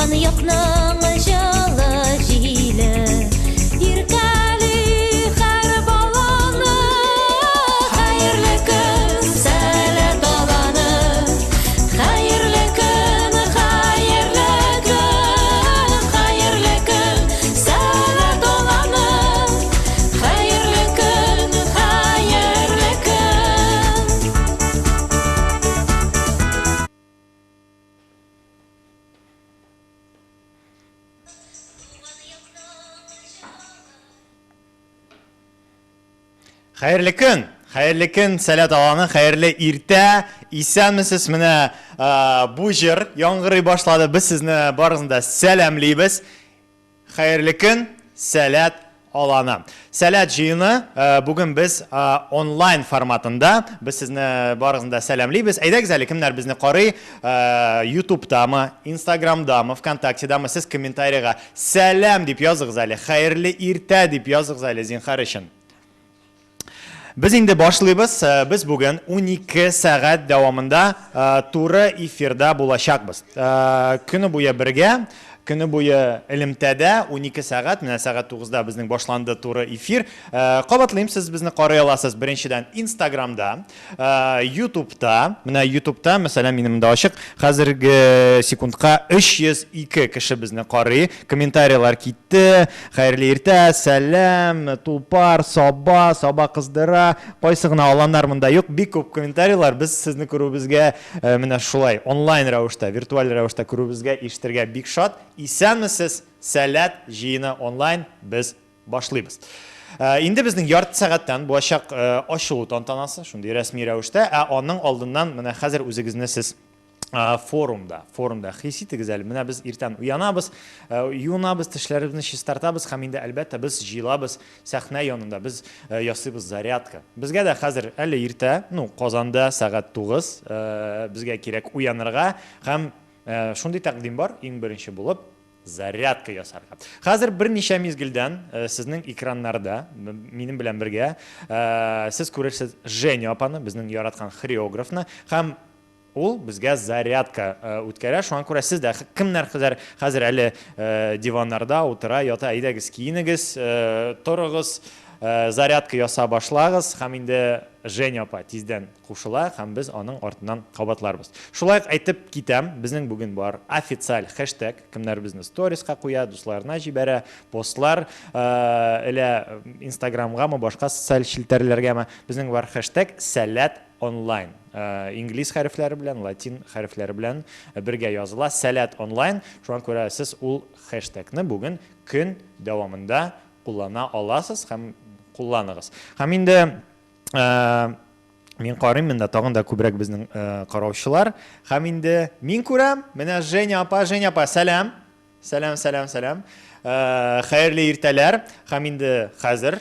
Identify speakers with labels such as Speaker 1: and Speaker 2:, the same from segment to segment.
Speaker 1: Туган якның җылы җиле Иркәли һәр баланы. Хәерле көн, Сәләт аланы! Хәерле көн, хәерле көн, хәерле көн, Сәләт аланы! Хәерле көн, хәерле көн!
Speaker 2: Хәерле көн! Хәерле көн, Сәләт аланы, хәерле иртә. Исәнмесез, менә бу җыр яңгырый башлады. Без сезне барыгызны да сәламлибез. Хәерле көн, Сәләт аланы. Сәләт җыены бүген без онлайн форматында. Без сезне барыгызны да сәламлибез. Әйдәгез әле, кемнәр безне карый, Ютубтамы, Инстаграмдамы, ВКонтактедамы, сез комментарийга сәлам дип языгыз әле, хәерле иртә дип языгыз әле, зинхар өчен. Без инде башлыйбыз. Без бүген 12 сәгать дәвамында туры эфирда булачакбыз. Көне буе бергә, көне буе элемтәдә 12 сәгать, менә сәгать 9-да безнең башланды туры эфир. Кабатлыйм, сез безне карый аласыз беренчедән Инстаграмда, Ютубта. Менә Ютубта, мәсәлән, минем монда ачык, хәзерге секундка 302 кеше безне карый. Комментарийлар китте. Хәерле иртә, сәлам, Тулпар, Саба, Саба кыздыра. Кайсы гына аланнар монда юк. Бик күп комментарийлар. Без сезне күрүебезгә менә шулай онлайн рәвештә, виртуаль рәвештә күрүебезгә, ишетергә бик шат. Исәнмесез, Сәләт җыены онлайн без башлыйбыз. Инде безнең ярты сәгатьтән булачак ачылу тантанасы, шундый рәсми рәвештә, ә аның алдыннан менә хәзер үзегезне сез форумда, форумда хис итегез әле. Менә без иртән уянабыз, юынабыз, тешләребезне чистартабыз һәм инде әлбәттә без җыелабыз сәхнә янында, без ясыйбыз зарядка. Безгә дә хәзер әле иртә, ну, Казанда сәгать 9, безгә кирәк уянырга һәм шундый тәкъдим бар, иң беренче булып зарядка ясарга. Хәзер берничә мизгелдән сезнең экраннарда минем белән бергә сез күрерсез Женя апаны, безнең яраткан хореографны һәм ул безгә зарядка үткәрә. Шуңа күрә сез дә кемнәр хәзер хәзер әле диваннарда утыра, ята, әйдәгез киенегез, торыгыз, зарядка яса башлагыз һәм инде Женя апа тиздән кушыла һәм без аның артыннан кабатларбыз. Шулай ук әйтеп китәм, безнең бүген бар официаль хэштег, кемнәр безне сториска куя, дусларына җибәрә, постлар элә Инстаграмгамы, башка социаль челтәрләргәме, безнең бар хэштег Сәләт онлайн. Инглиз хәрефләре белән, латин хәрефләре белән бергә языла Сәләт онлайн. Шуңа күрә сез ул хэштегны бүген көн дәвамында куллана аласыз һәм кулланыгыз. Һәм инде мин карыйм, монда тагын да күбрәк безнең караучылар. Һәм инде мин күрәм, менә Женя апа, Женя апа, сәлам. Сәлам, сәлам, сәлам. Хәерле иртәләр. Һәм инде хәзер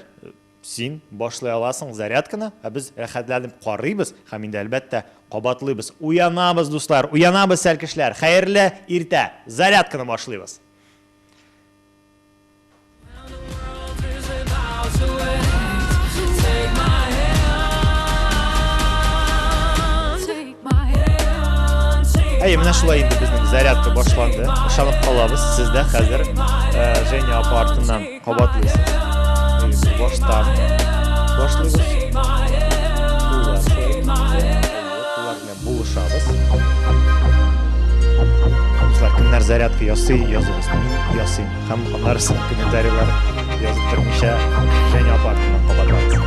Speaker 2: син башлый аласың зарядканы, ә без рәхәтләнеп карыйбыз һәм инде әлбәттә кабатлыйбыз. Уянабыз, дуслар, уянабыз, сәлкешләр. Хәерле иртә. Зарядканы башлыйбыз. Әйе, менә шулай инде безнең зарядка башланды. Ышанып калабыз, сез дә хәзер Женя апа артыннан кабатлыйсыз. Баштан башлыйбыз. Куллар шулай. Куллар белән булышабыз. Дуслар, кемнәр зарядка ясый, языгыз. Мин ясыйм. Һәм аннары соң комментарийлар язып тормыйча Женя апа артыннан кабатлабыз.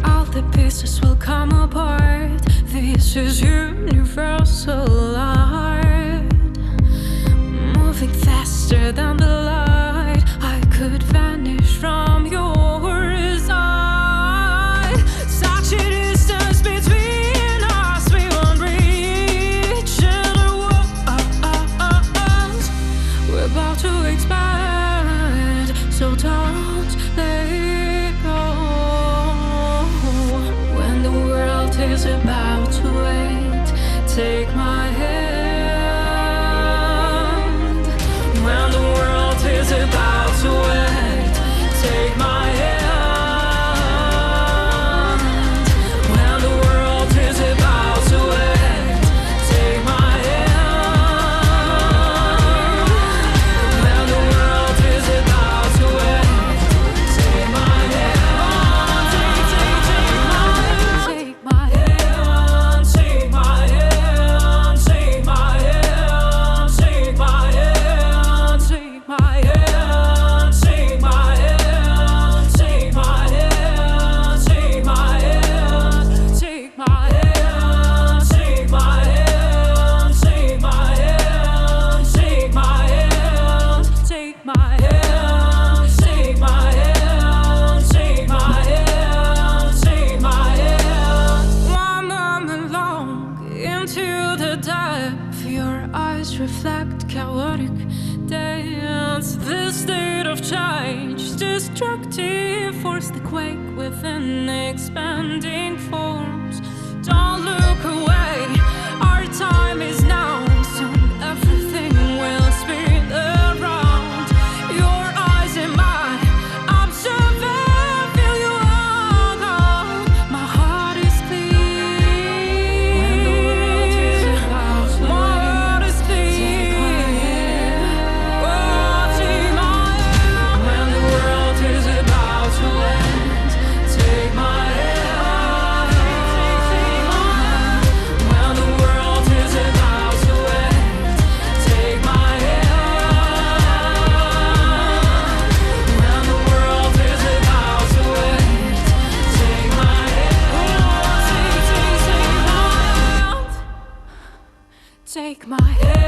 Speaker 3: All the pieces will come apart. This is universal art. Moving faster than the light. I could vanish from your side. Such a distance between us, we won't reach the world. We're about to expand, so don't let go. When the world is about to end, take my hand. When the world Reflect chaotic dance. This state of change, destructive force, the quake within expanding forms. Don't look away, our time is now. Soon everything will spin around. Your eyes and mine, observe, feel you all gone. My heart is clear. When the world is about to My heart is clear. Oh, take my hand. When the world is about to end, take my hand. Take my hand. When the world is about to end, take my hand. When the world is about to end, take my hand. Take my hand.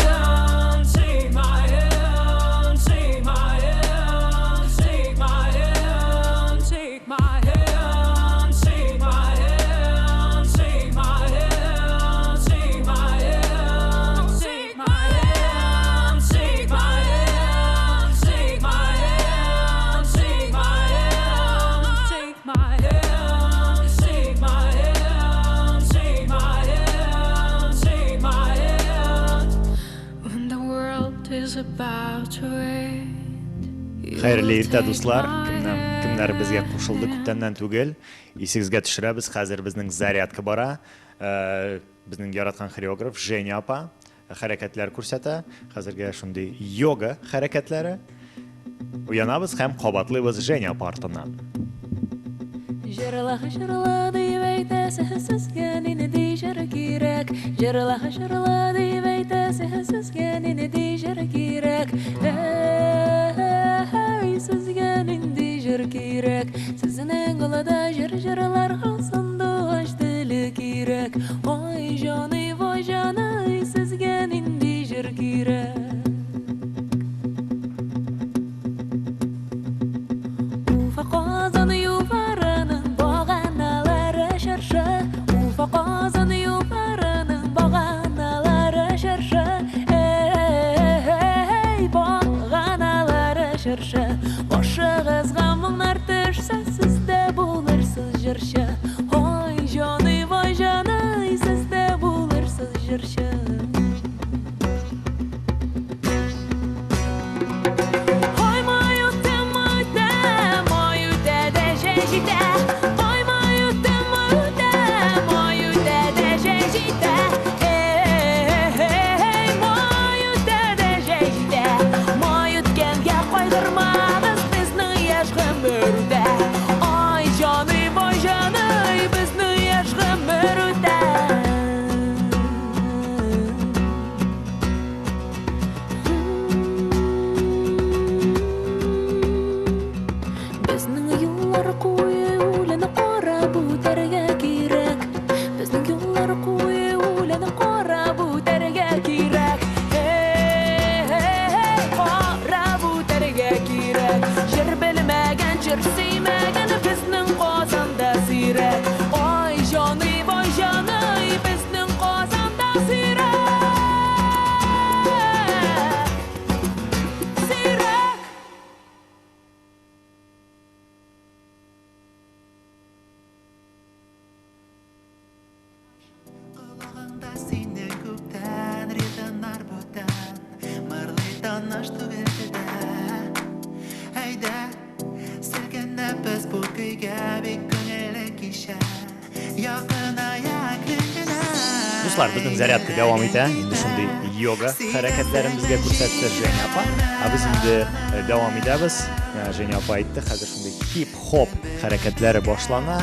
Speaker 3: Take my hand, take my hand, take my hand, take my hand, take my hand, take my hand, take my hand, take my hand, take my hand, take my hand, take my hand, take my hand, take my hand, take my hand, take my hand, take my hand. When the world is about to end, you
Speaker 2: Хәерле
Speaker 3: will
Speaker 2: иртә,
Speaker 3: take
Speaker 2: дуслар.
Speaker 3: my
Speaker 2: Кемнәр, кемнәр безгә кушылды
Speaker 3: hand.
Speaker 2: күптәннән түгел. Исегезгә төшерәбез, хәзер безнең зарядка бара. Безнең яраткан хореограф Женя апа хәрәкәтләр күрсәтә. Хәзергә шундый йога хәрәкәтләре. Уянабыз һәм кабатлыйбыз Женя апа артыннан.
Speaker 1: Җырла, җырла дип әйтәсе, сезгә нинди җыр кирәк? Җырла, җырла дип әйтәсе, сезгә нинди җыр кирәк? Әй, сезгә нинди җыр кирәк? Сезнең алда җыр җырларга сандугач теле кирәк. Ой, җаный, вай, җаный, сезгә нинди җыр кирәк? Уфа Казан юлларының баганалары чыршы. Уфа Казан юлларының баганалары чыршы. Эй, баганалары чыршы. Башыгызга моңнар төшсә, сез дә булырсыз җырчы. Ой, җаный, вай, җаный, сез дә булырсыз җырчы. Ой, май үтә, май үтә, май үтә дә җәй җитә. Ой, май үтә, май үтә, май үтә дә җәй җитә. Эй, май үтә дә җәй җитә. Май үткәнгә кайгырмагыз, безнең яшь гомер үтә. Ай, җаный, вай, җаный, безнең яшь гомер үтә. Безнең юллар куе үлән карап үтәргә кирәк. Безнең юллар куе үлән карап үтәргә кирәк. Эй, карап үтәргә кирәк. Җыр белмәгән, җыр сөймәгән безнең Казанда сирәк. Ай, җаный, вай, җаный, безнең Казанда сирәк. Сирәк.
Speaker 4: Колагыңда синең күптән ритмнар бүтән, Мырлый таныш түгел телдә. Әйдә, селкенәбез бу көйгә, бик күңелле кичә. Якыная әкрен генә.
Speaker 2: Дуслар, безнең зарядка дәвам итә. Инде шундый йога хәрәкәтләрен безгә күрсәтте Женя апа. Ә без инде дәвам итәбез. Женя апа әйтте, хәзер шундый хип-хоп хәрәкәтләре башлана.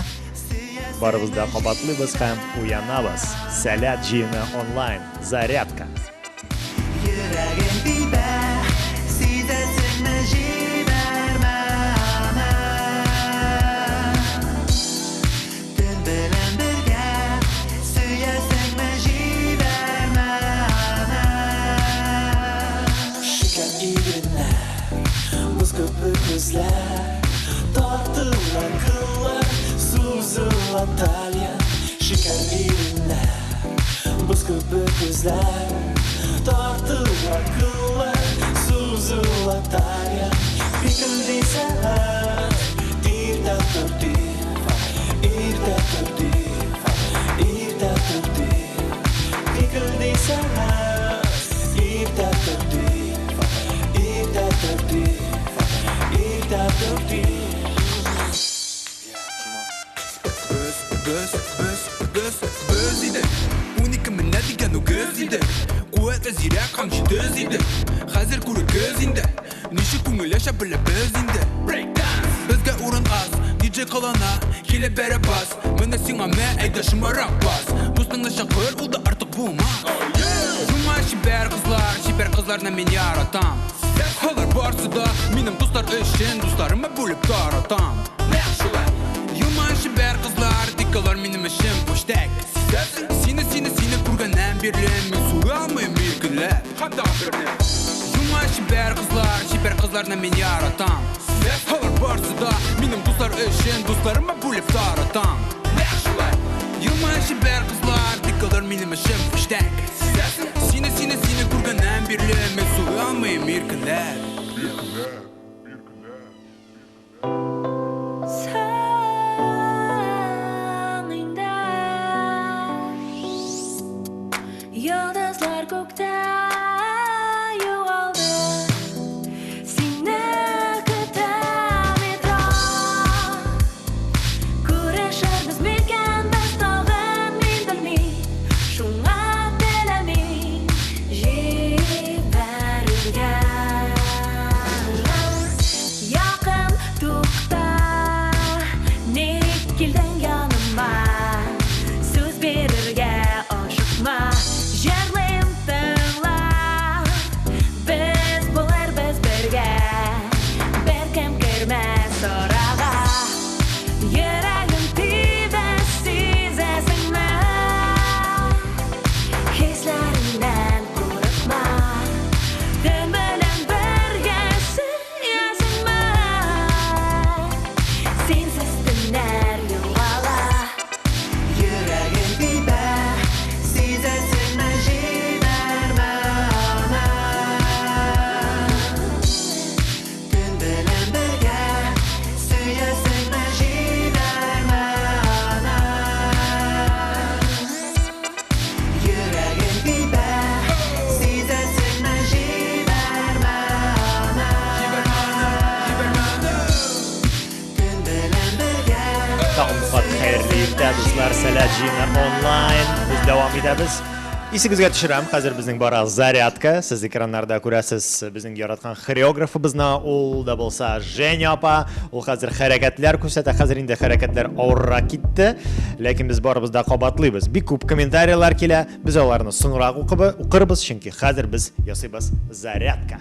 Speaker 2: Барыбыз да кабатлыйбыз һәм уянабыз. Сәләт җыены онлайн зарядка.
Speaker 4: Йөрәгем тибә, сизәсеңме, җибәрмә аны. Төн белән бергә, сөясеңме, җибәрмә аны.
Speaker 5: Шикәр иреннәр, боз кебек күзләр, тартыла кыллар, сузыла талия. Шикәр иреннәр, боз кебек күзләр, Тартыла кыллар, сузыла тая. Пикілдей сәгать, иртә торды, иртә торды, иртә торды. Пикілдей сәгать, иртә торды, иртә торды, иртә торды.
Speaker 6: Без, без, без, без, без идек. 12 менә дигән үгез идек. Куәтле, зирәк һәм җитез идек. Хәзер күрегез инде. Ничек күңел ача беләбез инде. Breakdance! Безгә урын аз, диджей кылана, килеп бәрә бас. Менә сиңа мә, әйдә шомарак бас. Дустыңны чакыр, ул да артык булмас. Шуңа чибәр кызлар, чибәр кызларны мин яратам. Алар барсы да минем дуслар өчен, дусларыма бүлеп таратам. Нәкъ шулай. Елмаеп чибәр кызлар, тик алар минем өчен пүчтәк. Сине, сине, сине күргәннән бирле мин сулый алмыйм иркенләп. Һәм тагын берне. Елмаеп чибәр кызлар, чибәр кызларны мин яратам. Алар барсы да минем дуслар өчен, дусларыма бүлеп таратам. Нәкъ шулай. Елмаеп чибәр кызлар, тик алар минем өчен пүчтәк. Сине, сине, сине күргәннән бирле мин сулый алмыйм иркенләп.
Speaker 1: Соң инде Йолдызлар күктә югалды. Сине көтә метро. Күрешербез микән без тагын, мин белмим. Шуңа теләмим җибәрергә. Якын тукта, ник килдең яныма? Сүз бирергә ашыкма. Җырлыйм, тыңла. Без булырбыз бергә. Беркем кермәс арага. Йөрәгем тибә, сизәсеңме? Хисләреңнән курыкма. Төн белән бергә сөясеңме? Синсез төннәр югала.
Speaker 4: Йөрәгем тибә, сизәсеңме, җибәрмә аны. Төн белән бергә сөясеңме, җибәрмә аны. Йөрәгем тибә, сизәсеңме, җибәрмә аны. Төн белән бергә.
Speaker 2: Тагын бер кат хәерле иртә, дуслар, Сәләт җыены онлайн. Без дәвам итәбез. Исегезгә төшерәм, хәзер безнең бара зарядка. Сез экраннарда күрәсез безнең яраткан хореографыбызны, ул да булса Женя апа. Ул хәзер хәрәкәтләр күрсәтә. Хәзер инде хәрәкәтләр авыррак китте, ләкин без барыбыз да кабатлыйбыз. Бик күп комментарийлар килә. Без аларны соңрак укырбыз, чөнки хәзер без ясыйбыз зарядка.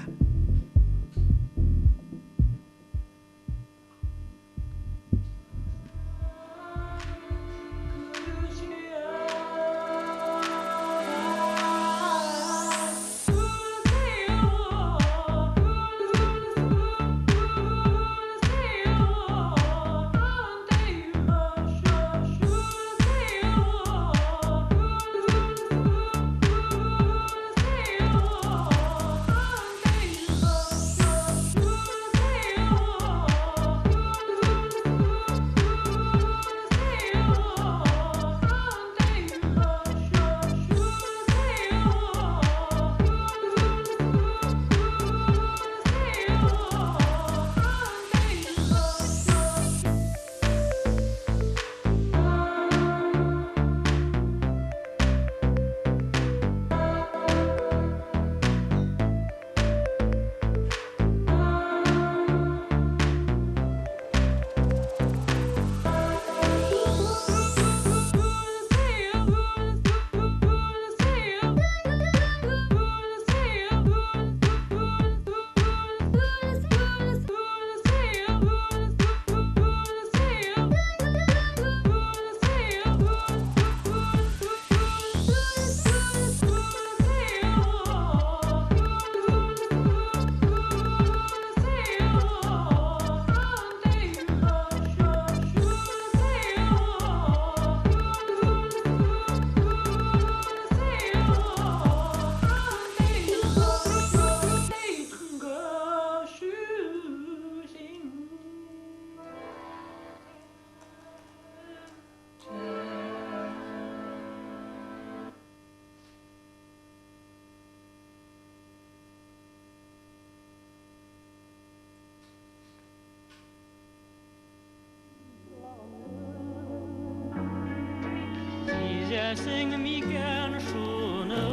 Speaker 3: Сизәсең микән шуны?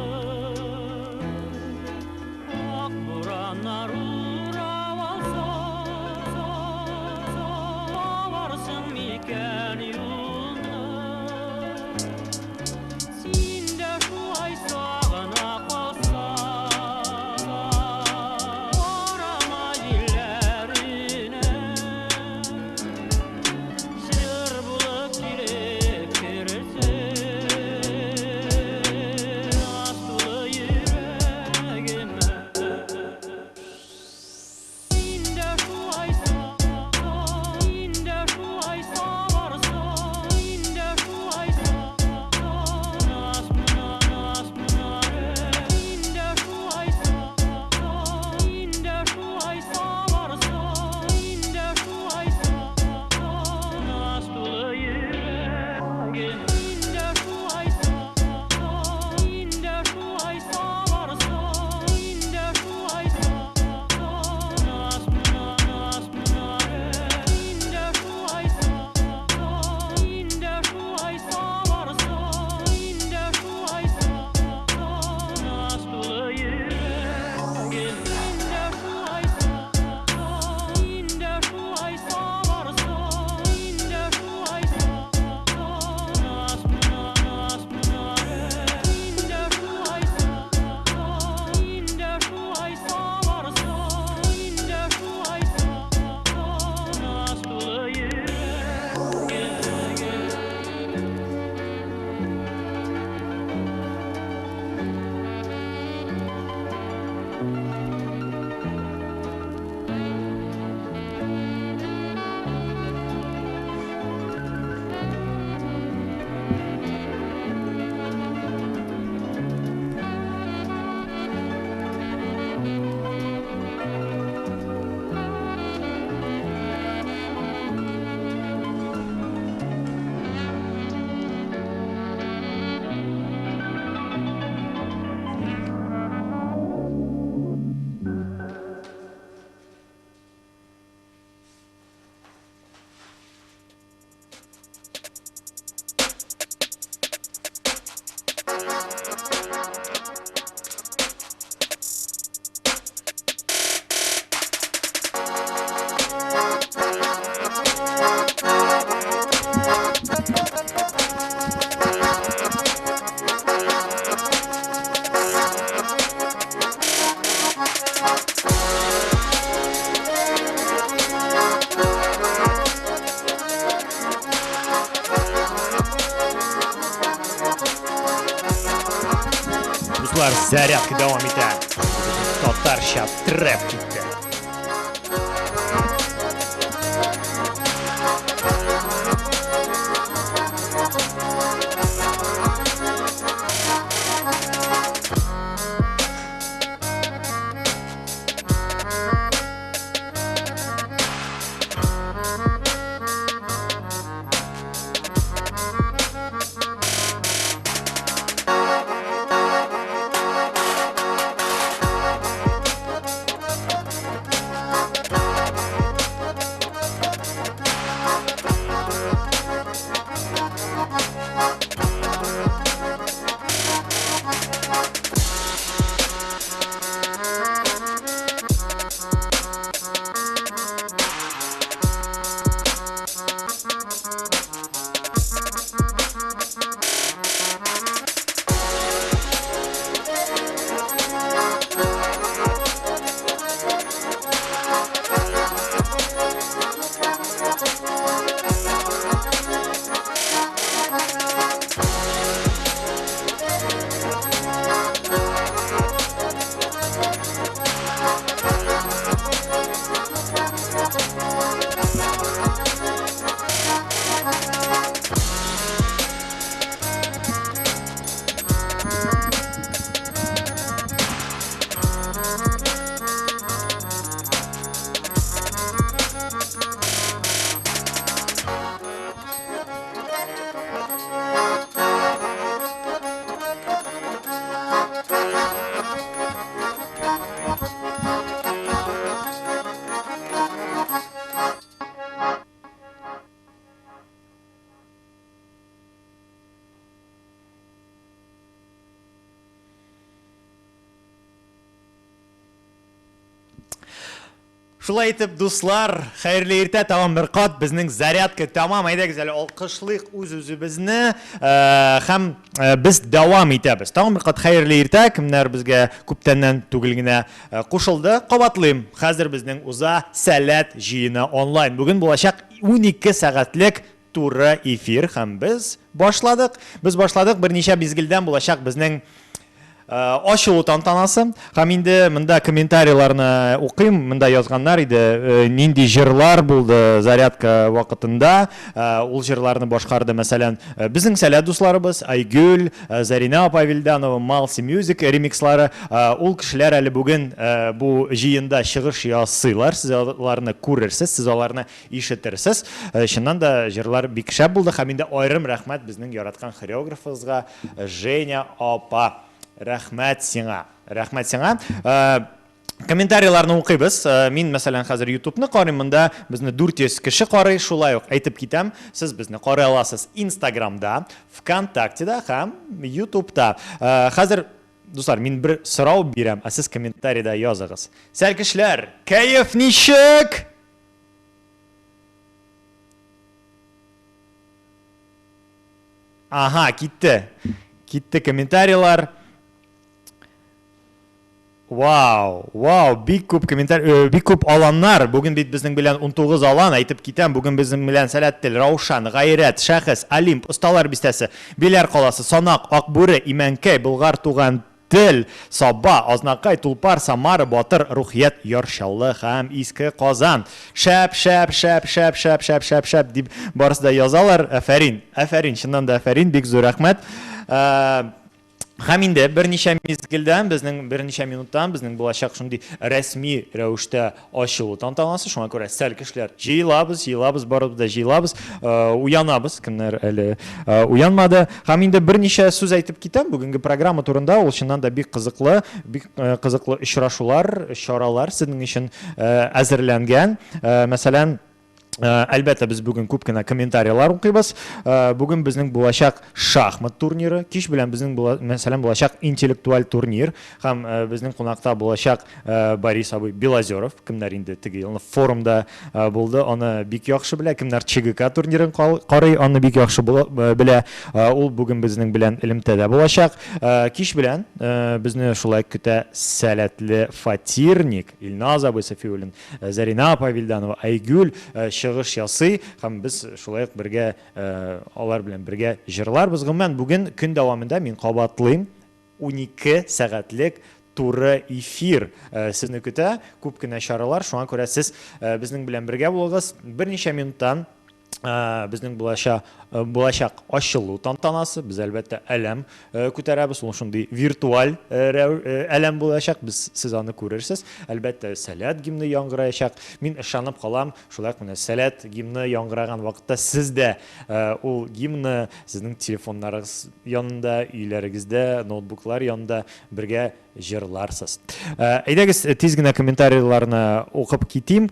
Speaker 3: Ак бураннар урап алса, табарсың микән юлны? Син дә шулай сагына калсаң, карама җилләренә. Җыр булып килеп керерсең наз тулы йөрәгемә. Син дә шулай син дә шулай саварсың, син дә шулай наз, наз, син дә шулай син дә шулай саварсың, син дә шулай наз тулы йөрәгем. Син дә шулай син дә шулай саварсың, син дә шулай наз, наз, син дә шулай син дә шулай саварсың, син дә шулай наз тулы йөрәгем. Син дә шулай син дә шулай саварсың, син дә шулай наз, наз, син дә шулай син дә шулай саварсың, син дә шулай наз тулы йөрәгем.
Speaker 2: Дуслар, зарядка дәвам итә. Татарча трэп китте. Шулай итеп, дуслар, хәерле иртә, тагын бер кат безнең зарядка тәмам. Әйдәгез әле алкышлыйк үз-үзебезне һәм без дәвам итәбез. Тагын бер кат хәерле иртә, кемнәр безгә күптәннән түгел генә кушылды. Кабатлыйм, хәзер безнең уза Сәләт җыены онлайн. Бүген булачак 12 сәгатьлек туры эфир һәм без башладык. Без башладык, берничә мизгелдән булачак безнең Ачылу тантанасы. Һәм инде монда комментарийларны укыйм. Монда язганнар иде, нинди җырлар булды зарядка вакытында. Ул җырларны башкарды, мәсәлән, безнең Сәләт дусларыбыз Айгөл, Заринә апа Вилданова, Малси Music ремикслары. Ул кешеләр әле бүген бу җыенда чыгыш ясыйлар. Сез аларны күрерсез, сез аларны ишетерсез. Чыннан да җырлар бик шәп булды. Һәм инде аерым рәхмәт безнең яраткан хореографыбызга Женя апа, рәхмәт сиңа. Рәхмәт сиңа. Э, комментарийларны укыйбыз. Э, мин, мәсәлән, хәзер YouTubeны карыйм. Монда безне 400 кеше карый. Шулай ук әйтеп китәм, сез безне карый аласыз Инстаграмда, ВКонтактеда һәм YouTubeда. Э, хәзер Дуслар, мин бер сорау бирәм, ә сез комментарида языгыз. Сәлкешләр, кәеф ничек? Ага, китте. Китте комментарийлар. Вау, вау, бик күп комментарий, э, бик күп аланнар. Бүген бит безнең белән 19 алан, әйтеп китәм, бүген безнең белән Сәләт тел, Раушан, Гайрәт, Шәхес, Олимп, Осталар бистәсе, Биләр каласы, Санак, Акбүре, Имәнкәй, Болгар туган Тел, Саба, Азнакай, Тулпар, Самара, Батыр, Рухият, Яр Чаллы һәм Иске Казан. Шәп, шәп, шәп, шәп, шәп, шәп, шәп, шәп дип барысы да язалар. Афәрин, афәрин, чыннан да афәрин, бик зур рәхмәт. Һәм инде берничә мизгелдән, безнең берничә минуттан безнең булачак шундый рәсми рәвештә ачылу тантанасы. Шуңа күрә сәл кешеләр җыелабыз, җыелабыз, барыбыз да җыелабыз, уянабыз, кемнәр әле уянмады. Һәм инде берничә сүз әйтеп китәм бүгенге программа турында. Ул чыннан да бик кызыклы, бик кызыклы очрашулар, чаралар сезнең өчен әзерләнгән. Мәсәлән, Әлбәттә, без бүген күп кенә комментарийлар укыйбыз. Бүген безнең булачак шахмат турниры, кич белән безнең була, мәсәлән, булачак интеллектуаль турнир һәм безнең кунакта булачак Борис абый Белозеров, кемнәр инде теге елны форумда булды, аны бик яхшы белә, кемнәр ЧГК турнирын карый, аны бик яхшы белә. Ул бүген безнең белән элемтәдә булачак. Кич белән безне шулай көтә сәләтле фатирник Илназ абый Сафиуллин, Зәринә апа Вилданова, Айгөл чыгыш ясый һәм без шулай ук бергә алар белән бергә җырларбыз. Гомумән, бүген көн дәвамында мин кабатлыйм, 12 сәгатьлек туры эфир сезне көтә, күп кенә чаралар, шуңа күрә сез безнең белән бергә булыгыз. Берничә минуттан безнең булачак, булачак ачылу тантанасы, без әлбәттә әләм күтәрәбез, ул шундый виртуаль әләм булачак, без сез аны күрерсез. Әлбәттә, Сәләт гимны яңгыраячак. Мин ышанып калам, шулай ук менә Сәләт гимны яңгыраган вакытта сез дә ул гимны сезнең телефоннарыгыз янында, өйләрегездә, ноутбуклар янында бергә җырларсыз. Әйдәгез, тиз генә комментарийларны укып китим.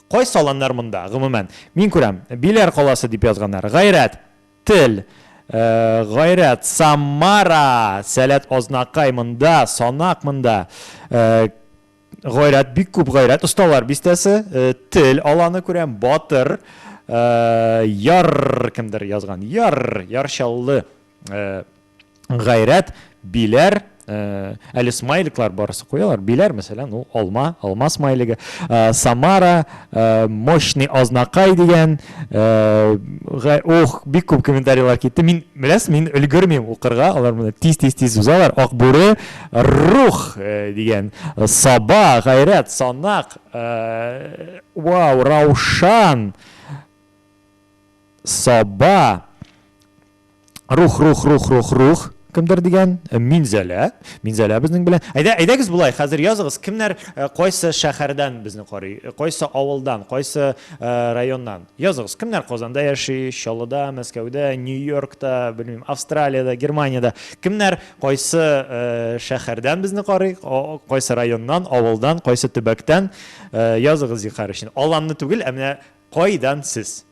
Speaker 2: Кайсы аланнар монда, гомумән? Мин күрәм, Биләр каласы дип язганнар. Гайрәт, тел, Гайрәт, Самара, Сәләт Азнакай монда, Санак монда. Гайрәт, бик күп гайрәт, Осталар бистәсе, тел аланы күрәм, Батыр, Яр, кемдер язган, Яр, Яр Чаллы, Гайрәт, Биләр, әле смайликлар барысы куялар. Биләр, мәсәлән, ул алма, алма смайлигы. Самара, мощный Азнакай дигән. Ох, бик күп комментарийлар китте. Мин, беләсез, мин өлгермим укырга. Алар моны тиз-тиз-тиз узалар. Акбүре, Рух дигән. Саба, Гайрәт, Санак, вау, Раушан, Саба, Рух, рух, рух, рух, рух. Кемдер дигән? Э, Минзәлә. Минзәлә безнең белән. Әйдә, әйдәгез болай, хәзер языгыз. Кемнәр э, кайсы шәһәрдән безне карый? Э, кайсы авылдан, кайсы районнан? Языгыз. Кемнәр Казанда яши, Чаллыда, Мәскәүдә, Нью-Йоркта, белмим, Австралиядә, Германиядә. Кемнәр кайсы шәһәрдән безне карый, кайсы районнан, авылдан, кайсы төбәктән? Языгыз зинһар өчен. Аланны түгел, ә менә кайдан сез?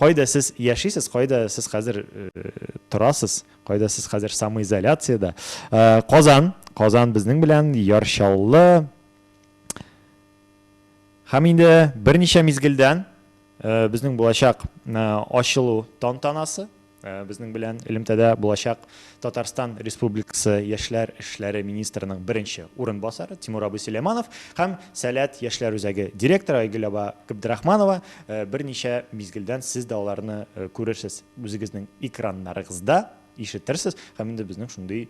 Speaker 2: Кайда сез яшисез, кайда сез хәзер торасыз, кайда сез хәзер самоизоляциядә? Казан, Казан безнең белән, Яр Чаллы. Һәм инде берничә мизгелдән безнең булачак ачылу тантанасы, безнең белән элемтәдә булачак Татарстан Республикасы Яшьләр эшләре министрының беренче урынбасары Тимур абый Сөләйманов һәм Сәләт яшьләр үзәге директоры Айгөл аба Габдрахманова. Берничә мизгелдән сез дә аларны күрерсез үзегезнең экраннарыгызда. Ишетерсез, һәм инде безнең шундый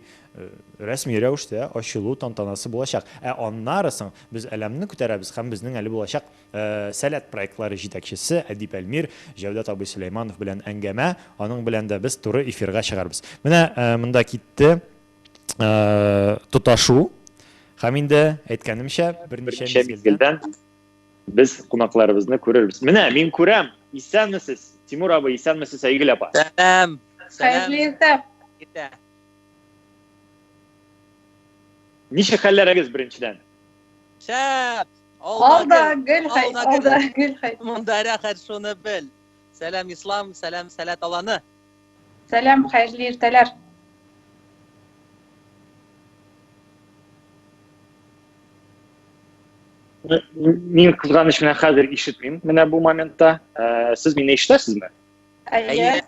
Speaker 2: рәсми рәвештә ачылу тантанасы булачак. Ә аннары соң без әләмне күтәрәбез һәм безнең әле булачак Сәләт проектлары җитәкчесе Әдип Әлмир, Җәүдәт абый Сөләйманов белән әңгәмә, аның белән дә без туры эфирга чыгарбыз. Менә монда китте тоташу һәм инде әйткәнемчә, берничә мизгелдән
Speaker 7: без кунакларыбызны күрербез. Менә мин күрәм. Исәнмесез, Тимур абый, исәнмесез, Айгөл апа.
Speaker 8: Сәлам.
Speaker 9: Хәерле иртә.
Speaker 8: Иртә.
Speaker 7: Ничек хәлләрегез беренчедән?
Speaker 8: Шәп.
Speaker 9: Алда гел хәй, алда гел хәй.
Speaker 8: Монда рәхәт шуны бел. Сәлам Ислам, сәлам Сәләт аланы.
Speaker 9: Сәлам, хәерле иртәләр.
Speaker 7: Мин кызганыч менә хәзер ишетмим менә бу моментта. Э, сез мине ишетәсезме?
Speaker 9: Әйе.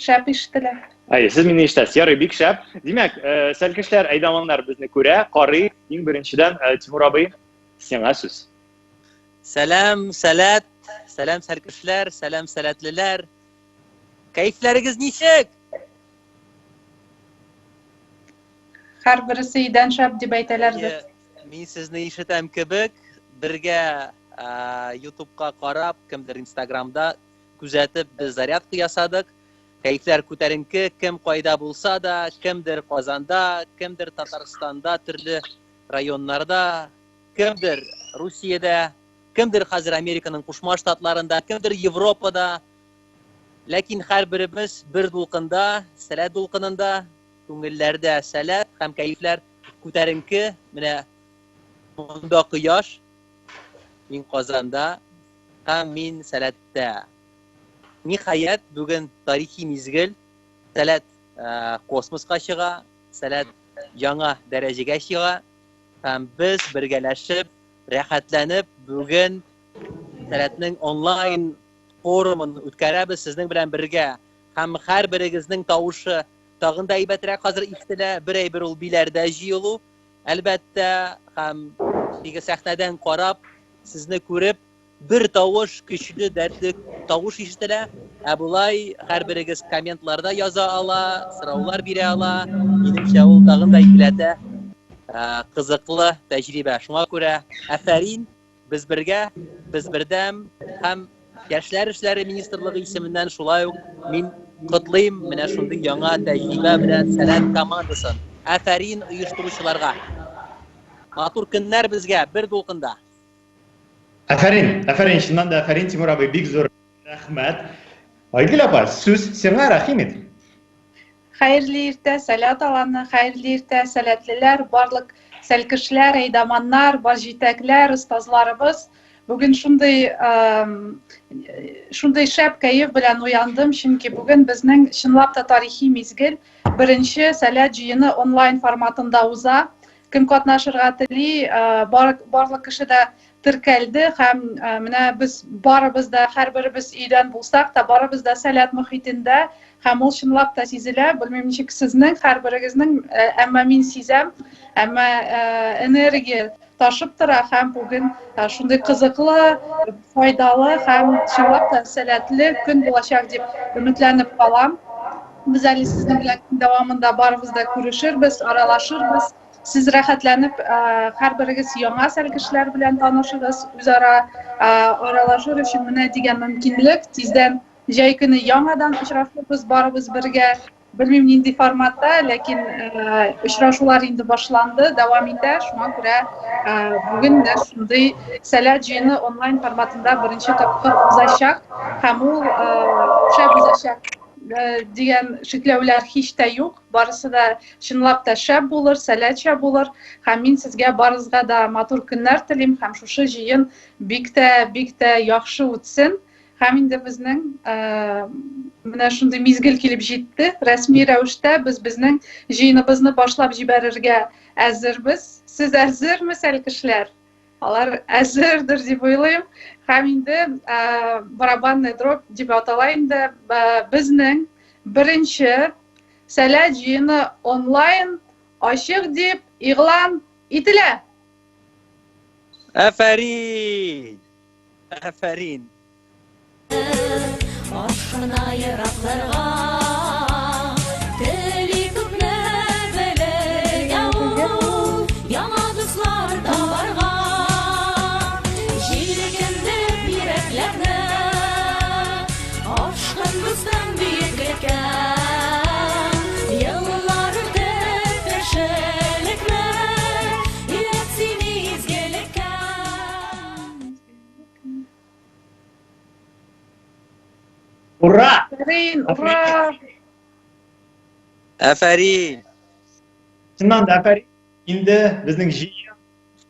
Speaker 9: Шәп ишетелә.
Speaker 7: Әйе, сез мине ишетәсез. Ярый, бик шәп. Димәк, э, сәлкешләр, әйдаманнар безне күрә, карый. Иң беренчедән, э, Тимур абый, сиңа сүз.
Speaker 8: Сәлам, сәләт, сәлам сәлкешләр, сәлам сәләтлеләр. Кәефләрегез ничек?
Speaker 9: Һәрбересе өйдән шәп дип әйтәләрдер.
Speaker 8: Мин сезне ишетәм кебек, бергә YouTubeка карап, кемдер Инстаграмда күзәтеп, без зарядка ясадык. Кәефләр күтәренке, кем кайда булса да, кемдер Казанда, кемдер Татарстанда, төрле районнарда, кемдер Русиядә, кемдер хәзер Американың Кушма Штатларында, кемдер Европада. Ләкин һәрберебез бер дулкында, сәләт дулкынында, күңелләрдә сәләт һәм кәефләр күтәренке. Менә монда кояш, мин Казанда һәм мин сәләттә. Ниһаять, бүген тарихи мизгел. Сәләт э, космоска чыга, сәләт яңа дәрәҗәгә чыга һәм без бергәләшеп, рәхәтләнеп бүген сәләтнең онлайн форумын үткәрәбез сезнең белән бергә. Һәм һәрберегезнең тавышы тагын да әйбәтрәк хәзер ишетелә. Бер әйбер ул биләрдә җыелу, әлбәттә, һәм теге сәхнәдән карап, сезне күреп, бер тавыш, көчле, дәртле тавыш ишетелә. Ә болай һәрберегез комментларда яза ала, сораулар бирә ала. Минемчә, ул тагын да икеләтә кызыклы тәҗрибә. Шуңа күрә афәрин, Без бергә, без бердәм һәм Яшьләр эшләре министрлыгы исеменнән шулай ук мин котлыйм менә шундый яңа тәҗрибә белән Сәләт командасын. Афәрин оештыручыларга. Матур көннәр безгә бер дулкында.
Speaker 2: Афәрин, афәрин, чыннан да афәрин, Тимур абый, бик зур рәхмәт. Айгөл апа, сүз сиңа, рәхим ит.
Speaker 9: Хәерле иртә, Сәләт аланы, хәерле иртә, сәләтлеләр, барлык сәлкешләр, әйдаманнар, баш җитәкләр, остазларыбыз. Бүген шундый шундый шәп кәеф белән уяндым, чөнки бүген безнең чынлап та тарихи мизгел. Беренче Сәләт җыены онлайн форматында уза. Кем катнашырга тели, барлык кеше дә теркәлде һәм менә без барыбыз да, һәрберебез өйдән булсак та, барыбыз да Сәләт мохитендә һәм ул чынлап та сизелә. Белмим, ничек сезнең, һәрберегезнең, әмма мин сизәм, әмма энергия ташып тора һәм бүген шундый кызыклы, файдалы һәм чынлап та сәләтле көн булачак дип өметләнеп калам. Без әле сезнең белән көн дәвамында барыбыз да күрешербез, аралашырбыз. Сез рәхәтләнеп, һәрберегез яңа сәлкешләр белән танышыгыз, үзара аралашыр өчен менә дигән мөмкинлек. Тиздән җәй көне яңадан очрашырбыз барыбыз бергә. Белмим нинди форматта, ләкин очрашулар инде башланды, дәвам итә. Шуңа күрә бүген менә шундый Сәләт җыены онлайн форматында беренче тапкыр узачак һәм ул шәп узачак дигән шикләүләр һич тә юк. Барысы да чынлап та шәп булыр, сәләтчә булыр. Һәм мин сезгә барыгызга да матур көннәр телим һәм шушы җыен бик тә, бик тә яхшы үтсен. Һәм инде безнең менә шундый мизгел килеп җитте. Рәсми рәвештә без безнең җыеныбызны башлап җибәрергә әзербез. Сез әзерме, сәлкешләр? Алар әзердер дип уйлыйм. Һәм инде барабанный дробь дип атала инде безнең беренче Сәләт җыены онлайн ачык дип игълан ителә.
Speaker 8: Афәрин! Афәрин!
Speaker 1: Ашкына еракларга, Тели күпне белергә ул, Яңа дуслар табарга. Җилкендереп йөрәкләрне, Ашкын дустым бөеклеккә. Еллар үтеп кешелекне, Өйрәт син изгелеккә.
Speaker 7: Ура!
Speaker 9: Афәрин, ура!
Speaker 8: Афәрин!
Speaker 7: Чыннан да афәрин. Инде безнең җыен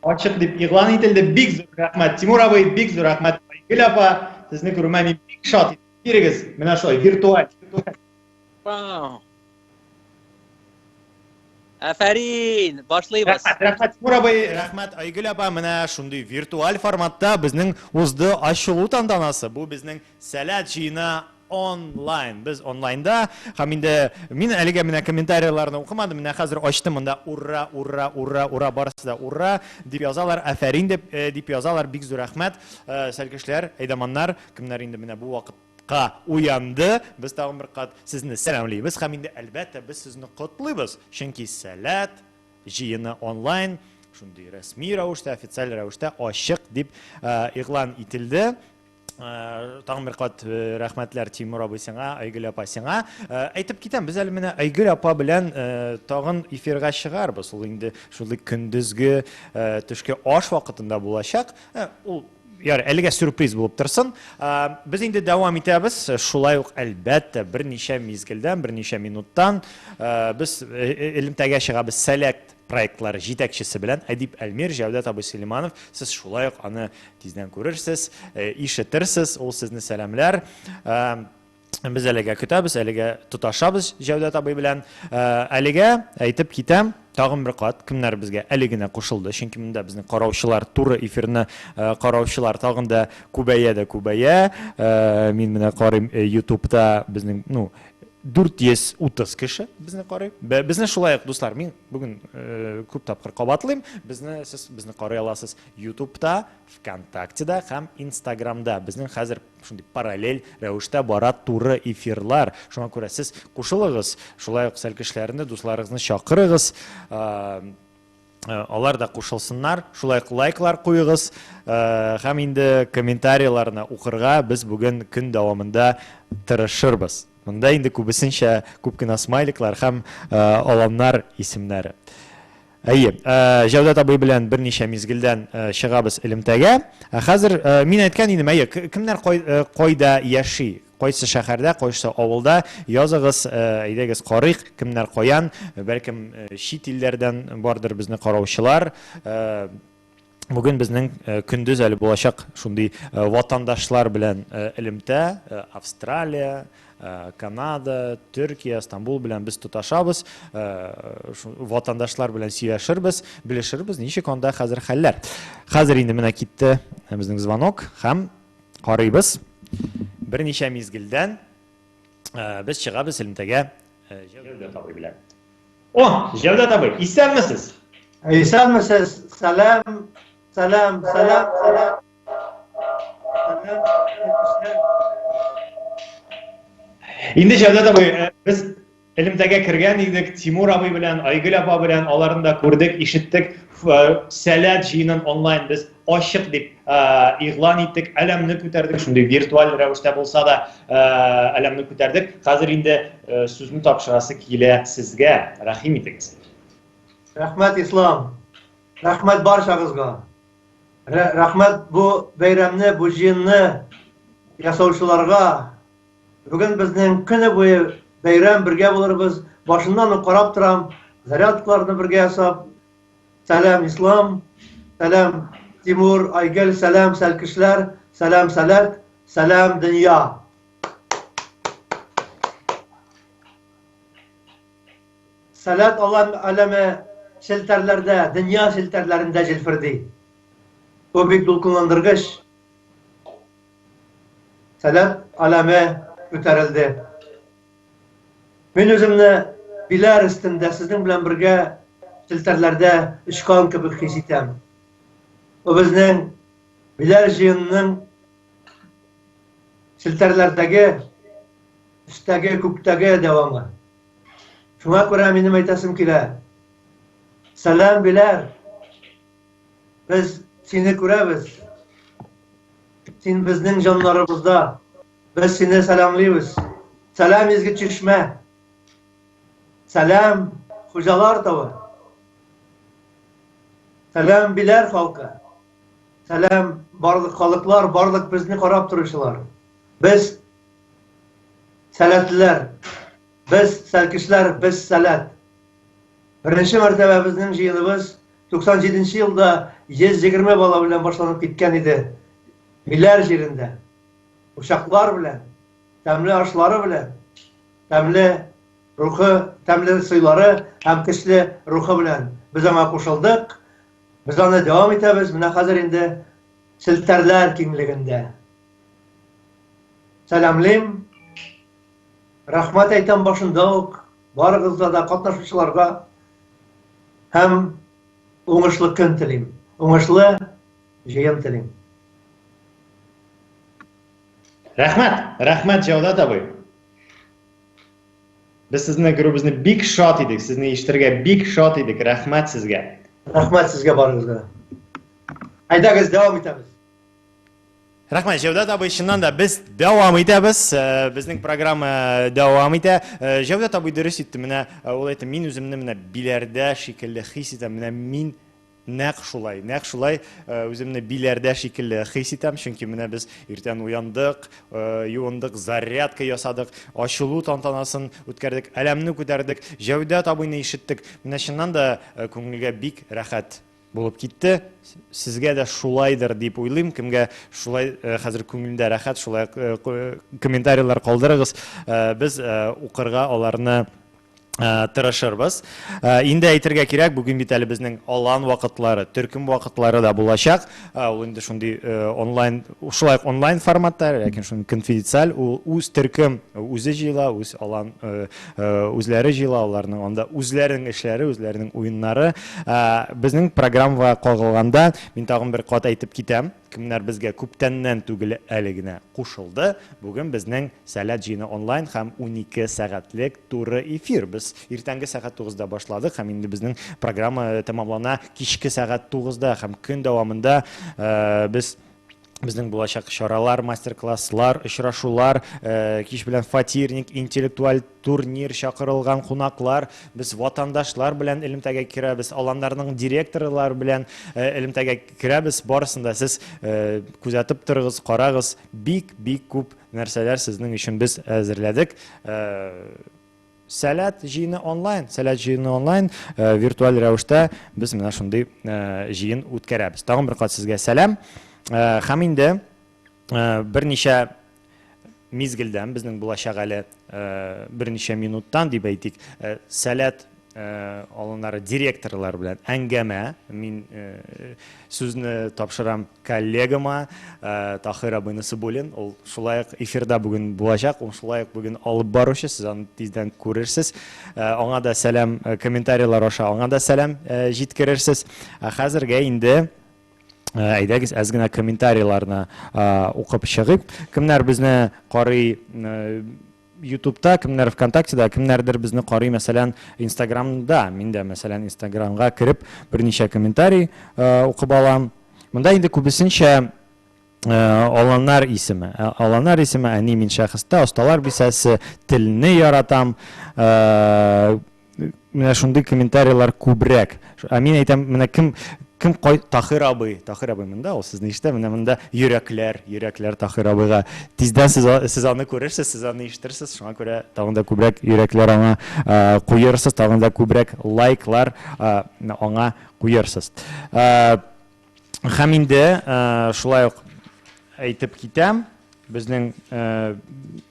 Speaker 7: ачык дип игълан ителде. Бик зур рәхмәт, Тимур абый, бик зур рәхмәт, Айгөл апа. Сезне күрүемә мин бик шат. Бирегез, менә шулай виртуаль.
Speaker 8: Вау! Афәрин! Башлыйбыз.
Speaker 7: Рәхмәт, рәхмәт, Тимур абый,
Speaker 2: рәхмәт, Айгөл апа. Менә шундый виртуаль форматта безнең узды ачылу тантанасы. Бу безнең Сәләт җыены онлайн. Без онлайнда. Һәм инде мин әлегә менә комментарийларны укымадым. Менә хәзер ачтым монда ура, ура, ура, ура, барысы да ура дип язалар, афәрин дип, э, дип язалар. Бик зур рәхмәт. Э, сәлкешләр, әйдаманнар, кемнәр инде менә бу вакыт ка уянды. Без тагын бер кат сезне сәламлибез һәм инде әлбәттә без сезне котлыйбыз. Чөнки Сәләт җыены онлайн шундый рәсми рәвештә, официаль рәвештә ачык дип э, игълан ителде. Э, тагын бер кат э, рәхмәтләр Тимур абый сиңа, Айгөл апа сиңа. Әйтеп китәм, без әле менә Айгөл апа белән тагын эфирга чыгарбыз. Ул инде шундый көндезге төшке аш вакытында булачак. Ул Ярый, әлегә сюрприз булып торсын. Без инде дәвам итәбез. Шулай ук, әлбәттә, берничә мизгелдән, берничә минуттан без элемтәгә чыгабыз Сәләт проектлары җитәкчесе белән Әдип Әлмир, Җәүдәт абый Сөләйманов. Сез шулай ук аны тиздән күрерсез, ишетерсез, ул сезне сәламләр. Без әлегә көтәбез, әлегә тоташабыз Җәүдәт абый белән. Э, әлегә әйтеп китәм, тагын бер кат, кемнәр безгә әле генә кушылды, чөнки монда безнең караучылар, туры эфирны э, караучылар тагын да күбәя дә күбәя. Э, мин менә карыйм YouTube'та безнең, ну, 430 кеше безне карый. Безне шулай ук, дуслар, мин бүген күп тапкыр кабатлыйм, безне сез безне карый аласыз YouTube'та, ВКонтактеда һәм Инстаграмда. Безнең хәзер шундый параллель рәвештә бара туры эфирлар. Шуңа күрә сез кушылыгыз, шулай ук сәлкешләрне, дусларыгызны чакырыгыз. Алар да кушылсыннар, шулай ук лайклар куегыз һәм инде комментарийларны укырга без бүген көн дәвамында тырышырбыз. Монда инде күбесенчә күп кенә смайликлар һәм аланнар исемнәре. Әйе, Җәүдәт абый белән берничә мизгелдән чыгабыз элемтәгә. Ә хәзер мин әйткән идем, әйе, кемнәр кайда яши, кайсы шәһәрдә, кайсы авылда, языгыз, әйдәгез карыйк, кемнәр каян, бәлкем чит илләрдән бардыр безне караучылар. Бүген безнең көндез әле булачак шундый ватандашлар белән элемтә, Австралия, Канада, Төркия, Стамбул белән без тоташабыз, ватандашлар белән сөйләшербез, белешербез, ничек анда хәзер хәлләр. Хәзер инде менә китте безнең звонок һәм карыйбыз. Берничә мизгелдән без чыгабыз элемтәгә Җәүдәт абый белән.
Speaker 7: О, Җәүдәт абый, исәнмесез?
Speaker 10: Исәнмесез. Сәлам, сәлам, сәлам, сәлам. Сәлам.
Speaker 7: Инде Җәүдәт абый, без элемтәгә кергән идек Тимур абый белән, Айгөл апа белән, аларны да күрдек, ишеттек. Сәләт җыенын онлайн без ачык дип игълан иттек, әләмне күтәрдек, шундый виртуаль рәвештә булса да әләмне күтәрдек. Хәзер инде сүзне тапшырасы килә сезгә, рәхим итегез.
Speaker 10: Рәхмәт, Ислам. Рәхмәт барчагызга. Рәхмәт бу бәйрәмне, бу җыенны ясаучыларга. Бүген безнең көне буе бәйрәм, бергә булырбыз. Башыннан ук карап торам, зарядкаларны бергә ясап. Сәлам, Ислам. Сәлам, Тимур, Айгөл, сәлам, сәлкешләр, сәлам, сәләт, сәлам, дөнья. Сәләт алам әләме челтәрләрдә, дөнья челтәрләрендә җилферди. Бу бик дулкынландыргыч. Сәләт аләме күтәрелде. Мин үземне Биләр өстендә сезнең белән бергә челтәрләрдә очкан кебек хис итәм. Бу безнең Биләр җыенының челтәрләрдәге, өстәге, күктәге дәвамы. Шуңа күрә минем әйтәсем килә. Сәлам, Биләр! Без сине күрәбез. Син безнең җаннарыбызда. Без сине сәламлибез. Сәлам, изге чишмә. Сәлам, хуҗалар тавы. Сәлам, Биләр халкы. Сәлам, барлык халыклар, барлык безне карап торучылар. Без сәләтлеләр. Без сәлкешләр, без сәләт. Беренче мәртәбә безнең җыеныбыз 97 нче елда 120 бала белән башланып киткән иде. Биләр җирендә. Учаклар белән, тәмле ашлары белән, тәмле рухы, тәмле сыйлары һәм көчле рухы белән без аңа кушылдык. Без аны дәвам итәбез. Менә хәзер инде челтәрләр киңлегендә. Сәламлим. Рәхмәт әйтәм башында ук барыгызга да катнашучыларга һәм уңышлы көн телим. Уңышлы җыен телим.
Speaker 2: Рәхмәт, рәхмәт Җәүдәт абый. Без сезне күрүебезне бик шат идек, сезне ишетергә бик шат идек. Рәхмәт сезгә.
Speaker 10: Рәхмәт сезгә барыгызга. Әйдәгез, дәвам итәбез.
Speaker 2: Рәхмәт, Җәүдәт абый, чыннан да без дәвам итәбез. Э, безнең программа дәвам итә. Э, Җәүдәт абый дөрес итте. Менә э, ул әйтте, мин үземне менә Биләрдә шикелле хис итәм. Менә мин нәкъ шулай, нәкъ шулай үземне Биләрдә шикелле хис итәм, чөнки менә без иртән уяндык, юындык, зарядка ясадык, ачылу тантанасын үткәрдек, әләмне күтәрдек, Җәүдәт абыйны ишеттек. Менә чыннан да күңелгә бик рәхәт. Булып китте. Сезгә дә шулайдыр дип уйлыйм. Кемгә шулай э, хәзер күңелендә рәхәт, шулай э, комментарийлар калдырыгыз. Э, без укырга аларны тырышырбыз. Инде әйтергә кирәк, бүген бит әле безнең алан вакытлары, төркем вакытлары да булачак. Ул инде шундый онлайн, шулай ук онлайн форматта, ләкин шундый конфиденциаль, ул үз төркем үзе җыела, үз алан Үзләре җыела аларның, анда үзләренең эшләре, үзләренең уеннары. Безнең программага кагылганда, мин тагын бер кат әйтеп китәм, кемнәр безгә күптәннән түгел әле генә кушылды, бүген безнең Сәләт җыены онлайн һәм 12 сәгатьлек туры эфир. Без иртәнге сәгать 9-да башладык һәм инде безнең программа тәмамлана кичке сәгать 9-да һәм көн дәвамында без Безнең булачак чаралар, мастер-класслар, очрашулар, э, кич белән фатирник, интеллектуаль турнир чакырылган кунаклар, без ватандашлар белән элемтәгә керәбез, аланнарның директорлары белән э, элемтәгә керәбез. Барысын да сез э, күзәтеп торыгыз, карагыз. Бик-бик күп нәрсәләр сезнең өчен без әзерләдек. Сәләт җыены онлайн, Сәләт җыены онлайн, э, виртуаль рәвештә без менә шундый э, җыен үткәрәбез. Тагын бер кат сезгә сәлам. Э, һәм инде берничә мизгелдән безнең булачак әле берничә минуттан дип әйтик, Сәләт алыннары директорлар белән әңгәмә. Мин сүзне тапшырам коллегама э, Тахир абый Насыбуллин. Ул шулай ук эфирда бүген булачак, ул шулай ук бүген алып баручы, сез аны тиздән күрерсез. Э, аңа да сәлам э, комментарийлар аша аңа да сәлам җиткерерсез. Ә хәзергә инде әйдәгез әз генә комментарийларны укып чыгыйк. Кемнәр безне карый Ютубта, кемнәр ВКонтактеда, кемнәрдер безне карый, мәсәлән, Инстаграмда. Мин дә, мәсәлән, Инстаграмга кереп берничә комментарий э, укып алам. Монда инде күбесенчә э, аланнар исеме. Э, аланнар исеме, әни мин шәхестә, осталар бисәсе, телне яратам. Менә шундый комментарийлар күбрәк. Ә мин әйтәм, менә кем кем кай Тахир абый, Тахир абый монда, ул сезне ишетә, менә монда йөрәкләр, йөрәкләр Тахир абыйга. Тиздән сез сез аны күрерсез, сез аны ишетерсез, шуңа күрә тагын да күбрәк йөрәкләр аңа куерсыз, тагын да күбрәк лайклар аңа куерсыз. Һәм инде шулай ук әйтеп китәм, Безнең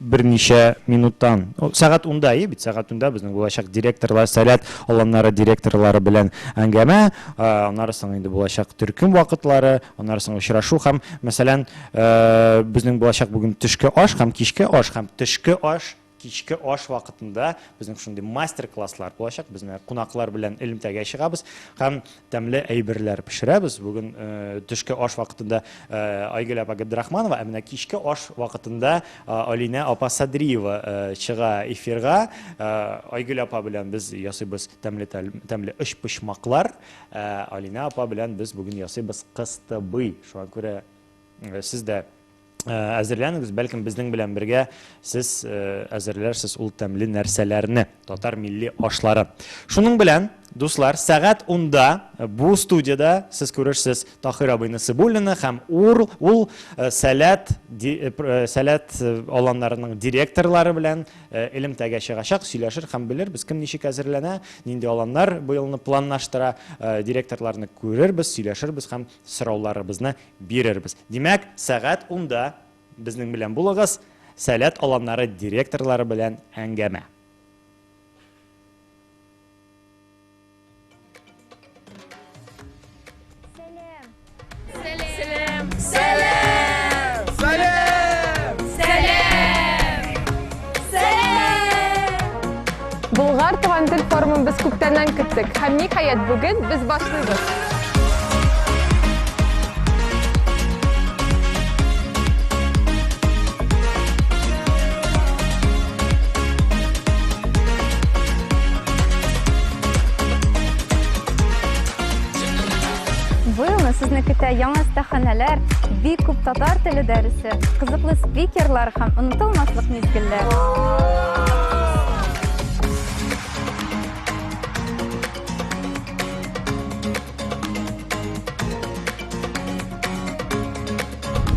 Speaker 2: берничә минуттан, сәгать унда, әйе бит, сәгать унда безнең булачак директорлар, Сәләт аланнары директорлары белән әңгәмә, аннары соң инде булачак төркем вакытлары, аннары соң очрашу һәм, мәсәлән, безнең булачак бүген төшке аш һәм кичке аш һәм төшке аш Кичке аш вакытында безнең шундый мастер-класслар булачак. Без менә кунаклар белән элемтәгә чыгабыз һәм тәмле әйберләр пешерәбез. Бүген төшке аш вакытында Айгөл апа Габдрахманова, ә менә кичке аш вакытында Алинә апа Садриева чыга эфирга. Айгөл апа белән без ясыйбыз тәмле тәмле өчпочмаклар. Ә Алинә апа белән без бүген ясыйбыз кыстыбый. Шуңа күрә сез дә әзерләнегез, бәлкем безнең белән бергә сез әзерләрсез ул тәмле нәрсәләрне, татар милли ашлары. Шуның белән, дуслар, сәгать 10-да бу студиядә сез күрерсез Таһир абый Насыйбуллинны һәм ур, ул Сәләт, Сәләт аланнарының директорлары белән элемтәгә чыгачак, сөйләшер һәм белербез, кем ничек әзерләнә, нинди аланнар быелны планлаштыра, директорларны күрербез, сөйләшербез һәм сорауларыбызны бирербез. Димәк, сәгать унда безнең белән булыгыз, Сәләт аланнары директорлары белән әңгәмә.
Speaker 11: Сәлам! Сәлам! Сәлам!
Speaker 6: Сәлам!
Speaker 11: Сәлам! Сәлам!
Speaker 12: Болгар туган тел форумын без күптәннән көттек һәм ниһаять бүген без башлыйбыз.
Speaker 13: Бу елны сезне көтә яңа остаханәләр, бик күп татар теле дәресе, кызыклы спикерлар һәм онытылмаслык мизгелләр.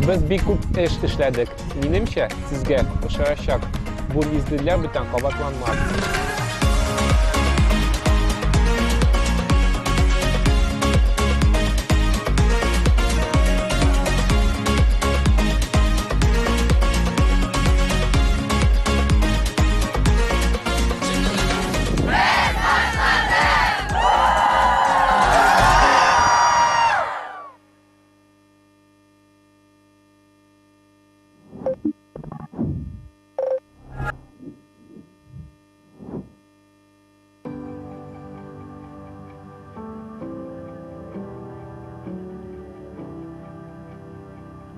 Speaker 14: Без бик күп эш эшләдек. Минемчә, сезгә ошаячак. Бу мизгелләр бүтән кабатланмас.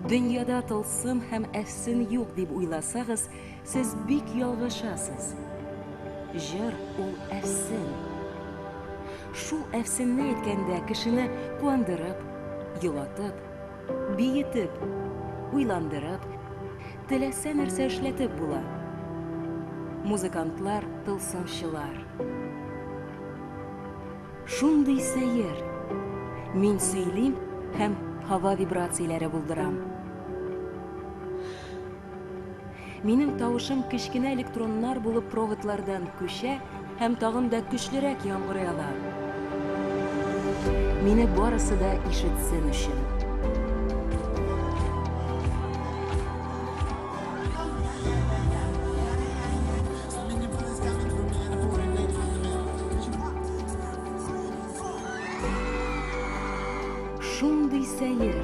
Speaker 15: Дөньяда тылсым һәм әфсен юк дип уйласагыз, сез бик ялгышасыз. Җыр ул әфсен. Шул әфсенне әйткәндә кешене куандырып, елатып, биетеп, уйландырып, теләсә нәрсә эшләтеп була. Музыкантлар, тылсымчылар. Шундый сәер. Мин сөйлим һәм һава вибрацияләре булдырам. Минем тавышым кечкенә электроннар булып проводлардан күчә һәм тагын да көчлерәк яңгырый ала. Мине барысы да ишетсен өчен. Шундый сәер.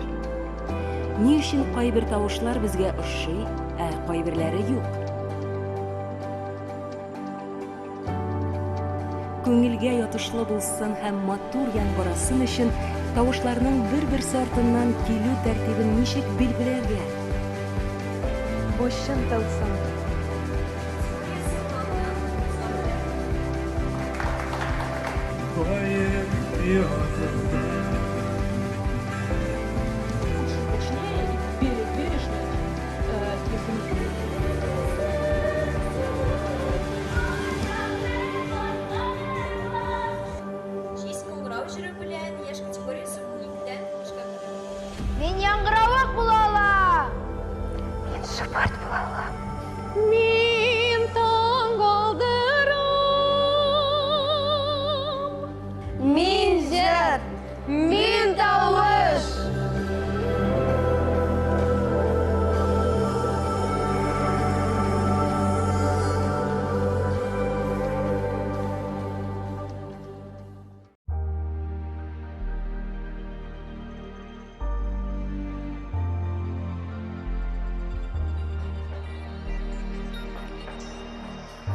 Speaker 15: Ни өчен кайбер тавышлар безгә ошый, ә кайберләре юк? Күңелгә ятышлы булсын һәм матур яңгырасын өчен тавышларның бер-берсе артыннан килү тәртибен ничек билгеләргә?
Speaker 12: Бу чын тылсым.
Speaker 11: Җиз кыңгырау җыры белән яшь категориясе уникедән унбишкә кадәр.
Speaker 13: Мин яңгыравык була алам! Мин шыпырт була алам!
Speaker 3: Мин таң алдырам.
Speaker 13: Мин җыр! Мин тавыш!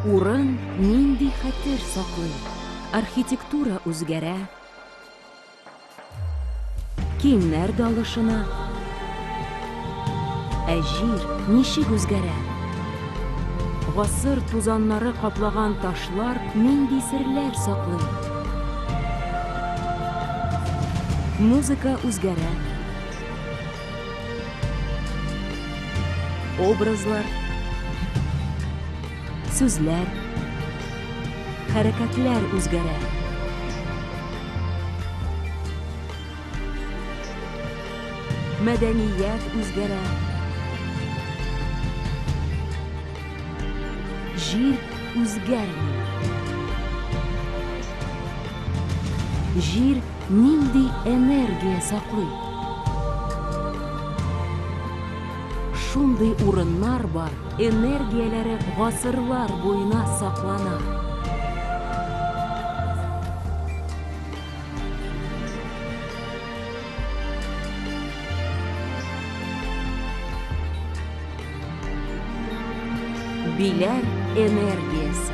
Speaker 15: Урын нинди хәтер саклый? Архитектура үзгәрә. Киемнәр дә алышына. Ә җир ничек үзгәрә? Гасыр тузаннары каплаган ташлар нинди серләр саклый? Музыка үзгәрә. Образлар, сүзләр, хәрәкәтләр үзгәрә. Мәдәният үзгәрә. Җир үзгәрми. Җир нинди энергия саклый? Шундый урыннар бар, энергияләре гасырлар буена саклана. Биләр энергиясе.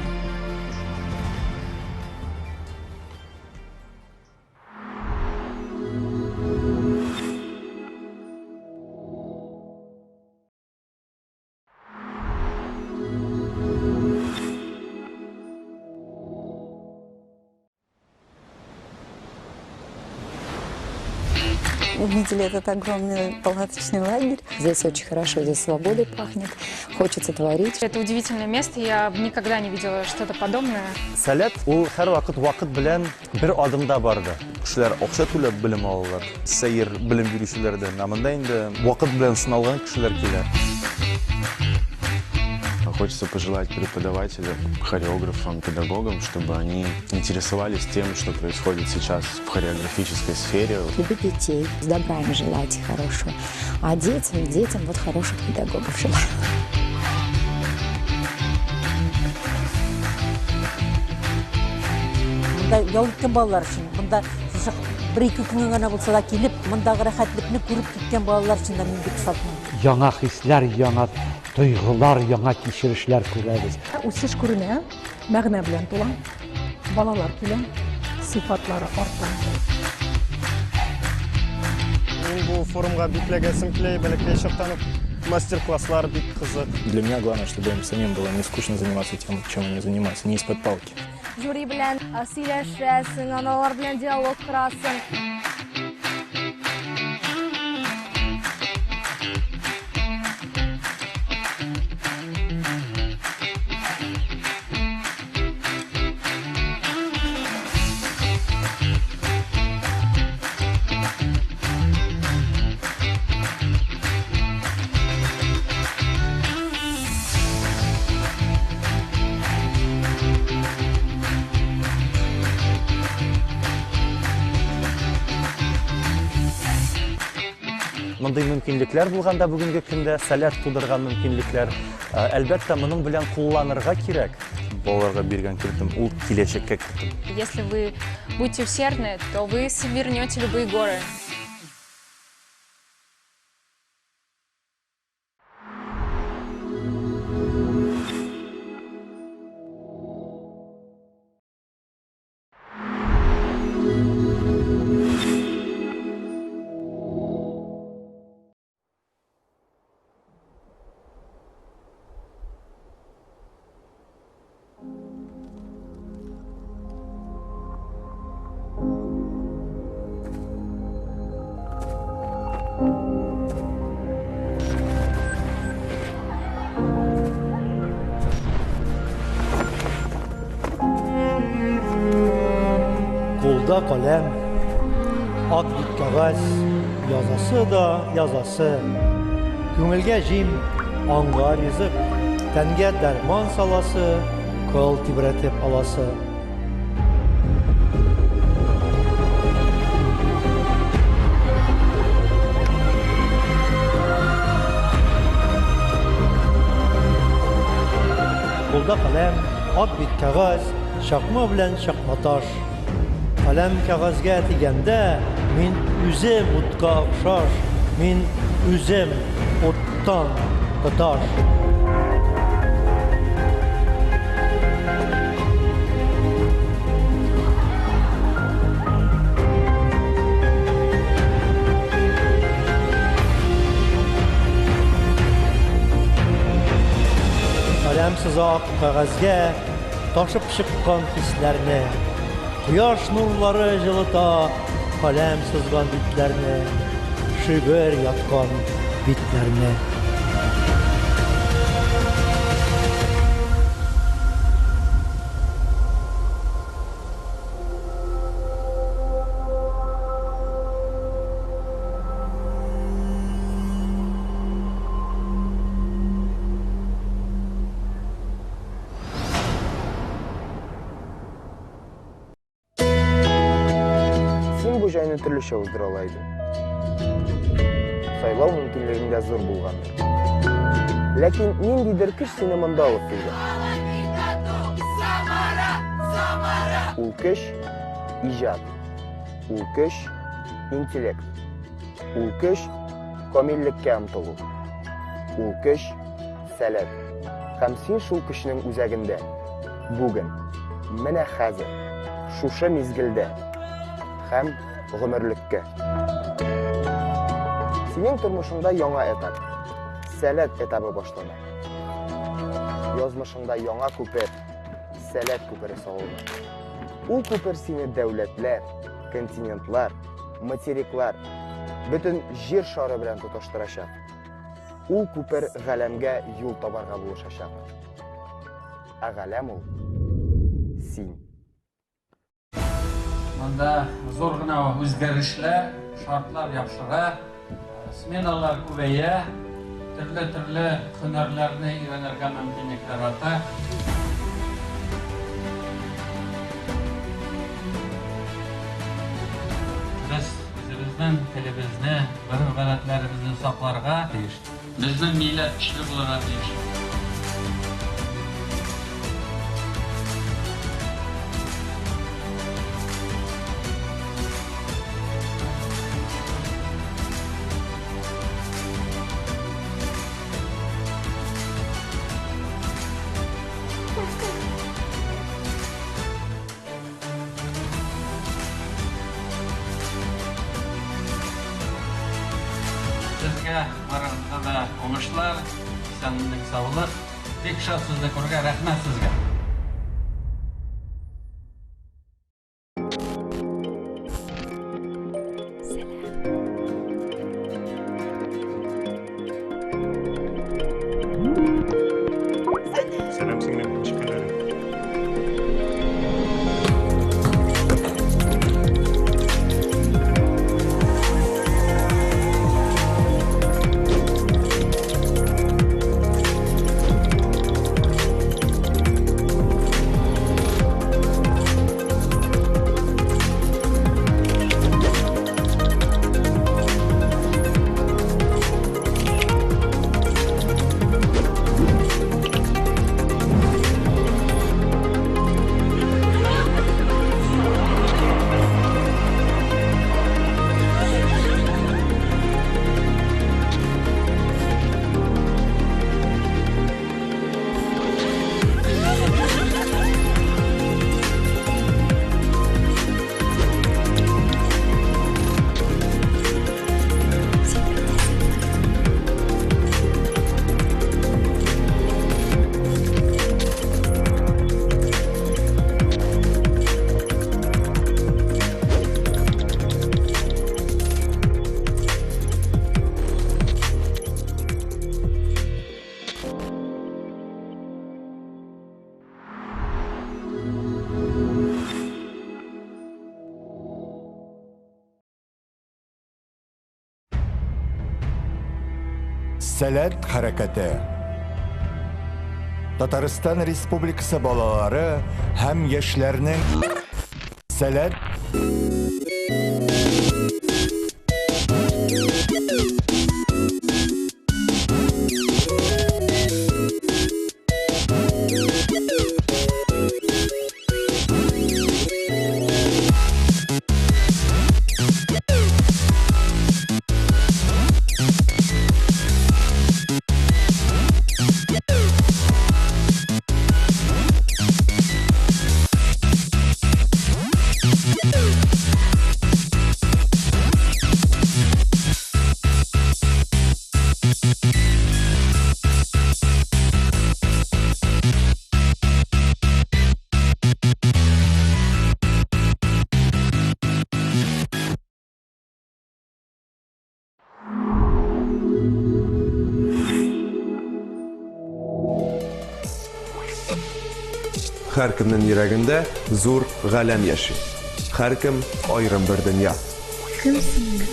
Speaker 16: Увидели этот огромный палаточный лагерь. Здесь очень хорошо, здесь свободой пахнет, хочется творить.
Speaker 12: Это удивительное место, я никогда не видела что-то подобное.
Speaker 17: Сәләт ул һәрвакыт вакыт белән бер адымда барды.
Speaker 18: Кешеләр акча түләп белем алалар. Сәер белем бирүчеләрдән. Ә монда инде вакыт белән сыналган кешеләр килә.
Speaker 19: Хочется пожелать преподавателям, хореографам, педагогам, чтобы они интересовались тем, что происходит сейчас в хореографической сфере.
Speaker 16: Любить детей, добра им желать хорошего. А детям, детям вот хороших педагогов желаю.
Speaker 20: Монда ял иткән балалар өчен, монда шушы бер-ике көнгә генә булса да килеп, мондагы рәхәтлекне күреп киткән балалар өчен дә мин бик шатмын.
Speaker 21: Яңа хисләр, яңа тойгылар, яңа кичерешләр күрәбез.
Speaker 22: Үсеш күренә, мәгънә белән тула. Балалар килә, сыйфатлары арта.
Speaker 23: Мин бу форумга бик эләгәсем килә, бәләкәй чактан ук мастер-класслар бик кызык.
Speaker 24: Для меня главное, чтобы им самим было не скучно заниматься тем, чем они занимаются, не из-под палки.
Speaker 11: Жюри белән сөйләшәсең, аналар белән диалог корасың.
Speaker 17: Мондый мөмкинлекләр булганда бүгенге көндә Сәләт тудырган мөмкинлекләр, әлбәттә, моның белән кулланырга кирәк.
Speaker 18: Балаларга биргән кертем ул киләчәккә кертем.
Speaker 12: Если вы будете усердны, то вы свернете любые горы.
Speaker 10: Кулда каләм, ак бит кәгазь, язасы да язасы. Күңелгә җим, аңга ризык, тәнгә дәрман саласы, кыл тибрәтеп аласы. Кулда каләм, ак бит кәгазь, чакма белән чакматаш. Каләм кәгазьгә тигәндә, мин үзем утка охшаш, мин үзем уттан тоташ.
Speaker 1: сыза ак кәгазьгә ташып чыккан хисләрне. Кояш нурлары җылыта каләм сызган битләрне, шигырь яткан битләрне.
Speaker 4: Син бу җайны төрлечә уздыра ала идең. Сайлау мөмкинлегең дә зур булгандыр. Ләкин ниндидер көч сине монда алып килгән. Ул көч иҗат. Ул көч интеллект. Ул көч камиллеккә омтылу. Ул көч сәләт. Һәм син шул көчнең үзәгендә. Бүген. Менә хәзер. Шушы мизгелдә. Һәм гомерлеккә. Синең тормышыңда яңа этап. Сәләт этабы башлана. Язмышыңда яңа күпер, сәләт күпере салына. Ул күпер сине дәүләтләр, континентлар, материклар, бөтен җир шары белән тоташтырачак. Ул күпер галәмгә юл табарга булышачак. Ә галәм ул син.
Speaker 5: Монда зур гына үзгәрешләр, шартлар яхшыра, сменалар күбәя, төрле-төрле һөнәрләрне өйрәнергә мөмкинлекләр арта. Без үзебезнең телебезне, гореф-гадәтләребезне сакларга тиеш. Безнең милләт көчле булырга тиеш. Сезгә барыгызга да уңышлар, исәнлек, саулык. Бик шат сезне күрергә, рәхмәт сезгә.
Speaker 6: Сәлам, сеңлем, ничек хәлләрең?
Speaker 9: Сәләт хәрәкәте. Татарстан Республикасы балалары һәм яшьләрнең Сәләт
Speaker 2: Һәркемнең йөрәгендә зур галәм яши. Һәркем аерым бер дөнья.
Speaker 7: Кем син?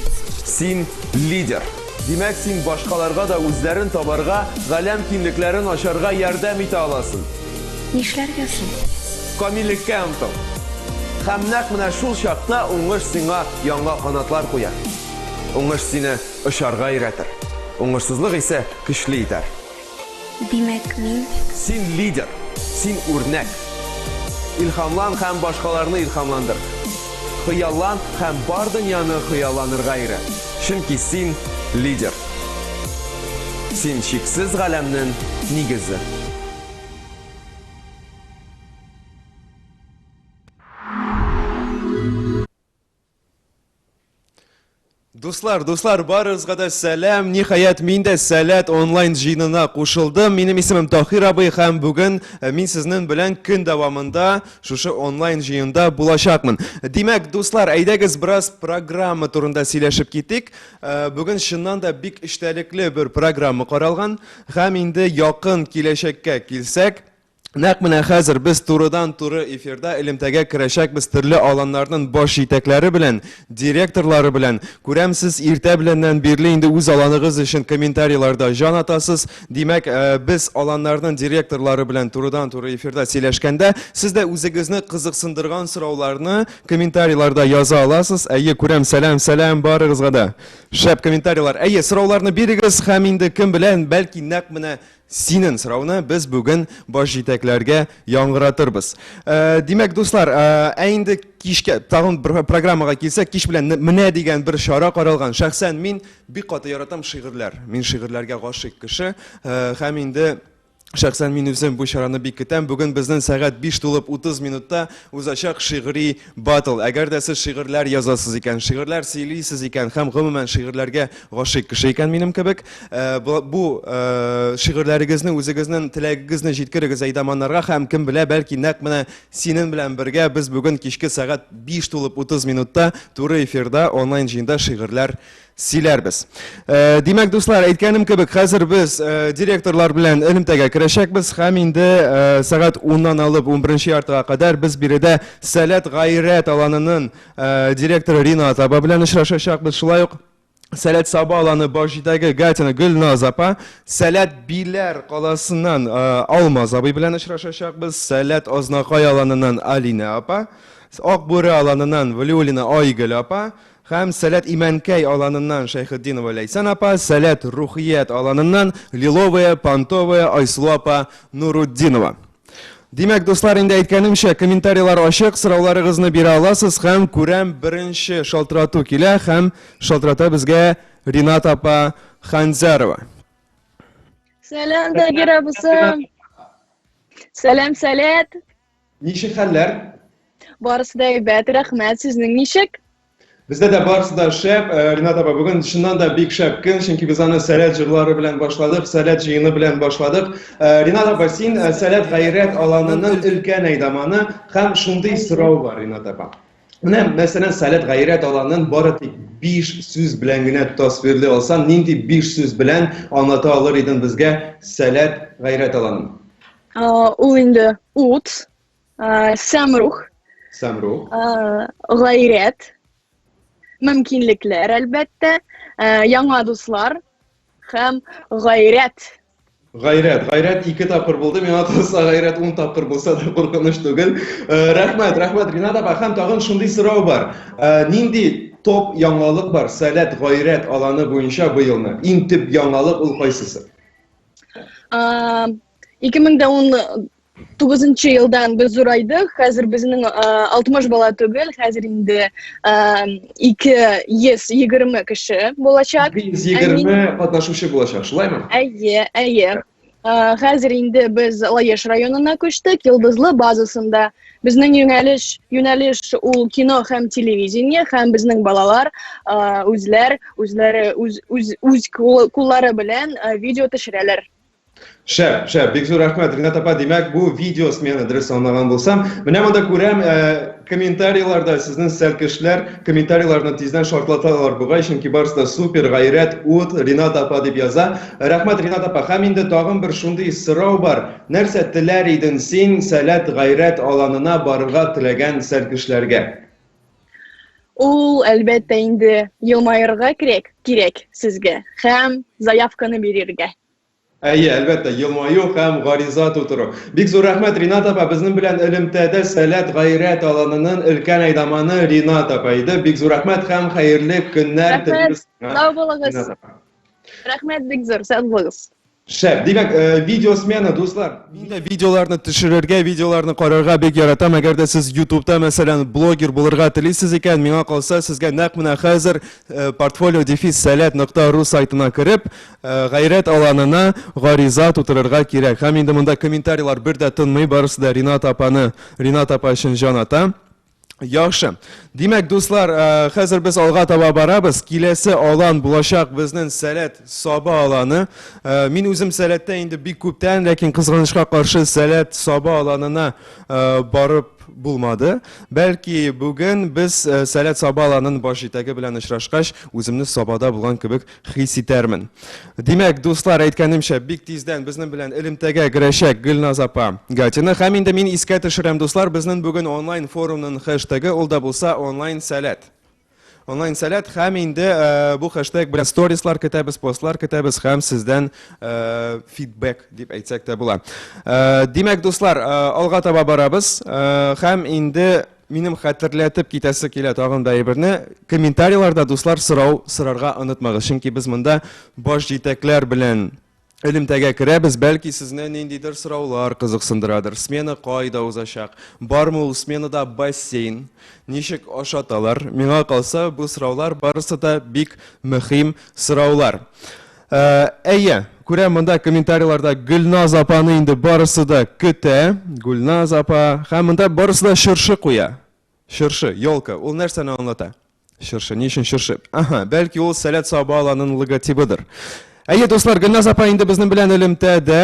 Speaker 2: Син лидер. Димәк, син башкаларга да үзләрен табарга, галәм киңлекләрен ачарга ярдәм итә аласың.
Speaker 7: Нишләргә соң?
Speaker 2: Камиллеккә омтыл. Һәм нәкъ менә шул чакта уңыш сиңа яңа канатлар куяр. Уңыш сине очарга өйрәтер. Уңышсызлык исә көчле итәр.
Speaker 7: Димәк, мин.
Speaker 2: Син лидер, син үрнәк. Илһамлан һәм башкаларны илһамландыр. Хыяллан һәм бар дөньяны хыялланырга өйрәт. Чөнки син лидер. Син чиксез галәмнең нигезе. Дуслар, дуслар, барыгызга да сәлам. Ниһаять, мин дә Сәләт онлайн җыенына кушылдым. Минем исемем Тахир абый һәм бүген э, мин сезнең белән көн дәвамында шушы онлайн җыенда булачакмын. Димәк, дуслар, әйдәгез бераз программа турында сөйләшеп китик. Э, бүген чыннан да бик эчтәлекле бер программа каралган һәм инде якын киләчәккә килсәк, Нәкъ менә хәзер без турыдан-туры эфирда элемтәгә керәчәкбез төрле аланнарның баш җитәкләре белән, директорлары белән. Күрәм, сез иртә беләннән бирле инде үз аланыгыз өчен комментарийларда җан атасыз. Димәк, э, без аланнарның директорлары белән турыдан-туры эфирда сөйләшкәндә, сез дә үзегезне кызыксындырган сорауларны комментарийларда яза аласыз. Әйе, күрәм, сәлам, сәлам барыгызга да. Шәп комментарийлар. Әйе, сорауларны бирегез һәм инде кем белән, бәлки нәкъ менә Синен сорауны без бүген баш җитәкләргә яңгыратырбыз. Э, димәк, дуслар, э, ә инде кичкә тагын бер программага килсәк, кич белән менә дигән бер чара каралган. Шәхсән мин бик каты яратам шигырьләр. Мин шигырьләргә гашыйк кеше. Э, һәм инде Шәхсән мин үзем бу чараны бик көтәм. Бүген безнең сәгать 5 тулып 30 минутта узачак шигъри батл. Әгәр дә сез шигырьләр язасыз икән, шигырьләр сөйлисез икән һәм гомумән шигырьләргә гашыйк кеше икән минем кебек, Э, бу э, шигырьләрегезне үзегезнең теләгегезне җиткерегез әйдаманнарга һәм кем белә, бәлки нәкъ менә синең белән бергә без бүген кичке сәгать 5 тулып 30 минутта туры эфирда онлайн җыенда шигырьләр сөйләрбез. Э, димәк, дуслар, әйткәнем кебек, хәзер без директорлар белән элемтәгә керәчәкбез һәм инде сәгать 10-нан алып 11 яртыга кадәр без биредә Сәләт Гайрәт аланының директоры Рина Атаба белән очрашачакбыз. Шулай ук Сәләт Саба аланы баш җитәге Гатина Гөлназ апа, Сәләт Биләр каласыннан э, Алмаз абый белән очрашачакбыз, Сәләт Азнакай аланыннан Алинә апа, Ак Бүре аланыннан Валиуллина Айгөл апа һәм Сәләт Имәнкәй аланыннан Шәйхетдинова Ләйсән апа, Сәләт Рухият аланыннан Лиловая Понтовая Айсылу апа Нурутдинова. Димәк, дуслар, инде әйткәнемчә, комментарийлар ачык, сорауларыгызны бирә аласыз һәм күрәм беренче шалтырату килә һәм шалтырата безгә Ринат апа Ханзарова.
Speaker 8: Сәлам, Тагир абысым. Сәлам, сәләт.
Speaker 2: Ничек хәлләр?
Speaker 8: Барысы да әйбәт, рәхмәт. Сезнең ничек?
Speaker 2: Бездә дә барысы да шәп. Э, Ринат апа, бүген чыннан да бик шәп көн, чөнки без аны Сәләт җырлары белән башладык, Сәләт җыены белән башладык. Э, Ринат апа, син э, Сәләт гайрәт аланының өлкән әйдаманы һәм шундый сорау бар, Ринат апа. Менә, мәсәлән, Сәләт гайрәт аланын бары тик 5 сүз белән генә тасвирлый алсаң, нинди 5 сүз белән аңлата алыр идең безгә Сәләт гайрәт аланын?
Speaker 8: Ул инде ут, Сәмрух.
Speaker 2: Сәмрух.
Speaker 8: Гайрәт. Мөмкинлекләр, әлбәттә. Яңа дуслар һәм гайрәт.
Speaker 2: Гайрәт, гайрәт ике тапкыр булды, миңа калса гайрәт ун тапкыр булса да куркыныч түгел. Рәхмәт, рәхмәт, Ринат апа. Һәм тагын шундый сорау бар. Нинди топ яңалык бар Сәләт гайрәт аланы буенча быелны? Иң төп яңалык ул кайсысы?
Speaker 8: 2010 тугызынчы елдан без зурайдык хәзер безнең 60 бала түгел хәзер инде 220 кеше булачак
Speaker 2: 220 катнашучы булачак шулаймы
Speaker 8: әйе әйе хәзер инде без Лаеш районына күчтек Йолдызлы базасында безнең юнәлеш юнәлеш ул кино һәм телевидение һәм безнең балалар үзләр үзләре үз үз үз куллары белән видео төшерәләр.
Speaker 2: Шәп, шәп, бик зур рәхмәт, Ринат апа. Димәк, бу видео смена дөрес аңлаган булсам. Менә монда күрәм, э, комментарийларда сезнең сәлкешләр комментарийларны тиздән шартлаталар бугай, чөнки барысы да супер, гайрәт, ут, Ринат апа дип яза. Рәхмәт, Ринат апа. Һәм инде тагын бер шундый сорау бар. Нәрсә теләр идең син Сәләт гайрәт аланына барырга теләгән сәлкешләргә?
Speaker 8: Ул, әлбәттә, инде елмаерга кирәк, кирәк сезгә һәм заявканы бирергә.
Speaker 2: Әйе, әлбәттә, елмаю һәм гариза тутыру. Бик зур рәхмәт, Ринат апа. Безнең белән элемтәдә Сәләт Гайрәт аланының өлкән әйдаманы Ринат апа иде. Бик зур рәхмәт һәм хәерле көннәр
Speaker 8: телибез. Сау булыгыз. Рәхмәт бик зур, сау булыгыз.
Speaker 2: Шәп. Димәк, э, видеосмена, дуслар. Мин дә видеоларны төшерергә, видеоларны карарга бик яратам. Әгәр дә сез YouTube'та, мәсәлән, блогер булырга телисез икән, миңа калса, сезгә нәкъ менә хәзер э, портфолио дефис сәләт нокта ру сайтына кереп, Э, гайрәт аланына гариза тутырырга кирәк. Һәм инде монда комментарийлар бер дә тынмый, барысы да Ринат апаны, Ринат апа өчен җан ата. Яхшы. Димәк, дуслар, э, хәзер без алга таба барабыз. Киләсе алан булачак безнең Сәләт Саба аланы. Э, мин үзем Сәләттә инде бик күптән, ләкин кызганычка каршы Сәләт Саба аланына барып булмады. Бәлки бүген без Сәләт Саба аланын баш җитәге белән очрашкач, үземне Сабада булган кебек хис итәрмен. Димәк, дуслар, әйткәнемчә, бик тиздән безнең белән элемтәгә керәчәк Гөлназ апа Гатина. Һәм инде мин искә төшерәм, дуслар, безнең бүген онлайн форумның хэштегы ул да булса онлайн сәләт. Онлайн сәләт һәм инде э, бу хэштег белән сторислар көтәбез, постлар көтәбез һәм сездән э, фидбэк дип әйтсәк тә була. Э, димәк, дуслар, э, алга таба барабыз э, һәм инде Минем хәтерләтеп китәсе килә тагын да әйберне. Комментарийларда, дуслар, сорау сорарга онытмагыз. Чөнки без монда баш җитәкләр белән элемтәгә керәбез. Бәлки сезне ниндидер сораулар кызыксындырадыр. Смена кайда узачак? Бармы ул сменада бассейн? Ничек ашаталар? Миңа калса, бу сораулар барысы да бик мөһим сораулар. Э, әйе, күрәм монда комментарийларда Гөлназ апаны инде барысы да көтә. Гөлназ апа һәм монда барысы да чыршы куя. Чыршы, елка. Ул нәрсәне аңлата? Чыршы, ни өчен чыршы? Аһа, бәлки ул Сәләт Саба аланының логотибыдыр. Әйе, дуслар, Гөлназ апа инде безнең белән элемтәдә.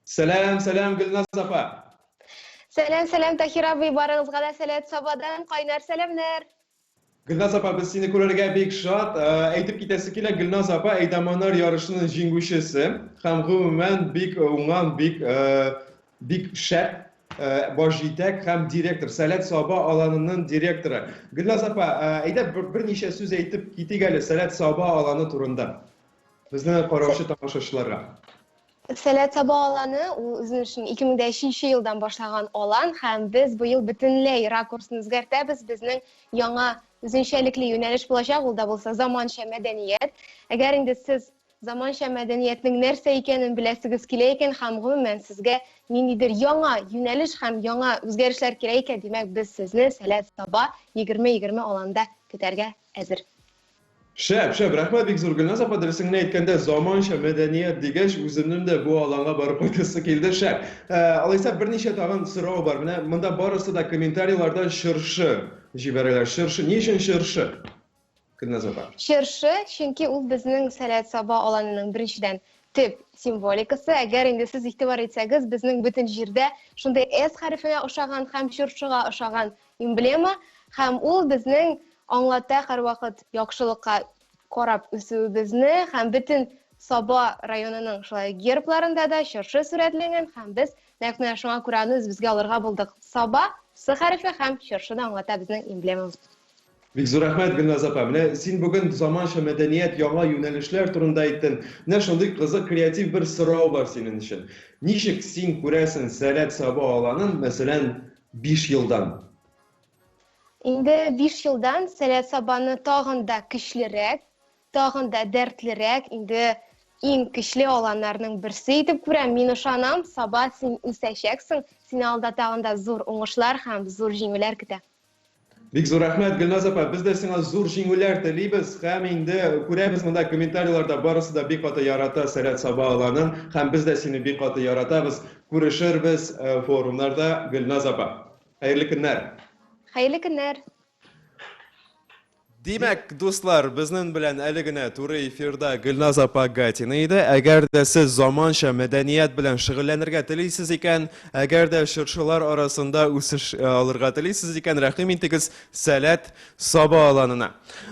Speaker 2: Сәлам, сәлам, Гөлназ апа.
Speaker 12: Сәлам, сәлам, Тахир абый, барыгызга да Сәләт Сабадан кайнар сәламнәр.
Speaker 2: Гөлназ апа, без сине күрергә бик шат. Э, әйтеп китәсе килә, Гөлназ апа әйдаманнар ярышының җиңүчесе һәм гомумән бик уңган, бик э, бик шәп э, баш җитәк һәм директор, Сәләт Саба аланының директоры. Гөлназ апа, әйдә берничә сүз әйтеп китик әле Сәләт Саба аланы турында. Безне караучы тамашачыларга.
Speaker 12: Сәләт Саба аланы ул үзенең эшен 2003 елдан башлаган алан һәм без быел бөтенләй ракурсын үзгәртәбез. Безнең яңа үзенчәлекле юнәлеш булачак, ул да булса заманча мәдәният. Әгәр инде сез заманча мәдәниятнең нәрсә икәнен беләсегез килә икән һәм гомумән сезгә ниндидер яңа юнәлеш һәм яңа үзгәрешләр кирәк икән, димәк, без сезне Сәләт Саба 2020 аланында көтәргә әзер.
Speaker 2: Шәп, шәп, рәхмәт бик зур, Гөлназ апа, дөресен генә әйткәндә, заманча мәдәният дигәч, үземнең дә бу аланга барып кайтасы килде, шәп. Ә, алайса берничә тагын сорау бар. Менә монда барысы да комментарийларда чыршы җибәрәләр. Чыршы, ни өчен чыршы? Гөлназ апа.
Speaker 12: Чыршы, чөнки ул безнең Сәләт Саба аланының беренчедән төп символикасы. Әгәр инде сез игътибар итсәгез, безнең бөтен җирдә шундый S хәрефенә ошаган һәм чыршыга ошаган эмблема һәм ул безнең аңлата һәрвакыт яхшылыкка карап үсүебезне һәм бөтен Саба районының шулай гербларында да чыршы сурәтләнгән һәм без нәкъ менә шуңа күрә аны үзебезгә алырга булдык. Саба, С хәрефе һәм чыршы да аңлата безнең эмблемабыз.
Speaker 2: Бик зур рәхмәт, Гөлназ апа. Менә син бүген заманча мәдәният, яңа юнәлешләр турында әйттең. Менә шундый кызык, креатив бер сорау бар синең өчен. Ничек син күрәсең Сәләт Саба аланын, мәсәлән, 5 елдан?
Speaker 12: Инде 5 елдан Сәләт Сабаны тагын да көчлерәк, тагын да дәртлерәк, инде иң көчле аланнарның берсе итеп күрәм. Мин ышанам, Саба, син үсәчәксең, сине алда тагын да зур уңышлар һәм зур җиңүләр көтә.
Speaker 2: Бик зур рәхмәт, Гөлназ апа. Без дә сиңа зур җиңүләр телибез һәм инде күрәбез монда комментарийларда барысы да бик каты ярата Сәләт Саба аланын һәм без дә сине бик каты яратабыз. Күрешербез э, форумнарда, Гөлназ апа. Хәерле көннәр.
Speaker 12: Хәерле көннәр.
Speaker 2: Димәк, дуслар, безнең белән әле генә туры эфирда Гөлназ апа Гатина иде. Әгәр дә сез заманча мәдәният белән шөгыльләнергә телисез икән, әгәр дә чыршылар арасында үсеш э, алырга телисез икән, рәхим итегез Сәләт Саба аланына.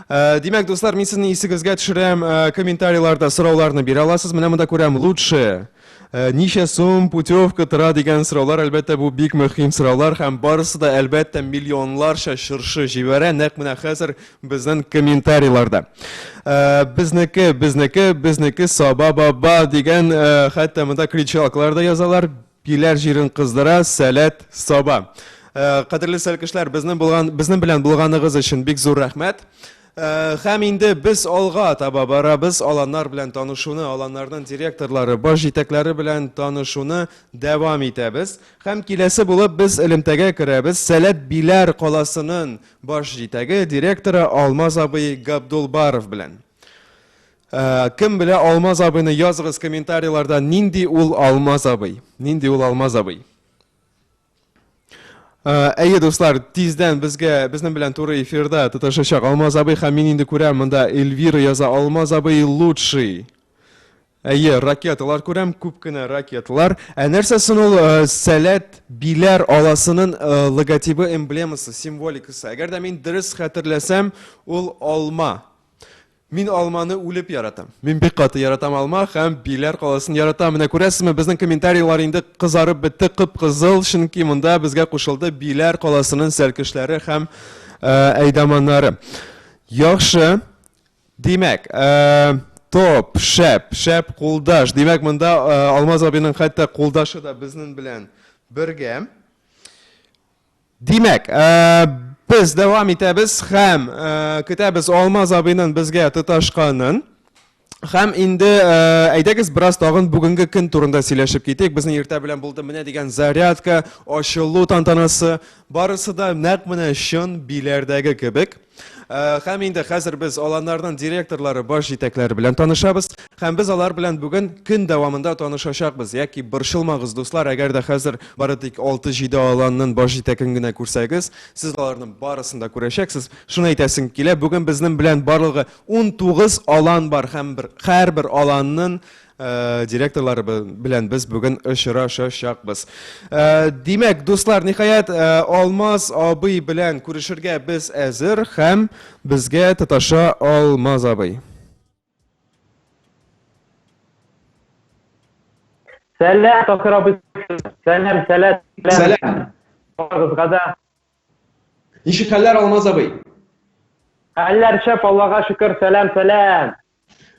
Speaker 2: Э, димәк, дуслар, мин сезнең исегезгә төшерәм, э, комментарийларда сорауларны бирә аласыз. Менә монда күрәм лучшее Э, ничә сум путевка тора дигән сораулар, әлбәттә, бу бик мөһим сораулар һәм барысы да, әлбәттә, миллионларча чыршы җибәрә нәкъ менә хәзер безнең комментарийларда. Э, безнеке, безнеке, безнеке Саба баба дигән, э, хәтта монда кричалкалар да язалар. Биләр җирен кыздыра, Сәләт Саба. Кадерле сәлкешләр, безнең булган, безнең белән булганыгыз өчен бик зур рәхмәт. Э, һәм инде без алга таба барабыз, аланнар белән танышуны, аланнарның директорлары, баш җитәкләре белән танышуны дәвам итәбез. Һәм киләсе булып без элемтәгә керәбез Сәләт Биләр каласының баш җитәге, директоры Алмаз абый Габдулбаров белән. Э, кем белә Алмаз абыйны, языгыз комментарийларда, нинди ул Алмаз абый? Нинди ул Алмаз абый? Э, әйе, дуслар, тиздән безгә, безнең белән туры эфирда тоташачак Алмаз абый һәм мин инде күрәм, монда Эльвира яза, Алмаз абый лучший. Әйе, ракеталар күрәм, күп кенә ракеталар. Ә нәрсә соң ул э, Сәләт Биләр аласының э, логотибы, эмблемасы, символикасы? Әгәр дә мин дөрес хәтерләсәм, ул алма. Мин алманы үлеп яратам. Мин бик каты яратам алма һәм Биләр каласын яратам. Менә күрәсезме, безнең комментарийлар инде кызарып бетте, кып-кызыл, чөнки монда безгә кушылды Биләр каласының сәлкешләре һәм э, әйдаманнары. Яхшы. Димәк, э, топ, шәп, шәп кулдаш. Димәк, монда э, Алмаз абыйның хәтта кулдашы да безнең белән бергә. Димәк, э, без дәвам итәбез һәм э, көтәбез Алмаз абыйның безгә тоташканын. Һәм инде э, әйдәгез бераз тагын бүгенге көн турында сөйләшеп китик. Безнең иртә белән булды менә дигән зарядка, ачылу тантанасы. Барысы да нәкъ менә чын Биләрдәге кебек. Э, һәм инде хәзер без аланнарның директорлары, баш җитәкләре белән танышабыз. Һәм без алар белән бүген көн дәвамында танышачакбыз. Яки борчылмагыз, дуслар, әгәр дә хәзер бары тик 6-7 аланның баш җитәкен генә күрсәгез, сез аларның барысын да күрәчәксез. Шуны әйтәсем килә, бүген безнең белән барлыгы 19 алан бар һәм бер, һәрбер аланның Э, директорлары белән без бүген очрашачакбыз. Э, димәк, дуслар, ниһаять, э, Алмаз абый белән күрешергә без әзер һәм безгә тоташа Алмаз абый.
Speaker 3: Сәлам, Тахир абый. Сәлам, сәлам.
Speaker 2: Сәлам.
Speaker 3: Барыгызга да.
Speaker 2: Ничек хәлләр, Алмаз абый?
Speaker 3: Хәлләр шәп, Аллага шөкер, сәлам, сәлам.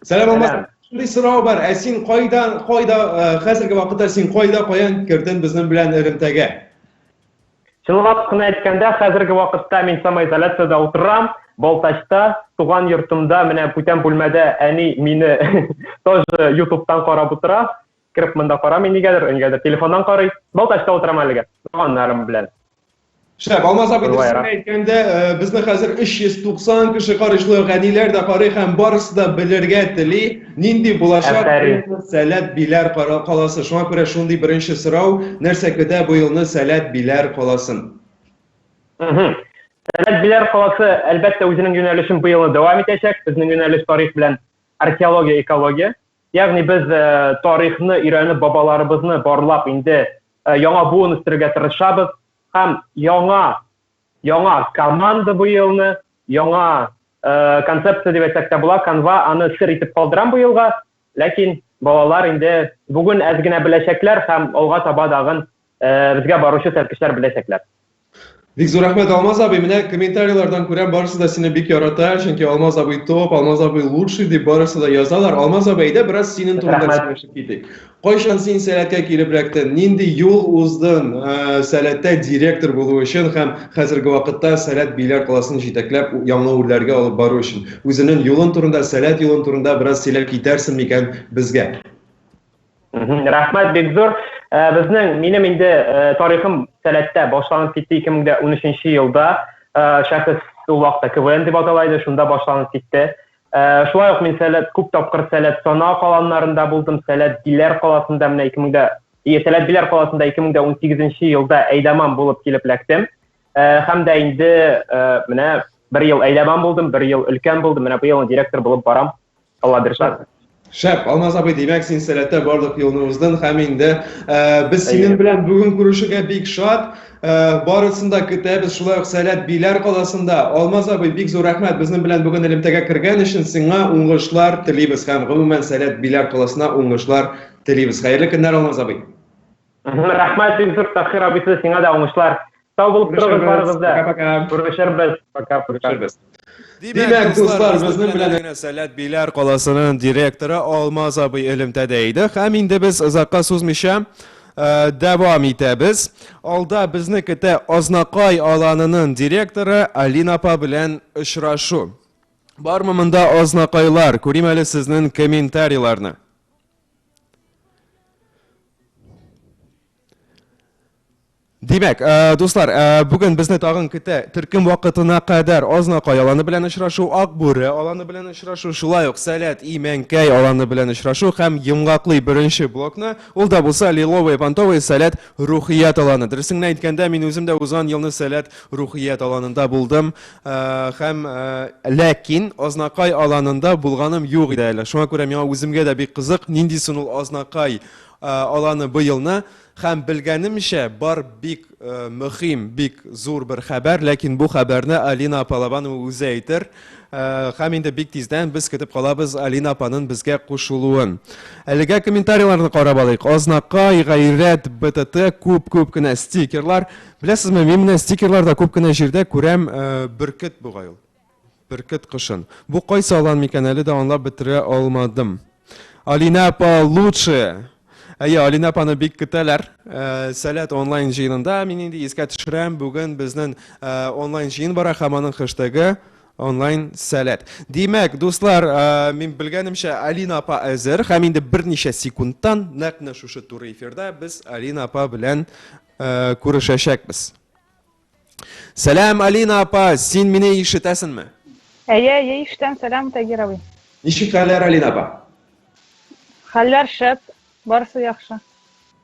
Speaker 2: Сәлам Алмаз. Шундый сорау бар. Ә син кайдан, кайда, э, хәзерге вакытта син кайда, каян кердең безнең белән элемтәгә?
Speaker 3: Чынлап кына әйткәндә, хәзерге вакытта мин самоизоляциядә утырам, Балтачта, туган йортымда, менә бүтән бүлмәдә әни мине тоже ютубтан карап утыра. Кереп монда карамый нигәдер, нигәдер телефоннан карый. Балтачта утырам әлегә, туганнарым белән.
Speaker 2: Шәп, Алмаз абый дөресен әйткәндә, э, безне хәзер 390 кеше карый, шулай ук әниләр дә карый һәм барысы да белергә тели, нинди булачак Сәләт Биләр каласы. Шуңа күрә шундый беренче сорау, нәрсә көтә бу елны Сәләт Биләр каласын?
Speaker 3: Сәләт Биләр каласы, әлбәттә, үзенең юнәлешен быел дәвам итәчәк. Безнең юнәлеш тарих белән археология, экология. Ягъни без э, тарихны өйрәнеп, бабаларыбызны барлап инде Э, яңа буын үстерергә тырышабыз һәм яңа яңа команда бу елны, яңа э, концепция дип әйтсәк тә була, канва аны сер итеп калдырам бу елга, ләкин балалар инде бүген әз генә беләчәкләр һәм алга таба дагын э, безгә баручы сәлкешләр беләчәкләр.
Speaker 2: Бик зур рәхмәт, Алмаз абый. Менә комментарийлардан күрәм, барысы да сине бик ярата, чөнки Алмаз абый топ, Алмаз абый лучший дип барысы да язалар. Алмаз абый, әйдә бераз синең турында сөйләшеп китик. Кайчан син Сәләткә килеп эләктең? Нинди юл уздың э, Сәләттә директор булу өчен һәм хәзерге вакытта Сәләт Биләр каласын җитәкләп яңа үрләргә алып бару өчен? Үзенең юлын турында, Сәләт юлын турында бераз сөйләп китәрсең микән безгә?
Speaker 3: Рәхмәт бик зур. Э, безнең, минем инде э, тарихым Сәләттә башланып китте 2013 елда. Э, шәхес ул вакытта КВН дип атала иде, шунда башланып китте. Шулай ук мин Сәләт күп тапкыр Сәләт Сана каланнарында булдым, Сәләт Биләр каласында менә 2000 Сәләт Биләр каласында 2018 елда әйдаман булып килеп эләктем. Һәм дә инде менә Бер ел әйдәман булдым, бер ел өлкән булдым, менә быел директор булып барам. Алла бирса.
Speaker 2: Шәп, Алмаз абый, димәк, син Сәләттә барлык юлны уздың һәм инде э, без синең белән бүген күрешүгә бик шат. Э, барысын да көтәбез, шулай ук Сәләт Биләр каласында. Алмаз абый, бик зур рәхмәт безнең белән бүген элемтәгә кергән өчен. Сиңа уңышлар телибез һәм гомумән Сәләт Биләр каласына уңышлар телибез. Хәерле көннәр, Алмаз абый.
Speaker 3: Рәхмәт бик зур, Тахир абыйсы, сиңа да уңышлар. Сау булып торыгыз барыгыз да.
Speaker 2: Пока-пока.
Speaker 3: Күрешербез. Пока,
Speaker 2: Күрешербез. Димәк, дуслар, безнең белән генә Сәләт Биләр каласының директоры Алмаз абый элемтәдә иде. Һәм инде без озакка сузмыйча э, дәвам итәбез. Алда безне көтә Азнакай аланының директоры Алина апа белән очрашу. Бармы монда азнакайлар? Күрим әле сезнең комментарийларны. Димәк, э, дуслар, э, бүген безне тагын көтә төркем вакытына кадәр Азнакай аланы белән очрашу, Акбүре аланы белән очрашу, шулай ук Сәләт Имәнкәй аланы белән очрашу һәм йомгаклый беренче блокны, ул да булса Лиловые Понтовые Сәләт Рухият аланы. Дөресен генә әйткәндә, мин үзем дә узган елны Сәләт Рухият аланында булдым. Э, һәм э, ләкин Азнакай аланында булганым юк иде әле. Шуңа күрә миңа үземгә дә бик кызык, нинди соң ул Азнакай э, аланы быелны. Һәм белгәнемчә, бар бик мөһим, бик зур бер хәбәр, ләкин бу хәбәрне Алина апа Лобанова үзе әйтер. Һәм инде бик тиздән без көтеп калабыз Алина апаның безгә кушылуын. Әлегә комментарийларны карап алыйк. Азнакай, Гайрәт, БТТ, күп-күп кенә стикерлар. Беләсезме, мин менә стикерларда күп кенә җирдә күрәм э, бөркет бугай ул. Бөркет кошын. Бу кайсы алан микән әле дә аңлап бетерә алмадым. Алинә апа лучше. Әйе, Алинә апаны бик көтәләр. Э, Сәләт онлайн җыенында мин инде искә төшерәм, бүген безнең э, онлайн җыен бара һәм аның хэштегы онлайн сәләт. Димәк, дуслар, мин белгәнемчә, Алина апа әзер һәм инде берничә секундтан нәкъ менә шушы туры эфирда без Алина апа белән Э, күрешәчәкбез. Сәлам, Алина апа, син мине ишетәсеңме?
Speaker 13: Әйе, әйе, ишетәм. Сәлам, Тагир абый.
Speaker 2: Ничек хәлләр, Алина апа?
Speaker 13: Хәлләр шәп, барысы яхшы.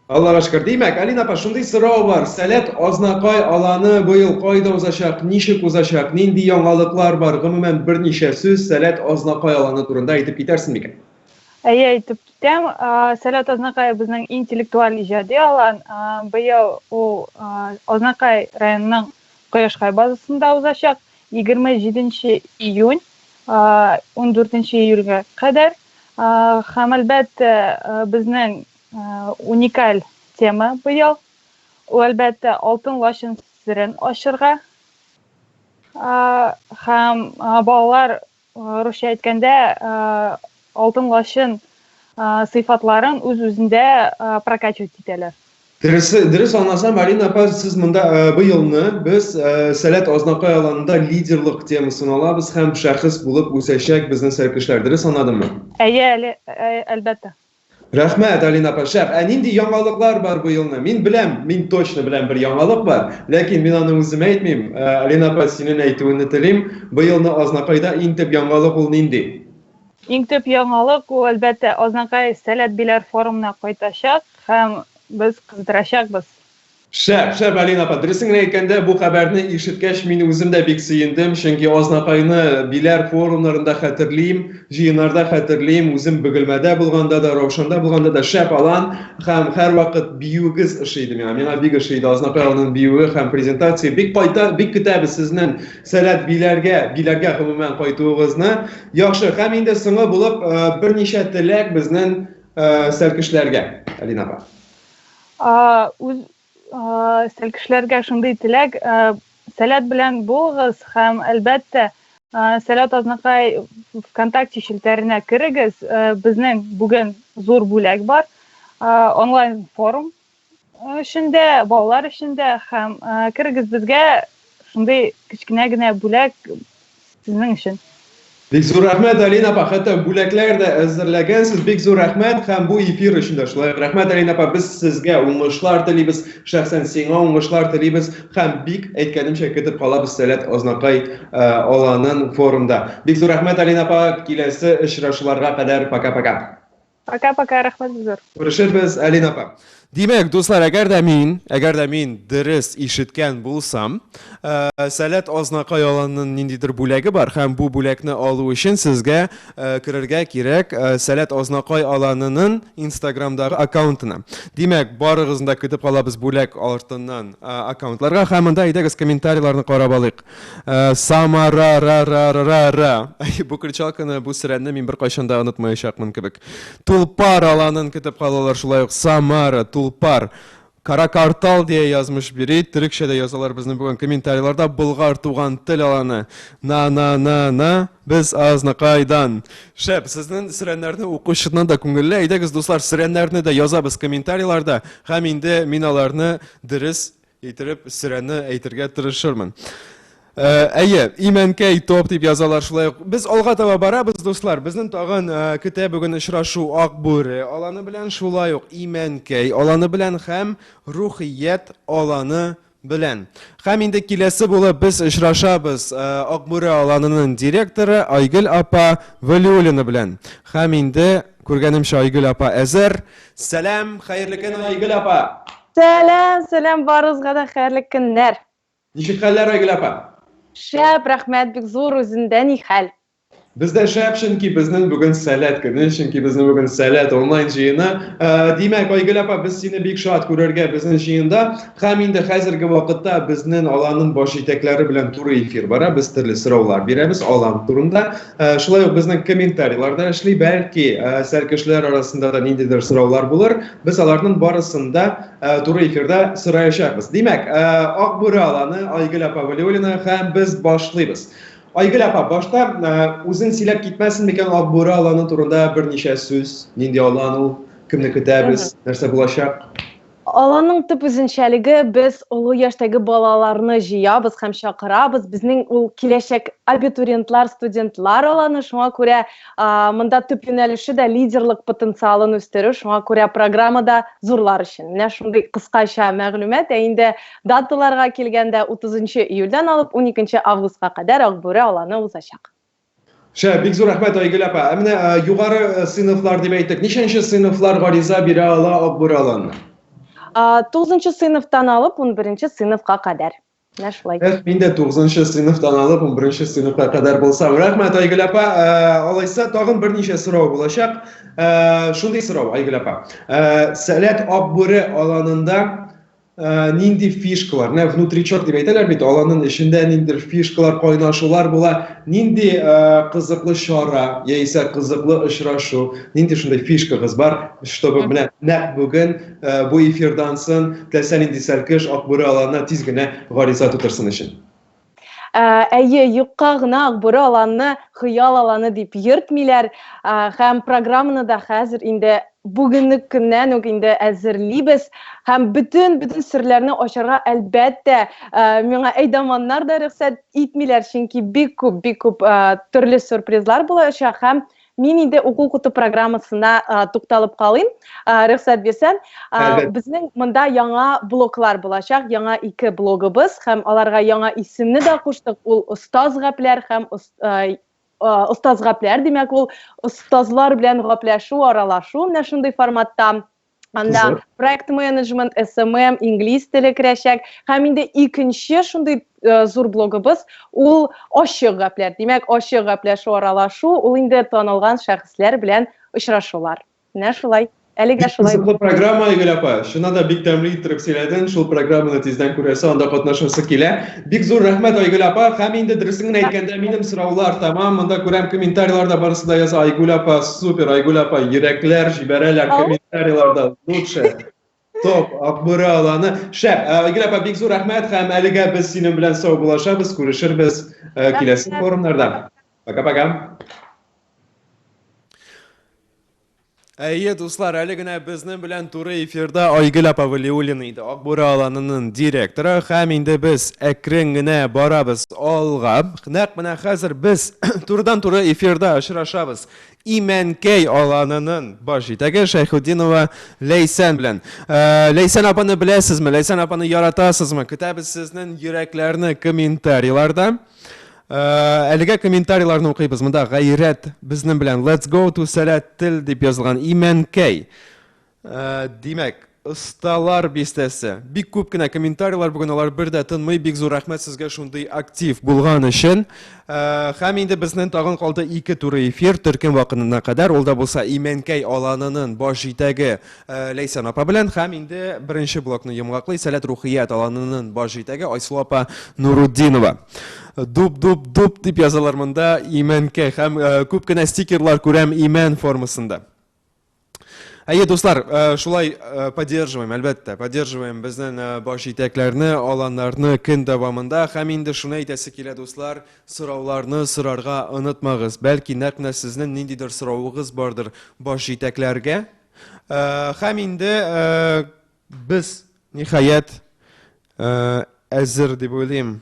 Speaker 2: Аллага шөкер. Димәк, Алина апа, шундый сорау бар. Сәләт Азнакай аланы быел кайда узачак, ничек узачак, нинди яңалыклар бар? Гомумән, берничә сүз Сәләт Азнакай аланы турында әйтеп китәрсең микән?
Speaker 13: Әйе, әйтеп китәм. Сәләт Азнакай безнең интеллектуаль иҗади алан. Быел ул Азнакай районының Кояшкай базасында узачак. 27 июнь 14 июльгә кадәр. Һәм, әлбәттә, безнең уникаль тема быел. Ул, әлбәттә, алтын лачын серен ачырга. Һәм балалар Русча әйткәндә, алтын лачын сыйфатларын үз-үзендә прокачивать итәләр.
Speaker 2: Дөрес, дөрес аңласам, Алина апа, сез монда быелны без Сәләт Азнакай аланында лидерлык темасын алабыз һәм шәхес булып үсәчәк безнең сәлкешләр. Дөрес аңладыммы?
Speaker 13: Әйе, әле, әлбәттә.
Speaker 2: Рәхмәт, Алина апа, шәп. Ә нинди яңалыклар бар быелны? Мин беләм, мин точно беләм бер яңалык бар, ләкин мин аны үзем әйтмим. Э, Алина апа, синең әйтүеңне телим. Быелны Азнакайда иң төп яңалык ул нинди?
Speaker 13: Иң төп яңалык ул, әлбәттә, Азнакай Сәләт Биләр форумына кайтачак һәм без кыздырачакбыз.
Speaker 2: Шәп, шәп, Алина апа. Дөресен генә әйткәндә, бу хәбәрне ишеткәч, мин үзем дә бик сөендем, чөнки Азнакайны Биләр форумнарында хәтерлим, җыеннарда хәтерлим, үзем Бөгелмәдә булганда да, Раушанда булганда да шәп алан һәм һәрвакыт биюегез ошый иде миңа. Миңа бик ошый иде Азнакай аланының биюе һәм презентация. Бик кайта, бик көтәбез сезнең Сәләт Биләргә, Биләргә гомумән кайтуыгызны. Яхшы, һәм инде соңгы булып берничә теләк безнең сәлкешләргә, Алина апа.
Speaker 13: Үз сәлкешләргә шундый теләк, Сәләт белән булыгыз һәм, әлбәттә, Сәләт Азнакай ВКонтакте челтәренә керегез. Безнең бүген зур бүләк бар. Онлайн форум өчен дә, балалар өчен дә һәм керегез безгә шундый кечкенә генә бүләк Сезнең өчен.
Speaker 2: Бик зур рәхмәт, Алина апа, хәтта бүләкләр дә әзерләгәнсез. Бик зур рәхмәт һәм бу эфир өчен дә шулай ук рәхмәт, Алина апа. Без сезгә уңышлар телибез, шәхсән сиңа уңышлар телибез һәм бик әйткәнемчә көтеп калабыз Сәләт Азнакай э, аланын форумда. Бик зур рәхмәт, Алина апа. Киләсе очрашуларга кадәр пока-пока.
Speaker 13: Пока-пока, рәхмәт зур.
Speaker 2: Күрешербез, Алина апа. Димәк, дуслар, әгәр дә мин, әгәр дә мин дөрес ишеткән булсам, э, Сәләт Азнакай аланының ниндидер бүләге бар һәм бу бүләкне алу өчен сезгә э, керергә кирәк э, Сәләт Азнакай аланының Инстаграмдагы аккаунтына. Димәк, барыгызны да көтеп калабыз бүләк артыннан аккаунтларга һәм монда әйдәгез комментарийларны карап алыйк. Самара ра ра ра ра. Бу кричалканы, бу сөрәнне мин беркайчан да онытмаячакмын кебек. Тулпар аланын көтеп калалар шулай ук Самара, Тулпар. Каракартал дия язмыш бири, төрекчә дә язалар безнең бүген комментарийларда. Болгар туган тел аланы. На на на на, без Азнакайдан. Шәп, сезнең сөрәннәрне уку чыннан да күңелле. Әйдәгез, дуслар, сөрәннәрне дә язабыз комментарийларда һәм инде мин аларны дөрес Иттереп сөрәне әйтергә тырышырмын. Э, әйе, Имәнкәй топ дип язалар шулай ук. Без алга таба барабыз, дуслар. Безнең тагын э, көтә бүген очрашу Ак бүре аланы белән, шулай ук Имәнкәй аланы белән һәм Рухият аланы белән. Һәм инде киләсе булып без очрашабыз э, Ак бүре аланының директоры Айгөл апа Вәлиуллина белән. Һәм инде күргәнемчә Айгөл апа әзер. Сәлам, хәерле көн, Айгөл апа.
Speaker 14: Сәлам, сәлам барыгызга да хәерле көннәр.
Speaker 2: Ничек хәлләр, Айгөл апа?
Speaker 14: Шәп, рәхмәт, бик зур, үзендә ни хәл?
Speaker 2: Бездә шәп, чөнки безнең бүген Сәләт көне, чөнки безнең бүген Сәләт онлайн җыены. Э, димәк, Айгөл апа, без сине бик шат күрергә безнең җыенда. Һәм инде хәзерге вакытта безнең аланның баш җитәкләре белән туры эфир бара. Без төрле сораулар бирәбез алан турында. Э, шулай ук безнең комментарийлар да эшли. Бәлки, э, сәлкешләр арасында да ниндидер сораулар булыр. Без аларның барысын да э, туры эфирда сораячакбыз. Димәк, Ак бүре аланы Айгөл апа Вәлиуллина һәм без башлыйбыз. Айгөл апа, башта үзең сөйләп китмәсен микән Ак бүре аланы турында берничә сүз? Нинди алан ул? Кемне көтәбез? Нәрсә булачак?
Speaker 14: Аланның төп үзенчәлеге, без олы яшьтәге балаларны җыябыз һәм чакырабыз. Безнең ул киләчәк абитуриентлар, студентлар аланы, шуңа күрә монда төп юнәлеше дә лидерлык потенциалын үстерү, шуңа күрә программа да зурлар өчен. Менә шундый кыскача мәгълүмат. Ә инде даталарга килгәндә, 30 июльдән алып 12 августка кадәр Акбүре аланы узачак.
Speaker 2: Шәп, бик зур рәхмәт, Айгөл апа. Ә менә э, югары э, сыйныфлар дип әйттек. Ничәнче сыйныфлар гариза бирә ала Акбүре аланына?
Speaker 14: Тугызынчы сыйныфтан алып 11 сыйныфка кадәр. Менә шулай.
Speaker 2: Эх, мин дә 9 сыйныфтан алып 11 сыйныфка кадәр булсам. Рәхмәт, Айгөл апа. Э, алайса тагын берничә сорау булачак. Шундый сорау, Айгөл апа. Сәләт Акбүре аланында Э, нинди фишкалар, менә внутричок дип әйтәләр бит, аланның эчендә ниндидер фишкалар, кайнашулар була. Нинди э, кызыклы чара яисә кызыклы очрашу, нинди шундый фишкагыз бар, чтобы менә нәкъ бүген э, бу эфирдан соң теләсә нинди сәлкеш Акбүре аланына тиз генә гариза тутырсын өчен.
Speaker 14: Ә, әйе, юкка гына Акбүре аланны хыял аланы дип йөртмиләр. Ә, һәм программаны да хәзер инде бүгенге көннән үк инде әзерлибез. Һәм бөтен-бөтен серләрне ачарга, әлбәттә, ә, миңа әйдаманнар да рөхсәт итмиләр, чөнки бик күп, бик күп ә, төрле сюрпризлар булачак һәм Мин инде уку-укыту программасына тукталып калыйм, рөхсәт бирсәң. Безнең монда яңа блоклар булачак, яңа ике блогыбыз һәм аларга яңа исемне дә куштык. Ул остаз гапләр һәм остаз гапләр, димәк, ул остазлар белән гапләшү, аралашу менә шундый форматта. Анда проект менеджмент, SMM, инглиз теле керәчәк. Һәм инде икенче шундый э, зур блогыбыз ул ачык гәпләр. Димәк, ачык гәпләшү, аралашу, ул инде танылган шәхесләр белән очрашулар. Менә шулай. Әлегә шулай.
Speaker 2: Кызыклы программа, Айгөл апа. Чыннан да бик тәмле иттереп сөйләдең. Шул программаны тиздән күрәсе, анда катнашасы килә. Бик зур рәхмәт, Айгөл апа. Һәм инде дөресен генә әйткәндә, минем сораулар тәмам. Монда күрәм, комментарийларда барысы да яза. Айгөл апа, супер, Айгөл апа, йөрәкләр җибәрәләр комментарийларда. Лучше. Топ, Акбүре аланы. Шәп, э, Айгөл апа, бик зур рәхмәт һәм әлегә без синең белән саубуллашабыз, күрешербез э, киләсе форумнарда. Пока-пока. Әйе, дуслар, әле генә безнең белән туры эфирда Айгөл апа Вәлиуллина иде, Акбүре аланының директоры. Һәм инде без әкрен генә барабыз алга. Нәкъ менә хәзер без турыдан-туры эфирда очрашабыз. Имәнкәй аланының баш җитәге Шәйхетдинова Ләйсән белән. Э, Ләйсән апаны беләсезме? Ләйсән апаны яратасызмы? Көтәбез сезнең йөрәкләрне комментарийларда. Э, әлегә комментарийларны укыйбыз. Монда гайрәт безнең белән Let's go to сәләт тел дип язылган Имәнкәй. Э, димәк, Осталар бистәсе. Бик күп кенә комментарийлар бүген алар бер дә тынмый. Бик зур рәхмәт сезгә шундый актив булган өчен. Э, һәм инде безнең тагын калды ике туры эфир төркем вакытына кадәр. Ул да булса Имәнкәй аланының баш җитәге э, Ләйсән апа белән һәм инде беренче блокны йомгаклый Сәләт Рухият аланының баш җитәге Айсылу апа Нурутдинова. Дуп дуп дуп дип язалар монда Имәнкәй һәм э, күп кенә стикерлар күрәм имән формасында. Әйе, дуслар, э, шулай э, поддерживаем, әлбәттә, поддерживаем безнең э, баш җитәкләрне, аланнарны көн дәвамында. Һәм инде шуны әйтәсе килә, дуслар, сорауларны сорарга онытмагыз. Бәлки нәкъ менә сезнең ниндидер соравыгыз бардыр баш җитәкләргә. Һәм инде без, ниһаять, әзер дип уйлыйм.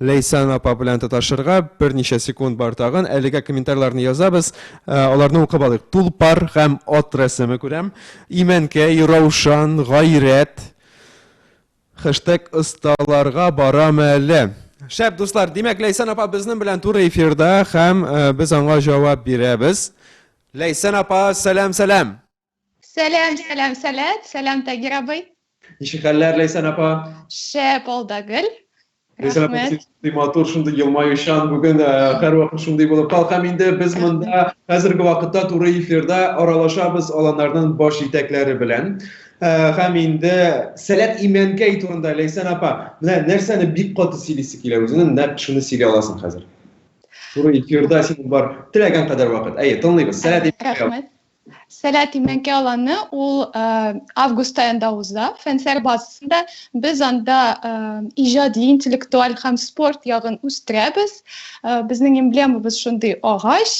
Speaker 2: Ләйсән апа белән тоташырга берничә секунд бар тагын. Әлегә комментарийларны язабыз. Э, аларны укып алыйк. Тулпар һәм ат рәсеме күрәм. Имәнкәй, Раушан, Гайрәт. Хэштег осталарга барам әле. Шәп, дуслар, димәк, Ләйсән апа безнең белән туры эфирда һәм э, без аңа җавап бирәбез. Ләйсән апа, сәлам, сәлам.
Speaker 15: Сәлам, сәлам, сәләт, сәлам, Тагир абый.
Speaker 2: Ничек хәлләр, Ләйсән апа?
Speaker 15: Шәп, алда гел.
Speaker 2: Ләйсән апа, син шундый матур, шундый елмаючан бүген э, һәрвакыт шундый булып кал. Һәм инде без монда хәзерге вакытта туры эфирда аралашабыз аланнарның баш җитәкләре белән. Э, һәм инде Сәләт Имәнкәй турында Ләйсән апа, менә нәрсәне бик каты сөйлисе килә үзеңнең, нәкъ шуны сөйли аласың хәзер. Туры эфирда синең бар теләгән кадәр вакыт. Әйе, тыңлыйбыз. Сәләт Имәнкәй.
Speaker 15: Рәхмәт. Сәләт Имәнкә аланы ул август аенда уза, Фәнсәр базасында. Без анда иҗади, интеллектуаль һәм спорт ягын үстерәбез. Безнең эмблемабыз шундый агач,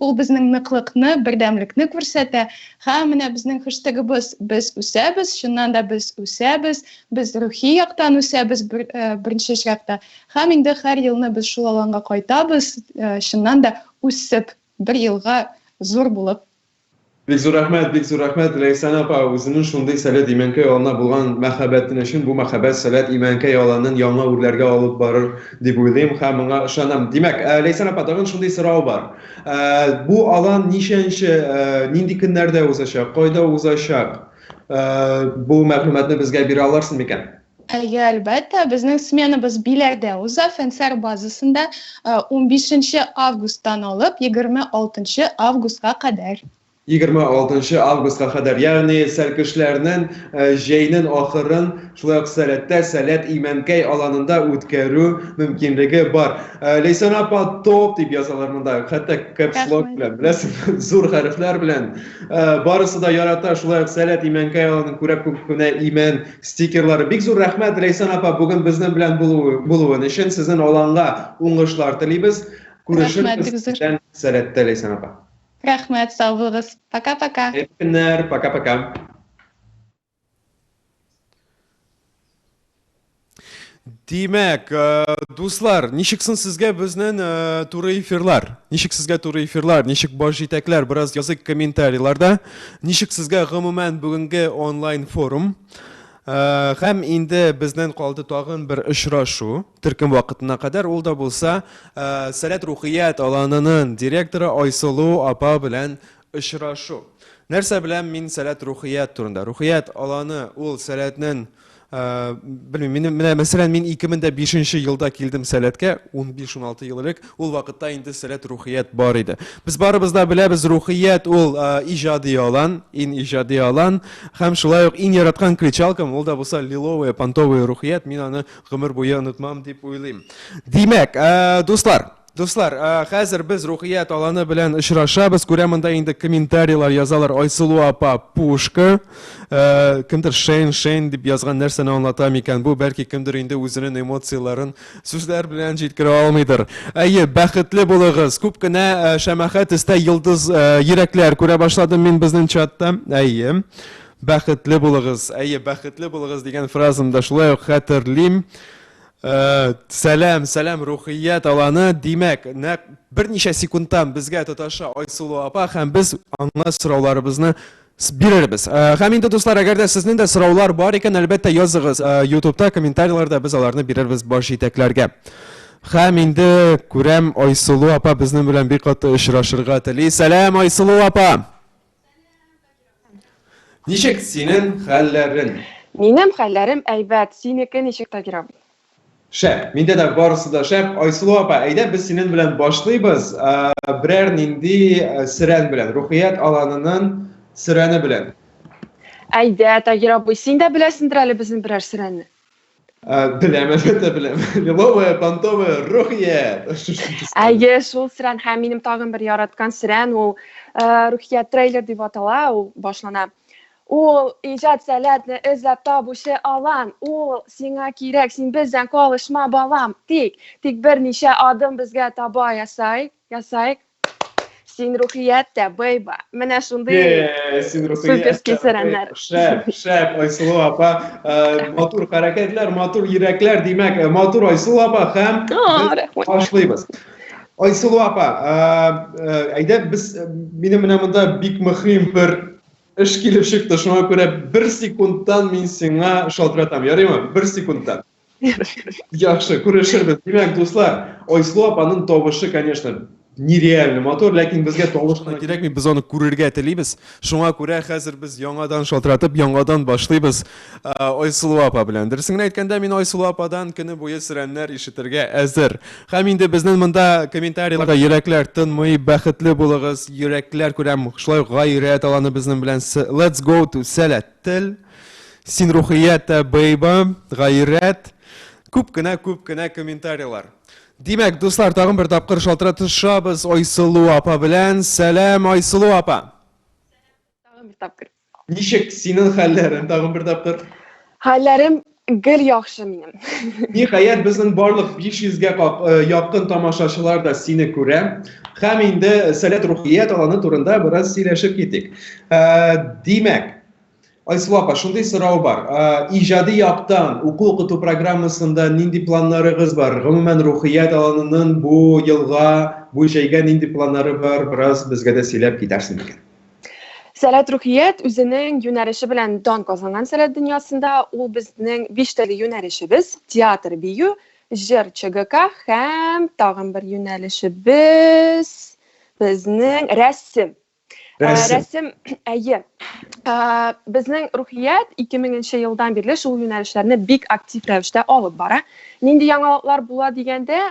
Speaker 15: ул безнең ныклыкны, бердәмлекне күрсәтә. Һәм менә безнең хэштегыбыз без үсәбез, чыннан да без үсәбез, без рухи яктан үсәбез беренче чиратта. Һәм инде һәр елны без шул аланга кайтабыз, чыннан да үсеп. Бер елга зур булып.
Speaker 2: Бик зур рәхмәт, бик зур рәхмәт, Ләйсән апа, үзенең шундый Сәләт Имәнкәй аланына булган мәхәббәтен өчен, бу мәхәббәт Сәләт Имәнкәй аланын яңа үрләргә алып барыр дип уйлыйм һәм моңа ышанам. Димәк, Ләйсән апа, тагын шундый сорау бар. Бу алан ничәнче, нинди көннәрдә узачак, кайда узачак? Бу мәгълүматны безгә бирә аларсың микән?
Speaker 15: Әйе, әлбәттә, безнең сменабыз Биләрдә уза, Фәнсәр базасында 15 августтан алып 26 августка кадәр.
Speaker 2: 26 августка кадәр, ягъни сәлкешләрнең җәйнең ахырын шулай ук Сәләттә, Сәләт Имәнкәй аланында үткәрү мөмкинлеге бар. Ләйсән апа топ дип язалар монда, хәтта кэпс лок белән, беләсеңме, зур хәрефләр белән. Барысы да ярата шулай ук Сәләт Имәнкәй аланын күрә күп кенә имән Стикерлары. Бик зур рәхмәт, Ләйсән апа, бүген безнең белән булуын өчен. Сезнең аланга уңышлар телибез. Күрешербез тиздән Сәләттә, Ләйсән апа.
Speaker 15: Рәхмәт, сау булыгыз. Пока-пока.
Speaker 2: Хәерле көннәр, пока-пока. Димәк, э, дуслар, ничек соң сезгә безнең э, туры эфирлар? Ничек сезгә туры эфирлар? Ничек баш җитәкләр? Бераз языйк комментарийларда. Ничек сезгә гомумән бүгенге онлайн форум? Э, һәм инде безнең калды тагын бер очрашу төркем вакытына кадәр. Ул да булса, Сәләт Рухият аланының директоры Айсылу апа белән очрашу. Нәрсә беләм мин Сәләт Рухият турында? Рухият аланы ул Сәләтнең Э, белмим, мин, менә мәсәлән, мин 2005 елда килдем Сәләткә, 15-16 ел элек, ул вакытта инде Сәләт Рухият бар иде. Без барыбыз да беләбез, Рухият ул э, иҗади алан, иң иҗади алан, һәм шулай ук иң яраткан кричалкам, ул да булса лиловая, понтовая Рухият, мин аны гомер буе онытмам дип уйлыйм. Димәк, э, дуслар, Дуслар, э, хәзер без Рухият аланы белән очрашабыз. Күрәм монда инде комментарийлар язалар. Айсылу апа пушка. Э, кемдер шейн шейн дип язган нәрсәне аңлата микән бу? Бәлки кемдер инде үзенең эмоцияләрен сүзләр белән җиткерә алмыйдыр. Әйе, бәхетле булыгыз. Күп кенә э, шәмәхә төстә йолдыз йөрәкләр күрә башладым мин безнең чатта. Әйе. Бәхетле булыгыз. Әйе, бәхетле булыгыз дигән фразаны да шулай ук хәтерлим. Э, сәлам, сәлам, Рухият аланы. Димәк, нәкъ берничә секундтан безгә тоташа Айсылу апа һәм без аңа сорауларыбызны бирербез. Э, һәм инде, дуслар, әгәр дә сезнең дә сораулар бар икән, әлбәттә, языгыз. Э, YouTube'та комментарийларда без аларны бирербез баш җитәкләргә. Һәм инде күрәм, Айсылу апа безнең белән бик каты очрашырга тели. Сәлам, Айсылу апа! Ничек синең хәлләрең?
Speaker 16: Минем хәлләрем әйбәт, синеке ничек, Тагир абый?
Speaker 2: Шәп, миндә дә барысы да шәп. Айсылу апа, әйдә без синең белән башлыйбыз. Берәр нинди сөрән белән, Рухият аланының сөрәне белән.
Speaker 16: Әйдә, Тагир абый, син дә беләсеңдер әле безнең берәр сөрәнне.
Speaker 2: Беләм, әлбәттә беләм. Лиловая, понтовая, Рухият.
Speaker 16: Әйе, шул сөрән һәм минем тагын бер яраткан сөрән ул Рухият трейлер дип атала, ул башлана. Ул иҗат сәләтне эзләп табучы алан, ул сиңа кирәк, син бездән калышма, балам. Тик, тик берничә адым безгә таба ясайык, ясайык. Син рухият тә, бейба. Менә шундый
Speaker 2: син суперский
Speaker 16: сөрәннәр.
Speaker 2: Шәп, шәп, Айсылу апа. Э, матур хәрәкәтләр, матур йөрәкләр, димәк, э, матур Айсылу апа һәм башлыйбыз. Айсылу апа, э, әйдә без минем менә монда бик мөһим бер Эш килеп чыкты, шуңа күрә бер секундтан мин сиңа шалтыратам, ярыймы? Бер секундтан. Яхшы, күрешербез. Димәк, дуслар, Айсылу апаның тавышы, конечно, нереально матур, ләкин безгә тавыш кына кирәкми, без аны күрергә телибез. Шуңа күрә хәзер без яңадан шалтыратып, яңадан башлыйбыз Айсылу апа белән. Дөресен генә әйткәндә, мин Айсылу ападан көне буе сөрәннәр ишетергә әзер. Һәм инде безнең монда комментарийларда йөрәкләр тынмый, бәхетле булыгыз, йөрәкләр күрәм, шулай ук гайрәт аланы безнең белән. Let's go to Сәләт тел. Син рухият тә бейба, гайрәт. Күп кенә, күп кенә комментарийлар. Димәк, дуслар, тагын бер тапкыр шалтыратышабыз Айсылу апа белән. Сәлам, Айсылу апа.
Speaker 16: Тагын бер тапкыр.
Speaker 2: Ничек синең хәлләрең тагын бер тапкыр?
Speaker 16: Хәлләрем гел яхшы минем.
Speaker 2: Ниһаять, безнең барлык 500гә э, якын тамашачылар да сине күрә. Һәм инде Сәләт рухият аланы турында бераз сөйләшеп китик. Э, димәк, Айсылу апа, шундый сорау бар. Э, иҗади яктан уку-укыту программасында нинди планнарыгыз бар? Гомумән, рухият аланының бу елга, бу җәйгә нинди планнары бар? Бераз безгә дә сөйләп китәрсең микән?
Speaker 16: Сәләт Рухият үзенең юнәлеше белән дан казанган сәләт дөньясында. Ул безнең биш төрле юнәлешебез: театр, бию, җыр, ЧГК һәм тагын бер юнәлешебез безнең рәсем. Рәсем. Рәсем, әйе. Безнең Рухият 2000 елдан бирле шул юнәлешләрне бик актив рәвештә алып бара. Нинди яңалыклар була дигәндә,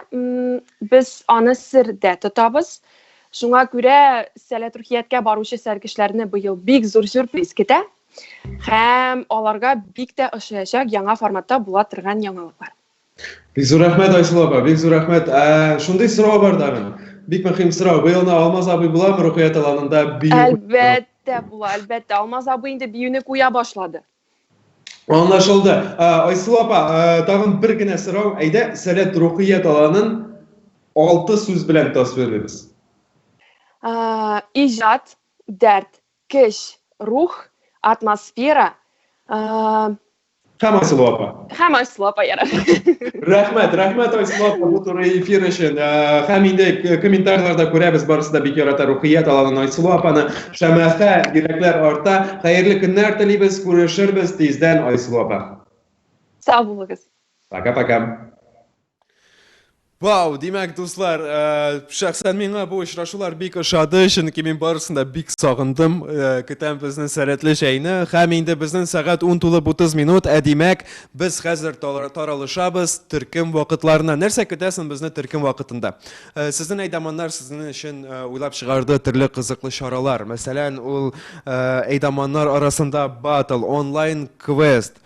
Speaker 16: без аны сердә тотабыз. Шуңа күрә Сәләт Рухияткә баручы сәлкешләрне быел бик зур сюрприз көтә һәм аларга бик тә ошаячак яңа форматта була торган яңалыклар.
Speaker 2: Бик зур рәхмәт, Айсылу апа, бик зур рәхмәт. Ә, шундый сорау бар тагын. Бик мөһим сорау. Быелны Алмаз абый буламы Рухият аланында
Speaker 16: бию? Әлбәттә була, әлбәттә. Алмаз абый инде биюне куя башлады.
Speaker 2: Аңлашылды. Айсылу апа, тагын бер генә сорау. Әйдә, Сәләт Рухият аланын алты сүз белән тасвирлыйбыз.
Speaker 16: Иҗат, дәрт, көч, рух, атмосфера,
Speaker 2: Һәм Айсылу апа.
Speaker 16: Һәм Айсылу апа, ярар.
Speaker 2: Рәхмәт, рәхмәт Айсылу апа бу туры эфир өчен. Һәм инде комментарийларда күрәбез, барысы да бик ярата Рухият аланын Айсылу апаны. Шәмәхә, йөрәкләр арта. Хәерле көннәр телибез, күрешербез тиздән, Айсылу апа.
Speaker 16: Сау булыгыз.
Speaker 2: Пока-пока. Вау, димәк, дуслар, э, шәхсән миңа бу очрашулар бик ошады, чөнки мин барысын да бик сагындым. Э, көтәм безнең сәләтле җәйне. Һәм инде безнең сәгать 10 тулып 30 минут, ә димәк, без хәзер таралышабыз төркем вакытларына. Нәрсә көтәсең безне төркем вакытында? Э, сезнең әйдаманнар сезнең өчен уйлап чыгарды төрле кызыклы чаралар. Мәсәлән, ул әйдаманнар арасында батл, онлайн квест,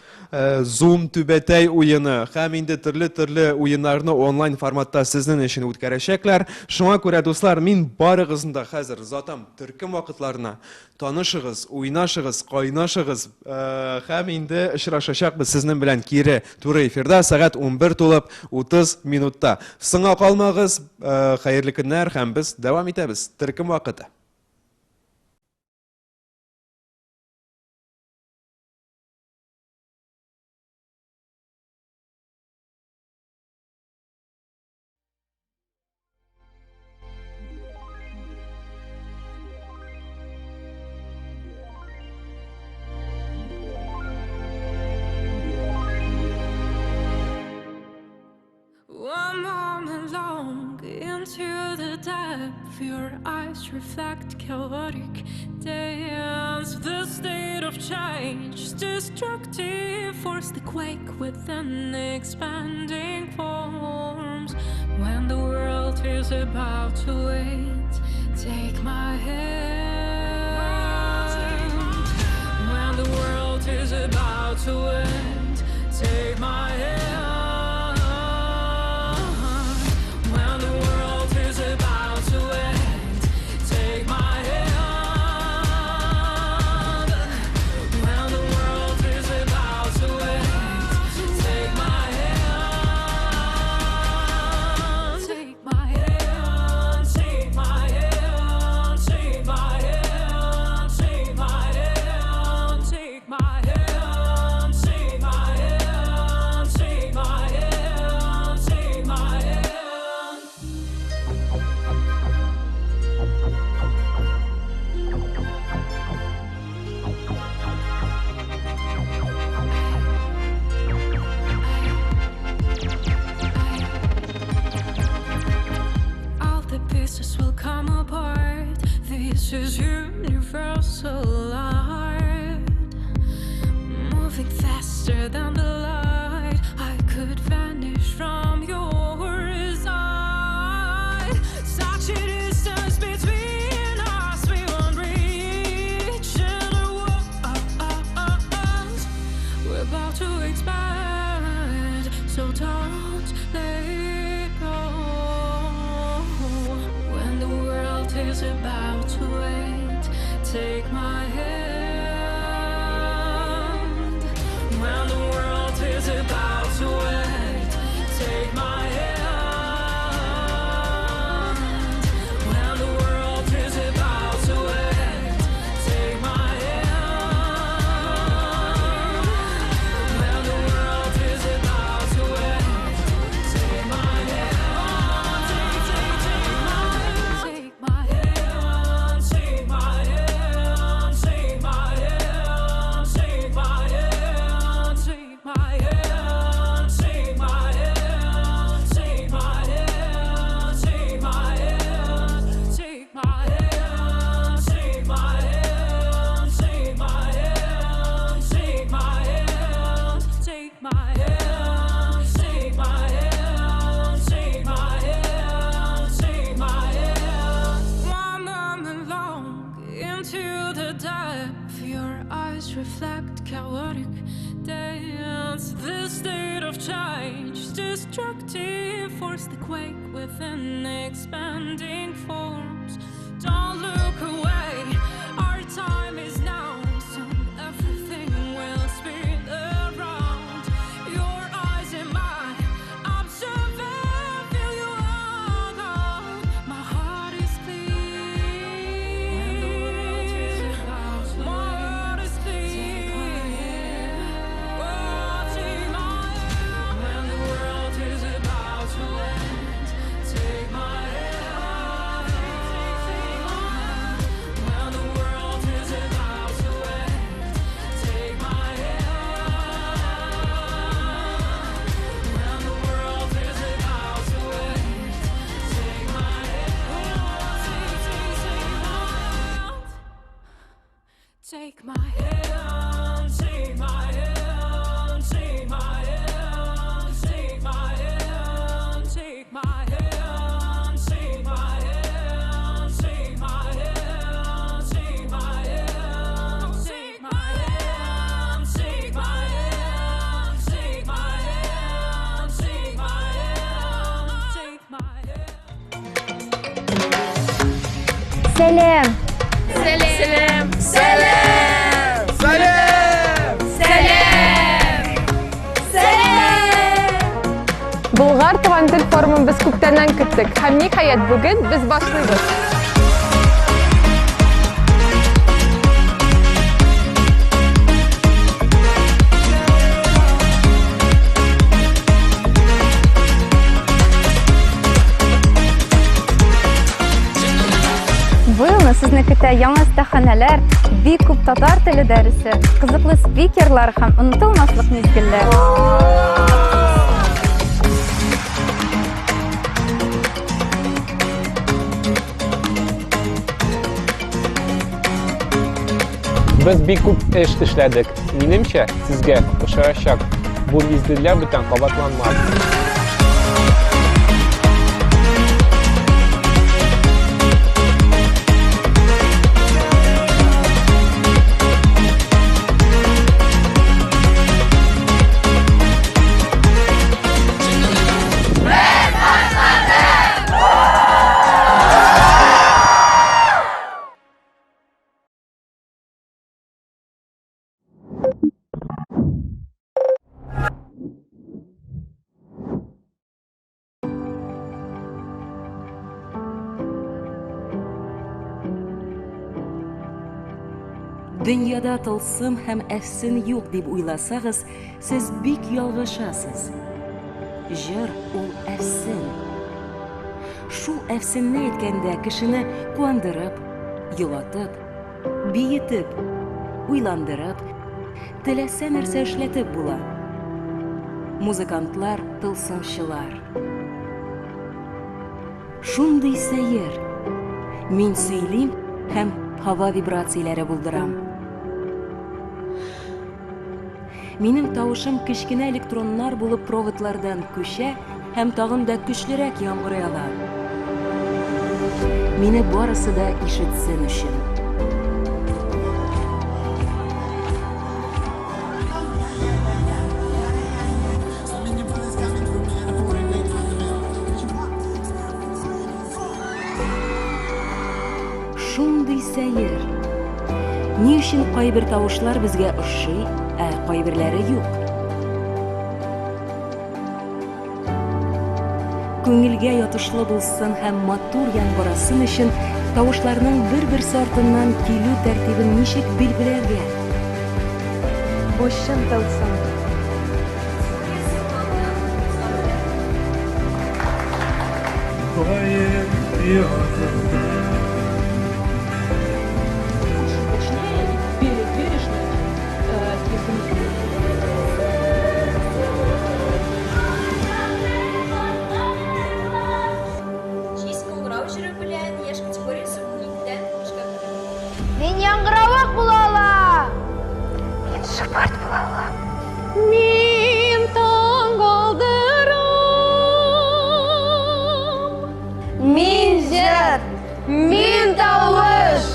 Speaker 2: Zoom түбәтәй уены һәм инде төрле-төрле уеннарны онлайн форматта сезнең өчен үткәрәчәкләр. Шуңа күрә, дуслар, мин барыгызны да хәзер озатам төркем вакытларына. Танышыгыз, уйнашыгыз, кайнашыгыз һәм инде очрашачакбыз сезнең белән кире туры эфирда сәгать 11 тулып 30 минутта. Соңга калмагыз, хәерле көннәр һәм без дәвам итәбез. Төркем вакыты.
Speaker 19: One moment long into the depth, your eyes reflect chaotic dance. The state of change, destructive force, the quake within expanding forms. When the world is about to end, take my hand. When the world is about to end, take my hand. When the world is about to end, take my hand. When the world is about to end, take my hand. Take my hand, take my hand, take my hand, take my hand, take my hand, take my hand, take my hand, take my hand. All the pieces will come apart. This is universal art. Moving faster than the light, I could vanish from your side. Such a distance between us, we won't reach in the world. We're about to expand, so don't let go. When the world is about to end, take my hand. When the world is about to end, take my hand. When the world is about to end, take my hand. When the world is about to end, take my hand. Take, take, take my, take my hand, take my hand, take my hand, take my hand, take my hand, take my hand, take my hand, take my hand, take my hand, take my hand, take my hand, take my hand, take my hand, take my hand, take my hand, take my hand. One moment long into the depth, your eyes reflect chaotic dance. This state of change, destructive force, the quake within expanding forms. Don't look away, our time is now. Soon everything will spin around. Your eyes and mine, observe and feel you are gone. My heart is clear. My heart is clear. Oh, take my hand. When the world is about to end, take my hand. When the world is about to end, take my hand. When the world is about to end, take my hand. Take, take, take my hand. Take my hand, take my hand, take my hand, take my hand, take my hand, take my hand, take my hand, take my hand, take my hand, take my hand, take my hand, take my hand, take my hand.
Speaker 11: Сәлам!
Speaker 19: Сәлам!
Speaker 11: Сәлам!
Speaker 2: Сәлам!
Speaker 11: Сәлам! Сәлам!
Speaker 16: Болгар туган тел форумын без күптәннән көттек һәм ниһаять бүген без башлыйбыз.
Speaker 20: Бу елны сезне көтә яңа остаханәләр, бик күп татар теле дәресе, кызыклы спикерлар һәм онытылмаслык мизгелләр.
Speaker 21: Без бик күп эш эшләдек. Минемчә, сезгә ошаячак. Бу мизгелләр бүтән кабатланмас.
Speaker 22: Дөньяда тылсым һәм әфсен юк дип уйласагыз, сез бик ялгышасыз. Җыр ул әфсен. Шул әфсенне әйткәндә кешене куандырып, елатып, биетеп, уйландырып, теләсә нәрсә эшләтеп була. Музыкантлар, тылсымчылар. Шундый сәер. Мин сөйлим һәм һава вибрацияләре булдырам. Минем тавышым кечкенә электроннар булып проводлардан күчә һәм тагын да көчлерәк яңгырый ала. Мине барысы да ишетсен өчен. Шундый сәер. Ни өчен кайбер тавышлар безгә ошый, ә кайберләре юк? Күңелгә ятышлы булсын һәм матур яңгырасын өчен тавышларның бер-берсе артыннан килү тәртибен ничек билгеләргә?
Speaker 13: Бу чын тылсым.
Speaker 11: Җиз кыңгырау җыры белән яшь категориясе уникедән унбишкә кадәр.
Speaker 12: Мин яңгыравык була алам!
Speaker 7: Мин шыпырт була алам.
Speaker 12: Мин таң алдырам. Мин җыр! Мин тавыш!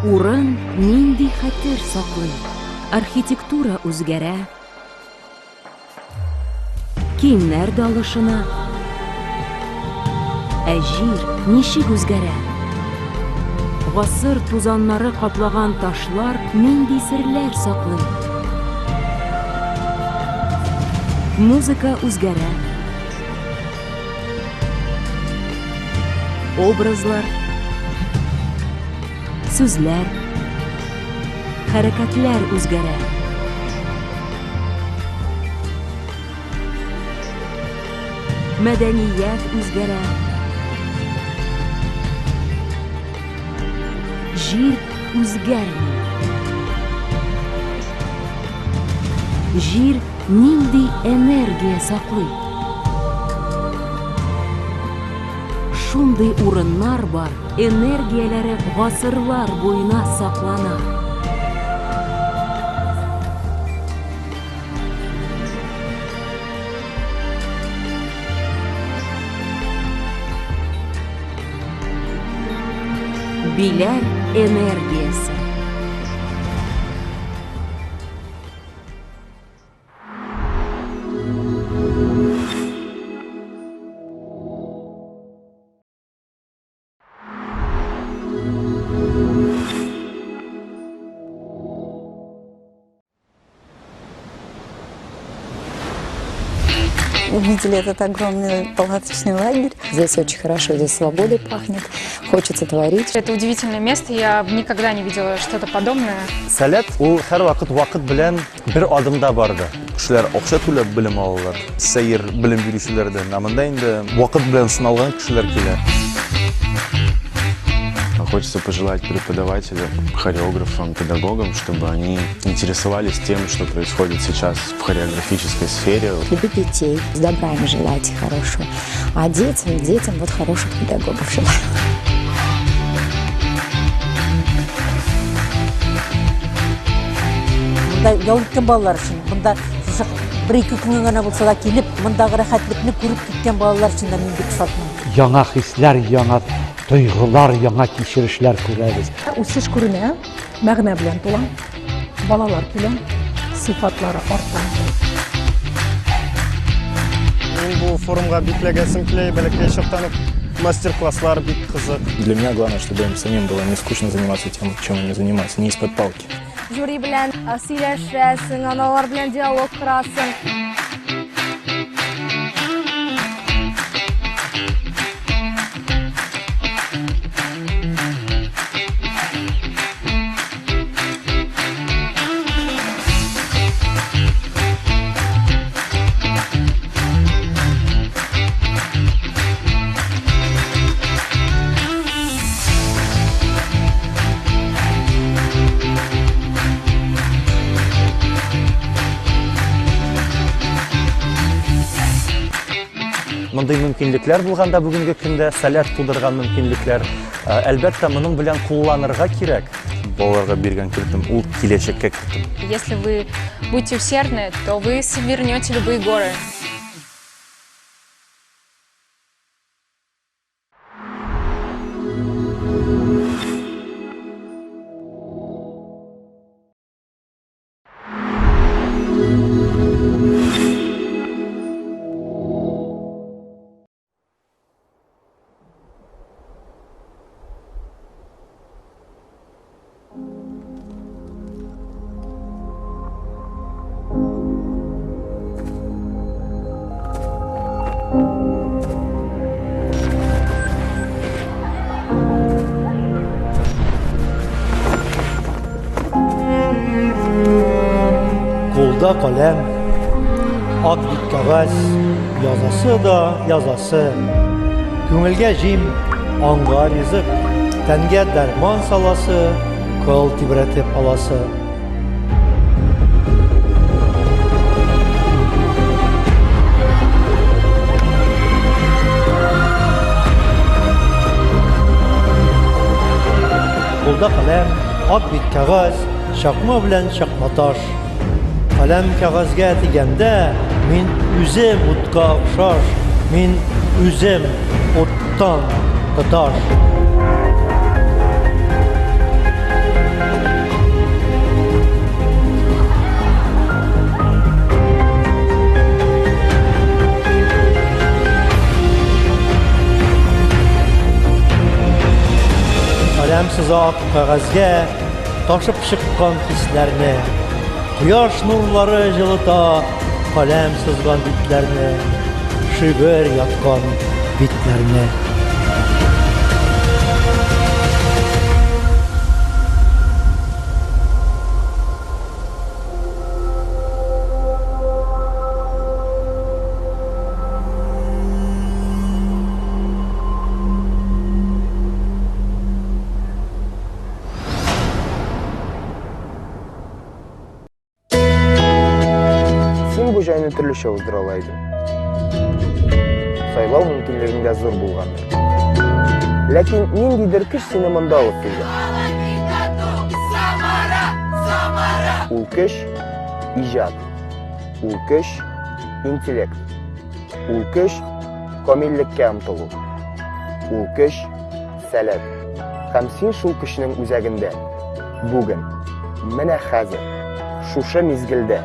Speaker 22: Урын нинди хәтер саклый? Архитектура үзгәрә, Киемнәр дә алышына. Ә җир ничек үзгәрә? Гасыр тузаннары каплаган ташлар нинди серләр саклый? Музыка үзгәрә. Образлар, сүзләр, хәрәкәтләр үзгәрә. Мәдәният үзгәрә. Җир үзгәрми. Җир нинди энергия саклый? Шундый урыннар бар, энергияләре гасырлар буена саклана. Биләр энергиясе.
Speaker 17: Увидели этот огромный палаточный лагерь.
Speaker 18: Здесь очень хорошо, здесь свободой пахнет, хочется творить.
Speaker 23: Это удивительное место, я никогда не видела что-то подобное.
Speaker 24: Сәләт ул һәрвакыт вакыт белән бер адымда барды.
Speaker 25: Кешеләр акча түләп белем алалар, сәер белем бирүчеләрдән. Ә монда инде вакыт белән сыналган кешеләр килә.
Speaker 26: Хочется пожелать преподавателям, хореографам, педагогам, чтобы они интересовались тем, что происходит сейчас в хореографической сфере.
Speaker 18: Любить детей, с добра им желать хорошего. А детям, детям вот хороших педагогов желаю.
Speaker 27: Монда ял иткән балалар өчен, монда шушы бер-ике көнгә генә булса да килеп, мондагы рәхәтлекне күреп киткән балалар өчен дә мин бик шатмын.
Speaker 28: Яңа хисләр, яңа тойгылар, яңа кичерешләр күрәбез.
Speaker 29: Үсеш күренә, мәгънә белән тула. Балалар килә, сыйфатлары арта.
Speaker 30: Мин бу форумга бик эләгәсем килә, бәләкәй чактан ук мастер-класслар бик кызык.
Speaker 31: Для меня главное, чтобы им самим было не скучно заниматься тем, чем они занимаются, не из-под палки.
Speaker 20: Жюри белән сөйләшәсең, аналар белән диалог корасың.
Speaker 24: Мондый мөмкинлекләр булганда бүгенге көндә сәләт тудырган мөмкинлекләр, э, әлбәттә, моның белән кулланырга кирәк.
Speaker 25: Балаларга биргән кертем ул киләчәккә кертем.
Speaker 23: Если вы будете усердны, то вы свернете любые горы.
Speaker 1: Кулда каләм, ак бит кәгазь, язасы да язасы. Күңелгә җим, аңга ризык, тәнгә дәрман саласы, кыл тибрәтеп аласы. Кулда каләм, ак бит кәгазь, чакма белән чакматаш. Каләм кәгазьгә тигәндә, мин үзем утка охшаш, мин үзем уттан тоташ. Каләм сыза ак кәгазьгә, ташып чыккан хисләрне. Кояш нурлары җылыта каләм сызган битләрне, шигырь яткан битләрне.
Speaker 4: Син бу җәйне төрлечә уздыра ала идең. Сайлау мөмкинлегең дә зур булгандыр. Ләкин ниндидер көч сине монда алып килгән. Ул көч иҗат. Ул көч интеллект. Ул көч камиллеккә омтылу. Ул көч сәләт. Һәм син шул көчнең үзәгендә. Бүген. Менә хәзер. Шушы мизгелдә.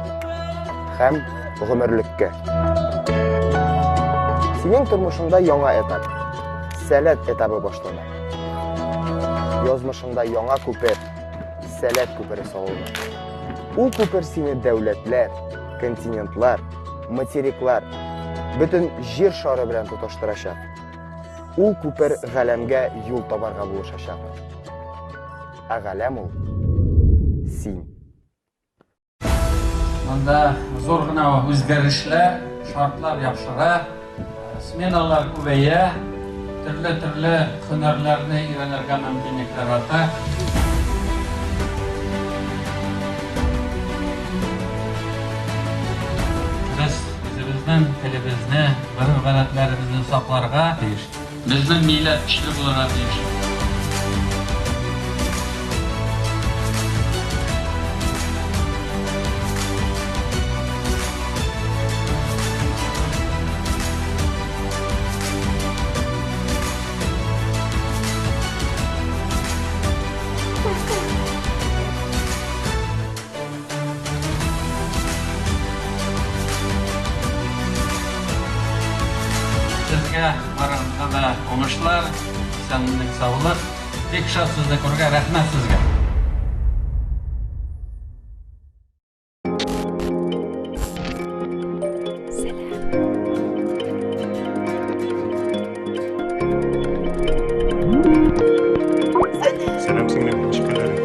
Speaker 4: Һәм гомерлеккә. Синең тормышыңда яңа этап. Сәләт этабы башлана. Язмышыңда яңа күпер, сәләт күпере салына. Ул күпер сине дәүләтләр, континентлар, материклар, бөтен җир шары белән тоташтырачак. Ул күпер галәмгә юл табарга булышачак. Ә галәм ул син.
Speaker 2: Монда зур гына үзгәрешләр, шартлар яхшыра, сменалар күбәя, төрле-төрле һөнәрләрне өйрәнергә мөмкинлекләр арта. Без үзебезнең телебезне, гореф-гадәтләребезне сакларга тиеш. Безнең милләт көчле булырга тиеш. Сезгә барыгызга да уңышлар, исәнлек, саулык. Бик шат сезне күрергә, рәхмәт сезгә.
Speaker 3: Сәлам, сеңлем, ничек хәлләрең?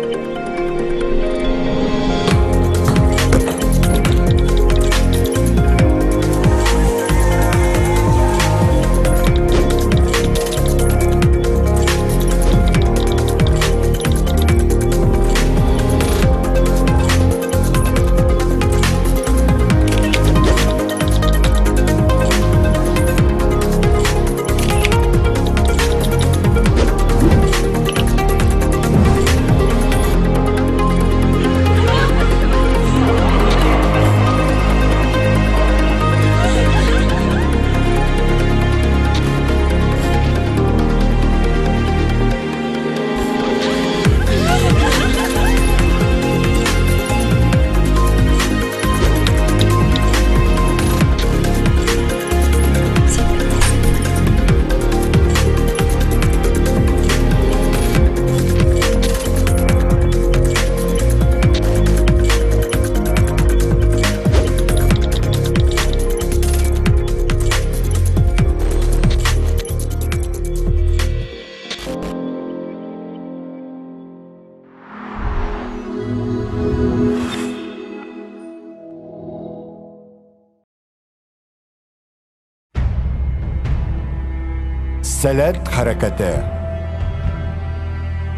Speaker 5: Сәләт хәрәкәте.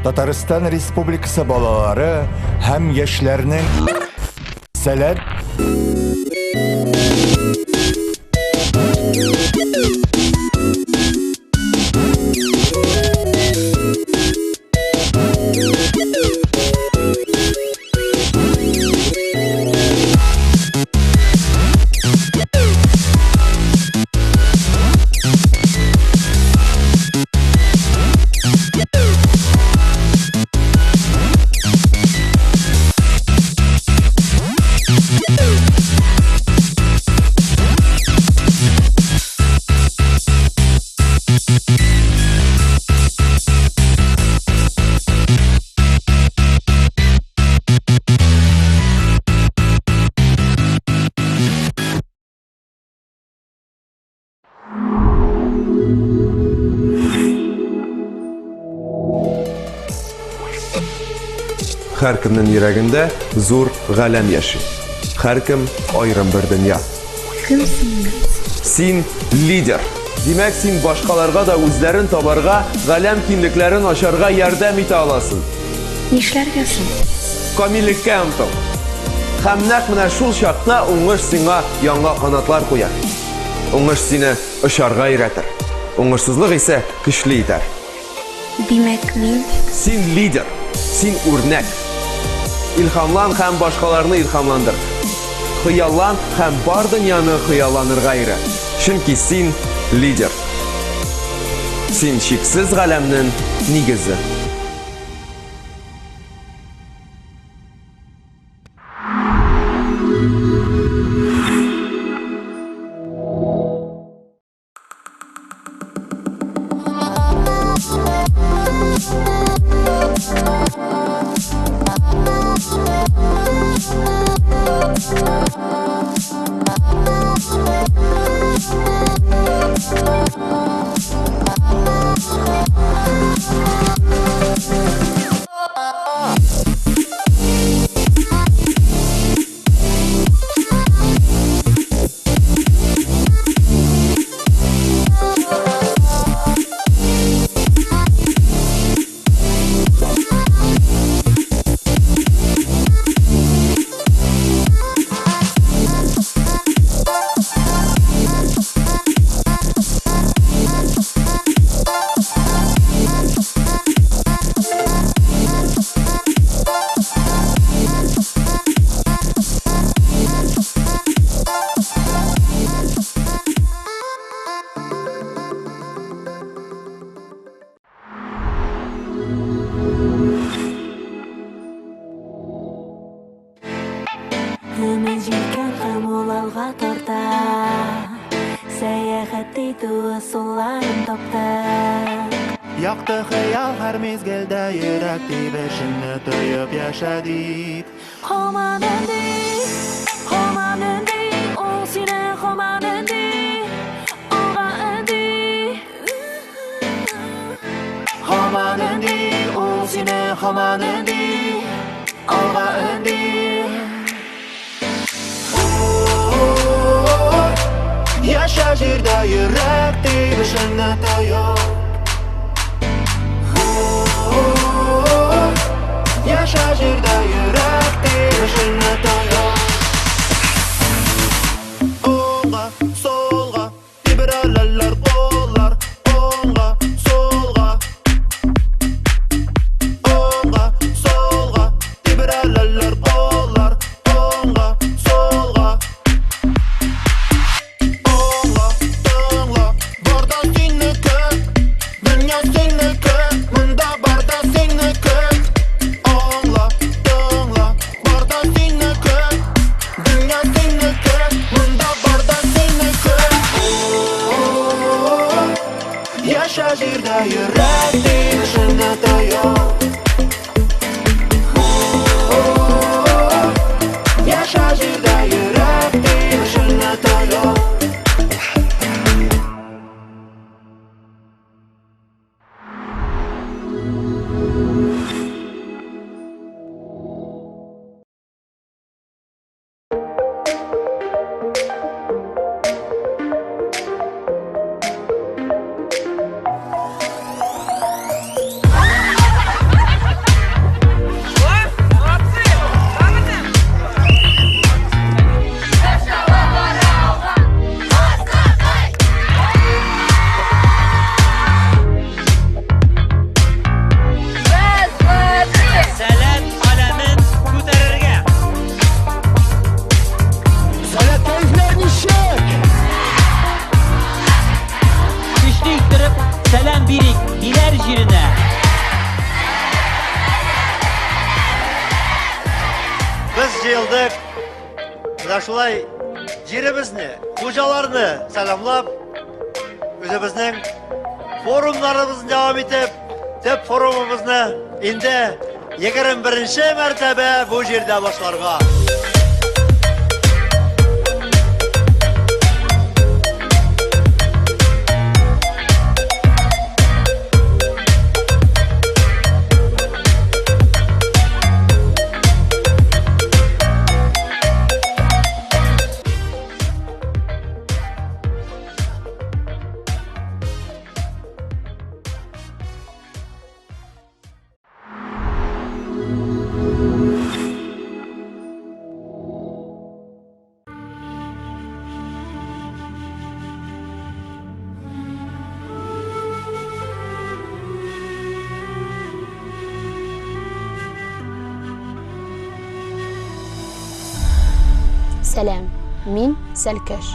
Speaker 5: Татарстан Республикасы балалары һәм яшьләрнең Сәләт
Speaker 6: Һәркемнең йөрәгендә зур галәм яши. Һәркем аерым бер дөнья.
Speaker 7: Кем син?
Speaker 6: Син лидер. Димәк, син башкаларга да үзләрен табарга, галәм киңлекләрен ачарга ярдәм итә аласың.
Speaker 7: Нишләргә соң?
Speaker 6: Камиллеккә омтыл. Һәм нәкъ менә шул чакта уңыш сиңа яңа канатлар куяр. Уңыш сине очарга өйрәтер. Уңышсызлык исә көчле итәр.
Speaker 7: Димәк, мин
Speaker 6: Син лидер, син үрнәк. Илһамлан һәм башкаларны илһамландыр. Хыяллан һәм бар дөньяны хыялланырга өйрәт. Чөнки син лидер. Син чиксез галәмнең нигезе.
Speaker 22: алга тарта. Сәяхәт итү ысулларын таптык.
Speaker 3: Якты хыял һәр мизгелдә йөрәк тибешеңне тоеп яшә дип.
Speaker 22: Һаман өнди, һаман өнди, ул сине һаман өнди, алга өнди.
Speaker 3: Һаман өнди, ул сине һаман өнди, алга өнди. Яшә җирдә йөрәк тибешеңне тоеп. Яшә җирдә йөрәк тибешеңне тоеп. Уңга, сулга, тибрәләләр куллар, уңга, сулга. Уңга, сулга, тибрәләләр куллар, уңга, сулга. Аңла, тыңла, бар да синеке, дөнья синеке, монда бар да синеке. Аңла, тыңла, бар да синеке, дөнья синеке, монда бар да синеке. Яшә җирдә йөрәк тибешеңне тоеп. Яшә җирдә йөрәк тибешеңне тоеп.
Speaker 1: Сәләт аләмен күтәрергә.
Speaker 3: Сәләт кәефләр ничек?
Speaker 2: Көчле иттереп сәлам бирик Биләр җиренә.
Speaker 1: Без җыелдык. Менә шулай җиребезне, хуҗаларны сәламлап, үзебезнең форумнарыбызны дәвам итеп, төп форумыбызны инде 21 мәртәбә бу җирдә башларга.
Speaker 7: Сәлам, мин Сәлкәш.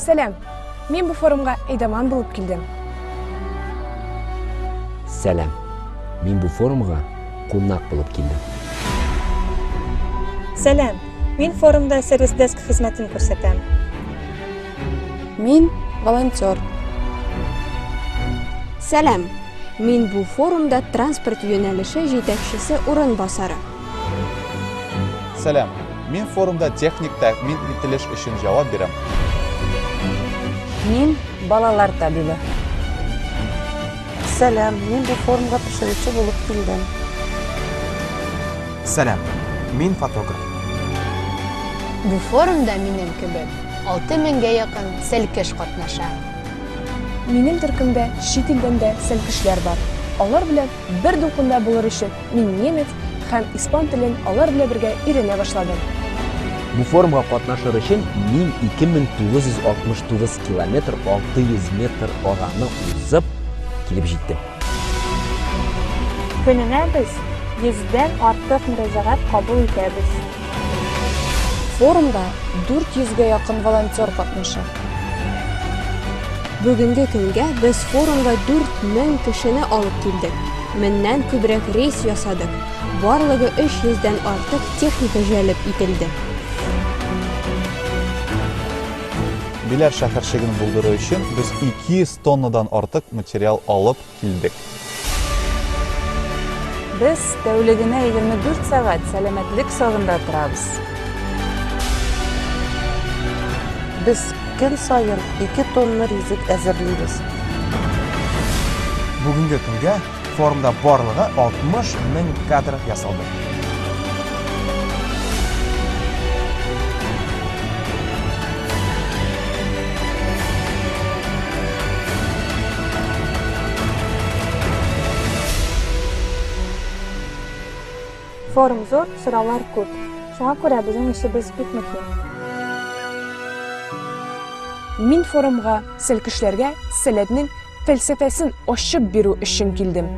Speaker 8: Сәлам, мин бу форумга әйдаман булып килдем.
Speaker 9: Сәлам, мин бу форумга кунак булып килдем.
Speaker 10: Сәлам, мин форумда сервис-деск хезмәтен күрсәтәм.
Speaker 11: Мин волонтер.
Speaker 7: Сәлам, мин бу форумда транспорт юнәлеше җитәкчесе урынбасары.
Speaker 25: Сәлам, мин форумда техник тәэмин ителеш өчен җавап бирәм.
Speaker 17: Мин балалар табибы. Сәлам, мин бу форумга пешерүче булып килдем.
Speaker 6: Сәлам, мин фотограф.
Speaker 12: Бу форумда минем кебек 6 меңгә якын сәлкеш катнаша.
Speaker 8: Минем төркемдә чит илдән дә сәлкешләр бар. Алар белән бер дулкында булыр өчен мин немец һәм испан телен алар белән бергә өйрәнә башладым.
Speaker 9: Бу форумга катнашыр өчен мин 2969 километр 600 метр араны узып килеп җиттем.
Speaker 10: Көненә без йөздән артык мөрәҗәгать кабул итәбез.
Speaker 11: Форумда 400 гә якын волонтер катнаша.
Speaker 7: Бүгенге көнгә без форумга 4000 кешене алып килдек. Меңнән күбрәк рейс ясадык. Барлыгы 300 дән артык техника җәлеп ителде.
Speaker 25: Биләр шәһәрчеген булдыру өчен без 200 тоннадан артык материал алып килдек.
Speaker 17: Без тәүлегенә 24 сәгать сәламәтлек сагында торабыз.
Speaker 13: Без көн саен 2 тонна ризык әзерлибез.
Speaker 6: Бүгенге көнгә форумда барлыгы 60 мең кадр ясалды.
Speaker 10: Форум зур, сораулар күп. Шуңа күрә безнең эшебез бик мөһим.
Speaker 8: Мин форумга сәлкешләргә Сәләтнең фәлсәфәсен ачып бирү өчен килдем.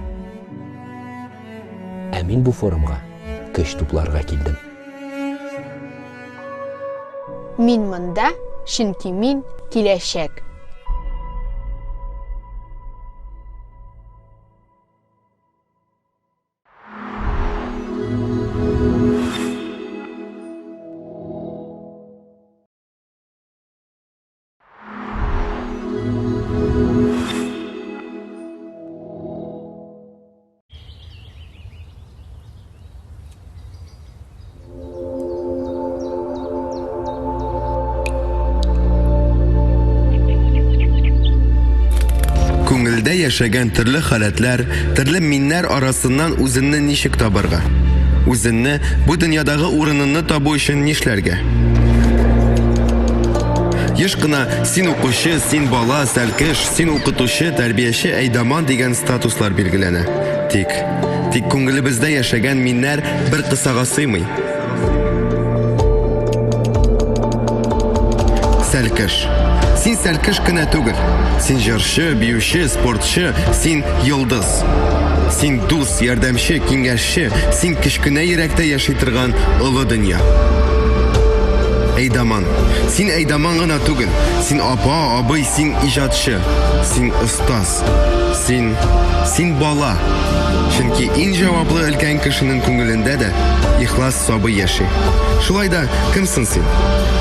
Speaker 9: Ә мин бу форумга көч тупларга килдем.
Speaker 12: Мин монда, чөнки мин киләчәк.
Speaker 6: Күңелдә яшәгән төрле халәтләр, төрле миннәр арасыннан үзенне ничек табарга? Үзенне, бу дөньядагы урынынны табу өчен нишләргә? Еш кына син укучы, син бала, сәлкеш, син укытучы, тәрбияче, әйдаман дигән статуслар билгеләнә. Тик, тик күңелебездә яшәгән миннәр бер кысага сыймый. Сәлкеш. Син сәлкеш кенә түгел. Син җырчы, биюче, спортчы, син йолдыз. Син дус, ярдәмче, киңәшче, син кечкенә йөрәктә яши торган олы дөнья. Әйдаман. Син әйдаман гына түгел. Син апа, абый, син иҗатчы. Син остаз. Син, син бала. Чөнки иң җаваплы өлкән кешенең күңелендә дә ихлас сабый яши. Шулай да кем соң син?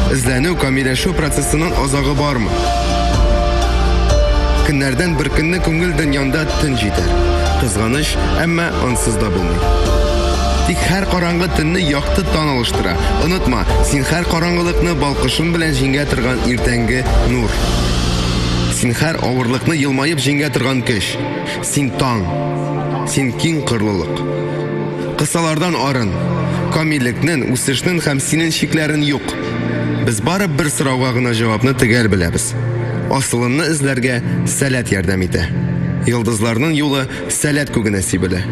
Speaker 6: Эзләнү, камилләшү процессының азагы бармы? Көннәрдән бер көнне күңел дөньянда төн җитәр. Кызганыч, әмма ансыз да булмый. Тик һәр караңгы төнне якты таң алыштыра. Онытма, син һәр караңгылыкны балкышың белән җиңә торган иртәнге нур. Син һәр авырлыкны елмаеп җиңә торган көч. Син таң. Син киң кырлылык. Кысалардан арын. Камиллекнен, үсешнен һәм синен чикләрен юк. Без бары бер сорауга гына җавапны төгәл беләбез. Асылынны эзләргә сәләт ярдәм итә. Йолдызларның юлы сәләт күгенә сибелә.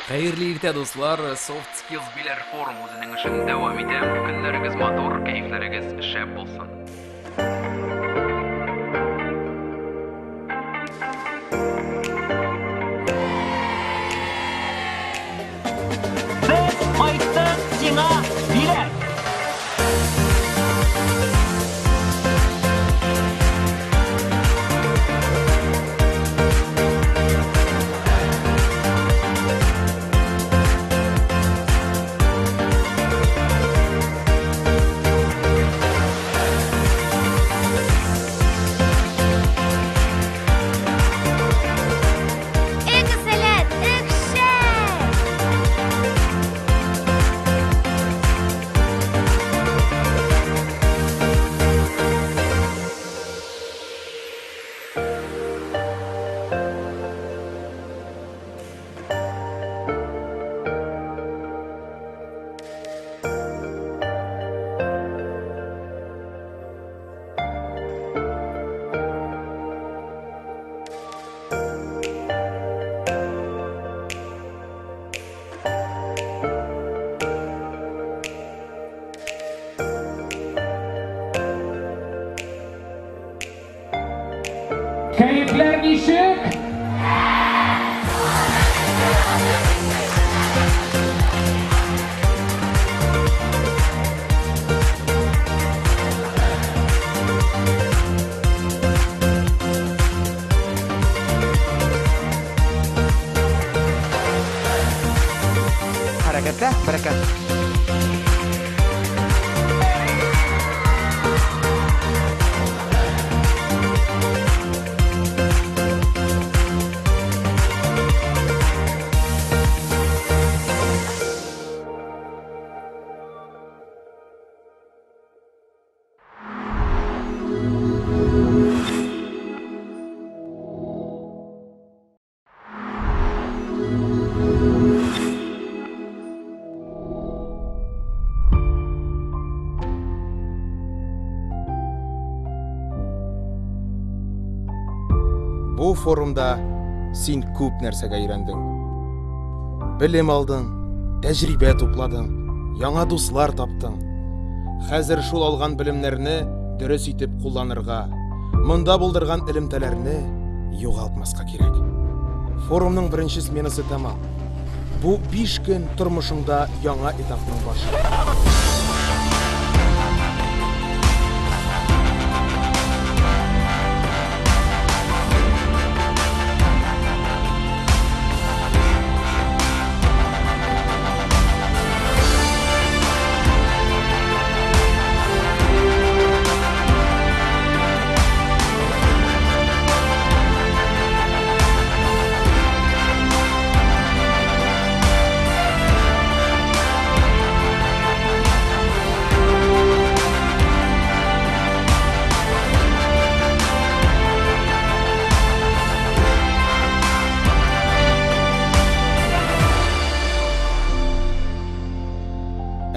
Speaker 14: Хәерле иртә, дуслар! Soft Skills Биләр форум үзенең эшен дәвам итә. Көннәрегез матур, кәефләрегез шәп булсын.
Speaker 15: Без кайттык сиңа, Биләр!
Speaker 16: Эко-сәләт, эх, шәп!
Speaker 2: Кәефләр ничек?
Speaker 18: Хәрәкәттә бәрәкәт.
Speaker 19: Бу форумда син күп нәрсәгә өйрәндең. Белем алдың, тәҗрибә тупладың, яңа дуслар таптың. Хәзер шул алган белемнәрне дөрес итеп кулланырга, монда булдырган элемтәләрне югалтмаска кирәк. Форумның беренче сменасы тәмам. Бу 5 көн тормышыңда яңа этапның башы.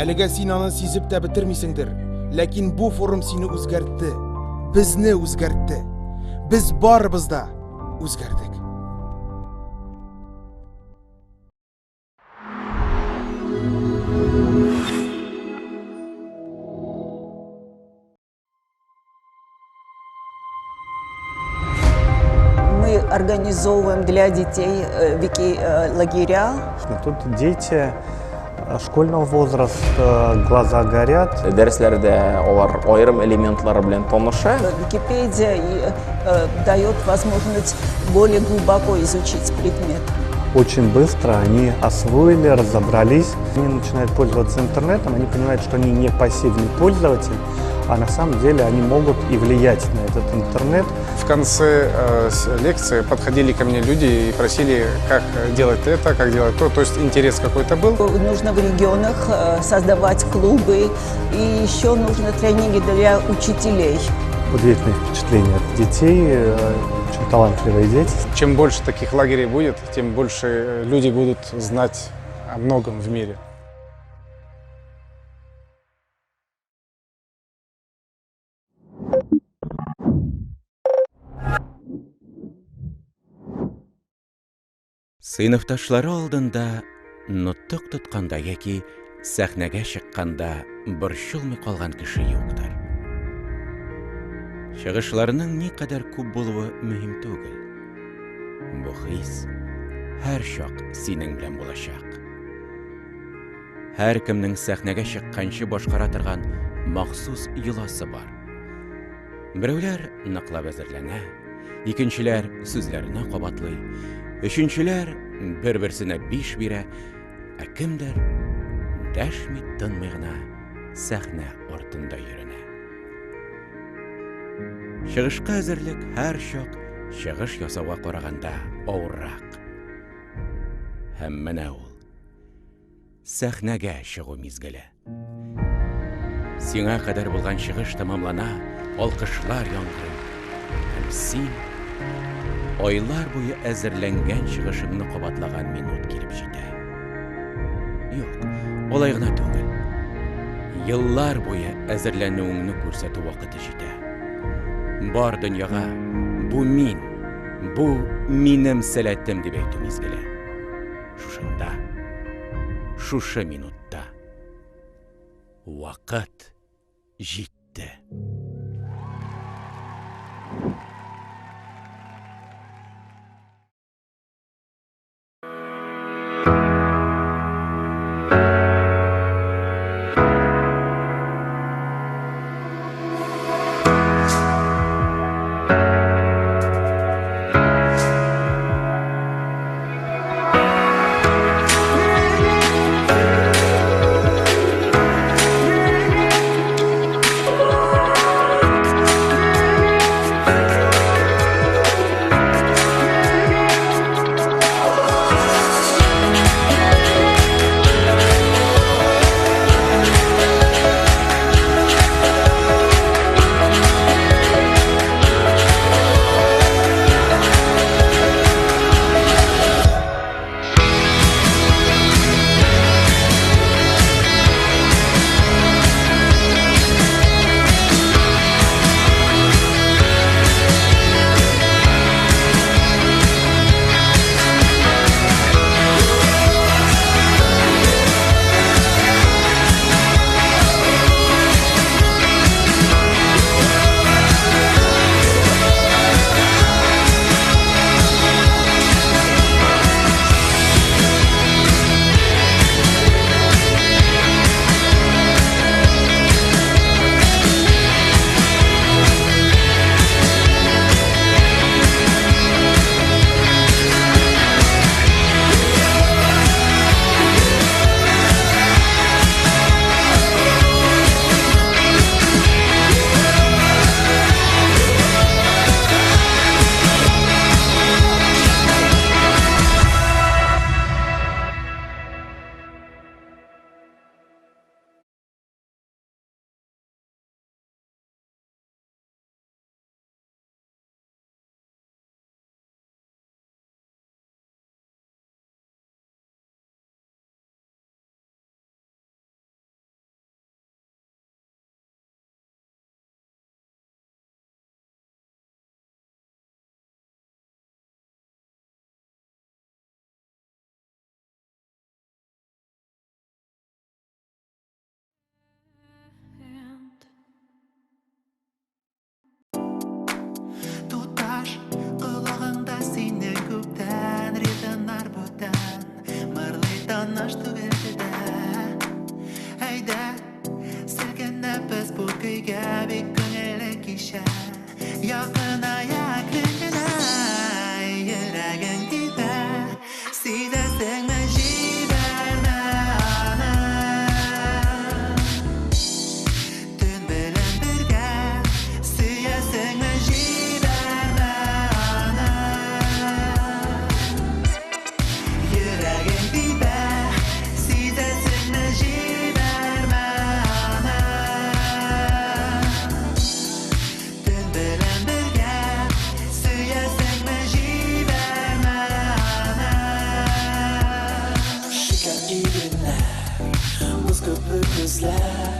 Speaker 19: Әлегә син аны сизеп тә бетермисеңдер, ләкин бу форум сине үзгәртте, безне үзгәртте. Без барыбыз да үзгәрдек.
Speaker 20: Мы организовываем для детей э, вики-лагеря.
Speaker 24: Э, Тут дети э, школьного возраста, глаза горят.
Speaker 9: Дәресләрдә алар аерым элементлары белән таныша.
Speaker 20: Википедия и, э, дает возможность более глубоко изучить предмет.
Speaker 24: Очень быстро они освоили, разобрались. Они начинают пользоваться интернетом, они понимают, что они не пассивный пользователь, а на самом деле они могут и влиять на этот интернет.
Speaker 21: В конце э, лекции подходили ко мне люди и просили, как делать это, как делать то. То есть интерес какой-то был.
Speaker 20: Нужно в регионах э, создавать клубы, и еще нужно тренинги для учителей.
Speaker 24: Удивительное впечатление от детей, э, очень талантливые дети.
Speaker 21: Чем больше таких лагерей будет, тем больше люди будут знать о многом в мире.
Speaker 22: Сыйныфташлары алдында
Speaker 3: Нотык тотканда яки сәхнәгә чыкканда борчылмый калган кеше юктыр. Чыгышларның никадәр күп булуы мөһим түгел. Бу хис һәрчак синең белән булачак. Һәркемнең сәхнәгә чыкканчы башкара торган махсус йоласы бар. Берәүләр ныклап әзерләнә, икенчеләр сүзләрне кабатлый, өченчеләр бер-берсенә биш бирә, ә кемдер дәшми-тынмый гына сәхнә артында йөренә. Чыгышка әзерлек һәрчак чыгыш ясауга караганда авыррак. Һәм менә ул. Сәхнәгә чыгу мизгеле. Сиңа кадәр булган чыгыш тәмамлана, алкышлар яңгырый. Һәм син айлар буе әзерләнгән чыгышыңны кабатлаган минут килеп җитә. Юк, алай гына түгел. Еллар буе әзерләнүеңне күрсәтү вакыты җитә. Бар дөньяга бу мин, бу минем сәләтем дип әйтү мизгеле. Шушында, шушы минутта. Вакыт җитте.
Speaker 4: Туташ, колагыңда синең күптән ритмнар бүтән, мырлый таныш түгел телдә. Әйдә, селкенәбез бу көйгә, бик күңелле кичә. Якыная әкрен генә, йөрәгең тибә, сизәсеңме, җибәрмә аны. Төн белән бергә сөясеңме, җибәрмә аны. Йөрәгең тибә, сизәсеңме, җибәрмә аны. Төн белән бергә сөясеңме, җибәрмә аны.
Speaker 5: Шикәр иреннәр, боз кебек күзләр,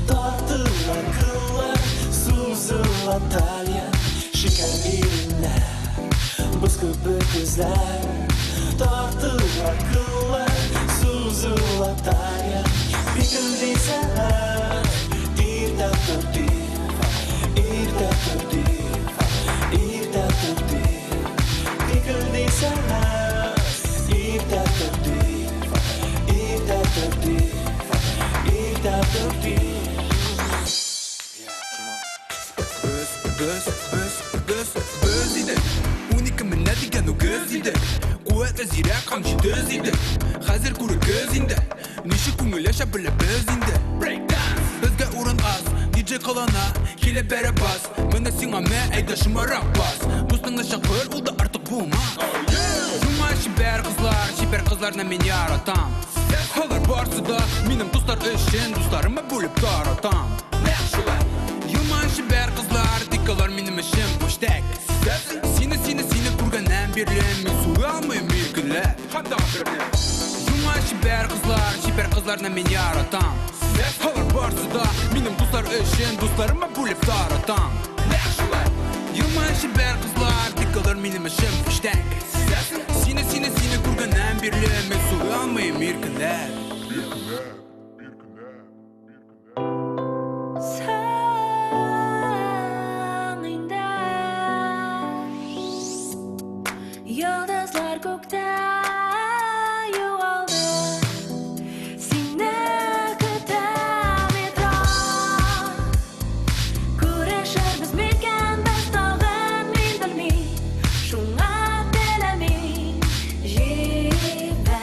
Speaker 5: Тартыла кыллар, сузыла талия. Шикәр иреннәр, боз кебек күзләр, Тартыла кыллар, Сузыла талия. Пикілдей сағат, иртә торды, иртә торды, иртә торды. Пикілдей сағат, иртә торды, иртә торды, иртә торды.
Speaker 1: Без, без, без, без идек. 12 менә дигән үгез идек. Куәтле, зирәк һәм җитез идек. Хәзер күрегез инде, ничек күңел ача беләбез инде. Breakdance! Безгә урын аз, диджей кылана, килеп бәрә бас. Менә сиңа мә, әйдә шомарак бас. Дустыңны чакыр, ул да артык булмас. Юма чибәр кызлар, чибәр кызларны мин яратам. Алар барсы да минем дуслар өчен, дусларыма бүлеп таратам. Юма чибәр кызлар, тик алар минем өчен пүчтәк. Сине, сине, сине күргәннән бирле мин суя алмыйм иркенләп. Юма чибәр кызлар, чибәр кызларны мин яратам. Алар барсы да минем дуслар өчен, дусларыма бүлеп таратам. Юма чибәр кызлар, тик алар минем өчен пүчтәк. Сине, сине, сине күргәннән бирле мин суя алмыйм иркенләп.
Speaker 16: Соң инде йолдызлар күктә югалды. Сине көтә метро. Күрешербез микән без тагын, мин белмим. Шуңа теләмим җибәрергә.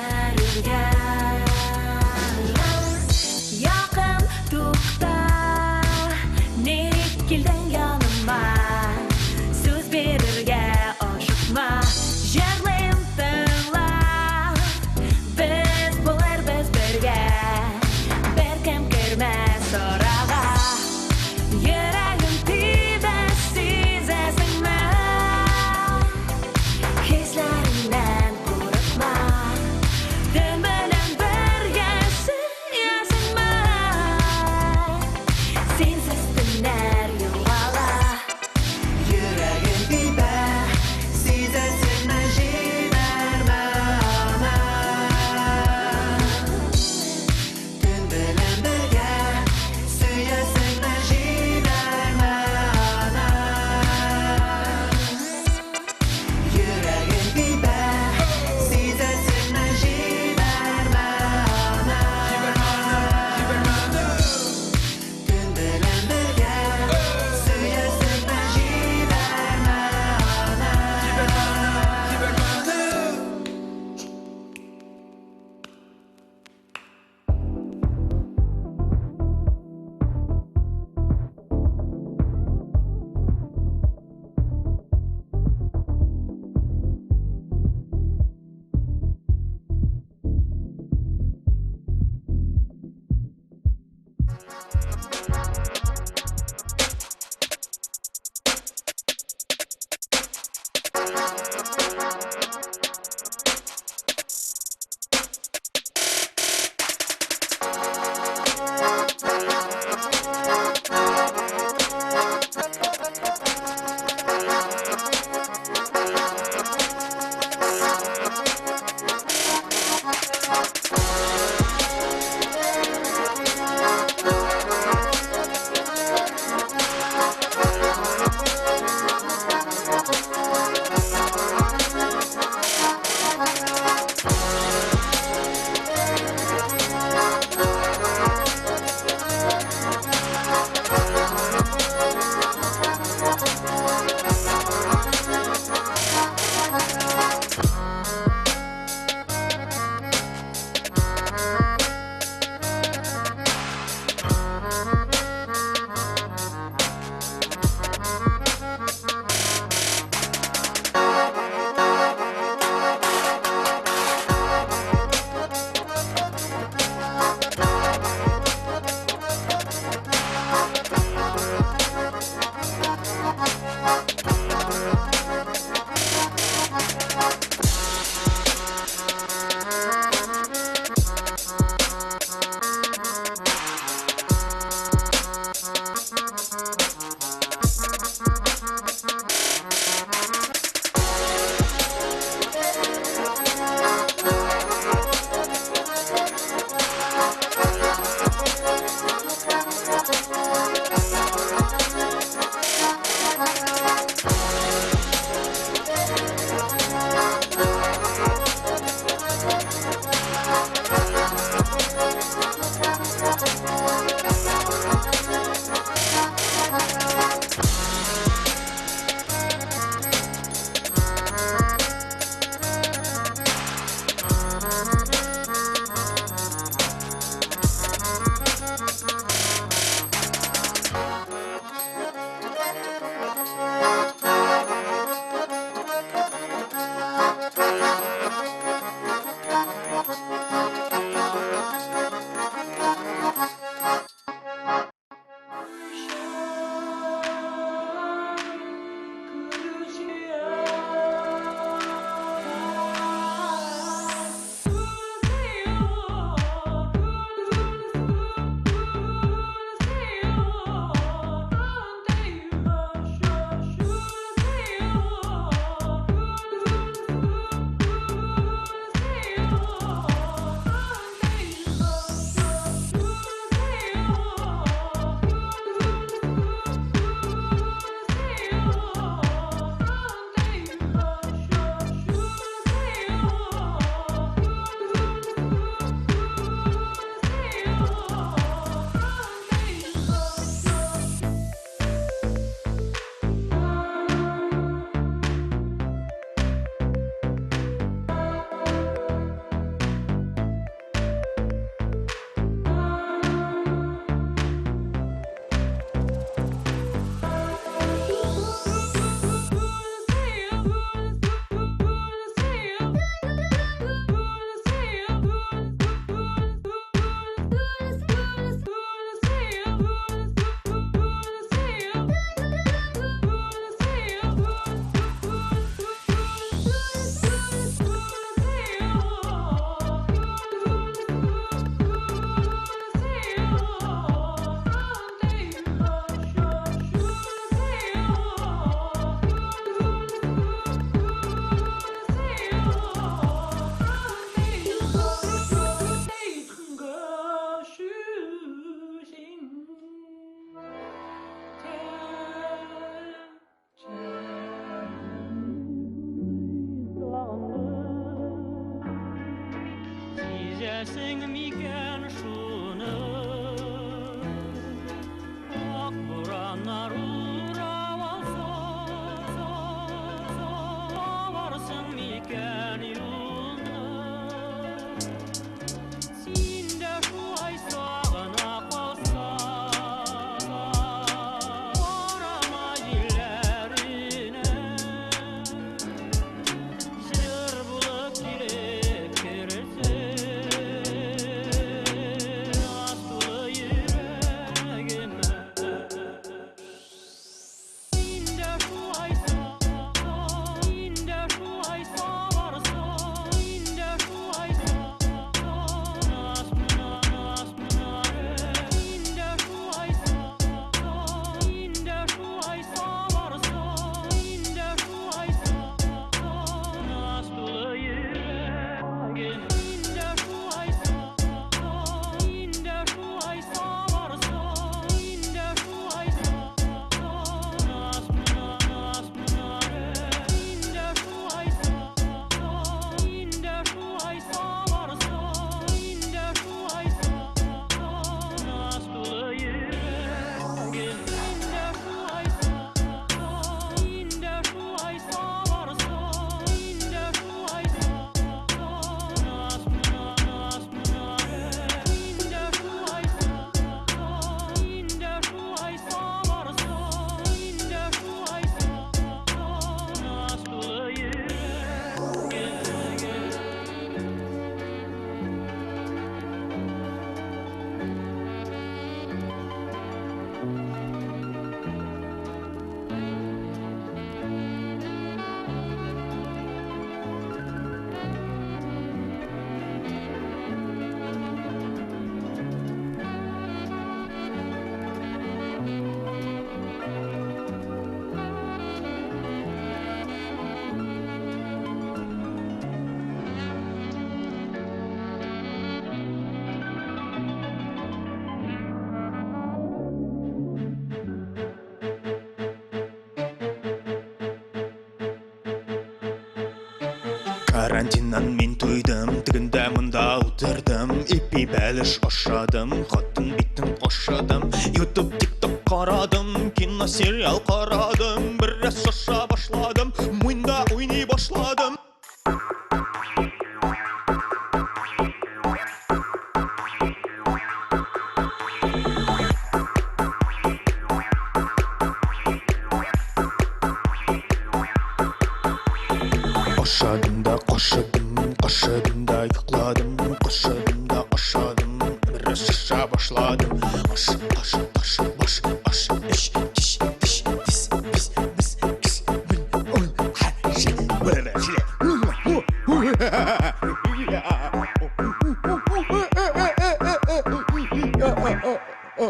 Speaker 7: Сизәсең микән шуны? Ак бураннар урап алса, табарсың микән юлны? Син дә шулай сагына калсаң, карама җилләренә. Җыр булып килеп керсен, наз тулы йөрәгемә. Син дә шулай син дә шулай сабарсың, син дә шулай наз, наз, син дә шулай син дә шулай сабарсың, син дә шулай наз тулы йөрәгем. Син дә шулай син дә шулай сабарсың, син дә шулай наз, наз, син дә шулай син дә шулай сабарсың, син дә шулай наз тулы йөрәгем. Син дә шулай син дә шулай сабарсың, син дә шулай наз, наз, син дә шулай син дә шулай сабарсың, син дә шулай наз тулы йөрәгем.
Speaker 11: Карантиннан мин туйдым, тегендә монда утырдым, ипи бәлеш ашадым, хатын битен кашыдым, YouTube, TikTok карадым, кино сериал карадым, бераз шаша башладым, муенда уйный башладым. Кердем дә йокладым, кашыдым да ашадым, бераз шаша башладым. Аш, каш, таш, баш, аш, эч, кич, теш, тис, пис, без, кеш, бел, ул, хә, җә, б, б, җ, у, у, у,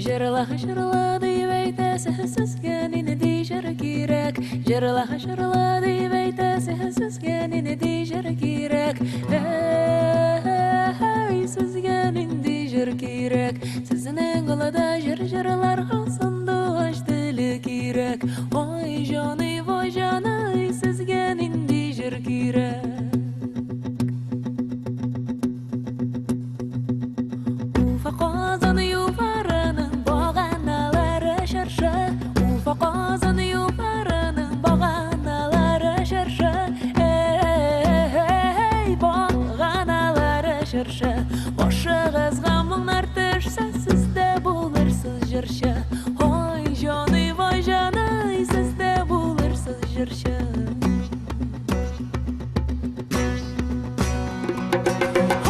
Speaker 16: Җырла, җырла дип әйтәсе сезгә нинди җыр кирәк? Җырла, җырла дип әйтәсе сезгә нинди җыр кирәк? Әй, сезгә нинди җыр кирәк? Сезнең алда җыр җырларга сандугач теле кирәк. Ой, җаный, вой, җаный, сезгә нинди җыр кирәк? Уфа Казан юлларының баганалары чыршы. Уфа Казан юлларының баганалары чыршы. Эй, баганалары чыршы. Башыгызга моңнар төшсә, сез дә булырсыз җырчы. Ой, җаный, вай, җаный, сез дә булырсыз җырчы.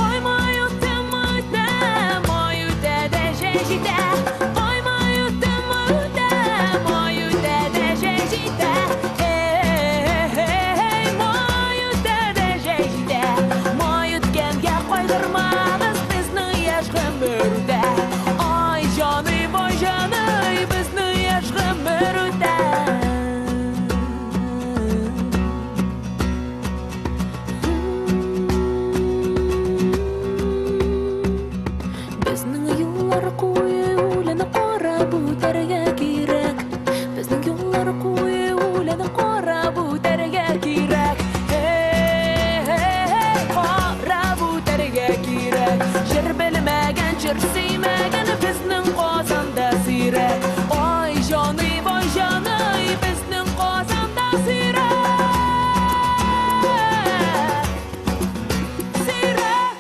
Speaker 16: Ой, май үтә, май үтә, май үтә дә җәй җитә. Ой, май үтә, май үтә, май үтә дә җәй җитә. Эй, май үтә дә җәй җитә. Май үткәнгә кайгырмагыз, безнең яшь гомер үтә. Ай, җаный, вай, җаный, безнең яшь гомер үтә. Безнең юллар куе үлән карап үтәргә кирәк. Безнең юллар куе үлән карап үтәргә кирәк. Эй, карап үтәргә кирәк. Җыр белмәгән, җыр сөймәгән безнең Казанда сирәк. Ай, җаный, вай, җаный, безнең Казанда сирәк. Сирәк.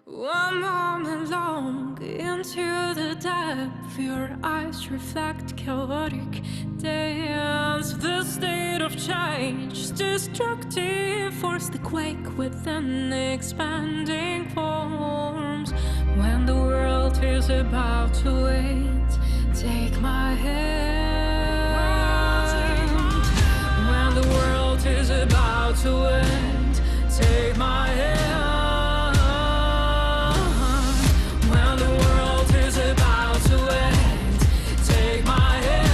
Speaker 13: One moment long into the depth, your eyes reflect chaotic dance. The state of change, destructive force, the quake within expanding forms. When the world is about to end, take my hand. When the world is about to end, take my hand. When the world is about to end, take my hand.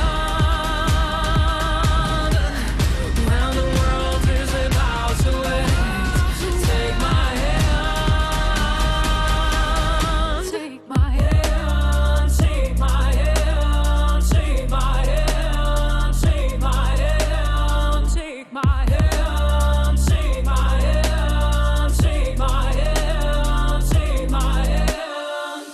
Speaker 13: When the world is about to end, take my hand. Take my hand, take my hand, take my hand, take my hand, take my hand, take my hand, take my hand, take my hand.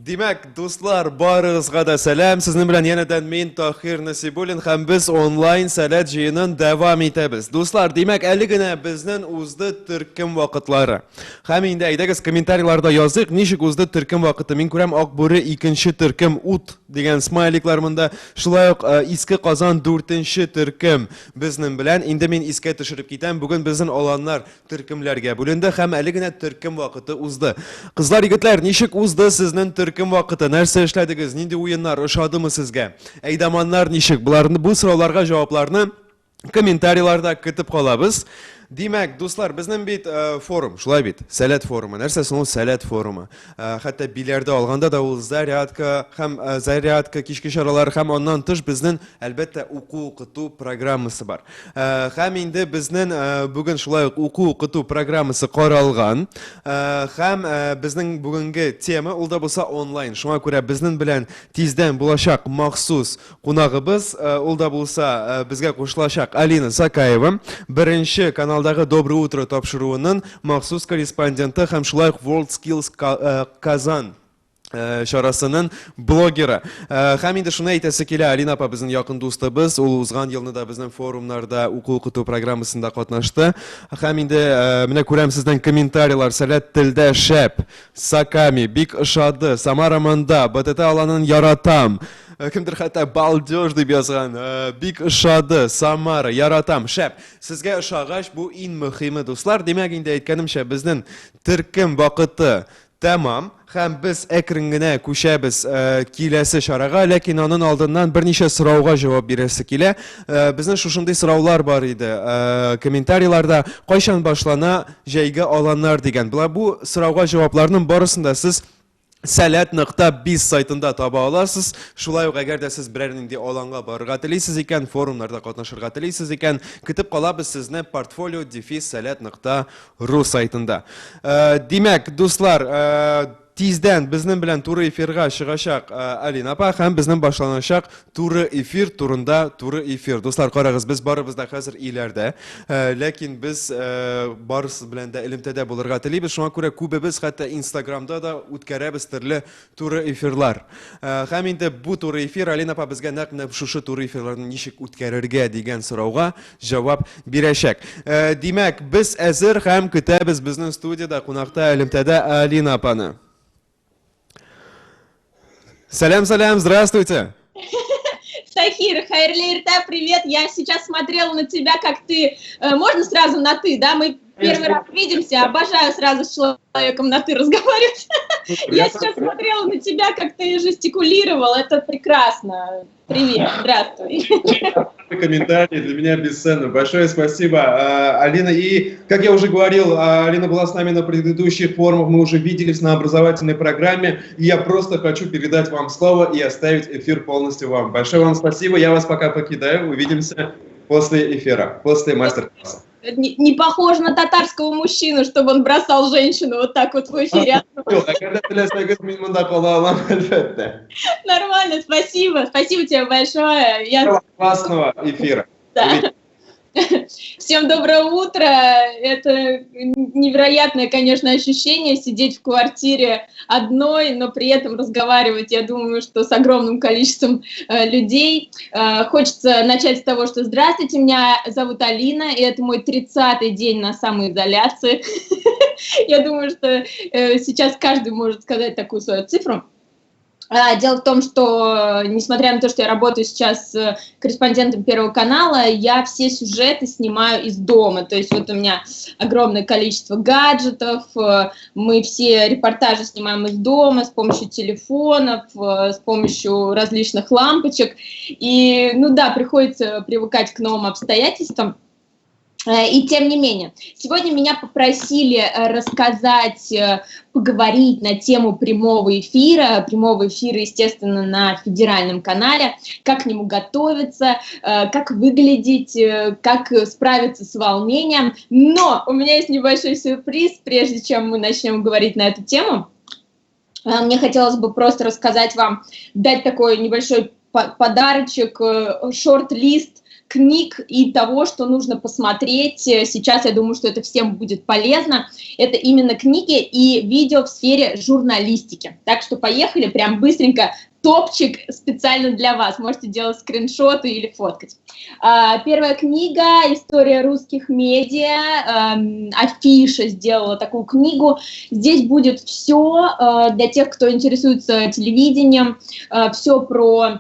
Speaker 6: Димәк, дуслар, барыгызга да сәлам. Сезнең белән янәдән мин Тахир Насибуллин һәм без онлайн сәләт җыенын дәвам итәбез. Дуслар, димәк, әле генә безнең узды төркем вакытлары. Һәм инде әйдәгез комментарийларда языйк, ничек узды төркем вакыты. Мин күрәм Ак бүре икенче төркем ут дигән смайликлар монда. Шулай ук э, Иске Казан дүртенче төркем безнең белән. Инде мин искә төшереп китәм. Бүген безнең аланнар төркемләргә бүленде һәм әле генә төркем вакыты узды. Кызлар, егетләр, ничек узды сезнең төркем вакыты? Нәрсә эшләдегез? Нинди уеннар ошадымы сезгә? Әйдаманнар ничек? Боларны бу сорауларга җавапларны Комментарийларда көтеп калабыз. Димәк, дуслар, безнең бит э, форум, шулай бит, Сәләт форумы. Нәрсә соң ул Сәләт форумы? Э, хәтта Биләрдә алганда да ул зарядка һәм э, зарядка, кичке чаралар һәм аннан тыш безнең, әлбәттә, уку-укыту программасы бар. Һәм инде безнең бүген шулай ук уку-укыту программасы каралган. Һәм безнең бүгенге тема ул да булса онлайн. Шуңа күрә безнең белән тиздән булачак махсус Кунагыбыз, ул да булса, безгә кушылачак Алина Сакаева, беренче каналдагы Доброе утро тапшыруының махсус корреспонденты һәм шулай ук World Skills Казан чарасының блогеры. Һәм инде шуны әйтәсе килә, Алина апа безнең якын дустыбыз, ул узган елны да безнең форумнарда уку-укыту программасында катнашты. Һәм инде менә күрәм сезнең комментарийлар, Сәләт телдә шәп, Саками, бик ошады, Самара монда, БТТ аланын яратам. Кемдер хәтта балдеж дип язган. Бик ошады, Самара, яратам, шәп. Сезгә ошагач, бу иң мөһиме, дуслар. Димәк, инде әйткәнемчә, безнең төркем вакыты тәмам һәм без әкрен генә күчәбез киләсе чарага, ләкин анын алдыннан берничә сорауга җавап бирәсе килә. Безнең шушындый сораулар бар иде комментарийларда. Кайчан башлана җәйге аланнар дигән. Болай бу сорауга җавапларның барысын да сез Сәләт нокта биз сайтында таба аласыз. Шулай ук, әгәр дә сез берәр нинди аланга барырга телисез икән, форумнарда катнашырга телисез икән, көтеп калабыз сезне портфолио дефис сәләт нокта ру сайтында. Димәк, дуслар, тиздән безнең белән туры эфирга чыгачак Алина апа һәм безнең башланачак Туры эфир турында туры эфир. Дуслар, карагыз, без барыбыз да хәзер өйләрдә. Ләкин без барысы белән дә элемтәдә булырга телибез. Шуңа күрә күбебез хәтта Инстаграмда да үткәрәбез төрле туры эфирлар. Һәм инде бу туры эфир Алина апа безгә нәкъ менә шушы туры эфирларны ничек үткәрергә дигән сорауга җавап бирәчәк. Димәк, без әзер һәм көтәбез безнең студиядә кунакта элемтәдә Алина апаны. Сәлам, сәлам, здравствуйте.
Speaker 10: Тахир, хәерле иртә, привет. Я сейчас смотрела на тебя, как ты... Можно сразу на ты, да? Мы первый раз видимся, обожаю сразу с человеком на ты разговаривать. Я сейчас смотрела на тебя, как ты жестикулировал, это прекрасно. Привет, здравствуй.
Speaker 6: Комментарии для меня бесценны. Большое спасибо, Алина. И, как я уже говорил, Алина была с нами на предыдущих форумах, мы уже виделись на образовательной программе. И я просто хочу передать вам слово и оставить эфир полностью вам. Большое вам спасибо. Я вас пока покидаю. Увидимся после эфира, после мастер-класса.
Speaker 10: Не похоже на татарского мужчину, чтобы он бросал женщину вот так вот в эфире. Нормально, спасибо. Спасибо тебе большое.
Speaker 6: Классного эфира.
Speaker 10: Да. Всем доброе утро. Это невероятное, конечно, ощущение сидеть в квартире одной, но при этом разговаривать, я думаю, что с огромным количеством людей. Хочется начать с того, что здравствуйте, меня зовут Алина, и это мой 30-й день на самоизоляции. Я думаю, что сейчас каждый может сказать такую свою цифру. Дело в том, что, несмотря на то, что я работаю сейчас корреспондентом Первого канала, я все сюжеты снимаю из дома. То есть вот у меня огромное количество гаджетов, мы все репортажи снимаем из дома с помощью телефонов, с помощью различных лампочек. И, ну да, приходится привыкать к новым обстоятельствам. И тем не менее, сегодня меня попросили рассказать, поговорить на тему прямого эфира, естественно, на федеральном канале, как к нему готовиться, как выглядеть, как справиться с волнением. Но у меня есть небольшой сюрприз, прежде чем мы начнем говорить на эту тему. Мне хотелось бы просто рассказать вам, дать такой небольшой подарочек, шорт-лист книг и того, что нужно посмотреть. Сейчас, я думаю, что это всем будет полезно. Это именно книги и видео в сфере журналистики. Так что поехали, прям быстренько, топчик специально для вас. Можете делать скриншоты или фоткать. Первая книга «История русских медиа». Афиша сделала такую книгу. Здесь будет все для тех, кто интересуется телевидением, все про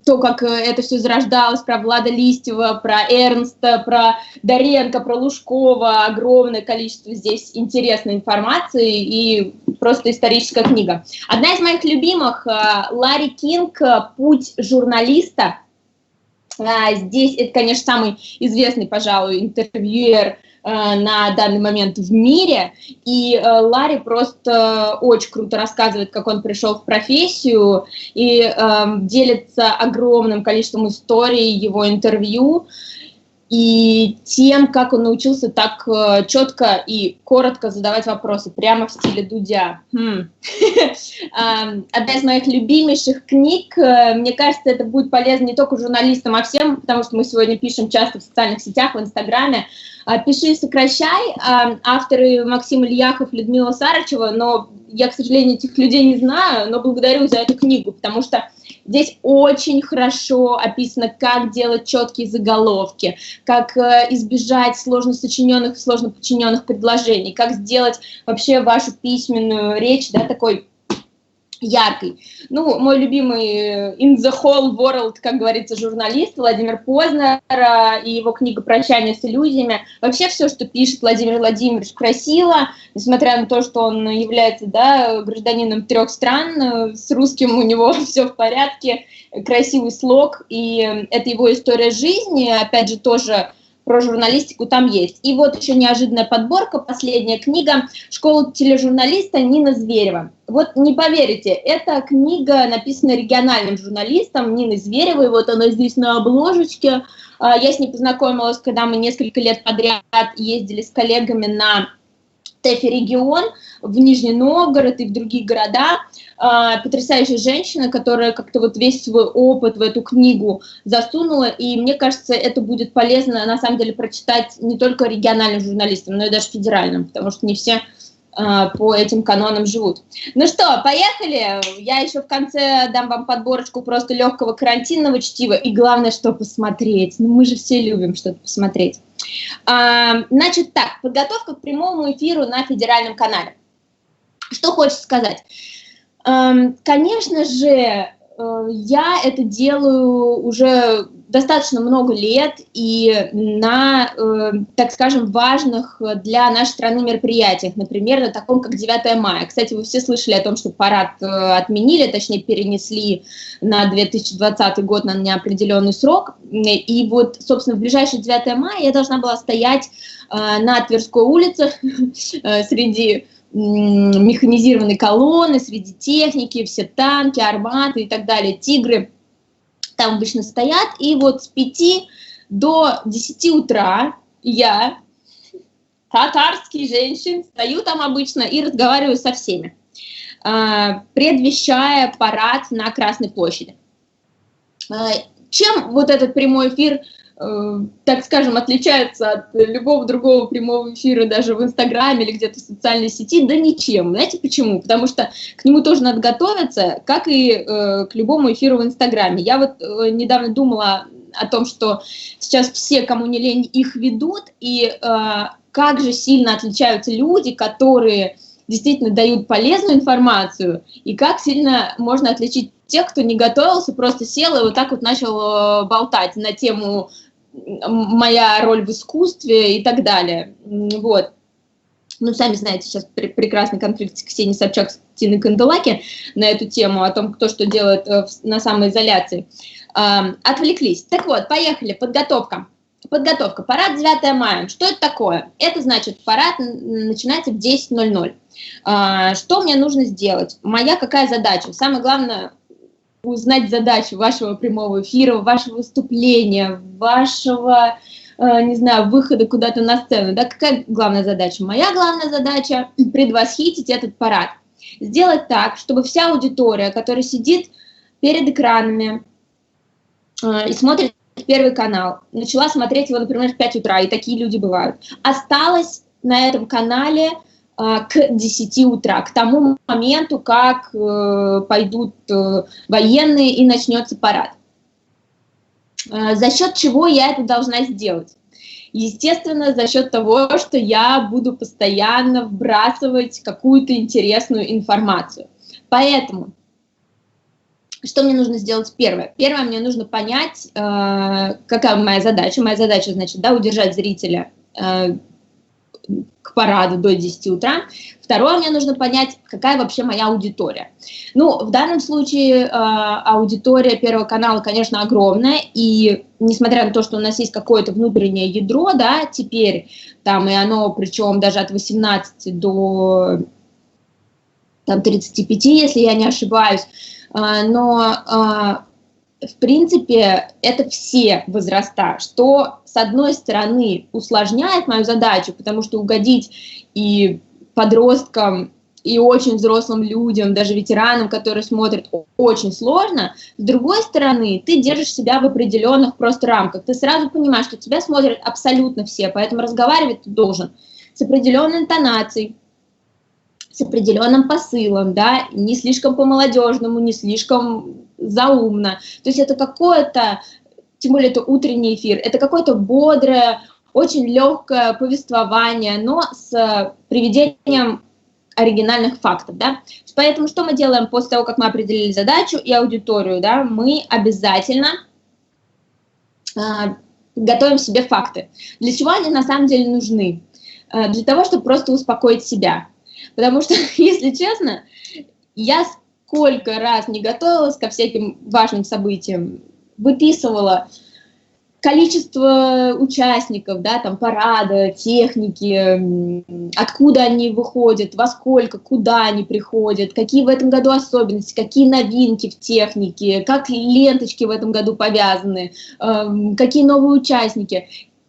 Speaker 10: то, как это все зарождалось, про Влада Листьева, про Эрнста, про Доренко, про Лужкова. Огромное количество здесь интересной информации и просто историческая книга. Одна из моих любимых, Ларри Кинг «Путь журналиста». Здесь это, конечно, самый известный, пожалуй, интервьюер на данный момент в мире, и Ларри просто очень круто рассказывает, как он пришел в профессию, и делится огромным количеством историй его интервью, и тем, как он научился так четко и коротко задавать вопросы, прямо в стиле Дудя. Одна из моих любимейших книг, мне кажется, это будет полезно не только журналистам, а всем, потому что мы сегодня пишем часто в социальных сетях, в Инстаграме. «Пиши, сокращай», авторы Максим Ильяхов, Людмила Сарычева, но я, к сожалению, этих людей не знаю, но благодарю за эту книгу, потому что здесь очень хорошо описано, как делать четкие заголовки, как избежать сложно сочиненных и сложно подчиненных предложений, как сделать вообще вашу письменную речь, да, такой яркой. Ну, мой любимый in the whole world, как говорится, журналист Владимир Познер и его книга «Прощание с иллюзиями». Вообще все, что пишет Владимир Владимирович, красиво, несмотря на то, что он является, да, гражданином 3 стран, с русским у него все в порядке, красивый слог, и это его история жизни, опять же, тоже про журналистику там есть. И вот еще неожиданная подборка, последняя книга «Школа тележурналиста» Нина Зверева. Вот не поверите, эта книга написана региональным журналистом Ниной Зверевой, вот она здесь на обложечке. Я с ней познакомилась, когда мы несколько лет подряд ездили с коллегами на ТЭФИ регион в Нижний Новгород и в другие города. Потрясающая женщина, которая как-то вот весь свой опыт в эту книгу засунула, и мне кажется, это будет полезно на самом деле прочитать не только региональным журналистам, но и даже федеральным, потому что не все по этим канонам живут. Ну что, поехали? Я еще в конце дам вам подборочку просто легкого карантинного чтива, и главное, что посмотреть. Ну, мы же все любим что-то посмотреть. Значит так, подготовка к прямому эфиру на федеральном канале. Что хочется сказать? Конечно же, я это делаю уже достаточно много лет и на, так скажем, важных для нашей страны мероприятиях, например, на таком, как 9 мая. Кстати, вы все слышали о том, что парад отменили, точнее, перенесли на 2020 год на неопределенный срок. И вот, собственно, в ближайшее 9 мая я должна была стоять на Тверской улице среди механизированной колонны, среди техники, все танки, арматы и так далее, тигры там обычно стоят, и вот с 5 до 10 утра я, татарский женщин, стою там обычно и разговариваю со всеми, предвещая парад на Красной площади. Чем вот этот прямой эфир, так скажем, отличается от любого другого прямого эфира даже в Инстаграме или где-то в социальной сети? Да ничем. Знаете почему? Потому что к нему тоже надо готовиться, как и к любому эфиру в Инстаграме. Я вот недавно думала о том, что сейчас все, кому не лень, их ведут, и как же сильно отличаются люди, которые действительно дают полезную информацию, и как сильно можно отличить тех, кто не готовился, просто сел и вот так вот начал болтать на тему «моя роль в искусстве» и так далее. Вот. Ну, сами знаете, сейчас прекрасный конфликт Ксении Собчак с Тиной Канделаки на эту тему, о том, кто что делает на самоизоляции. Отвлеклись. Так вот, поехали. Подготовка. Подготовка. Парад 9 мая. Что это такое? Это значит, парад начинается в 10:00. Что мне нужно сделать? Моя какая задача? Самое главное — узнать задачу вашего прямого эфира, вашего выступления, вашего, не знаю, выхода куда-то на сцену. Да? Какая главная задача? Моя главная задача — предвосхитить этот парад. Сделать так, чтобы вся аудитория, которая сидит перед экранами и смотрит Первый канал, начала смотреть его, например, в 5 утра, и такие люди бывают, осталась на этом канале к 10 утра, к тому моменту, как пойдут военные и начнется парад. За счет чего я это должна сделать? Естественно, за счет того, что я буду постоянно вбрасывать какую-то интересную информацию. Поэтому что мне нужно сделать первое? Первое, мне нужно понять, какая моя задача. Моя задача, значит, да, удержать зрителя к параду до 10 утра. Второе, мне нужно понять, какая вообще моя аудитория. Ну, в данном случае аудитория Первого канала, конечно, огромная, и несмотря на то, что у нас есть какое-то внутреннее ядро, да, теперь, там, и оно, причем даже от 18 до там, 35, если я не ошибаюсь, но в принципе, это все возраста, что, с одной стороны, усложняет мою задачу, потому что угодить и подросткам, и очень взрослым людям, даже ветеранам, которые смотрят, очень сложно. С другой стороны, ты держишь себя в определенных просто рамках. Ты сразу понимаешь, что тебя смотрят абсолютно все, поэтому разговаривать ты должен с определенной интонацией, с определенным посылом, да, не слишком по-молодежному, не слишком заумно. То есть это какое-то, тем более это утренний эфир, это какое-то бодрое, очень легкое повествование, но с приведением оригинальных фактов, да. Поэтому что мы делаем после того, как мы определили задачу и аудиторию, да, мы обязательно готовим себе факты. Для чего они на самом деле нужны? Для того, чтобы просто успокоить себя. Потому что, если честно, я сколько раз не готовилась ко всяким важным событиям, выписывала количество участников, да, там, парада, техники, откуда они выходят, во сколько, куда они приходят, какие в этом году особенности, какие новинки в технике, как ленточки в этом году повязаны, какие новые участники.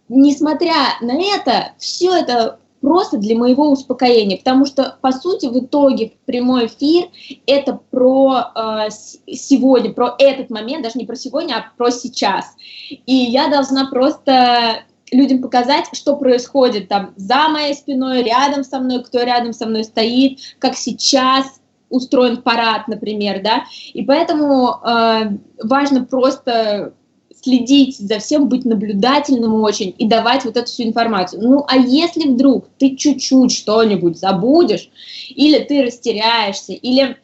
Speaker 10: Несмотря на это, все это просто для моего успокоения, потому что, по сути, в итоге прямой эфир – это про сегодня, про этот момент, даже не про сегодня, а про сейчас. И я должна просто людям показать, что происходит там за моей спиной, рядом со мной, кто рядом со мной стоит, как сейчас устроен парад, например, да. И поэтому важно просто следить за всем, быть наблюдательным очень и давать вот эту всю информацию. Ну, а если вдруг ты чуть-чуть что-нибудь забудешь, или ты растеряешься, или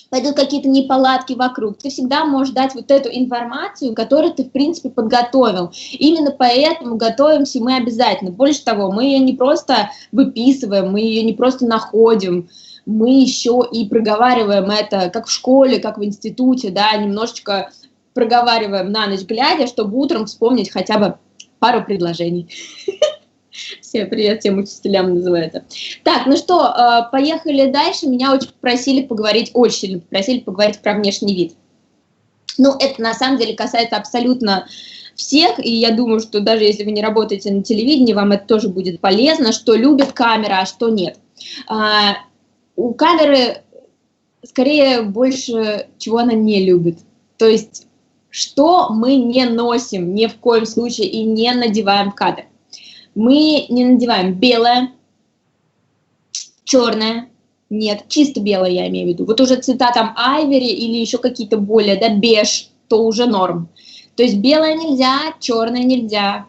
Speaker 10: пойдут какие-то неполадки вокруг, ты всегда можешь дать вот эту информацию, которую ты, в принципе, подготовил. Именно поэтому готовимся мы обязательно. Больше того, мы ее не просто выписываем, мы ее не просто находим, мы еще и проговариваем это как в школе, как в институте, да, немножечко проговариваем на ночь глядя, чтобы утром вспомнить хотя бы пару предложений. Все, привет всем учителям называется. Так, ну что, поехали дальше. Меня очень попросили поговорить, очень сильно попросили поговорить про внешний вид. Ну, это на самом деле касается абсолютно всех, и я думаю, что даже если вы не работаете на телевидении, вам это тоже будет полезно, что любит камера, а что нет. У камеры скорее больше, чего она не любит. То есть что мы не носим ни в коем случае и не надеваем в кадр. Мы не надеваем белое, черное, нет, чисто белое я имею в виду. Вот уже цвета там айвери или еще какие-то более, да, беж, то уже норм. То есть белое нельзя, черное нельзя,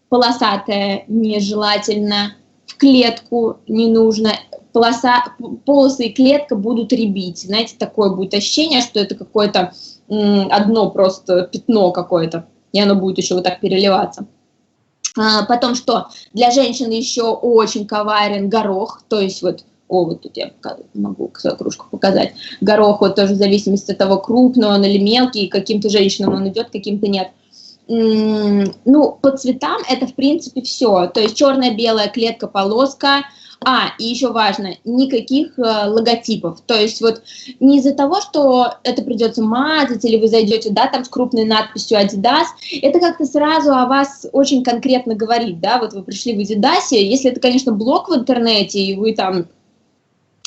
Speaker 10: полосатое нежелательно, в клетку не нужно. Полосы и клетка будут рябить. Знаете, такое будет ощущение, что это какое-то одно просто пятно какое-то, и оно будет еще вот так переливаться. Потом что? Для женщин еще очень коварен горох, то есть вот, о, вот тут я могу свою кружку показать. Горох вот тоже в зависимости от того, крупный он или мелкий, каким-то женщинам он идет, каким-то нет. Ну, по цветам это, в принципе, все. То есть черная, белая клетка, полоска. А, и еще важно, никаких логотипов. То есть вот не из-за того, что это придется мазать, или вы зайдете, да, там с крупной надписью Adidas, это как-то сразу о вас очень конкретно говорит, да, вот вы пришли в Adidas, если это, конечно, блог в интернете, и вы там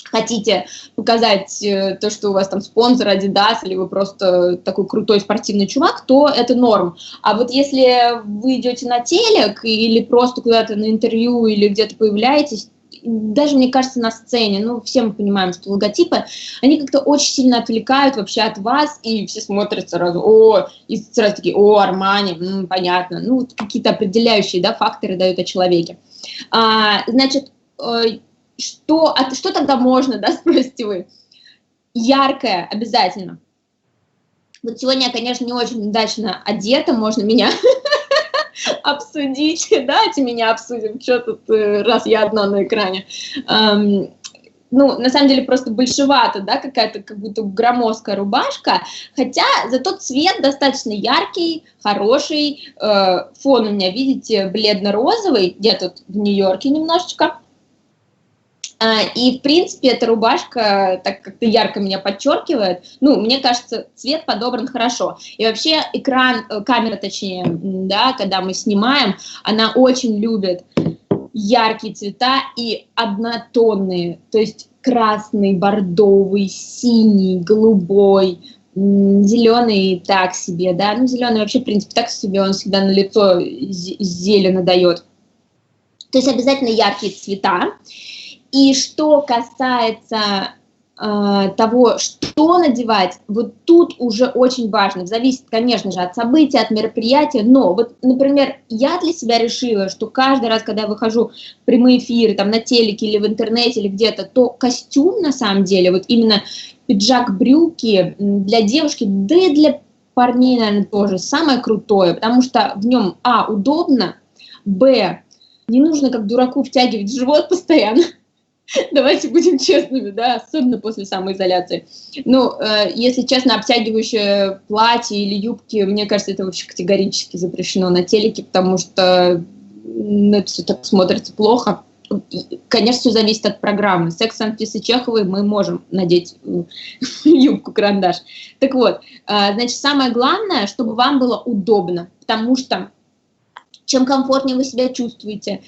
Speaker 10: хотите показать то, что у вас там спонсор Adidas, или вы просто такой крутой спортивный чувак, то это норм. А вот если вы идете на телек или просто куда-то на интервью, или где-то появляетесь, даже, мне кажется, на сцене, ну, все мы понимаем, что логотипы, они как-то очень сильно отвлекают вообще от вас, и все смотрят сразу, о, и сразу такие, о, Армани, понятно. Ну, вот какие-то определяющие, да, факторы дают о человеке. Значит, что тогда можно, да, спросите вы? Яркое обязательно. Вот сегодня я, конечно, не очень удачно одета, можно меня обсудить. Давайте меня обсудим, что тут, раз я одна на экране. Ну, на самом деле, просто большевато, да, какая-то как будто громоздкая рубашка, хотя зато цвет достаточно яркий, хороший, фон у меня, видите, бледно-розовый, я тут в Нью-Йорке немножечко, и, в принципе, эта рубашка так как-то ярко меня подчеркивает, ну, мне кажется, цвет подобран хорошо, и вообще экран, камера, точнее, да, когда мы снимаем, она очень любит яркие цвета и однотонные, то есть красный, бордовый, синий, голубой, зеленый так себе, да, ну зеленый вообще, в принципе, так себе, он всегда на лицо зелено дает. То есть обязательно яркие цвета. И что касается того, что надевать, вот тут уже очень важно, зависит, конечно же, от события, от мероприятия, но вот, например, я для себя решила, что каждый раз, когда я выхожу в прямые эфиры, там, на телеке или в интернете, или где-то, то костюм, на самом деле, вот именно пиджак, брюки для девушки, да и для парней, наверное, тоже самое крутое, потому что в нем, а, удобно, б, не нужно как дураку втягивать живот постоянно. Давайте будем честными, да, особенно после самоизоляции. Ну, если честно, обтягивающее платье или юбки, мне кажется, это вообще категорически запрещено на телеке, потому что, ну, это все так смотрится плохо. И, конечно, все зависит от программы. Секс Анфисы Чеховой мы можем надеть юбку-карандаш. Так вот, значит, самое главное, чтобы вам было удобно, потому что чем комфортнее вы себя чувствуете,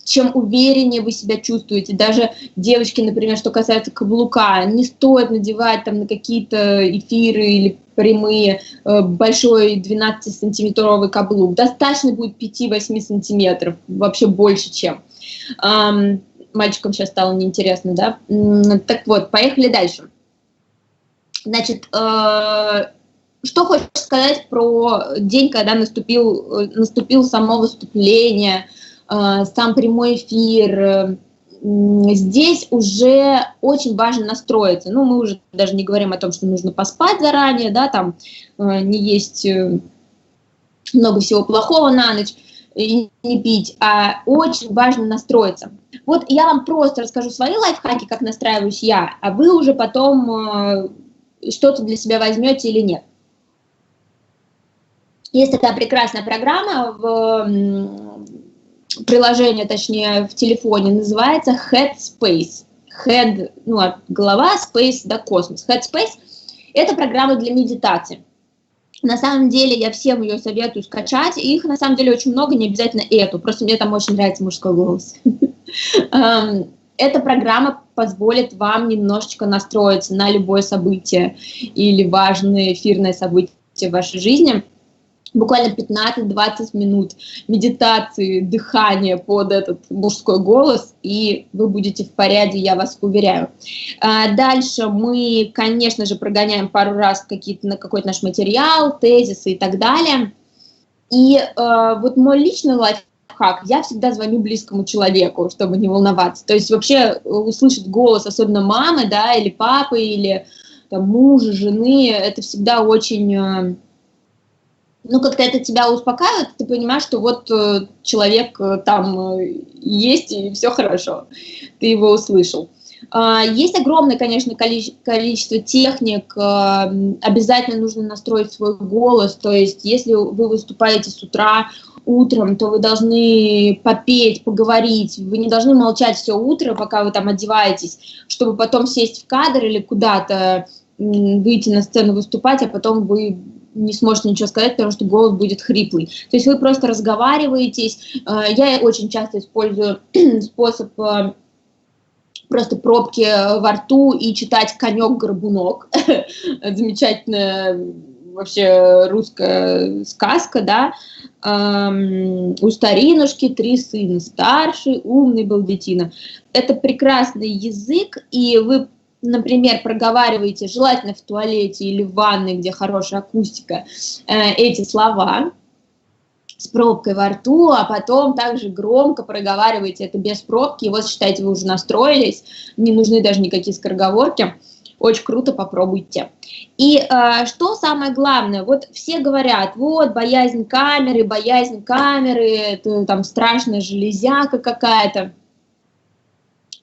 Speaker 10: чем увереннее вы себя чувствуете. Даже девочки, например, что касается каблука, не стоит надевать там на какие-то эфиры или прямые большой 12-сантиметровый каблук. Достаточно будет 5-8 сантиметров, вообще больше, чем. Мальчикам сейчас стало неинтересно, да? Так вот, поехали дальше. Значит, что хочешь сказать про день, когда наступил само выступление, сам прямой эфир. Здесь уже очень важно настроиться. Ну, мы уже даже не говорим о том, что нужно поспать заранее, да, там не есть много всего плохого на ночь и не пить, а очень важно настроиться. Вот я вам просто расскажу свои лайфхаки, как настраиваюсь я, а вы уже потом что-то для себя возьмете или нет. Есть такая прекрасная программа в приложение, точнее, в телефоне, называется Headspace. Head, ну, от голова, space, да, космос. Headspace – это программа для медитации. На самом деле, я всем ее советую скачать. Их, на самом деле, очень много, не обязательно эту. Просто мне там очень нравится мужской голос. Эта программа позволит вам немножечко настроиться на любое событие или важное эфирное событие в вашей жизни. Буквально 15-20 минут медитации, дыхания под этот мужской голос, и вы будете в порядке, я вас уверяю. Дальше мы, конечно же, прогоняем пару раз на какой-то наш материал, тезисы и так далее. И вот мой личный лайфхак, я всегда звоню близкому человеку, чтобы не волноваться. То есть вообще услышать голос, особенно мамы, да, или папы, или там, мужа, жены, это всегда очень... Ну, как-то это тебя успокаивает, ты понимаешь, что вот человек там есть, и все хорошо, ты его услышал. Есть огромное, конечно, количество техник, обязательно нужно настроить свой голос, то есть если вы выступаете с утра, утром, то вы должны попеть, поговорить, вы не должны молчать все утро, пока вы там одеваетесь, чтобы потом сесть в кадр или куда-то выйти на сцену выступать, а потом вы не сможете ничего сказать, потому что голос будет хриплый. То есть вы просто разговариваетесь. Я очень часто использую способ просто пробки во рту и читать «Конек-горбунок». Замечательная вообще русская сказка, да. У старинушки 3 сына, старший, умный был детина. Это прекрасный язык, и вы, например, проговариваете, желательно в туалете или в ванной, где хорошая акустика, эти слова с пробкой во рту, а потом также громко проговариваете это без пробки, и вот, считайте, вы уже настроились, не нужны даже никакие скороговорки. Очень круто, попробуйте. И что самое главное, вот все говорят, вот боязнь камеры, это там страшная железяка какая-то,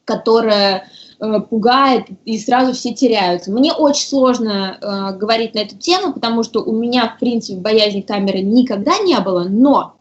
Speaker 10: которая пугает, и сразу все теряются. Мне очень сложно говорить на эту тему, потому что у меня, в принципе, боязни камеры никогда не было, но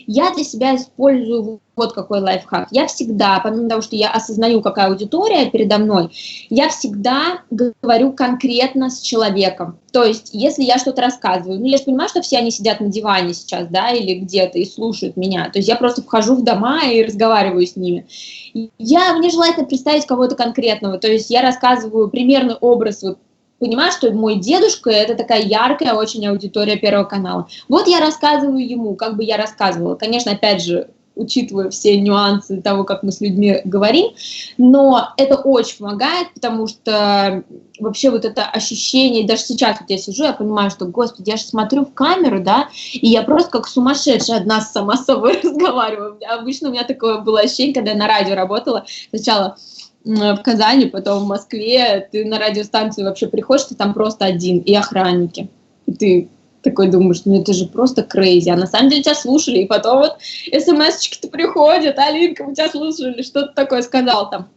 Speaker 10: я для себя использую вот какой лайфхак. Я всегда, помимо того, что я осознаю, какая аудитория передо мной, я всегда говорю конкретно с человеком. То есть, если я что-то рассказываю, ну, я же понимаю, что все они сидят на диване сейчас, да, или где-то и слушают меня. То есть, я просто вхожу в дома и разговариваю с ними. Мне желательно представить кого-то конкретного. То есть, я рассказываю примерный образ, вот, понимаю, что мой дедушка – это такая яркая очень аудитория Первого канала. Вот я рассказываю ему, как бы я рассказывала. Конечно, опять же, учитывая все нюансы того, как мы с людьми говорим, но это очень помогает, потому что вообще вот это ощущение, даже сейчас вот я сижу, я понимаю, что, господи, я же смотрю в камеру, да, и я просто как сумасшедшая одна сама с собой разговариваю. Обычно у меня такое было ощущение, когда я на радио работала, сначала в Казани, потом в Москве, ты на радиостанцию вообще приходишь, ты там просто один, и охранники. И ты такой думаешь, ну это же просто crazy, а на самом деле тебя слушали, и потом вот смс-очки-то приходят, Алинка, мы тебя слушали, что ты такое сказал там.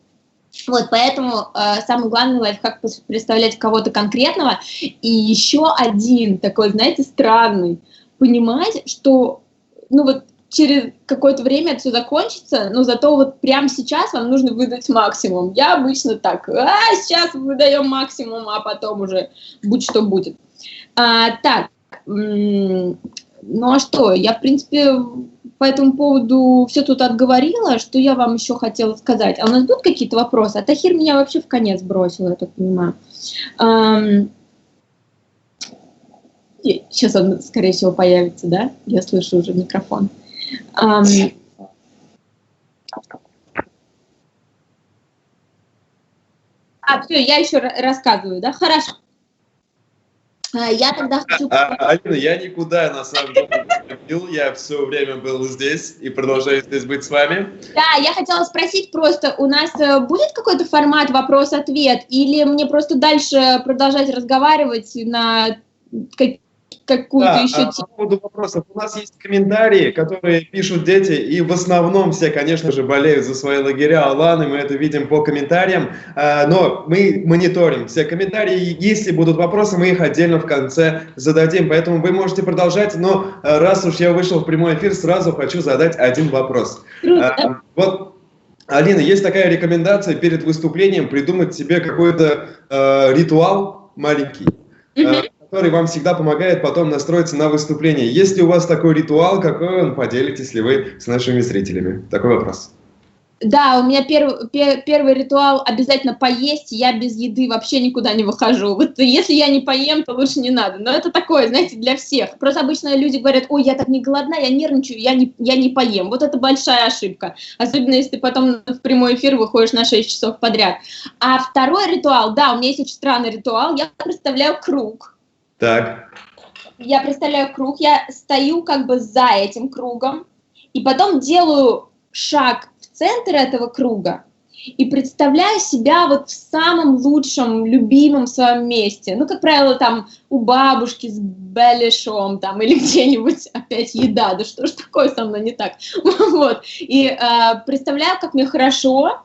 Speaker 10: Вот, поэтому самый главный лайфхак — представлять кого-то конкретного. И еще один такой, знаете, странный, понимать, что, ну вот, через какое-то время это все закончится, но зато вот прямо сейчас вам нужно выдать максимум. Я обычно так, сейчас выдаем максимум, а потом уже будь что будет. Так, ну а что, я, в принципе, по этому поводу все тут отговорила, что я вам еще хотела сказать. А у нас будут какие-то вопросы? А Тахир меня вообще в конец бросил, я так понимаю. Сейчас он, скорее всего, появится, да? Я слышу уже микрофон. Все, я еще рассказываю, да? Хорошо. Я тогда хочу...
Speaker 6: Алина, я никуда, на самом деле, не ходил, я все время был здесь и продолжаю здесь быть с вами.
Speaker 10: Да, я хотела спросить просто, у нас будет какой-то формат вопрос-ответ, или мне просто дальше продолжать разговаривать на какую-то
Speaker 6: да,
Speaker 10: еще
Speaker 6: тему? По поводу вопросов. У нас есть комментарии, которые пишут дети, и в основном все, конечно же, болеют за свои лагеря Аланы, мы это видим по комментариям, но мы мониторим все комментарии, если будут вопросы, мы их отдельно в конце зададим, поэтому вы можете продолжать, но раз уж я вышел в прямой эфир, сразу хочу задать один вопрос.
Speaker 10: Круто, да?
Speaker 6: Вот, Алина, есть такая рекомендация перед выступлением придумать себе какой-то ритуал маленький, который вам всегда помогает потом настроиться на выступление. Есть ли у вас такой ритуал, какой он, поделитесь ли вы с нашими зрителями? Такой вопрос.
Speaker 10: Да, у меня первый ритуал — обязательно поесть, я без еды вообще никуда не выхожу. Вот если я не поем, то лучше не надо. Но это такое, знаете, для всех. Просто обычно люди говорят: ой, я так не голодна, я нервничаю, я не поем. Вот это большая ошибка. Особенно, если ты потом в прямой эфир выходишь на 6 часов подряд. А второй ритуал, да, у меня есть очень странный ритуал, я представляю круг.
Speaker 6: Так.
Speaker 10: Я представляю круг, я стою как бы за этим кругом, и потом делаю шаг в центр этого круга и представляю себя вот в самом лучшем, любимом своем месте. Ну, как правило, там у бабушки с беляшом там или где-нибудь опять еда, да что ж такое со мной не так? Вот. И представляю, как мне хорошо,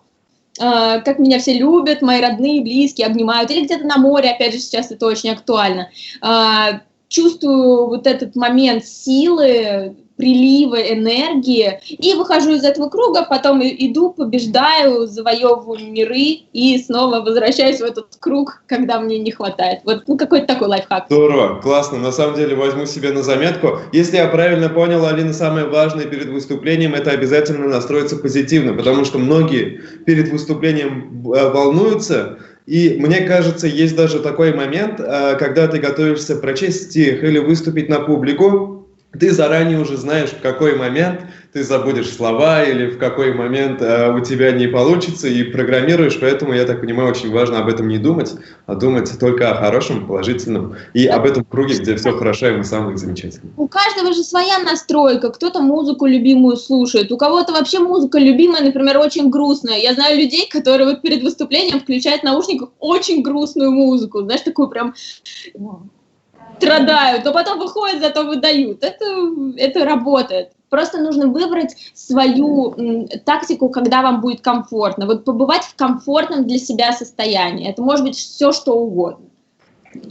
Speaker 10: как меня все любят, мои родные, близкие, обнимают, или где-то на море, опять же, сейчас это очень актуально. Чувствую вот этот момент силы, прилива энергии, и выхожу из этого круга, потом иду, побеждаю, завоевываю миры и снова возвращаюсь в этот круг, когда мне не хватает. Вот, ну, какой-то такой лайфхак.
Speaker 6: Здорово, классно. На самом деле возьму себе на заметку. Если я правильно понял, Алина, самое важное перед выступлением — это обязательно настроиться позитивно, потому что многие перед выступлением волнуются. И мне кажется, есть даже такой момент, когда ты готовишься прочесть стих или выступить на публику, ты заранее уже знаешь, в какой момент ты забудешь слова или в какой момент у тебя не получится, и программируешь, поэтому, я так понимаю, очень важно об этом не думать, а думать только о хорошем, положительном и об этом круге, где все хорошо и мы самые замечательные.
Speaker 10: У каждого же своя настройка, кто-то музыку любимую слушает, у кого-то вообще музыка любимая, например, очень грустная. Я знаю людей, которые вот перед выступлением включают в наушниках очень грустную музыку, знаешь, такую прям... страдают, но потом выходят, зато выдают. Это работает. Просто нужно выбрать свою тактику, когда вам будет комфортно. Вот побывать в комфортном для себя состоянии. Это может быть все, что угодно.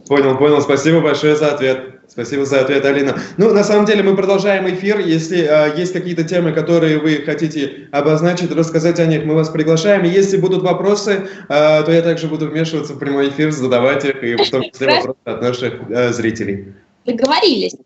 Speaker 6: Понял, понял. Спасибо большое за ответ. Спасибо за ответ, Алина. Ну, на самом деле, мы продолжаем эфир. Если есть какие-то темы, которые вы хотите обозначить, рассказать о них, мы вас приглашаем. И если будут вопросы, то я также буду вмешиваться в прямой эфир, задавать их, и в том числе вопросы от наших зрителей.
Speaker 10: Договорились.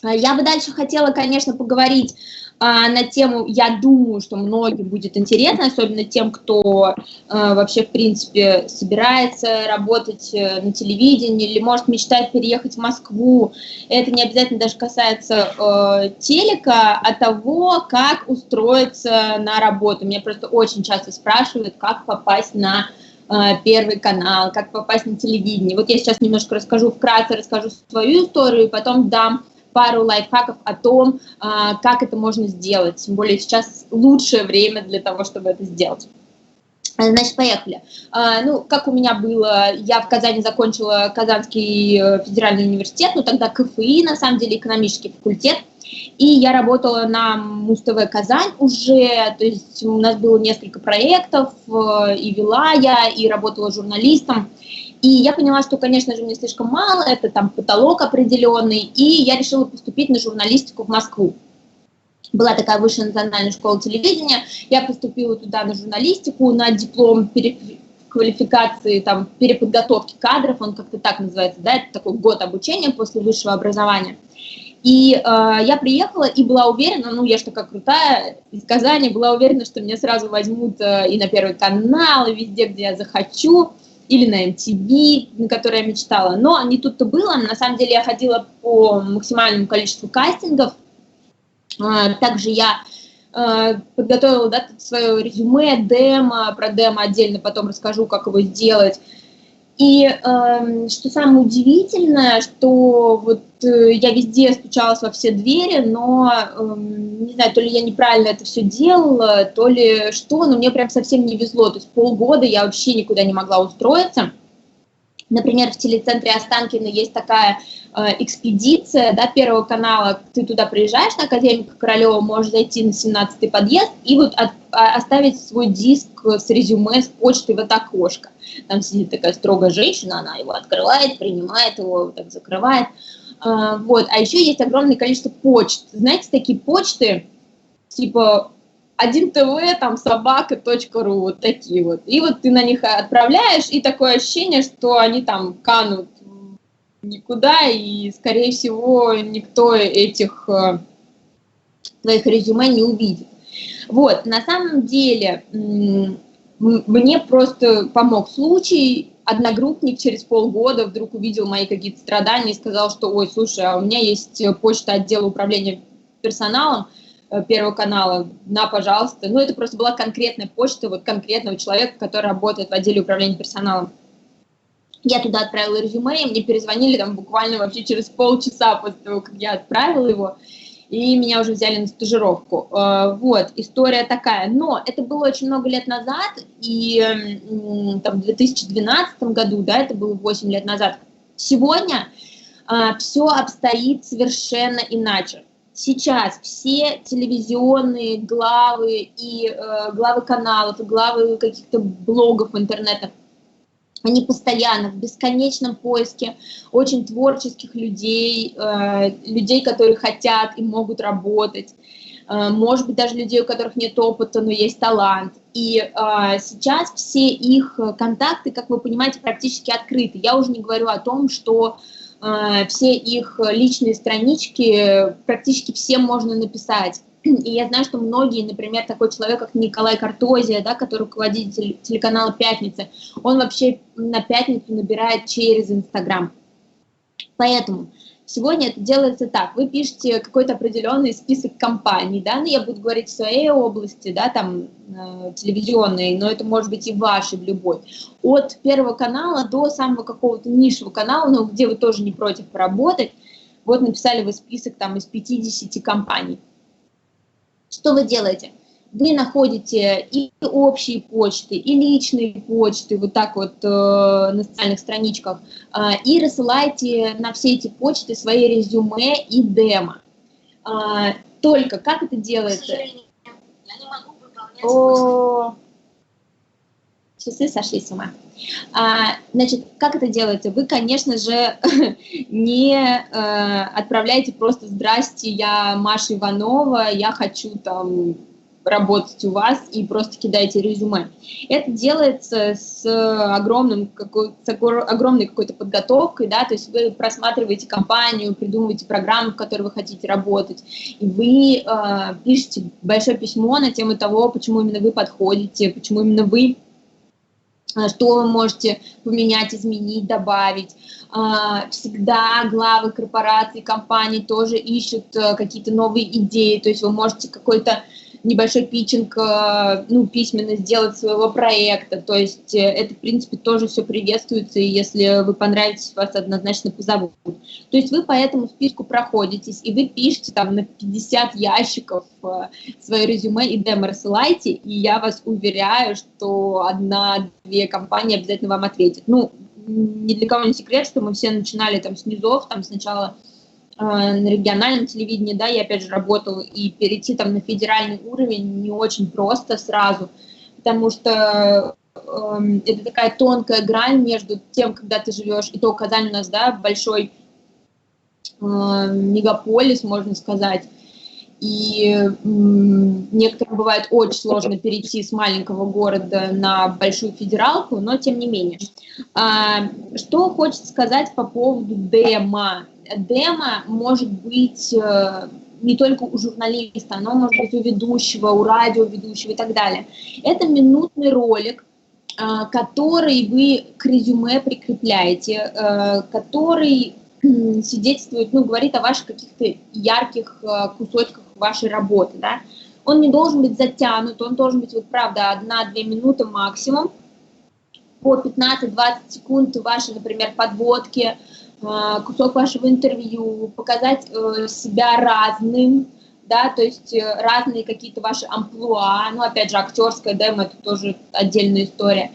Speaker 10: Я бы дальше хотела, конечно, поговорить на тему, я думаю, что многим будет интересно, особенно тем, кто вообще, в принципе, собирается работать на телевидении или, может, мечтает переехать в Москву. Это не обязательно даже касается телека, а того, как устроиться на работу. Меня просто очень часто спрашивают, как попасть на Первый канал, как попасть на телевидение. Вот я сейчас немножко расскажу, вкратце расскажу свою историю, и потом дам пару лайфхаков о том, как это можно сделать. Тем более сейчас лучшее время для того, чтобы это сделать. Значит, поехали. Ну, как у меня было, я в Казани закончила Казанский федеральный университет, ну тогда КФИ, на самом деле, экономический факультет. И я работала на Муз-ТВ Казань уже, то есть у нас было несколько проектов, и вела я, и работала журналистом. И я поняла, что, конечно же, мне слишком мало, это там потолок определенный, и я решила поступить на журналистику в Москву. Была такая высшая национальная школа телевидения, я поступила туда на журналистику, на диплом переквалификации, там, переподготовки кадров, он как-то так называется, да, это такой год обучения после высшего образования. И я приехала и была уверена, ну, я ж такая крутая, из Казани, была уверена, что меня сразу возьмут и на Первый канал, и везде, где я захочу, или на MTV, на который я мечтала. Но не тут-то было. На самом деле я ходила по максимальному количеству кастингов. Также я подготовила, да, свое резюме, демо, про демо отдельно потом расскажу, как его сделать. И что самое удивительное, что вот я везде стучалась во все двери, но, не знаю, то ли я неправильно это все делала, то ли что, но мне прям совсем не везло. То есть полгода я вообще никуда не могла устроиться. Например, в телецентре Останкино есть такая экспедиция, да, Первого канала. Ты туда приезжаешь на Академика Королева, можешь зайти на 17-й подъезд и вот оставить свой диск с резюме, с почтой в это окошко. Там сидит такая строгая женщина, она его открывает, принимает его, вот так закрывает. Вот. А еще есть огромное количество почт. Знаете, такие почты, типа 1tv, там, собака.ру, вот такие вот. И вот ты на них отправляешь, и такое ощущение, что они там канут никуда, и, скорее всего, никто этих твоих резюме не увидит. Вот, на самом деле, мне просто помог случай. Одногруппник через полгода вдруг увидел мои какие-то страдания и сказал, что, ой, слушай, а у меня есть почта отдела управления персоналом Первого канала, на, пожалуйста. Ну, это просто была конкретная почта вот конкретного человека, который работает в отделе управления персоналом. Я туда отправила резюме, и мне перезвонили там буквально вообще через полчаса после того, как я отправила его, и меня уже взяли на стажировку. Вот, история такая. Но это было очень много лет назад, и там в 2012 году, да, это было 8 лет назад. Сегодня все обстоит совершенно иначе. Сейчас все телевизионные главы и главы каналов, и главы каких-то блогов интернета, они постоянно в бесконечном поиске очень творческих людей, людей, которые хотят и могут работать, может быть, даже людей, у которых нет опыта, но есть талант. И сейчас все их контакты, как вы понимаете, практически открыты. Я уже не говорю о том, что все их личные странички практически всем можно написать. И я знаю, что многие, например, такой человек, как Николай Картозия, да, который руководитель телеканала «Пятница», он вообще на «Пятницу» набирает через Инстаграм. Поэтому Сегодня это делается так. Вы пишете какой-то определенный список компаний, да, ну, я буду говорить в своей области, да, там, телевизионной, но это может быть и вашей, в любой. От Первого канала до самого какого-то нишевого канала, но где вы тоже не против поработать. Вот написали вы список там из 50 компаний. Что вы делаете? Вы находите и общие почты, и личные почты, вот так вот на социальных страничках, и рассылаете на все эти почты свои резюме и демо. Только как это делается?
Speaker 8: К сожалению, я не могу выполнять.
Speaker 10: О, часы сошли с ума. Значит, как это делается? Вы, конечно же, не отправляете просто «Здрасте, я Маша Иванова, я хочу там работать у вас», и просто кидаете резюме. Это делается с огромной какой-то подготовкой, да, то есть вы просматриваете компанию, придумываете программу, в которой вы хотите работать, и вы пишете большое письмо на тему того, почему именно вы подходите, почему именно вы, что вы можете поменять, изменить, добавить. Всегда главы корпораций, компаний тоже ищут какие-то новые идеи, то есть вы можете какой-то небольшой питчинг, ну, письменно сделать своего проекта, то есть это, в принципе, тоже все приветствуется, и если вы понравитесь, вас однозначно позовут. То есть вы по этому списку проходитесь, и вы пишете там на 50 ящиков свое резюме и демо рассылаете, и я вас уверяю, что одна-две компании обязательно вам ответят. Ну, ни для кого не секрет, что мы все начинали там с низов, там сначала на региональном телевидении, да, я опять же работала, и перейти там на федеральный уровень не очень просто сразу, потому что это такая тонкая грань между тем, когда ты живешь, и то Казань у нас, да, большой мегаполис, можно сказать, и некоторым бывает очень сложно перейти с маленького города на большую федералку, но тем не менее. Что хочется сказать по поводу демо? Демо может быть не только у журналиста, оно может быть у ведущего, у радиоведущего и так далее. Это минутный ролик, который вы к резюме прикрепляете, который свидетельствует, ну, говорит о ваших каких-то ярких кусочках вашей работы, да. Он не должен быть затянут, он должен быть, вот правда, 1-2 минуты максимум, по 15-20 секунд ваши, например, подводки, кусок вашего интервью, показать себя разным, да, то есть разные какие-то ваши амплуа, ну, опять же, актерская демо, это тоже отдельная история.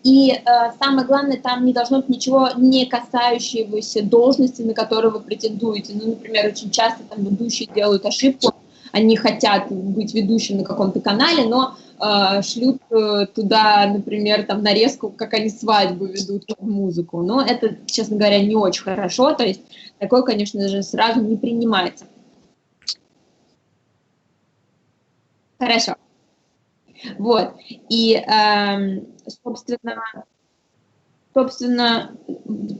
Speaker 10: И самое главное, там не должно быть ничего не касающегося должности, на которую вы претендуете. Ну, например, очень часто там ведущие делают ошибку, они хотят быть ведущим на каком-то канале, но шлют туда, например, там нарезку, как они свадьбу ведут под музыку. Но это, честно говоря, не очень хорошо, то есть такое, конечно же, сразу не принимается. Хорошо. Вот, и, собственно,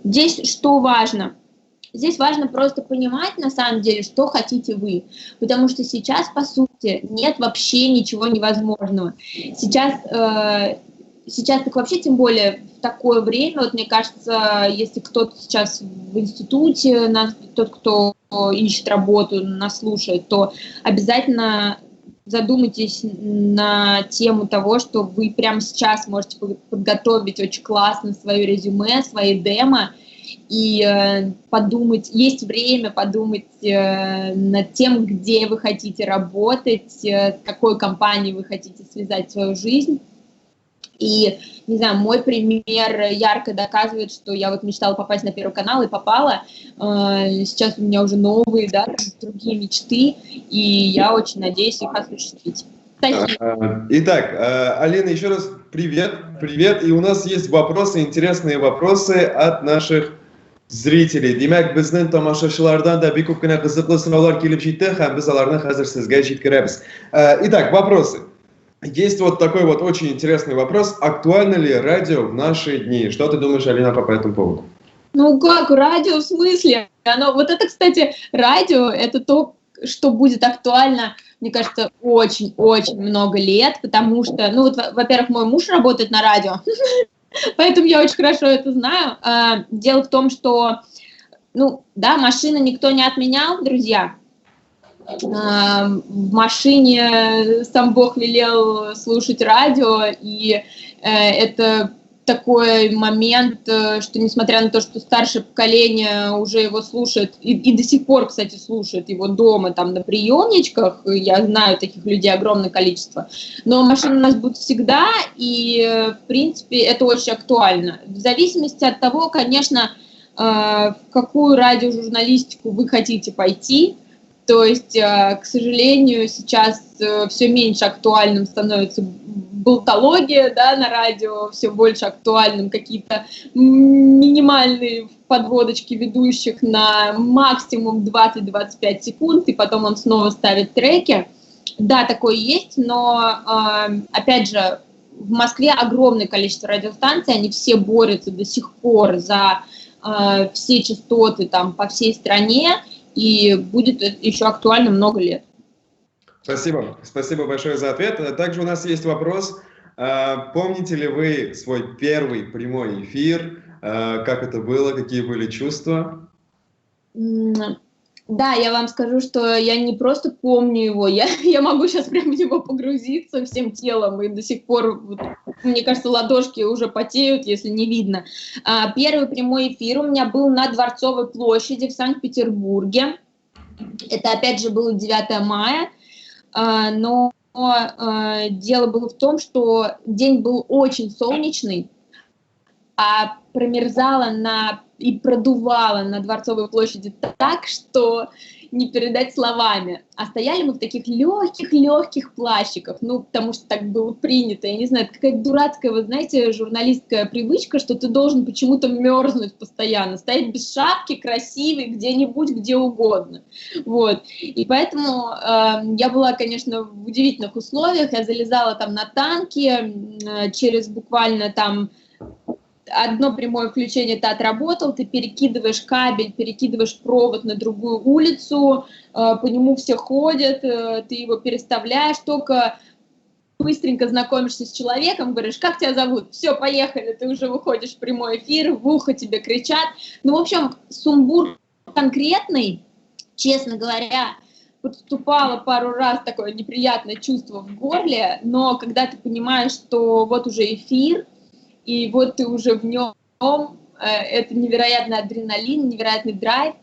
Speaker 10: здесь что важно? Здесь важно просто понимать, на самом деле, что хотите вы, потому что сейчас, по сути, нет вообще ничего невозможного. Сейчас так вообще, тем более, в такое время, вот мне кажется, если кто-то сейчас в институте, тот, кто ищет работу, нас слушает, то обязательно задумайтесь на тему того, что вы прямо сейчас можете подготовить очень классно свое резюме, свои демо, и подумать, есть время подумать над тем, где вы хотите работать, с какой компанией вы хотите связать свою жизнь. И, не знаю, мой пример ярко доказывает, что я вот мечтала попасть на Первый канал и попала. Сейчас у меня уже новые, да, другие мечты, и я очень надеюсь их осуществить. Спасибо.
Speaker 6: Итак, Алина, еще раз привет, привет. И у нас есть вопросы, интересные вопросы от наших зрителей. Димәк, безнең тамашачылардан да бик күп кенә кызыклы сораулар килеп җитте, һәм без аларны хәзер сезгә җиткерәбез. Итак, вопросы. Есть вот такой вот очень интересный вопрос. Актуально ли радио в наши дни? Что ты думаешь, Алина, по этому поводу?
Speaker 10: Ну как, радио в смысле? Оно, вот это, кстати, радио, это то, что будет актуально, мне кажется, очень-очень много лет, потому что, ну вот, во-первых, мой муж работает на радио, поэтому я очень хорошо это знаю. Дело в том, что Ну, да, машины никто не отменял, друзья. В машине сам Бог велел слушать радио, и это такой момент, что несмотря на то, что старшее поколение уже его слушает, и до сих пор, кстати, слушает его дома, там, на приемничках, я знаю таких людей огромное количество, но машины у нас будут всегда, и, в принципе, это очень актуально. В зависимости от того, конечно, в какую радиожурналистику вы хотите пойти, то есть, к сожалению, сейчас все меньше актуальным становится болтология, да, на радио, все больше актуальным какие-то минимальные подводочки ведущих на максимум 20-25 секунд, и потом он снова ставит треки. Да, такое есть, но, опять же, в Москве огромное количество радиостанций, они все борются до сих пор за все частоты там по всей стране, и будет еще актуально много лет.
Speaker 6: Спасибо. Спасибо большое за ответ. Также у нас есть вопрос. Помните ли вы свой первый прямой эфир? Как это было? Какие были чувства?
Speaker 10: Да, я вам скажу, что я не просто помню его, я могу сейчас прям в него погрузиться всем телом, и до сих пор, вот, мне кажется, ладошки уже потеют, если не видно. Первый прямой эфир у меня был на Дворцовой площади в Санкт-Петербурге. Это, опять же, было 9 мая, но дело было в том, что день был очень солнечный, а промерзало и продувало на Дворцовой площади так, что не передать словами. А стояли мы в таких легких-легких плащиках, ну, потому что так было принято. Я не знаю, это какая-то дурацкая, вы знаете, журналистская привычка, что ты должен почему-то мерзнуть постоянно, стоять без шапки, красивый, где-нибудь, где угодно. Вот. И поэтому я была, конечно, в удивительных условиях. Я залезала там на танки, через буквально там одно прямое включение ты отработал, ты перекидываешь кабель, перекидываешь провод на другую улицу, по нему все ходят, ты его переставляешь, только быстренько знакомишься с человеком, говоришь, как тебя зовут, все, поехали, ты уже выходишь в прямой эфир, в ухо тебе кричат. Ну, в общем, сумбур конкретный, честно говоря, подступало пару раз такое неприятное чувство в горле, но когда ты понимаешь, что вот уже эфир, и вот ты уже в нем, это невероятный адреналин, невероятный драйв.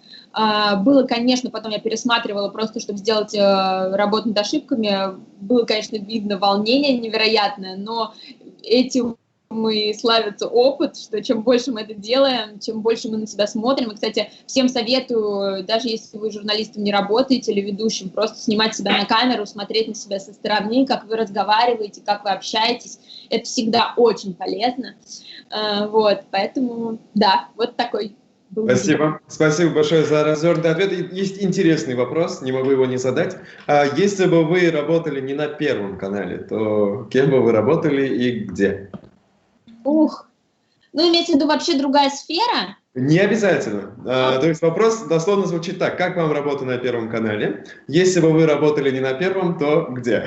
Speaker 10: Было, конечно, потом я пересматривала просто, чтобы сделать работу над ошибками, было, конечно, видно волнение невероятное, но этим и славится опыт, что чем больше мы это делаем, чем больше мы на себя смотрим. И, кстати, всем советую, даже если вы журналистом не работаете или ведущим, просто снимать себя на камеру, смотреть на себя со стороны, как вы разговариваете, как вы общаетесь. Это всегда очень полезно. Вот, поэтому, да, вот такой был.
Speaker 6: Спасибо. Спасибо большое за развернутый ответ. Есть интересный вопрос, не могу его не задать. Если бы вы работали не на Первом канале, то кем бы вы работали и где?
Speaker 10: Ух, ну, имеется в виду вообще другая сфера?
Speaker 6: Не обязательно. То есть вопрос дословно звучит так. Как вам работа на Первом канале? Если бы вы работали не на Первом, то где?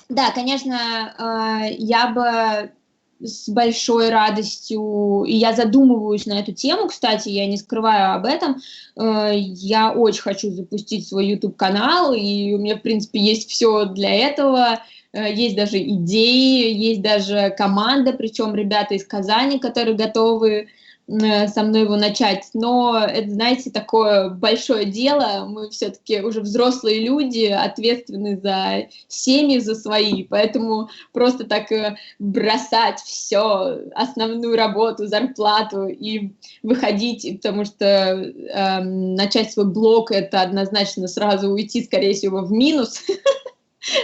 Speaker 10: Да, конечно, я бы с большой радостью, и я задумываюсь на эту тему, кстати, я не скрываю об этом, я очень хочу запустить свой YouTube-канал, и у меня, в принципе, есть все для этого, есть даже идеи, есть даже команда, причем ребята из Казани, которые готовы со мной его начать, но это, знаете, такое большое дело, мы все-таки уже взрослые люди, ответственны за семьи, за свои, поэтому просто так бросать все, основную работу, зарплату и выходить, потому что начать свой блог — это однозначно сразу уйти, скорее всего, в минус.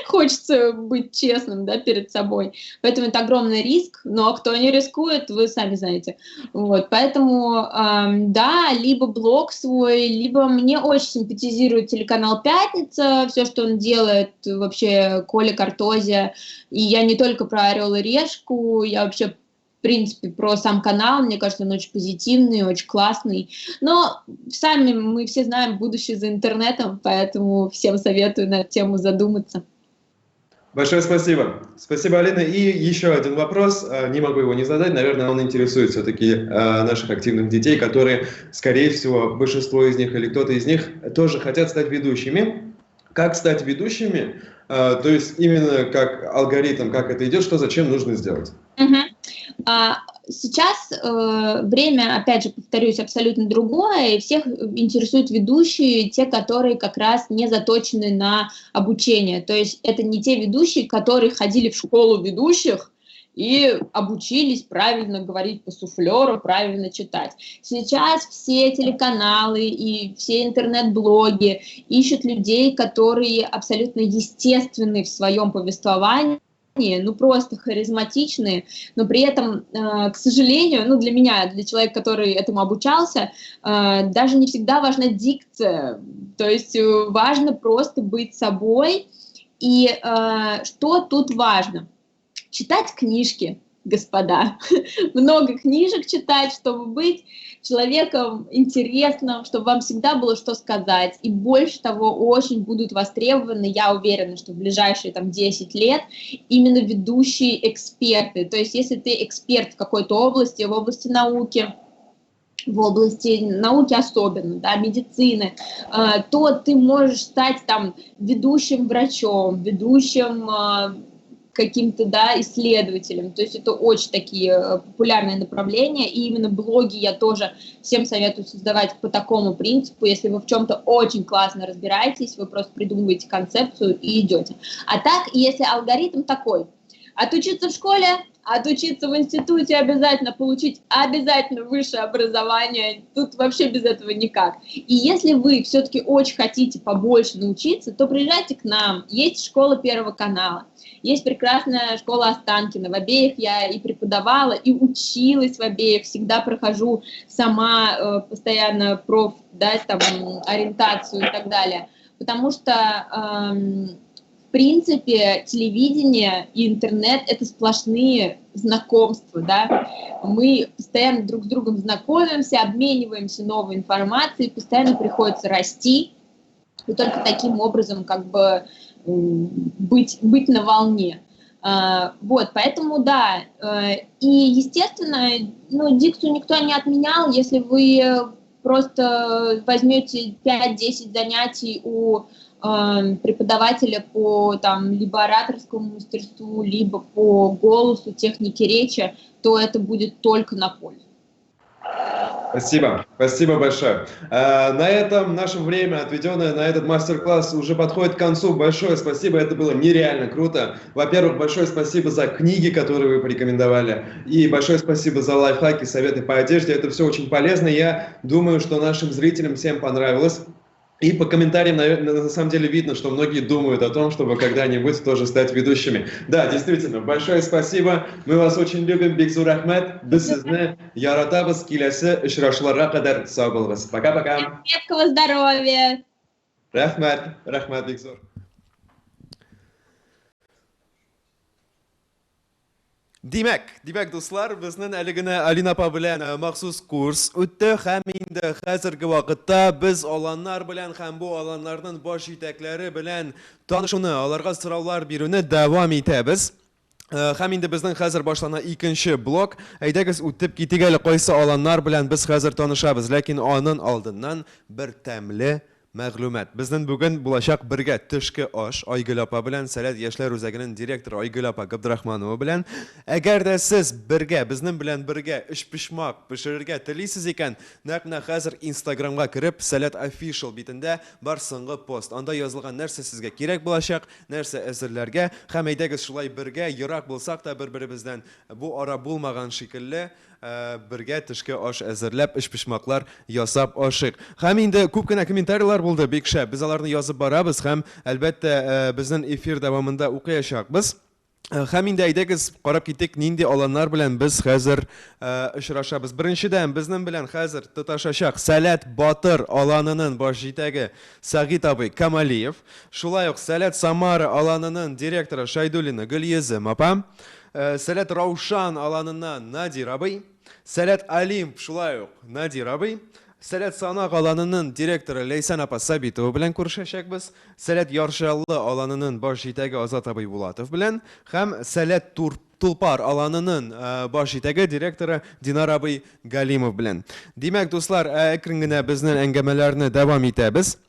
Speaker 10: Хочется быть честным, да, перед собой. Поэтому это огромный риск, но кто не рискует, вы сами знаете. Вот, поэтому, да, либо блог свой, либо мне очень симпатизирует телеканал «Пятница», все, что он делает, вообще Коля Картозия. И я не только про «Орел и Решку», я вообще, в принципе, про сам канал, мне кажется, он очень позитивный, очень классный. Но сами мы все знаем будущее за интернетом, поэтому всем советую на эту тему задуматься.
Speaker 6: Большое спасибо. Спасибо, Алина. И еще один вопрос. Не могу его не задать. Наверное, он интересует все-таки наших активных детей, которые, скорее всего, большинство из них или кто-то из них тоже хотят стать ведущими. Как стать ведущими? То есть именно как алгоритм, как это идет, что зачем нужно сделать?
Speaker 10: Угу. Сейчас время, опять же, повторюсь, абсолютно другое, и всех интересуют ведущие, те, которые как раз не заточены на обучение. То есть это не те ведущие, которые ходили в школу ведущих и обучились правильно говорить по суфлеру, правильно читать. Сейчас все телеканалы и все интернет-блоги ищут людей, которые абсолютно естественны в своем повествовании, ну просто харизматичные, но при этом, к сожалению, ну для меня, для человека, который этому обучался, даже не всегда важна дикция, то есть важно просто быть собой. И что тут важно? Читать книжки, господа, много книжек читать, чтобы быть человеком интересным, чтобы вам всегда было что сказать. И больше того, очень будут востребованы, я уверена, что в ближайшие там 10 лет именно ведущие эксперты. То есть если ты эксперт в какой-то области, в области науки, особенно, да, медицины, то ты можешь стать там ведущим врачом, ведущим каким-то, да, исследователем. То есть это очень такие популярные направления, и именно блоги я тоже всем советую создавать по такому принципу. Если вы в чем-то очень классно разбираетесь, вы просто придумываете концепцию и идете. А так, если алгоритм такой: отучиться в школе, отучиться в институте обязательно, получить обязательно высшее образование, тут вообще без этого никак. И если вы все-таки очень хотите побольше научиться, то приезжайте к нам, есть школа Первого канала, есть прекрасная школа Останкина, в обеих я и преподавала, и училась в обеих, всегда прохожу сама постоянно проф, да, там, ориентацию и так далее, потому что... В принципе, телевидение и интернет — это сплошные знакомства, да? Мы постоянно друг с другом знакомимся, обмениваемся новой информацией, постоянно приходится расти, и только таким образом как бы быть на волне. Вот, поэтому, да, и, естественно, ну, дикцию никто не отменял, если вы просто возьмете 5-10 занятий у преподавателя по там, либо ораторскому мастерству, либо по голосу, технике речи, то это будет только на пользу.
Speaker 6: Спасибо, спасибо большое. На этом наше время, отведенное на этот мастер-класс, уже подходит к концу. Большое спасибо, это было нереально круто. Во-первых, большое спасибо за книги, которые вы порекомендовали, и большое спасибо за лайфхаки, советы по одежде. Это все очень полезно. Я думаю, что нашим зрителям всем понравилось. И по комментариям, наверное, на самом деле видно, что многие думают о том, чтобы когда-нибудь тоже стать ведущими. Да, действительно, большое спасибо. Мы вас очень любим. Бик зур рәхмәт. Без сезне яратабыз. Киләсе очрашуларга кадәр сау булыгыз. Пока-пока.
Speaker 10: Крепкого здоровья.
Speaker 6: Рәхмәт, рәхмәт, бик зур. Димәк, димәк, дуслар, безнең әле генә Алина апа белән махсус курс үтте һәм инде хәзерге вакытта без аланнар белән һәм бу аланнарның баш җитәкләре белән танышуны, аларга сораулар бирүне дәвам итәбез. Һәм инде безнең хәзер башлана икенче блок. Әйдәгез, үтеп китик әле, кайсы аланнар белән без хәзер танышабыз. Ләкин анын алдыннан бер тәмле Мәгълүмат. Безнен бүген булачак бергә төшке аш Айгөл апа белән, Сәләт яшьләр үзәгенен директоры Айгөл апа Габдрахманова белән. Әгәр дә сез бергә, безнен белән бергә өчпочмак пешерергә телисез икән, нәкъ менә хәзер Инстаграмга кереп, Сәләт Official битендә бар соңгы пост. Анда язылган нәрсә сезгә кирәк булачак, нәрсә әзерләргә һәм әйдәгез шулай бергә, ерак булсак та бер-беребездән, бу ара булмаган шикелле, Бергә төшке аш әзерләп, өчпочмаклар ясап ашыйк. Һәм инде күп кенә комментарийлар булды, бик шәп. Без аларны язып барабыз һәм, әлбәттә, безнең эфир дәвамында укыячакбыз. Һәм инде әйдәгез, карап китик, нинди аланнар белән без хәзер очрашабыз. Беренчедән, безнең белән хәзер тоташачак Сәләт Батыр аланының баш җитәге Сәгыйть абый Камалиев. Шулай ук Сәләт Самара аланының директоры Шайдуллина Гөлйөзем апа. Сәләт Раушан аланыннан Надир абый. Сәләт Олимп шулай ук Надир абый. Сәләт Санак аланының директоры Ләйсән апа Сабитова белән күрешәчәкбез, Сәләт Яр Чаллы аланының баш җитәге Азат абый Булатов белән һәм Сәләт Тур Тулпар аланының баш җитәге директоры Динар абый Галимов белән. Димәк, дуслар, әкрен генә безнең әңгәмәләрне дәвам итәбез.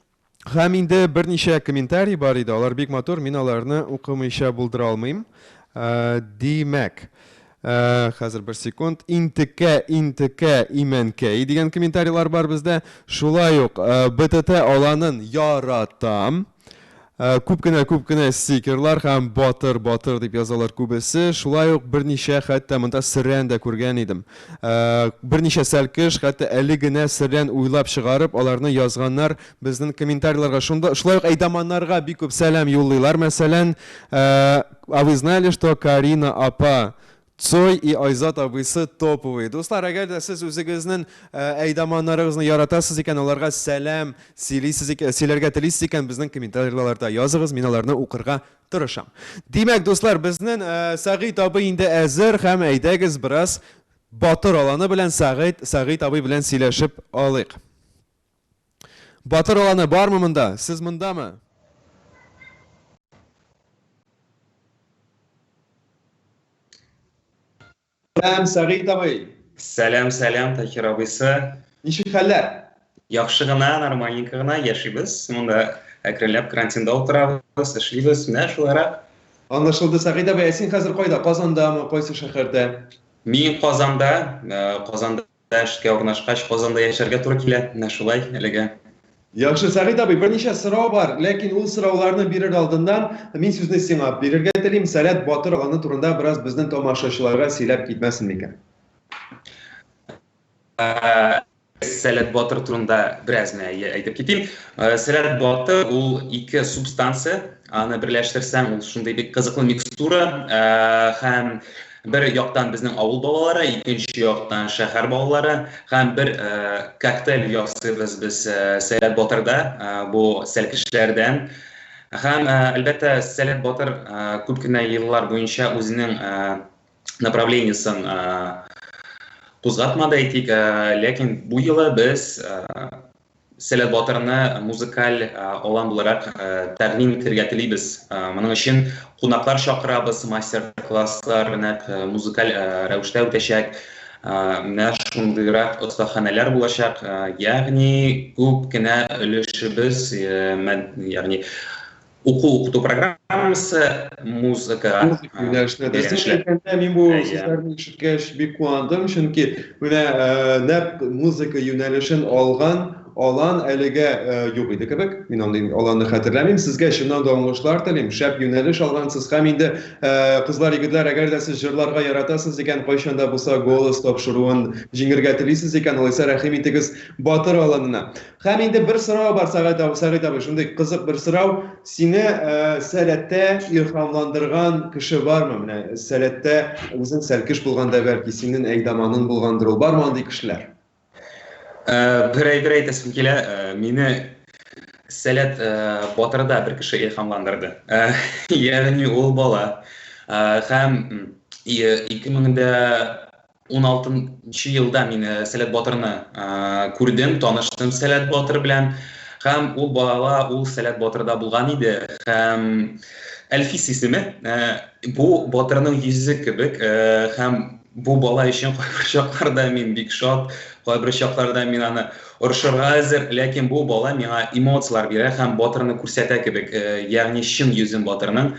Speaker 6: Һәм инде берничә комментарий бар иде, алар бик матур, мин аларны укымыйча булдыра алмыйм. Димәк, хәзер бер секунд. Интекә, интекә, имәнкәй дигән комментарийлар бар бездә. Шулай ук БТТ аланын яратам. Күп кенә, күп кенә стикерлар һәм батыр, батыр дип язалар күбесе. Шулай ук берничә хәтта монда сөрән дә күргән идем. Берничә сәлкеш, хәтта әле генә сөрән уйлап чыгарып, аларны язганнар безнең комментарийларга. Шунда шулай ук әйдаманнарга бик күп сәлам юллыйлар. Мәсәлән, а вы знали, что Карина апа Цой и Айзат абыйсы топовый. Дуслар, әгәр дә сез үзегезнең әйдаманнарыгызны яратасыз икән, аларга сәлам сөйлисез икән, сөйләргә телисез икән, безнең комментарийларда языгыз, мин аларны укырга тырышам. Димәк, дуслар, безнең Сәгыйть абый инде әзер һәм әйдәгез бераз Батыр аланы белән Сәгыйть, Сәгыйть абый белән сөйләшеп алыйк. Батыр аланы бармы монда? Сез мондамы? Сәлам, Сәгыйть абый.
Speaker 12: Сәлам, сәлам, Таһир абыйсы.
Speaker 6: Ничек хәлләр?
Speaker 12: Яхшы гына, нормальненько гына яшибез. Монда әкренләп карантинда утырабыз, эшлибез. Менә шулайрак.
Speaker 6: Аңлашылды, Сәгыйть абый. Ә син хәзер кайда? Казандамы? Кайсы шәһәрдә?
Speaker 12: Мин Казанда, Казанда эшкә урнашкач, Казанда яшәргә туры килә. Менә шулай әлегә.
Speaker 6: Яхшы, Сәгыйть абый, берничә сорау бар, ләкин ул сорауларны бирер алдыннан мин сүзне сиңа бирергә телим. Сәләт Батыр аланы турында бераз безнең тамашачыларга сөйләп китмәсен микән?
Speaker 12: Сәләт Батыр турында бераз генә әйтеп китим. Сәләт Батыр ул ике субстанция, аны берләштерсәң, ул шундый бик кызыклы микстура һәм Бер яктан безнең авыл балалары, икенче яктан шәһәр балалары һәм бер коктейль ясыйбыз без Сәләт Батырда, бу сәлкешләрдән. Һәм, әлбәттә, Сәләт Батыр күп кенә еллар буенча үзенең направлениесен кузгатмады, әйтик, ләкин бу елы без Сәләт Батырны музыкаль алан буларак тәкъдим итәргә телибез. Моның өчен кунаклар чакырабыз, мастер-класслар нәкъ музыкаль рәвештә үтәчәк. Менә шундыйрак остаханәләр булачак. Ягъни күп кенә өлешебез, ягъни уку-укыту программасы музыкага
Speaker 6: Музыка юнәлешенә дә. Син әйткәндә мин бу сүзләрне ишеткәч бик куандым, чөнки менә нәкъ музыка юнәлешен алган алан әлегә юк иде кебек. Мин андый аланны хәтерләмим. Сезгә чыннан да уңышлар телим. Шәп юнәлеш алгансыз һәм инде кызлар, егетләр, әгәр дә сез җырларга яратасыз икән, кайчан да булса Голос тапшыруын җиңергә телисез икән, алайса рәхим итегез Батыр аланына. Һәм инде бер сорау бар, Сәгыйть абый, Сәгыйть абый, шундый кызык бер сорау. Сине Сәләттә илһамландырган кеше бармы? Менә Сәләттә үзең сәлкеш булганда, бәлки, синең әйдаманың булгандыр ул. Бармы андый кешеләр?
Speaker 12: Бер әйбер әйтәсем килә, мине Сәләт Батырда бер кеше илһамландырды. Ягъни ул бала. Һәм 2000 16 елда мин Сәләт Батырны күрдем, таныштым Сәләт Батыр белән. Һәм ул бала, ул Сәләт Батырда булган иде. Һәм Әлфис исеме, бу батырның йөзе кебек, һәм бу бала өчен кайбер чакларда мин бик шат, кайбер чакларда мин аны орышырга әзер, ләкин бу бала миңа эмоцияләр бирә һәм батырны күрсәтә кебек, ягъни чын йөзен батырның.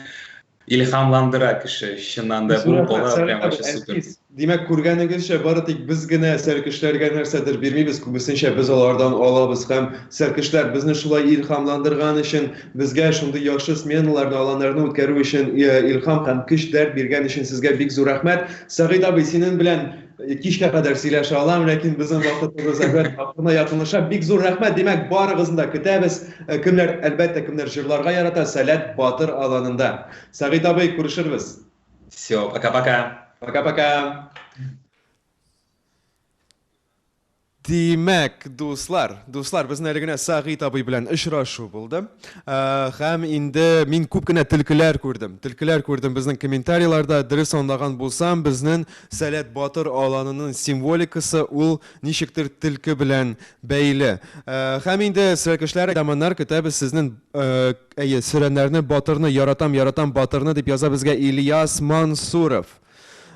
Speaker 12: Илһамландыра кеше, чыннан да бу бала прям вообще супер.
Speaker 6: Димәк, күргәнегезчә, бары тик без генә сәлкешләргә нәрсәдер бирмибез, күбесенчә без алардан алабыз һәм сәлкешләр безне шулай илһамландырган өчен, безгә шундый яхшы сменаларны, аланнарны үткәрү өчен илһам һәм көч, дәрт биргән өчен сезгә бик зур рәхмәт. Сәгыйть абый, синең белән кичкә кадәр сөйләшә алам, ләкин безнең вакытыбыз әлбәттә ахырына якынлаша. Бик зур рәхмәт. Димәк, барыгызны да көтәбез. Кемнәр, әлбәттә, кемнәр җырларга ярата, Сәләт Батыр аланында. Сәгыйть абый, күрешербез.
Speaker 12: Все, пока-пока.
Speaker 6: Пока-пока.
Speaker 14: Димәк, дуслар, дуслар, безнең әле генә Сәгыйть абый белән очрашу булды. Һәм инде мин күп кенә төлкеләр күрдем. Төлкеләр күрдем безнең комментарийларда. Дөрес аңлаган булсам, безнең Сәләт Батыр аланының символикасы ул ничектер төлке белән бәйле. Һәм инде сәлкешләр, әйдаманнар, көтәбез сезнең, әйе, сөрәннәрне, Батырны яратам, яратам Батырны дип яза безгә Ильяс Мансуров.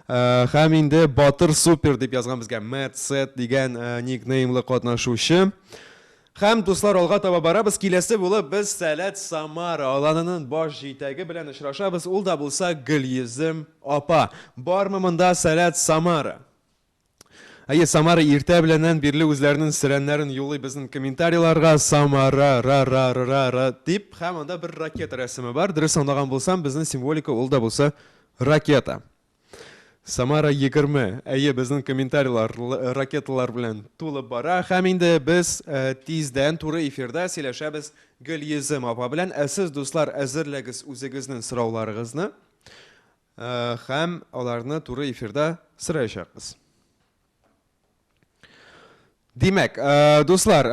Speaker 14: Һәм инде Батыр Супер дип язган безгә Мэтт Сет дигән никнеймлы катнашучы. Һәм, дуслар, алга таба барабыз. Киләсе булып без Сәләт Самара аланының баш җитәге белән очрашабыз. Ул да булса Гөлйөзем апа. Бармы монда Сәләт Самара? Әйе, Самара иртә беләннән бирле үзләренең сөрәннәрен юллый безнең комментарийларга Самара ра ра ра ра дип, һәм анда бер ракета рәсеме бар. Дөрес аңлаган булсам, безнең символика ул да булса ракета. Самара 20. Әйе, безнең комментарийлар ракеталар белән тулып бара. Һәм инде без э, тиздән туры эфирда сөйләшәбез Гөлйөзем апа белән. Ә сез, дуслар, әзерләгез үзегезнең сорауларыгызны. Һәм аларны туры эфирда сораячакбыз. Димәк, дуслар,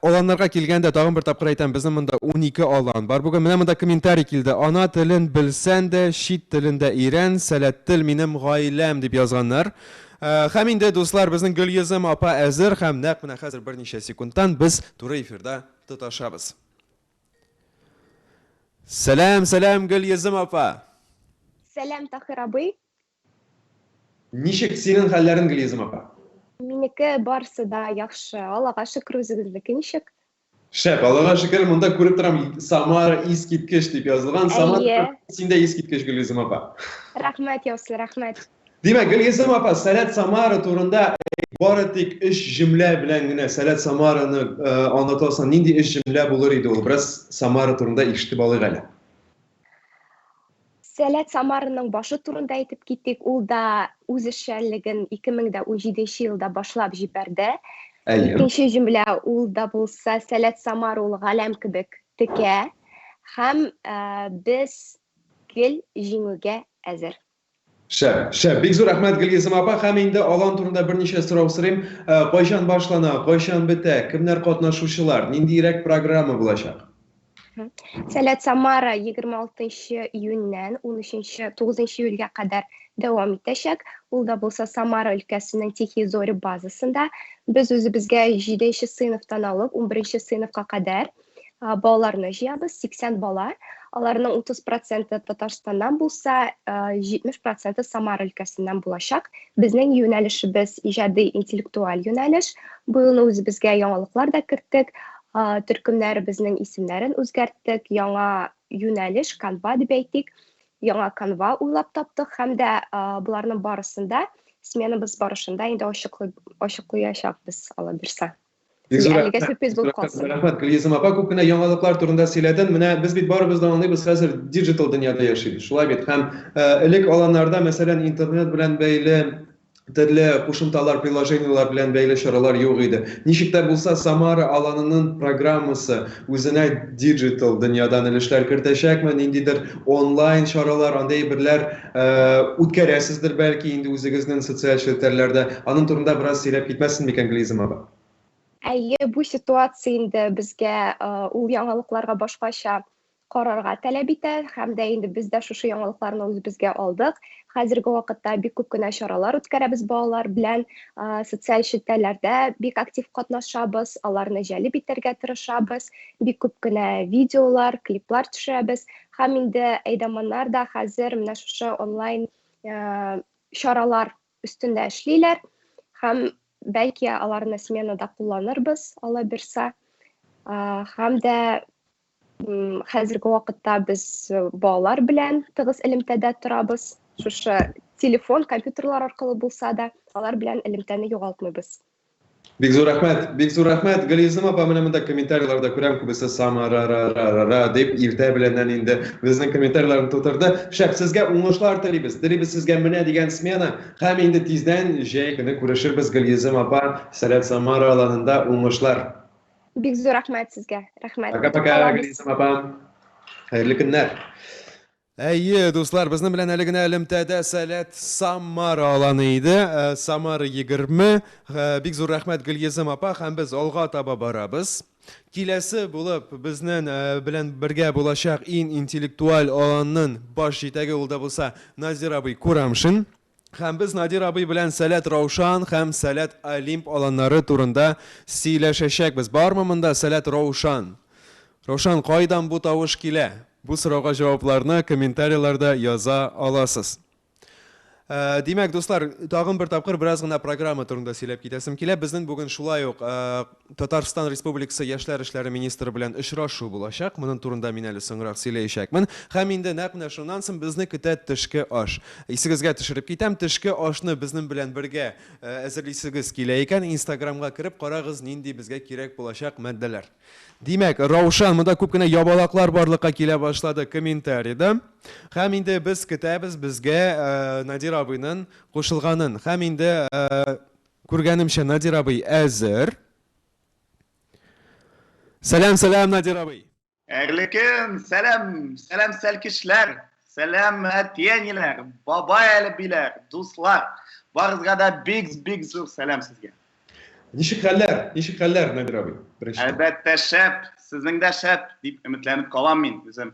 Speaker 14: аланнарга килгәндә тагын бер тапкыр әйтәм, безнең монда 12 алан бар. Бүген менә монда комментарий килде. Ана телен белсән дә, чит телен дә өйрән, сәләт тел минем гаиләм дип язганнар. Һәм инде, дуслар, безнең Гөлйөзем апа әзер һәм нәкъ менә хәзер берничә секундтан без туры эфирда тоташабыз. Сәлам, сәлам, Гөлйөзем апа.
Speaker 17: Сәлам, Тахир абый.
Speaker 14: Ничек синең хәлләрең, Гөлйөзем апа?
Speaker 17: Минеке барсы да яхшы. Аллага шөкер, үзегезнеке ничек?
Speaker 14: Шәп, Аллага шөкер, монда күреп торам, Самара искиткеч дип язылган. Самара, син дә искиткеч, Гөлйөзем апа.
Speaker 17: Рәхмәт, яусын, рәхмәт.
Speaker 14: Димәк, Гөлйөзем апа, Сәләт Самара турында бары тик өч җөмлә белән генә Сәләт Самараны э, аңлата алсаң, нинди өч җөмлә булыр иде ул? Бераз Самара турында ишетеп алыйк әле.
Speaker 17: Сәләт Самараның башы турында әйтеп китик, ул да үз эшчәнлеген 2017 елда башлап җибәрде.
Speaker 14: Әйе.
Speaker 17: Икенче җөмлә ул да булса Сәләт Самара ул галәм кебек текә һәм э, без гел җиңүгә әзер.
Speaker 14: Шәп, шәп. Бик зур рәхмәт, Гөлйөзем апа. Һәм инде алан турында берничә сорау сорыйм. Э, кайчан башлана, кайчан бетә, кемнәр катнашучылар, ниндиерәк программа булачак?
Speaker 17: Сәләт Самара 26 июньнән 13 9 июльгә кадәр дәвам итәчәк. Ул да булса Самара өлкәсенең Тихие Зори базасында. Без үзебезгә 7 сыйныфтан алып 11 сыйныфка кадәр балаларны җыябыз, 80 бала. Аларның 30 проценты Татарстаннан булса, 70 проценты Самара өлкәсеннән булачак. Безнең юнәлешебез иҗади интеллектуаль юнәлеш. Бу елны үзебезгә яңалыклар да керттек, төркемнәребезнең исемнәрен үзгәрттек, яңа юнәлеш, канва дип әйтик, яңа канва уйлап таптык һәм дә боларның барысын да сменабыз барышында инде ачыклыячакбыз, Алла бирса.
Speaker 14: Бик зур
Speaker 17: Әлегә сюрприз булып калсын.
Speaker 14: Рәхмәт, Гөлйөзем апа, күп кенә яңалыклар турында сөйләдең. Менә без бит барыбыз да аңлыйбыз, хәзер диджитал дөньяда яшибез, шулай бит? Һәм э, элек аланнарда, мәсәлән, интернет белән бәйле төрле кушымталар, приложениелар белән бәйле чаралар юк иде. Ничек тә булса, Самара аланының программасы үзенә диджитал дөньядан өлешләр кертәчәкме? Ниндидер онлайн чаралар, андый әйберләр э, үткәрәсездер бәлки инде үзегезнең социаль челтәрләрдә. Аның турында бераз сөйләп китмәссең микән, Гөлйөзем апа?
Speaker 17: Әйе, бу ситуация инде безгә э, ул яңалыкларга башкача карарга таләп итә һәм дә инде без дә шушы яңалыкларны үзебезгә алдык. Хәзерге вакытта бик күп кенә чаралар үткәрәбез балалар белән, э, социаль челтәрләрдә бик актив катнашабыз, аларны җәлеп итәргә тырышабыз, бик күп кенә видеолар, клиплар төшерәбез. Һәм инде әйдаманнар да хәзер менә шушы онлайн э, чаралар өстендә эшлиләр һәм бәлки аларны сменада кулланырбыз, Алла бирса. Һәм дә хәзерге вакытта без балалар белән тыгыз элемтәдә торабыз. Шушы телефон, компьютерлар аркылы булса да, алар белән элемтәне югалтмыйбыз.
Speaker 14: Бик зур рәхмәт, бик зур рәхмәт. Гөлйөзем апа, менә монда комментарийларда күрәм, күбесе Самара ра ра ра ра дип иртә беләннән инде безнең комментарийларны тутырды. Шәп, сезгә уңышлар телибез. Телибез сезгә менә дигән смена. Һәм инде тиздән җәй көне күрешербез, Гөлйөзем апа, Сәләт Самара аланында уңышлар.
Speaker 17: Бик зур рәхмәт сезгә. Рәхмәт.
Speaker 14: Пока-пока, Гөлйөзем апа. Хәерле көннәр. Әйе, дуслар, безнең белән әле генә элемтәдә Сәләт Самара аланы иде. Самара 20. Бик зур рәхмәт Гөлйөзем апа, һәм без алга таба барабыз. Киләсе булып безнең белән бергә булачак иң интеллектуаль аланның баш җитәге ул да булса Надир абый Курамшин. Һәм без Надир абый белән Сәләт Раушан һәм Сәләт Олимп аланнары турында сөйләшәчәкбез. Бармы монда Сәләт Раушан? Раушан, кайдан бу тавыш килә? Бу сорауга җавапларны комментарийларда яза аласыз. Э, димәк, дуслар, тагын бер тапкыр бераз гына программа турында сөйләп китәсем килә. Безнең бүген шулай ук э, Татарстан Республикасы яшьләр эшләре министры белән очрашу булачак. Моның турында мин әле соңрак сөйләячәкмен. Һәм инде нәкъ менә шуннан соң безне көтә төшке аш. Исегезгә төшереп китәм, төшке ашны безнең белән бергә э, әзерлисегез килә икән, Инстаграмга кереп карагыз, нинди безгә кирәк булачак матдәләр. Димәк, Раушан, монда күп кенә ябалаклар барлыкка килә башлады комментарида. Һәм инде без көтәбез безгә э, Надир абыйның кушылганын. Һәм инде э, күргәнемчә, Надир абый әзер. Сәлам, сәлам, Надир абый.
Speaker 2: Хәерле көн, сәлам, сәлам сәлкешләр, сәлам әти-әниләр, бабай әлебиләр, дуслар. Барыгызга да бик-бик зур сәлам сезгә.
Speaker 14: Ничек хәлләр? Ничек хәлләр, Надир абый?
Speaker 2: Беренчедән. Әлбәттә, шәп, сезнең дә шәп, дип өметләнеп калам мин үзем.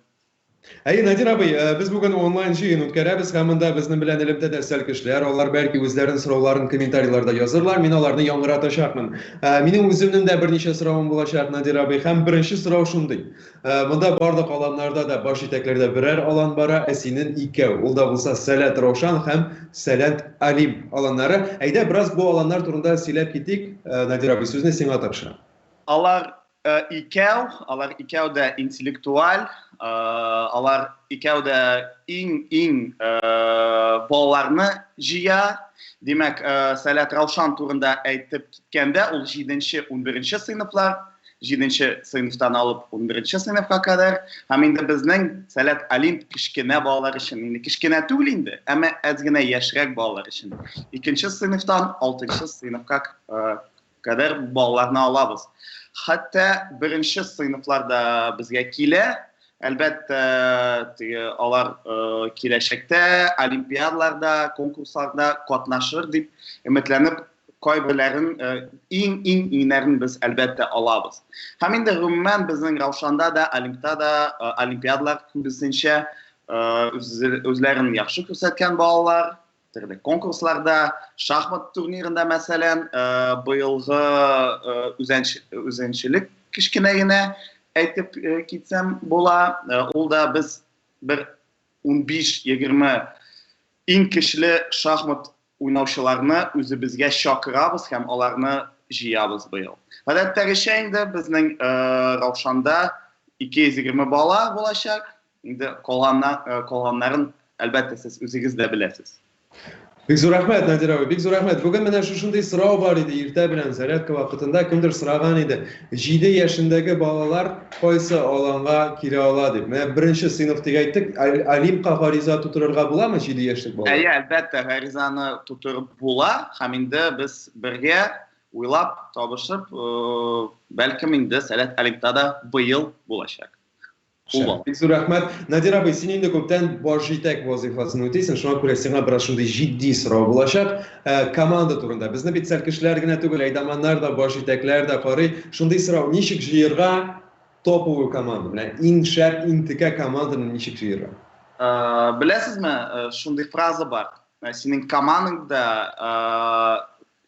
Speaker 14: Әйе, Надир абый, э, без бүген онлайн җыен үткәрәбез һәм монда безнең белән элемтәдә сәлкешләр, алар бәлки үзләренең сорауларын комментарийларда язырлар, мин аларны яңгыратачакмын. Э, минем үземнең дә берничә соравым булачак, Надир абый, һәм беренче сорау шундый. Э, монда барлык аланнарда да баш җитәкләрдә берәр алан бара, ә синең икәү. Ул да булса Сәләт Раушан һәм Сәләт Олимп аланнары. Әйдә, бераз бу аланнар турында сөйләп китик. Надир абый, сүзне сиңа тапшырам.
Speaker 2: Алар Икәү, алар икәү дә интеллектуаль, алар икәү дә иң-иң балаларны җыя. Димәк, Сәләт Раушан турында әйтеп киткәндә, ул 7-нче, 11-нче сыйныфлар, 7-нче сыйныфтан алып 11-нче сыйныфка кадәр. Һәм инде безнең Сәләт Олимп кечкенә балалар өчен, инде кечкенә түгел инде, әмма әз генә яшьрәк балалар өчен. 2-нче сыйныфтан 6-нчы сыйныфка кадәр балаларны алабыз. Хәтта беренче сыйныфлар да безгә килә. Әлбәттә, теге алар э, киләчәктә олимпиадаларда, конкурсларда катнашыр дип өметләнеп, кайберләрен э, иң-иң иңнәрен без әлбәттә алабыз. Һәм инде гомумән безнең Раушанда да, Олимпта да э, олимпиадалар күбесенчә үзләрен яхшы күрсәткән балалар, төрле конкурсларда, шахмат турнирында, мәсәлән, э, быелгы э, үзенчелек кечкенә генә әйтеп э, китсәм була. Ул да без бер 15-20 иң көчле шахмат уйнаучыларны үзебезгә чакырабыз һәм аларны җыябыз быел. Гадәттәгечә инде безнең Раушанда 220 бала булачак. Инде калганнарын, әлбәттә, сез үзегез дә беләсез.
Speaker 14: Бик зур рәхмәт, Надир абый, бик зур рәхмәт. Бүген менә шушындый сорау бар иде иртә белән зарядка вакытында кемдер сораган иде. 7 яшендәге балалар кайсы аланга килә ала дип. Менә беренче сыйныф дип әйттек, Олимпка гариза тутырырга буламы 7 яшьлек
Speaker 2: бала? Әйе, әлбәттә, гаризаны тутырып була һәм инде без бергә уйлап, табышып, бәлкем инде Сәләт Олимпта да быел булачак.
Speaker 14: Шәп. Бик зур рәхмәт. Надир абый, син инде күптән баш җитәк вазыйфасын үтисең, шуңа күрә сиңа бераз шундый җитди сорау булачак. Э, команда турында. Безне бит сәлкешләр генә түгел, әйдаманнар да, баш җитәкләр дә карый. Шундый сорау, ничек җыерга топовую команда? Менә иң шәп, иң текә команданы ничек җыерга?
Speaker 2: Э, беләсезме, э, шундый фраза бар. Синең командаңда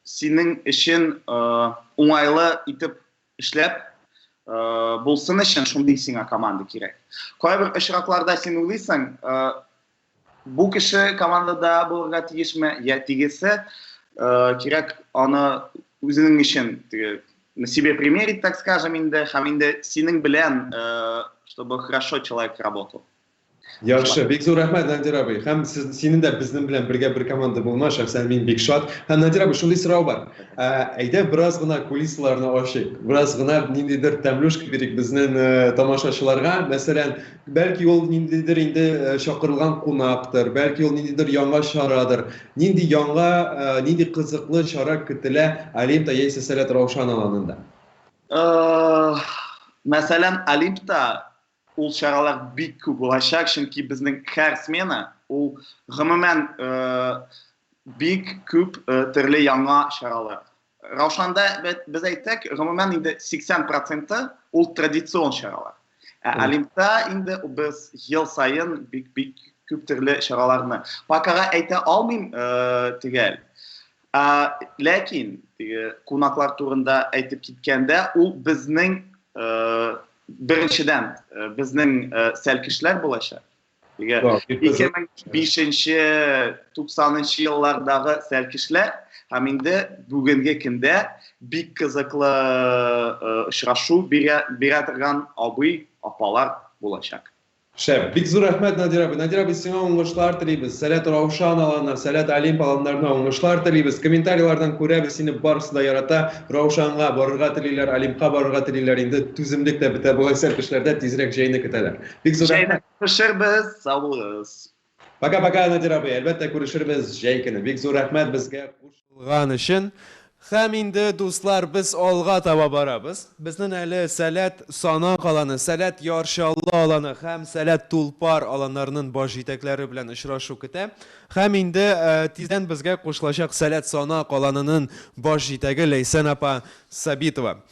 Speaker 2: синең өчен уңайлы итеп эшләп булсын өчен шундый сиңа команда кирәк. Кайбер очракларда син уйлыйсың, бу кеше командада булырга тиешме, я тигесе кирәк аны үзенең өчен теге на себе примерить, так скажем, инде, һәм инде синең белән, чтобы хорошо человек работал.
Speaker 14: Яхшы, бик зур рәхмәт, Надир абый. Һәм сез, синең дә безнең белән бергә бер команда булма, шәхсән мин бик шат. Һәм Надир абый, шундый сорау бар. Ә, әйдә бераз гына кулисаларны ачыйк. Бераз гына ниндидер тәмлүшка бирик безнең э, тамашачыларга. Мәсәлән, бәлки ул ниндидер инде э, чакырылган кунактыр, бәлки ул ниндидер яңа чарадыр. Нинди яңа, э, нинди кызыклы чара көтелә Олимпта яисә Сәләт Раушан аланында?
Speaker 2: Мәсәлән, Олимпта Ул чаралар бик күп булачак, чөнки безнең һәр смена ул гомумән бик күп төрле яңа чаралар. Раушанда без әйтсәк, гомумән инде 80 проценты ул традицион чаралар. Ә Олимпта инде без ел саен бик-бик күп төрле чараларны. Покага әйтә алмыйм төгәл. Ләкин теге кунаклар турында әйтеп киткәндә, ул безнең беренчедән безнең сәлкешләр булачак. Теге 2005-нче, 90-нчы еллардагы сәлкешләр һәм инде бүгенге көндә бик кызыклы очрашу бирә, бирә торган абый, апалар булачак.
Speaker 14: Шәп! Бик зур рәхмәт, Надир абый. Надир абый, сиңа уңышлар телибез. Сәләт Раушан аланына, Сәләт Олимп аланнарына уңышлар телибез. Комментарийлардан күрәбез, сине барысы да ярата. Раушанга барырга телиләр, Олимпка барырга телиләр. Инде түземлек тә бетә бугай сәлкешләрдә, тизрәк җәйне көтәләр. Бик зур
Speaker 2: Җәйне рәхмәт. күрешербез, сау булыгыз.
Speaker 14: Пока-пока, Надир абый. Әлбәттә, күрешербез җәй көне. Бик зур рәхмәт безгә кушылган өчен. Һәм инде, дуслар, без алга таба барабыз. Безнең әле Сәләт Санак аланы, Сәләт Яр Чаллы аланы һәм Сәләт Тулпар аланнарының баш җитәкләре белән очрашу көтә. Һәм инде тиздән безгә кушылачак Сәләт Санак аланының баш җитәге Ләйсән апа Сабитова.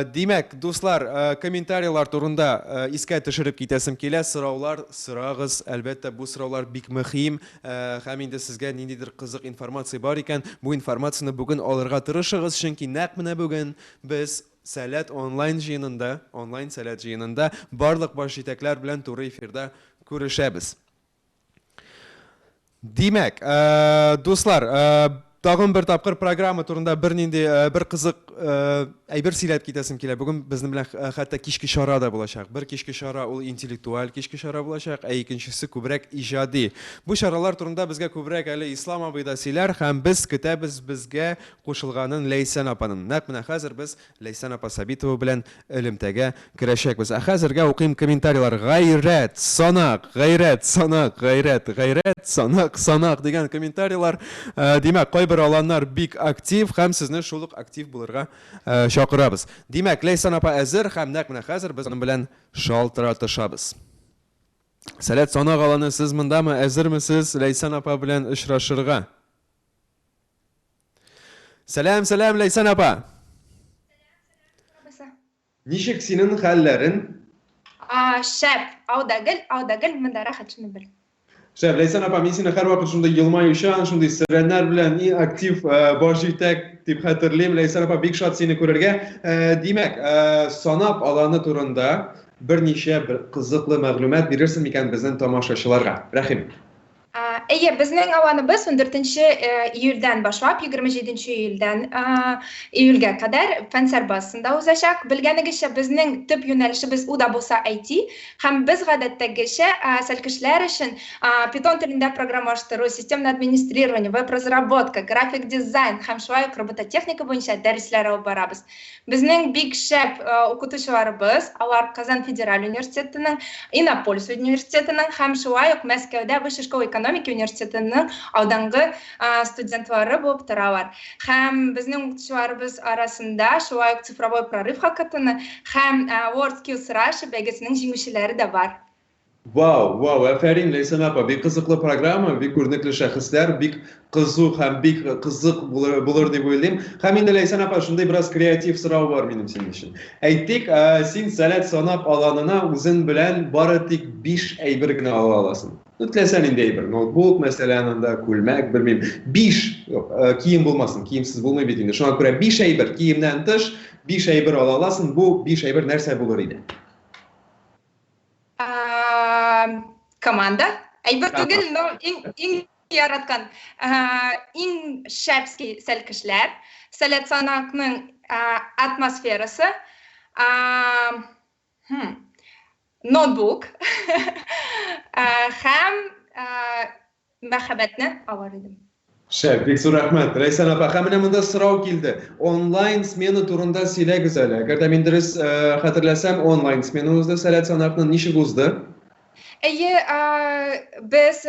Speaker 14: Димәк, дуслар, комментарийлар турында искә төшереп китәсем килә. Сораулар сорагыз. Әлбәттә, бу сораулар бик мөһим. Һәм инде сезгә ниндидер кызык информация бар икән, бу информацияне бүген алырга тырышыгыз, чөнки нәкъ менә бүген без Сәләт онлайн җыенында, онлайн Сәләт җыенында барлык баш җитәкләр белән туры эфирда күрешәбез. Димәк, дуслар, тагын бер тапкыр программа турында бернинди бер кызык әйбер сөйләп китәсем килә. Бүген безнең белән хәтта кичке чара да булачак. Бер кичке чара ул интеллектуаль кичке чара булачак, ә икенчесе күбрәк иҗади. Бу чаралар турында безгә күбрәк әле Ислам абый да сөйләр һәм без көтәбез безгә кушылганын Ләйсән апаның. Нәкъ менә хәзер без Ләйсән апа Сабитова белән элемтәгә керәчәкбез. Ә хәзергә укыйм комментарийлар. Гайрәт, Санак, гайрәт, Санак, гайрәт, гайрәт, Санак, Санак дигән комментарийлар. Димәк, кайбер аланнар бик актив һәм сезне шул ук актив булырга чакырабыз. Димәк, Ләйсән апа әзер һәм нәкъ менә хәзер без аның белән шалтыратышабыз. Сәләт Санак аланы, сез мондамы, әзерме сез Ләйсән апа белән очрашырга? Сәлам, сәлам, Ләйсән апа. Ничек синең хәлләрен?
Speaker 15: А, шәп, ауда гел, ауда гел, монда рәхәт, шуны бел.
Speaker 14: Шәп, Ләйсән апа, мин сине һәрвакыт шундый елмаючан, шундый сөрәннәр белән иң актив э, баш җитәк дип хәтерлим. Ләйсән апа, бик шат сине күрергә. Э, димәк, э, санап аланы турында берничә бер кызыклы мәгълүмат бирерсең микән безнең тамашачыларга? Рәхим.
Speaker 15: Әйе, безнең аланыбыз 14 июльдән башлап 27 июльдән июльгә кадәр Фәнсәр базасында узачак. Белгәнегезчә, безнең төп юнәлешебез ул да булса IT, һәм без гадәттәгечә сәлкешләр өчен Python телендә программалаштыру, системное администрирование, веб-разработка, график дизайн һәм шулай ук робототехника буенча дәресләр алып барабыз. Безнең бик шәп укытучыларыбыз, алар Казан федераль университетының, Иннополис университетының һәм шулай ук Мәскәүдә Высшая школа экономики университетының алдынгы студентлары булып торалар. Һәм безнең укытучыларыбыз арасында шулай ук Цифровой прорыв хакатоны һәм WorldSkills Russia бәйгесенең җиңүчеләре дә бар.
Speaker 14: Вау, вау, әфәрин, Ләйсән апа, бик кызыклы программа, бик күренекле шәхесләр, бик кызу һәм бик кызык булыр, булыр дип уйлыйм. Һәм инде Ләйсән апа, шундый бераз креатив сорау бар минем синең өчен. Әйтик, син Сәләт санап аланына үзең белән бары тик 5 әйбер генә ала аласың. Ну, теләсә нинди әйбер, ноутбук, мәсәлән, анда күлмәк, белмим. 5, юк, кием булмасын, киемсез булмый бит инде. Шуңа күрә 5 әйбер, киемнән тыш 5 әйбер ала аласың. Бу 5 әйбер нәрсә булыр иде?
Speaker 15: Команда. Әйбер түгел, но иң иң яраткан, иң шәпский сәлкешләр, Сәләт Санакның атмосферасы, ноутбук һәм Мәхәббәтне алыр идем.
Speaker 14: Шәп, бик зур рәхмәт, Рәйсән апа. Һәм менә монда сорау килде. Онлайн смена турында сөйләгез әле. Әгәр дә мин дөрес хәтерләсәм, онлайн смена узды Сәләт Санакның. Ничек узды?
Speaker 15: Әйе, без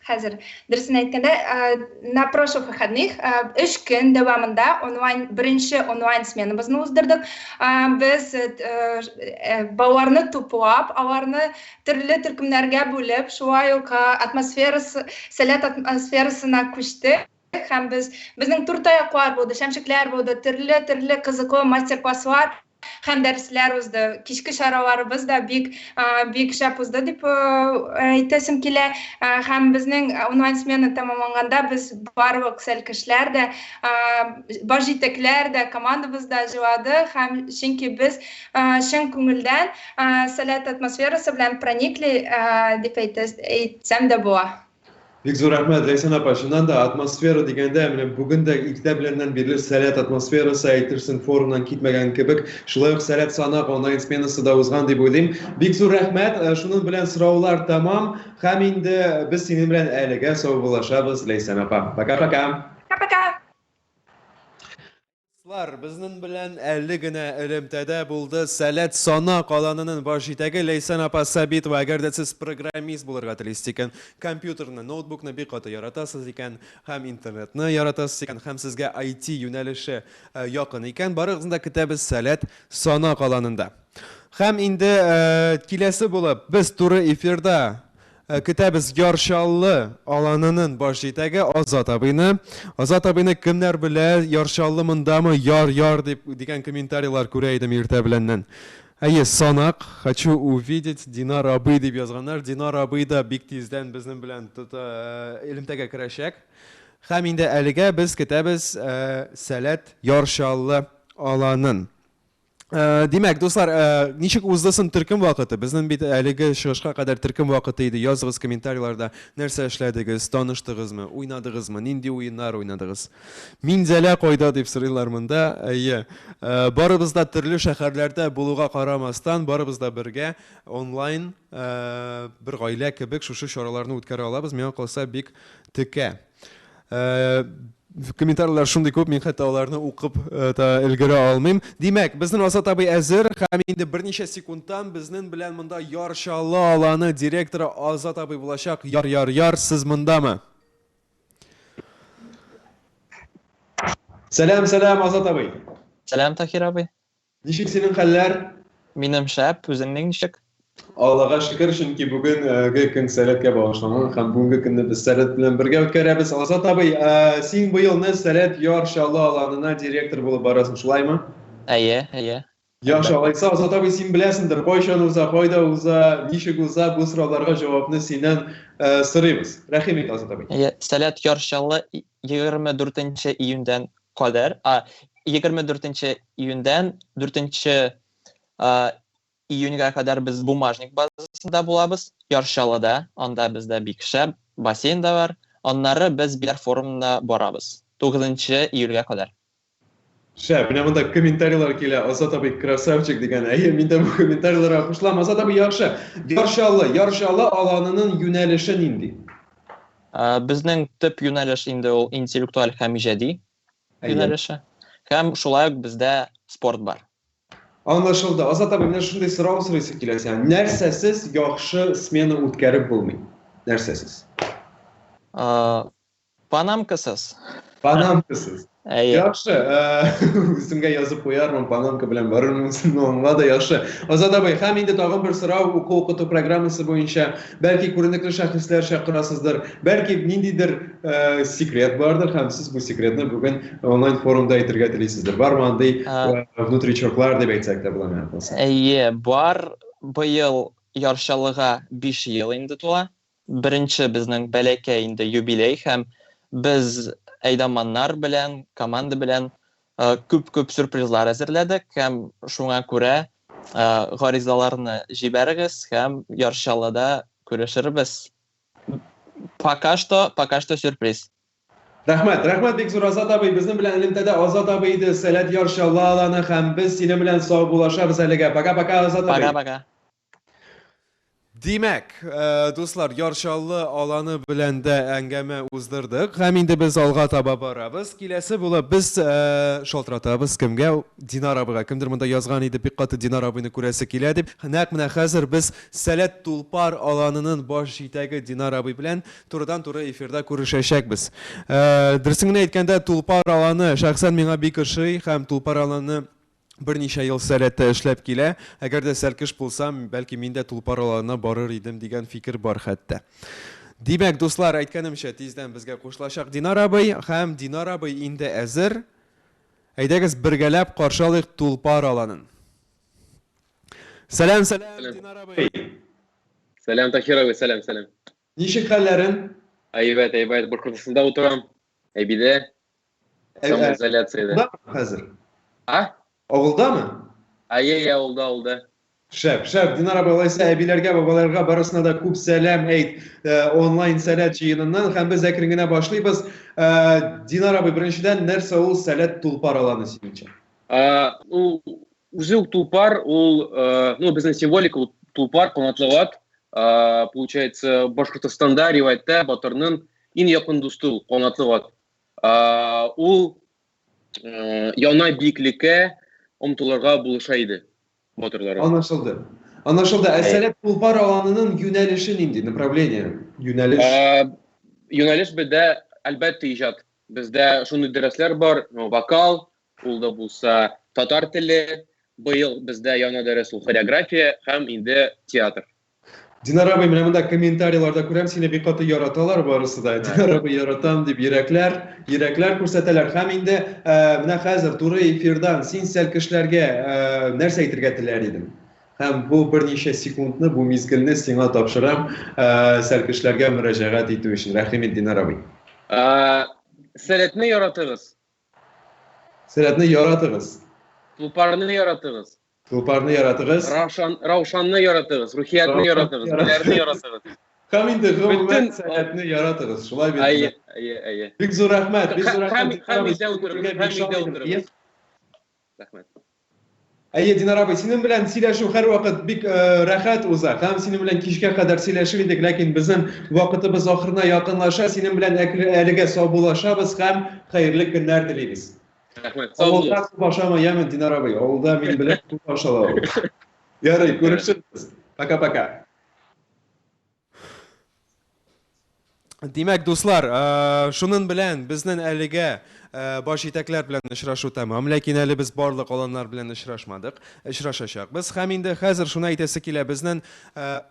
Speaker 15: Хәзер, дөресен әйткәндә, на прошлых выходных өч көн дәвамында онлайн беренче онлайн сменабызны уздырдык. Без балаларны туплап, аларны төрле төркемнәргә бүлеп, шулай ук атмосферасы, сәләт атмосферасына күчтек. Һәм без безнең туртаяклар булды, шәмшекләр булды, төрле-төрле кызыклы мастер-класслар һәм дәресләр узды. Кичке чараларыбыз да бик бик шәп узды дип әйтәсем килә. Һәм безнең онлайн смена тәмамланганда без барлык сәлкешләр дә, баш җитәкләр дә, командабыз да җылады һәм чөнки без чын күңелдән сәләт атмосферасы белән проникли дип әйтсәм дә була.
Speaker 14: Бик зур рәхмәт, Ләйсән апа. Чыннан да атмосфера дигәндә, менә бүген дә иртә беләннән бирле Сәләт атмосферасы, әйтерсең, форумнан китмәгән кебек. Шулай ук Сәләт Санак онлайн сменасы да узган дип уйлыйм. Бик зур рәхмәт. Э, шуның белән сораулар тәмам. Һәм инде без синең белән әлегә саубуллашабыз, Ләйсән апа. Пока-пока.
Speaker 15: Пока-пока.
Speaker 14: Дуслар, безнең белән әле генә элемтәдә булды Сәләт Сана каланының баш җитәге Ләйсән апа Сабитова. Әгәр дә сез программист булырга телисез икән, компьютерны, ноутбукны бик каты яратасыз икән һәм интернетны яратасыз икән һәм сезгә IT юнәлеше э, якын икән, барыгызны да көтәбез Сәләт Сана каланында. Һәм инде э, киләсе булып без туры эфирда Э, көтәбез Яр Чаллы аланының баш җитәге Азат абыйны. Азат абыйны кемнәр белә, Яр Чаллы мондамы, яр, яр дип дигән комментарийлар күрә идем иртә беләннән. Әйе, Санак, хочу увидеть Динар абый дип язганнар. Динар абый да бик тиздән безнең белән тота, э, элемтәгә керәчәк. Һәм инде әлегә без көтәбез э, Сәләт Яр Чаллы аланын. Э, димәк, дуслар, э, ничек узды соң төркем вакыты? Безнең бит әлеге чыгышка кадәр төркем вакыты иде. Языгыз комментарийларда, нәрсә эшләдегез, таныштыгызмы, уйнадыгызмы, нинди уеннар уйнадыгыз? Минзәлә кайда дип сорыйлар монда. Әйе. Э, барыбыз да төрле шәһәрләрдә булуга карамастан, барыбыз да бергә онлайн бер гаилә кебек шушы чараларны үткәрә алабыз. Миңа калса, бик текә. Комментарийлар шундый күп, мин хәтта аларны укып э, та өлгерә алмыйм. Димәк, безнең Азат абый әзер һәм инде берничә секундтан безнең белән монда Яр Чаллы аланы директоры Азат абый булачак. Яр, яр, яр, сез мондамы? Сәлам, сәлам, Азат абый.
Speaker 9: Сәлам, Тахир абый.
Speaker 14: Ничек синең хәлләр?
Speaker 9: Минем шәп, үзеңнең ничек?
Speaker 14: Аллага шөкер, чөнки бүгенге көн Сәләткә багышланган һәм бүгенге көнне без Сәләт белән бергә үткәрәбез. Азат абый, э, син быелны Сәләт Яр Чаллы аланына директор булып барасың, шулаймы?
Speaker 9: Әйе, әйе.
Speaker 14: Яхшы, алайса, Азат абый, син беләсеңдер, кайчан уза, кайда уза, ничек уза, бу сорауларга җавапны синнән э, сорыйбыз. Рәхим ит, Азат абый.
Speaker 9: Әйе, Сәләт Яр Чаллы 24 июньдән кадәр, а 24 июньдән 4 июньгә кадәр без Бумажник базасында булабыз, Яр Чаллыда, анда бездә бик шәп, бассейн да бар. Аннары без Биләр форумына барабыз, 9 июльгә кадәр.
Speaker 14: Шәп, менә монда комментарийлар килә, Азат абый красавчик дигән. Әйе, мин дә бу комментарийларга кушылам. Азат абый, яхшы. Яр Чаллы, Яр Чаллы аланының юнәлеше нинди?
Speaker 9: Безнең төп юнәлеш инде ул интеллектуаль һәм иҗади юнәлеше. Һәм шулай ук бездә спорт бар.
Speaker 14: Аңлашылды. Азат абый, менә шундый сорау сорыйсы килә сиңа. Нәрсәсез яхшы смена үткәреп булмый? Нәрсәсез?
Speaker 9: Панамкасыз.
Speaker 14: Панамкасыз.
Speaker 9: Әйе.
Speaker 14: Яхшы, э, үземгә язып куярмын, панамка белән барырмын, үземне аңла да яхшы. Азат абый, һәм инде тагын бер сорау уку-укыту программасы буенча, бәлки күренекле шәхесләр чакырасыздыр, бәлки ниндидер э, секрет бардыр, һәм сез бу секретны бүген онлайн форумда әйтергә телисездер. Бармы андый э, внутричоклар дип әйтсәк тә була миңа калса?
Speaker 9: Әйе, бар. Быел Яр Чаллыга 5 ел инде тула. Беренче безнең бәләкәй инде юбилей һәм без әйдаманнар белән, команда белән күп-күп сюрпризлар әзерләдек һәм шуңа күрә гаризаларны җибәрегез һәм Яр Чаллыда күрешербез. Пока что, пока что сюрприз.
Speaker 14: Рәхмәт, рәхмәт бик зур Азат абый. Безнең белән элемтәдә Азат абый иде, Сәләт Яр Чаллы аланы һәм без синең белән саубуллашабыз әлегә. Пока-пока, Азат абый.
Speaker 9: Пока-пока.
Speaker 14: Димәк, дуслар, Яр Чаллы аланы белән дә әңгәмә уздырдык. Һәм инде без алга таба барабыз. Киләсе булып без шалтыратабыз кемгә? Динар абыйга. Кемдер монда язган иде, бик каты Динар абыйны күрәсе килә дип. Нәкъ менә хәзер без Сәләт Тулпар аланының баш җитәге Динар абый белән турыдан-туры эфирда күрешәчәкбез. Дөресен генә әйткәндә, Тулпар аланы шәхсән миңа бик ошый һәм Тулпар аланы берничә ел Сәләттә эшләп килә. Әгәр дә сәлкеш булсам, бәлки мин дә Тулпар аланына барыр идем дигән фикер бар хәтта. Димәк, дуслар, әйткәнемчә, тиздән безгә кушылачак Динар абый һәм Динар абый инде әзер. Әйдәгез, бергәләп каршы алыйк Тулпар аланын. Сәлам, сәлам, Динар абый.
Speaker 18: Сәлам, Тахир абый, сәлам, сәлам.
Speaker 14: Ничек хәлләрең?
Speaker 18: Әйбәт, әйбәт. Башкортстанда утырам. Әбидә. Самоизоляциядә.
Speaker 14: Авылдамы хәзер?
Speaker 18: А?
Speaker 14: Авылдамы?
Speaker 18: Әйе, әйе, авылда, авылда.
Speaker 14: Шәп, шәп. Динар абый, алайса әбиләргә, бабаларга барысына да күп сәлам әйт. Онлайн сәләт җыеныннан һәм без әкрен генә башлыйбыз. Динар абый, беренчедән, нәрсә ул сәләт тулпар аланы синеңчә?
Speaker 18: Ул үзе үк тулпар, ул, ну, безнең символика ул тулпар, канатлы ат. Получается, Башкортостанда риваятьтә батырның иң якын дусты ул, канатлы ат. Ул яна биеклеккә омтылырга булыша иде батырларга.
Speaker 14: Аңлашылды. Аңлашылды. Ә Сәләт Тулпар аланының юнәлеше нинди? Направление, юнәлеш?
Speaker 18: Юнәлеш бездә, әлбәттә, иҗат. Бездә шундый дәресләр бар, вокал, ул да булса татар теле, быел бездә яңа дәрес ул хореография һәм инде театр.
Speaker 14: Динар абый, менә монда комментарийларда күрәм, сине бик каты яраталар барысы да. Динар абый яратам дип йөрәкләр, йөрәкләр күрсәтәләр. Һәм инде менә хәзер туры эфирдан син сәлкешләргә нәрсә әйтергә теләр идең? Һәм бу берничә секундны, бу мизгелне сиңа тапшырам, сәлкешләргә мөрәҗәгать итү өчен. Рәхим ит, Динар абый.
Speaker 18: Сәләтне яратыгыз.
Speaker 14: Сәләтне яратыгыз.
Speaker 18: Тулпарны яратыгыз.
Speaker 14: Тулпарны яратыгыз.
Speaker 18: Раушан, Раушанны яратыгыз, Рухиятны яратыгыз, Биләрне яратыгыз.
Speaker 14: Һәм инде гомумән сәләтне яратыгыз. Шулай бит.
Speaker 18: Әйе, әйе, әйе.
Speaker 14: Бик зур рәхмәт, бик зур
Speaker 18: рәхмәт. Һәм өйдә утырыгыз, һәм өйдә утырыгыз. Рәхмәт.
Speaker 14: Әйе, Динар абый, синең белән сөйләшү һәрвакыт бик рәхәт уза. Һәм синең белән кичкә кадәр сөйләшер идек, ләкин безнең вакытыбыз ахырына якынлаша. Синең белән әлегә саубуллашабыз һәм хәерле көннәр телибез.
Speaker 18: Рәхмәт. Сау
Speaker 14: булыгыз. Авылда күп ашама, яме, Динар абый. Авылда мин беләм, күп ашала ул. Ярый, күрешербез. Пока-пока. Димәк, дуслар, шунын белән безнең әлегә баш җитәкләр белән очрашу тәмам, ләкин әле без барлык аланнар белән очрашмадык, очрашачакбыз. Һәм инде хәзер шуны әйтәсе килә, безнең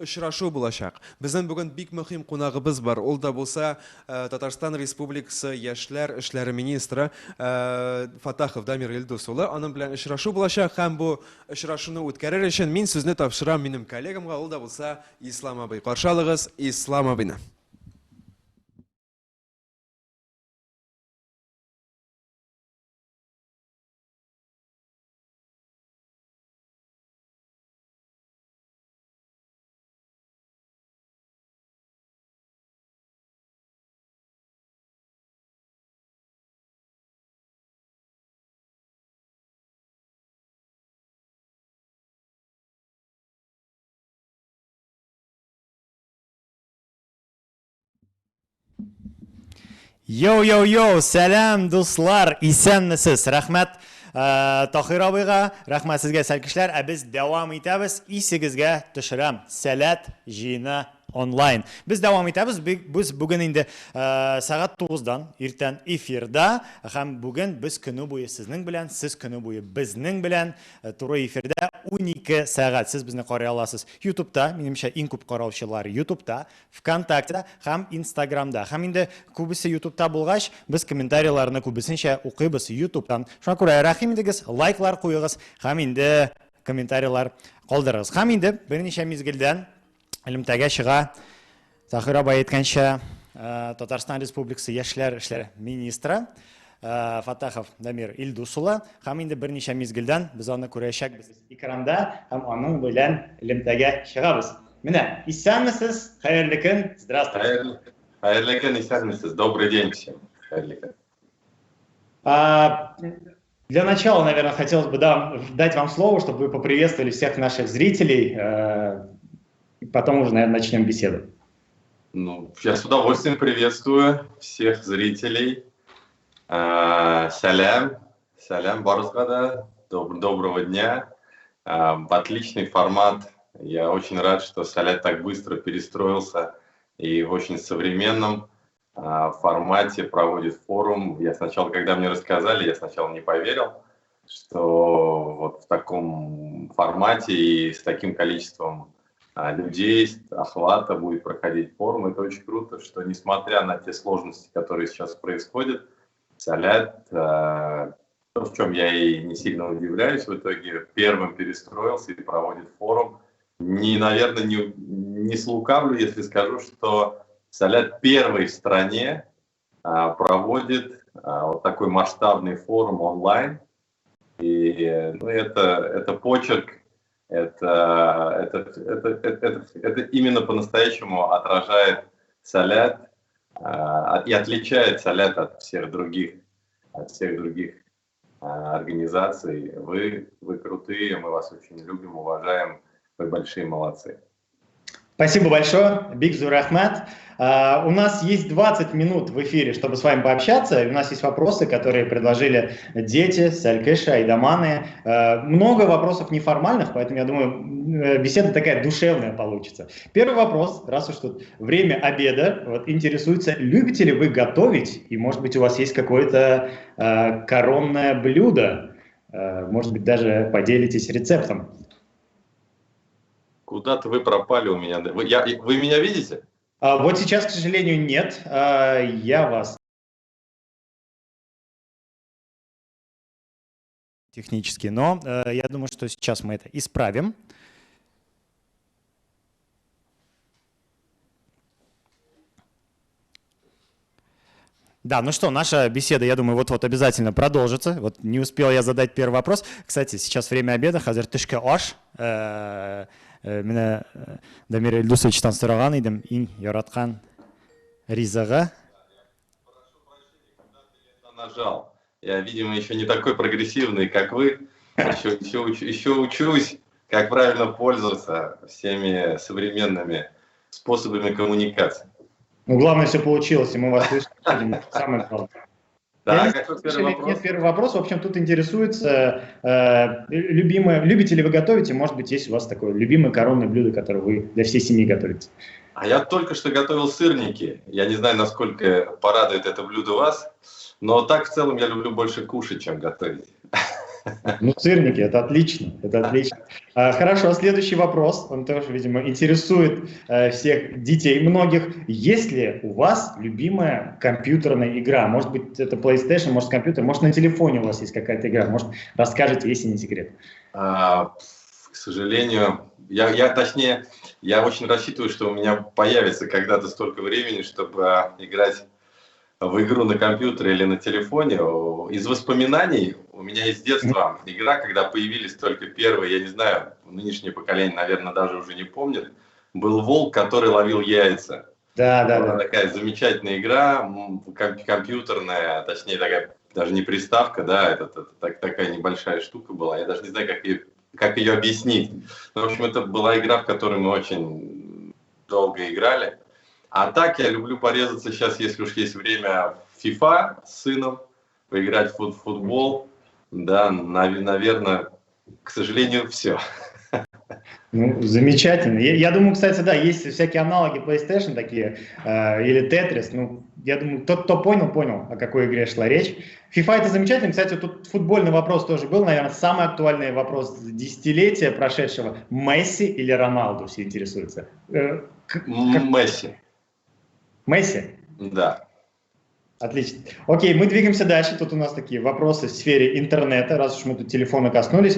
Speaker 14: очрашу булачак. Безнең бүген бик мөһим кунагыбыз бар, ул да булса Татарстан Республикасы яшьләр эшләре министры Фатахов Дамир Илдус улы. Аның белән очрашу булачак һәм бу очрашуны үткәрер өчен мин сүзне тапшырам минем коллегамга, ул да булса Ислам абый. Каршы алыгыз Ислам абыйны.
Speaker 19: Йоу-йоу-йоу, сәлам, дуслар, исәнмесез. Рәхмәт Тахир абыйга, рәхмәт сезгә, сәлкешләр. Ә без дәвам итәбез. Исегезгә төшерәм. Сәләт җыены онлайн. Без дәвам итәбез. Без бүген инде сәгать 9-дан иртән эфирда һәм бүген без көне буе сезнең белән, сез көне буе безнең белән туры эфирда 12 сәгать. Сез безне карый аласыз YouTube'та, минемчә, иң күп караучылар YouTube'та, ВКонтактеда һәм Инстаграмда. Һәм инде күбесе YouTube'та булгач, без комментарийларны күбесенчә укыйбыз YouTube'тан. Шуңа күрә рәхим итегез, лайклар куегыз һәм инде комментарийлар калдырыгыз. Һәм инде берничә мизгелдән элемтәгә чыга Таһир абай әйткәнчә, Татарстан Республикасы яшьләр эшләре министры Фатахов Дамир Илдус улы. Һәм инде берничә мизгелдән без аны күрәчәкбез экранда һәм аның белән элемтәгә чыгабыз. Менә, исәнмесез, хәерле көн, здравствуйте.
Speaker 20: Хәерле көн, исәнмесез. Добрый день всем. Хәерле көн.
Speaker 19: Для начала, наверное, хотелось бы дать вам слово, чтобы вы поприветствовали всех наших зрителей. потом уже, наверное, начнем беседу.
Speaker 20: Ну, я с удовольствием приветствую всех зрителей. Сәлам, сәлам, барыгызга да, доброго дня. Отличный формат. Я очень рад, что Сәләт так быстро перестроился и в очень современном формате проводит форум. Я сначала, когда мне рассказали, я сначала не поверил, что вот в таком формате и с таким количеством людей, охвата будет проходить форум. Это очень круто, что несмотря на те сложности, которые сейчас происходят, Сәләт, в чем я и не сильно удивляюсь, в итоге первым перестроился и проводит форум. Не, наверное, не слукавлю, если скажу, что Сәләт первый в стране проводит вот такой масштабный форум онлайн. И, ну, это почерк, это именно по-настоящему отражает Сәләт и отличает Сәләт от всех других организаций. Вы крутые, мы вас очень любим, уважаем, вы большие молодцы.
Speaker 19: Спасибо большое, бик зур рәхмәт. У нас есть 20 минут в эфире, чтобы с вами пообщаться. У нас есть вопросы, которые предложили дети, Сәлкеши, Айдаманы. Много вопросов неформальных, поэтому, я думаю, беседа такая душевная получится. Первый вопрос, раз уж тут время обеда, вот, интересуется, любите ли вы готовить? И, может быть, у вас есть какое-то коронное блюдо? Может быть, даже поделитесь рецептом.
Speaker 20: Куда-то вы пропали у меня. Вы меня видите?
Speaker 19: Вот сейчас, к сожалению, нет. Я вас технически, но я думаю, что сейчас мы это исправим. Да, ну что, наша беседа, я думаю, вот-вот обязательно продолжится. Вот не успел я задать первый вопрос. Кстати, сейчас время обеда, хәзер төшке аш. Менә Дамир Илдусовичтан сораган идем, иң яраткан ризыгы.
Speaker 20: Нажал. Я, видимо, еще не такой прогрессивный, как вы. Еще учусь, как правильно пользоваться всеми современными способами коммуникации.
Speaker 19: Ну, главное, все получилось, и мы вас слышим. Самое главное.
Speaker 20: Да, какой первый вопрос?
Speaker 19: Нет, первый вопрос. В общем, тут интересуется, любимое, любите ли вы готовить, и, может быть, есть у вас такое любимое коронное блюдо, которое вы для всей семьи готовите.
Speaker 20: А я только что готовил сырники. Я не знаю, насколько порадует это блюдо вас, но так в целом я люблю больше кушать, чем готовить.
Speaker 19: Ну, сырники, это отлично, это отлично. Хорошо, следующий вопрос, он тоже, видимо, интересует всех детей многих. Есть ли у вас любимая компьютерная игра? Может быть, это PlayStation, может, компьютер, может, на телефоне у вас есть какая-то игра, может, расскажете, если не секрет.
Speaker 20: К сожалению, я точнее, я очень рассчитываю, что у меня появится когда-то столько времени, чтобы играть в игру на компьютере или на телефоне. Из воспоминаний у меня из детства игра, когда появились только первые, я не знаю, нынешнее поколение, наверное, даже уже не помнит, был волк, который ловил яйца.
Speaker 19: Да.
Speaker 20: Такая замечательная игра, компьютерная, точнее, такая даже не приставка, да, это такая небольшая штука была. Я даже не знаю, как ее объяснить. Но, в общем, это была игра, в которую мы очень долго играли. А так я люблю порезаться сейчас, если уж есть время, в FIFA с сыном, поиграть в футбол. Да, наверное, к сожалению, все.
Speaker 19: Ну, замечательно. Я думаю, кстати, да, есть всякие аналоги PlayStation такие, или Tetris. Ну, я думаю, тот, кто понял, понял, о какой игре шла речь. FIFA это замечательно. Кстати, тут футбольный вопрос тоже был, наверное, самый актуальный вопрос десятилетия прошедшего. Месси или Роналду, все интересуются.
Speaker 20: Месси.
Speaker 19: Месси?
Speaker 20: Да.
Speaker 19: Отлично. Окей, мы двигаемся дальше. Тут у нас такие вопросы в сфере интернета. Раз уж мы тут телефона коснулись,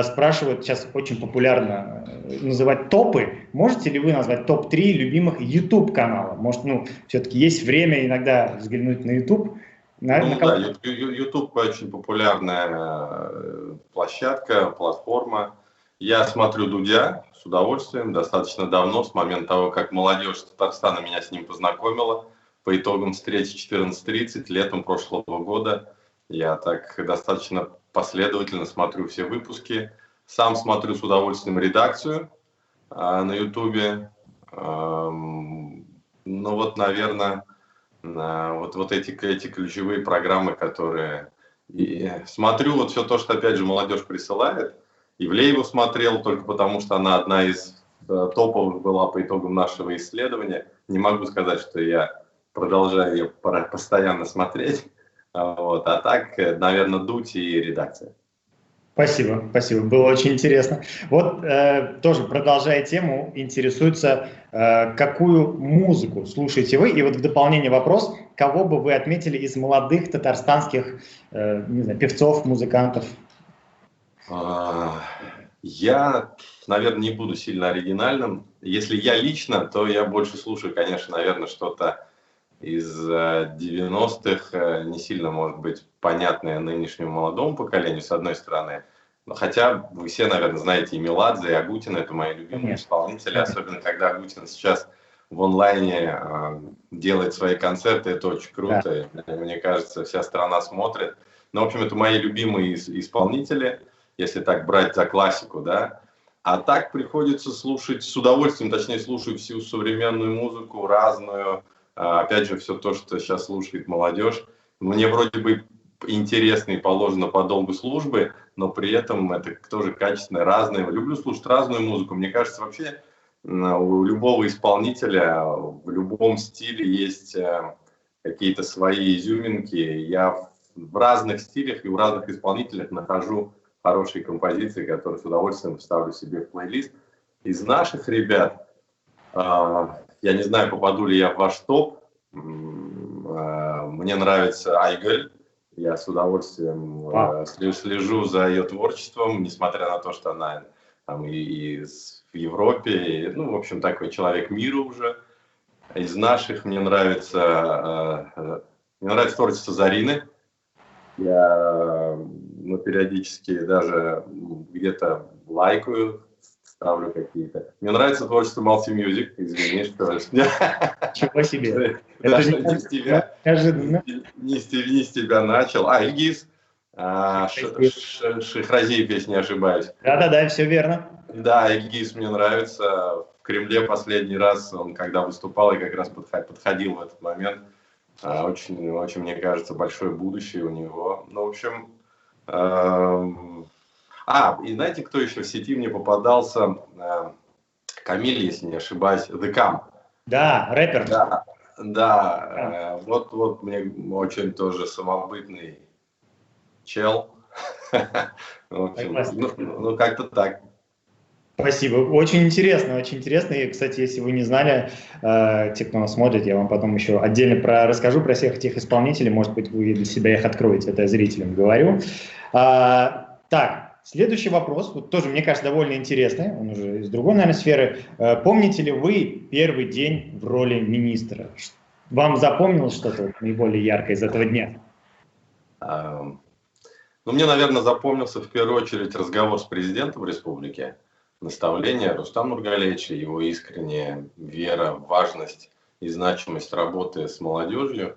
Speaker 19: спрашивают, сейчас очень популярно называть топы. Можете ли вы назвать топ-3 любимых YouTube-канала? Может, ну, все-таки есть время иногда взглянуть на YouTube?
Speaker 20: Ну, на да, YouTube очень популярная площадка, платформа. Я смотрю Дудя с удовольствием, достаточно давно, с момента того, как молодежь Татарстана меня с ним познакомила. По итогам встречи 14.30 летом прошлого года я так достаточно последовательно смотрю все выпуски. Сам смотрю с удовольствием редакцию на Ютубе. Ну вот, наверное, вот эти ключевые программы, которые... И смотрю вот все то, что, опять же, молодежь присылает. Ивлееву смотрел только потому, что она одна из топовых была по итогам нашего исследования. Не могу сказать, что я продолжаю ее постоянно смотреть. Вот. А так, наверное, Дудь и редакция.
Speaker 19: Спасибо, спасибо, было очень интересно. Вот тоже, продолжая тему, интересуется, какую музыку слушаете вы? И вот в дополнение вопрос, кого бы вы отметили из молодых татарстанских, не знаю, певцов, музыкантов?
Speaker 20: Я, наверное, не буду сильно оригинальным. Если я лично, то я больше слушаю, конечно, наверное, что-то из 90-х, не сильно, может быть, понятное нынешнему молодому поколению, с одной стороны. Но хотя вы все, наверное, знаете и Меладзе, и Агутина, это мои любимые исполнители, особенно когда Агутин сейчас в онлайне делает свои концерты, это очень круто, да. Мне кажется, вся страна смотрит. Но, в общем, это мои любимые исполнители, если так брать за классику, да. А так приходится слушать с удовольствием, точнее, слушаю всю современную музыку, разную. Опять же, все то, что сейчас слушает молодежь. Мне вроде бы интересно и положено по долгу службы, но при этом это тоже качественно, разное. Люблю слушать разную музыку. Мне кажется, вообще у любого исполнителя в любом стиле есть какие-то свои изюминки. Я в разных стилях и у разных исполнителей нахожу хорошие композиции, которые с удовольствием ставлю себе в плейлист. Из наших ребят... Я не знаю, попаду ли я в ваш топ. Мне нравится Айгель. Я с удовольствием слежу за ее творчеством, несмотря на то, что она там и в Европе, и, ну, в общем, такой человек мира уже. Из наших мне нравится творчество Зарины. Я, ну, периодически даже где-то лайкаю, ставлю какие-то. Мне нравится творчество Multi Music, извини, что...
Speaker 19: Чего себе.
Speaker 20: Это не с тебя начал. А, Ильгиз, Шихразиев, если не ошибаюсь.
Speaker 19: Да-да-да, все верно.
Speaker 20: Да, Ильгиз мне нравится. В Кремле последний раз, он когда выступал, я как раз подходил в этот момент. Очень, очень, мне кажется, большое будущее у него. Ну, в общем... и знаете, кто еще в сети мне попадался? Камиль, если не ошибаюсь, The Cam.
Speaker 19: Да, рэпер.
Speaker 20: Да, да. Вот мне очень тоже самобытный чел. В общем, ну, как-то так.
Speaker 19: Спасибо. Очень интересно, очень интересно. И, кстати, если вы не знали, те, кто нас смотрит, я вам потом еще отдельно расскажу про всех этих исполнителей. Может быть, вы для себя их откроете, это я зрителям говорю. Так. Следующий вопрос, вот тоже, мне кажется, довольно интересный, он уже из другой, наверное, сферы. Помните ли вы первый день в роли министра? Вам запомнилось что-то наиболее яркое из этого дня?
Speaker 20: Ну, мне, наверное, запомнился в первую очередь разговор с президентом республики, наставление Рустама Нургалиевича, его искренняя вера в важность и значимость работы с молодежью.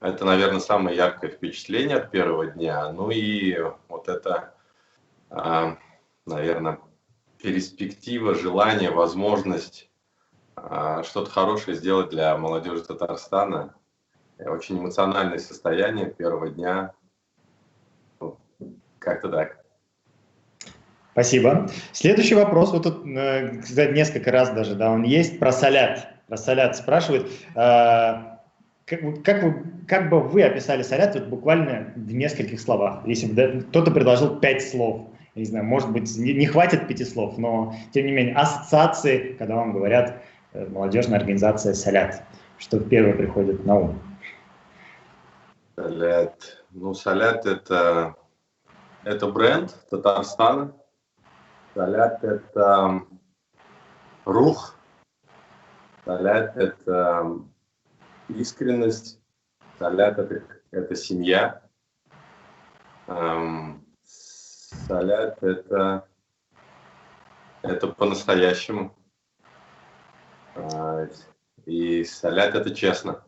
Speaker 20: Это, наверное, самое яркое впечатление от первого дня. Ну и вот это... наверное, перспектива, желание, возможность что-то хорошее сделать для молодежи Татарстана. Очень эмоциональное состояние первого дня. Как-то так.
Speaker 19: Спасибо. Следующий вопрос, вот тут, кстати, несколько раз даже, да, он есть, про Салят. Про Салят спрашивают. Как бы вы описали Салят вот буквально в нескольких словах? Если бы кто-то предложил 5 слов, я не знаю, может быть, не хватит 5 слов, но, тем не менее, ассоциации, когда вам говорят молодежная организация «Салят», что первое приходит на ум?
Speaker 20: Салят. Ну, Салят – это бренд Татарстана. Салят – это рух. Салят – это искренность. Салят – это семья. Салят – это по-настоящему. И Салят – это честно.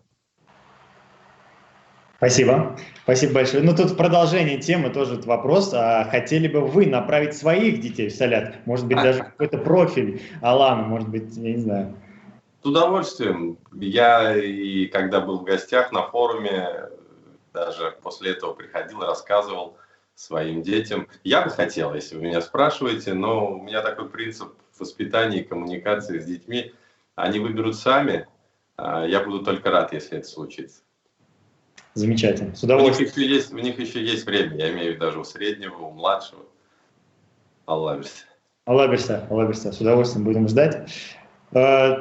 Speaker 19: Спасибо. Спасибо большое. Ну, тут в продолжение темы тоже этот вопрос. А хотели бы вы направить своих детей в Салят? Может быть, даже какой-то профиль Алана, может быть, я не знаю.
Speaker 20: С удовольствием. Я и когда был в гостях на форуме, даже после этого приходил и рассказывал своим детям. Я бы хотел, если вы меня спрашиваете, но у меня такой принцип воспитания и коммуникации с детьми. Они выберут сами. Я буду только рад, если это случится.
Speaker 19: Замечательно. С удовольствием.
Speaker 20: У них еще есть время, я имею в виду даже у среднего, у младшего. Алла бирсә.
Speaker 19: Алла бирсә, Алла бирсә. С удовольствием будем ждать.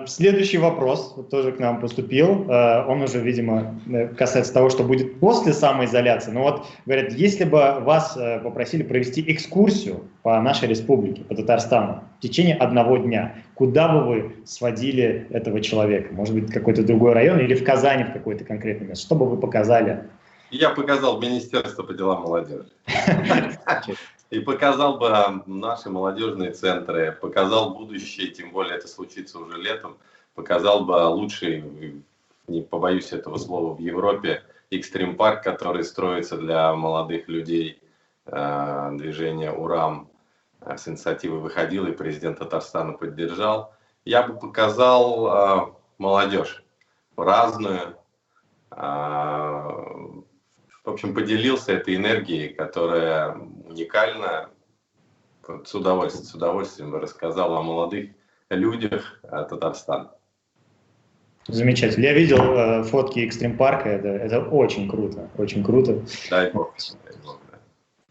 Speaker 19: Следующий вопрос тоже к нам поступил. Он уже, видимо, касается того, что будет после самоизоляции. Но вот, говорят, если бы вас попросили провести экскурсию по нашей республике, по Татарстану, в течение одного дня, куда бы вы сводили этого человека? Может быть, какой-то другой район или в Казани в какое-то конкретное место? Что бы вы показали?
Speaker 20: Я показал Министерство по делам молодежи. И показал бы наши молодежные центры, показал будущее, тем более это случится уже летом, показал бы лучший, не побоюсь этого слова, в Европе экстрим-парк, который строится для молодых людей, движение «Урам» с инициативой выходило, и президент Татарстана поддержал. Я бы показал молодежь разную, в общем, поделился этой энергией, которая уникальна. С удовольствием рассказал о молодых людях Татарстана.
Speaker 19: Замечательно. Я видел фотки экстрим-парка, это очень круто, очень круто.
Speaker 20: Дай бог. Дай бог, да.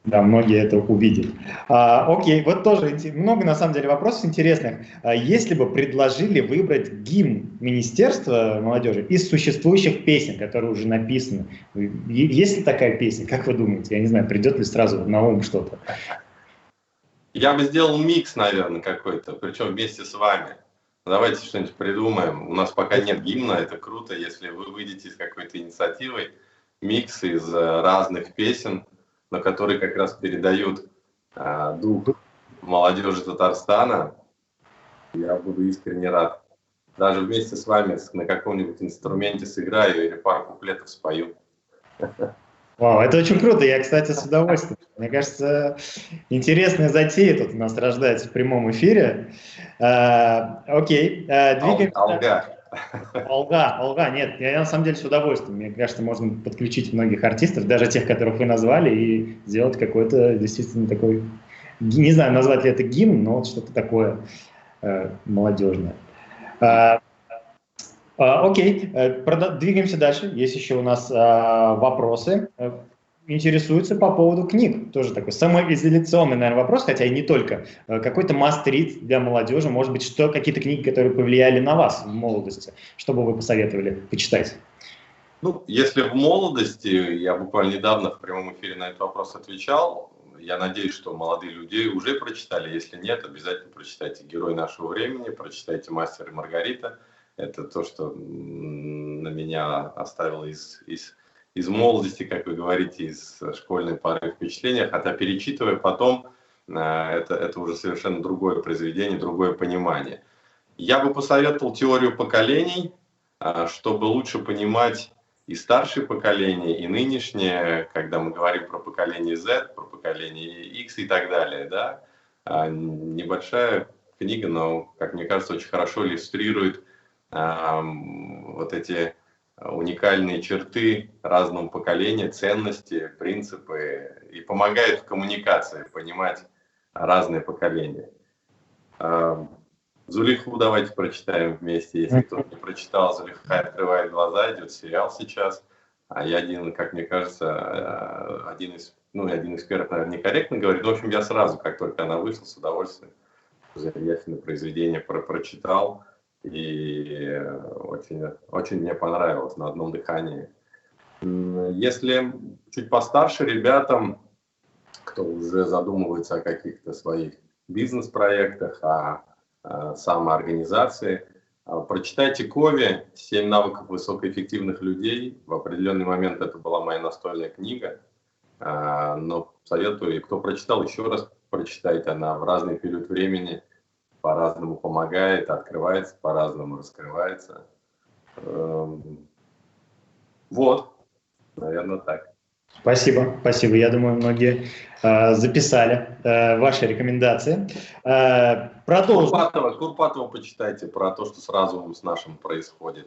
Speaker 19: Да, многие это увидят. Окей, вот тоже много, на самом деле, вопросов интересных. Если бы предложили выбрать гимн Министерства молодежи из существующих песен, которые уже написаны, есть ли такая песня, как вы думаете? Я не знаю, придет ли сразу на ум что-то.
Speaker 20: Я бы сделал микс, наверное, какой-то, причем вместе с вами. Давайте что-нибудь придумаем. У нас пока нет гимна, это круто, если вы выйдете с какой-то инициативой, микс из разных песен, но которые как раз передают дух молодежи Татарстана. Я буду искренне рад. Даже вместе с вами на каком-нибудь инструменте сыграю или пару куплетов спою.
Speaker 19: Вау, это очень круто. Я, кстати, с удовольствием. Мне кажется, интересная затея тут у нас рождается в прямом эфире. Окей. Двигаемся.
Speaker 20: Алга.
Speaker 19: Алга, нет, я на самом деле с удовольствием. Мне кажется, можно подключить многих артистов, даже тех, которых вы назвали, и сделать какой-то действительно такой, не знаю, назвать ли это гимн, но вот что-то такое молодежное. Окей, двигаемся дальше. Есть еще у нас вопросы. Интересуются по поводу книг. Тоже такой самоизоляционный, наверное, вопрос, хотя и не только. Какой-то must-read для молодежи, может быть, что, какие-то книги, которые повлияли на вас в молодости, что бы вы посоветовали почитать?
Speaker 20: Ну, если в молодости, я буквально недавно в прямом эфире на этот вопрос отвечал, я надеюсь, что молодые люди уже прочитали, если нет, обязательно прочитайте «Герой нашего времени», прочитайте «Мастер и Маргарита». Это то, что на меня оставило из молодости, как вы говорите, из школьной поры впечатления, хотя перечитывая потом, это уже совершенно другое произведение, другое понимание. Я бы посоветовал «Теорию поколений», чтобы лучше понимать и старшее поколение, и нынешнее, когда мы говорим про поколение Z, про поколение X и так далее. Да? Небольшая книга, но, как мне кажется, очень хорошо иллюстрирует вот эти уникальные черты разного поколения, ценности, принципы, и помогает в коммуникации понимать разные поколения. «Зулейху» давайте прочитаем вместе, если кто-то не прочитал. «Зулейха открывает глаза», идет сериал сейчас. А я один, как мне кажется, один из первых, наверное, некорректно говорит. Но, в общем, я сразу, как только она вышла, с удовольствием Яхина произведение прочитал. И очень, очень мне понравилось на одном дыхании. Если чуть постарше ребятам, кто уже задумывается о каких-то своих бизнес-проектах, о самоорганизации, прочитайте Кови «7 навыков высокоэффективных людей». В определенный момент это была моя настольная книга, но советую, и кто прочитал, еще раз прочитайте, она в разный период времени по-разному помогает, открывается, по-разному раскрывается. Вот, наверное, так.
Speaker 19: Спасибо, спасибо. Я думаю, многие записали ваши рекомендации. Продолжим.
Speaker 20: Курпатова почитайте про то, что с разумом с нашим происходит.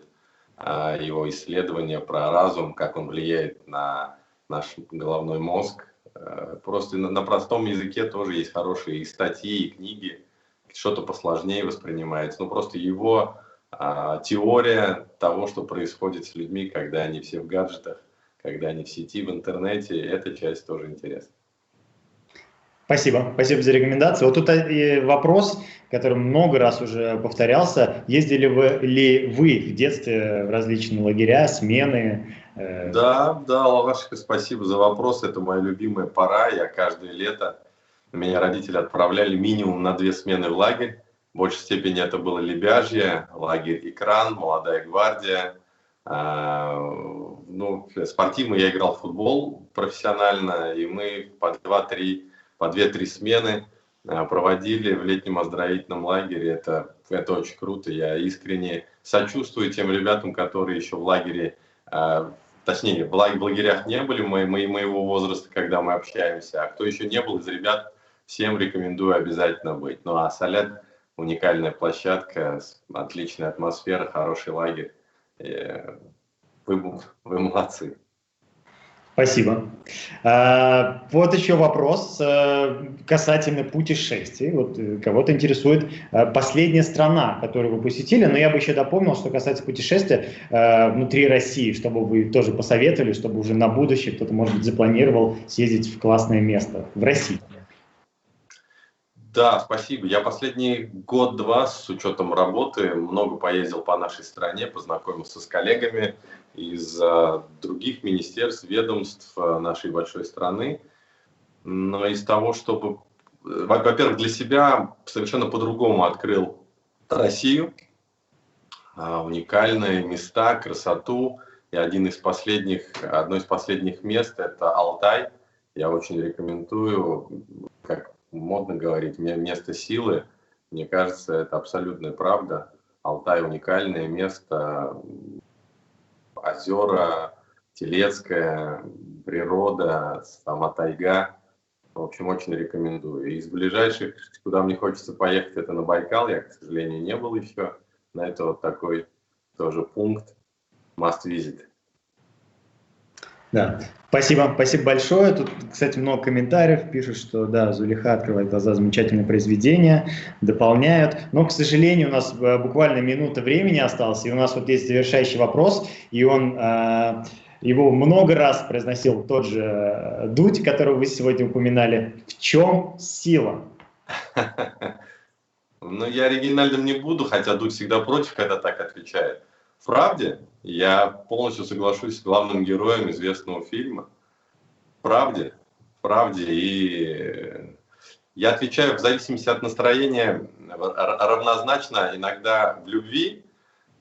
Speaker 20: Его исследования про разум, как он влияет на наш головной мозг. Просто на простом языке тоже есть хорошие и статьи, и книги. Что-то посложнее воспринимается. Ну, просто его теория того, что происходит с людьми, когда они все в гаджетах, когда они в сети, в интернете, эта часть тоже интересна.
Speaker 19: Спасибо. Спасибо за рекомендации. Вот тут и вопрос, который много раз уже повторялся. Ездили ли вы в детстве в различные лагеря, смены?
Speaker 20: Да, Лавашка, спасибо за вопрос. Это моя любимая пора. Я каждое лето, меня родители отправляли минимум на 2 смены в лагерь. В большей степени это было Лебяжье, лагерь «Экран», «Молодая гвардия». Ну, спортивно я играл в футбол профессионально, и мы по 2-3 смены проводили в летнем оздоровительном лагере. Это очень круто. Я искренне сочувствую тем ребятам, которые еще в лагере, точнее, в лагерях не были моего возраста, когда мы общаемся, а кто еще не был из ребят, всем рекомендую обязательно быть. Ну а Салят — уникальная площадка, отличная атмосфера, хороший лагерь. Вы молодцы.
Speaker 19: Спасибо. Вот еще вопрос касательно путешествий. Вот кого-то интересует последняя страна, которую вы посетили, но я бы еще дополнил, что касается путешествия внутри России, чтобы вы тоже посоветовали, чтобы уже на будущее кто-то, может быть, запланировал съездить в классное место в России.
Speaker 20: Да, спасибо. Я последний год-два с учетом работы много поездил по нашей стране, познакомился с коллегами из других министерств, ведомств нашей большой страны. Но из того, чтобы, во-первых, для себя совершенно по-другому открыл Россию, уникальные места, красоту. И одно из последних мест – это Алтай. Я очень рекомендую, как модно говорить, место силы. Мне кажется, это абсолютная правда. Алтай – уникальное место, озера, Телецкая, природа, сама тайга. В общем, очень рекомендую. Из ближайших, куда мне хочется поехать, это на Байкал. Я, к сожалению, не был еще. Но это вот такой тоже пункт must visit.
Speaker 19: Да, спасибо, спасибо большое. Тут, кстати, много комментариев пишут, что да, Зулейха открывает глаза, замечательное произведение, дополняют. Но, к сожалению, у нас буквально минута времени осталась, и у нас вот есть завершающий вопрос, и он его много раз произносил тот же Дудь, которого вы сегодня упоминали. В чем сила?
Speaker 20: Ну, я оригинальным не буду, хотя Дудь всегда против, когда так отвечает. В правде я полностью соглашусь с главным героем известного фильма. В правде. И я отвечаю в зависимости от настроения равнозначно, иногда в любви,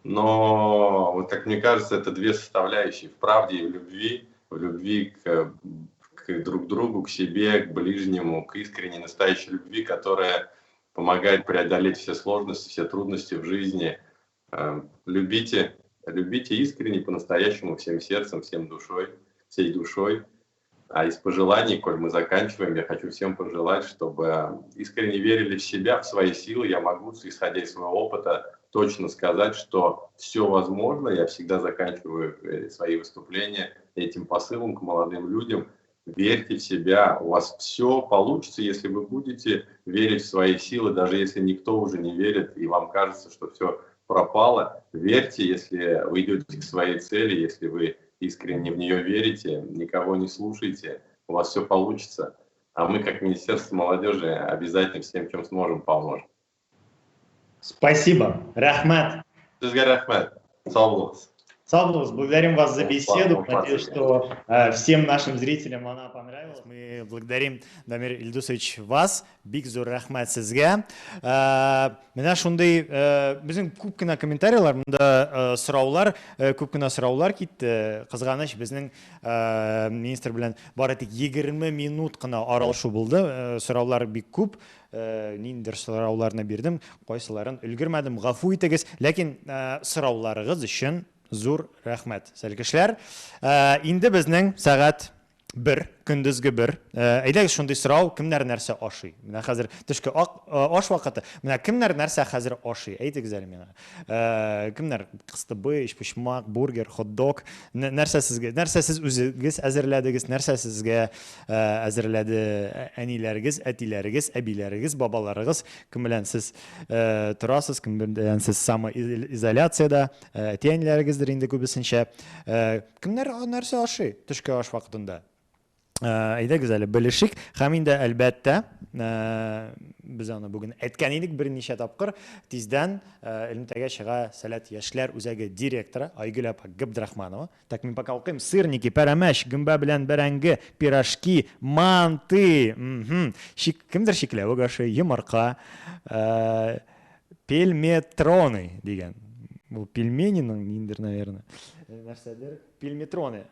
Speaker 20: но, вот как мне кажется, это две составляющие. В правде и в любви к друг другу, к себе, к ближнему, к искренней настоящей любви, которая помогает преодолеть все сложности, все трудности в жизни. Любите, любите искренне, по-настоящему, всем сердцем, всем душой, всей душой. А из пожеланий, коль мы заканчиваем, я хочу всем пожелать, чтобы искренне верили в себя, в свои силы. Я могу, исходя из своего опыта, точно сказать, что все возможно. Я всегда заканчиваю свои выступления этим посылом к молодым людям. Верьте в себя, у вас все получится, если вы будете верить в свои силы, даже если никто уже не верит и вам кажется, что все пропало. Верьте, если вы идете к своей цели, если вы искренне в нее верите, никого не слушайте, у вас все получится. А мы, как Министерство молодежи, обязательно всем, чем сможем, поможем.
Speaker 19: Спасибо. Рахмат.
Speaker 20: Рахмат. Сау.
Speaker 19: Сау, благодарим вас за беседу. Надеюсь, что всем нашим зрителям она понравилась. Мы благодарим, Дамир Ильдусович, вас. Бик зур рәхмәт сезгә. Менә шундый безнең күп кенә комментарийлар, монда сораулар, күп кенә сораулар китте. Кызганыч, безнең министр белән бары тик 20 минут кына аралашу булды. Сораулар бик күп. Ниндидер сорауларны бирдем, кайсыларын өлгермәдем, гафу итегез. Ләкин сорауларыгыз өчен зур рәхмәт, сәлкешләр. Инде безнең сәгать Бер, көндезге бер. Әйдәгез шундый сорау, кемнәр нәрсә ашый? Менә хәзер төшке ак, аш вакыты. Менә кемнәр нәрсә хәзер ашый? Әйтегез әле миңа. Кемнәр кыстыбый, өчпочмак, бургер, хот-дог? Нәрсә сезгә, нәрсә сез үзегез әзерләдегез, нәрсә сезгә әзерләде әниләрегез, әтиләрегез, әбиләрегез, бабаларыгыз? Кем белән сез торасыз, кем белән сез самоизоляциядә? Әти-әниләрегездер инде күбесенчә. Кемнәр нәрсә ашый төшке аш вакытында? Әйдәгез әле белешик. Һәм инде әлбәттә, без аны бүген әйткән идек берничә тапкыр. Тиздән элемтәгә чыга Сәләт яшьләр үзәге директоры Айгөл апа Габдрахманова. Так, мин пока укыйм. Сырники, пәрәмәч, гөмбә белән бәрәңге, пирожки, манты. Шик, кемдер чикләвек ашый, йомырка, Пельметроны дигән. Бу пельмениның ниндер, наверное. Нәрсәдер. Пельметроны.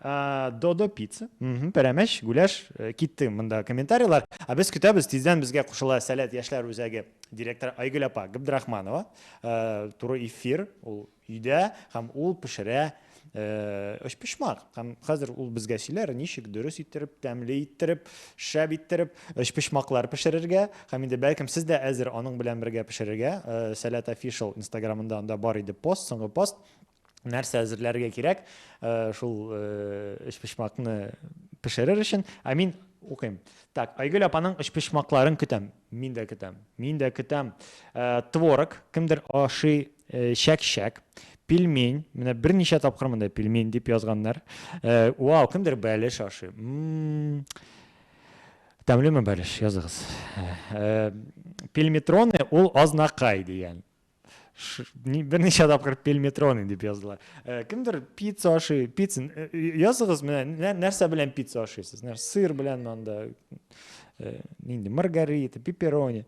Speaker 19: Додо пицца. Пәрәмәч, гуляш. Китте монда комментарийлар. Ә без көтәбез, тиздән безгә кушыла Сәләт яшьләр үзәге директоры Айгөл апа Габдрахманова. Туры эфир, ул өйдә һәм ул пешерә өчпочмак. Һәм хәзер ул безгә сөйләр, ничек дөрес иттереп, тәмле иттереп, шәп иттереп өчпочмаклар пешерергә. Һәм инде бәлкем сез дә әзер аның белән бергә пешерергә. Сәләт Official инстаграмында анда бар иде пост, соңгы пост. Нәрсә әзерләргә кирәк шул өчпочмакны пешерер өчен. Ә мин укыйм. Так, Айгөл апаның өчпочмакларын көтәм. Мин дә көтәм. Мин дә көтәм. Творог, кемдер ашый чәк-чәк, пельмень, менә берничә тапкыр монда пельмень дип язганнар. Вау, кемдер бәлеш ашый. Тәмлеме бәлеш, языгыз. Пельметроны ул азнакай дигән. Берничә тапкыр пельметроны дип яздылар. Кемдер пицца ашый, пицца языгыз, менә нәрсә белән пицца ашыйсыз? Сыр белән анда, нинди маргарита, пепперони.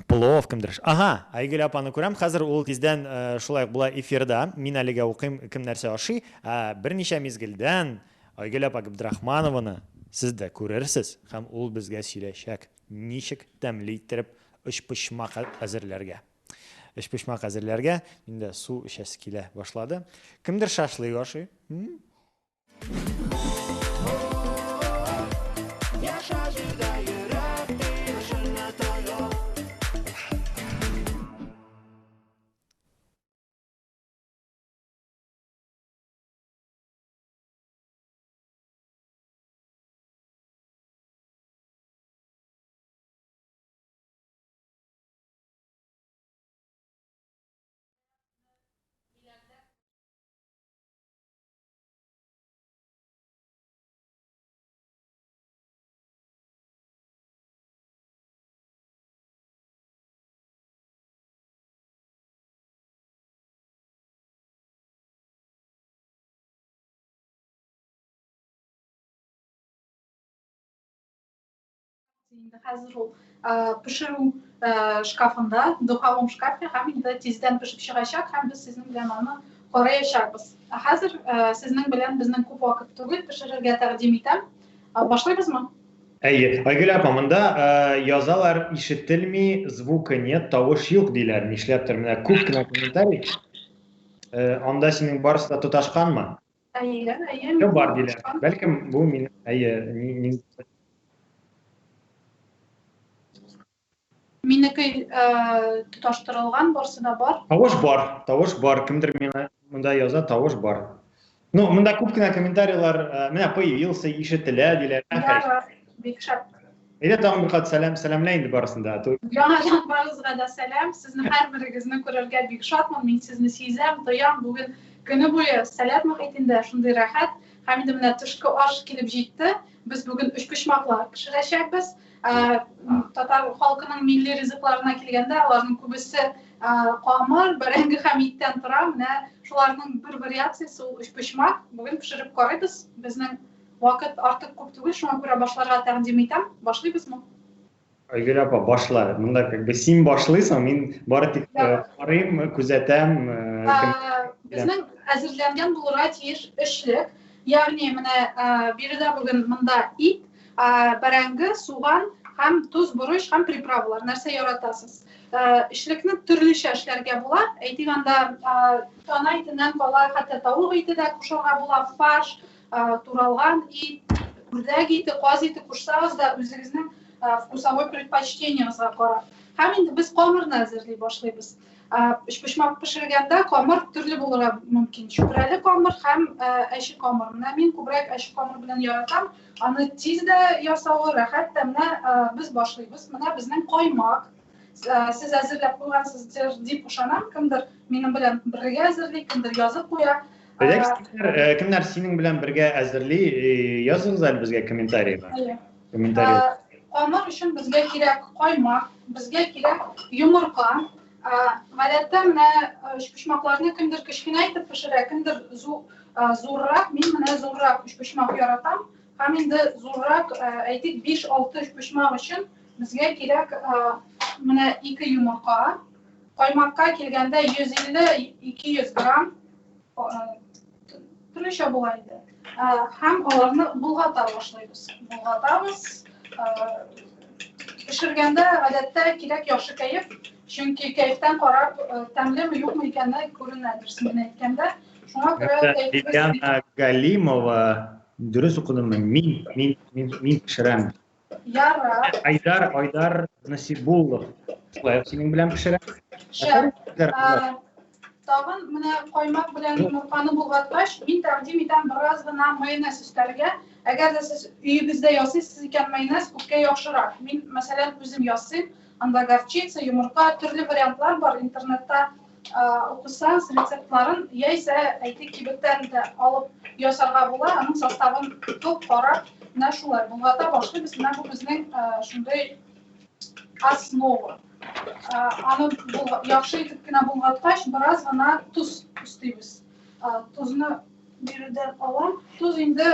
Speaker 19: Плов кемдер. Ага, Айгөл апаны күрәм. Хәзер ул тиздән шулай ук була эфирда. Мин әлегә укыйм, кем нәрсә ашый. Ә берничә мизгелдән Айгөл апа Габдрахманованы сез дә күрерсез һәм ул безгә сөйләячәк, ничек тәмле иттереп өчпочмак әзерләргә. Өчпочмак әзерләргә. Миндә су эчәсе килә башлады. Кемдер шашлык ашый.
Speaker 21: Инде хәзер ул пешерү шкафында, духовом шкафе һәм инде тиздән пешеп чыгачак һәм без сезнең белән аны караячакбыз. Ә хәзер сезнең белән безнең күп вакыт түгел, пешерергә тәкъдим итәм. Башлыйбызмы?
Speaker 19: Әйе, Айгөл апа, монда язалар, ишетелми, звука нет, тавыш юк диләр. Нишләптер, менә күп кенә комментарий. Анда синең барысы да тоташканмы?
Speaker 21: Әйе, әйе.
Speaker 19: Юк бар диләр. Бәлкем бу мин, әйе, ни
Speaker 21: Минеке тоташтырылган, барсы да бар.
Speaker 19: Тавыш бар, тавыш бар. Кемдер миңа монда яза, тавыш бар. Ну, монда күп кенә комментарийлар, менә появился, ишетелә диләр.
Speaker 21: Ярар, бик шәп.
Speaker 19: Әйдә тагын бер кат сәлам, сәламлә инде барысын да.
Speaker 21: Яңадан барыгызга да сәлам. Сезне һәрберегезне күрергә бик шатмын. Мин сезне сизәм, тоям. Бүген көне буе Сәләт мохитендә шундый рәхәт. Һәм инде менә төшке аш килеп җитте. Без бүген өчпочмаклар пешерәчәкбез. Татар халкының милли ризыкларына килгәндә, аларның күбесе камыр, бәрәңге һәм иттән тора. Менә шуларның бер вариациясе ул өчпочмак. Бүген пешереп карыйбыз. Безнең Вакыт артык күп түгел, шуңа күрә башларга тәкъдим итәм. Башлыйбызмы?
Speaker 19: Айгөл апа, башла. Монда как бы син башлыйсың, мин бары тик э, карыйм, күзәтәм. Э,
Speaker 21: безнең әзерләнгән булырга тиеш эшлек. Ягъни менә э, биредә бүген монда ит, бәрәңге, суган һәм тоз, борыч һәм приправалар. Нәрсә яратасыз? Эшлекне төрлечә эшләргә була. Әйтик, анда тана итеннән кала хәтта тавык ите дә кушарга була, фарш, туралган ит. Үрдәк ите, каз ите кушсагыз да, үзегезнең вкусовой предпочтениегызга карап. Һәм инде без камырны әзерли башлыйбыз. Өчпочмак пешергәндә камыр төрле булырга мөмкин. Чүпрәле камыр һәм әче камыр. Менә мин күбрәк әче камыр белән яратам. Аны тиз дә ясавы, рәхәт тә. Менә без башлыйбыз. Менә безнең каймак. Сез әзерләп куйгансыздыр дип ышанам. Кемдер минем белән бергә әзерли, кемдер язып куя.
Speaker 19: Кемнәр, кемнәр синең белән бергә әзерли, языгыз әле безгә комментарийга. Комментарий.
Speaker 21: Камыр өчен безгә кирәк каймак, безгә кирәк йомырка. Гадәттә менә өчпочмакларны кемдер кечкенә итеп пешерә, кемдер зуррак. Мин менә зуррак өчпочмак яратам. Һәм инде зуррак, әйтик, 5-6 өчпочмак өчен безгә кирәк менә 2 йомырка. Каймакка килгәндә 150-200 грамм төрлечә була инде. Һәм аларны болгата башлыйбыз. Болгатабыз. Пешергәндә гадәттә кирәк яхшы кәеф, чөнки кәефтән карап тәмлеме юкмы икәне күренә, дөресен генә әйткәндә. Шуңа күрә кәефебез
Speaker 19: Лилиана Галимова, дөрес укыдыммы? Мин, мин, мин, мин пешерәм.
Speaker 21: Ярар.
Speaker 19: Айдар, Айдар Насибуллов. Шулай ук синең белән пешерә.
Speaker 21: Шәп. Тагын менә каймак белән йомырканы болгаткач, мин тәкъдим итәм бераз гына майонез өстәргә. Әгәр дә сез өегездә ясыйсыз икән, майонез күпкә яхшырак. Мин, мәсәлән, үзем ясыйм. Анда горчица, йомырка, төрле вариантлар бар. Интернетта укысагыз рецептларын, яисә, әйтик, кибеттән дә алып ясарга була. Аның составын укып, карап, менә шулай болгата башлыйбыз. Менә бу безнең шундый основа. Аны яхшы итеп кенә болгаткач, бераз гына тоз өстибез. Тозны биредән алам. Тоз инде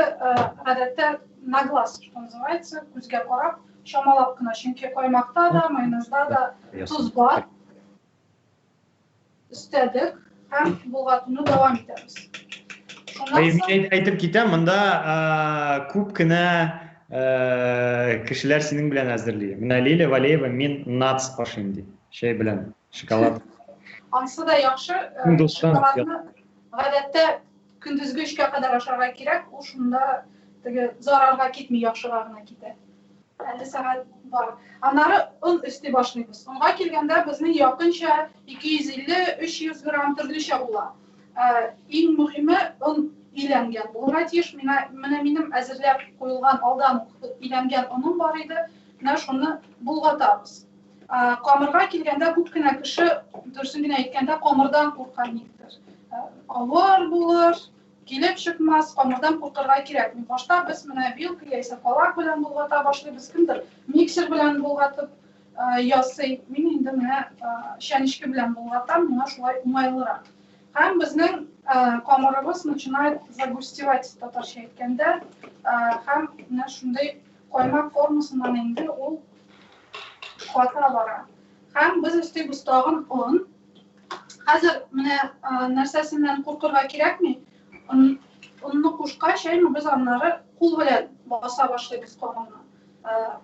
Speaker 21: гадәттә на глаз, что называется, күзгә карап, чамалап кына, чөнки каймакта да, майонезда да тоз бар. Өстәдек һәм болгатуны дәвам итәбез.
Speaker 19: Шуннан соң әйтеп китәм, монда күп кенә кешеләр синең белән әзерли. Менә Лилия Валеева мин нац ашыйм ди. Чәй белән шоколад.
Speaker 21: Ансы да яхшы. Шоколадны гадәттә көндезге 3кә кадәр ашарга кирәк, ул шунда теге зарарга китми, яхшыга гына китә. Әле сәгать бар. Аннары он өсти башлыйбыз. Онга килгәндә безнең якынча 250-300 грамм төрлечә була. Иң мөһиме он иләнгән булырга тиеш. Мина, менә минем әзерләп куелган алдан ук иләнгән оным бар иде. Менә шуны болгатабыз. Камырга килгәндә күп кенә кеше, дөресен генә әйткәндә, камырдан курка никтер. Авыр булыр, килеп чыкмас, камырдан куркырга кирәкми. Башта без менә вилка яисә калак белән болгата башлыйбыз, кемдер миксер белән болгатып ясый. Мин инде менә чәнечке белән болгатам, миңа шулай уңайлырак. Һәм безнең камырыбыз начинает загустевать, татарча әйткәндә, һәм менә шундый каймак формасыннан инде ул ката бара. Һәм без өстибез тагын он. Хәзер менә нәрсәсеннән куркырга кирәкми. Онны кушкач, әйме, без аннары кул белән баса башлыйбыз камырны.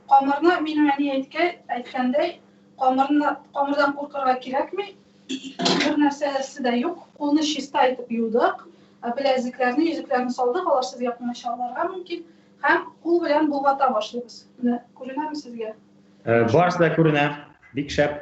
Speaker 21: Камырны минем әни әйткәндәй, камырны камырдан куркырга кирәкми. Бер нәрсәсе дә юк. Кулны чиста итеп юдык. Беләзекләрне, йөзекләрне салдык, алар сезгә комачауларга мөмкин. Һәм кул белән болгата башлыйбыз. Менә күренәме сезгә?
Speaker 19: Барысы да күренә. Бик шәп.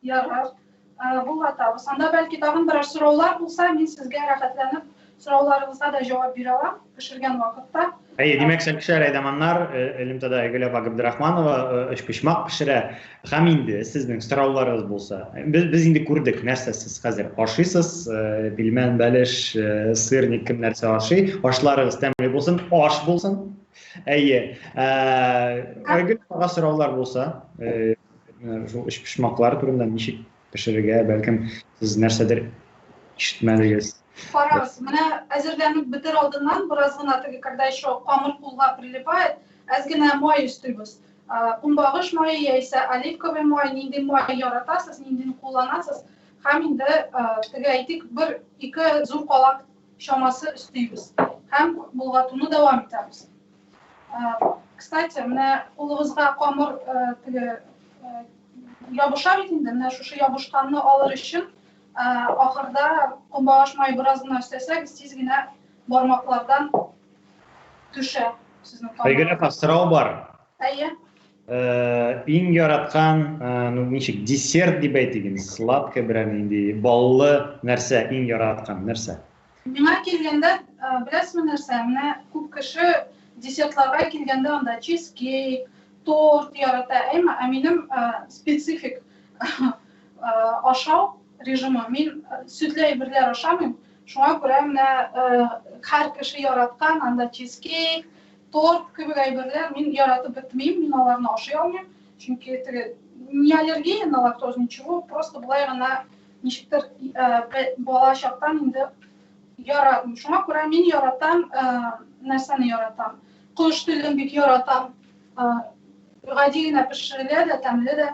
Speaker 21: Ярар. Болгатабыз. Анда бәлки тагын берәр сораулар булса, мин сезгә рәхәтләнеп сорауларыгызга да җавап бирә алам пешергән вакытта.
Speaker 19: Әйе, димәк, сәлкешләр, әйдаманнар, элемтәдә Айгөл апа Габдрахманова өчпочмак пешерә. Һәм инде сезнең сорауларыгыз булса, без инде күрдек, нәрсә сез хәзер ашыйсыз, пилмән, бәлеш, сырник, кем нәрсә ашый. Ашларыгыз тәмле булсын, аш булсын. Әйе. Айгөл апага сораулар булса, шул өчпочмаклар турында ничек пешерергә, бәлкем сез нәрсәдер ишетмәдегез.
Speaker 21: Карагыз, менә әзерләнеп бетер алдыннан бераз гына теге, когда еще камыр кулга прилипает, әз генә май өстибез. Көнбагыш мае яисә оливковый май, нинди май яратасыз, ниндине кулланасыз. Һәм инде теге әйтик, бер ике зур калак чамасы өстибез. Һәм болгатуны дәвам итәбез. Кстати, менә кулыгызга камыр теге ябыша бит инде, менә шушы ябышканны алыр өчен ахырда көнбагыш мае бераз гына өстәсәгез, тиз генә бармаклардан төшә. Сезнең
Speaker 19: Айгөл апа, сорау бар.
Speaker 21: Әйе.
Speaker 19: Иң яраткан, ну ничек, десерт дип әйтик инде, сладкое берәр нинди баллы нәрсә, иң яраткан нәрсә?
Speaker 21: Миңа килгәндә, беләсезме нәрсә, менә күп кеше десертларга килгәндә анда чизкейк, торт ярата, әйме? Ә минем специфик ашау режимы, мин сөтле әйберләр ашамыйм, шуңа күрә менә һәр кеше яраткан анда чизкейк, торт кебек әйберләр мин яратып бетмим, мин аларны ашый алмыйм, чөнки теге не аллергия на лактозу, ничего, просто болай гына ничектер бала чактан инде яратмыйм. Шуңа күрә мин яратам, нәрсәне яратам? Кош телен бик яратам. Гади генә пешерелә дә, тәмле дә.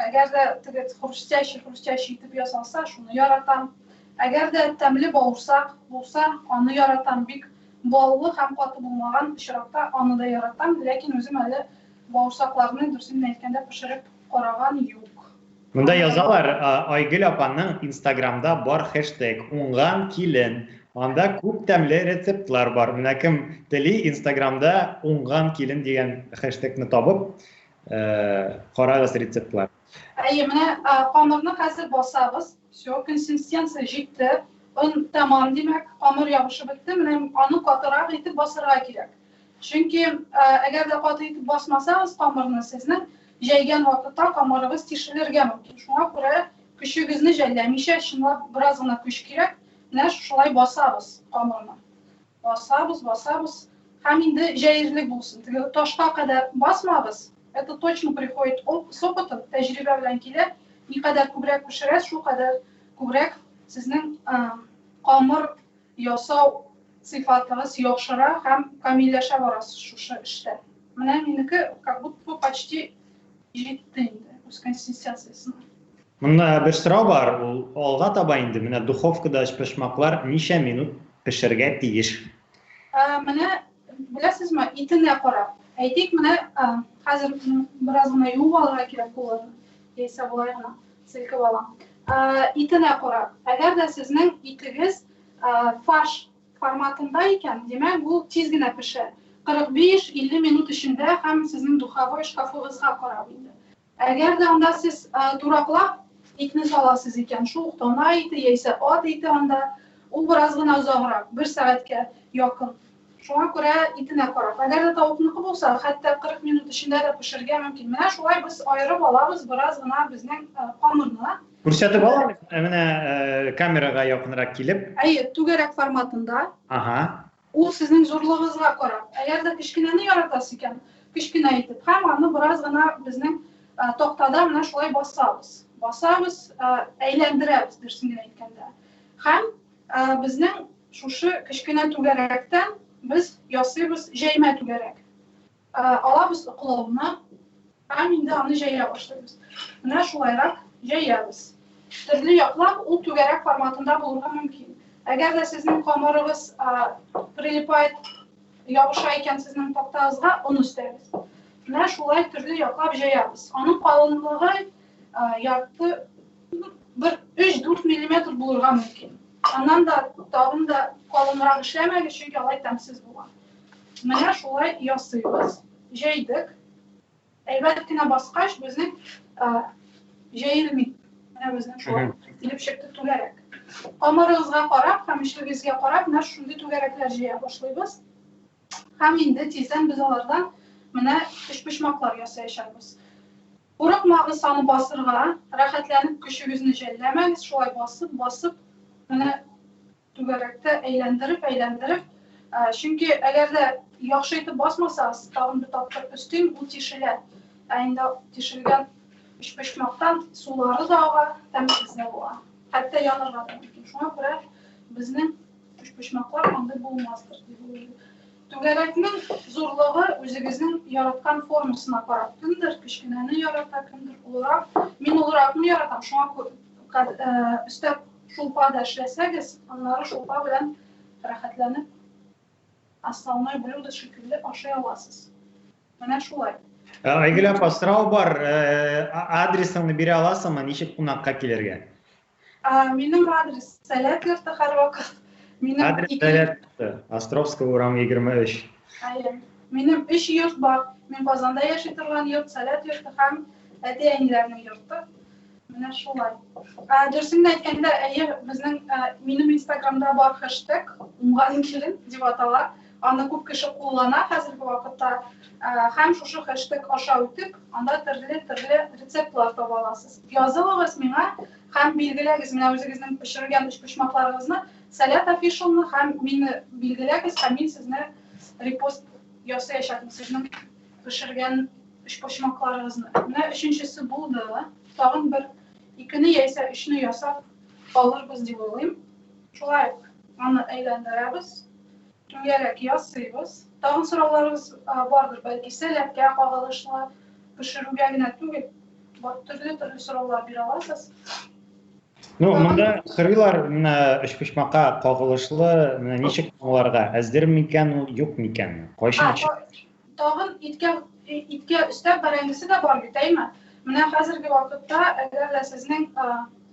Speaker 21: Әгәр дә теге хрустящий, хрустящий итеп ясалса, шуны яратам. Әгәр дә тәмле бавырсак булса, аны яратам. Бик баллы һәм каты булмаган очракта аны да яратам, ләкин үзем әле бавырсакларны, дөресен генә әйткәндә, пешереп караган юк.
Speaker 19: Монда язалар, Айгөл апаның Инстаграмда бар хэштег уңган килен. Анда күп тәмле рецептлар бар. Менә кем тели, Инстаграмда уңган килен дигән хэштегны табып, карагыз рецептлар.
Speaker 21: Әйе, менә камырны хәзер басабыз. Все, консистенция җитте. Он тәмам, димәк, камыр ябышып бетте. Менә аны катырак итеп басырга кирәк. Чөнки әгәр дә каты итеп басмасагыз камырны, сезнең җәйгән вакытта камырыгыз тишелергә мөмкин. Шуңа күрә көчегезне жәлләмичә, чынлап бераз гына көч кирәк. Менә шулай басабыз камырны. Басабыз, басабыз. Һәм инде җәерлек булсын. Теге ташка кадәр басмагыз. Это точно приходит с опытом, тәҗрибә белән килә. Никадәр күбрәк пешерәсез, шулкадәр күбрәк сезнең камыр ясау сыйфатыгыз яхшыра һәм камилләшә барасыз шушы эштә. Менә минеке как будто бы почти җитте инде үз консистенциясенә.
Speaker 19: Монда бер сорау бар, ул алга таба инде, менә духовкада өчпочмаклар ничә минут пешергә тиеш?
Speaker 21: Менә беләсезме, итенә карап. Әйтик, менә хәзер бераз гына юып алырга кирәк кулларны, яисә болай гына селкеп алам. Итенә карап. Әгәр дә сезнең итегез фарш форматында икән, димәк, ул тиз генә пешә. 45-50 минут эчендә һәм сезнең духовой шкафыгызга карап инде. Әгәр дә анда сез тураклап итне саласыз икән, шул ук тана ите яисә ат ите анда, ул бераз гына озаграк, бер сәгатькә якын. Шуңа күрә итенә карап. Әгәр дә тавыкныкы булса, хәтта 40 минут эчендә дә пешерергә мөмкин. Менә шулай без аерып алабыз бераз гына безнең камырны.
Speaker 19: Күрсәтеп ал, менә камерага якынрак килеп.
Speaker 21: Әйе, түгәрәк форматында.
Speaker 19: Ага.
Speaker 21: Ул сезнең зурлыгыгызга карап. Әгәр дә кечкенәне яратасыз икән, кечкенә итеп. Һәм аны бераз гына безнең тактада менә шулай басабыз. Басабыз, әйләндерәбез, дөресен генә әйткәндә. Һәм безнең шушы кечкенә түгәрәктән без ясыйбыз җәймә түгәрәк. Алабыз ыклауны һәм инде аны җәя башлыйбыз. Менә шулайрак җәябез. Төрле яклап ул түгәрәк форматында булырга мөмкин. Әгәр дә сезнең камырыгыз прилипает, ябыша икән сезнең тактагызга, он өстәгез. Менә шулай төрле яклап җәябез. Аның калынлыгы ярты бер 3-4 миллиметр булырга мөмкин. Аннан да тагын да калынрак эшләмәгез, чөнки алай тәмсез була. Менә шулай ясыйбыз. Җәйдек. Әйбәт кенә баскач, безнең җәелми. Менә безнең шулай килеп чыкты түгәрәк. Камырыгызга карап һәм эчлегезгә карап, менә шундый түгәрәкләр җыя башлыйбыз. Һәм инде тиздән без алардан менә өчпочмаклар ясаячакбыз. Курыкмагыз аны басырга, рәхәтләнеп көчегезне жәлләмәгез, шулай басып, басып, менә түгәрәктә әйләндереп, әйләндереп, чөнки әгәр дә яхшы итеп басмасагыз, тагын бер тапкыр өстим, ул тишелә. Ә инде тишелгән өчпочмактан сулары да ага, тәмсез дә була. Хәтта янырга да мөмкин. Шуңа күрә безнең өчпочмаклар андый булмастыр дип уйлыйм. Түгәрәкнең зурлыгы үзегезнең яраткан формасына карап, кемдер кечкенәне ярата, кемдер олырак. Мин олыракны яратам, шуңа өстәп шулпа да эшләсәгез, аннары шулпа белән рәхәтләнеп основной блюдо шикелле ашый аласыз. Менә шулай.
Speaker 19: Айгөл апа, сорау бар, адресыңны бирә аласыңмы, ничек кунакка килергә?
Speaker 21: Минем адрес Сәләт йорты һәрвакыт.
Speaker 19: Минем адрес Сәләт йорты, Островская урамы 23.
Speaker 21: Әйе. Минем өч йорт бар. Мин Казанда яши торган йорт, Сәләт йорты һәм әти-әниләрнең йорты. Менә шулай. Дөресен генә әйткәндә, әйе, безнең минем Инстаграмда бар хэштег уңган килен дип атала. Аны күп кеше куллана хәзерге вакытта. Һәм шушы хэштег аша үтеп, анда төрле-төрле рецептлар таба аласыз. Язылыгыз миңа һәм билгеләгез менә үзегезнең пешергән өчпочмакларыгызны, Сәләт офишалны һәм мине билгеләгез һәм мин сезне репост ясаячакмын сезнең пешергән өчпочмакларыгызны. Менә өченчесе булды. Тагын бер икене яисә өчне ясап алырбыз дип уйлыйм. Шулай ук аны әйләндерәбез, түгәрәк ясыйбыз. Тагын сорауларыгыз бардыр, бәлки сәләткә кагылышлы, пешерүгә генә түгел, төрле-төрле сораулар бирә аласыз.
Speaker 19: Ну, монда сорыйлар, менә өчпочмакка кагылышлы, менә ничек аңларга, әздер микән ул, юк микән? Кайчан
Speaker 21: Тагын иткә иткә өстәп бәрәңгесе дә бар бит, әйме? Менә хәзерге вакытта, әгәр дә сезнең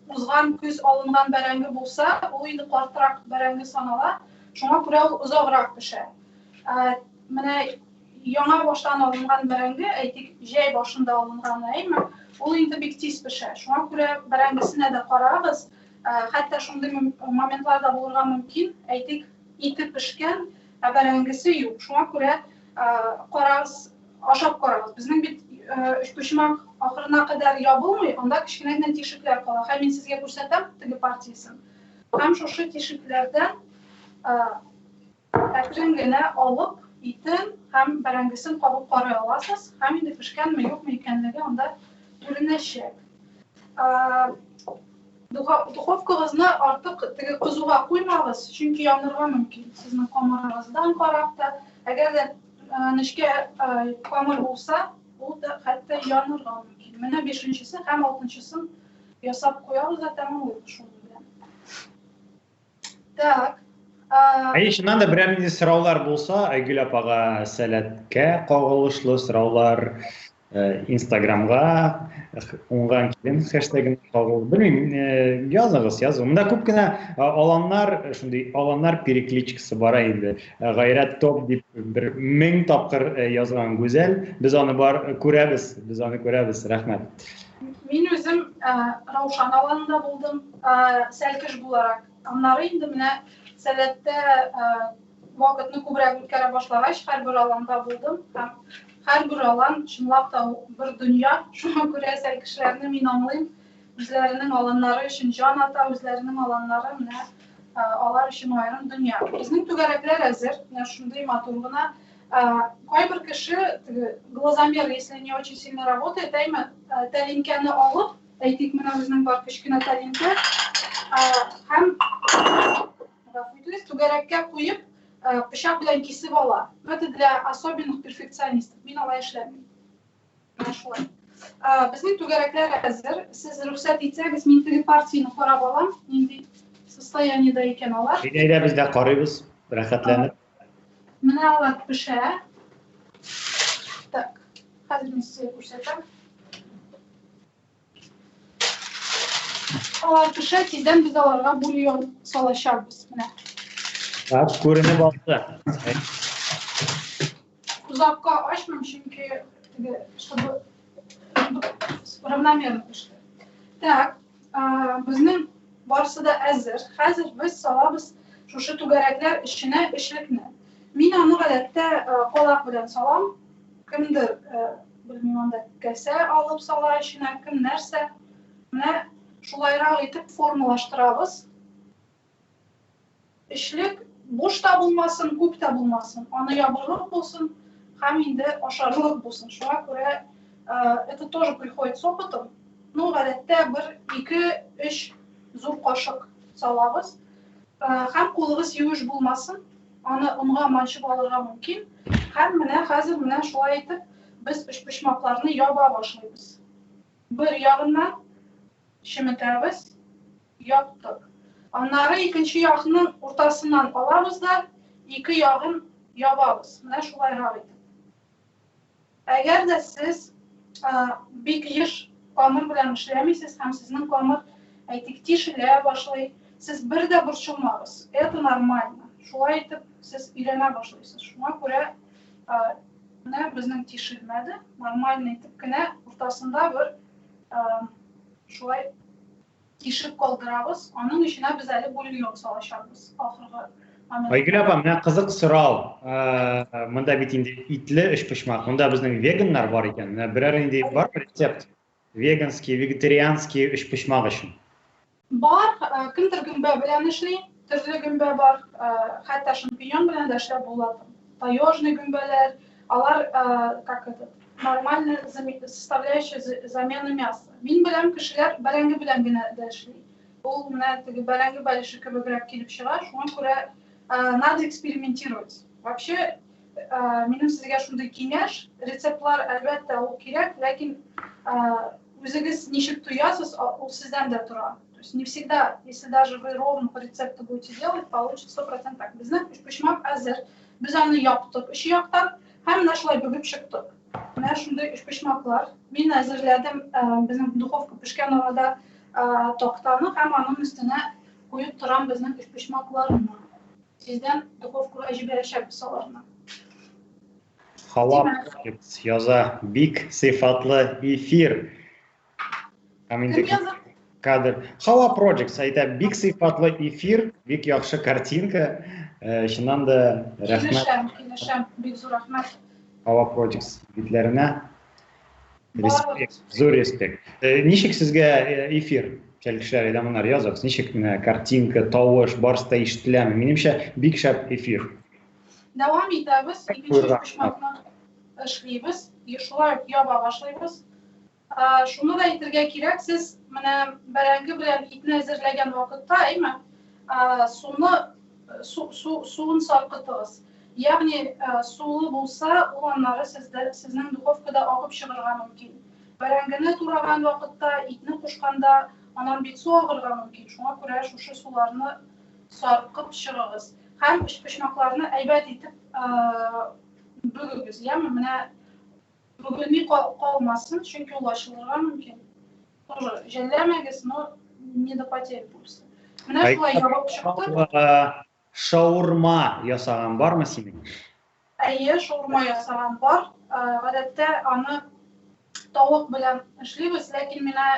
Speaker 21: узган көз алынган бәрәңге булса, ул инде картрак бәрәңге санала, шуңа күрә ул озаграк пешә. Менә Яңа баштан алынган бәрәңге, әйтик, җәй башында алынганы, әйме, ул инде бик тиз пешә. Шуңа күрә бәрәңгесенә дә карагыз. Хәтта шундый моментлар да булырга мөмкин, әйтик, ите пешкән, ә бәрәңгесе юк. Шуңа күрә карагыз, ашап карагыз. Безнең бит өчпочмак ахырына кадәр ябылмый, анда кечкенә генә тишекләр кала. Һәм мин сезгә күрсәтәм теге партиясен. Һәм шушы тишекләрдән Әкрен генә алып, итен һәм бәрәңгесен кабып карый аласыз һәм инде пешкәнме, юкмы икәнлеге анда күренәчәк. Духовкагызны артык теге кызуга куймагыз, чөнки янырга мөмкин. Сезнең камырыгыздан карап та, әгәр дә нечкә камыр булса, ул да хәтта янырга мөмкин. Менә бишенчесе һәм алтынчысын ясап куябыз да тәмамлыйбыз шуның белән. Так.
Speaker 19: Әйе, чыннан да берәр нинди сораулар булса, Айгөл апага сәләткә кагылышлы сораулар, э, Инстаграмга уңган килен хэштегын кагыл. Белмим, э, языгыз, языгыз. Монда күп кенә э, аланнар, шундый аланнар перекличкасы бара инде. Гайрәт топ дип бер мең тапкыр язган Гүзәл. Без аны бар күрәбез, без аны күрәбез. Рәхмәт.
Speaker 21: Мин үзем Раушан аланында булдым, сәлкеш буларак. Аннары инде менә Сәләттә вакытны күбрәк үткәрә башлагач, һәрбер аланда булдым һәм һәрбер алан чынлап та бер дөнья. Шуңа күрә сәлкешләрне мин аңлыйм. Үзләренең аланнары өчен җан ата, үзләренең аланнары менә алар өчен аерым дөнья. Безнең түгәрәкләр әзер, менә шундый матур гына. Кайбер кеше, теге глазомер, если не очень сильно работает, әйме, тәлинкәне алып, әйтик, менә безнең бар кечкенә тәлинкә, һәм гафу итегез, түгәрәккә куеп, пычак белән кисеп ала. Но это для особенных перфекционистов. Мин алай эшләмим. Менә шулай. Безнең түгәрәкләр әзер. Сез рөхсәт итсәгез, мин теге партияне карап алам, нинди состояниедә икән алар.
Speaker 19: Әйдә, без дә карыйбыз, рәхәтләнеп.
Speaker 21: Менә алар пешә. Так, хәзер мин сезгә күрсәтәм. Алар пешә, тиздән без аларга бульон салачакбыз. Менә.
Speaker 19: Так, күренеп алды.
Speaker 21: Озакка ачмыйм, чөнки теге, чтобы равномерно пеште. Так, безнең барысы да әзер. Хәзер без салабыз шушы түгәрәкләр эченә эчлекне. Мин аны гадәттә калак белән салам. Кемдер, белмим, анда кәсә алып сала эченә, кем нәрсә. Менә шулайрак итеп формалаштырабыз. Эчлек буш та булмасын, күп тә булмасын. Аны ябырлык булсын һәм инде ашарлык булсын. Шуңа күрә это тоже приходит с опытом. Ну, гадәттә бер, ике, өч зур кашык салабыз. Һәм кулыгыз юеш булмасын, аны онга манчып алырга мөмкин. Һәм менә хәзер менә шулай итеп без өчпочмакларны яба башлыйбыз. Бер ягыннан чеметәбез, яптык. Аннары икенче якның уртасыннан алабыз да ике ягын ябабыз. Менә шулайрак итеп. Әгәр дә сез бик еш камыр белән эшләмисез һәм сезнең камыр, әйтик, тишелә башлый, сез бер дә борчылмагыз. Это нормально. Шулай итеп сез өйрәнә башлыйсыз. Шуңа күрә Менә безнең тишелмәде, нормальный итеп кенә уртасында бер шулай тишеп калдырабыз. Аның эченә без әле бульон салачакбыз ахыргы моментта.
Speaker 19: Айгөл апа, менә кызык сорау. Монда бит инде итле өчпочмак. Монда безнең веганнар бар икән. Менә берәр нинди бар рецепт? Веганский, вегетарианский өчпочмак өчен.
Speaker 21: Бар, кемдер гөмбә белән эшли, төрле гөмбә бар, хәтта шампиньон белән дә эшләп була. Таежный гөмбәләр, алар, как этот, нормальная составляющая замена мяса. Мин беләм, кешеләр бәрәңге белән генә дә эшли. Ул менә теге бәрәңге бәлеше кебегрәк килеп чыга, шуңа күрә надо экспериментировать. Вообще, минем сезгә шундый киңәш, рецептлар, әлбәттә, ул кирәк, ләкин үзегез ничек тоясыз, ул сездән дә тора. То есть не всегда, если даже вы ровно по рецепту будете делать, получится 100% так. Безнең өчпочмак әзер. Без аны яптык өч яктан һәм менә шулай бөгеп чыктык. Менә шундый өчпочмаклар. Мин әзерләдем, безнең духовка пешкән арада тактаны һәм аның өстенә куеп торам безнең өчпочмакларны. Тиздән духовкага җибәрәчәкбез аларны.
Speaker 19: Һава яза, бик сыйфатлы эфир. Һәм инде кадр. Һава Projects әйтә, бик сыйфатлы эфир, бик яхшы картинка. Чыннан да рәхмәт.
Speaker 21: Килешәм, килешәм, бик зур рәхмәт.
Speaker 19: Һава Projects битләренә респект, зур респект. Ничек сезгә эфир? Кешеләр әйдә языгыз. Ничек менә картинка, тавыш, барысы да ишетеләме? Минемчә, бик шәп эфир.
Speaker 21: Дәвам итәбез, икенче өчпочмакны эшлибез, шулай ук яба башлыйбыз. Шуны да әйтергә кирәк, сез менә бәрәңге белән итне әзерләгән вакытта, әйме, суны су, су, суын саркытыгыз. Ягъни сулы булса, ул аннары сездә, сезнең духовкада агып чыгарга мөмкин. Бәрәңгене тураган вакытта, итне кушканда, аннан бит су агырга мөмкин. Шуңа күрә шушы суларны саркып чыгыгыз. Һәм өчпочмакларны әйбәт итеп бөгегез, яме? Менә бөгелми калмасын, чөнки ул ачылырга мөмкин. Тоже жәлләмәгез, но не до потери пульса. Менә шулай ябып чыктык.
Speaker 19: Шаурма ясаган бармы синең?
Speaker 21: Әйе, шаурма ясаган бар. Гадәттә аны тавык белән эшлибез, ләкин менә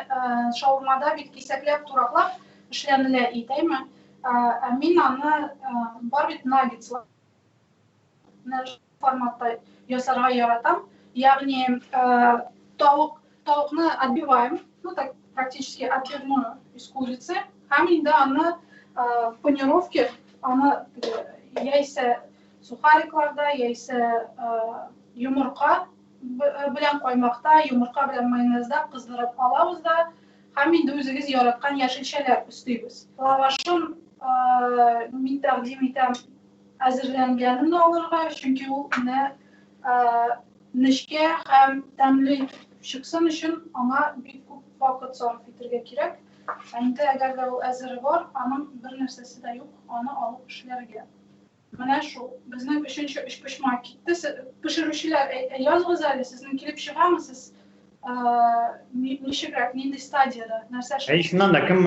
Speaker 21: шаурмада бит кисәкләп, тураклап эшләнелә ит, әйме? Ә мин аны бар бит наггетслар форматта ясарга яратам. Ягъни тавыкны отбиваем, ну так практически отбивную из курицы, һәм инде аны в панировке, аны яисә сухарикларда, яисә йомырка белән каймакта, йомырка белән майонезда кыздырып алабыз да, һәм инде үзегез яраткан яшелчәләр өстибез. Лавашын мин тәкъдим итәм әзерләнгәнен алырга, чөнки ул менә нечкә һәм тәмле итеп чыксын өчен аңа бик күп вакыт сарыф итәргә кирәк. Ә инде әгәр дә ул әзере бар, аның бер нәрсәсе дә юк, аны алып эшләргә. Менә шул. Безнең өченче өчпочмак китте. Пешерүчеләр, языгыз әле, сезнең килеп чыгамы сез? Ничегрәк, нинди стадияда, нәрсә
Speaker 19: Әй, чыннан да кем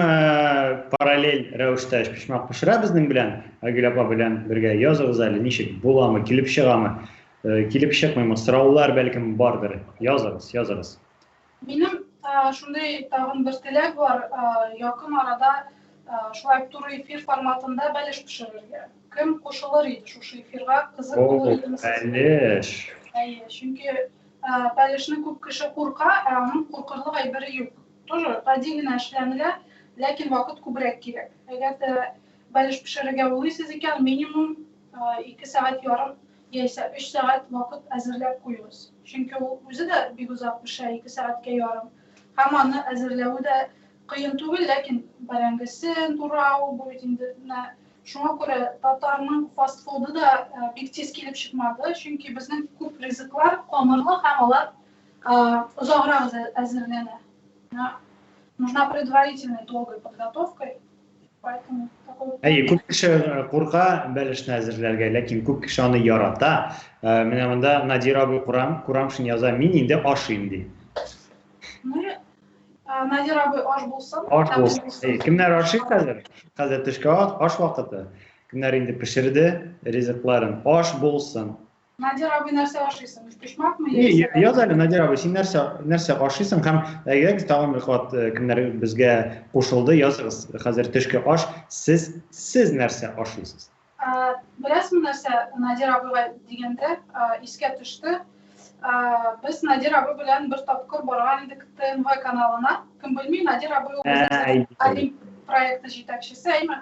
Speaker 19: параллель рәвештә өчпочмак пешерә безнең белән, Айгөл апа белән бергә, языгыз әле, ничек буламы, килеп чыгамы, килеп чыкмыймы, сораулар бәлкем бардыр. Языгыз, языгыз.
Speaker 21: Минем шундый тагын бер теләк бар, якын арада шулай туры эфир форматында бәлеш пешерергә. Кем кушылыр иде шушы эфирга, кызык булыр идеме сезгә?
Speaker 19: Бәлеш.
Speaker 21: Әйе, чөнки бәлешне күп кеше курка, ә аның куркырлык әйбере юк. Тоже гади генә эшләнелә, ләкин вакыт күбрәк кирәк. Әгәр дә бәлеш пешерергә уйлыйсыз икән, минимум 2 сәгать ярым яисә 3 сәгать вакыт әзерләп куегыз. Чөнки ул үзе дә бик озак пешә, 2 сәгатькә ярым. Һәм аны әзерләве дә кыен түгел, ләкин бәрәңгесен турау бу бит инде менә шуңа күрә татарның фастфуды да бик тиз килеп чыкмады, чөнки безнең күп ризыклар камырлы һәм алар озаграк әзерләнә. Нужна предварительная долгая подготовка, поэтому такой.
Speaker 19: Әйе, күп кеше курка бәлешне әзерләргә, ләкин күп кеше аны ярата. Менә монда Надир абый Курамшин яза, мин инде ашыйм ди.
Speaker 21: Ну, Надир абый, аш булсын.
Speaker 19: Аш булсын. Әйе, кемнәр ашый хәзер? Хәзер төшке аш вакыты. Кемнәр инде пешерде ризыкларын? Аш булсын.
Speaker 21: Надир абый, нәрсә ашыйсың? Өчпочмакмы
Speaker 19: Не,
Speaker 21: яисә
Speaker 19: яз әле, Надир абый, син нәрсә нәрсә ашыйсың һәм әйдәгез тагын бер кат кемнәр безгә кушылды, языгыз. Хәзер төшке аш, сез сез нәрсә ашыйсыз?
Speaker 21: Беләсеңме нәрсә, Надир абыйга дигәндә, искә төште. Без Надир абый белән бер тапкыр барган идек ТНВ каналына. Кем белми, Надир абый ул безнең Олимп проекты җитәкчесе, әйме?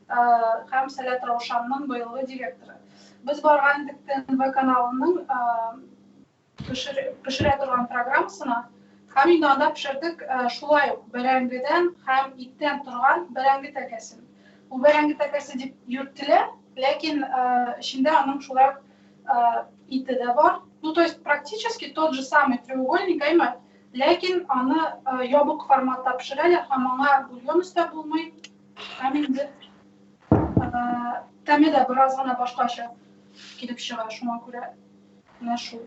Speaker 21: Һәм Сәләт Раушанның быелгы директоры. Без барган идек ТНВ каналының пешерә торган программасына. Һәм инде анда пешердек шулай ук бәрәңгедән һәм иттән торган бәрәңге тәкәсен. Ул бәрәңге тәкәсе дип йөртелә, ләкин эчендә аның шулай ук ите дә бар. Ну, то есть практически тот же самый треугольник, әйме, ләкин аны ябык форматта пешерәләр һәм аңа бульон өстәп булмый. Һәм инде тәме дә бераз гына башкача килеп чыга, шуңа күрә менә шул.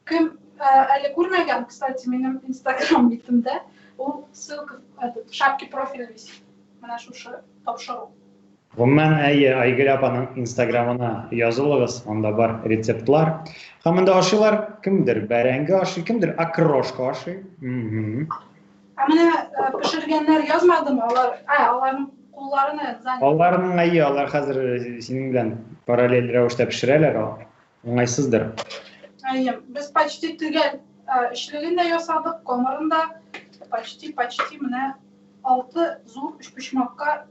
Speaker 21: Кем әле күрмәгән, кстати, минем Инстаграм битемдә ул ссылка этот, в шапке профиля висит. Менә шушы тапшыру.
Speaker 19: Гомумән, әйе, Айгөл апаның Инстаграмына язылыгыз, анда бар рецептлар. Һәм монда ашыйлар, кемдер бәрәңге ашый, кемдер окрошка ашый.
Speaker 21: Ә менә пешергәннәр язмадымы? Алар, ә, аларның кулларына занят.
Speaker 19: Аларның әйе, алар хәзер синең белән параллель рәвештә пешерәләр, уңайсыздыр.
Speaker 21: Әйе, без почти төгәл эчлеген дә ясадык, камырын да почти, почти менә алты зур өчпочмакка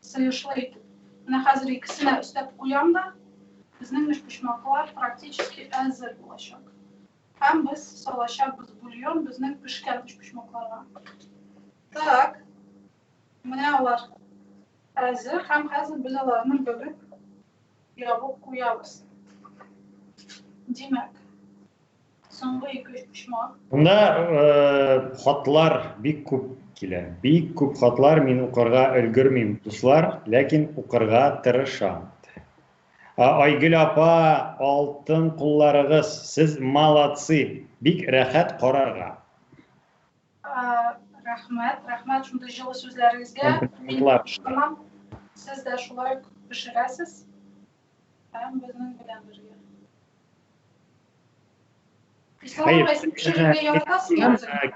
Speaker 21: сыешлы итеп. Менә хәзер икесенә өстәп куям да, безнең өчпочмаклар практически әзер булачак. Һәм без салачакбыз бульон безнең пешкән өчпочмакларга. Так. Менә алар әзер һәм хәзер без аларны бөгеп ябып куябыз. Димәк, соңгы ике өчпочмак.
Speaker 19: Монда хатлар бик күп килә. Бик күп хатлар мин укырга өлгермим, дуслар, ләкин укырга тырышам. Айгөл апа, алтын кулларыгыз, сез молодцы, бик рәхәт карарга.
Speaker 21: Рәхмәт, рәхмәт шундый җылы сүзләрегезгә. Мин ышанам, сез дә шулай ук пешерәсез һәм безнең белән бергә.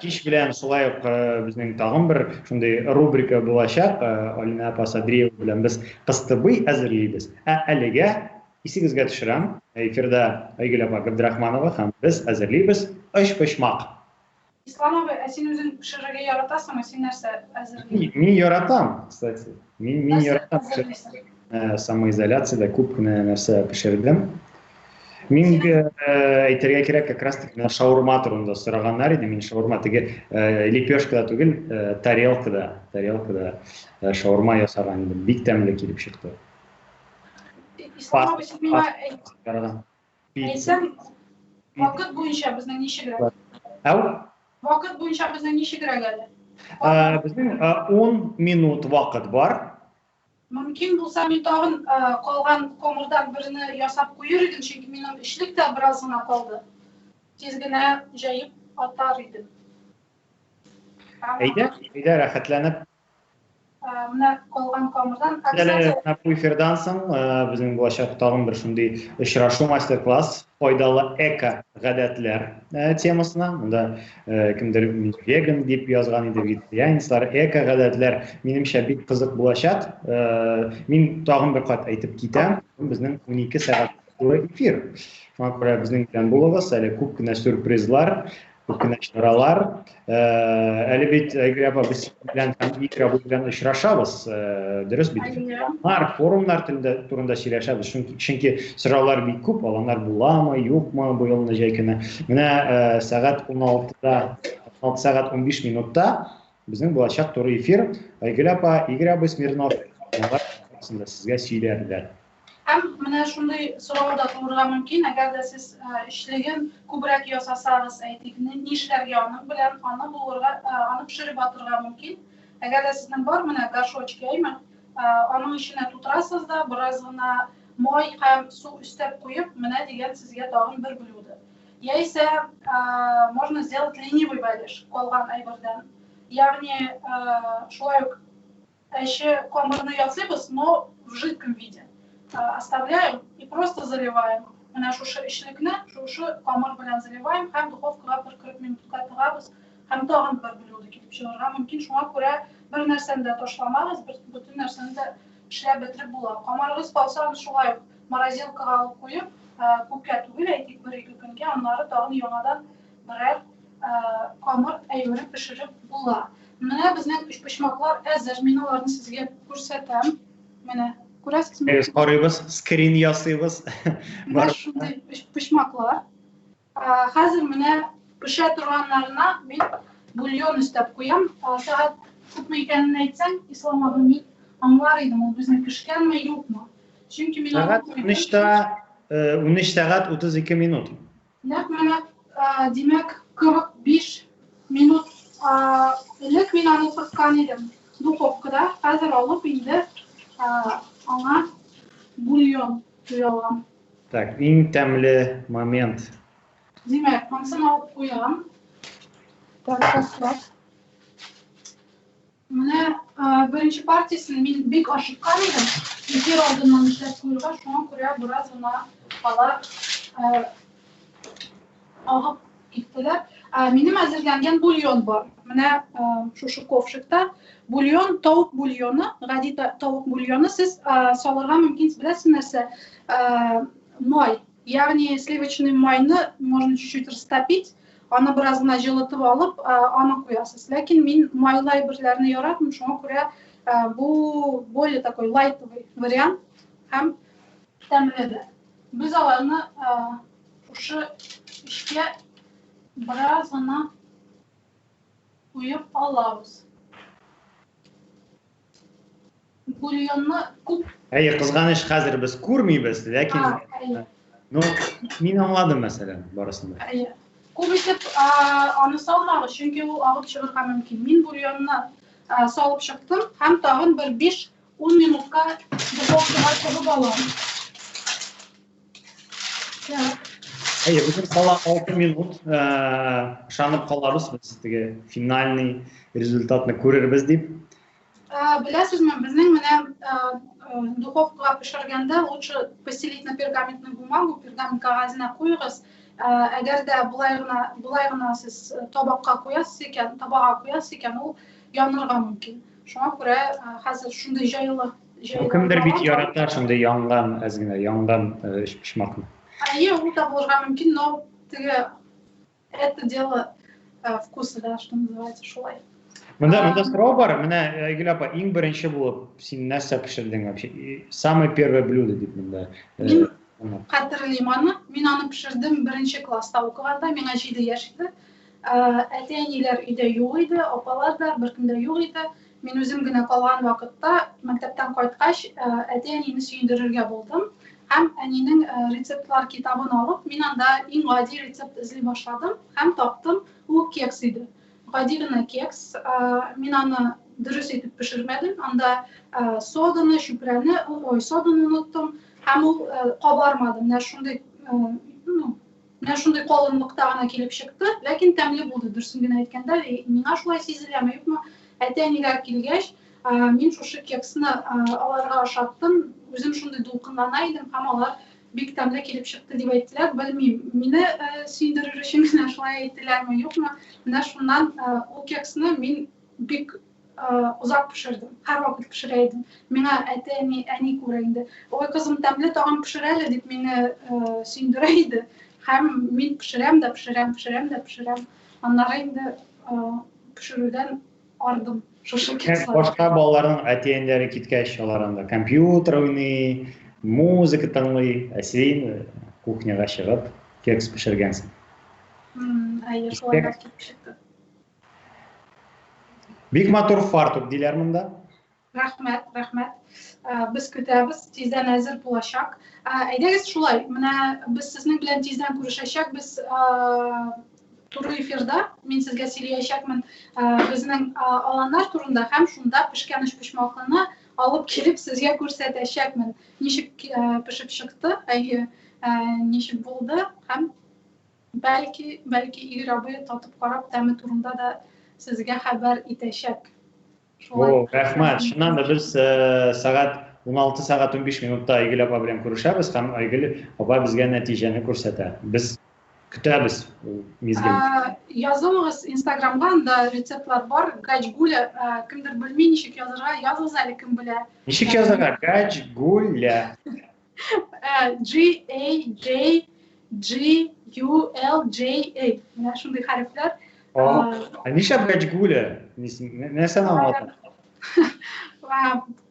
Speaker 19: Кич белән шулай ук безнең тагын бер шундый рубрика булачак. Алина апа Садриева белән без кыстыбый әзерлибез. Ә әлегә исегезгә төшерәм, эфирда Айгөл апа Габдрахманова һәм без әзерлибез өчпочмак.
Speaker 21: Ислам абый, ә син үзең пешерергә яратасыңмы? Син нәрсә әзерлисең?
Speaker 19: Мин яратам, кстати. Мин яратам. Самоизоляциядә күп кенә нәрсә пешердем. Мин әйтергә кирәк, как раз таки менә шаурма турында сораганнар иде. Мин шаурма теге лепешкада түгел, тарелкада шаурма ясаган идем. Бик тәмле килеп чыкты.
Speaker 21: Ислам абый, син миңа әйтсәң, вакыт буенча безнең ничегрәк?
Speaker 19: Әу?
Speaker 21: Вакыт буенча безнең ничегрәк әле?
Speaker 19: Безнең 10 минут вакыт бар.
Speaker 21: Мөмкин булса, мин тагын калган камырдан берне ясап куер идем, чөнки минем эчлек тә бераз гына калды. Тиз генә җәеп атар идем.
Speaker 19: Әйдә, әйдә, рәхәтләнеп.
Speaker 21: Менә калган камырдан.
Speaker 19: Әле бу эфирдан соң безнең булачак тагын бер шундый очрашу, мастер-класс, файдалы эко гадәтләр темасына. Монда кемдер веган дип язган иде, вегетарианецлар, эко гадәтләр, минемчә, бик кызык булачак. Мин тагын бер кат әйтеп китәм, безнең 12 сәгать туры эфир. Шуңа күрә безнең белән булыгыз, әле күп кенә сюрпризлар, күп кенә чаралар. Әле бит Айгөл апа без белән һәм Игорь абый белән очрашабыз, дөрес бит? Алар форумнар турында сөйләшәбез, чөнки сораулар бик күп, аланнар буламы, юкмы быелны җәй көне. Менә сәгать 16-да, 16 сәгать 15 минутта безнең булачак туры эфир. Айгөл апа, Игорь абый Смирнов алар сезгә сөйләрләр.
Speaker 21: Һәм менә шундый сорау да туырга мөмкин, әгәр дә сез эчлеген күбрәк ясасагыз, әйтик, нишләргә аның белән, аны булырга, аны пешереп атырга мөмкин. Әгәр дә сезнең бар менә горшочки, әйме, аның эченә тутырасыз да, бераз гына май һәм су өстәп куеп, менә дигән сезгә тагын бер блюдо. Яисә можно сделать ленивый бәлеш калган әйбердән. Ягъни шулай ук әче камырны ясыйбыз, но в жидком виде. оставляем и просто заливаем. Менә шушы эчлекне шушы камыр белән заливаем һәм духовкага бер 40 минутка тыгабыз һәм тагын бер блюдо килеп чыгарга мөмкин. Шуңа күрә бер нәрсәне дә ташламагыз, бер бөтен нәрсәне дә эшләп бетереп була. Камырыгыз калса, аны шулай ук морозилкага алып куеп, күпкә түгел, әйтик, бер-ике көнгә, аннары тагын яңадан берәр камыр әйбере пешереп була. Менә безнең өчпочмаклар әзер. Мин аларны сезгә күрсәтәм. Менә, күрәсезме?
Speaker 19: Без карыйбыз, скрин ясыйбыз.
Speaker 21: Менә шундый өчпочмаклар. Хәзер менә пешә торганнарына мин бульон өстәп куям. Сәгать күпме икәнен әйтсәң, Ислам абый, мин аңлар идем, ул безнең пешкәнме, юкмы. Чөнки мин
Speaker 19: Сәгать 13-тә 13 сәгать 32 минут.
Speaker 21: Нәкъ менә, димәк, 45 минут элек мин аны утырткан идем духовкада. Хәзер алып инде аңа бульон куя алам.
Speaker 19: Так, иң тәмле момент.
Speaker 21: Димәк, монысын алып куям. Так, ташлап. Менә беренче партиясен мин бик ашыккан идем. Эфир алдыннан эшләп куярга, шуңа күрә бераз гына алар агып киттеләр. Минем әзерләнгән бульон бар. Менә шушы ковшикта бульон, тавык бульоны, гади тавык бульоны сез салырга мөмкин, беләсез нәрсә? Май. Ягъни сливочный майны можно чуть-чуть растопить, аны бераз гына җылытып алып, аны куясыз. Ләкин мин майлы әйберләрне яратмыйм, шуңа күрә бу более такой лайтовый вариант һәм тәмле дә. Без аларны шушы эчкә бераз гына куеп алабыз. Бульонны күп.
Speaker 19: Әйе, кызганыч, хәзер без күрмибез, ләкин ну, мин аңладым, мәсәлән, барысын да.
Speaker 21: Әйе. Күп итеп аны салмагыз, чөнки ул агып чыгарга мөмкин. Мин бульонны салып чыктым һәм тагын бер 5-10 минутка духовкага тыгып алам. Так.
Speaker 19: Әйе, безнең кала 6 минут. Ышанып калабыз без теге финальный результатны күрербез дип.
Speaker 21: Беләсезме, безнең менә духовкага пешергәндә лучше постелить на пергаментную бумагу, пергамент кәгазенә куегыз. Әгәр дә болай гына, болай гына сез табакка куясыз икән, табага куясыз икән, ул янырга мөмкин. Шуңа күрә хәзер шундый җайлы, җайлы.
Speaker 19: Кемдер бит ярата шундый янган, әз генә янган өчпочмакны.
Speaker 21: Әйе, ул да булырга мөмкин, но теге Это дело вкуса, да, что называется, шулай.
Speaker 19: Монда монда сорау бар. Менә Айгөл апа, иң беренче булып син нәрсә пешердең вообще? Самое первое блюдо дип монда.
Speaker 21: Мин хәтерлим аны. Мин аны пешердем беренче класста укыганда, миңа 7 яшь иде. Әти-әниләр өйдә юк иде, апалар да, беркем дә юк иде. Мин үзем генә калган вакытта, мәктәптән кайткач, әти-әнине сөендерергә булдым. Һәм әнинең рецептлар китабын алып, мин анда иң гади рецепт эзли башладым һәм таптым. Ул кекс иде. Гади генә кекс. Мин аны дөрес итеп пешермәдем. Анда соданы, чүпрәне, ой, соданы оныттым һәм ул кабармады. Менә шундый, ну, Менә шундый калынлыкта гына килеп чыкты, ләкин тәмле булды, дөресен генә әйткәндә, миңа шулай сизеләме, юкмы? Әти-әниләр килгәч, мин шушы кексны аларга ашаттым, үзем шундый дулкынлана идем һәм алар бик тәмле килеп чыкты дип әйттеләр. Белмим, мине сөендерер өчен генә шулай әйттеләрме, юкмы? Менә шуннан ул кексны мин бик озак пешердем. Һәрвакыт пешерә идем. Миңа әти-әни, әни күрә инде. Ой, кызым, тәмле тагын пешер әле, дип мине сөендерә иде. Һәм мин пешерәм дә пешерәм, пешерәм дә пешерәм. Аннары инде пешерүдән ардым. Шушы кекслар.
Speaker 19: Башка балаларның әти-әниләре киткәч, алар анда компьютер уйный, музыка тыңлый, ә син кухняга чыгып кекс пешергәнсең.
Speaker 21: Әйе, шулай килеп чыкты.
Speaker 19: Бик матур фартук диләр монда.
Speaker 21: Рәхмәт, рәхмәт. Без көтәбез, тиздән әзер булачак. Әйдәгез шулай, менә без сезнең белән тиздән күрешәчәкбез туры эфирда. Мин сезгә сөйләячәкмен безнең аланнар турында һәм шунда пешкән өчпочмаклыны алып килеп сезгә күрсәтәчәкмен. Ничек пешеп чыкты, әйе, ничек булды һәм Бәлки, бәлки Игорь абый татып карап, тәме турында да сезгә хәбәр итәчәк.
Speaker 19: Шулай. О, рәхмәт. Чыннан да без сәгать 16 сәгать 15 минутта Айгөл апа белән күрешәбез һәм Айгөл апа безгә нәтиҗәне күрсәтә. Без көтәбез ул мизгелне.
Speaker 21: Язылыгыз Инстаграмга, анда рецептлар бар. Гаҗгуля, кемдер белми ничек язырга, языгыз әле, кем белә.
Speaker 19: Ничек язырга? Гаҗгуля.
Speaker 21: G A J G U L J A. Менә шундый хәрефләр.
Speaker 19: Ә нишләп Гаҗгуля? Нәрсәне аңлата?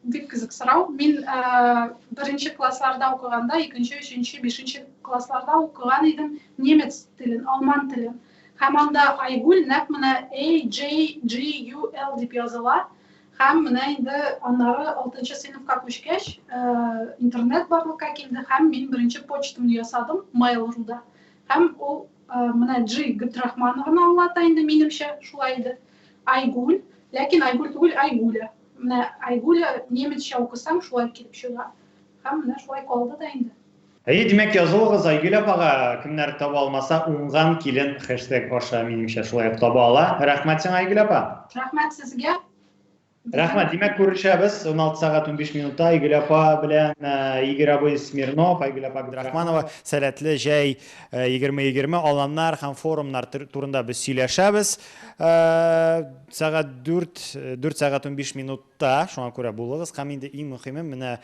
Speaker 21: Бик кызык сорау. Мин беренче классларда укыганда, икенче, өченче, бишенче классларда укыган идем немец телен, алман телен. Һәм анда Айгүл нәкъ менә A J G U L дип языла. Һәм менә инде аннары алтынчы сыйныфка күчкәч, интернет барлыкка килде һәм мин беренче почтамны ясадым Mail.ru-да. Һәм ул менә G Габдрахманованы аңлата инде минемчә, шулай иде. Айгүл, ләкин Айгүл түгел, Айгуля. Менә Айгуля немецчә укысаң шулай килеп чыга. Һәм менә шулай калды да инде.
Speaker 19: Әйе, димәк, язылыгыз Айгөл апага, кемнәр таба алмаса, уңган килен хэштег аша, минемчә, шулай ук таба ала. Рәхмәт сиңа, Айгөл апа.
Speaker 21: Рәхмәт сезгә.
Speaker 19: Рәхмәт. Димәк, күрешәбез 16 сәгать 15 минутта Айгөл апа белән Игорь абый Смирнов, Айгөл апа Габдрахманова сәләтле җәй 2020 аланнар һәм форумнар турында без сөйләшәбез. Сәгать 4, 4 сәгать 15 минут Та, шуңа күрә булыгыз һәм инде иң мөхиме менә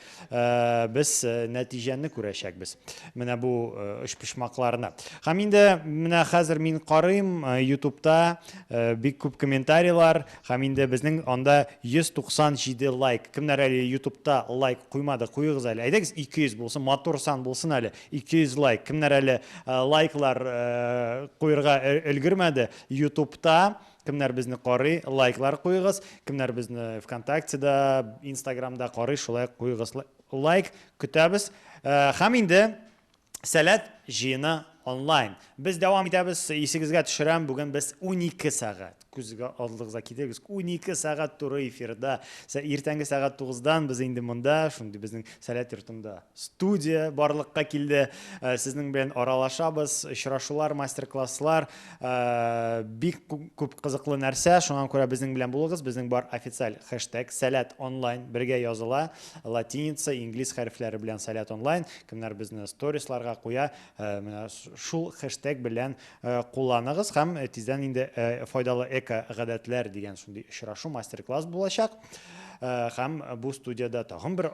Speaker 19: без нәтиҗәне күрәчәкбез. Менә бу өчпочмакларны. Һәм инде менә хәзер мин карыйм YouTube'та бик күп комментарийлар һәм инде безнең анда 197 лайк. Кемнәр әле YouTube'та лайк куймады, куегыз әле. Әйдәгез 200 булсын, матур сан булсын әле. 200 лайк. Кемнәр әле лайклар куерга өлгермәде YouTube'та Кемнәр безне карый, лайклар куегыз. Кемнәр безне ВКонтактеда, Инстаграмда карый, шулай куегыз лайк. Көтәбез. Һәм инде Сәләт җыены онлайн. Без дәвам итәбез. Исегезгә төшерәм, бүген без 12 сәгать. Күзгә алдыгызга китерегез. 12 сәгать туры эфирда. Иртәнге сәгать 9-дан без инде монда, шундый безнең Сәләт йортында студия барлыкка килде. Сезнең белән аралашабыз, очрашулар, мастер-класслар, Бик күп кызыклы нәрсә, шуңа күрә безнең белән булыгыз. Безнең бар официаль хэштег Сәләт онлайн бергә языла. Латиница, инглиз хәрефләре белән Сәләт онлайн. Кемнәр безне сторисларга куя, менә шул хэштег белән кулланыгыз һәм тиздән инде файдалы эко гадәтләр дигән шундый очрашу, мастер-класс булачак. Һәм бу студиядә тагын бер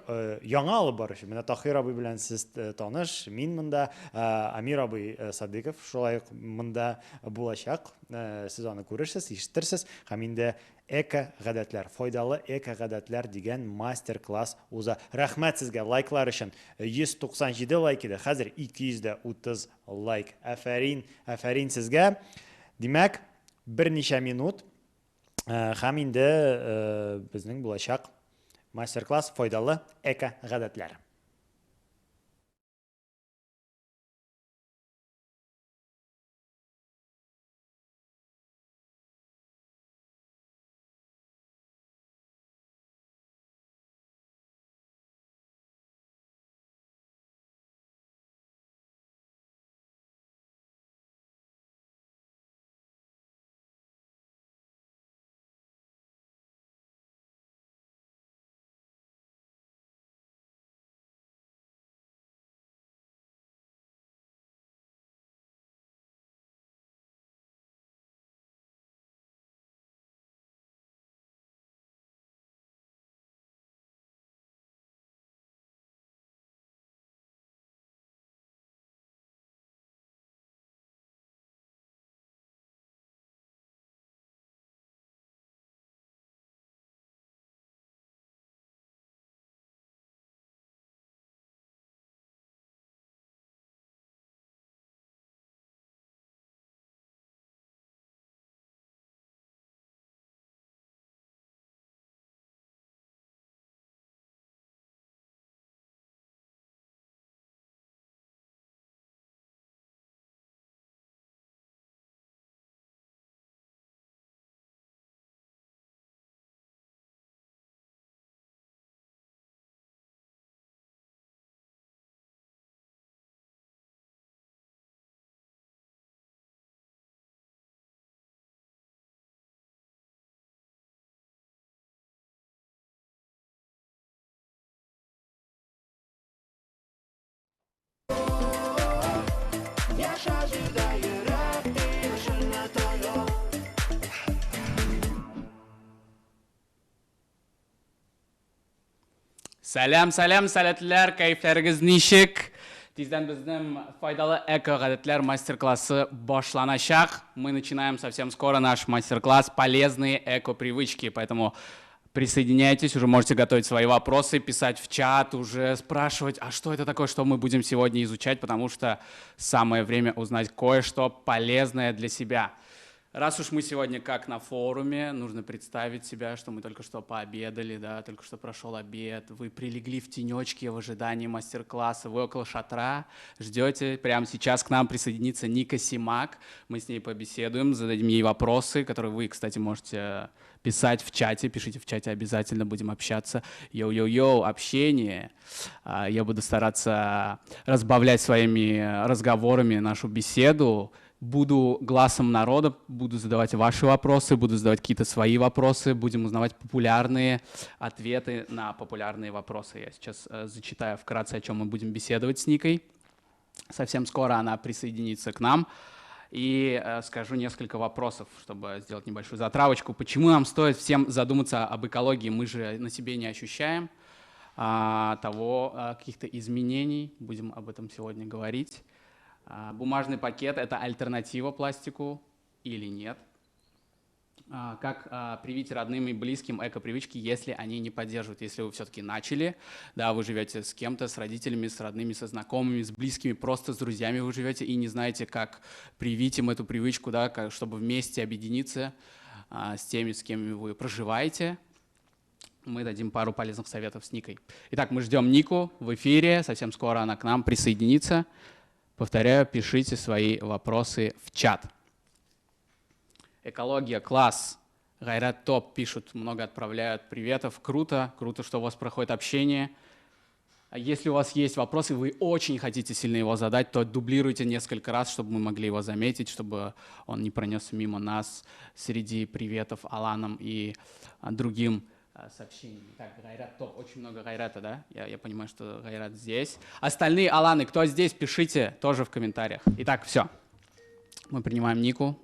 Speaker 19: яңа алып баручы. Менә Таһир абый белән сез таныш, мин монда, Амир абый Садыйков шулай ук монда булачак. Сез аны күрерсез, ишетерсез. Һәм инде эко-гадәтләр, файдалы эко-гадәтләр дигән мастер-класс уза. Рәхмәт сезгә лайклар өчен. 197 лайк иде, хәзер 230 лайк. Афәрин, афәрин сезгә. Димәк, берничә минут һәм инде безнең булачак мастер-класс файдалы эко-гадәтләр.
Speaker 5: Яша җирдә йөрәк тибешенне тоеп.
Speaker 3: Сәлам, сәлам, сәләтлеләр, кәефләрегез ничек? Тиздән безнең файдалы эко-гадәтләр мастер-классы башланачак. Мы начинаем совсем скоро наш мастер-класс «Полезные эко-привычки», поэтому присоединяйтесь, уже можете готовить свои вопросы, писать в чат, уже спрашивать, а что это такое, что мы будем сегодня изучать, потому что самое время узнать кое-что полезное для себя. Раз уж мы сегодня как на форуме, нужно представить себя, что мы только что пообедали, да, только что прошел обед, вы прилегли в тенечке в ожидании мастер-класса, вы около шатра, ждете. Прямо сейчас к нам присоединится Ника Симак, мы с ней побеседуем, зададим ей вопросы, которые вы, кстати, можете писать в чате, пишите в чате, обязательно будем общаться. Йоу-йоу-йоу, общение. Я буду стараться разбавлять своими разговорами нашу беседу. Буду гласом народа, буду задавать ваши вопросы, буду задавать какие-то свои вопросы, будем узнавать популярные ответы на популярные вопросы. Я сейчас зачитаю вкратце, о чем мы будем беседовать с Никой. Совсем скоро она присоединится к нам. И скажу несколько вопросов, чтобы сделать небольшую затравочку. Почему нам стоит всем задуматься об экологии? Мы же на себе не ощущаем каких-то изменений. Будем об этом сегодня говорить. Бумажный пакет – это альтернатива пластику или нет? Как привить родным и близким эко-привычки, если они не поддерживают? Если вы все-таки начали, да, вы живете с кем-то, с родителями, с родными, со знакомыми, с близкими, просто с друзьями вы живете и не знаете, как привить им эту привычку, да, как, чтобы вместе объединиться с теми, с кем вы проживаете. Мы дадим пару полезных советов с Никой. Итак, мы ждем Нику в эфире, совсем скоро она к нам присоединится. Повторяю, пишите свои вопросы в чат. Экология, класс, Гайрат топ, пишут, много отправляют приветов. Круто, круто, что у вас проходит общение. Если у вас есть вопросы, вы очень хотите сильно его задать, то дублируйте несколько раз, чтобы мы могли его заметить, чтобы он не пронесся мимо нас среди приветов Аланам и другим сообщениями. Так, Гайрат топ, очень много Гайрата, да? Я понимаю, что Гайрат здесь. Остальные Аланы, кто здесь, пишите тоже в комментариях. Итак, все. Мы принимаем Нику.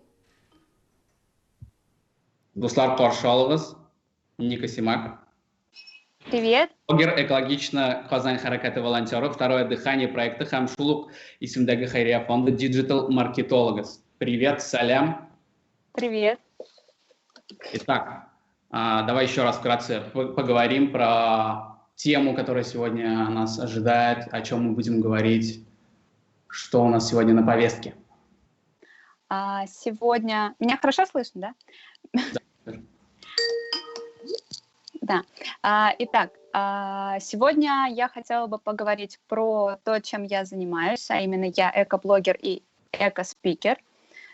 Speaker 3: Дуслар, каршы алыгыз. Ника Симак.
Speaker 22: Привет.
Speaker 3: Блогер, экологично Казань хәрәкәте волонтеры, второе дыхание проекты һәм шул ук исемдәге хәйрия фонды диджитал маркетологы. Привет, сәлам.
Speaker 22: Привет.
Speaker 3: Итак, давай еще раз вкратце поговорим про тему, которая сегодня нас ожидает, о чем мы будем говорить, что у нас сегодня на повестке.
Speaker 22: Сегодня... Меня хорошо слышно, да?
Speaker 3: Да.
Speaker 22: Да. Итак, сегодня я хотела бы поговорить про то, чем я занимаюсь, а именно я экоблогер и эко-спикер.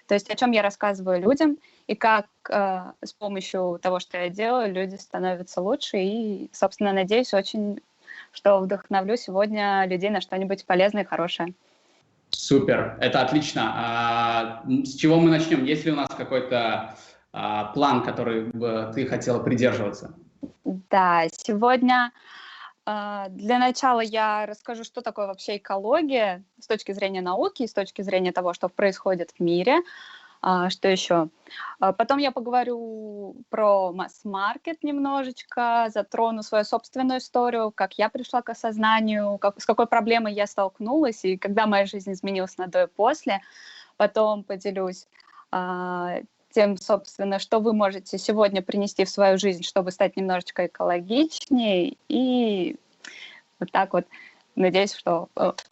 Speaker 22: То есть о чем я рассказываю людям и как с помощью того, что я делаю, люди становятся лучше. И, собственно, надеюсь очень, что вдохновлю сегодня людей на что-нибудь полезное и хорошее.
Speaker 3: Супер, это отлично. С чего мы начнем? Есть ли у нас какой-то план, который бы ты хотела придерживаться?
Speaker 22: Да, сегодня для начала я расскажу, что такое вообще экология с точки зрения науки и с точки зрения того, что происходит в мире, что еще. Потом я поговорю про масс-маркет немножечко, затрону свою собственную историю, как я пришла к осознанию, с какой проблемой я столкнулась и когда моя жизнь изменилась на до и после. Потом поделюсь тем, собственно, что вы можете сегодня принести в свою жизнь, чтобы стать немножечко экологичнее. И вот так вот, надеюсь, что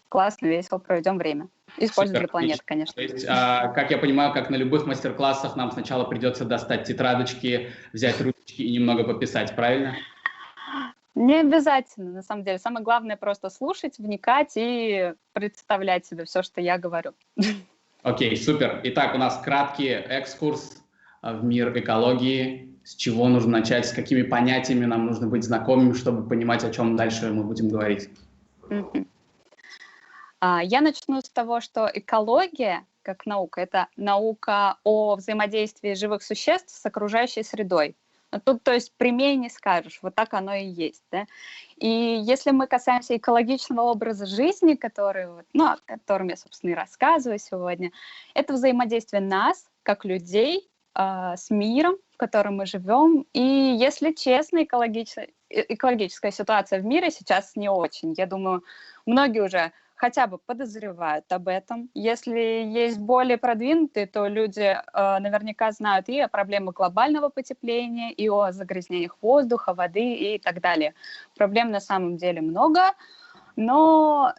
Speaker 22: классно, весело проведем время. И с пользой для планеты, конечно.
Speaker 3: То есть, как я понимаю, как на любых мастер-классах, нам сначала придется достать тетрадочки, взять ручки и немного пописать, правильно?
Speaker 22: Не обязательно, на самом деле. Самое главное просто слушать, вникать и представлять себе все, что я говорю.
Speaker 3: Окей, супер. Итак, у нас краткий экскурс в мир экологии. С чего нужно начать, с какими понятиями нам нужно быть знакомыми, чтобы понимать, о чем дальше мы будем говорить.
Speaker 22: Я начну с того, что экология, как наука, это наука о взаимодействии живых существ с окружающей средой. Тут, то есть, прямее не скажешь, вот так оно и есть, да. И если мы касаемся экологичного образа жизни, который, ну, о котором я, собственно, и рассказываю сегодня, это взаимодействие нас, как людей, с миром, в котором мы живем. И, если честно, экологическая ситуация в мире сейчас не очень. Я думаю, многие уже хотя бы подозревают об этом. Если есть более продвинутые, то люди наверняка знают и о проблемах глобального потепления, и о загрязнениях воздуха, воды и так далее. Проблем на самом деле много, но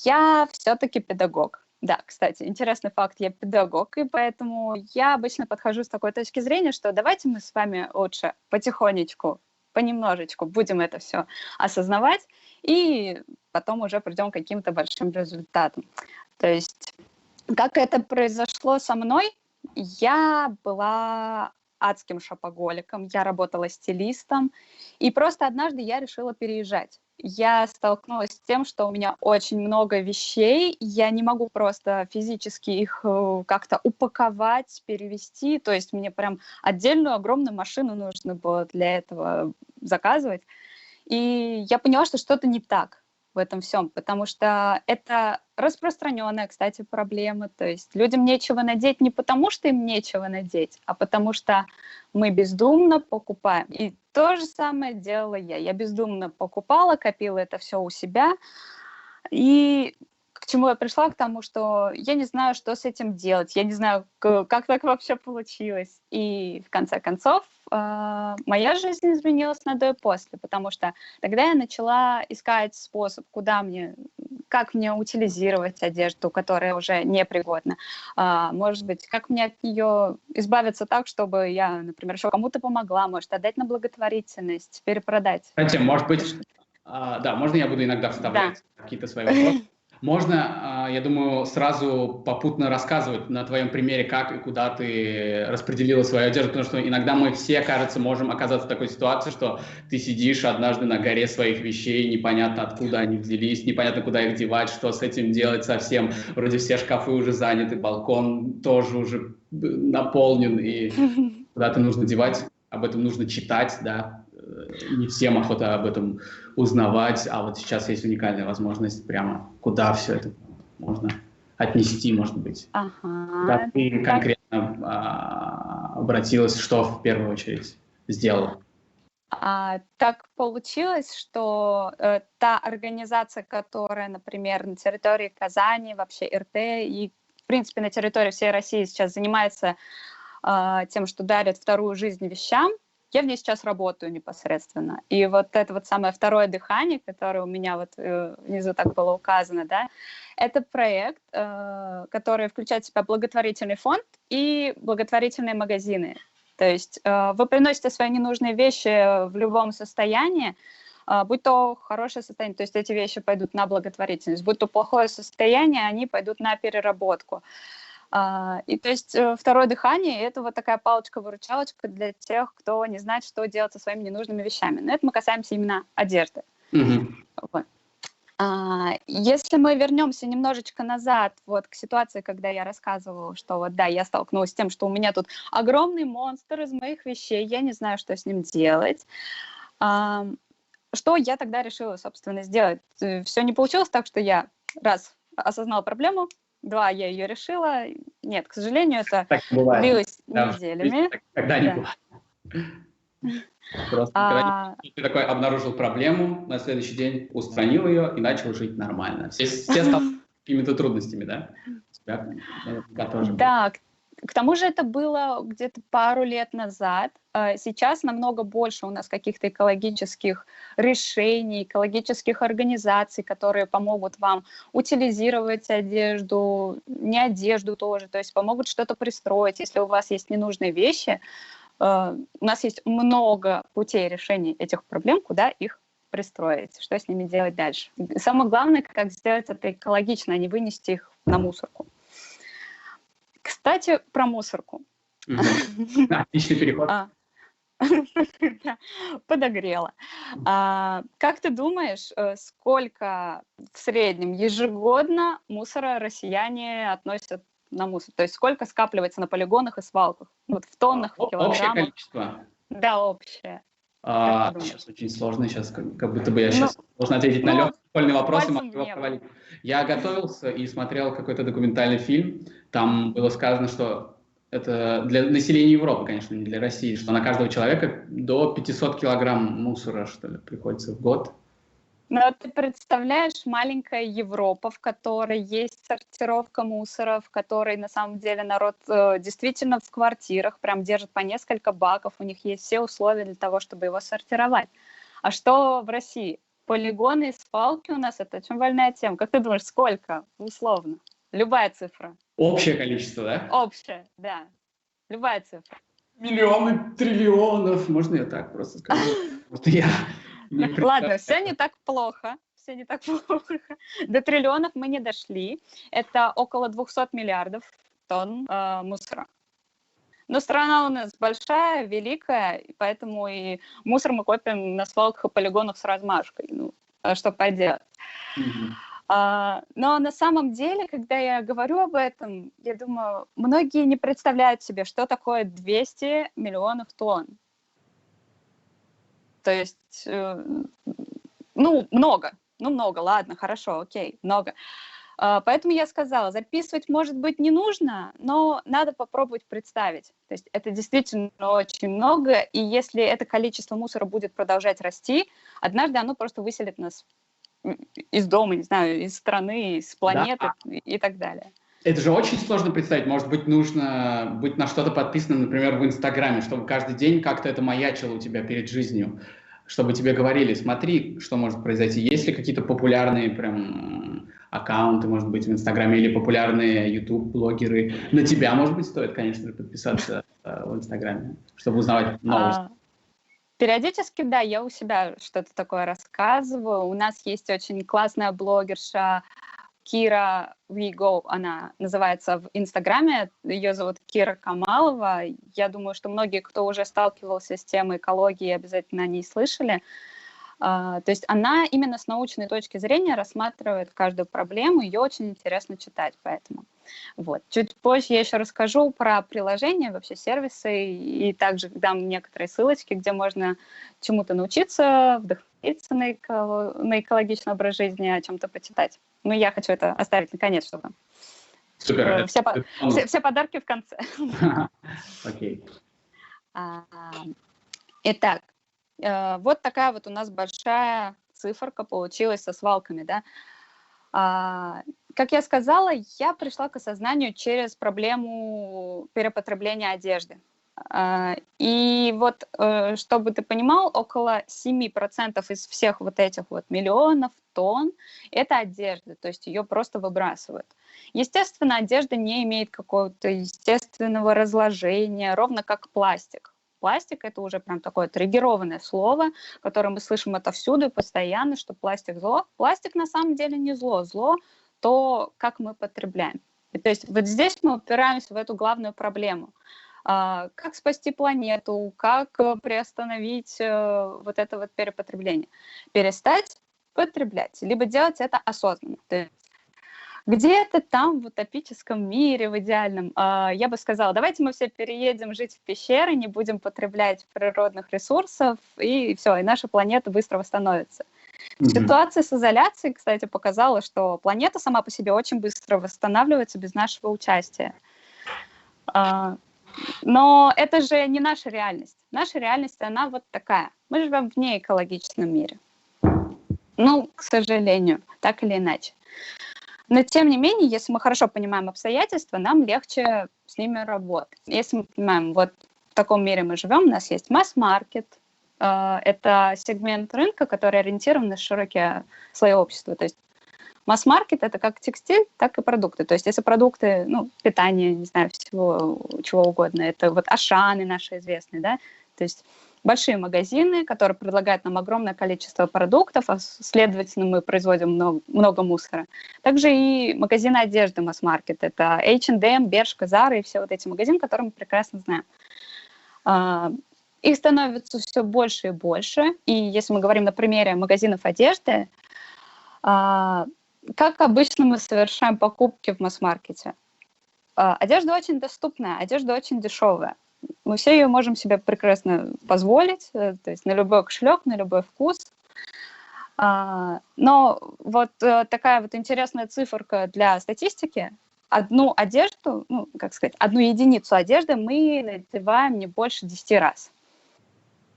Speaker 22: я все-таки педагог. Да, кстати, интересный факт, я педагог, и поэтому я обычно подхожу с такой точки зрения, что давайте мы с вами лучше потихонечку, понемножечку будем это все осознавать, и потом уже придем к каким-то большим результатам. То есть, как это произошло со мной, я была адским шопоголиком, я работала стилистом, и просто однажды я решила переезжать. Я столкнулась с тем, что у меня очень много вещей, я не могу просто физически их как-то упаковать, перевести, то есть мне прям отдельную огромную машину нужно было для этого заказывать. И я поняла, что что-то не так в этом всем, потому что это распространенная, кстати, проблема, то есть людям нечего надеть не потому, что им нечего надеть, а потому что мы бездумно покупаем. И то же самое делала я. Я бездумно покупала, копила это все у себя. И к чему я пришла? К тому, что я не знаю, что с этим делать, я не знаю, как так вообще получилось. И в конце концов моя жизнь изменилась на до и после, потому что тогда я начала искать способ, куда мне, как мне утилизировать одежду, которая уже непригодна. Может быть, как мне от нее избавиться так, чтобы я, например, еще кому-то помогла, может, отдать на благотворительность, перепродать.
Speaker 3: Кстати, может быть, да, можно я буду иногда вставлять какие-то свои вопросы? Можно, я думаю, сразу попутно рассказывать на твоем примере, как и куда ты распределила свою одежду, потому что иногда мы все, кажется, можем оказаться в такой ситуации, что ты сидишь однажды на горе своих вещей, непонятно откуда они взялись, непонятно куда их девать, что с этим делать совсем. Вроде все шкафы уже заняты, балкон тоже уже наполнен, и куда-то нужно девать, об этом нужно читать, да. Не всем охота об этом узнавать, а вот сейчас есть уникальная возможность прямо куда все это можно отнести, может быть.
Speaker 22: Ага.
Speaker 3: Куда ты конкретно обратилась, что в первую очередь сделала?
Speaker 22: Так получилось, что та организация, которая, например, на территории Казани, вообще РТ и, в принципе, на территории всей России сейчас занимается тем, что дарит вторую жизнь вещам, я в ней сейчас работаю непосредственно. И вот это вот самое второе дыхание, которое у меня вот внизу так было указано, да, это проект, который включает в себя благотворительный фонд и благотворительные магазины. То есть вы приносите свои ненужные вещи в любом состоянии, будь то хорошее состояние, то есть эти вещи пойдут на благотворительность, будь то плохое состояние, они пойдут на переработку. И то есть второе дыхание – это вот такая палочка-выручалочка для тех, кто не знает, что делать со своими ненужными вещами. Но это мы касаемся именно одежды.
Speaker 3: Mm-hmm.
Speaker 22: Вот. Если мы вернемся немножечко назад вот к ситуации, когда я рассказывала, что вот да, я столкнулась с тем, что у меня тут огромный монстр из моих вещей, я не знаю, что с ним делать. Что я тогда решила, собственно, сделать? Все не получилось так, что я раз осознала проблему, два, я ее решила. Нет, к сожалению, это длилось неделями.
Speaker 3: Тогда не бывает. Просто когда ты такой обнаружил проблему, на следующий день устранил ее и начал жить нормально. Все сталкиваются с какими-то трудностями, да? У тебя тоже.
Speaker 22: Да, к тому же это было где-то пару лет назад. Сейчас намного больше у нас каких-то экологических решений, экологических организаций, которые помогут вам утилизировать одежду, не одежду тоже, то есть помогут что-то пристроить. Если у вас есть ненужные вещи, у нас есть много путей решения этих проблем, куда их пристроить, что с ними делать дальше. Самое главное, как сделать это экологично, а не вынести их на мусорку. Кстати, про мусорку.
Speaker 3: Отличный переход.
Speaker 22: Подогрела. Как ты думаешь, сколько в среднем ежегодно мусора россияне относят на мусор? То есть сколько скапливается на полигонах и свалках? Вот в тоннах, в килограммах?
Speaker 3: Общее количество?
Speaker 22: Да, общее.
Speaker 3: Сейчас очень сложно, сейчас как будто бы я сейчас должен ответить на легкий школьный вопрос и могу его провалить. Я готовился и смотрел какой-то документальный фильм. Там было сказано, что это для населения Европы, конечно, не для России, что на каждого человека до 500 килограмм мусора, что ли, приходится в год.
Speaker 22: Но ты представляешь, маленькая Европа, в которой есть сортировка мусора, в которой на самом деле народ действительно в квартирах прям держит по несколько баков, у них есть все условия для того, чтобы его сортировать. А что в России? Полигоны и свалки у нас — это очень больная тема. Как ты думаешь, сколько? Условно. Любая цифра.
Speaker 3: Общее количество, да?
Speaker 22: Общее, да. Любая цифра.
Speaker 3: Миллионы триллионов. Можно я так просто скажу? Потому что я...
Speaker 22: Ладно, все не так плохо. Все не так плохо. До триллионов мы не дошли. Это около 200 миллиардов тонн мусора. Но страна у нас большая, великая, поэтому и мусор мы копим на свалках и полигонах с размашкой. Ну, что поделать. Но на самом деле, когда я говорю об этом, я думаю, многие не представляют себе, что такое 200 миллионов тонн. То есть, ну, много, ладно, хорошо, окей, много. Поэтому я сказала, записывать, может быть, не нужно, но надо попробовать представить. То есть это действительно очень много, и если это количество мусора будет продолжать расти, однажды оно просто выселит нас из дома, не знаю, из страны, из планеты, да, и так далее.
Speaker 3: Это же очень сложно представить. Может быть, нужно быть на что-то подписанным, например, в Инстаграме, чтобы каждый день как-то это маячило у тебя перед жизнью, чтобы тебе говорили, смотри, что может произойти. Есть ли какие-то популярные прям аккаунты, может быть, в Инстаграме или популярные YouTube-блогеры? На тебя, может быть, стоит, конечно же, подписаться в Инстаграме, чтобы узнавать новости.
Speaker 22: Периодически, да, я у себя что-то такое рассказываю. У нас есть очень классная блогерша Кира We Go, она называется в Инстаграме, ее зовут Кира Камалова. Я думаю, что многие, кто уже сталкивался с темой экологии, обязательно о ней слышали. То есть она именно с научной точки зрения рассматривает каждую проблему, ее очень интересно читать, поэтому. Вот. Чуть позже я еще расскажу про приложения, вообще сервисы, и также дам некоторые ссылочки, где можно чему-то научиться, вдохновиться на экологичный образ жизни, о чем-то почитать. Но я хочу это оставить на конец, чтобы...
Speaker 3: Супер.
Speaker 22: Все подарки в конце.
Speaker 3: Окей.
Speaker 22: Итак, вот такая вот у нас большая циферка получилась со свалками, да. Как я сказала, я пришла к осознанию через проблему перепотребления одежды. И вот, чтобы ты понимал, около 7% из всех вот этих вот миллионов тонн – это одежда, то есть ее просто выбрасывают. Естественно, одежда не имеет какого-то естественного разложения, ровно как пластик. Пластик – это уже прям такое триггерованное слово, которое мы слышим отовсюду постоянно, что пластик – зло. Пластик на самом деле не зло, зло – то, как мы потребляем. И то есть вот здесь мы упираемся в эту главную проблему. Как спасти планету, как приостановить вот это вот перепотребление. Перестать потреблять, либо делать это осознанно. То есть где-то там в утопическом мире, в идеальном, я бы сказала, давайте мы все переедем жить в пещеры, не будем потреблять природных ресурсов, и все, и наша планета быстро восстановится. Mm-hmm. Ситуация с изоляцией, кстати, показала, что планета сама по себе очень быстро восстанавливается без нашего участия. Но это же не наша реальность. Наша реальность, она вот такая. Мы живем в неэкологичном мире. Ну, к сожалению, так или иначе. Но, тем не менее, если мы хорошо понимаем обстоятельства, нам легче с ними работать. Если мы понимаем, вот в таком мире мы живем, у нас есть масс-маркет, это сегмент рынка, который ориентирован на широкие слои общества. То есть масс-маркет — это как текстиль, так и продукты. То есть если продукты, ну, питание, не знаю, всего, чего угодно, это вот Ашаны наши известные, да, то есть большие магазины, которые предлагают нам огромное количество продуктов, а следовательно, мы производим много мусора. Также и магазины одежды масс-маркет. Это H&M, Bershka, Zara и все вот эти магазины, которые мы прекрасно знаем. Их становится все больше и больше. И если мы говорим на примере магазинов одежды, как обычно мы совершаем покупки в масс-маркете? Одежда очень доступная, одежда очень дешевая. Мы все ее можем себе прекрасно позволить, то есть на любой кошелек, на любой вкус. Но вот такая вот интересная циферка для статистики. Одну одежду, ну, как сказать, одну единицу одежды мы надеваем не больше 10 раз.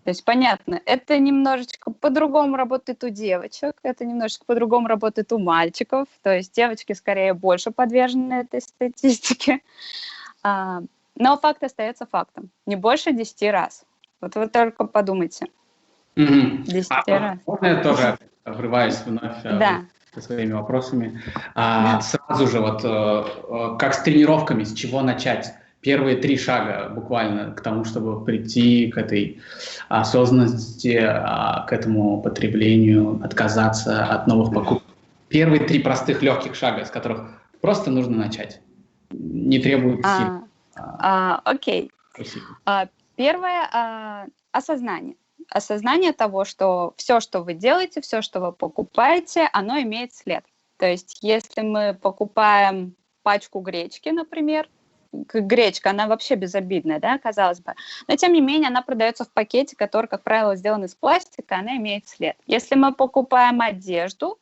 Speaker 22: То есть, понятно, это немножечко по-другому работает у девочек, это немножечко по-другому работает у мальчиков. То есть девочки скорее больше подвержены этой статистике. Но факт остается фактом. Не больше 10 раз. Вот вы только подумайте. 10 раз.
Speaker 3: Можно я тоже врываюсь вновь со своими вопросами? Сразу же, вот как с тренировками, с чего начать? Первые 3 шага буквально к тому, чтобы прийти к этой осознанности, к этому потреблению, отказаться от новых покупок. Первые 3 простых легких шага, с которых просто нужно начать. Не требует сил.
Speaker 22: Окей. Первое осознание. Осознание того, что все, что вы делаете, все, что вы покупаете, оно имеет след. То есть если мы покупаем пачку гречки, например, гречка, она вообще безобидная, да, казалось бы, но тем не менее она продается в пакете, который, как правило, сделан из пластика, она имеет след. Если мы покупаем одежду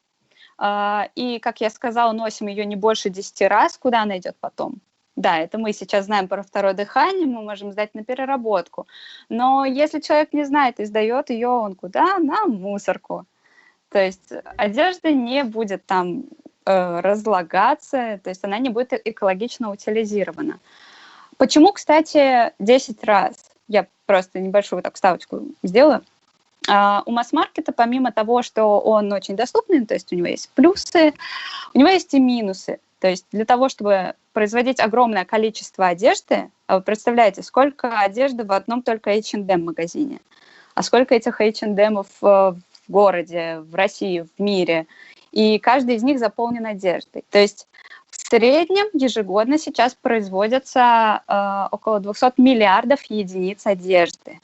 Speaker 22: и, как я сказала, носим ее не больше 10 раз, куда она идет потом? Да, это мы сейчас знаем про второе дыхание, мы можем сдать на переработку. Но если человек не знает и сдает ее, он куда? На мусорку. То есть одежда не будет там разлагаться, то есть она не будет экологично утилизирована. Почему, кстати, 10 раз? Я просто небольшую так вставочку сделаю. У масс-маркета, помимо того, что он очень доступный, то есть у него есть плюсы, у него есть и минусы. То есть для того, чтобы производить огромное количество одежды, вы представляете, сколько одежды в одном только H&M магазине, а сколько этих H&M в городе, в России, в мире, и каждый из них заполнен одеждой. То есть в среднем ежегодно сейчас производится около 200 миллиардов единиц одежды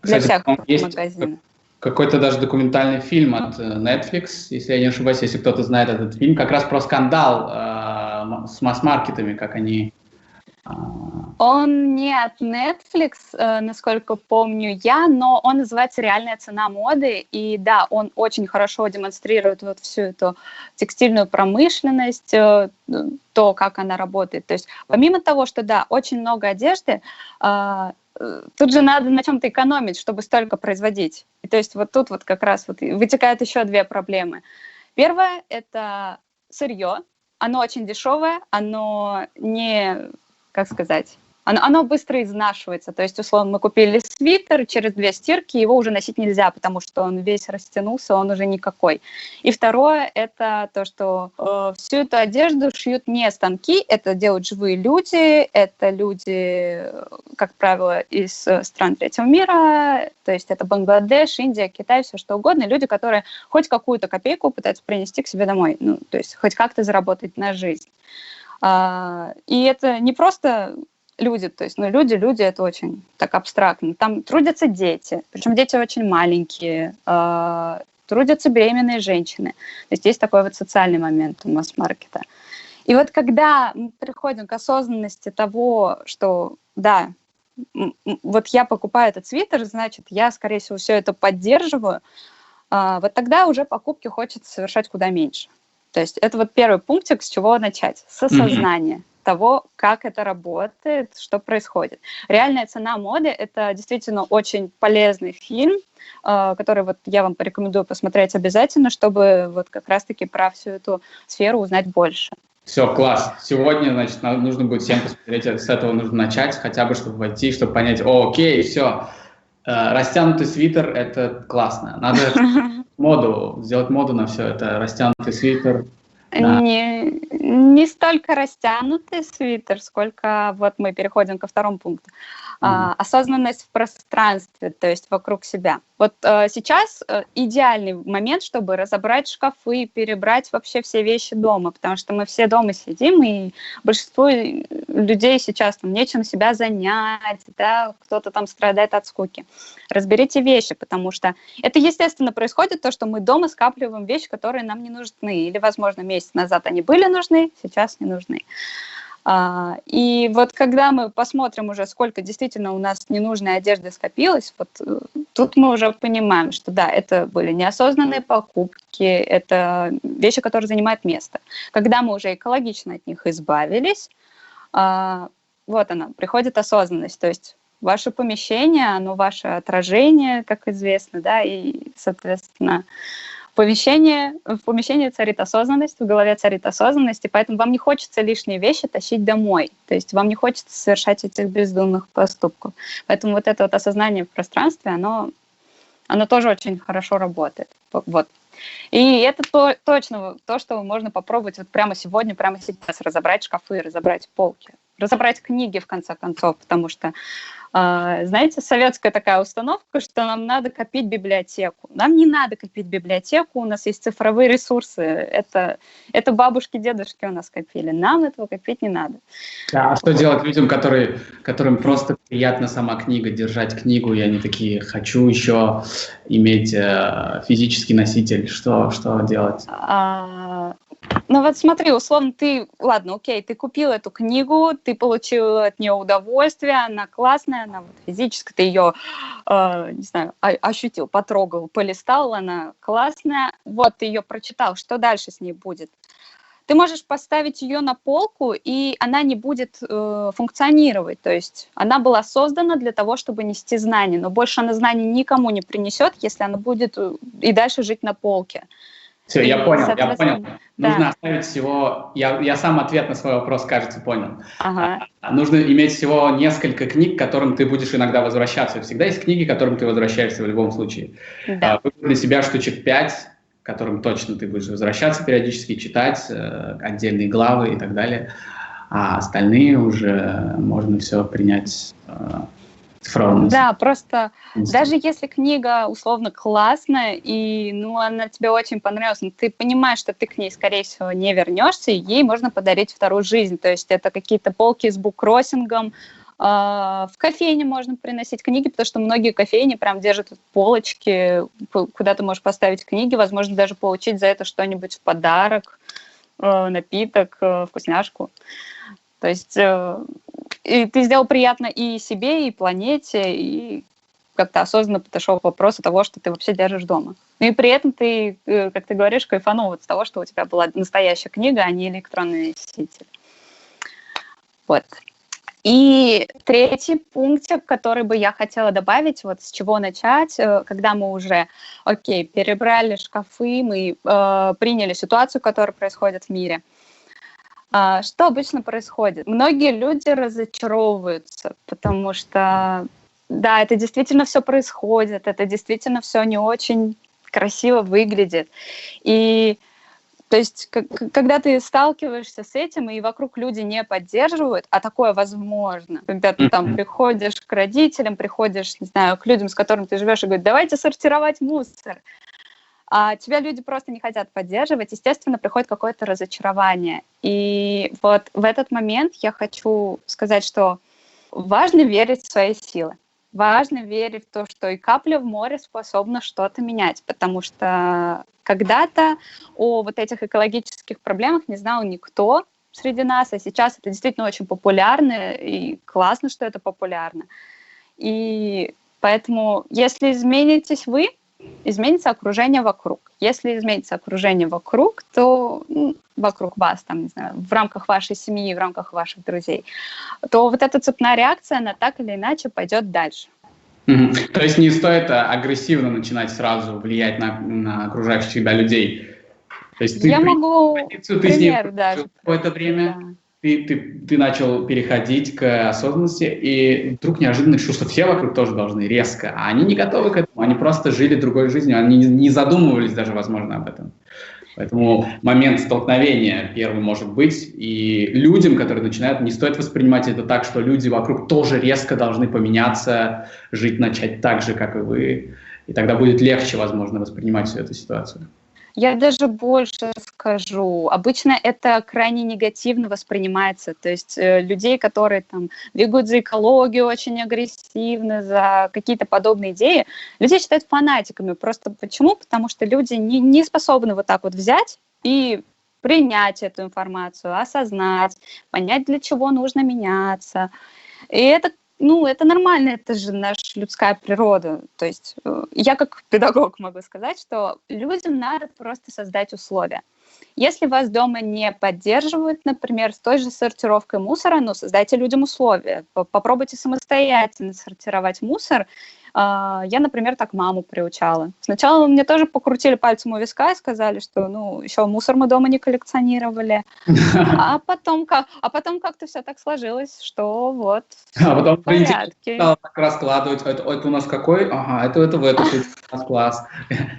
Speaker 22: для
Speaker 3: Кстати,
Speaker 22: всех магазинов.
Speaker 3: Какой-то даже документальный фильм от Netflix, если я не ошибаюсь, если кто-то знает этот фильм, как раз про скандал с масс-маркетами, как они...
Speaker 22: Он не от Netflix, насколько помню я, но он называется «Реальная цена моды», и да, он очень хорошо демонстрирует вот всю эту текстильную промышленность, то, как она работает. То есть помимо того, что, да, очень много одежды, тут же надо на чем-то экономить, чтобы столько производить. И то есть вот тут вот как раз вот вытекают еще две проблемы. Первое – это сырье. Оно очень дешевое, оно не, как сказать, оно быстро изнашивается. То есть, условно, мы купили свитер, через 2 стирки его уже носить нельзя, потому что он весь растянулся, он уже никакой. И второе – это то, что всю эту одежду шьют не станки, это делают живые люди, это люди, как правило, из стран третьего мира, то есть это Бангладеш, Индия, Китай, все что угодно, люди, которые хоть какую-то копейку пытаются принести к себе домой, ну, то есть хоть как-то заработать на жизнь. И это не просто люди, то есть, ну, люди, это очень так абстрактно. Там трудятся дети, причем дети очень маленькие, трудятся беременные женщины. То есть есть такой вот социальный момент у масс-маркета. И вот когда мы приходим к осознанности того, что, да, вот я покупаю этот свитер, значит, я, скорее всего, все это поддерживаю, вот тогда уже покупки хочется совершать куда меньше. То есть это вот первый пунктик, с чего начать, с осознания того, как это работает, что происходит. «Реальная цена моды» — это действительно очень полезный фильм, который вот я вам порекомендую посмотреть обязательно, чтобы вот как раз-таки про всю эту сферу узнать больше.
Speaker 3: Все, класс. Сегодня, значит, нужно будет всем посмотреть, с этого нужно начать, хотя бы, чтобы войти, чтобы понять, о, окей, все, растянутый свитер — это классно. Надо моду, сделать моду на все это, растянутый свитер. Да.
Speaker 22: Не столько растянутый свитер, сколько вот мы переходим ко второму пункту. Осознанность в пространстве, то есть вокруг себя. Вот сейчас идеальный момент, чтобы разобрать шкафы, перебрать вообще все вещи дома, потому что мы все дома сидим, и большинству людей сейчас там нечем себя занять, да, кто-то там страдает от скуки. Разберите вещи, потому что это, естественно, происходит, то, что мы дома скапливаем вещи, которые нам не нужны, или, возможно, месяц назад они были нужны, сейчас не нужны. И вот когда мы посмотрим уже, сколько действительно у нас ненужной одежды скопилось, вот тут мы уже понимаем, что да, это были неосознанные покупки, это вещи, которые занимают место. Когда мы уже экологично от них избавились, вот она, приходит осознанность, то есть ваше помещение, оно ваше отражение, как известно, да, и, соответственно, в помещении царит осознанность, в голове царит осознанность, и поэтому вам не хочется лишние вещи тащить домой, то есть вам не хочется совершать этих бездумных поступков. Поэтому вот это вот осознание в пространстве, оно тоже очень хорошо работает. Вот. И это точно то, что можно попробовать вот прямо сегодня, прямо сейчас, разобрать шкафы, разобрать полки, разобрать книги, в конце концов, потому что, знаете, советская такая установка, что нам надо копить библиотеку. Нам не надо копить библиотеку, у нас есть цифровые ресурсы. Это бабушки, дедушки у нас копили. Нам этого копить не надо.
Speaker 3: Да, а что делать людям, которым просто приятна сама книга, держать книгу, и они такие, хочу еще иметь физический носитель. Что делать?
Speaker 22: Ну вот смотри, условно, ты, ладно, окей, ты купил эту книгу, ты получил от нее удовольствие, она классная, она вот физически, ты ее, не знаю, ощутил, потрогал, полистал, она классная, вот ты ее прочитал, что дальше с ней будет? Ты можешь поставить ее на полку, и она не будет функционировать, то есть она была создана для того, чтобы нести знания, но больше она знаний никому не принесет, если она будет и дальше жить на полке.
Speaker 3: Все, я понял, я понял.
Speaker 22: Да.
Speaker 3: Нужно оставить всего... Я сам ответ на свой вопрос, кажется, понял.
Speaker 22: Ага.
Speaker 3: Нужно иметь всего несколько книг, к которым ты будешь иногда возвращаться. Всегда есть книги, к которым ты возвращаешься в любом случае.
Speaker 22: Да.
Speaker 3: Выбрать для себя штучек 5, к которым точно ты будешь возвращаться периодически, читать отдельные главы и так далее. А остальные уже можно все принять...
Speaker 22: Да, просто даже если книга условно классная, и ну, она тебе очень понравилась, но ты понимаешь, что ты к ней, скорее всего, не вернешься, и ей можно подарить вторую жизнь. То есть это какие-то полки с буккроссингом, в кофейне можно приносить книги, потому что многие кофейни прям держат полочки, куда ты можешь поставить книги, возможно, даже получить за это что-нибудь в подарок, напиток, вкусняшку. То есть и ты сделал приятно и себе, и планете, и как-то осознанно подошел к вопросу того, что ты вообще держишь дома. Ну и при этом ты, как ты говоришь, кайфанул от того, что у тебя была настоящая книга, а не электронный носитель. Вот. И третий пунктик, который бы я хотела добавить, вот с чего начать, когда мы уже, окей, перебрали шкафы, мы приняли ситуацию, которая происходит в мире. Что обычно происходит? Многие люди разочаровываются, потому что, да, это действительно все происходит, это действительно все не очень красиво выглядит. И, то есть, когда ты сталкиваешься с этим, и вокруг люди не поддерживают, а такое возможно. Когда ты там приходишь к родителям, приходишь, не знаю, к людям, с которыми ты живешь, и говоришь, давайте сортировать мусор. А тебя люди просто не хотят поддерживать, естественно, приходит какое-то разочарование. И вот в этот момент я хочу сказать, что важно верить в свои силы. Важно верить в то, что и капля в море способна что-то менять, потому что когда-то о вот этих экологических проблемах не знал никто среди нас, а сейчас это действительно очень популярно, и классно, что это популярно. И поэтому, если изменитесь вы, изменится окружение вокруг. Если изменится окружение вокруг, то вокруг вас, там, не знаю, в рамках вашей семьи, в рамках ваших друзей, то вот эта цепная реакция, она так или иначе пойдет дальше.
Speaker 3: То есть не стоит агрессивно начинать сразу влиять на окружающих себя людей. То есть ты
Speaker 22: Я могу
Speaker 3: позицию, ты с ним какое-то время,
Speaker 22: да.
Speaker 3: Ты начал переходить к осознанности, и вдруг неожиданно решил, что все вокруг тоже должны резко, а они не готовы к этому, они просто жили другой жизнью, они не задумывались даже, возможно, об этом. Поэтому момент столкновения первый может быть, и людям, которые начинают, не стоит воспринимать это так, что люди вокруг тоже резко должны поменяться, жить начать так же, как и вы, и тогда будет легче, возможно, воспринимать всю эту ситуацию.
Speaker 22: Я даже больше скажу. Обычно это крайне негативно воспринимается. То есть людей, которые там двигают за экологию очень агрессивно, за какие-то подобные идеи, людей считают фанатиками. Просто почему? Потому что люди не способны вот так вот взять и принять эту информацию, осознать, понять, для чего нужно меняться. И это, ну, это нормально, это же наша людская природа. То есть я как педагог могу сказать, что людям надо просто создать условия. Если вас дома не поддерживают, например, с той же сортировкой мусора, ну, создайте людям условия. Попробуйте самостоятельно сортировать мусор. Я, например, так маму приучала. Сначала мне тоже покрутили пальцем у виска и сказали, что, ну, еще мусор мы дома не коллекционировали. А потом как-то все так сложилось, что вот
Speaker 1: А потом
Speaker 22: в порядке.
Speaker 1: Стала так раскладывать. Это у нас какой? Ага, это в эту класс.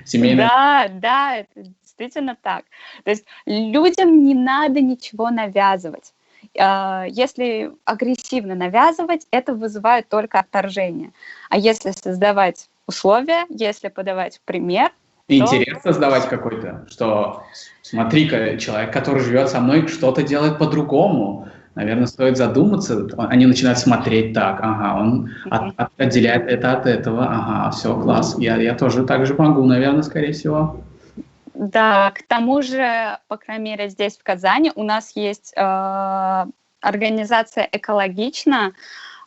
Speaker 1: Семейный.
Speaker 22: Да, да, это действительно так. То есть людям не надо ничего навязывать. Если агрессивно навязывать, это вызывает только отторжение. А если создавать условия, если подавать пример...
Speaker 1: Интерес создавать какой-то, что смотри-ка, человек, который живет со мной, что-то делает по-другому. Наверное, стоит задуматься. Они начинают смотреть так, ага, он отделяет это от этого, ага, все, класс, я тоже так же могу, наверное, скорее всего.
Speaker 22: Да, к тому же, по крайней мере, здесь, в Казани, у нас есть организация «Экологично»,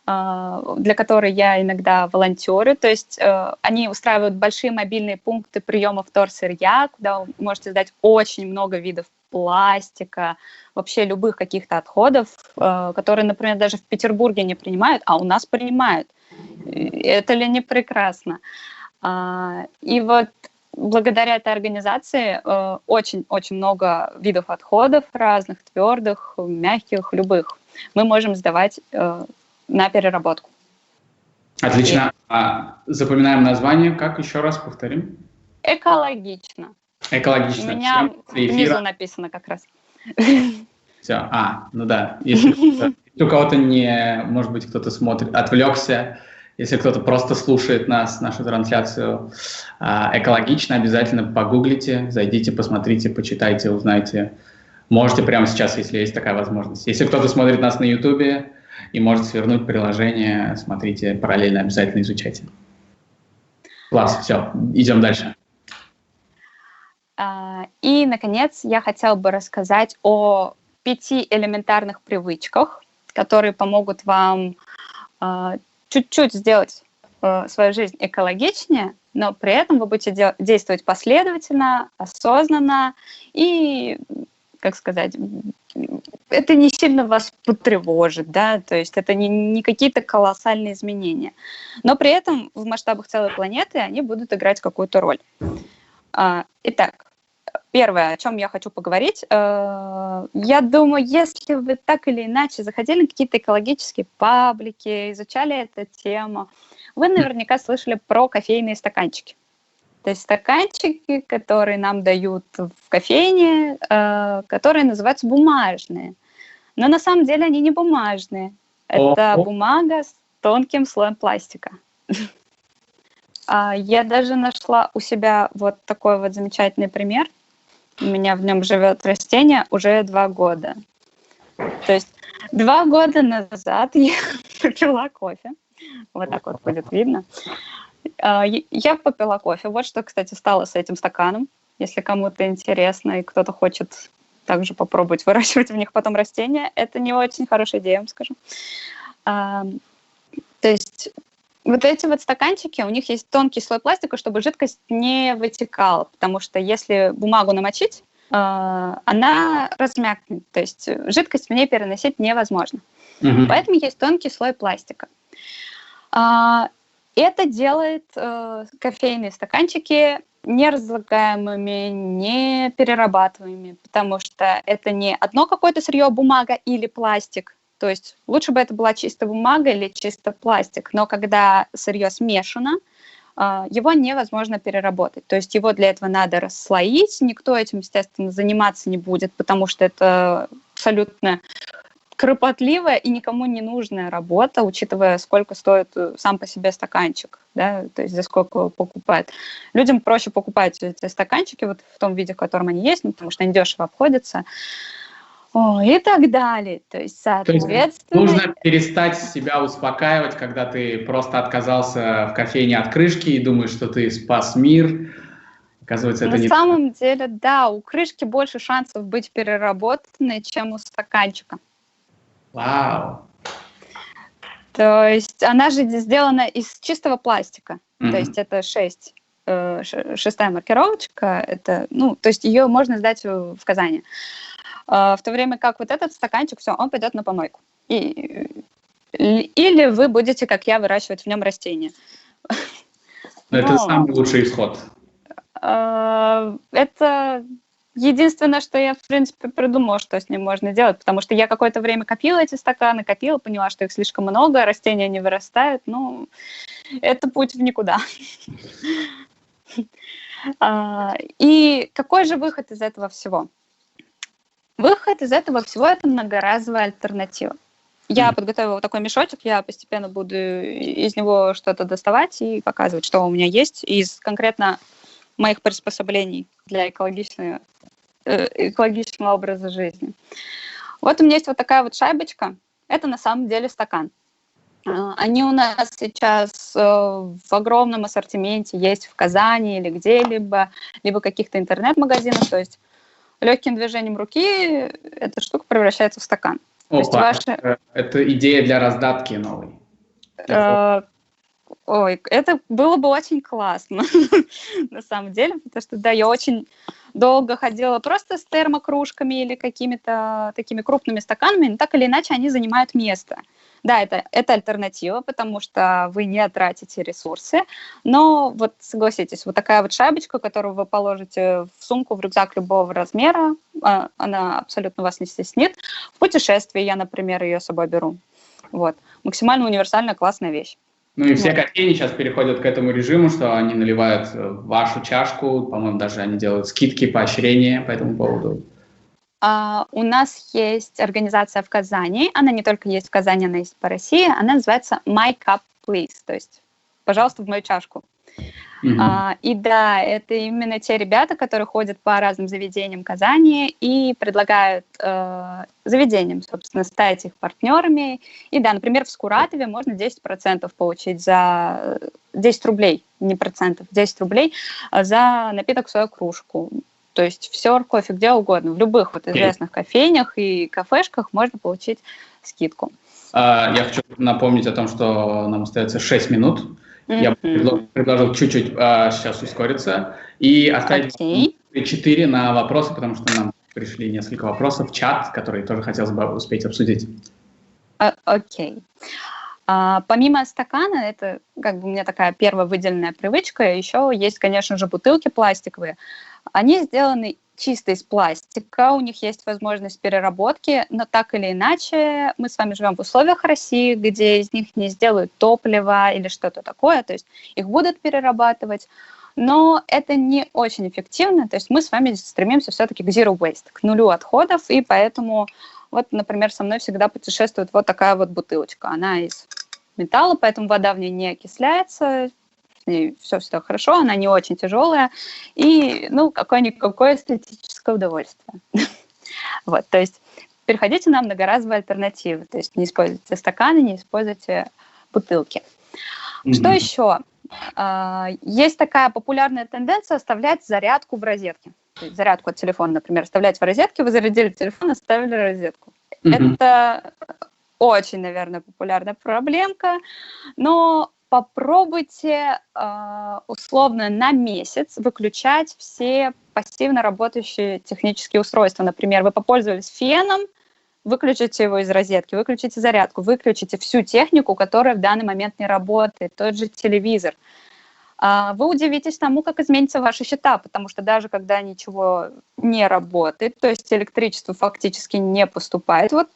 Speaker 22: для которой я иногда волонтерю. То есть они устраивают большие мобильные пункты приема вторсырья, куда вы можете сдать очень много видов пластика, вообще любых каких-то отходов, которые, например, даже в Петербурге не принимают, а у нас принимают. Это ли не прекрасно? И вот благодаря этой организации очень-очень много видов отходов разных, твердых, мягких, любых, мы можем сдавать на переработку.
Speaker 1: Отлично. Запоминаем название. Как еще раз повторим?
Speaker 22: Экологично.
Speaker 1: Экологично.
Speaker 22: У меня внизу написано как раз.
Speaker 1: Все. Ну да. Если у кого-то не, может быть, кто-то смотрит, отвлекся. Если кто-то просто слушает нас, нашу трансляцию, экологично, обязательно погуглите, зайдите, посмотрите, почитайте, узнайте. Можете прямо сейчас, если есть такая возможность. Если кто-то смотрит нас на Ютубе и может свернуть приложение, смотрите параллельно, обязательно изучайте. Класс, все, идем дальше.
Speaker 22: И, наконец, я хотела бы рассказать о 5 элементарных привычках, которые помогут вам чуть-чуть сделать свою жизнь экологичнее, но при этом вы будете действовать последовательно, осознанно и, как сказать, это не сильно вас потревожит, да, то есть это не какие-то колоссальные изменения. Но при этом в масштабах целой планеты они будут играть какую-то роль. Итак, первое, о чем я хочу поговорить, я думаю, если вы так или иначе заходили на какие-то экологические паблики, изучали эту тему, вы наверняка слышали про кофейные стаканчики. То есть стаканчики, которые нам дают в кофейне, которые называются бумажные. Но на самом деле они не бумажные. Это бумага с тонким слоем пластика. Я даже нашла у себя вот такой вот замечательный пример. У меня в нем живет растение уже 2 года. То есть 2 года назад я попила кофе. Вот так вот будет видно. Я попила кофе. Вот что, кстати, стало с этим стаканом. Если кому-то интересно и кто-то хочет также попробовать выращивать в них потом растения, это не очень хорошая идея, я вам скажу. То есть вот эти вот стаканчики, у них есть тонкий слой пластика, чтобы жидкость не вытекала, потому что если бумагу намочить, она размякнет, то есть жидкость в ней переносить невозможно. Mm-hmm. Поэтому есть тонкий слой пластика. Это делает кофейные стаканчики неразлагаемыми, не перерабатываемыми, потому что это не одно какое-то сырье, бумага или пластик. То есть лучше бы это была чисто бумага или чисто пластик, но когда сырье смешано, его невозможно переработать. То есть его для этого надо расслоить, никто этим, естественно, заниматься не будет, потому что это абсолютно кропотливая и никому не нужная работа, учитывая, сколько стоит сам по себе стаканчик, да, то есть за сколько его покупают. Людям проще покупать эти стаканчики вот в том виде, в котором они есть, ну, потому что они дешево обходятся. И так далее. То есть, соответственно...
Speaker 1: То есть нужно перестать себя успокаивать, когда ты просто отказался в кофейне от крышки и думаешь, что ты спас мир. Оказывается, это
Speaker 22: На
Speaker 1: не
Speaker 22: самом деле, да, у крышки больше шансов быть переработанной, чем у стаканчика.
Speaker 1: Вау!
Speaker 22: То есть она же сделана из чистого пластика. То есть это шестая маркировочка. Это, ну, то есть ее можно сдать в Казани. В то время как вот этот стаканчик, все, он пойдет на помойку. Или вы будете, как я, выращивать в нем растения.
Speaker 1: Но это самый лучший исход.
Speaker 22: Это единственное, что я, в принципе, придумала, что с ним можно делать, потому что я какое-то время копила эти стаканы, копила, поняла, что их слишком много, растения не вырастают, ну, это путь в никуда. И какой же выход из этого всего? Выход из этого всего – это многоразовая альтернатива. Я подготовила вот такой мешочек, я постепенно буду из него что-то доставать и показывать, что у меня есть из конкретно моих приспособлений для экологичного образа жизни. Вот у меня есть вот такая вот шайбочка. Это на самом деле стакан. Они у нас сейчас в огромном ассортименте есть в Казани или где-либо, либо каких-то интернет-магазинах. То есть легким движением руки эта штука превращается в стакан.
Speaker 1: Опа, то есть это идея для раздатки новой.
Speaker 22: Ой, это было бы очень классно, на самом деле, потому что, да, я очень долго ходила просто с термокружками или какими-то такими крупными стаканами, но так или иначе они занимают место. Да, это альтернатива, потому что вы не тратите ресурсы, но вот согласитесь, вот такая вот шайбочка, которую вы положите в сумку, в рюкзак любого размера, она абсолютно вас не стеснит. В путешествии я, например, ее с собой беру. Вот. Максимально универсальная, классная вещь.
Speaker 1: Ну и все кофейни сейчас переходят к этому режиму, что они наливают вашу чашку, по-моему, даже они делают скидки, поощрения по этому поводу.
Speaker 22: У нас есть организация в Казани, она не только есть в Казани, она есть по России, она называется My Cup Please, то есть «пожалуйста, в мою чашку». И да, это именно те ребята, которые ходят по разным заведениям Казани и предлагают заведениям, собственно, стать их партнерами. И да, например, в Скуратове можно 10% получить за 10 рублей, не процентов, 10 рублей за напиток в свою кружку. То есть все, кофе, где угодно, в любых вот известных кофейнях и кафешках можно получить скидку.
Speaker 1: Я хочу напомнить о том, что нам остается 6 минут. Я предложил чуть-чуть сейчас ускориться и оставить 4 на вопросы, потому что нам пришли несколько вопросов в чат, которые тоже хотелось бы успеть обсудить.
Speaker 22: Окей. Помимо стакана, это как бы у меня такая первая выделенная привычка, еще есть, конечно же, бутылки пластиковые. Они сделаны чисто из пластика, у них есть возможность переработки, но так или иначе мы с вами живем в условиях России, где из них не сделают топливо или что-то такое, то есть их будут перерабатывать, но это не очень эффективно, то есть мы с вами стремимся все-таки к zero waste, к нулю отходов, и поэтому вот, например, со мной всегда путешествует вот такая вот бутылочка, она из металла, поэтому вода в ней не окисляется, с ней все всегда хорошо, она не очень тяжелая, и, ну, какое-никакое эстетическое удовольствие. Вот, то есть переходите на многоразовые альтернативы, то есть не используйте стаканы, не используйте бутылки. Что еще? Есть такая популярная тенденция оставлять зарядку в розетке. То есть зарядку от телефона, например, оставлять в розетке, вы зарядили телефон, оставили розетку. Это очень, наверное, популярная проблемка, но попробуйте условно на месяц выключать все пассивно работающие технические устройства. Например, вы попользовались феном, выключите его из розетки, выключите зарядку, выключите всю технику, которая в данный момент не работает, тот же телевизор. Вы удивитесь тому, как изменятся ваши счета, потому что даже когда ничего не работает, то есть электричество фактически не поступает, вот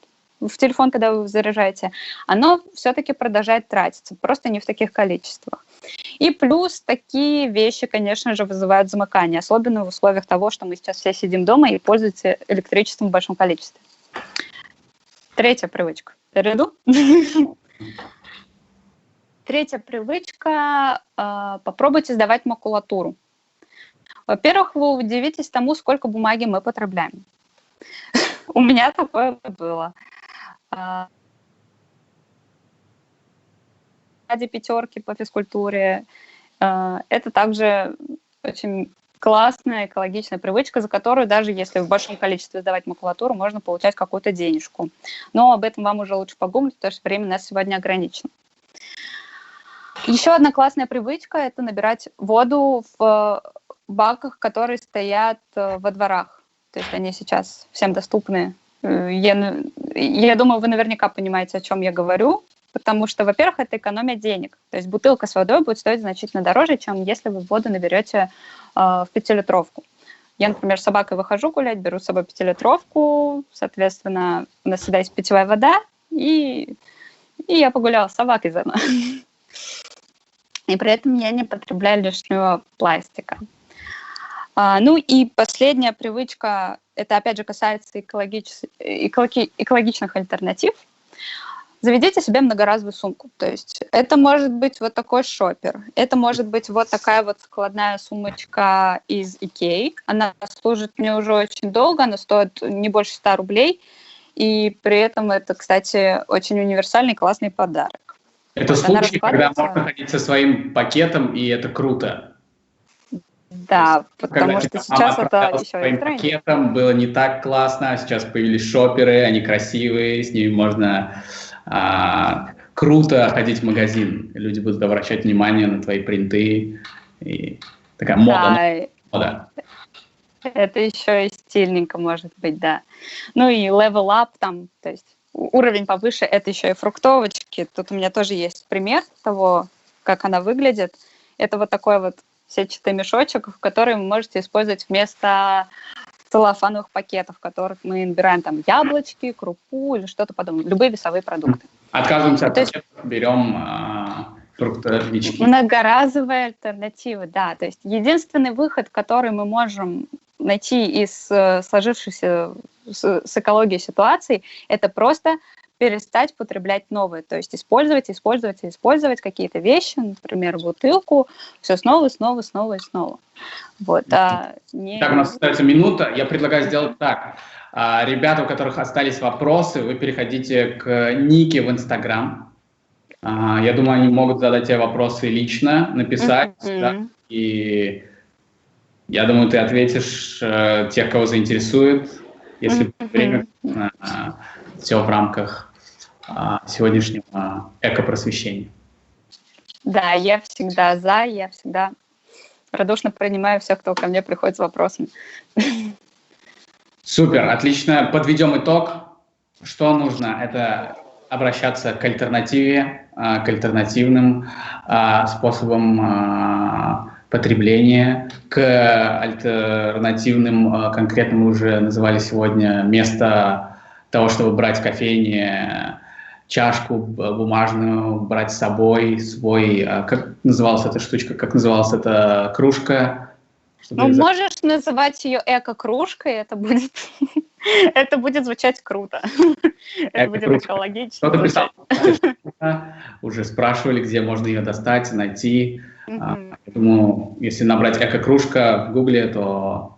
Speaker 22: в телефон, когда вы заряжаете, оно все-таки продолжает тратиться, просто не в таких количествах. И плюс такие вещи, конечно же, вызывают замыкание, особенно в условиях того, что мы сейчас все сидим дома и пользуемся электричеством в большом количестве. Третья привычка. Перейду? Третья привычка – попробуйте сдавать макулатуру. Во-первых, вы удивитесь тому, сколько бумаги мы потребляем. У меня такое было. Ради пятерки по физкультуре. Это также очень классная экологичная привычка, за которую даже если в большом количестве сдавать макулатуру, можно получать какую-то денежку. Но об этом вам уже лучше погуглить, потому что время у нас сегодня ограничено. Еще одна классная привычка – это набирать воду в баках, которые стоят во дворах. То есть они сейчас всем доступны. Я думаю, вы наверняка понимаете, о чем я говорю, потому что, во-первых, это экономия денег. То есть бутылка с водой будет стоить значительно дороже, чем если вы воду наберете в 5-литровку. Я, например, с собакой выхожу гулять, беру с собой 5-литровку, соответственно, у нас всегда есть питьевая вода, и я погуляла с собакой заодно. И при этом я не потребляю лишнего пластика. Ну и последняя привычка, это опять же касается экологичных альтернатив. Заведите себе многоразовую сумку. То есть это может быть вот такой шопер, это может быть вот такая вот складная сумочка из Икеи. Она служит мне уже очень долго, она стоит не больше 100 рублей. И при этом это, кстати, очень универсальный классный подарок.
Speaker 1: Это
Speaker 22: вот
Speaker 1: случай, когда можно ходить со своим пакетом, и это круто.
Speaker 22: Да, потому
Speaker 1: когда
Speaker 22: что сейчас это еще
Speaker 1: своим пакетом было не так классно, а сейчас появились шоперы, они красивые, с ними можно круто ходить в магазин. Люди будут обращать внимание на твои принты. И такая мода.
Speaker 22: Да.
Speaker 1: Мода.
Speaker 22: Это еще и стильненько может быть, да. Ну и level up там, то есть уровень повыше, это еще и фруктовочки. Тут у меня тоже есть пример того, как она выглядит. Это вот такой вот сетчатый мешочек, в который вы можете использовать вместо целлофановых пакетов, в которых мы набираем там яблочки, крупу или что-то подобное, любые весовые продукты.
Speaker 1: Отказываемся от пакетов, берем фруктовички.
Speaker 22: Многоразовые альтернативы, да. То есть единственный выход, который мы можем найти из сложившихся с экологией ситуаций, это просто перестать потреблять новые, то есть использовать, использовать и использовать какие-то вещи, например, бутылку, все снова, снова, снова и снова. Вот,
Speaker 1: Так, у нас остается минута. Я предлагаю сделать так. Ребята, у которых остались вопросы, вы переходите к Нике в Инстаграм. Я думаю, они могут задать тебе вопросы лично, написать, да, и я думаю, ты ответишь тех, кого заинтересует, если время, все в рамках сегодняшнего экопросвещения.
Speaker 22: Да, я всегда за, я всегда радушно принимаю всех, кто ко мне приходит с вопросами.
Speaker 1: Супер, отлично. Подведем итог. Что нужно? Это обращаться к альтернативе, к альтернативным способам потребления, к альтернативным, конкретно мы уже называли сегодня место того, чтобы брать в кофейне чашку бумажную, брать с собой свой, как называлась эта штучка, как называлась эта кружка?
Speaker 22: Ну, можешь называть ее эко-кружкой, это будет, это будет звучать круто. Это будет экологично.
Speaker 1: Кто-то писал, уже спрашивали, где можно ее достать, найти. Я думаю, если набрать эко-кружка в Гугле, то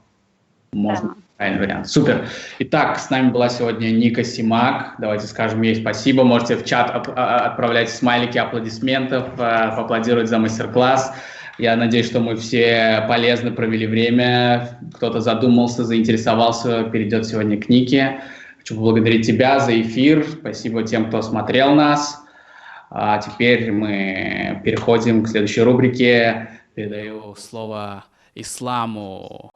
Speaker 1: можно. Правильный вариант. Супер. Итак, с нами была сегодня Ника Симак. Давайте скажем ей спасибо. Можете в чат отправлять смайлики аплодисментов, поаплодировать за мастер-класс. Я надеюсь, что мы все полезно провели время. Кто-то задумался, заинтересовался, перейдет сегодня к Нике. Хочу поблагодарить тебя за эфир. Спасибо тем, кто смотрел нас. А теперь мы переходим к следующей рубрике.
Speaker 3: Передаю слово Исламу.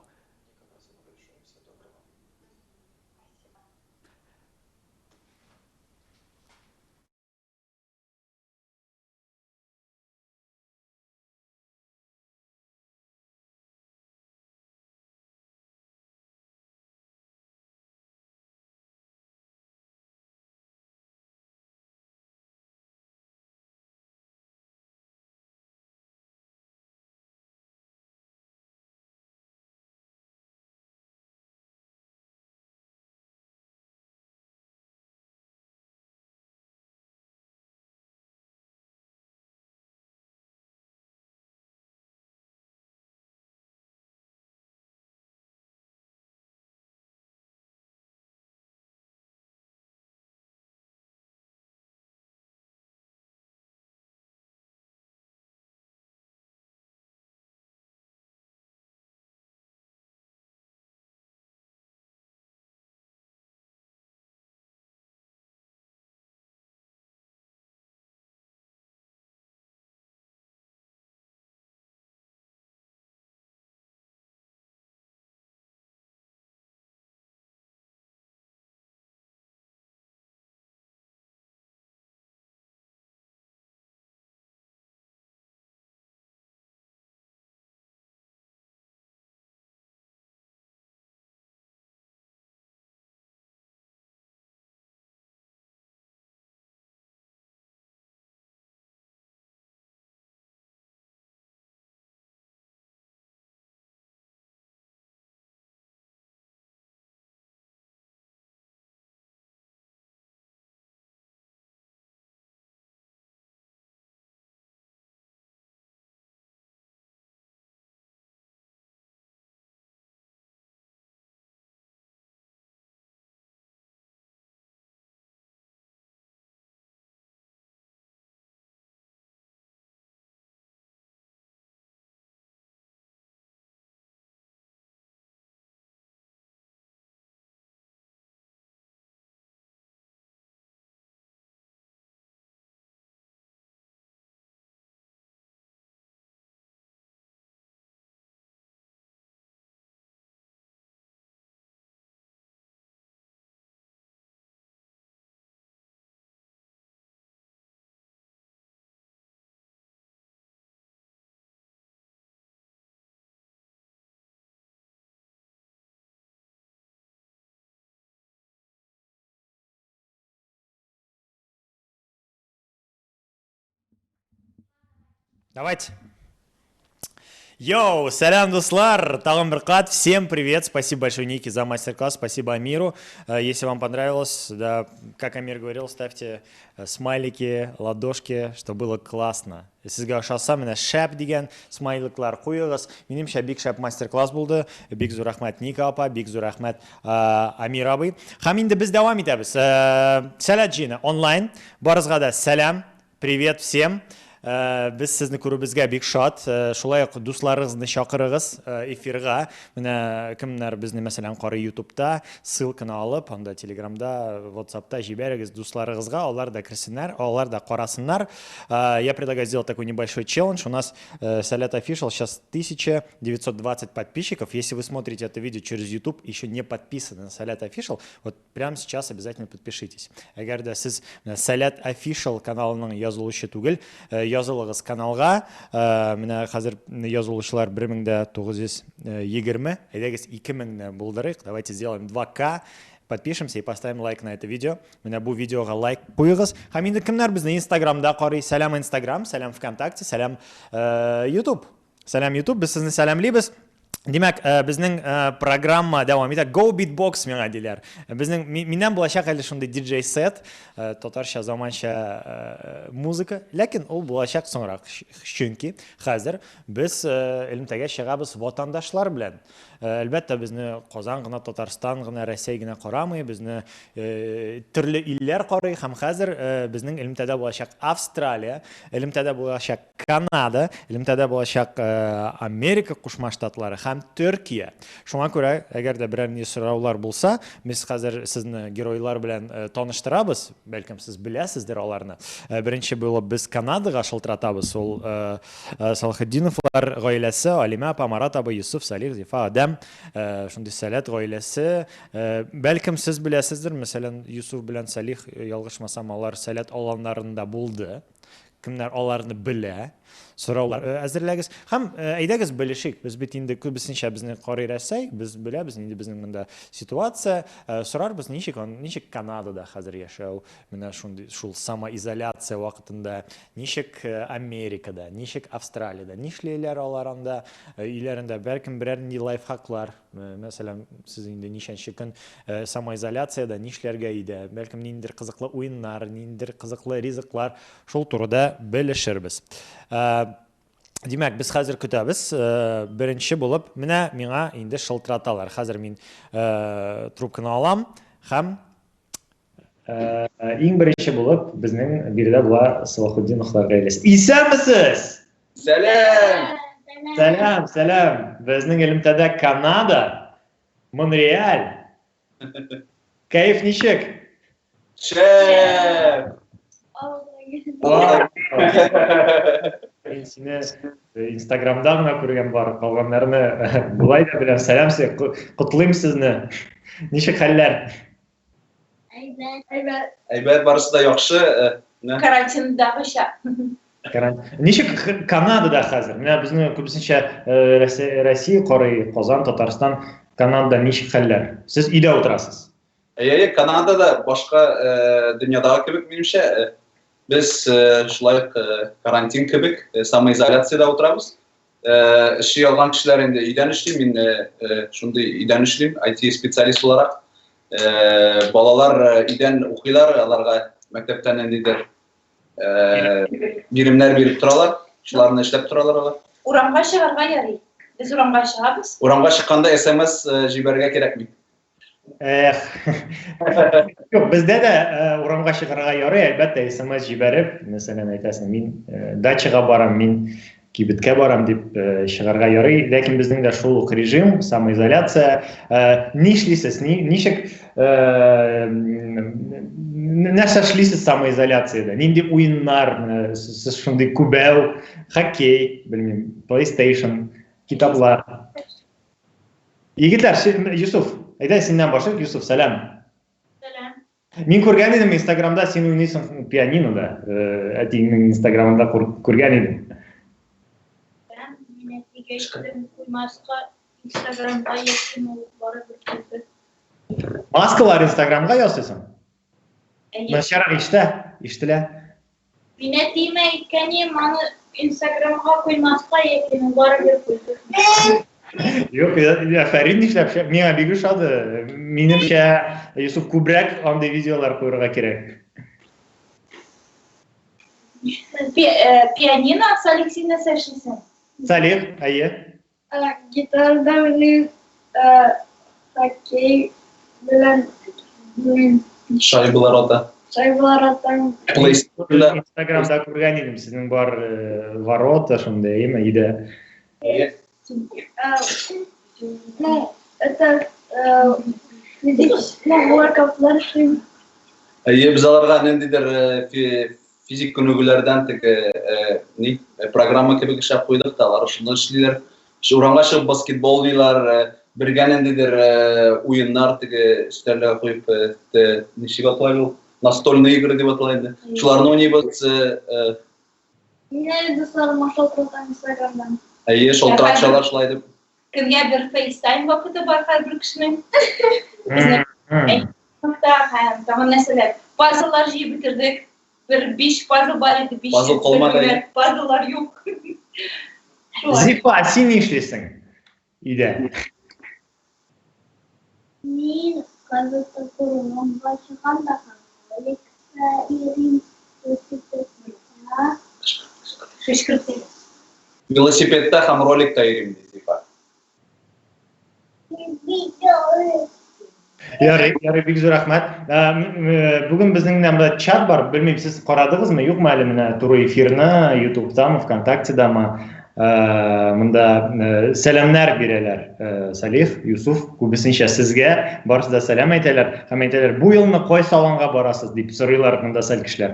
Speaker 19: Давайте. Йоу, сәлам, дуслар! Тагын бер кат. Всем привет! Спасибо большое, Ники, за мастер-класс. Спасибо Амиру. Если вам понравилось, да, как Амир говорил, ставьте смайлики, ладошки, что было классно. Сезгә ошаса, менә шәп дигән смайликлар куегыз. Минемчә, бик шәп мастер-класс булды. Бик зур рәхмәт, Ника апа, бик зур рәхмәт, Амир абый. Һәм инде без дәвам итәбез. Сәләт җыены онлайн. Барыгызга да сәлам. Привет всем! Без сезне күрүебезгә бик шат. Шулай ук дусларыгызны чакырыгыз эфирга. Менә кемнәр безне, мәсәлән, карый YouTube'та, ссылканы алып, анда Telegram'да, WhatsApp'та җибәрегез дусларыгызга, алар да керсеннәр, алар да карасыннар. Я предлагаю сделать такой небольшой челлендж. У нас Сәләт Official сейчас 1920 подписчиков. Если вы смотрите это видео через YouTube, еще не подписаны на Сәләт Official, вот прямо сейчас обязательно подпишитесь. Әгәр дә сез Сәләт Official каналының язылучы түгел, язылыгыз каналга. Менә хәзер язылучылар 1920. Әйдәгез 2000-не булдырыйк. Давайте сделаем 2К. Подпишемся и поставим лайк на это видео. Менә бу видеога лайк куегыз. Һәм инде кемнәр безне Инстаграмда карый? Сәлам Инстаграм, сәлам ВКонтакте, сәлам YouTube. Сәлам YouTube, без сезне сәламлибез. Димәк, безнең программа дәвам итә. Go Beatbox миңа диләр. Безнең миннән булачак әле шундый DJ сет, татарча заманча музыка, ләкин ул булачак соңрак. Чөнки хәзер без элемтәгә чыгабыз ватандашлар белән. Әлбәттә, безне Казан гына, Татарстан гына, Рәсәй генә карамый, безне төрле илләр карый һәм хәзер безнең элемтәдә булачак Австралия, элемтәдә булачак Канада, элемтәдә булачак Америка Кушма Штатлары һәм Төркия. Шуңа күрә, әгәр дә берәр ни сораулар булса, без хәзер сезне геройлар белән таныштырабыз, бәлкем сез беләсездер аларны. Беренче булып без Канадага шылтыратабыз, ул Салахетдиновлар гаиләсе, Алимә апа, Марат абый, Йосыф, Салих, Зифа, Адәм, шундый Сәләт гаиләсе. Бәлкем сез беләсездер, мәсәлән, Йосыф белән Салих, ялгышмасам, алар Сәләт аланнарында булды. Кемнәр аларны белә, сораулар әзерләгез. Һәм әйдәгез белешик. Без бит инде күбесенчә безне карый Рәсәй, без беләбез нинди безнең монда ситуация. Сорарбыз, ничек ничек Канадада хәзер яшәү, менә шундый шул самоизоляция вакытында, ничек Америкада, ничек Австралиядә, нишлиләр алар анда, өйләрендә, бәлкем берәр нинди лайфхаклар. Мәсәлән, сез инде ничәнче көн самоизоляциядә нишләргә өйдә, бәлкем ниндидер кызыклы уеннар, ниндидер кызыклы ризыклар, шул турыда белешербез. Димәк, без хәзер көтәбез. Беренче булып, менә миңа инде шылтыраталар. Хәзер мин трубканы алам һәм иң беренче булып безнең биредә була Салахутдиновлар гаиләсе. Исәнмесез!
Speaker 2: Сәлам!
Speaker 19: Сәлам, сәлам! Безнең элемтәдә Канада, Монреаль. Кәеф ничек?
Speaker 2: Шәп!
Speaker 19: Мин сине Инстаграмда гына күргән бар, калганнарны болай да беләм. Сәлам сезгә, котлыйм сезне. Ничек хәлләр?
Speaker 8: Әйбәт. Әйбәт.
Speaker 2: Әйбәт, барысы да яхшы.
Speaker 10: Карантиндагыча.
Speaker 19: Ничек Канадада хәзер? Менә безне күбесенчә Россия карый, Казан, Татарстан, Канадада ничек хәлләр? Сез өйдә утырасыз.
Speaker 2: Әйе, Канадада башка дөньядагы кебек минемчә. Без шулай ук карантин кебек самоизоляциядә утырабыз. Эшли алган кешеләр инде өйдән эшли, мин шундый өйдән эшлим, IT специалист буларак. Балалар өйдән укыйлар, аларга мәктәптән ниндидер биремнәр биреп торалар, шуларны эшләп торалар алар.
Speaker 10: Урамга чыгарга ярый. Без урамга чыгабыз.
Speaker 2: Урамга чыкканда SMS җибәрергә кирәкми.
Speaker 19: Эх. Юк, бездә дә урамга чыгарга ярый, әлбәттә, SMS җибәреп, мәсәлән, әйтәсең, мин дачага барам, мин кибеткә барам дип чыгарга ярый, ләкин безнең дә шул ук режим, самоизоляция. Нишлисез, ничек нәрсә эшлисез самоизоляциядә? Нинди уеннар, сез шундый күбәү, хоккей, белмим, PlayStation, китаплар. Егетләр, Юсуф, әйдә синнән башлыйк. Юсуф, сәлам.
Speaker 8: Сәлам.
Speaker 19: Мин күргән идем Инстаграмда син уйныйсың пианинода. Әтиеңнең Инстаграмында күргән идем.
Speaker 8: Сәлам, мин әтигә әйттем, куймаска Инстаграмга яшим ул барыбер күрде.
Speaker 19: Маскалар Инстаграмга ясыйсың? Начаррак ишетә, ишетелә.
Speaker 8: Мин әтиемә әйткән идем, аны Инстаграмга куймаска яки ну барыбер куйды.
Speaker 19: Юк, афәрин нишләп, миңа бик ошады. Минемчә, Юсуф күбрәк андый видеолар куярга кирәк.
Speaker 8: Пианино, Салих, син нәрсә эшлисең?
Speaker 19: Салих, әйе.
Speaker 8: Гитарада уйныйм, хоккей белән уйныйм.
Speaker 4: Шайбалар ата.
Speaker 8: Шайбалар атам.
Speaker 4: PlayStation-да.
Speaker 19: Инстаграмда күргән идем, сезнең бар ворота шундый, әйеме, өйдә.
Speaker 8: Ну, это ну, воркаутлар эшлим.
Speaker 4: Әйе, без аларга ниндидер физик күнегүләрдән теге ни программа кебек эшләп куйдык та, алар шуны эшлиләр. Урамга чыгып баскетбол уйныйлар, бергә ниндидер уеннар теге өстәлгә куеп, ничек атала ул? Настольные игры дип атала инде. Шуларны уйныйбыз.
Speaker 8: Мин әле дусларыма шалтыратам Инстаграмдан.
Speaker 4: Әйе, шалтыратышалар шулай дип.
Speaker 10: Көнгә бер FaceTime вакыты бар һәрбер кешенең. Һәм тагын нәрсәләр. Пазллар җыеп бетердек. Бер 5 пазл бар иде, 5.
Speaker 4: Пазл калмады.
Speaker 10: Пазллар юк.
Speaker 19: Зифа, син нишлисең өйдә?
Speaker 8: Мин хәзер урамга чыгам да роликта йөрим, велосипедта.
Speaker 4: Велосипедта һәм роликта йөрим, ди Зифа.
Speaker 19: Ярый, ярый, бик зур рәхмәт. Бүген безнең менә монда чат бар. Белмим, сез карадыгызмы, юкмы әле менә туры эфирны YouTube'дамы, ВКонтактедамы? Монда сәламнәр бирәләр. Салих, Юсуф, күбесенчә сезгә барысы да сәлам әйтәләр һәм әйтәләр, бу елны кайсы аланга барасыз дип сорыйлар монда сәл кешеләр.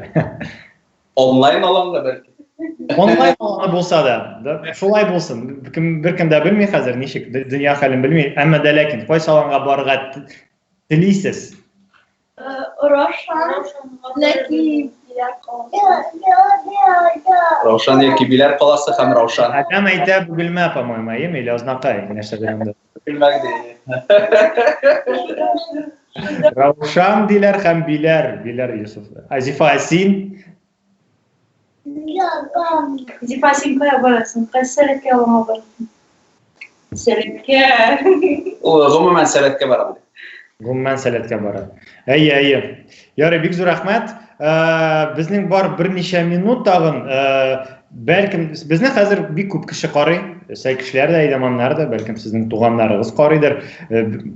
Speaker 4: Онлайн аланга бәлки.
Speaker 19: Онлайн аланы булса да, да, шулай булсын. Кем беркем дә белми хәзер ничек дөнья хәлен белми, әмма дә ләкин кайсы аланга барырга телисез?
Speaker 8: Рошан, ләки Биләр каласы.
Speaker 4: Раушан яки Биләр каласы һәм Раушан.
Speaker 19: Адәм әйтә Бөгелмә, по-моему, әйеме, или Азнакай, нәрсәдер анда.
Speaker 4: Бөгелмә ди.
Speaker 19: Раушан диләр һәм Биләр, Биләр Юсуф. Азифа, син?
Speaker 10: Зифа, син кая барасың? Кайсы сәләткә алаңа барасың? Сәләткә.
Speaker 4: Ул гомумән сәләткә барам.
Speaker 19: Гомумән сәләткә бара. Әйе, әйе. Ярый, бик зур рәхмәт. Безнең бар берничә минут тагын. Бәлкем безне хәзер бик күп кеше карый. Сәй кешеләр дә, әйдәманнар да, бәлкем сезнең туганнарыгыз карыйдыр.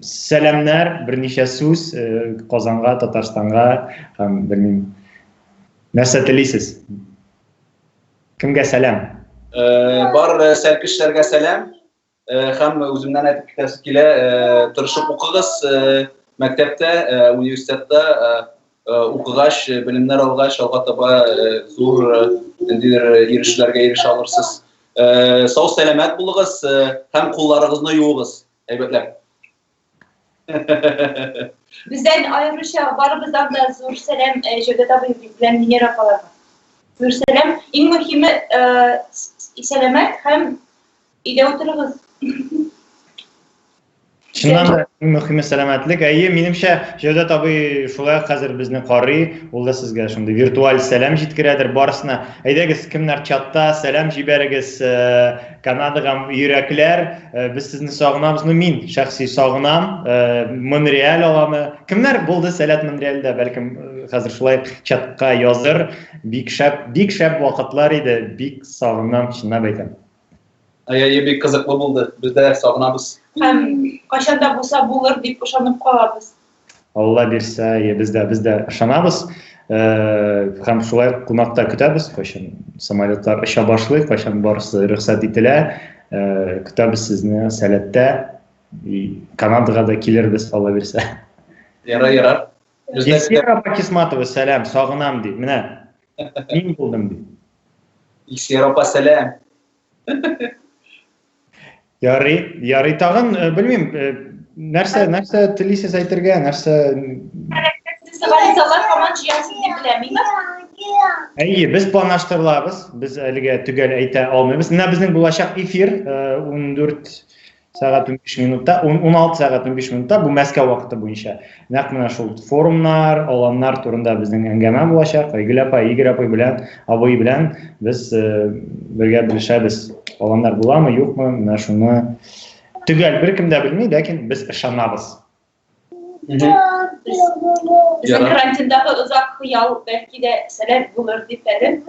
Speaker 19: Сәламнәр, берничә сүз Казанга, Татарстанга һәм белмим. Нәрсә телисез? Кемгә сәлам?
Speaker 4: Бар сәлкешләргә сәлам. Һәм үземнән әйтеп китәсе килә, тырышып укыгыз, мәктәптә, университетта укыгач, белемнәр алгач, алга таба зур ниндидер ирешүләргә ирешә алырсыз. Сау сәламәт булыгыз һәм кулларыгызны юыгыз әйбәтләп.
Speaker 10: Бездән аеруча барыбыздан да зур сәлам Җәүдәт абый белән Венера апаларга. Зур сәлам. Иң мөһиме сәламәт һәм өйдә утырыгыз.
Speaker 19: Чыннан да иң мөһиме сәламәтлек. Әйе, минемчә, Җәүдәт абый шулай ук хәзер безне карый. Ул да сезгә шундый виртуаль сәлам җиткерәдер барысына. Әйдәгез, кемнәр чатта, сәлам җибәрегез Канадага йөрәкләр. Без сезне сагынабыз. Ну, мин шәхси сагынам. Монреаль аланы. Кемнәр булды Сәләт Монреальдә? Бәлкем хәзер шулай чатка языр. Бик шәп, бик шәп вакытлар иде. Бик сагынам, чынлап әйтәм.
Speaker 4: Әйе, бик кызыклы булды. Без дә сагынабыз.
Speaker 10: Һәм кайчан да булса булыр дип ышанып калабыз.
Speaker 19: Алла бирсә, әйе, без дә без дә ышанабыз. Һәм шулай кунакта көтәбез, кайчан самолетлар оча башлый, кайчан барысы рөхсәт ителә. Көтәбез сезне Сәләттә. Канадага да килербез, Алла бирсә.
Speaker 4: Ярар, ярар.
Speaker 19: Илсөяр апа Кисматова, сәлам, сагынам ди. Менә мин булдым ди.
Speaker 4: Илсөяр апа, сәлам.
Speaker 19: Ярый, ярый тагын, белмим, нәрсә, нәрсә телисез әйтергә, нәрсә
Speaker 10: Сез гаризалар һаман җыясыз дип беләм, име?
Speaker 19: Әйе, без планлаштырылабыз. Без әлегә төгәл әйтә алмыйбыз. Менә безнең булачак эфир 14 Сәгать 15 минутта, 16 сәгать 15 минутта бу Мәскәү вакыты буенча. Нәкъ менә шул форумнар, аланнар турында безнең әңгәмә булачак. Айгөл апа, Игорь апай белән, абый белән без э, бергә белешәбез. Аланнар буламы, юкмы, менә шуны төгәл беркем дә белми, ләкин без ышанабыз.
Speaker 10: Безнең карантиндагы озак хыял бәлки дә сәләт булыр дип әле.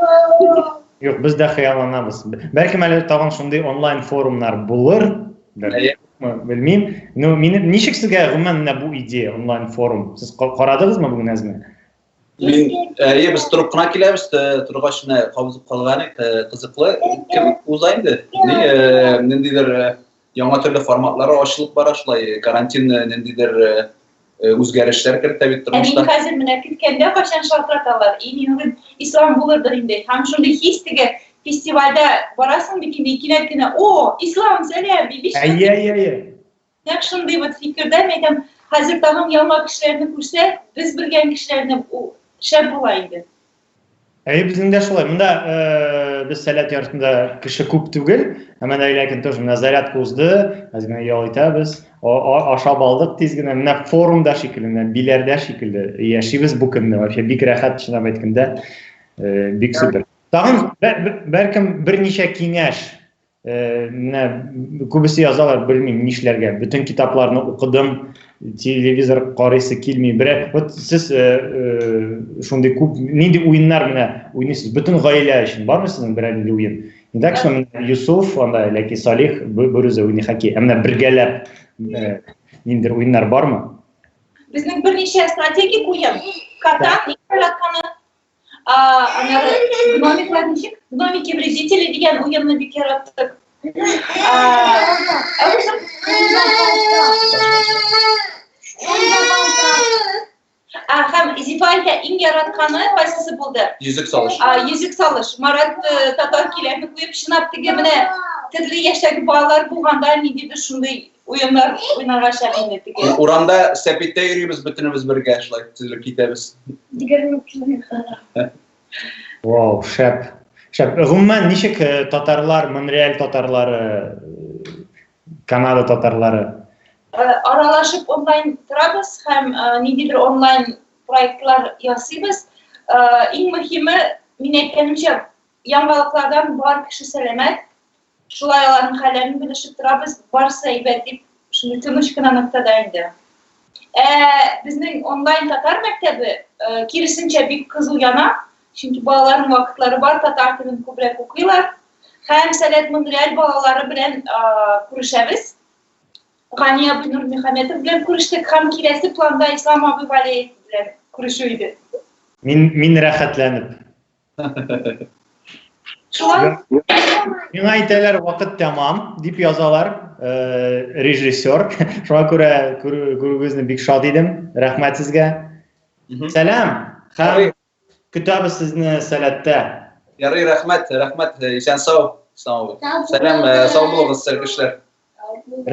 Speaker 19: Юк, без дә хыялланабыз. Бәлкем әле тагын шундый онлайн форумнар булыр. Белмим. Ну, мине ничек сезгә гомумән менә бу идея онлайн форум? Сез карадыгызмы бүген әзме?
Speaker 4: Мин әйе, без торып кына киләбез, торгач менә кабызып калган идек, кызыклы кебек уза инде. Ни, ниндидер яңа төрле форматлар ачылып бара шулай, карантин ниндидер үзгәрешләр кертә бит
Speaker 10: Ә мин
Speaker 4: тормышта.
Speaker 10: хәзер менә көткәндә кайчан шалтыраталар, и мин уйлыйм, Ислам булырдыр инде. Һәм шундый хис теге фестивальдә барасың бит инде, кинәт кенә, о, Ислам, сәлам, биш
Speaker 19: Әйе, әйе, әйе.
Speaker 10: Нәкъ шундый вот фикердә, мин әйтәм, хәзер тагын яңа кешеләрне күрсәк, без белгән кешеләрне, шәп була инде.
Speaker 19: Әйе, безнең дә шулай. Монда э, без Сәләт яртында кеше күп түгел, әмма дә ләкин тоже менә зарядка узды, әз генә ял итәбез, ашап алдык тиз генә. Менә форумда шикелле, менә Биләрдә шикелле яшибез бу көнне. Вообще бик рәхәт, чынлап әйткәндә, э, бик супер. Тагын бәлкем берничә киңәш Э, менә күбесе язалар, белмим нишләргә. Бөтен китапларны укыдым, телевизор карыйсы килми. Берәр, вот сез э, э, шундый күп нинди уеннар менә уйныйсыз? Бөтен гаилә өчен бармы сезнең берәр нинди уен? Не так, что менә Юсуф, анда яки Салих берүзе уйный хоккей. Ә менә бергәләп ниндидер уеннар бармы?
Speaker 10: Безнең берничә стратегик уен. Катан, яратканы, Аннары гномиклар ничек? Гномики вредители дигән уенны бик яраттык. Ә үзем һәм Зифа әйтә, иң яратканы кайсысы булды?
Speaker 4: Йөзек салыш.
Speaker 10: Йөзек салыш. Марат э, татар көйләрне куеп, чынлап теге менә төрле яшьтәге балалар булганда ниндидер шундый уеннар уйнарга шәп инде теге.
Speaker 4: Урамда сәпиттә йөрибез бөтенебез бергә, шулай төзелеп китәбез.
Speaker 8: 20 километр.
Speaker 19: Вау, шәп. Шәп. Гомумән, ничек э, татарлар, Монреаль татарлары, э, Канада татарлары?
Speaker 10: Э, аралашып онлайн торабыз һәм ниндидер онлайн проектлар ясыйбыз. Иң мөһиме, мин әйткәнемчә, яңалыклардан бар кеше сәламәт. Шулай аларның хәлләрен белешеп торабыз, барысы әйбәт дип, шундый тыныч кына ноктада инде. Ә безнең онлайн татар мәктәбе э, киресенчә бик кызу яна, чөнки балаларның вакытлары бар, татар телен күбрәк укыйлар. Һәм Сәләт Монреаль балалары белән э, күрешәбез. Гани абый Нурмөхәммәтов белән күрештек һәм киләсе планда Ислам абый Валеев белән күрешү иде.
Speaker 19: Мин мин рәхәтләнеп.
Speaker 10: Шулай.
Speaker 19: Миңа әйтәләр, вакыт тәмам, дип язалар, э, режиссер. Шуңа күрә күрүегезне бик шат идем. Рәхмәт сезгә. Сәлам. Һәм көтәбез сезне сәләттә.
Speaker 4: Ярый, рәхмәт, рәхмәт. Исән сау. Сау. Сәлам, э, сау булыгыз, кешеләр.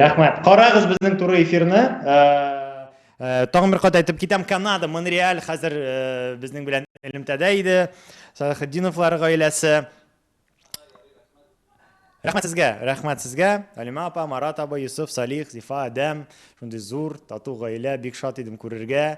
Speaker 19: Рәхмәт. Карагыз безнең туры эфирны. Э, э, тагын бер кат әйтеп китәм, Канада, Монреаль хәзер э, безнең белән элемтәдә иде. Салахетдиновлар гаиләсе. Рәхмәт сезгә, рәхмәт сезгә. Алимә апа, Марат абый, Юсуф, Салих, Зифа, Адәм. Шундый зур, тату гаилә, бик шат идем күрергә.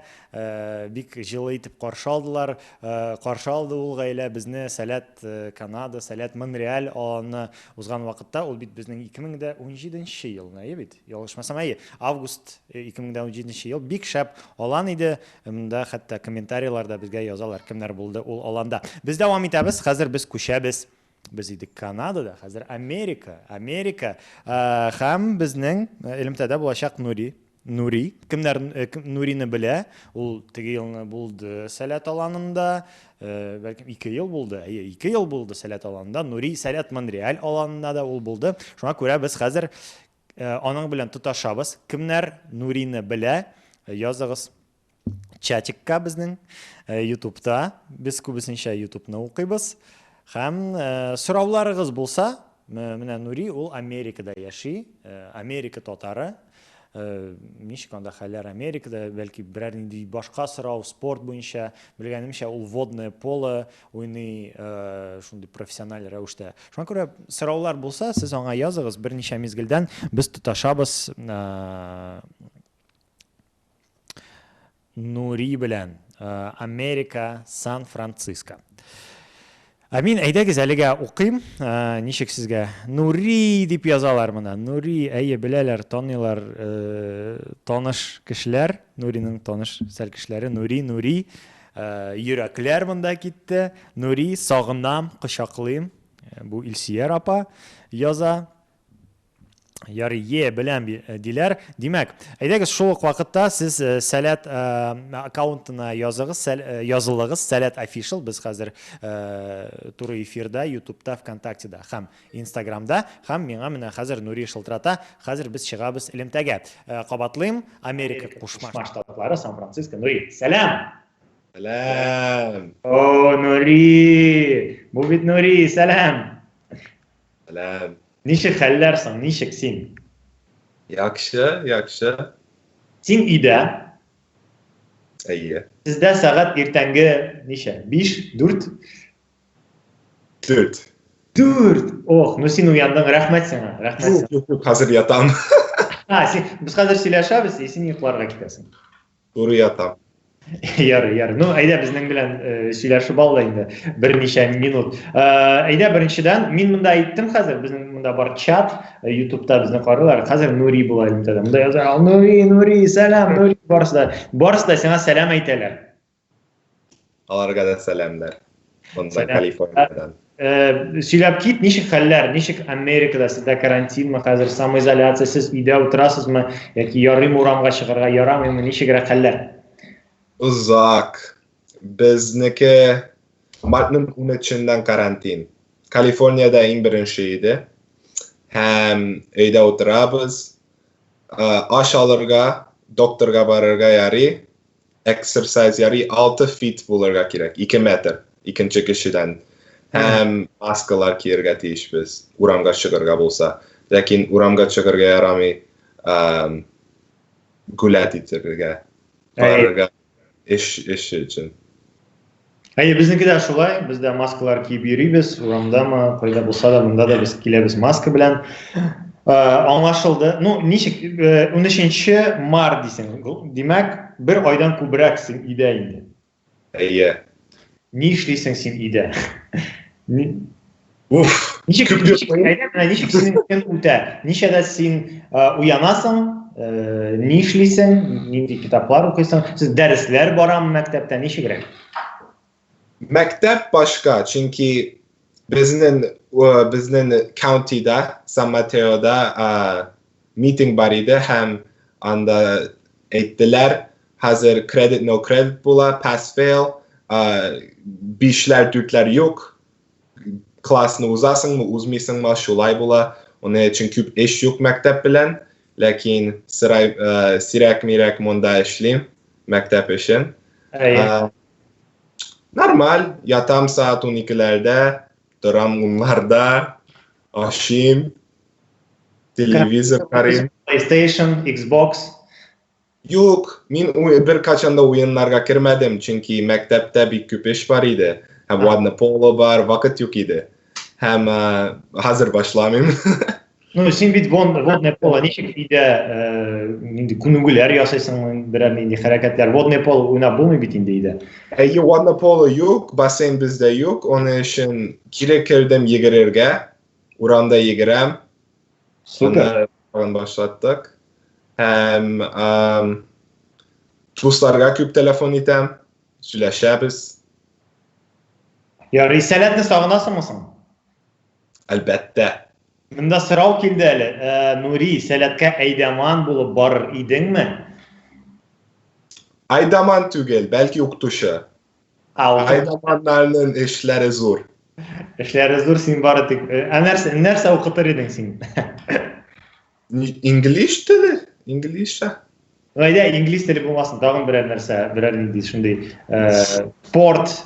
Speaker 19: Бик җылы итеп каршы алдылар. Каршы алды ул гаилә безне Сәләт Канада, Сәләт Монреаль аланы узган вакытта, ул бит безнең 2017 елны, әйе бит? Ялгышмасам, әйе. Август 2017 ел бик шәп алан иде. Монда хәтта комментарийларда безгә язалар, кемнәр булды ул аланда. Без дәвам итәбез. Хәзер без күчәбез. Без идек Канадада, хәзер Америка, Америка. Һәм безнең элемтәдә булачак Нури. Нури. Кемнәр э, Нурины белә? Ул теге елны булды Сәләт аланында, э, бәлкем 2 ел булды. Әйе, 2 ел булды Сәләт аланында. Нури Сәләт Монреаль аланында да ул булды. Шуңа күрә без хәзер э, аның белән тоташабыз. Кемнәр Нурины белә, языгыз чатикка безнең YouTube'та. Без күбесенчә YouTube'ны укыйбыз. Һәм сорауларыгыз булса, менә Нури ул Америкада яши, Америка татары. Ничек анда хәлләр Америкада, бәлки берәр нинди башка сорау спорт буенча, белгәнемчә, ул водное поло уйный шундый профессиональ рәвештә. Шуңа күрә сораулар булса, сез аңа языгыз, берничә мизгелдән без тоташабыз Нури белән Америка, Сан-Франциско. Ә мин әйдәгез әлегә укыйм. Ничек сезгә? Нури дип язалар монда. Нури, әйе, беләләр, таныйлар, таныш кешеләр. Нуриның таныш сәл кешеләре. Нури, Нури. Йөрәкләр монда китте. Нури, сагынам, кочаклыйм. Бу Илсөяр апа яза. Ярый, е, беләм, э, диләр. Димәк, әйдәгез шул ук вакытта сез э, Сәләт э, аккаунтына языгыз, сәл, язылыгыз, Сәләт Official. Без хәзер туры эфирда, YouTube'та, ВКонтактеда һәм Instagramда. Һәм миңа менә хәзер Нури шылтырата. Хәзер без чыгабыз элемтәгә. Кабатлыйм, Америка Кушма Штатлары, Сан-Франциско. Нури, сәлам!
Speaker 7: Сәлам!
Speaker 19: О, Нури! Бу бит Нури, сәлам!
Speaker 7: Сәлам.
Speaker 19: Ничек хәлләр соң? Ничек син?
Speaker 7: Яхшы, яхшы.
Speaker 19: Син өйдә?
Speaker 7: Әйе.
Speaker 19: Сездә сәгать иртәнге ничә? 5, 4?
Speaker 7: 4.
Speaker 19: 4. Ох, ну син уяндың, рәхмәт сиңа, рәхмәт сиңа.
Speaker 7: Юк, юк, хәзер ятам.
Speaker 19: А, син, без хәзер сөйләшәбез, и син йокларга китәсең.
Speaker 7: Туры ятам.
Speaker 19: Ярый, ярый. Ну, әйдә безнең белән э, сөйләшеп ал да инде берничә минут. Э, әйдә беренчедән, мин монда әйттем хәзер, безнең монда бар чат, э, YouTube'та безне карыйлар. Хәзер Нури була элемтәдә. Монда яза, Нури, Нури, сәлам, Нури, барысы да, барысы да сиңа сәлам әйтәләр.
Speaker 7: Аларга да сәламнәр. Монда Калифорниядән.
Speaker 19: Э, сөйләп кит, ничек хәлләр, ничек Америкада сездә карантинмы хәзер, самоизоляция, сез өйдә утырасызмы, яки ярыймы урамга чыгарга, ярамыймы, ничегрәк хәлләр?
Speaker 7: Озак. Безнеке мартның 13-ннән карантин. Калифорниядә иң беренче иде. Һәм өйдә утырабыз. Э, аш алырга, докторга барырга ярый. Exercise ярый 6 фит булырга кирәк, 2 метр икенче кешедән. Һәм маскалар кияргә тиешбез, урамга чыгарга булса. Ләкин урамга чыгарга ярамый, гулять итәргә, барырга эш эш өчен.
Speaker 19: Әйе, безнеке дә шулай, без дә маскалар киеп йөрибез, урамдамы, кайда булса да, монда да без киләбез маска белән. Э, аңлашылды. Ну, ничек, 13 э, март дисең, димәк, бер айдан күбрәк син өйдә инде.
Speaker 7: Әйе.
Speaker 19: Ни эшлисең син өйдә? Уф. Ничек, ничек, ничек синең көн үтә? Ничәдә син э, уянасың, э, ни эшлисең, нинди китаплар укыйсың? Сез дәресләр барамы мәктәптә, ничегрәк?
Speaker 7: Мәктәп башка, чөнки безнең э, безнең countyда, Сан Матеода митинг бар иде һәм анда әйттеләр, хәзер credit no credit була, pass fail, бишләр, дүртләр юк, классны узасыңмы, узмыйсыңмы, шулай була. Оның өчен күп эш юк мәктәп белән, ләкин сирай, э, сирәк-мирәк монда эшлим, мәктәп эшен.
Speaker 19: Әйе.
Speaker 7: Нормаль, ятам сәгать 12-ләрдә, торам 10-ларда, ашыйм, телевизор карыйм.
Speaker 19: PlayStation, Xbox.
Speaker 7: Юк, мин беркайчан да уеннарга кермәдем, чөнки мәктәптә бик күп эш бар иде. Һәм водное поло бар, вакыт юк иде. Һәм хәзер башламыйм.
Speaker 19: Ну, син бит водное поло ничек өйдә нинди күнегүләр ясыйсың, берәр нинди хәрәкәтләр. Водное поло уйнап булмый бит инде өйдә.
Speaker 7: Әйе, водное поло юк, бассейн бездә юк. Оның өчен кире кердем йөгерергә. Урамда йөгерәм.
Speaker 19: Супер.
Speaker 7: Тагын башлаттык. Һәм дусларга күп телефон итәм, сөйләшәбез.
Speaker 19: Ярый, Сәләтне сагынасыңмы соң?
Speaker 7: Әлбәттә.
Speaker 19: Монда сорау килде әле. Э, Нури, Сәләткә әйдәман булып барыр идеңме?
Speaker 7: Әйдәман түгел, бәлки укытучы. Әйдәманнарның эшләре зур.
Speaker 19: Эшләре зур, син бары тик. Э, ә нәрсә, нәрсә укытыр идең син?
Speaker 7: Инглиз теле? Инглизчә?
Speaker 19: Ну, әйдә, инглиз теле булмасын, тагын берәр нәрсә, берәр нинди шундый э, спорт.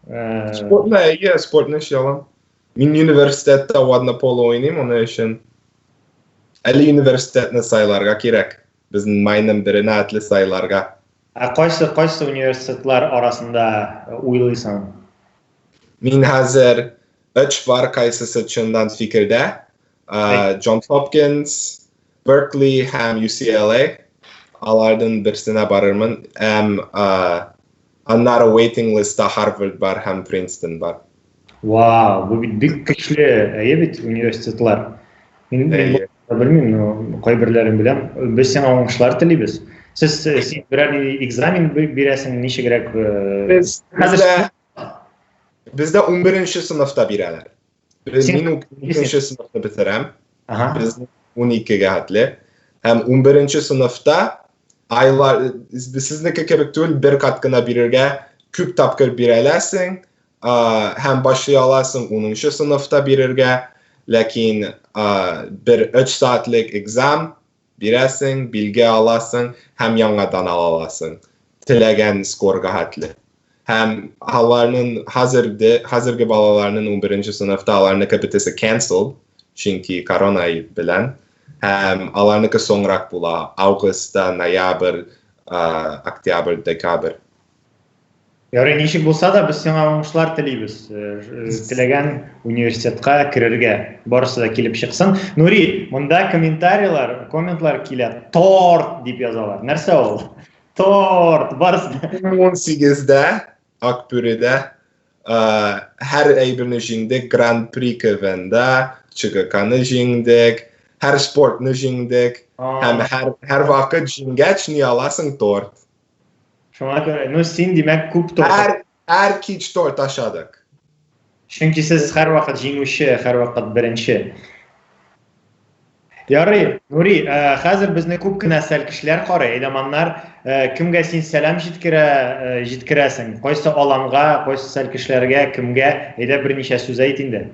Speaker 7: Э, спортны, әйе, спортны эшли алам. Мин университетта водно поло уйныйм, оның өчен әле университетны сайларга кирәк. Безнең майның беренә атлы сайларга.
Speaker 19: Ә кайсы кайсы университетлар арасында уйлыйсың?
Speaker 7: Мин хәзер өч бар кайсысы чыннан фикердә. Джон Хопкинс, Беркли һәм UCLA. Аларның берсенә барырмын. Һәм аннары waiting listта Harvard бар һәм Принстон бар.
Speaker 19: Вау, бу бит бик көчле, әйе бит университетлар. Мин, мин белмим, но кайберләрен беләм. Без сиңа уңышлар телибез. Сез э, син берәр нинди экзамен бирәсең, ничегрәк? Э,
Speaker 7: Без бездә бездә 11 сыйныфта бирәләр. Без мин 12 сыйныфны бетерәм.
Speaker 19: Ага.
Speaker 7: Без 12-гә хәтле. Һәм 11 сыйныфта айлар сезнеке кебек түгел, бер кат кына бирергә күп тапкыр бирәләсең. Һәм башлый аласың 10 сыйныфта бирергә, ләкин бер 3 сәгатьлек экзам бирәсең, билге аласың һәм яңадан ала аласың, теләгән скорга хәтле. Һәм аларның хәзерге, хәзерге балаларның 11 сыйныфта аларныкы бөтесе cancelled, чөнки корона белән. Һәм аларныкы соңрак була, августта, ноябрь, октябрь, декабрь.
Speaker 19: Ярый, ничек булса да, без сиңа уңышлар телибез. Э, э, теләгән университетка керергә. Барысы да килеп чыксын. Нури, монда комментарийлар, комментлар килә. Торт дип язалар. Нәрсә ул? Торт, барысы да.
Speaker 7: 18-дә Акбүредә э, һәр әйберне җиңдек, Гран-при КВНда, ЧГКны җиңдек, һәр спортны җиңдек. Һәм һәр һәр вакыт җиңгәч, ни аласың торт.
Speaker 19: Шуңа күрә, ну син димәк күп торт.
Speaker 7: Һәр, һәр кич торт ашадык.
Speaker 19: Чөнки сез һәрвакыт җиңүче, һәрвакыт беренче. Ярый, Нури, э, хәзер безне күп кенә сәлкешләр карый, әйдаманнар, э, кемгә син сәлам җиткерә, э, җиткерәсең? Кайсы аланга, кайсы сәлкешләргә, кемгә? Әйдә берничә сүз әйт инде.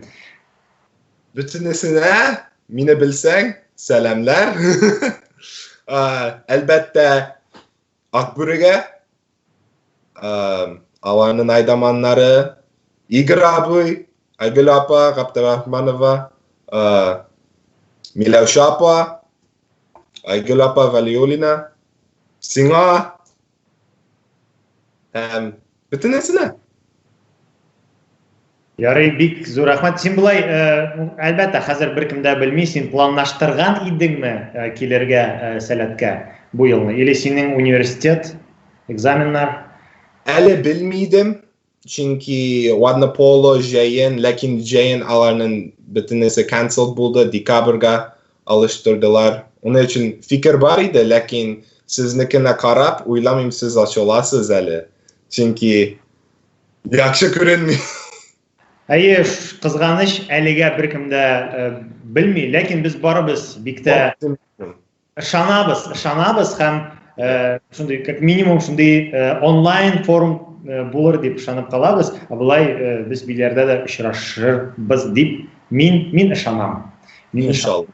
Speaker 7: Бөтенесенә, мине белсәң, сәламләр. Әлбәттә, Акбүрегә, аларның айдаманнары, Игорь абый, Айгөл апа, Габдрахманова, Миләүшә апа, Айгөл апа Вәлиуллина, сиңа һәм бөтенесенә.
Speaker 19: Ярый, бик зур рәхмәт. Син болай, э, әлбәттә, хәзер беркем дә белми, син планлаштырган идеңме э, килергә э, Сәләткә бу елны? Или синең университет, экзаменнар?
Speaker 7: Әле белми идем, чөнки ватер-поло җәен, ләкин җәен аларның бөтенесе cancelled булды, декабрьгә алыштырдылар. Уның өчен фикер бар иде, ләкин сезнекенә карап, уйламыйм сез ачыласыз әле. Чөнки Яхшы күренми.
Speaker 19: Әйе, кызганыч, әлегә беркем дә э, белми, ләкин без барыбыз бик тә ышанабыз, ышанабыз һәм э, шундый, как минимум, шундый э, онлайн форум булыр дип ышанып калабыз. Ә болай без Биләрдә дә очрашырбыз дип мин мин ышанам. Мин ышанам.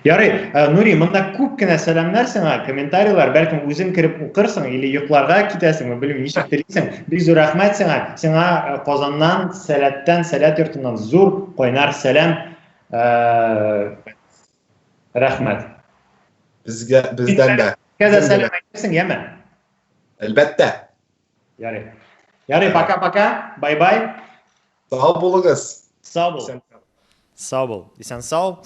Speaker 19: Ярый, э, Нури, монда күп кенә сәламнәр сиңа, комментарийлар, бәлкем үзең кереп укырсың или йокларга китәсеңме, белмим, ничек телисең. Бик зур рәхмәт сиңа. Сиңа э, Казаннан, Сәләттән, Сәләт йортыннан зур кайнар сәлам. Э, рәхмәт.
Speaker 7: Безгә бездән дә.
Speaker 19: Кәзә сәлам әйтерсең, яме?
Speaker 7: Әлбәттә.
Speaker 19: Ярый. Ярый, пока-пока. Бай-бай.
Speaker 7: Сау булыгыз.
Speaker 19: Сау бул. Сау бул. Исән сау.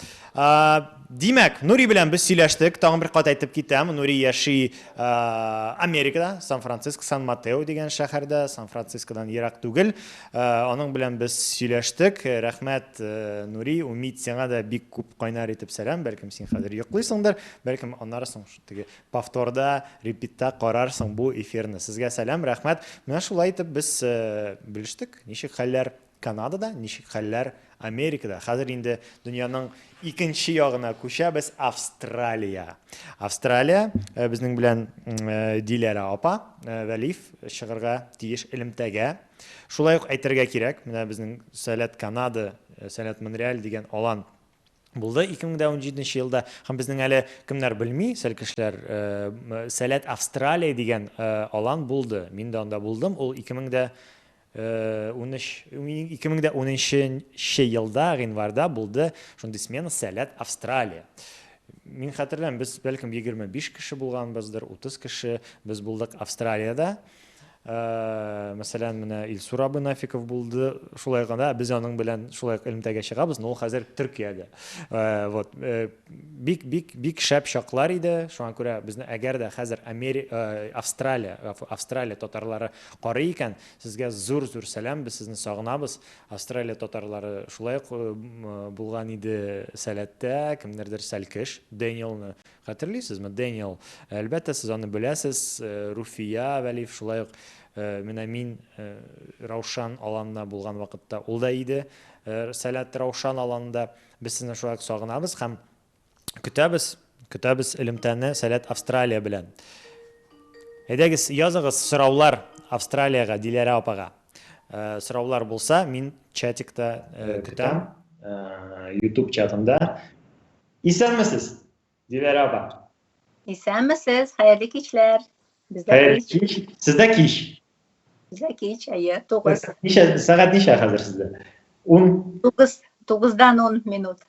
Speaker 19: Димәк, Нури белән без сөйләштек. Тагын бер кат әйтеп китәм. Нури яши Америкада, Сан-Франциско, Сан-Матео дигән шәһәрдә, Сан-Францискодан ерак түгел. Аның белән без сөйләштек. Рәхмәт, Нури. Умит, сиңа да бик күп кайнар итеп сәлам. Бәлкем син хәзер йоклыйсыңдыр, бәлкем аннары соң теге повторда, репитта карарсың бу эфирны. Сезгә сәлам, рәхмәт. Менә шулай итеп без э, белештек, ничек хәлләр Канадада, ничек хәлләр Америкада. Хәзер инде дөньяның икенче ягына күчәбез, Австралия. Австралия э, безнең белән э, Диләрә апа Вәлиев чыгарга тиеш элемтәгә. Шулай ук әйтергә кирәк, менә безнең Сәләт Канада, Сәләт Монреаль дигән алан булды 2017 елда һәм безнең әле кемнәр белми сәлкешләр э, сәләт австралия дигән э, алан булды мин дә анда булдым ул 2013 2010 елда гыйнварда булды шундый смена сәләт австралия. Мин хәтерләмим, без бәлкем 25 кеше булганбыздыр, 30 кеше без булдык Австралиядә. Мәсәлән, менә Илсур абый Нафиков булды, шулай гына без аның белән шулай ук элемтәгә чыгабыз, но ул хәзер Төркиядә. Вот, бик бик бик шәп чаклар иде. Шуңа күрә безне әгәр дә хәзер Амери Австралия, Австралия татарлары карый икән, сезгә зур-зур сәлам, без сезне сагынабыз. Австралия татарлары шулай ук булган иде Сәләттә, кемнәрдер Сәлкеш, Дэниелны хәтерлисезме? Дэниел, әлбәттә, сез аны беләсез, Руфия Вәлиев шулай ук менә мин Раушан аланына булган вакытта ул да иде Сәләт Раушан аланында. Без сезне шулай ук сагынабыз һәм көтәбез, көтәбез элемтәне Сәләт Австралия белән. Әйдәгез, языгыз сораулар Австралиягә, Диләрә апага. Э, сораулар булса, мин чатикта э, көтәм, э, YouTube чатында. Исәнмесез, Диләрә апа.
Speaker 11: Исәнмесез, хәерле кичләр.
Speaker 19: Бездә Хәерле кич. Сездә кич.
Speaker 11: Бездә кич, әйе, 9.
Speaker 19: Ничә, сәгать ничә хәзер сездә?
Speaker 11: 10. 9, 9-дан 10 минут.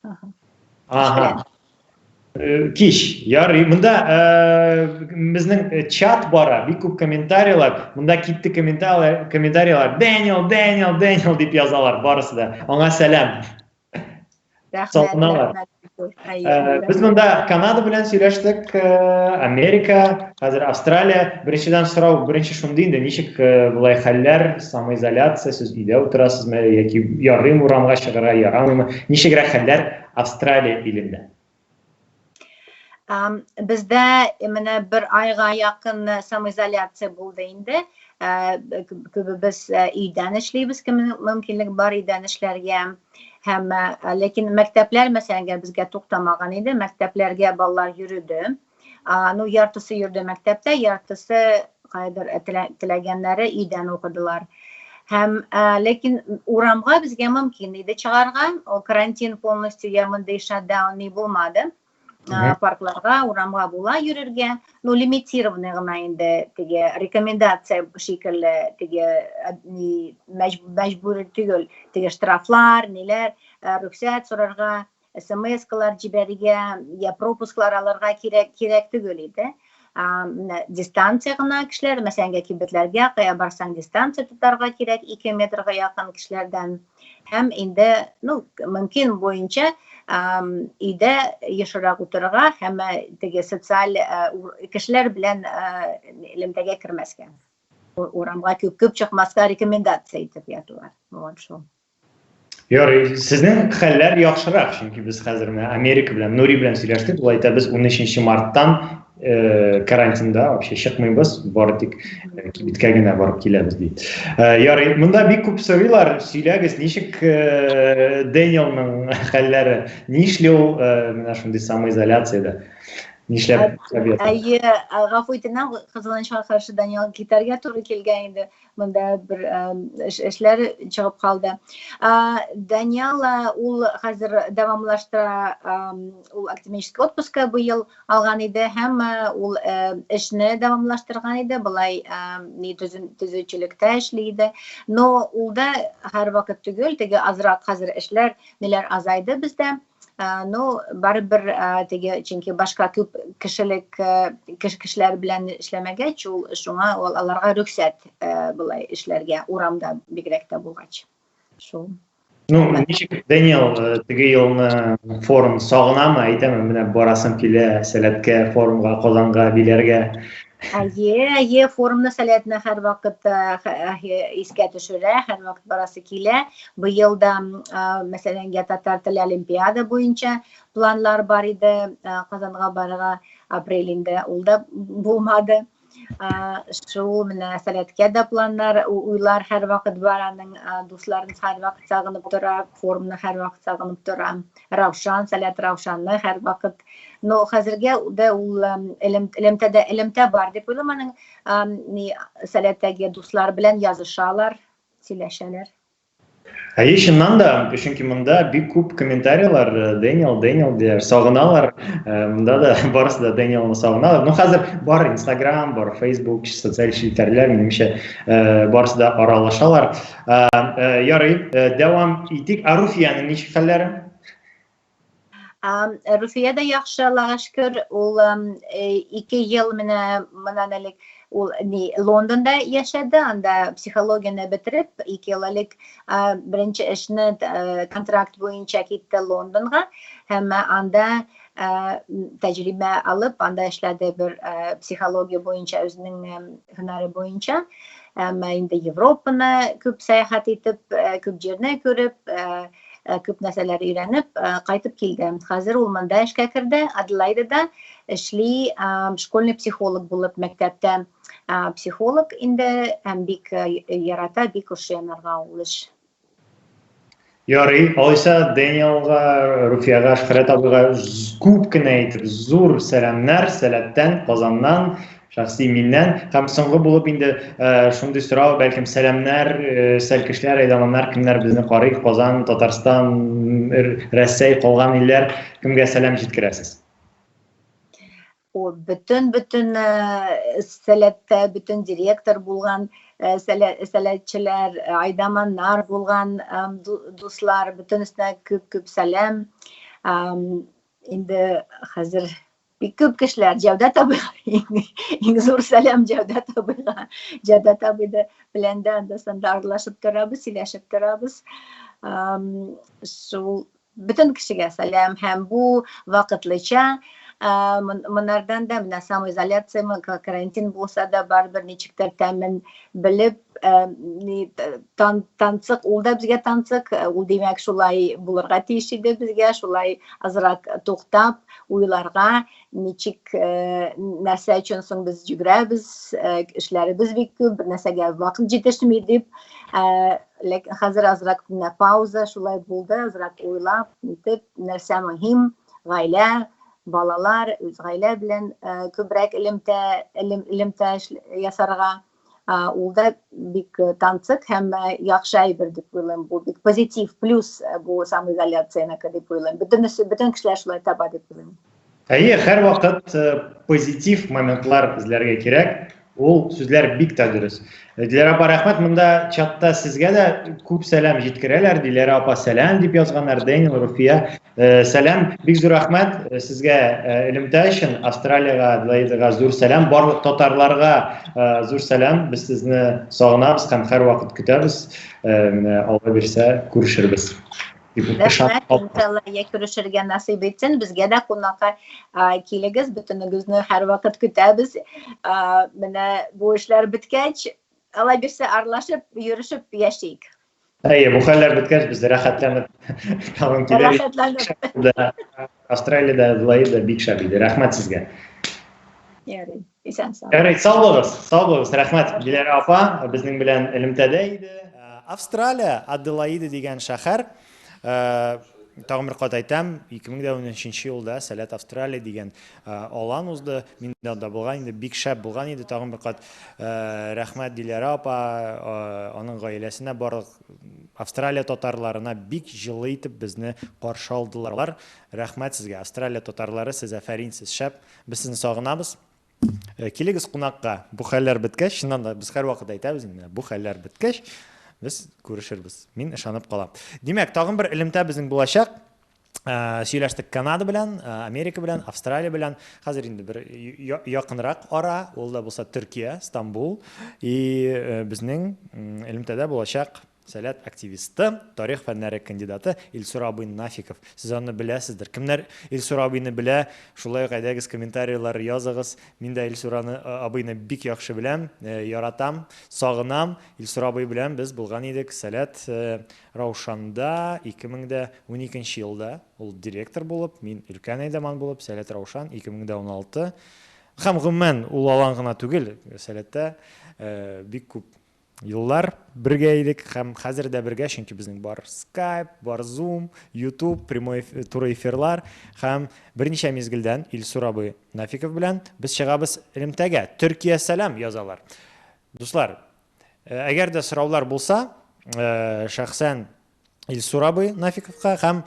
Speaker 19: Ага. Э, кич, ярый. Монда э, безнең э, чат бара, бик күп комментарийлар. Монда китте комментарийлар, комментарийлар. Дэниел, Дэниел, Дэниел дип язалар барысы да. Аңа сәлам.
Speaker 11: Рәхмәт,
Speaker 19: рәхмәт. Без монда Канада белән сөйләштек, Америка, хәзер Австралия. Беренчедән сорау, беренче шундый инде, ничек болай хәлләр, самоизоляция, сез өйдә утырасызмы яки ярыймы урамга чыгарга, ярамыймы? Ничегрәк хәлләр Австралия илендә?
Speaker 11: Бездә менә бер айга якын самоизоляция булды инде. Күбебез өйдән эшлибез, кемнең мөмкинлек бар өйдән эшләргә. Һәм ләкин мәктәпләр, мәсәлән, безгә туктамаган иде. Мәктәпләргә балалар йөрде. Ну, яртысы йөрде мәктәптә, яртысы кайдыр теләгәннәре өйдән укыдылар. Һәм ләкин урамга безгә мөмкин иде чыгарга. Ул карантин полностью я мондый шатдаун ни булмады. Паркларга, урамга була йөрергә. Ну, лимитированный гына инде теге рекомендация шикелле теге ни мәҗбүр түгел, теге штрафлар, ниләр, рөхсәт сорарга, смс-калар җибәрергә я пропусклар алырга кирәк кирәк түгел иде. Менә дистанция гына кешеләр, мәсәлән, кибетләргә кая барсаң дистанция тотарга кирәк 2 метрга якын кешеләрдән. Һәм инде, ну, мөмкин буенча өйдә ешрак утырырга һәм теге социаль кешеләр белән элемтәгә кермәскә. Урамга күп күп чыкмаска рекомендация итеп яталар. Вот шул.
Speaker 19: Ярый, сезнең хәлләр яхшырак, чөнки без хәзер менә Америка белән, Нури белән сөйләштек, ул әйтә, без 13 марттан э, карантинда вообще чыкмыйбыз, бары тик э, кибеткә генә барып киләбез ди. Э, ярый, монда бик күп сорыйлар, сөйләгез, ничек э, Дэниелның хәлләре, нишли ул э, менә шундый самоизоляциядә? Нишләп?
Speaker 11: Әйе, гафу итенәм, кызганычка каршы Даниэл китәргә туры килгән инде. Монда бер эшләр чыгып калды. Даниэл ул хәзер дәвамлаштыра, ул академический отпуска быел алган иде һәм ул эшне дәвамлаштырган иде, болай ни төзүчелектә эшли иде. Но ул да һәрвакыт түгел, теге азрак хәзер эшләр, ниләр азайды бездә. Ну, барыбер теге, чөнки башка күп кешелек кешеләр белән эшләмәгәч, ул шуңа ул аларга рөхсәт болай эшләргә урамда бигрәк тә булгач. Шул.
Speaker 19: Ну, ничек Дэниел теге елны форум сагынамы, әйтәме, менә барасым килә Сәләткә, форумга, Казанга, Биләргә.
Speaker 11: Әйе, әйе, форумны Сәләтне һәрвакыт искә төшерә, һәрвакыт барасы килә. Быел да, мәсәлән, я татар теле олимпиада буенча планнар бар иде, Казанга барырга апрелендә, ул да булмады. Шул менә Сәләткә дә планнар, уйлар һәрвакыт бар аның, дусларын һәрвакыт сагынып тора, форумны һәрвакыт сагынып тора. Раушан, Сәләт Раушанны һәрвакыт. Но хәзергә дә ул элемтәдә элемтә бар дип уйлыйм аның ни Сәләттәге дуслар белән язышалар, сөйләшәләр.
Speaker 19: Әйе, чыннан да, чөнки монда бик күп комментарийлар, Дэниел, Дэниел диләр, сагыналар. Монда да барысы да Дэниелны сагыналар. Ну, хәзер бар Инстаграм, бар Фейсбук, социаль челтәрләр, минемчә, барысы да аралашалар. Ярый, дәвам итик. Ә Руфиянең ничек хәлләре?
Speaker 11: Руфия дә яхшы, Аллага шөкер. Ул 2 ел менә моннан элек ул ни Лондонда яшәде, анда психологияне бетереп, 2 ел элек беренче эшне контракт буенча китте Лондонга һәм анда тәҗрибә алып, анда эшләде бер психология буенча үзенең һөнәре буенча. Әмма инде Европаны күп сәяхәт итеп, күп җирне күреп, күп нәрсәләр өйрәнеп кайтып килде. Хәзер ул монда эшкә керде, Аделаидада эшли, школьный психолог булып мәктәптә психолог инде һәм бик ярата, бик ошый анарга ул эш.
Speaker 19: Ярый, алайса Дэниелга, Руфиягә, Шөхрәт абыйга күп кенә итеп зур сәламнәр, Сәләттән, Казаннан, шәхси миннән. Һәм соңгы булып инде шундый сорау, бәлкем сәламнәр, сәлкешләр, әйдаманнар, кемнәр безне карый, Казан, Татарстан, Рәсәй, калган илләр, кемгә сәлам җиткерәсез?
Speaker 11: О, бөтен бөтен сәләттә бөтен директор булган сәләтчеләр, айдаманнар булган дуслар, бөтенесенә күп күп сәлам. Инде хәзер бик күп кешеләр Җәүдәт абыйга иң зур сәлам Җәүдәт абыйга. Җәүдәт абый да белән дә анда санда аралашып торабыз, сөйләшеп торабыз. Шул бөтен кешегә сәлам һәм бу вакытлыча монардан да менә самоизоляцияме, карантин булса да барыбер ничектер тәмен белеп, тансык, ул да безгә тансык, ул димәк шулай булырга тиеш иде безгә, шулай азрак туктап уйларга, ничек нәрсә өчен соң без йөгерәбез, эшләребез бик күп, бер нәрсәгә вакыт җитешми дип. Ләкин хәзер азрак менә пауза шулай булды, азрак уйлап, нитеп, нәрсә мөһим, гаилә, балалар, үз гаилә белән күбрәк элемтә, элемтә ясарга. Ул да бик тансык һәм яхшы әйбер дип уйлыйм. Бу бик позитив, плюс бу самоизоляциянеке дип уйлыйм. Бөтенесе, бөтен кешеләр шулай таба дип уйлыйм.
Speaker 19: Әйе, һәрвакыт позитив моментлар эзләргә кирәк. Ул сүзләр бик тә дөрес. Диләрә апа, рәхмәт. Монда чатта сезгә дә күп сәлам җиткерәләр. Диләрә апа сәлам дип язганнар. Дэниел, Руфия, сәлам. Бик зур рәхмәт сезгә элемтә өчен. Австралиягә, Аделаидага зур сәлам. Барлык татарларга зур сәлам. Без сезне сагынабыз һәм һәрвакыт көтәбез. Менә Алла бирсә, күрешербез.
Speaker 11: Рәхмәт, иншалла, я күрешергә насыйп итсен. Безгә дә кунакка килегез, бөтенегезне һәрвакыт көтәбез. Менә бу эшләр беткәч, Алла бирсә, аралашып, йөрешеп яшик.
Speaker 19: Әйе, бу хәлләр беткәч, без рәхәтләнеп тагын килербез.
Speaker 11: Рәхәтләнеп.
Speaker 19: Австралиядә, Аделаида бик шәп иде. Рәхмәт сезгә.
Speaker 11: Ярый, исән сау.
Speaker 19: Ярый, сау булыгыз, сау булыгыз. Рәхмәт, Диләрә апа, безнең белән элемтәдә иде. Австралия, Аделаида дигән шәһәр. Тагын бер кат әйтәм, 2013 елда Сәләт Австралия дигән алан узды. Мин дә анда булган инде, бик шәп булган иде. Тагын бер кат рәхмәт Диләрә апа, аның гаиләсенә, барлык Австралия татарларына бик җылы итеп безне каршы алдылар. Рәхмәт сезгә, Австралия татарлары, сез афәрин, сез шәп. Без сезне сагынабыз. Э, килегез кунакка. Бу хәлләр беткәч, чыннан да без һәрвакыт әйтәбез инде, бу хәлләр беткәч, без күрешербез. Мин ышанып калам. Димәк, тагын бер элемтә безнең булачак. Э, сөйләштек Канада белән, э, Америка белән, Австралия белән. Хәзер инде бер якынрак ара, ул да булса Төркия, Стамбул. И безнең элемтәдә булачак Сәләт активисты, тарих фәннәре кандидаты Илсур абый Нафиков. Сез аны беләсездер. Кемнәр Илсур абыйны белә, шулай ук әйдәгез комментарийлар языгыз. Мин дә Илсур абыйны бик яхшы беләм, яратам, сагынам. Илсур абый белән без булган идек Сәләт Раушанда 2012 елда. Ул директор булып, мин өлкән әйдаман булып, Сәләт Раушан 2016. Һәм гомумән ул алан гына түгел, Сәләттә бик күп Еллар бергә идек һәм хәзер дә бергә, чөнки безнең бар Skype, бар Zoom, YouTube, прямой туры эфирлар һәм берничә мизгелдән Илсур абый Нафиков белән без чыгабыз элемтәгә. Төркия сәлам язалар. Дуслар, әгәр дә сораулар булса, шәхсән Илсур абый Нафиковка һәм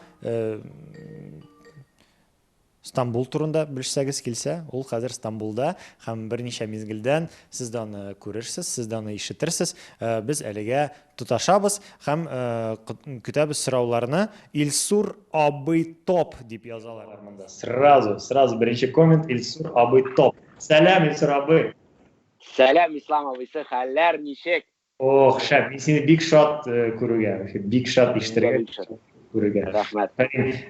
Speaker 19: Стамбул турында белешсәгез килсә, ул хәзер Стамбулда һәм берничә мизгелдән сез дә аны күрерсез, сез дә аны ишетерсез. Без әлегә тоташабыз һәм көтәбез сорауларны. Илсур абый топ дип язалар монда. Сразу, сразу беренче коммент Илсур абый топ. Сәлам, Илсур абый.
Speaker 13: Сәлам, Ислам абыйсы, хәлләр ничек?
Speaker 19: Ох, шәп, мин сине бик шат э, күрүгә, вообще бик шат ишетергә, күрүгә.
Speaker 13: Рәхмәт.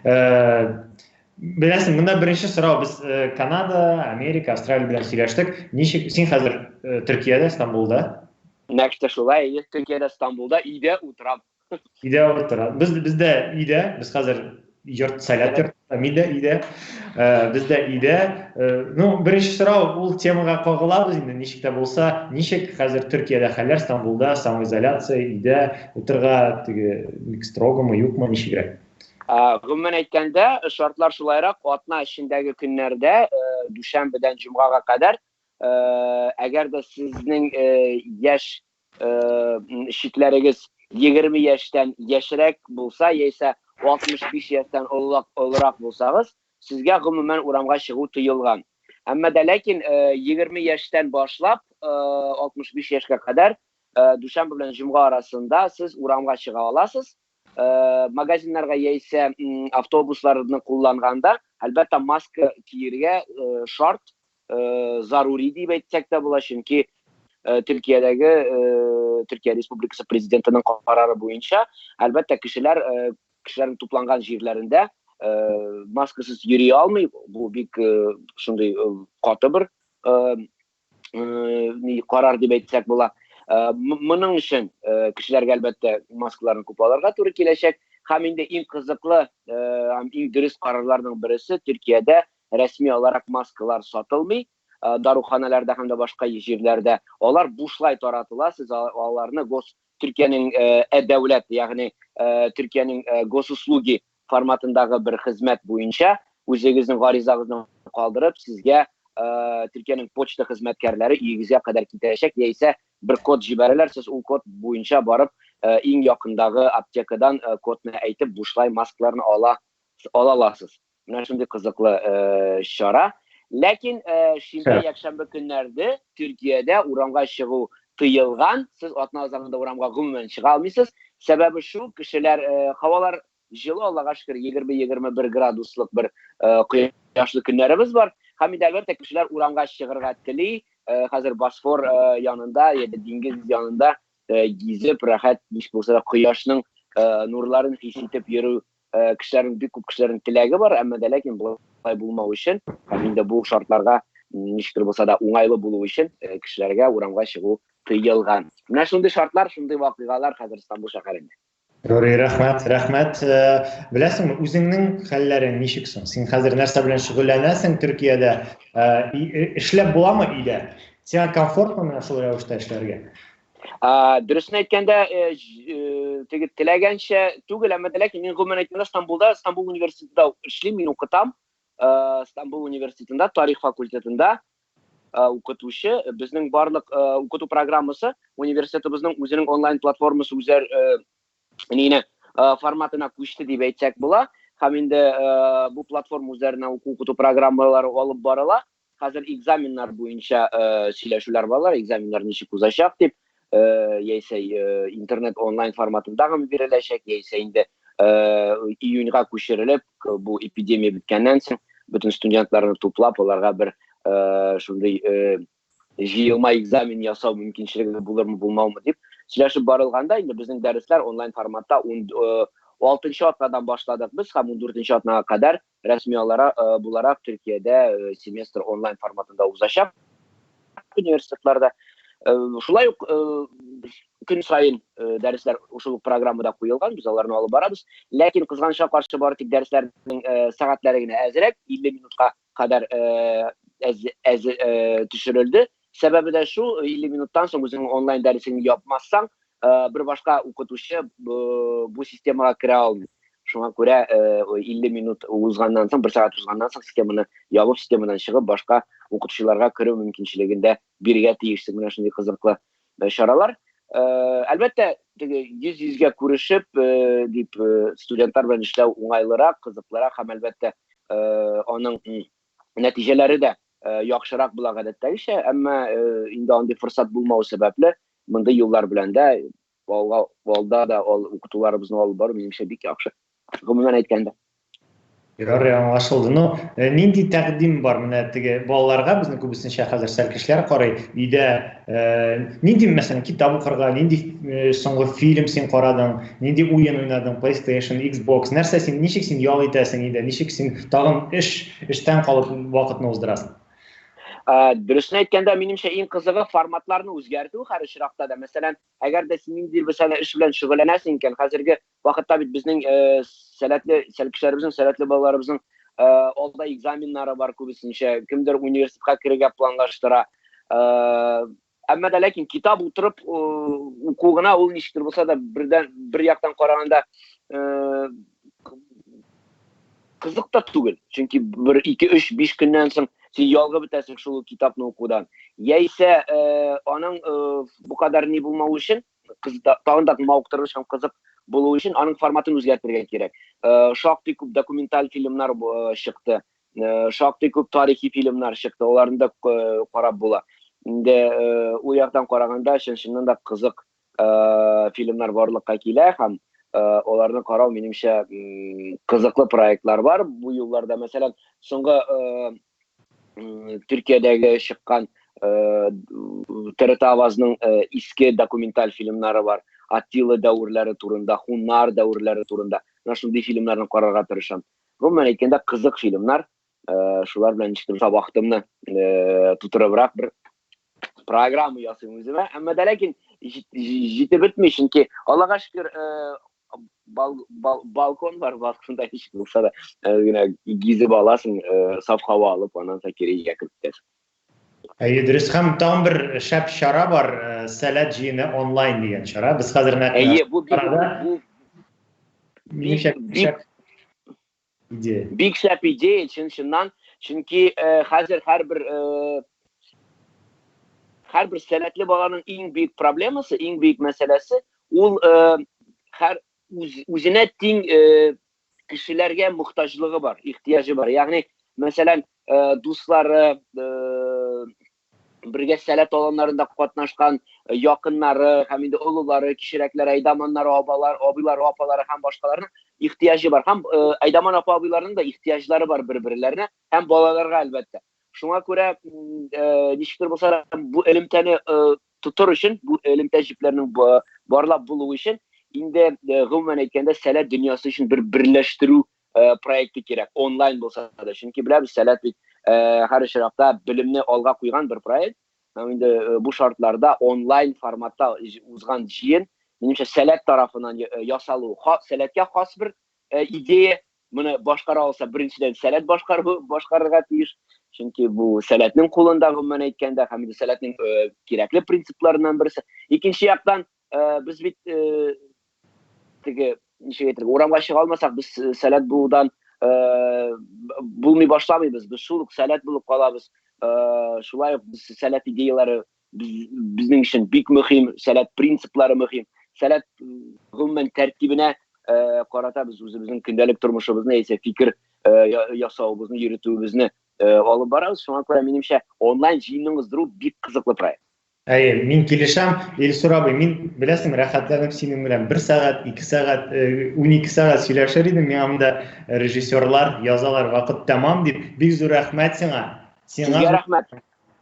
Speaker 19: Э, беләсең, монда беренче сорау без э, Канада, Америка, Австралия белән сөйләштек. Ничек син хәзер Төркиядә, Стамбулда?
Speaker 13: Нәкъ тә шулай, Төркиядә, Стамбулда, өйдә утырам.
Speaker 19: Өйдә утыра. Без бездә өйдә, без хәзер йорт сәләт йорт, мин дә өйдә. Э, без дә өйдә. Э, ну, беренче сорау ул темага кагылабыз инде, ничек тә булса, ничек хәзер Төркиядә хәлләр, Стамбулда самоизоляция, өйдә утырга теге бик строгомы, юкмы, ничегрәк?
Speaker 13: Гомумән әйткәндә, шартлар шулайрак, атна эчендәге көннәрдә, э, дүшәмбедән җомгага кадәр, әгәр дә сезнең яшь чикләрегез 20 яшьтән яшьрәк булса, яисә 65 яшьтән олырак, олырак булсагыз, сезгә гомумән урамга чыгу тыелган. Әмма дә ләкин 20 яшьтән башлап 65 яшькә кадәр дүшәмбе белән җомга арасында сез урамга чыга аласыз. Магазиннарга яисә автобусларны кулланганда, әлбәттә, маска киергә шарт, зарури дип әйтсәк тә була, чөнки Төркиядәге Төркия Республикасы президентының карары буенча, әлбәттә, кешеләр кешеләрнең тупланган җирләрендә маскасыз йөри алмый. Бу бик шундый каты бер карар дип әйтсәк була. Моның өчен кешеләргә әлбәттә маскаларны күп алырга туры киләчәк. Һәм инде иң кызыклы һәм иң дөрес карарларның бересе Төркиядә рәсми аларак маскалар сатылмый, даруханәләрдә һәм дә башка җирләрдә. Алар бушлай таратыла, сез аларны гос Төркиянең э-дәүләт, ягъни Төркиянең госуслуги форматындагы бер хезмәт буенча үзегезнең гаризагызны калдырып, сезгә Төркиянең почта хезмәткәрләре өегезгә кадәр китерәчәк, яисә бер код җибәрәләр, сез ул код буенча барып, иң якындагы аптекадан кодны әйтеп, бушлай маскаларны ала аласыз. Менә шундый кызыклы э, чара. Ләкин э, шимбә, якшәмбе көннәрдә Төркиядә урамга чыгу тыелган. Сез атна азагында урамга гомумән чыга алмыйсыз. Сәбәбе шул, кешеләр э, һавалар җылы, Аллага шөкер, 20-21 градуслык бер кояшлы көннәребез бар. Һәм инде әлбәттә кешеләр урамга чыгарга тели. Хәзер Босфор янында, яки диңгез янында гизеп, рәхәт, ничек булса да кояшның нурларын хис итеп йөрү Э, кешеләрнең бик күп кешеләрнең теләге бар, әмма дә ләкин болай булмау өчен һәм инде бу шартларга ничектер булса да уңайлы булу өчен э, кешеләргә урамга чыгу тыелган. Менә шундый шартлар, шундый вакыйгалар хәзер Стамбул шәһәрендә.
Speaker 19: Ярый, рәхмәт, рәхмәт. Э, беләсеңме, үзеңнең хәлләрең ничек соң? Син хәзер нәрсә белән шөгыльләнәсең Төркиядә? Эшләп буламы өйдә? Сиңа комфортмы менә шул рәвештә эшләргә?
Speaker 13: Дөресен әйткәндә, э, э, теге теләгәнчә түгел, әмма дә ләкин мин гомумән әйткәндә Стамбулда, Стамбул университетында эшлим, мин укытам. Стамбул университетында тарих факультетында укытучы. Безнең барлык укыту программасы университетыбызның үзенең онлайн платформасы үзәр нине форматына күчте дип әйтсәк була. Һәм инде бу платформа үзләренә уку укыту программалары алып барыла. Хәзер экзаменнар буенча сөйләшүләр баралар, экзаменнар ничек узачак дип, яисә интернет онлайн форматында гына биреләчәк, яисә инде июньга күчерелеп, бу эпидемия беткәннән соң бөтен студентларны туплап, аларга бер шундый җыелма экзамен ясау мөмкинчелеге булырмы, булмаумы дип сөйләшеп барылганда, инде безнең дәресләр онлайн форматта 16 атнадан башладык без һәм 14 атнага кадәр рәсми буларак Төркиядә семестр онлайн форматында узачак университетларда. Шулай ук көн саен дәресләр шул ук программада куелган, без аларны алып барабыз. Ләкин кызганычка каршы бары тик дәресләрнең сәгатьләре генә әзрәк, 50 минутка кадәр әз, әз төшерелде. Сәбәбе дә шул, 50 минуттан соң үзеңнең онлайн дәресеңне япмасаң, бер башка укытучы бу системага керә алмый. Шуңа күрә 50 минут узганнан соң, бер сәгать узганнан соң системаны ябып, системадан чыгып, башка укытучыларга керү мөмкинчелеген дә бирергә тиешсең. Менә шундый кызыклы чаралар. Әлбәттә, теге йөз-йөзгә күрешеп дип студентлар белән эшләү уңайлырак, кызыклырак һәм әлбәттә аның нәтиҗәләре дә яхшырак була гадәттәгечә, әмма инде андый форсат булмау сәбәпле, мондый юллар белән дә алга алда да ал укытуларыбызны алып бару минемчә бик яхшы. Гомумән әйткәндә.
Speaker 19: Ярый, аңлашылды. Ну, э, нинди тәкъдим бар менә теге балаларга безнең күбесенчә хәзер сәлкешләр карый. Өйдә э, нинди мәсәлән китап укырга, нинди э, соңгы фильм син карадың, нинди уен уйнадың, PlayStation, Xbox, нәрсә син, ничек син ял итәсең өйдә, ничек син тагын эш эштән калып вакытны уздырасың?
Speaker 13: Дөресен әйткәндә, минемчә иң кызыгы форматларны үзгәртү һәр очракта да. Мәсәлән, әгәр дә син ниндидер бер эш белән шөгыльләнәсең икән, хәзерге Вакытта бит безнең э, сәләтле сәлкешләребезнең, сәләтле балаларыбызның э, алда экзаменнары бар күбесенчә, кемдер университетка керергә планлаштыра. Э, әмма дә ләкин китап утырып уку гына ул ничектер булса да бердән бер яктан караганда кызык та түгел. Чөнки бер, ике, өч, биш көннән соң син ялгып бетәсең шул китапны укудан. Яисә аның бу кадәр ни булмау өчен тагын да мавыктыргыч һәм кызык булу өчен аның форматын үзгәртергә кирәк. Э, шактый күп документаль фильмнар э, чыкты. Э, шактый күп тарихи фильмнар чыкты. Аларны да карап була. Инде ул яктан караганда чын-чыннан да кызык фильмнар барлыкка килә һәм аларны карау минемчә кызыклы проектлар бар. Бу юлларда, мәсәлән, соңгы Төркиядәге чыккан ТРТ Авазның иске документаль фильмнары бар. Аттила дәверләре турында, хуннар дәверләре турында. Менә шундый фильмнарны карарга тырышам. Гомумән әйткәндә, кызык фильмнар. Шулар белән ничектер булса вакытымны тутырыбрак бер программа ясыйм үземә. Әмма дә ләкин җитеп бетми, чөнки Аллага шөкер, бал, бал, балкон бар, балконда ничек булса да генә гизеп аласың, саф һава алып, аннан соң кире өйгә кереп китәсең.
Speaker 19: Әйе, дөрес. Һәм тагын бер шәп чара бар, Сәләт җыены онлайн дигән чара. Без хәзер нәкъ
Speaker 13: Әйе, бу бик бу
Speaker 19: бик шәп идея.
Speaker 13: Бик шәп идея, чын-чыннан. Чөнки хәзер һәрбер һәрбер сәләтле баланың иң бөек проблемасы, иң бөек мәсьәләсе ул һәр үз, үзенә тиң кешеләргә мохтаҗлыгы бар, ихтыяҗы бар. Ягъни, мәсәлән, дуслары, бергә сәләт аланнарында катнашкан якыннары һәм инде олылары, кечерәкләре, әйдаманнары, абалар, абыйлары, апалары һәм башкаларның ихтыяҗы бар. Һәм әйдаман апа абыйларының да ихтыяҗлары бар бер-берләренә һәм балаларга әлбәттә. Шуңа күрә ничектер булса да бу элемтәне тотыр өчен, бу элемтә җепләренең барлап булуы өчен инде гомумән әйткәндә сәләт дөньясы өчен бер берләштерү проекты кирәк, онлайн булса да. Чөнки беләбез, сәләт бит һәр очракта белемне алга куйган бер проект. Һәм инде бу шартларда онлайн форматта узган җыен, минемчә, сәләт тарафыннан ясалу, сәләткә хас бер идея. Моны башкара алса, беренчедән сәләт башкару, башкарырга тиеш. Чөнки бу сәләтнең кулында, гомумән әйткәндә, һәм инде сәләтнең кирәкле принципларыннан берсе. Икенче яктан, без бит теге ничек әйтергә, урамга чыга алмасак, без сәләт булудан булмый башламыйбыз. Без шул ук сәләт булып калабыз. Шулай ук без сәләт идеяләре безнең өчен бик мөһим, сәләт принциплары мөһим. Сәләт гомумән тәртибенә карата без үзебезнең көндәлек тормышыбызны, яисә фикер ясавыбызны, йөретүебезне алып барабыз. Шуңа күрә, минемчә, онлайн җыенны уздыру бик кызыклы проект.
Speaker 19: Әйе, мин килешәм, Илсур абый, мин, беләсең, рәхәтләнеп синең белән бер сәгать, ике сәгать, 12 сәгать сөйләшер идем. Миңа монда режиссерлар язалар, вакыт тәмам дип. Бик зур рәхмәт сиңа.
Speaker 13: Сиңа Сезгә рәхмәт.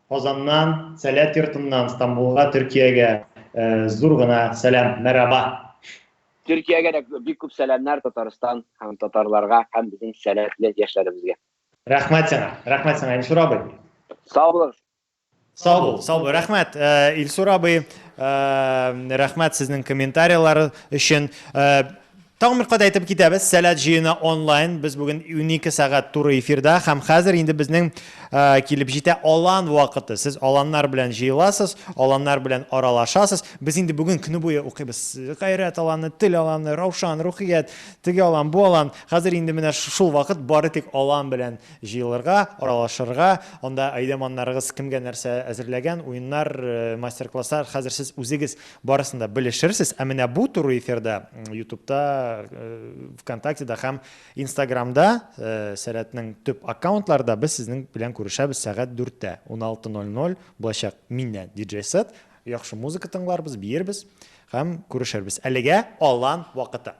Speaker 19: Казаннан, Сәләт йортыннан Стамбулга, Төркиягә зур гына сәлам, мәрәба.
Speaker 13: Төркиягә дә бик күп сәламнәр Татарстан һәм татарларга һәм безнең сәләтле яшьләребезгә.
Speaker 19: Рәхмәт сиңа, рәхмәт сиңа, Илсур абый.
Speaker 13: Сау булыгыз.
Speaker 19: Сау бул, сау бул. Рәхмәт, э, Илсур абый, э, рәхмәт сезнең комментарийлар өчен. Э, тагын бер кат әйтеп китәбез, Сәләт җыены онлайн. Без бүген 12 сәгать туры эфирда һәм хәзер инде безнең килеп җитә алан вакыты. Сез аланнар белән җыеласыз, аланнар белән аралашасыз. Без инде бүген көне буе укыйбыз. Гайрәт аланы, тел аланы, Раушан, Рухият, теге алан, бу алан. Хәзер инде менә шул вакыт бары тик алан белән Җыелырга, аралашырга, анда әйдәманнарыгыз кемгә нәрсә әзерләгән, уеннар, мастер-класслар, хәзер сез үзегез барысын да белешерсез. Ә менә бу туры эфирда, ютубта Фейсбукта, ВКонтактеда һәм Инстаграмда Сәләтнең төп аккаунтларда без сезнең белән күрешәбез сәгать 4-тә, 16:00 булачак миннән DJ сет. Яхшы музыка тыңларбыз, биербез һәм күрешербез. Әлегә алан вакыты.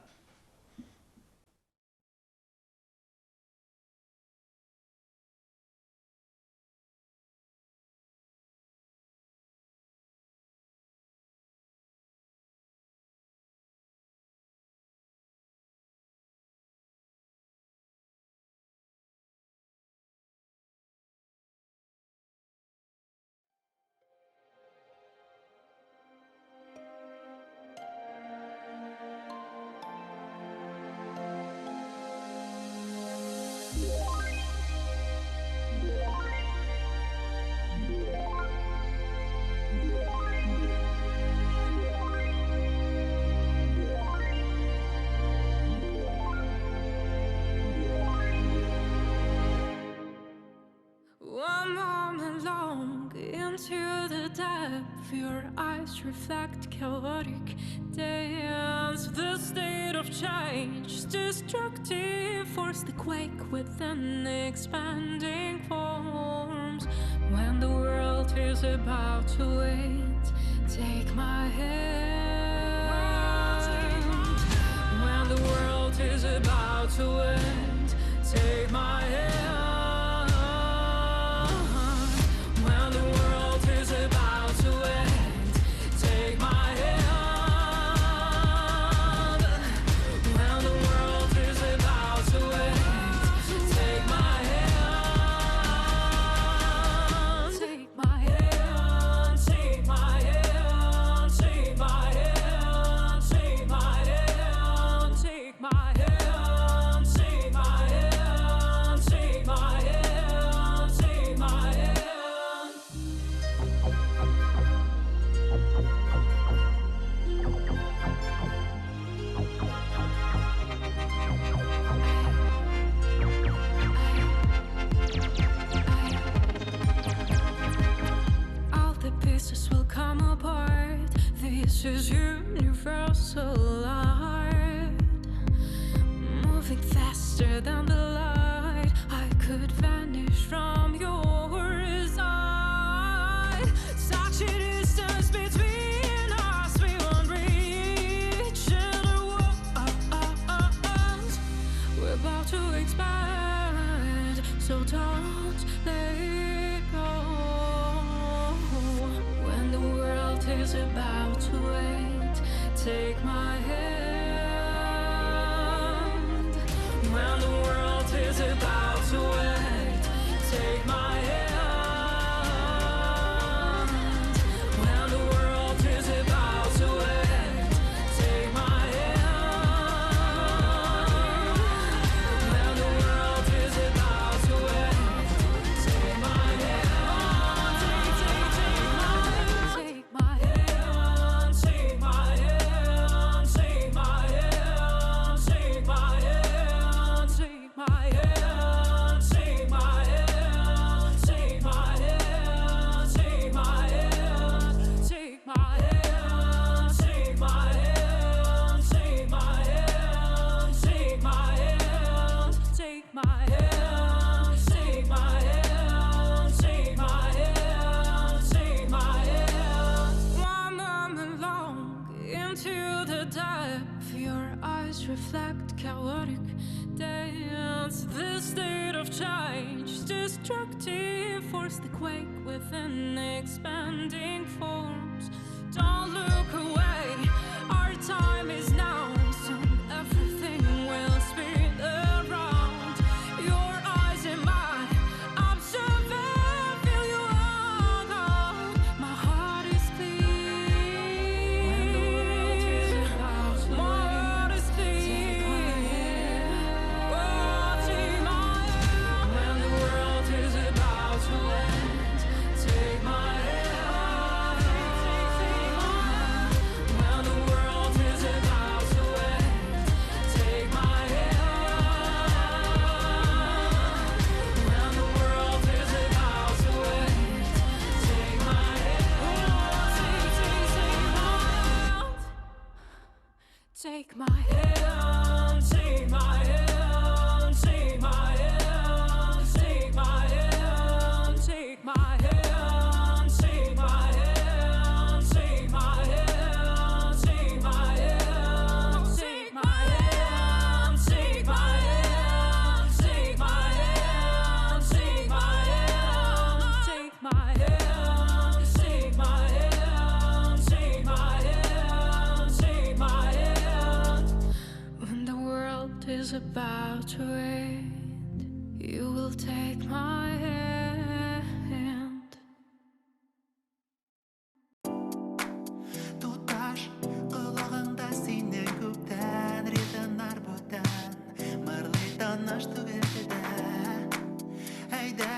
Speaker 12: One moment long into the depth, your eyes reflect chaotic dance. The state of change, destructive force, the quake within expanding forms. When the world is about to end, take my hand. When the world is about to end, take my hand. When the world is about to end, take my hand. When the world is about to end, take my hand. Take my hand, take my hand, take my hand, take my hand, take my hand, take my hand, take my hand, take my hand. All the pieces will come apart. This is universal art. Moving faster than the light. I could vanish from your side. Such a distance between us, we won't reach in the world. We're about to expand, so don't let go. When the world is about to end, take my hand. When the world is about to end, take my hand. When the world is about to end, take my hand. When the world is about to end, take my hand. Take my hand, take my hand, take my hand, take my hand, take my hand, take my hand, take my hand, take my hand, take my hand, take my hand, take my hand, take my hand, take my hand, take my hand, take my hand, take my hand. One moment long into the depth, your eyes reflect chaotic dance. The state of change, destructive force, the quake within expanding forms. Don't look away, our time is now. Soon everything will spin around. Your eyes and mine, observe and feel you all gone. My heart is clear. When the world is about to My heart is clear. Oh, take my hand. When the world is about to end, take my hand. world is about to end, you will take my hand.
Speaker 5: Туташ, колагыңда синең күптән ритмнар бүтән, мырлый таныш түгел телдә. Әйдә,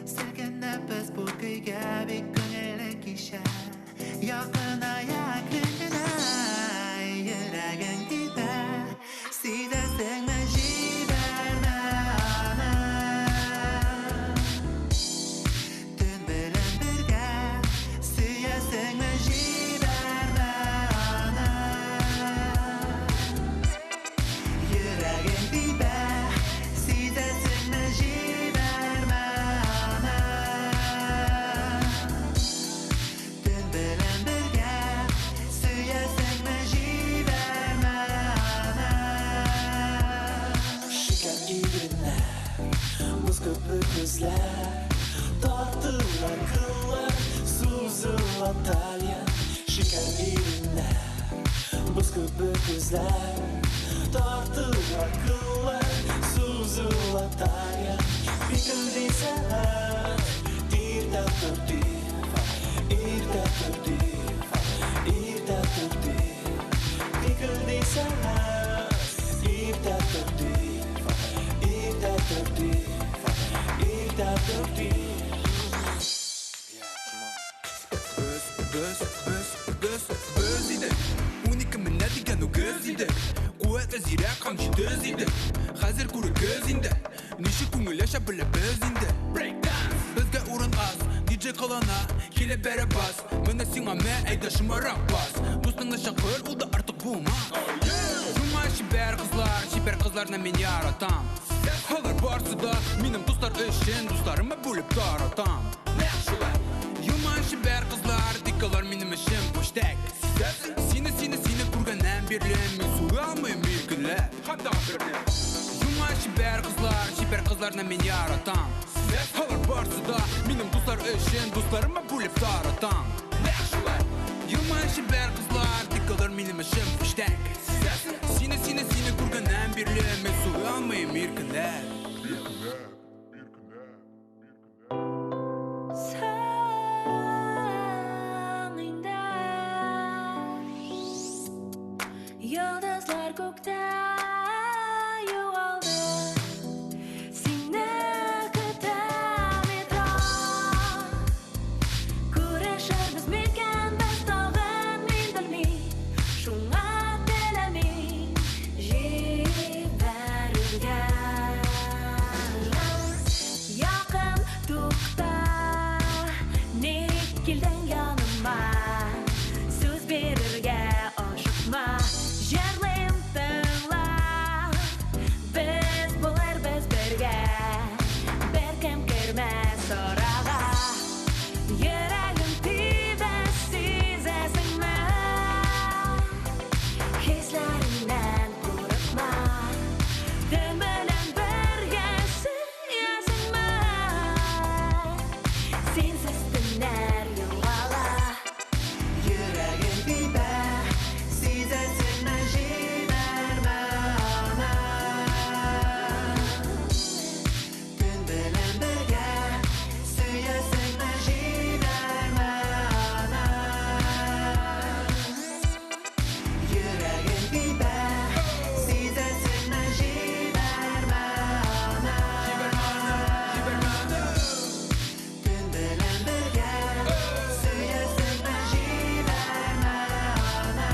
Speaker 5: селкенәбез бу көйгә, бик күңелле кичә. Якыная әкрен генә, йөрәгең тибә, сизәсеңме, җибәрмә аны. Төн белән бергә, сөясеңме, җибәрмә аны. Йөрәгең тибә, сизәсеңме, җибәрмә аны. Төн белән бергә, сөясеңме, җибәрмә аны.
Speaker 6: Шикәр иреннәр, боз кебек күзләр, тартыла кыллар, сузыла талия. Шикәр иреннәр, боз кебек күзләр, тартыла кыллар, сузыла талия. Бителди сәгать, иртә торды, иртә торды, иртә торды. Бителди сәгать, иртә торды, иртә торды, иртә торды.
Speaker 16: Без, без, без, без, без идек. 12 менә дигән үгез идек. Куәтле, зирәк һәм җитез идек. Хәзер күрегез инде, ничек күңел яшәп беләбез инде. Breakdance! Безгә урын аз, диджей кылана, килеп бәрә бас. Менә сиңа мә, әйдә шомарак бас. Дустыңны чакыр, ул да артык булмас. Шуңа чибәр кызлар, чибәр кызларны мин яратам. Алар барсы да минем дуслар өчен, дусларыма бүлеп таратам. Юман чибәр кызлар, тик алар минем өчен пүчтәк. Сине, сине, сине күргәннән бирле мин суя алмыйм иркенләп. Юман чибәр кызлар, чибәр кызларны мин яратам. Алар барсы да минем дуслар өчен, дусларыма бүлеп таратам. Юман чибәр кызлар, тик алар минем өчен пүчтәк. Сине, сине, сине күргәннән бирле мин суя алмыйм иркенләп.
Speaker 12: Соң инде йолдызлар күктә югалды, сине көтә метро. Күрешербез микән без тагын, мин белмим, шуңа теләмим җибәрергә. Якын тукта, ник килдең яныма? Сүз бирергә ашыкма, җырлыйм, тыңла. Без булырбыз бергә, беркем кермәс арага. Йөрәгем тибә, сизәсеңме? Хисләреңнән курыкма. Төн белән бергә сөясеңме? Синсез төннәр югала.
Speaker 5: Йөрәгем тибә, сизәсеңме, җибәрмә аны. Төн белән бергә, сөясеңме, җибәрмә аны. Йөрәгем тибә, сизәсеңме, җибәрмә аны. Төн белән бергә, сөясеңме, җибәрмә аны.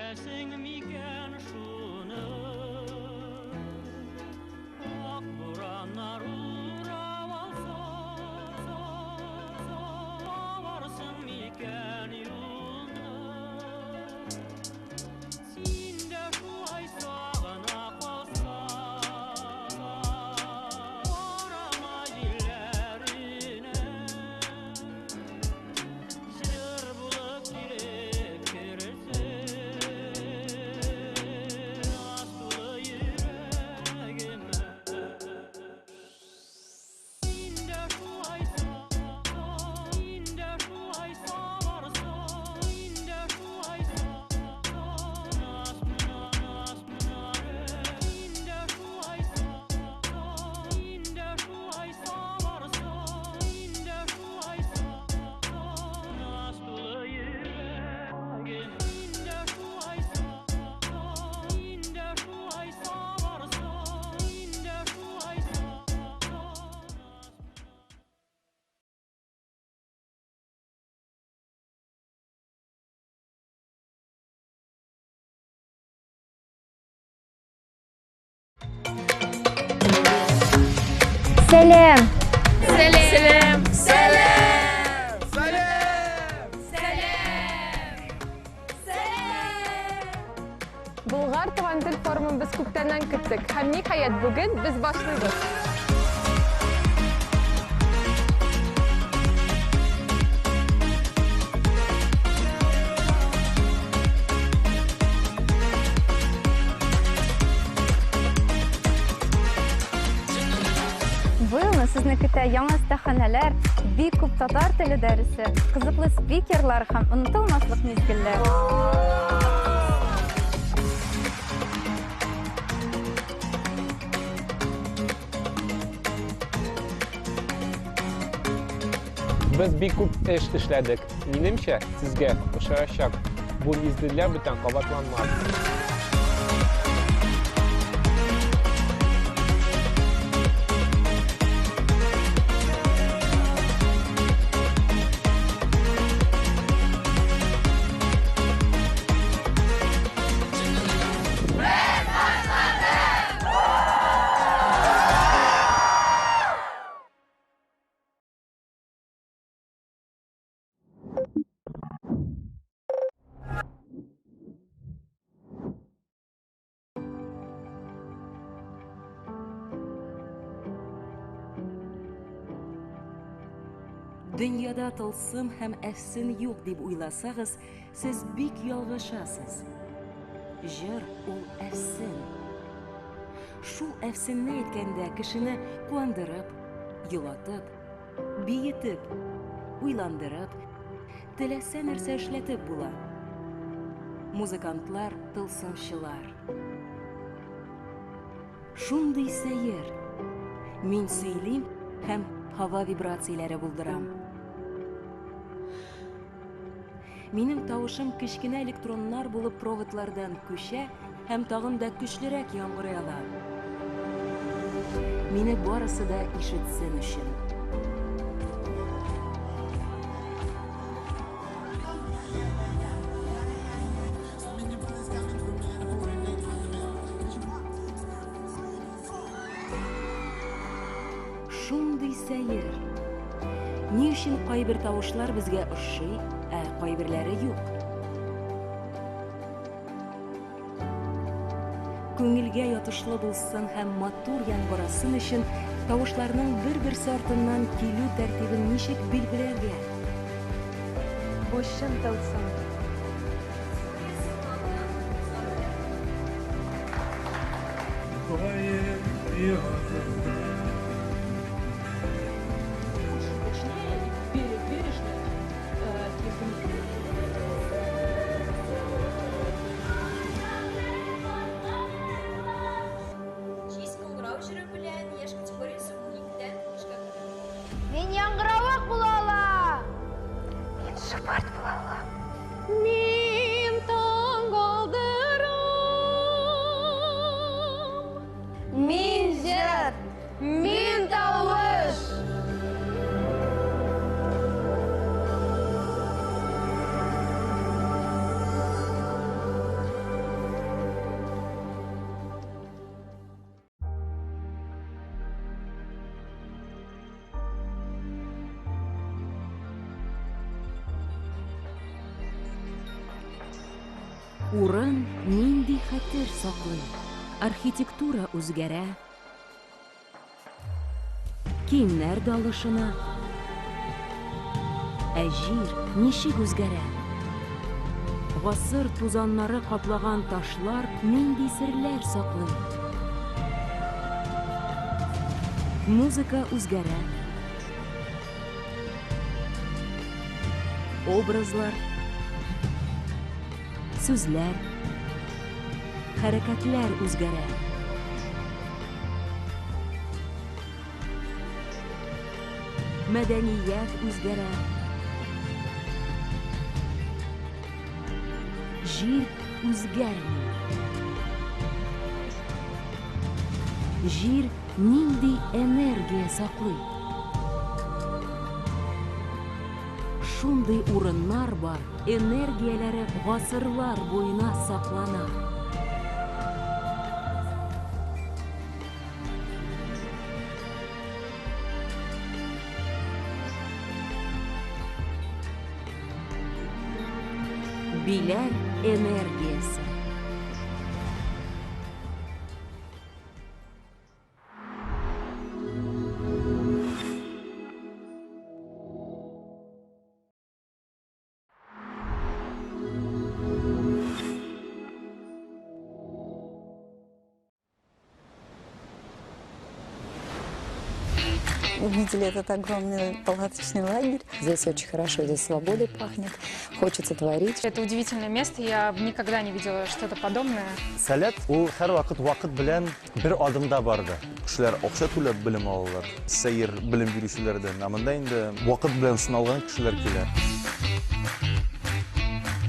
Speaker 12: Беләсең микән шуны? Ак бураннар урап алса, табарсың микән юлны? Син дә шулай сагына калсаң, карама җилләренә. Җыр булып килеп керерсең наз тулы йөрәгемә. Син дә шулай син дә шулай сабарсың, син дә шулай наз, наз, син дә шулай син дә шулай сабарсың, син дә шулай наз тулы йөрәгем. Син дә шулай син дә шулай сабарсың, син дә шулай.
Speaker 15: Сәлам!
Speaker 17: Сәлам!
Speaker 15: Сәлам!
Speaker 17: Сәлам!
Speaker 23: Болгар туган тел форумын без күптәннән көттек һәм ниһаять бүген без башлыйбыз.
Speaker 15: Бу елны сезне көтә яңа остаханәләр, бик күп татар теле дәресе, кызыклы спикерлар һәм онытылмаслык мизгелләр.
Speaker 24: Без бик күп эш эшләдек. Минемчә, сезгә ошаячак. Бу мизгелләр бүтән кабатланмас.
Speaker 25: Дөньяда тылсым һәм әфсен юк дип уйласагыз, сез бик ялгышасыз. Җыр ул әфсен. Шул әфсенне әйткәндә кешене куандырып, елатып, биетеп, уйландырып, теләсә нәрсә эшләтеп була. Музыкантлар тылсымчылар. Шундый сәер. Мин сөйлим һәм һава вибрацияләре булдырам. Минем тавышым кечкенә электроннар булып проводлардан күчә һәм тагын да көчлерәк яңгырый ала. Мине барысы да ишетсен өчен. Шундый сәер. Ни өчен кайбер тавышлар безгә ошый, ә кайберләре юк? Күңелгә ятышлы булсын һәм матур яңгырасын өчен тавышларның бер-берсе артыннан килү тәртибен ничек билгеләргә?
Speaker 23: Бу чын тылсым.
Speaker 10: Точнее и бережно, если
Speaker 8: Җиз кыңгырау җыры белән яшь категориясе 12-дән 5-кә кадәр.
Speaker 15: Мин яңгыравык була алам! Мин шыпырт була алам.
Speaker 17: Мин таң алдырам.
Speaker 15: Мин җыр!
Speaker 25: Урын нинди хәтер саклый? Архитектура үзгәрә. Киемнәр дә алышына. Ә җир ничек үзгәрә? Гасыр тузаннары каплаган ташлар нинди серләр саклый? Музыка үзгәрә. Образлар, сүзләр, хәрәкәтләр үзгәрә. Мәдәният үзгәрә. Җир үзгәрми. Җир нинди энергия саклый? Шундый урыннар бар, энергияләре гасырлар буена саклана. Биләр энергиясе.
Speaker 9: Увидели этот огромный палаточный лагерь.
Speaker 14: Здесь очень хорошо, здесь свободой пахнет, хочется творить.
Speaker 18: Это удивительное место, я никогда не видела что-то подобное.
Speaker 20: Сәләт ул һәрвакыт вакыт белән бер адымда барды.
Speaker 21: Кешеләр акча түләп белем алалар, сәер белем бирүчеләрдән. Ә монда инде вакыт белән сыналган кешеләр килә.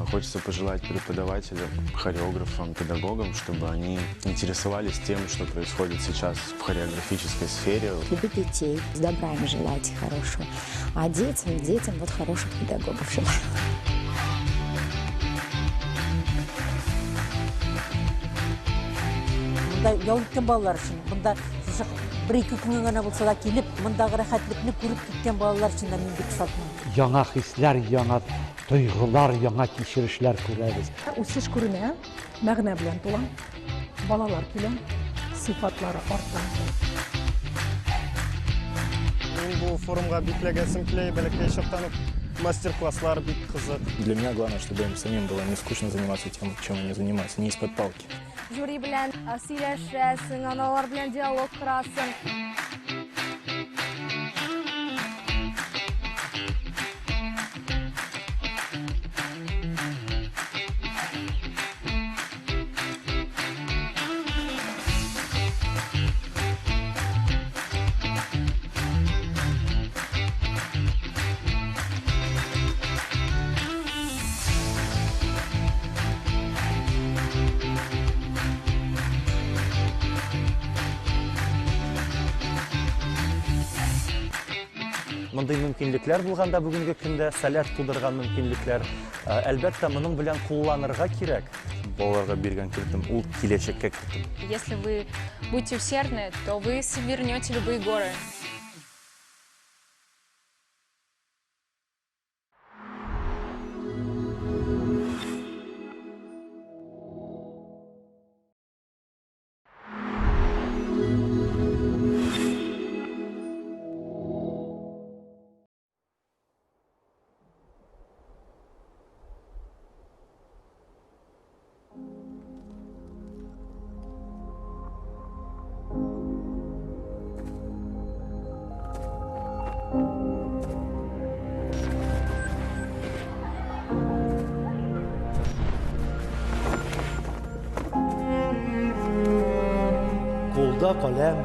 Speaker 26: Хочется пожелать преподавателям, хореографам, педагогам, чтобы они интересовались тем, что происходит сейчас в хореографической сфере.
Speaker 14: Любить детей, с добра им желать хорошего. А детям, детям вот хороших педагогов желаю.
Speaker 27: Монда ял иткән балалар өчен, монда шушы бер-ике көнгә генә булса да килеп, мондагы рәхәтлекне күреп киткән балалар өчен дә мин бик шатмын.
Speaker 28: Яңа хисләр, яңа тойгылар, яңа кичерешләр күрәбез.
Speaker 29: Үсеш күренә, мәгънә белән тула. Балалар килә, сыйфатлары арта.
Speaker 30: Мин бу форумга бик эләгәсем килә, бәләкәй чактан ук мастер-класслар бик кызык.
Speaker 31: Для меня главное, чтобы им самим было не скучно заниматься тем, чем они занимаются, не из-под палки.
Speaker 17: Жюри белән сөйләшәсең, аналар белән диалог корасың.
Speaker 20: Мондый мөмкинлекләр булганда бүгенге көндә сәләт тудырган мөмкинлекләр, әлбәттә, моның белән кулланырга кирәк.
Speaker 21: Балаларга биргән кертем, ул киләчәккә кертем.
Speaker 18: Если вы будете усердны, то вы свернете любые горы.
Speaker 32: Кулда каләм,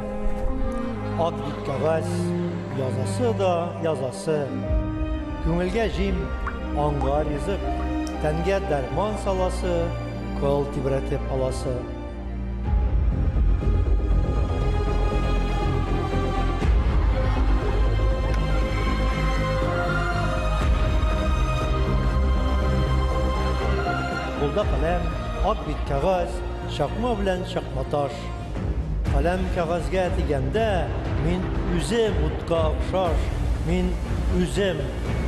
Speaker 32: ак бит кәгазь, язасы да язасы. Күңелгә җим, аңга ризык, тәнгә дәрман саласы, кыл тибрәтеп аласы. Кулда каләм, ак бит кәгазь, чакма белән чакматаш. Каләм кәгазьгә тигәндә, мин үзем утка охшаш, мин үзем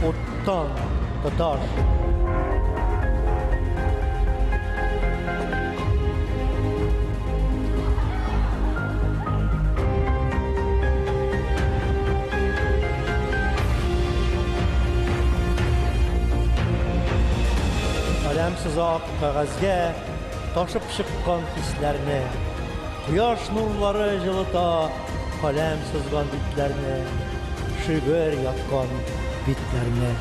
Speaker 32: уттан тоташ. сыза ак кәгазьгә ташып чыккан хисләрне. Кояш нурлары җылыта каләм сызган битләрне, шигырь яткан битләрне.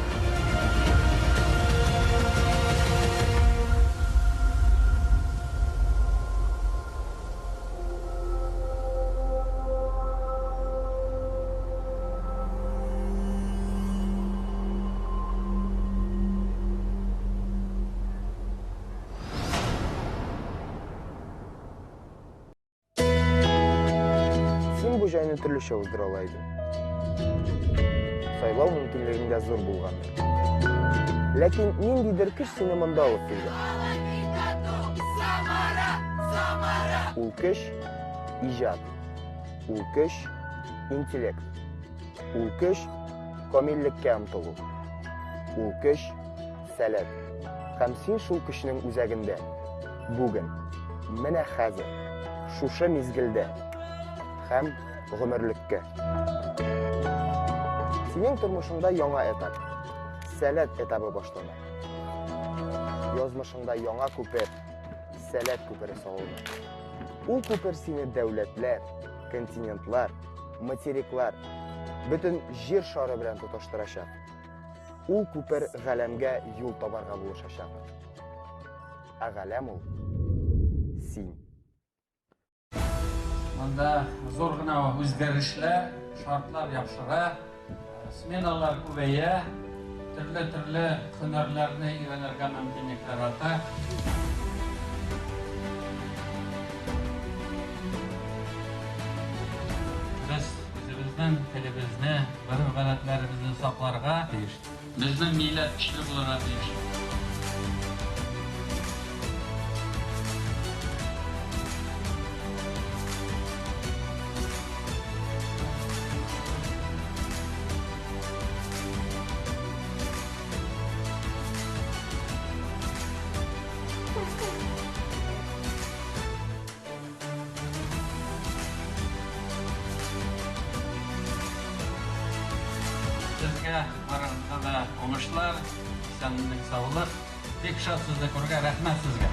Speaker 1: Син бу җәйне төрлечә уздыра ала идең. Сайлау мөмкинлегең дә зур булгандыр. Ләкин ниндидер көч сине монда алып килгән. Ул көч иҗат. Ул көч интеллект. Ул көч камиллеккә омтылу. Ул көч сәләт. Һәм син шул көчнең үзәгендә. Бүген. Менә хәзер. Шушы мизгелдә. Һәм гомерлеккә. Синең тормышыңда яңа этап. Сәләт этабы башлана. Язмышыңда яңа күпер, сәләт күпере салына. Ул күпер сине дәүләтләр, континентлар, материклар, бөтен җир шары белән тоташтырачак. Ул күпер галәмгә юл табарга булышачак. Ә галәм ул син.
Speaker 2: Монда зур гына үзгәрешләр, шартлар яхшыра, сменалар күбәя, төрле-төрле һөнәрләрне өйрәнергә мөмкинлекләр арта. Без үзебезнең телебезне, гореф-гадәтләребезне сакларга тиеш. Безнең милләт көчле булырга тиеш. Сезгә барыгызга да уңышлар, исәнлек, саулык. Бик шат сезне күрергә, рәхмәт сезгә.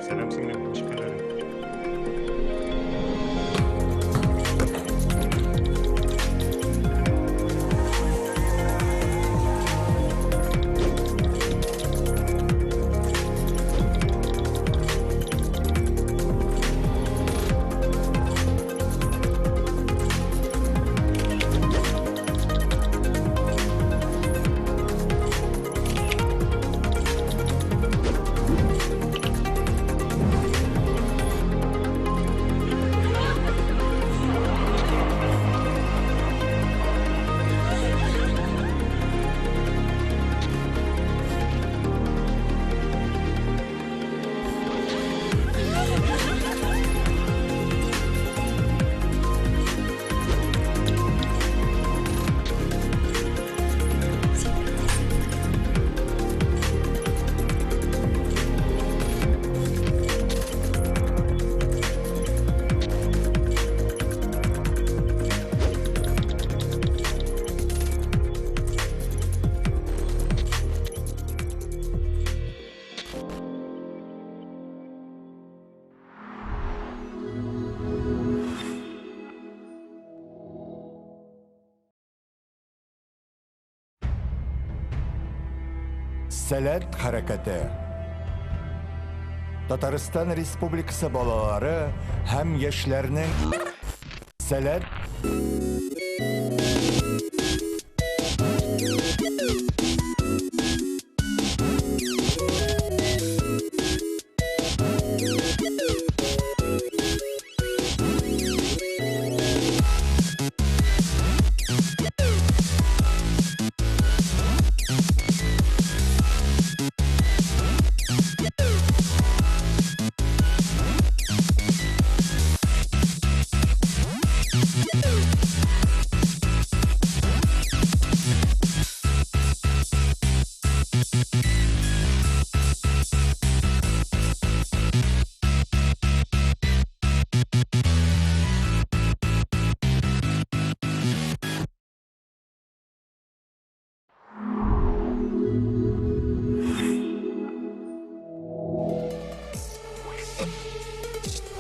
Speaker 3: Сәлам, сеңлем, ничек хәлләрең?
Speaker 4: Сәләт хәрәкәте. Татарстан Республикасы балалары һәм яшьләрнең Сәләт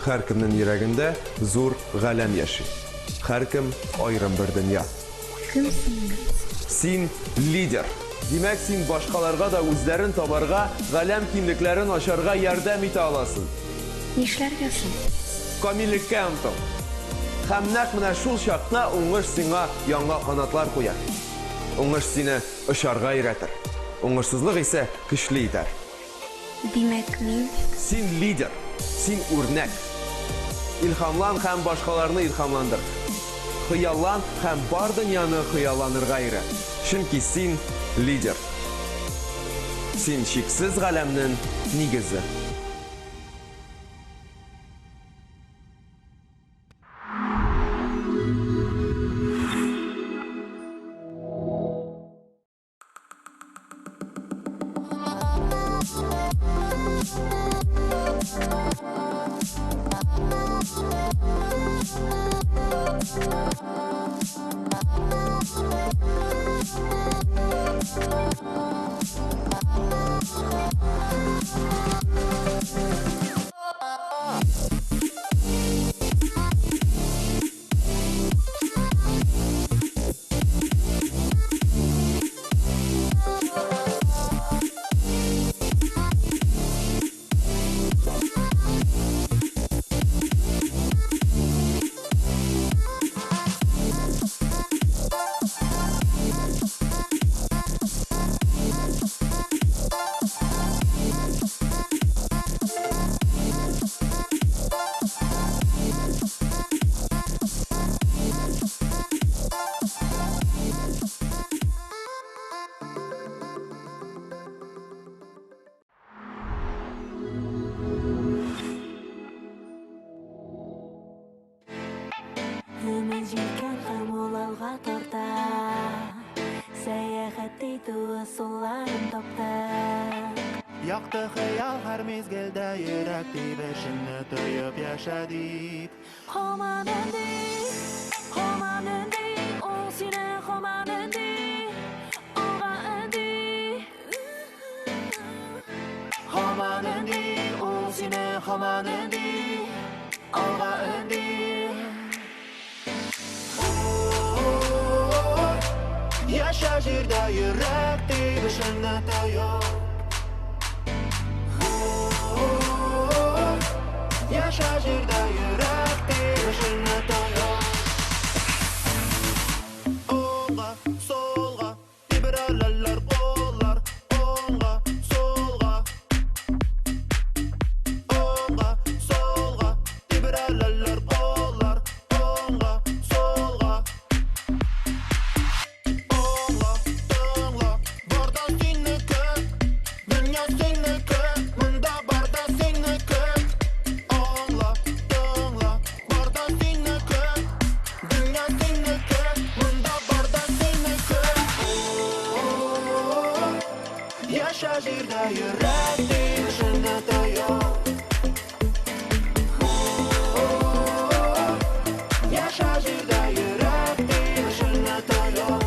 Speaker 3: Һәркемнең йөрәгендә зур галәм яши. Һәркем аерым бер дөнья.
Speaker 5: Кем соң мин?
Speaker 3: Син, лидер. Димәк, син башкаларга да үзләрен табарга, галәм киңлекләрен ачарга ярдәм итә аласың.
Speaker 5: Нишләргә соң?
Speaker 3: Камиллеккә омтыл. Һәм нәкъ менә шул чакта уңыш сиңа яңа канатлар куяр. Уңыш сине очарга өйрәтер. Уңышсызлык исә көчле итәр.
Speaker 5: Димәк, мин.
Speaker 3: Син лидер, син үрнәк. Илһамлан һәм башкаларны илһамландыр. Хыяллан һәм бар дөньяны хыялланырга өйрәт. Чөнки син лидер. Син чиксез галәмнең нигезе.
Speaker 25: Өмет җилкән һәм ул алга тарта. Сәяхәт итү ысулларын таптык.
Speaker 6: Якты хыял һәр мизгелдә йөрәк тибешеңне тоеп яшә дип.
Speaker 25: Һаман өнди, һаман өнди, ул сине һаман өнди, алга өнди.
Speaker 6: Һаман өнди, ул сине һаман өнди, алга өнди. Яшә җирдә йөрәк тибешеңне тоеп. Яшә җирдә йөрәк тибешеңне тоеп. Уңга, сулга, тибрәләләр куллар. Уңга, сулга. Уңга, сулга, тибрәләләр куллар. Уңга, сулга. Аңла, тыңла, бар да синеке. Дөнья синеке, монда бар да синеке. Аңла, тыңла, бар да синеке. Дөнья синеке, монда бар да синеке. Яшә җирдә йөрәк тибешеңне тоеп. Яшә җирдә йөрәк тибешеңне тоеп.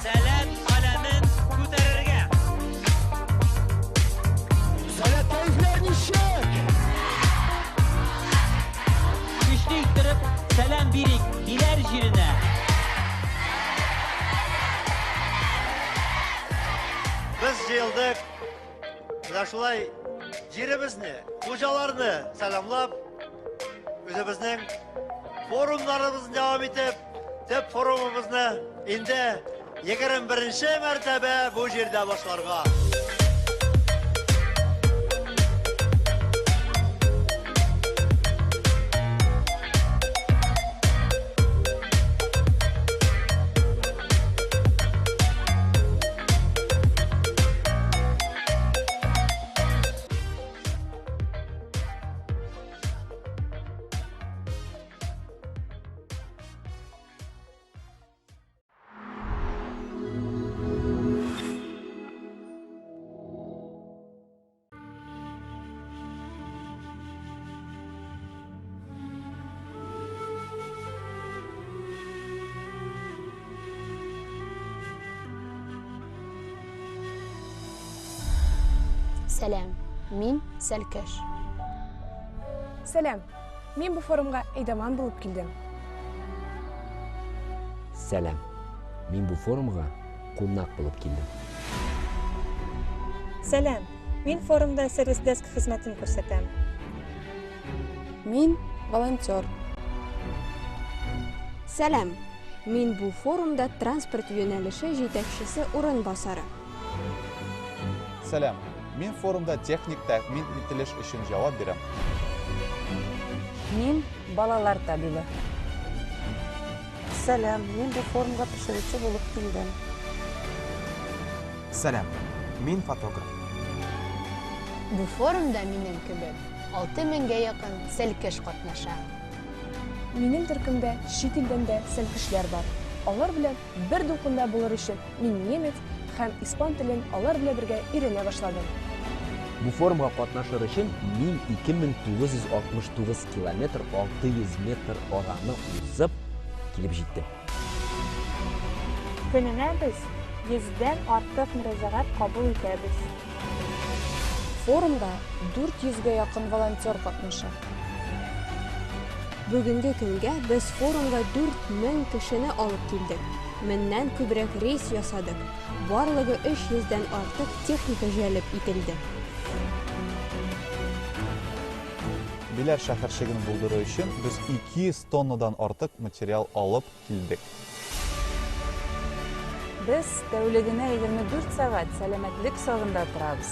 Speaker 7: Сәләт галәмен күтәрергә.
Speaker 6: Сәләт кәефләр ничек?
Speaker 7: Көчле иттереп сәлам бирик Биләр җиренә.
Speaker 32: Без җыелдык. Менә шулай җиребезне, хуҗаларны сәламлап, үзебезнең форумнарыбызны дәвам итеп, төп форумыбызны инде 21 мәртәбә бу җирдә башларга.
Speaker 8: Сәлам, мин Сәлкеш.
Speaker 9: Сәлам, мин бу форумга әйдаман булып килдем.
Speaker 1: Сәлам, мин бу форумга кунак булып килдем.
Speaker 10: Сәлам, мин форумда сервис-деск хезмәтен күрсәтәм.
Speaker 11: Мин волонтер.
Speaker 5: Сәлам, мин бу форумда транспорт юнәлеше җитәкчесе урынбасары.
Speaker 21: Сәлам, мин форумда техник тәэмин ителеш өчен җавап бирәм.
Speaker 12: Мин балалар табибы.
Speaker 13: Сәлам, мин бу форумга пешерүче булып килдем.
Speaker 3: Сәлам, мин фотограф.
Speaker 8: Бу форумда минем кебек 6 меңгә якын сәлкеш катнаша.
Speaker 9: Минем төркемдә чит илдән дә сәлкешләр бар. Алар белән бер дулкында булыр өчен мин немец һәм испан телен алар белән бергә өйрәнә башладым.
Speaker 1: Бу форумга катнашыр өчен мин 2969 километр 600 метр араны узып килеп җиттем.
Speaker 10: Көненә без 100дән артык мөрәҗәгать кабул итәбез.
Speaker 11: Форумда 400гә якын волонтер катнаша.
Speaker 5: Бүгенге көнгә без форумга 4000 кешене алып килдек. Меңнән күбрәк рейс ясадык. Барлыгы 300дән артык техника җәлеп ителде.
Speaker 21: Биләр шәһәрчеген булдыру өчен без 200 тоннадан артык материал алып килдек.
Speaker 12: Без тәүлегенә 24 сәгать сәламәтлек сагында торабыз.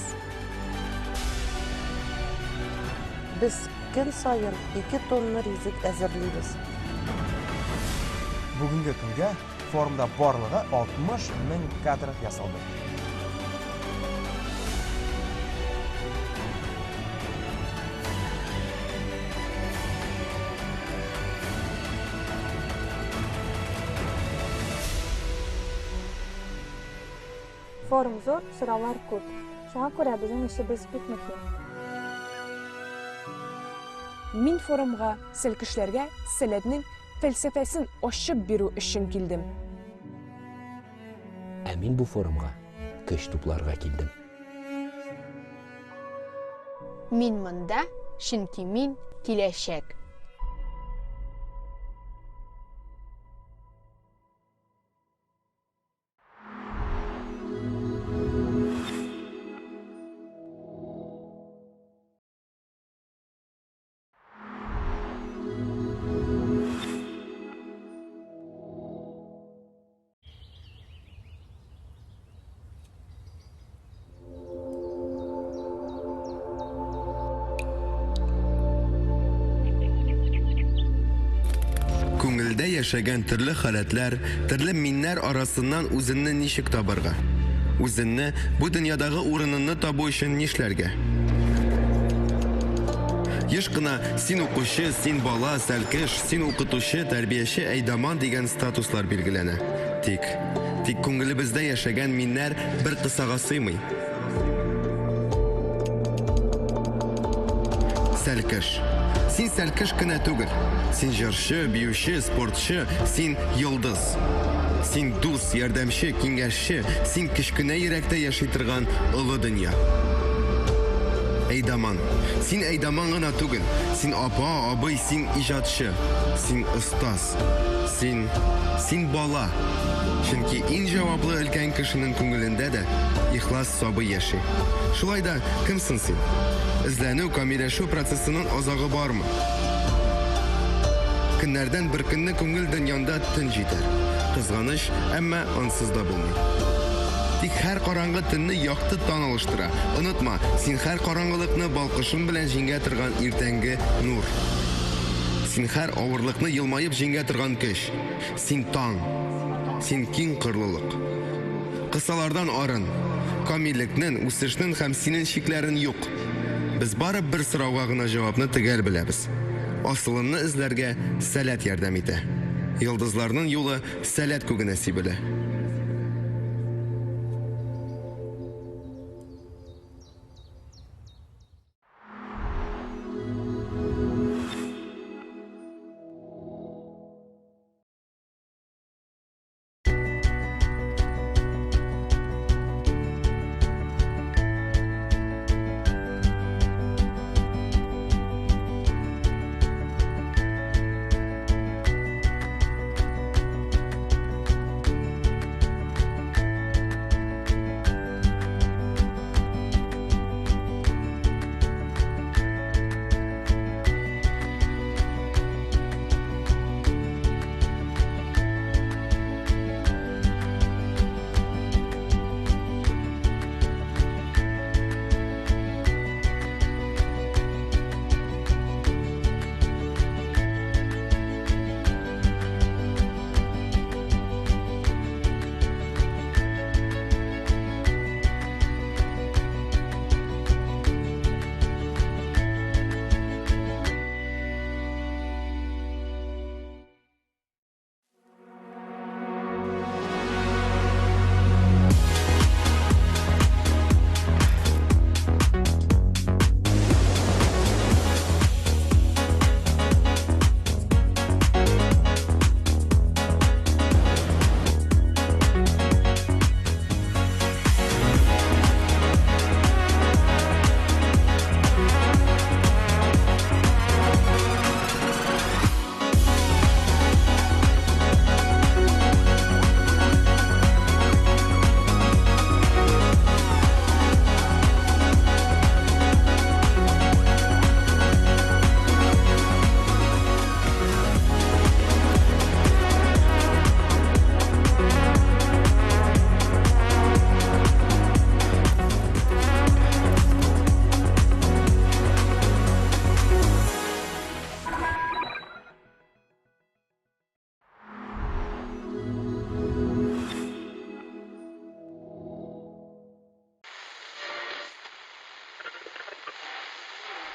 Speaker 13: Без көн саен 2 тонна ризык әзерлибез.
Speaker 3: Бүгенге көнгә форумда барлыгы 60 мең кадр ясалды.
Speaker 10: Форум зур, сораулар күп. Шуңа күрә безнең эшебез бик мөһим.
Speaker 9: Мин форумга сәлкешләргә Сәләтнең фәлсәфәсен ачып бирү өчен килдем.
Speaker 1: Ә мин бу форумга көч тупларга килдем.
Speaker 8: Мин монда, чөнки мин киләчәк.
Speaker 3: Күңелдә яшәгән төрле халәтләр, төрле миннәр арасыннан үзеңне ничек табарга? Үзеңне, бу дөньядагы урыныңны табу өчен нишләргә? Еш кына син укучы, син бала, сәлкеш, син укытучы, тәрбияче, әйдаман дигән статуслар билгеләнә. Тик, тик күңелебездә яшәгән миннәр бер кысага сыймый. Сәлкеш. Син сәлкеш кенә түгел. Син җырчы, биюче, спортчы, син йолдыз. Син дус, ярдәмче, киңәшче, син кечкенә йөрәктә яши торган олы дөнья. Әйдаман. Син әйдаман гына түгел. Син апа, абый, син иҗатчы. Син остаз. Син, син бала. Чөнки иң җаваплы өлкән кешенең күңелендә дә ихлас сабый яши. Шулай да кем соң син? Эзләнү, камилләшү процессының азагы бармы? Көннәрдән бер көнне күңел дөньянда төн җитәр. Кызганыч, әмма ансыз да булмый. Тик һәр караңгы төнне якты таң алыштыра. Онытма, син һәр караңгылыкны балкышың белән җиңә торган иртәнге нур. Син һәр авырлыкны елмаеп җиңә торган көч. Син таң. Син киң кырлылык. Кысалардан арын. Камиллекнең, үсешнең һәм синең чикләрен юк. Без бары бер сорауга гына җавапны төгәл беләбез. Асылынны эзләргә сәләт ярдәм итә. Йолдызларның юлы сәләт күгенә сибелә.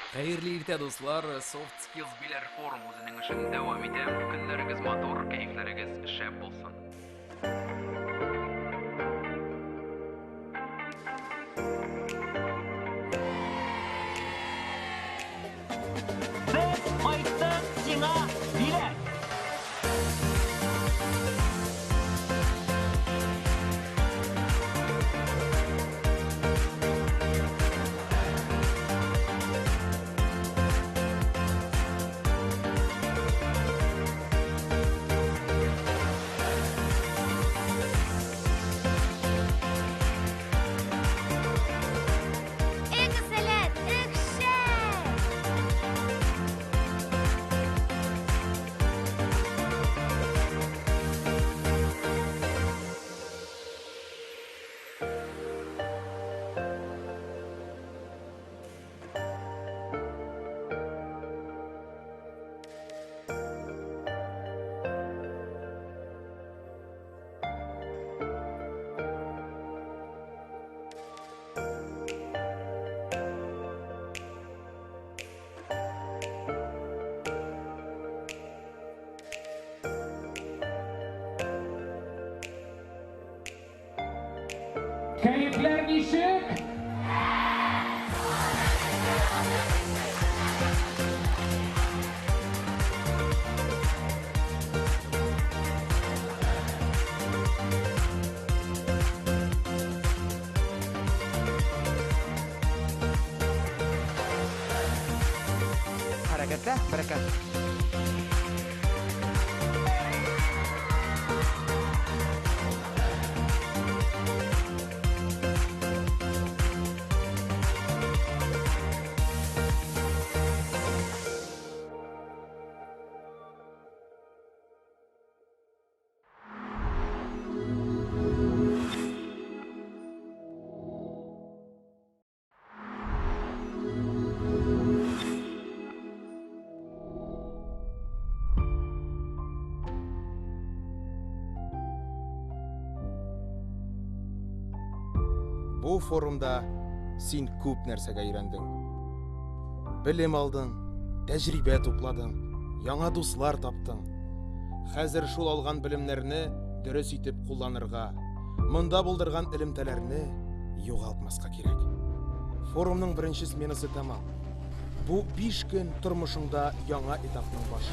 Speaker 14: Хәерле иртә, дуслар! Soft Skills Биләр форум үзенең эшен дәвам итә. Көннәрегез матур, кәефләрегез шәп булсын.
Speaker 7: Без кайттык сиңа Биләр!
Speaker 15: Эх, Сәләт, эх, шәп!
Speaker 14: Кәефләр ничек?
Speaker 1: Хәрәкәттә бәрәкәт.
Speaker 16: Бу форумда син күп нәрсәгә өйрәндең. Белем алдың, тәҗрибә тупладың, яңа дуслар таптың. Хәзер шул алган белемнәрне дөрес итеп кулланырга, монда булдырган элемтәләрне югалтмаска кирәк. Форумның беренче сменасы тәмам. Бу 5 көн тормышыңда яңа этапның башы.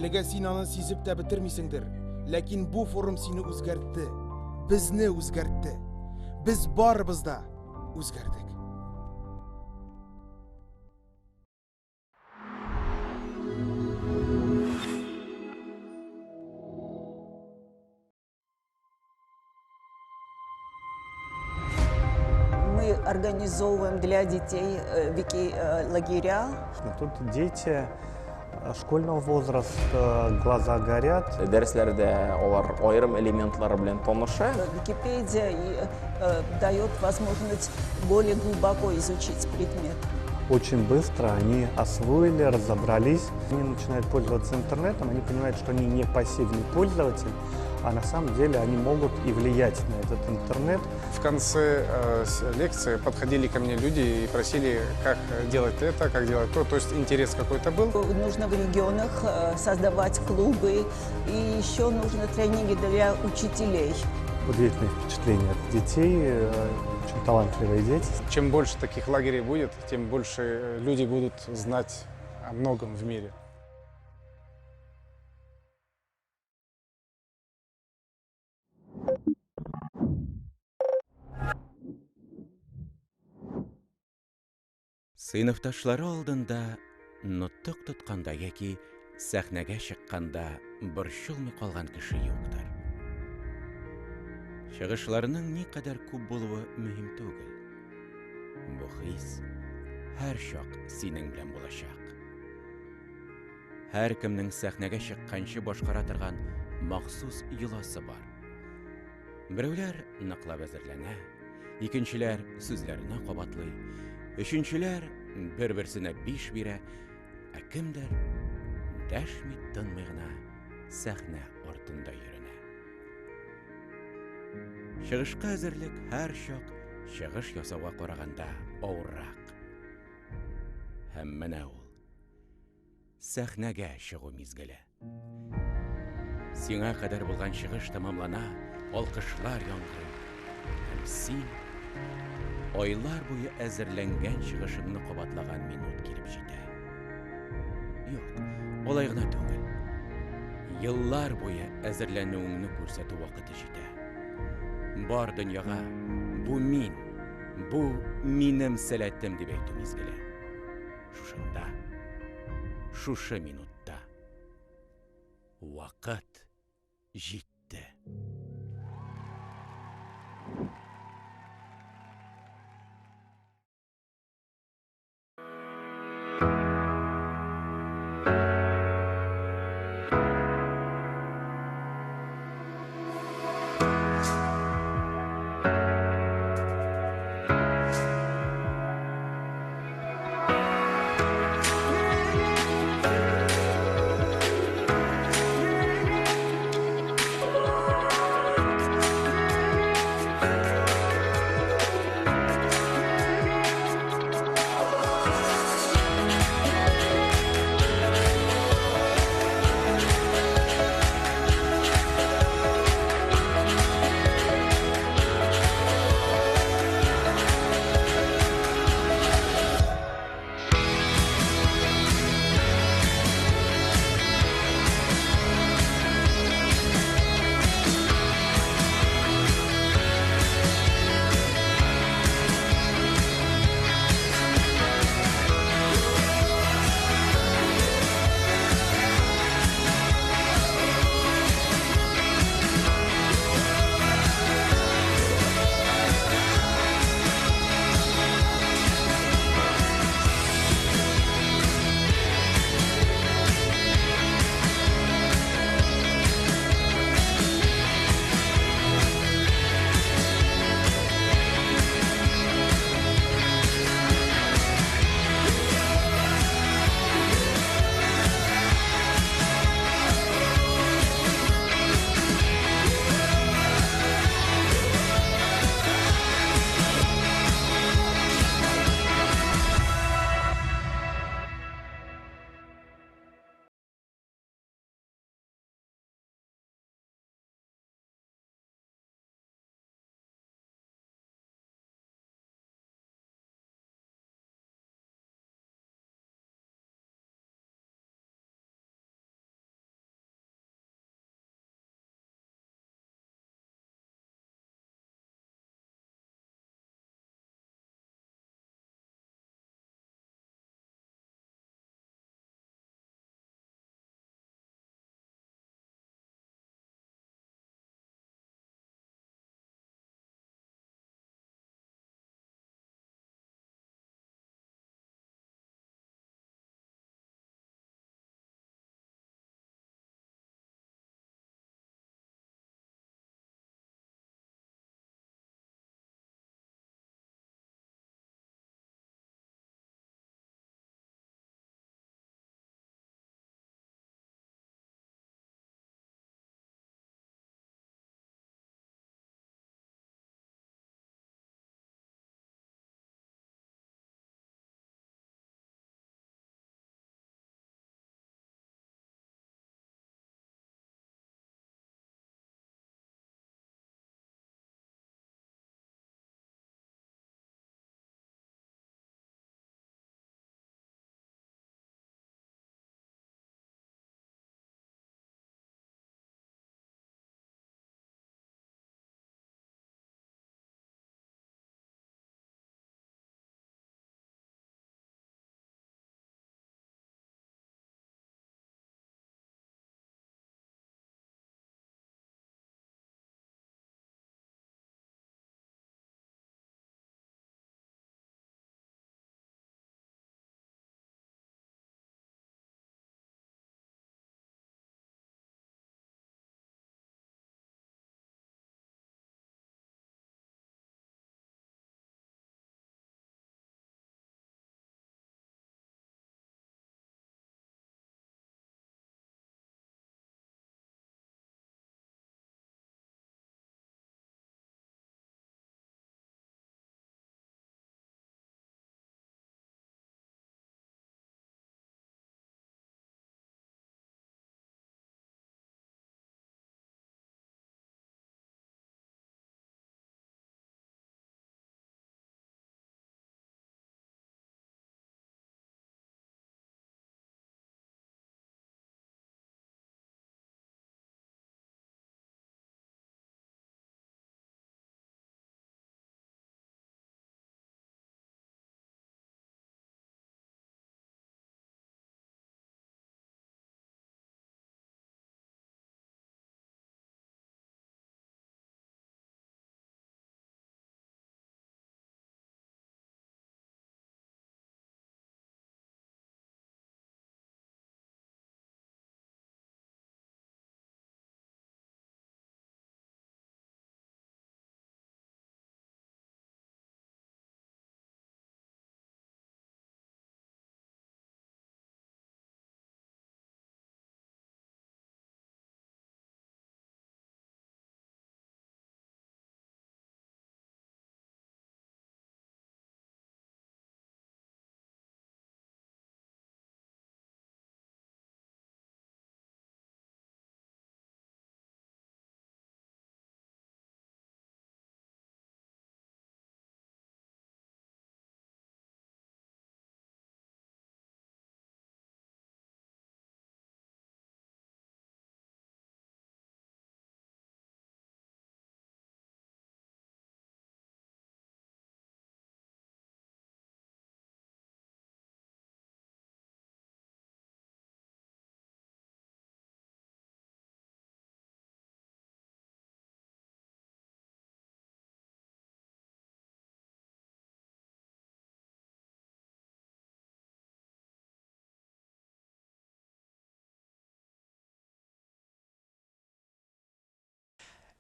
Speaker 16: Әлегә син аны сизеп тә бетермисеңдер, ләкин бу форум сине үзгәртте, безне үзгәртте. Без барыбыз да үзгәрдек.
Speaker 19: Мы организовываем для детей вики-лагеря.
Speaker 20: Тут дети школьного возраста, глаза горят.
Speaker 22: Дәресләрдә алар аерым элементлары белән таныша.
Speaker 19: Википедия и, дает возможность более глубоко изучить предмет.
Speaker 20: Очень быстро они освоили, разобрались. Они начинают пользоваться интернетом, они понимают, что они не пассивный пользователь, а на самом деле они могут и влиять на этот интернет.
Speaker 23: В конце лекции подходили ко мне люди и просили, как делать это, как делать то. То есть интерес какой-то был.
Speaker 19: Нужно в регионах создавать клубы, и еще нужно тренинги для учителей.
Speaker 20: Удивительное впечатление от детей, очень талантливые дети.
Speaker 23: Чем больше таких лагерей будет, тем больше люди будут знать о многом в мире.
Speaker 24: Сыйныфташлары алдында
Speaker 2: нотык тотканда яки сәхнәгә чыкканда борчылмый калган кеше юктыр. Чыгышларның никадәр күп булуы мөһим түгел. Бу хис һәрчак синең белән булачак. Һәркемнең сәхнәгә чыкканчы башкара торган махсус йоласы бар. Берәүләр ныклап әзерләнә, икенчеләр сүзләрне кабатлый, өченчеләр бер-берсенә биш бирә, ә кемдер дәшми тынмый гына сәхнә артында йөренә. Чыгышка әзерлек һәрчак чыгыш ясауга караганда авыррак. Һәм менә ул сәхнәгә чыгу мизгеле. Сиңа кадәр булган чыгыш тәмамлана, алкышлар яңгырый. Һәм син айлар буе әзерләнгән чыгышыңны кабатлаган минут килеп җитә. Юк, алай гына түгел. Еллар буе әзерләнүеңне күрсәтү вакыты җитә. Бар дөньяга бу мин, бу минем сәләтем дип әйтү мизгеле. Шушында, шушы минутта. Вакыт җитте.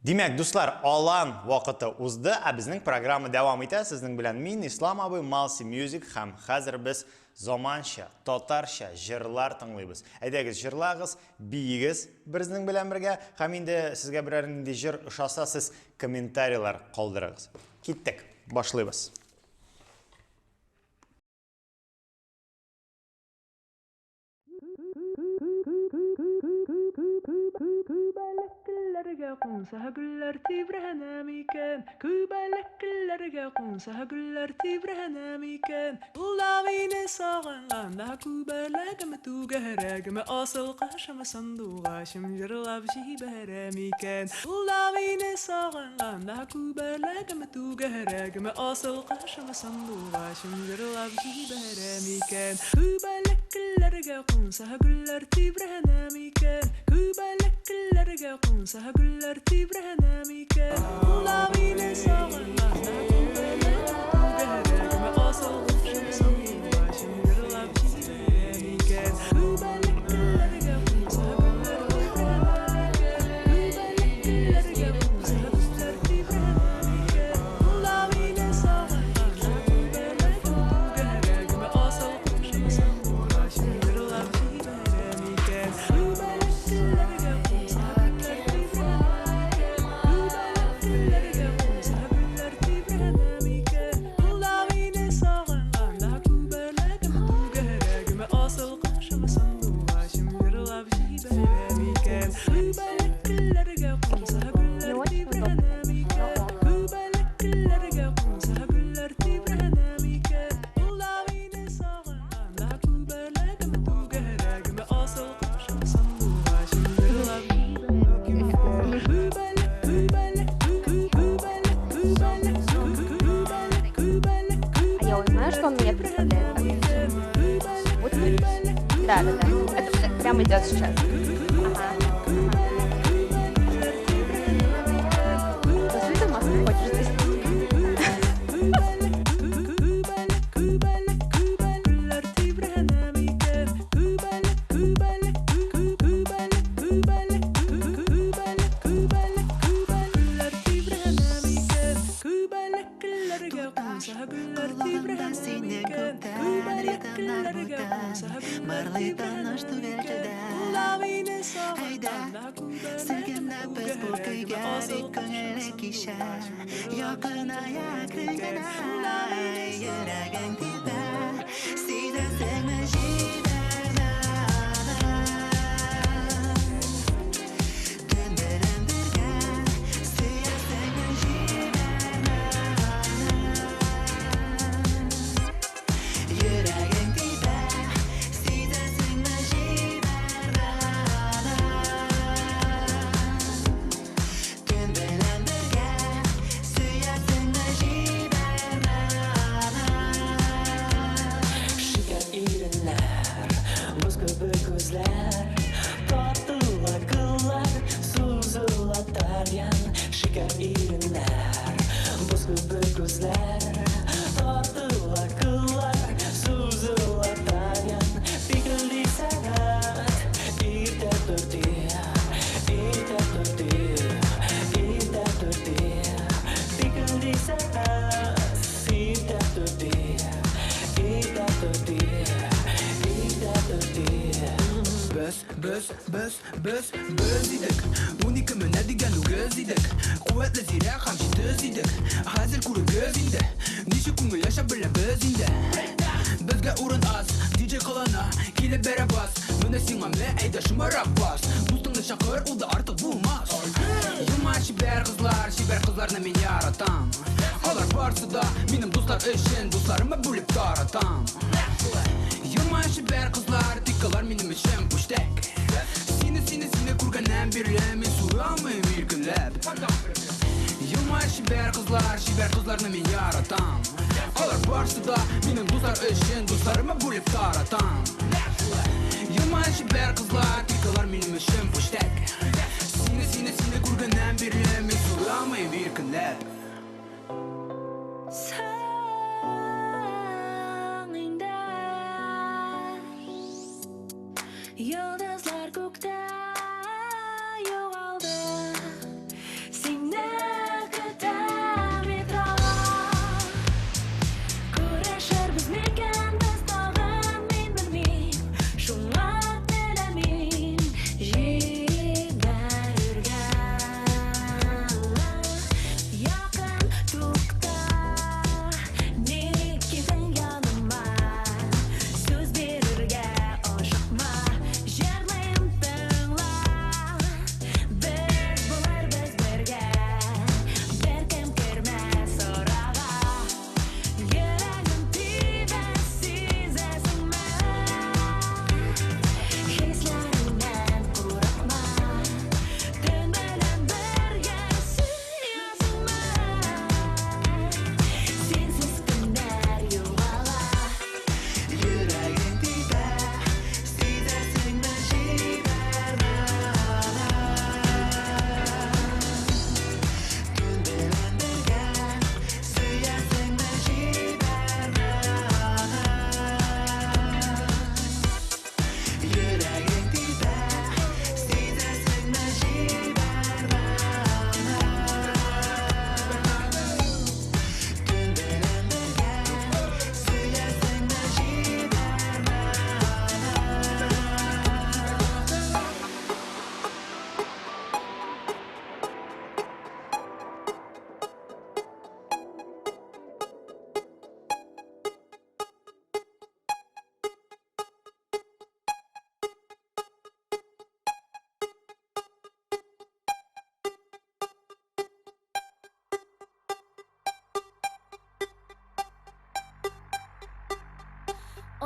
Speaker 4: Димәк, дуслар, алан вакыты узды, ә безнең программа дәвам итә. Сезнең белән мин, Ислам абый, Малси Music һәм хәзер без заманча, татарча җырлар тыңлыйбыз. Әйдәгез, җырлагыз, биегез безнең белән бергә һәм инде сезгә берәр нинди җыр ошаса, сез комментарийлар калдырыгыз. Киттек, башлыйбыз.
Speaker 6: Күбәләк гөлләргә кунса гөлләр тибрәнә микән? Күбәләк гөлләргә кунса гөлләр тибрәнә микән? Ул да мине сагынганда күбәләгем түгәрәгем асыл кашым сандугачым җырлап җибәрә микән? Ул да мине сагынганда күбәләгем түгәрәгем асыл кашым сандугачым җырлап җибәрә микән? Күбәләк гөлләргә кунса гөлләр тибрәнә микән? Күбәләк гөлләргә кунса гөлләр тибрәнә микән? Ул да мине сагынганда күбәләгем түгәрәгем асыл кашым сандугачым җырлап җибәрә микән? Күбәләк гөлләргә кунса гөлләр тибрәнә микән? Күбәләк гөлләргә кунса гөлләр тибрәнә микән? Ул да мине сагынганда күбәләгем түгәрәгем асыл кашым сандугачым җырлап җибәрә микән? Күбәләк гөлләргә кунса гөлләр тибрәнә микән? Күбәләк гөлләргә кунса гөлләр тибрәнә микән? Ул да мине сагынганда күбәләгем түгәрәгем асыл кашым сандугачым җырлап җибәрә микән? Күбәләк гөлләргә кунса гөлләр тибрәнә микән? Күбәләк гөлләргә кунса гөлләр тибрәнә микән? Ул да мине сагынганда күбәләгем түгәрәгем асыл кашым сандугачым җырлап Күбәләк, күбәләк, күбәләк, күбәләк, күбәләк, күбәләк,
Speaker 17: А я узнаю, что он меня представляет. Вот Да, да, да. Это прямо идет сейчас. Ага. Ага. Ты маску хочешь здесь?
Speaker 18: Колагымда синең күптән ритмнар бүтән Барлый таныш түгел телдән Әйдә, селкенеп без бу көйгә бик күңелле кичә Якыная әкрен генә йөрәгең тибә Сизәсеңме җибәрмә аны Төн белән бергә сөясеңме җибәрмә аны Йөрәгең тибә сизәсеңме җибәрмә аны Төн белән бергә сөясеңме җибәрмә аны
Speaker 7: Шикәр иреннәр, боз кебек күзләр, тартыла кыллар, сузыла тальян. Шикәр иреннәр, боз кебек күзләр, тартыла кыллар, сузыла тальян. Пикелди сәгать, иртә төрте, иртә төрте, иртә төрте. Пикелди сәгать, иртә төрте, иртә төрте, иртә төрте.
Speaker 24: Без, без, без, без, без идек 12 менә дигән үгез идек Куәтле зирәк һәм җитез идек Хәзер күрегез инде Ничек күңел яшәп беләбез инде Безгә урын аз, диджей кылана Килеп бәрә бас Менә сиңа мә, әйдә шомарак бас Дустыңны чакыр, ул да артык булмас Елмай чибәр кызлар, чибәр кызларны мин яратам Алар барсы да минем дуслар өчен Дусларыма бүлеп таратам Елмай чибәр кызлар, тик алар минем өчен пүчтәк Сине, сине, сине күргәннән бирле мин сурамыйм иркенләп Елмай чибәр кызлар, чибәр кызларны мин яратам Алар барсы да минем дуслар өчен Дусларыма бүлеп таратам Елмай чибәр кызлар, тик алар минем өчен пүчтәк Сине, сине, сине күргәннән бирле мин сурамыйм иркенләп
Speaker 15: Соң инде Йолдызлар күктә югалды Син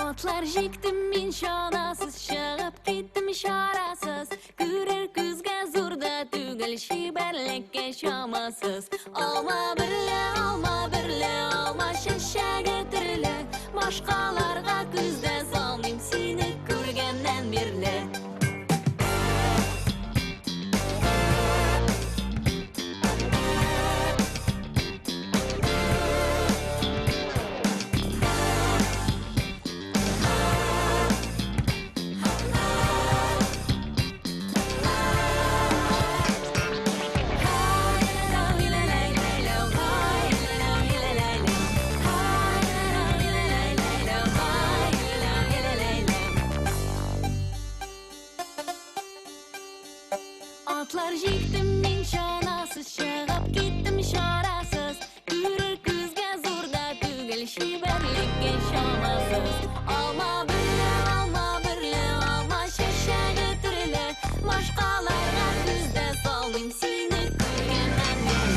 Speaker 5: Атлар җиктем мин чанасыз, чыгып киттем чарасыз. Күрер күзгә зур да түгел, чибәрлеккә чамасыз. Алма берлә, алма берлә, алма чәчәге төрле. Башкаларга күз дә салмыйм сине күргәннән бирле. Атлар җиктем мин чанасыз, чыгып киттем чарасыз. Күрер күзгә зур да түгел, чибәрлеккә чамасыз. Алма берлә, алма берлә, алма чәчәге төрле. Башкаларга күз дә салмыйм сине күргәннән бирле.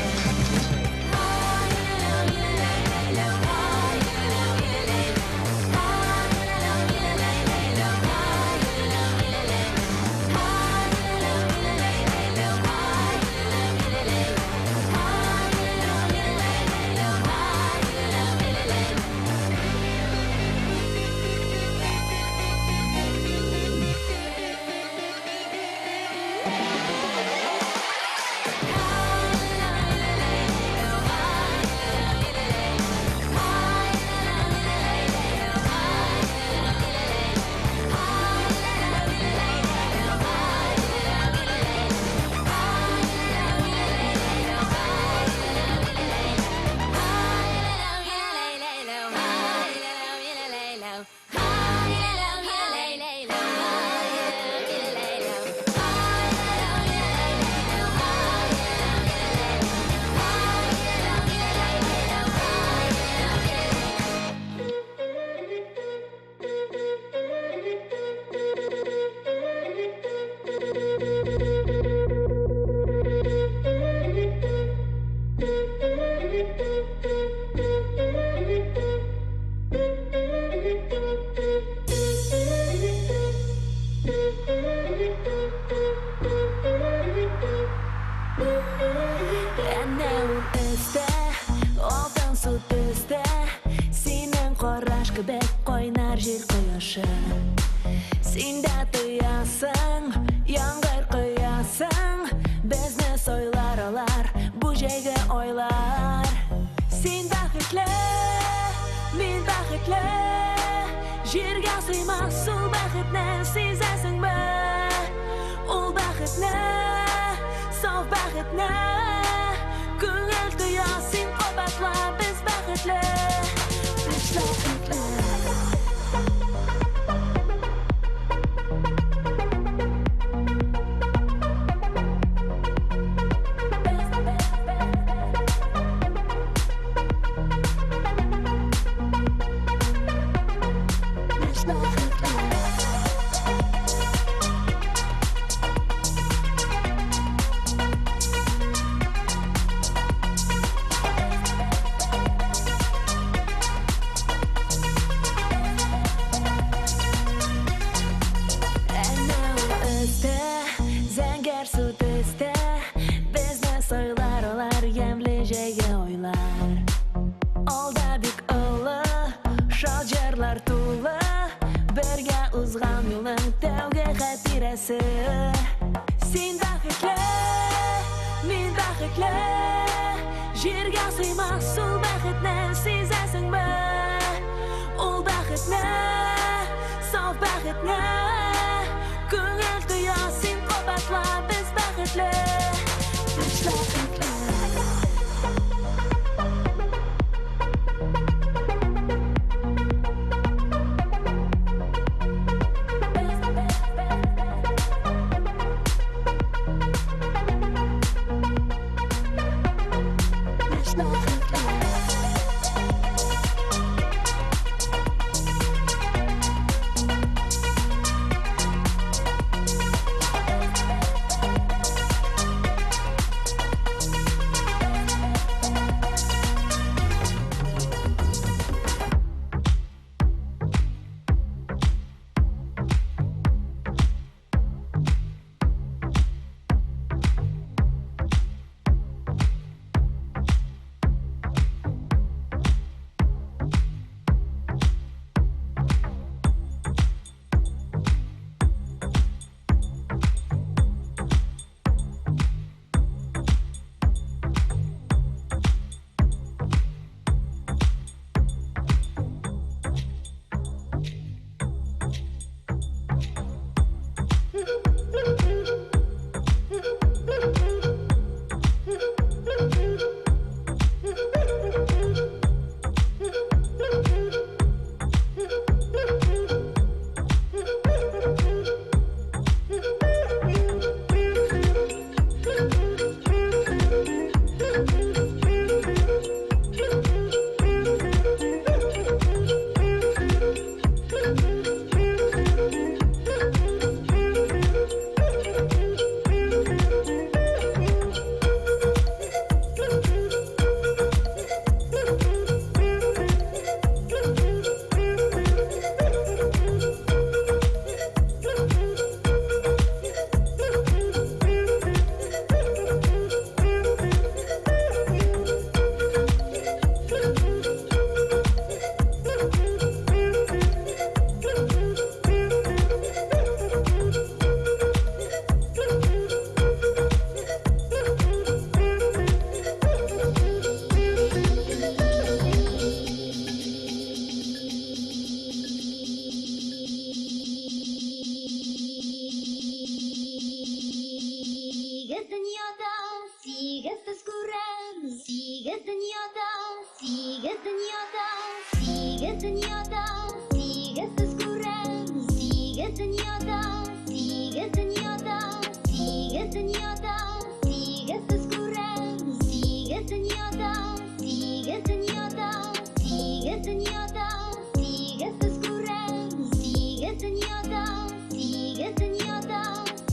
Speaker 5: Әнә ул өстә, алтынсу төстә, синең караш кебек кайнар җил кояшы. Син дә тоясың, яңгыр коясың, безне сайлар алар бу җәйге айлар. Син бәхетле, мин бәхетле, җиргә сыймас ул бәхетне сизәсеңме? Ул бәхетне, саф бәхетне, күңел тоя, син кабатла, без бәхетле, без бәхетле. Әнә ул өстә, зәңгәрсу төстә, безне сайлар алар ямьле җәйге айлар. Алда бик олы, шат җырлар тулы, бергә узган юлның тәүге хатирәсе. Син бәхетле, мин бәхетле, җиргә сыймас ул бәхетне сизәсеңме? Ул бәхетне, саф бәхетне, күңел тоя, син кабатла, без бәхетле, без бәхетле. Сигез дөньяда, сигез дөньяда, сигезсез күрәм. Сигез дөньяда, сигез дөньяда, сигез дөньяда, сигезсез күрәм. Сигез дөньяда, сигез дөньяда, сигез дөньяда, сигезсез күрәм. Сигез дөньяда, сигез дөньяда,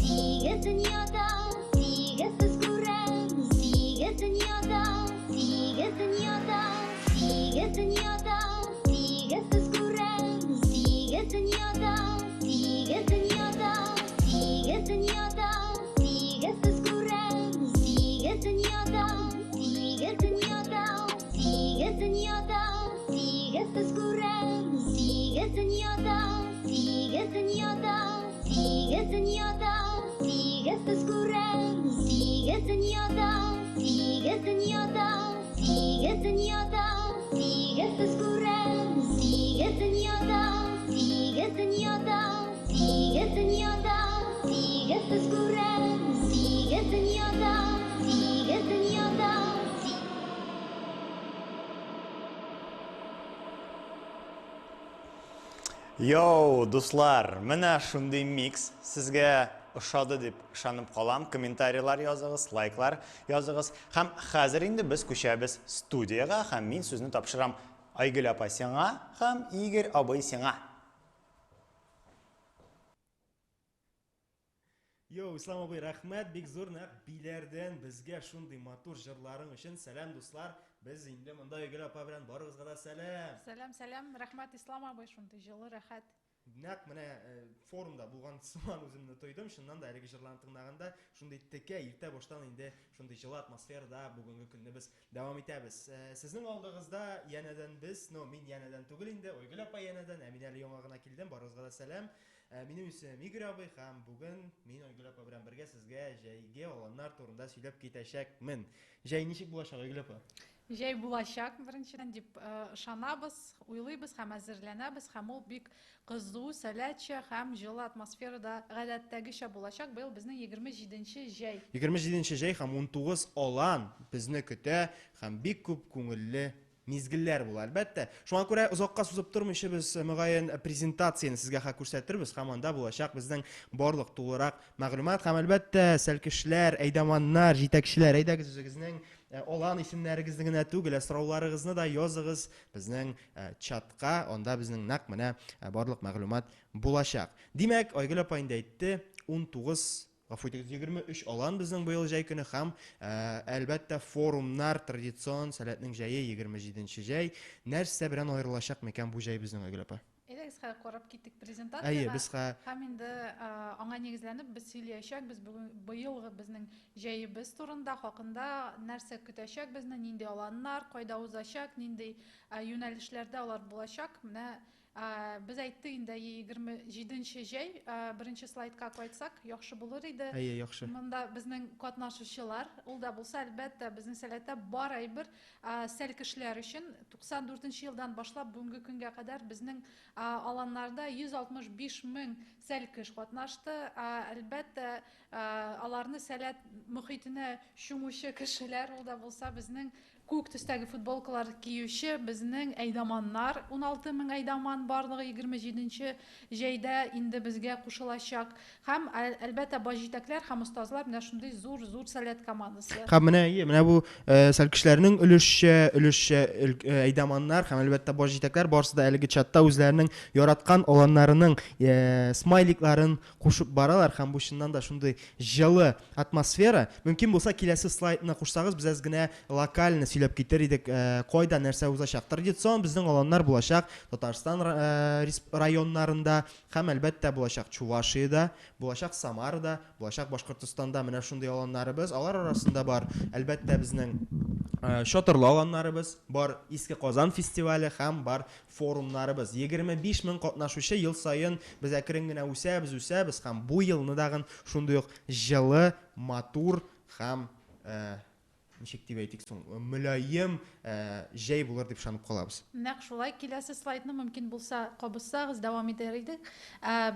Speaker 5: сигез дөньяда, сигезсез күрәм. Сигез дөньяда, сигез дөньяда, сигез дөньяда, сигезсез күрәм. Сигез дөньяда, сигез дөньяда, сигез дөньяда, сигезсез күрәм. Сигез дөньяда, сигез дөньяда, сигез дөньяда, сигезсез күрәм. Сигез дөньяда, сигез дөньяда, сигез дөньяда, сигезсез күрәм. Сигез дөньяда, сигез дөньяда, сигез дөньяда, сигезсез күрәм. Сигез дөньяда, сигез дөньяда, сигез дөньяда, сигезсез күрәм. Сигез дөньяда, сигез дөньяда,
Speaker 4: Йоу, дуслар, менә шундый микс сезгә ошады дип ышанып калам. Комментарийлар языгыз, лайклар языгыз. Һәм хәзер инде без күчәбез студиягә һәм мин сүзне тапшырам Айгөл апа сиңа һәм Игорь абый сиңа.
Speaker 16: Йоу, Ислам абый, рәхмәт бик зур нәкъ Биләрдән безгә шундый матур җырларың өчен. Сәлам, дуслар. Без инде монда Айгөл апа белән барыгызга да сәлам.
Speaker 11: Сәлам, сәлам. Рәхмәт, Ислам абый, шундый җылы, рәхәт.
Speaker 16: Нәкъ менә форумда булган сыман үземне тойдым. Чыннан да әлеге җырларны тыңлаганда шундый текә иртә баштан инде шундый җылы атмосферада бүгенге көнне без дәвам итәбез. Сезнең алдыгызда янәдән без, но мин янәдән түгел инде, Айгөл апа янәдән, ә мин әле яңа гына килдем. Барыгызга да сәлам. Минем исемем Игорь абый һәм бүген мин Айгөл апа белән бергә сезгә җәйге аланнар турында сөйләп китәчәкмен. Җәй ничек булачак, Айгөл апа?
Speaker 11: Җәй булачак, беренчедән, дип ышанабыз, уйлыйбыз һәм әзерләнәбез һәм ул бик кызу, сәләтчә һәм җылы атмосферада гадәттәгечә булачак. Быел безнең 27 нче җәй.
Speaker 16: 27 нче җәй һәм 19 алан безне көтә һәм бик күп күңелле мизгелләр була, әлбәттә. Шуңа күрә озакка сузып тормыйча без, мөгаен, презентацияне сезгә хә күрсәтербез һәм анда булачак безнең барлык тулырак мәгълүмат һәм, әлбәттә, сәлкешләр, әйдаманнар, җитәкчеләр, әйдәгез үзегезнең алан исемнәрегезне генә түгел, ә сорауларыгызны да языгыз безнең чатка, анда безнең нәкъ менә барлык мәгълүмат булачак. Димәк, Айгөл апа инде әйтте, 19 Гафу итегез, 23 алан безнең быел җәй көне һәм, әлбәттә, форумнар, традицион Сәләтнең җәе, 27 нче җәй. Нәрсә белән аерылачак микән бу җәй безнең, Айгөл апа?
Speaker 11: Әйдәгез, хәзер карап киттек презентациягә.
Speaker 16: Әйе, без хә.
Speaker 11: Һәм инде аңа нигезләнеп без сөйләячәкбез бүген быелгы безнең җәебез турында, хакында, нәрсә көтәчәк безне, нинди аланнар, кайда узачак, нинди юнәлешләрдә алар булачак. Менә Без әйттек инде, 27 нче җәй, беренче слайдка кайтсак, яхшы булыр иде.
Speaker 16: Әйе, яхшы.
Speaker 11: Монда безнең катнашучылар, ул да булса, әлбәттә, безнең Сәләттә бар әйбер сәлкешләр өчен. 94 нче елдан башлап бүгенге көнгә кадәр безнең аланнарда 165 мең сәлкеш катнашты. Әлбәттә, аларны Сәләт мохитенә чумучы кешеләр, ул да булса, безнең Күк төстәге футболкалар киюче безнең әйдаманнар, 16 мең әйдаман барлыгы 27 нче җәйдә инде безгә кушылачак. Һәм, әлбәттә, баш җитәкләр һәм остазлар, менә шундый зур-зур Сәләт командасы.
Speaker 16: Һәм менә, әйе, менә бу сәлкешләрнең өлешчә, өлешчә әйдаманнар һәм, әлбәттә, баш җитәкләр барысы да әлеге чатта үзләренең яраткан аланнарының смайликларын кушып баралар һәм бу чыннан да шундый җылы атмосфера. Мөмкин булса, киләсе слайдны кушсагыз, без әз генә локально сөйләп китер идек, кайда нәрсә узачак. Традицион безнең аланнар булачак Татарстан районнарында һәм, әлбәттә, булачак Чувашиядә, булачак Самарада, булачак Башкортостанда менә шундый аланнарыбыз. Алар арасында бар, әлбәттә, безнең чатырлы аланнарыбыз, бар Иске Казан фестивале һәм бар форумнарыбыз. 25 мең катнашучы, ел саен без әкрен генә үсәбез, үсәбез һәм бу елны дагын шундый ук җылы, матур һәм ничек дип әйтик соң, мөлаем җәй булыр дип ышанып калабыз.
Speaker 11: Нәкъ шулай. Киләсе слайдны мөмкин булса кабызсагыз, дәвам итәр идек.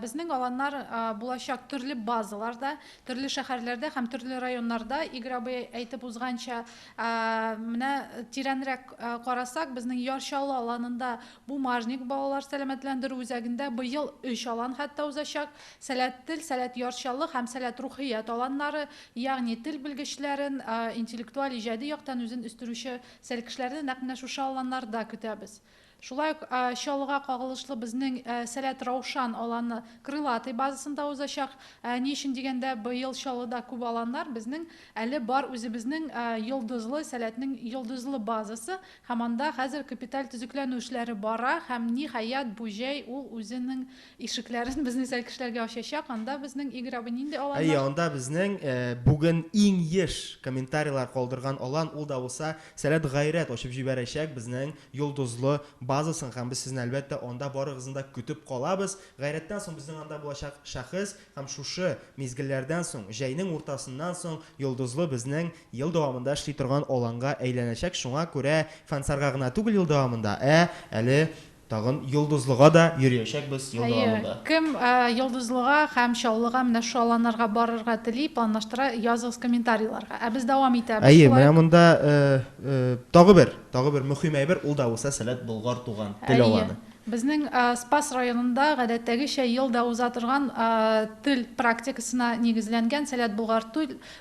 Speaker 11: Безнең аланнар булачак төрле базаларда, төрле шәһәрләрдә һәм төрле районнарда. Игорь абый әйтеп узганча, менә тирәнрәк карасак, безнең Яр Чаллы аланында Бумажник балалар сәламәтләндерү үзәгендә быел өч алан хәтта узачак, Сәләт тел, Сәләт Яр Чаллы һәм Сәләт рухият аланнары, ягъни тел белгечләрен, интеллектуаль иҗади яктан үзен үстерүче сәлкешләрне нәкъ менә шушы аланнарда көтәбез. Шулай ук Чаллыга кагылышлы безнең Сәләт Раушан аланы Крылатый базасында узачак. Ни өчен дигәндә, быел Чаллыда күп аланнар безнең әле бар үзебезнең Йолдызлы, Сәләтнең Йолдызлы базасы, Һәм анда хәзер капиталь төзекләнү эшләре бара һәм, ниһаять, бу җәй ул үзенең ишекләрен безнең сәлкешләргә ачачак. Анда безнең, Игорь абый, нинди аланнар?
Speaker 16: Әйе, анда безнең бүген иң еш комментарийлар калдырган алан, ул да булса Сәләт Гайрәт ачып җибәрәчәк безнең Йолдызлы базасын һәм без сезне, әлбәттә, анда барыгызны да көтеп калабыз. Гайрәттән соң безнең анда булачак шәхес һәм шушы мизгелләрдән соң, җәйнең уртасыннан соң Йолдызлы безнең ел дәвамында эшли торган аланга әйләнәчәк, шуңа күрә Фәнсарга гына түгел ел дәвамында, ә әле тагын Йолдызлыга да йөриячәкбез ел
Speaker 11: Әйе,
Speaker 16: дәвамында.
Speaker 11: кем Йолдызлыга һәм Чаллыга менә шушы аланнарга барырга тели, планлаштыра, языгыз комментарийларга. Ә без дәвам итәбез
Speaker 16: Әйе,
Speaker 11: шулай
Speaker 16: менә
Speaker 11: ук.
Speaker 16: монда тагы бер, тагы бер мөһим әйбер, ул да булса Сәләт Болгар туган тел
Speaker 11: Әйе.
Speaker 16: аланы.
Speaker 11: Безнең Спас районында гадәттәгечә ел да уза торган тел практикасына нигезләнгән Сәләт Болгар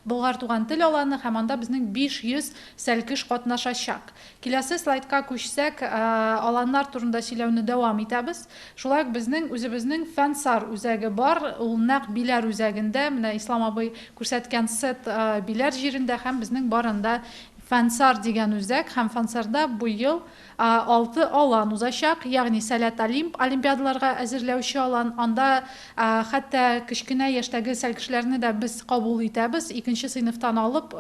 Speaker 11: Болгар туган тел аланы һәм анда безнең 500 сәлкеш катнашачак. Киләсе слайдка күчсәк, аланнар турында сөйләүне дәвам итәбез. Шулай ук безнең үзебезнең Фәнсар үзәге бар, ул нәкъ Биләр үзәгендә, менә Ислам абый күрсәткән сет Биләр җирендә һәм безнең бар анда Фәнсар дигән үзәк һәм Фәнсарда быел Алты алан узачак, ягъни Сәләт Олимп олимпиадаларга әзерләүче алан. Анда хәтта кечкенә яшьтәге сәлкешләрне дә без кабул итәбез, икенче сыйныфтан алып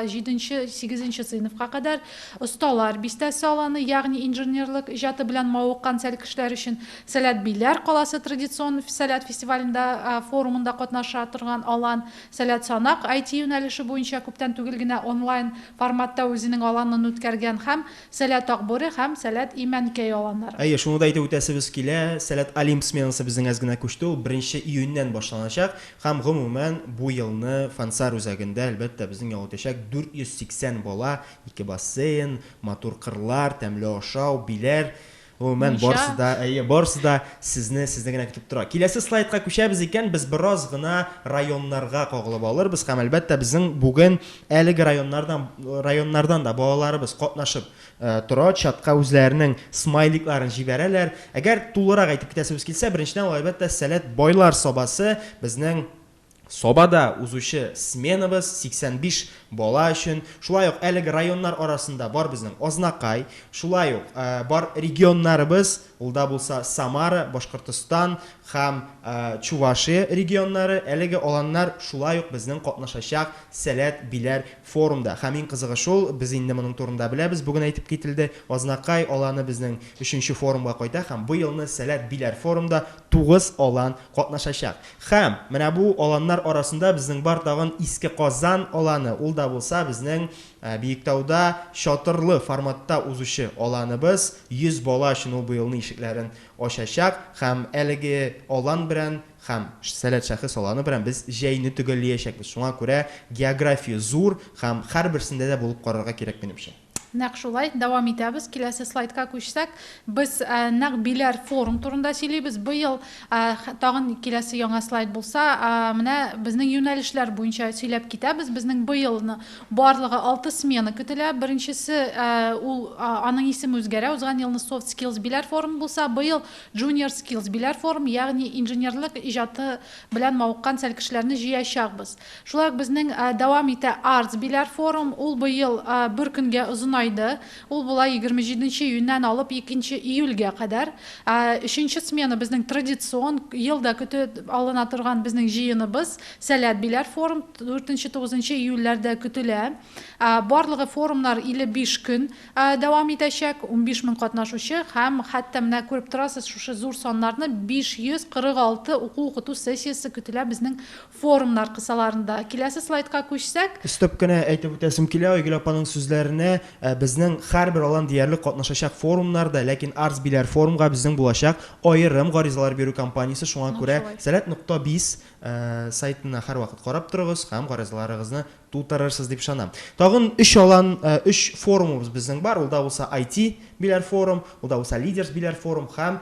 Speaker 11: җиденче, сигезенче сыйныфка кадәр. Осталар бистәсе аланы, ягъни инженерлык иҗаты белән мавыккан сәлкешләр өчен Сәләт Биләр каласы традицион Сәләт фестивалендә, форумында катнаша торган алан. Сәләт Санак IT юнәлеше буенча күптән түгел генә онлайн форматта үзенең аланын үткәргән һәм Сәләт Акбүре һәм Сәләт Имәнкәй аланнары.
Speaker 16: Әйе, шуны да әйтеп үтәсебез килә, Сәләт Олимп сменасы безнең әз генә күчте, ул беренче июньнән башланачак һәм, гомумән, бу елны Фансар үзәгендә, әлбәттә, безнең ял итәчәк 480 бала, ике бассейн, матур кырлар, тәмле ашау, биләр, гомумән,
Speaker 11: Мунча.
Speaker 16: барысы да, әйе, барысы да сезне, сезне генә көтеп тора. Киләсе слайдка күчәбез икән, без бераз гына районнарга кагылып алырбыз һәм, әлбәттә, безнең бүген Әлеге районнардан районнардан да балаларыбыз катнашып тора, чатка үзләренең смайликларын җибәрәләр. Әгәр тулырак әйтеп китәсебез килсә, беренчедән, ул, әлбәттә, Сәләт байлар Сабасы, безнең Сабада узучы сменабыз, 85 бала өчен. Шулай ук әлеге районнар арасында бар безнең Азнакай, шулай ук бар регионнарыбыз, Ул да булса Самара, Башкортостан һәм Чувашия регионнары, әлеге аланнар шулай ук безнең катнашачак Сәләт, Биләр форумда. Һәм иң кызыгы шул, без инде моның турында беләбез, бүген әйтеп кителде, Азнакай аланы безнең өченче форумга кайта һәм бу елны Сәләт, Биләр форумда тугыз алан катнашачак. Һәм менә бу аланнар арасында безнең бар тагын Иске Казан аланы, ул да булса безнең Биектауда чатырлы форматта узучы аланыбыз 100 бала өчен ул быелны ишекләрен ачачак һәм әлеге алан белән һәм Сәләт шәхес аланы белән без җәйне төгәллиячәкбез. Шуңа күрә география зур һәм һәрберсендә дә булып карарга кирәк, минемчә.
Speaker 11: Нәкъ шулай, дәвам итәбез. Киләсе слайдка күчсәк, без нәкъ Биләр форум турында сөйлибез. Быел тагын киләсе яңа слайд булса, менә безнең юнәлешләр буенча сөйләп китәбез. Безнең быелны Барлыгы алты смена көтелә. Беренчесе, ул аның исеме үзгәрә. Узган елны Soft Skills Биләр форумы булса, быел Junior Skills Биләр форум, ягъни инженерлык иҗаты белән мавыккан сәлкешләрне җыячакбыз. Шулай ук безнең дәвам итә Arts Биләр форум. Ул быел бер көнгә озынайды. озынайды. Ул була 27 нче июньнән алып 2 нче июльгә кадәр. Өченче смена безнең традицион, ел да көтеп алына торган безнең җыеныбыз, Сәләт Биләр форум 4-9 июльләрдә көтелә. Барлыгы форумнар 55 көн дәвам итәчәк, 15 мең катнашучы һәм хәтта менә күреп торасыз шушы зур саннарны, 546 уку-укыту сессиясе көтелә безнең форумнар кысаларында. Киләсе слайдка күчсәк.
Speaker 16: Өстәп кенә әйтеп үтәсем килә, Айгөл апаның сүзләренә, безнең һәрбер алан диярлек катнашачак форумнарда, ләкин Арс Биләр форумга безнең булачак аерым гаризалар бирү кампаниясе, шуңа күрә Сәләт нокта биз сайтына һәрвакыт карап торыгыз һәм гаризаларыгызны тутырырсыз дип ышанам. Тагын өч алан, өч форумыбыз безнең бар. Ул да булса IT Биләр форум, ул да булса Leaders Биләр форум һәм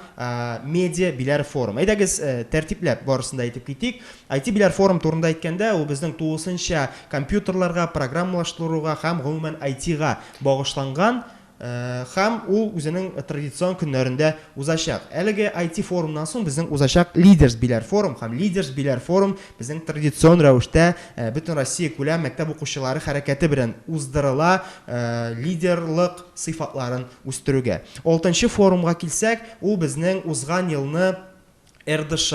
Speaker 16: Медиа Биләр форум. Әйдәгез, тәртипләп барысын да әйтеп китик. IT Биләр форум турында әйткәндә, ул безнең тулысынча компьютерларга, программалаштыруга һәм гомумән IT-га багышланган Һәм ул үзенең традицион көннәрендә узачак. Әлеге IT форумнан соң безнең узачак Leaders Биләр форум һәм Leaders Биләр форум безнең традицион рәвештә Бөтенроссия күләм мәктәп укучылары хәрәкәте белән уздырыла, лидерлык сыйфатларын үстерүгә. Алтынчы форумга килсәк, ул безнең узган елны РДШ,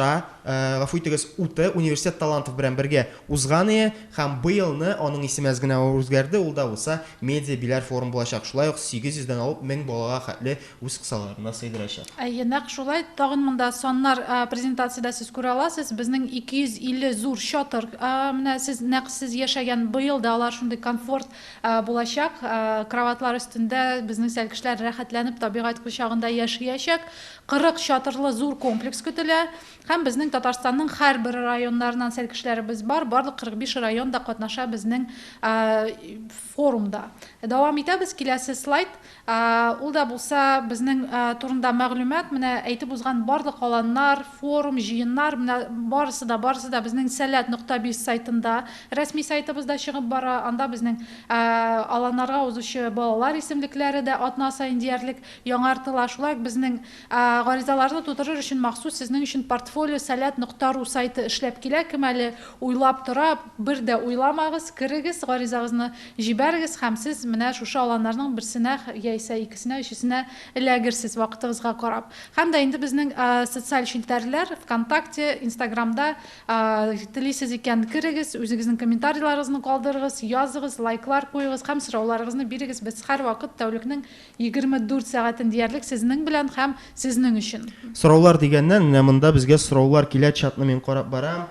Speaker 16: гафу итегез, УТ, Университет талантов белән бергә узган ие һәм быелны аның исеме әз генә үзгәрде, ул да булса Медиа Биләр форум булачак. Шулай ук 800 дән алып 1000 балага хәтле үз кысаларында сыйдырачак.
Speaker 11: Әйе, нәкъ шулай. Тагын монда саннар презентациядә сез күрә аласыз. Безнең 250 зур чатыр, менә сез нәкъ сез яшәгән быел да алар шундый комфорт булачак. Кроватьлар өстендә безнең сәлкешләр рәхәтләнеп табигать кочагында яшиячәк. 40 чатырлы зур комплекс көтелә һәм безнең Татарстанның һәрбер районнарыннан сәлкешләребез бар, барлык 45 район да катнаша безнең форумда. Дәвам итәбез, киләсе слайд. Ул да булса безнең турында мәгълүмат, менә әйтеп узган барлык аланнар, форум, җыеннар, менә барысы да, барысы да безнең Сәләт нокта биз сайтында, рәсми сайтыбызда чыгып бара. Анда безнең аланнарга узучы балалар исемлекләре дә атна саен диярлек Яңартыла. Шулай ук безнең гаризаларны тутырыр өчен махсус сезнең өчен портфолио сәләт нокта ру сайты эшләп килә. Кем әле уйлап тора, бер дә уйламагыз, керегез, гаризагызны җибәрегез һәм сез менә шушы аланнарның берсенә яисә икесенә, өчесенә эләгерсез, вакытыгызга карап. Һәм дә инде безнең социаль челтәрләр, ВКонтакте, Инстаграмда Телисез икән, керегез, үзегезнең комментарийларыгызны калдырыгыз, языгыз, лайклар куегыз һәм сорауларыгызны бирегез. Без һәрвакыт тәүлекнең 24 сәгатен диярлек сезнең белән һәм сезнең өчен.
Speaker 16: Сораулар дигәннән, менә монда безгә сораулар килә, чатны мин карап барам.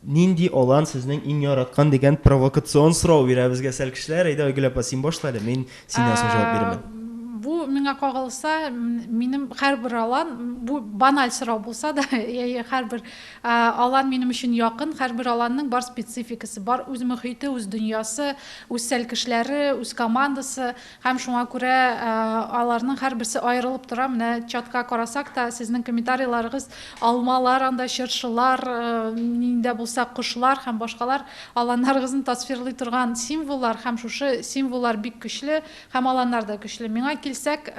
Speaker 16: Нинди алан сезнең иң яраткан дигән провокацион сорау бирә безгә сәлкешләр. Әйдә, Айгөл апа, син башла әле, мин синнән соң җавап бирермен.
Speaker 11: Бу миңа кагылса, минем һәрбер алан, бу баналь сорау булса да, яи һәрбер алан минем өчен якын, һәрбер аланның бар спецификасы, бар үз мөхите, үз дөньясы, үз сәлкешләре, үз командасы һәм шуңа күрә аларның һәрберсе аерылып тора. Менә чатка карасак та, сезнең комментарийларыгыз алмалар анда, чыршылар, нинди дә булса кошлар һәм башкалар аланнарыгызны тасвирлый торган символлар һәм шушы символлар бик көчле һәм аланнар да көчле. Миңа килсәк,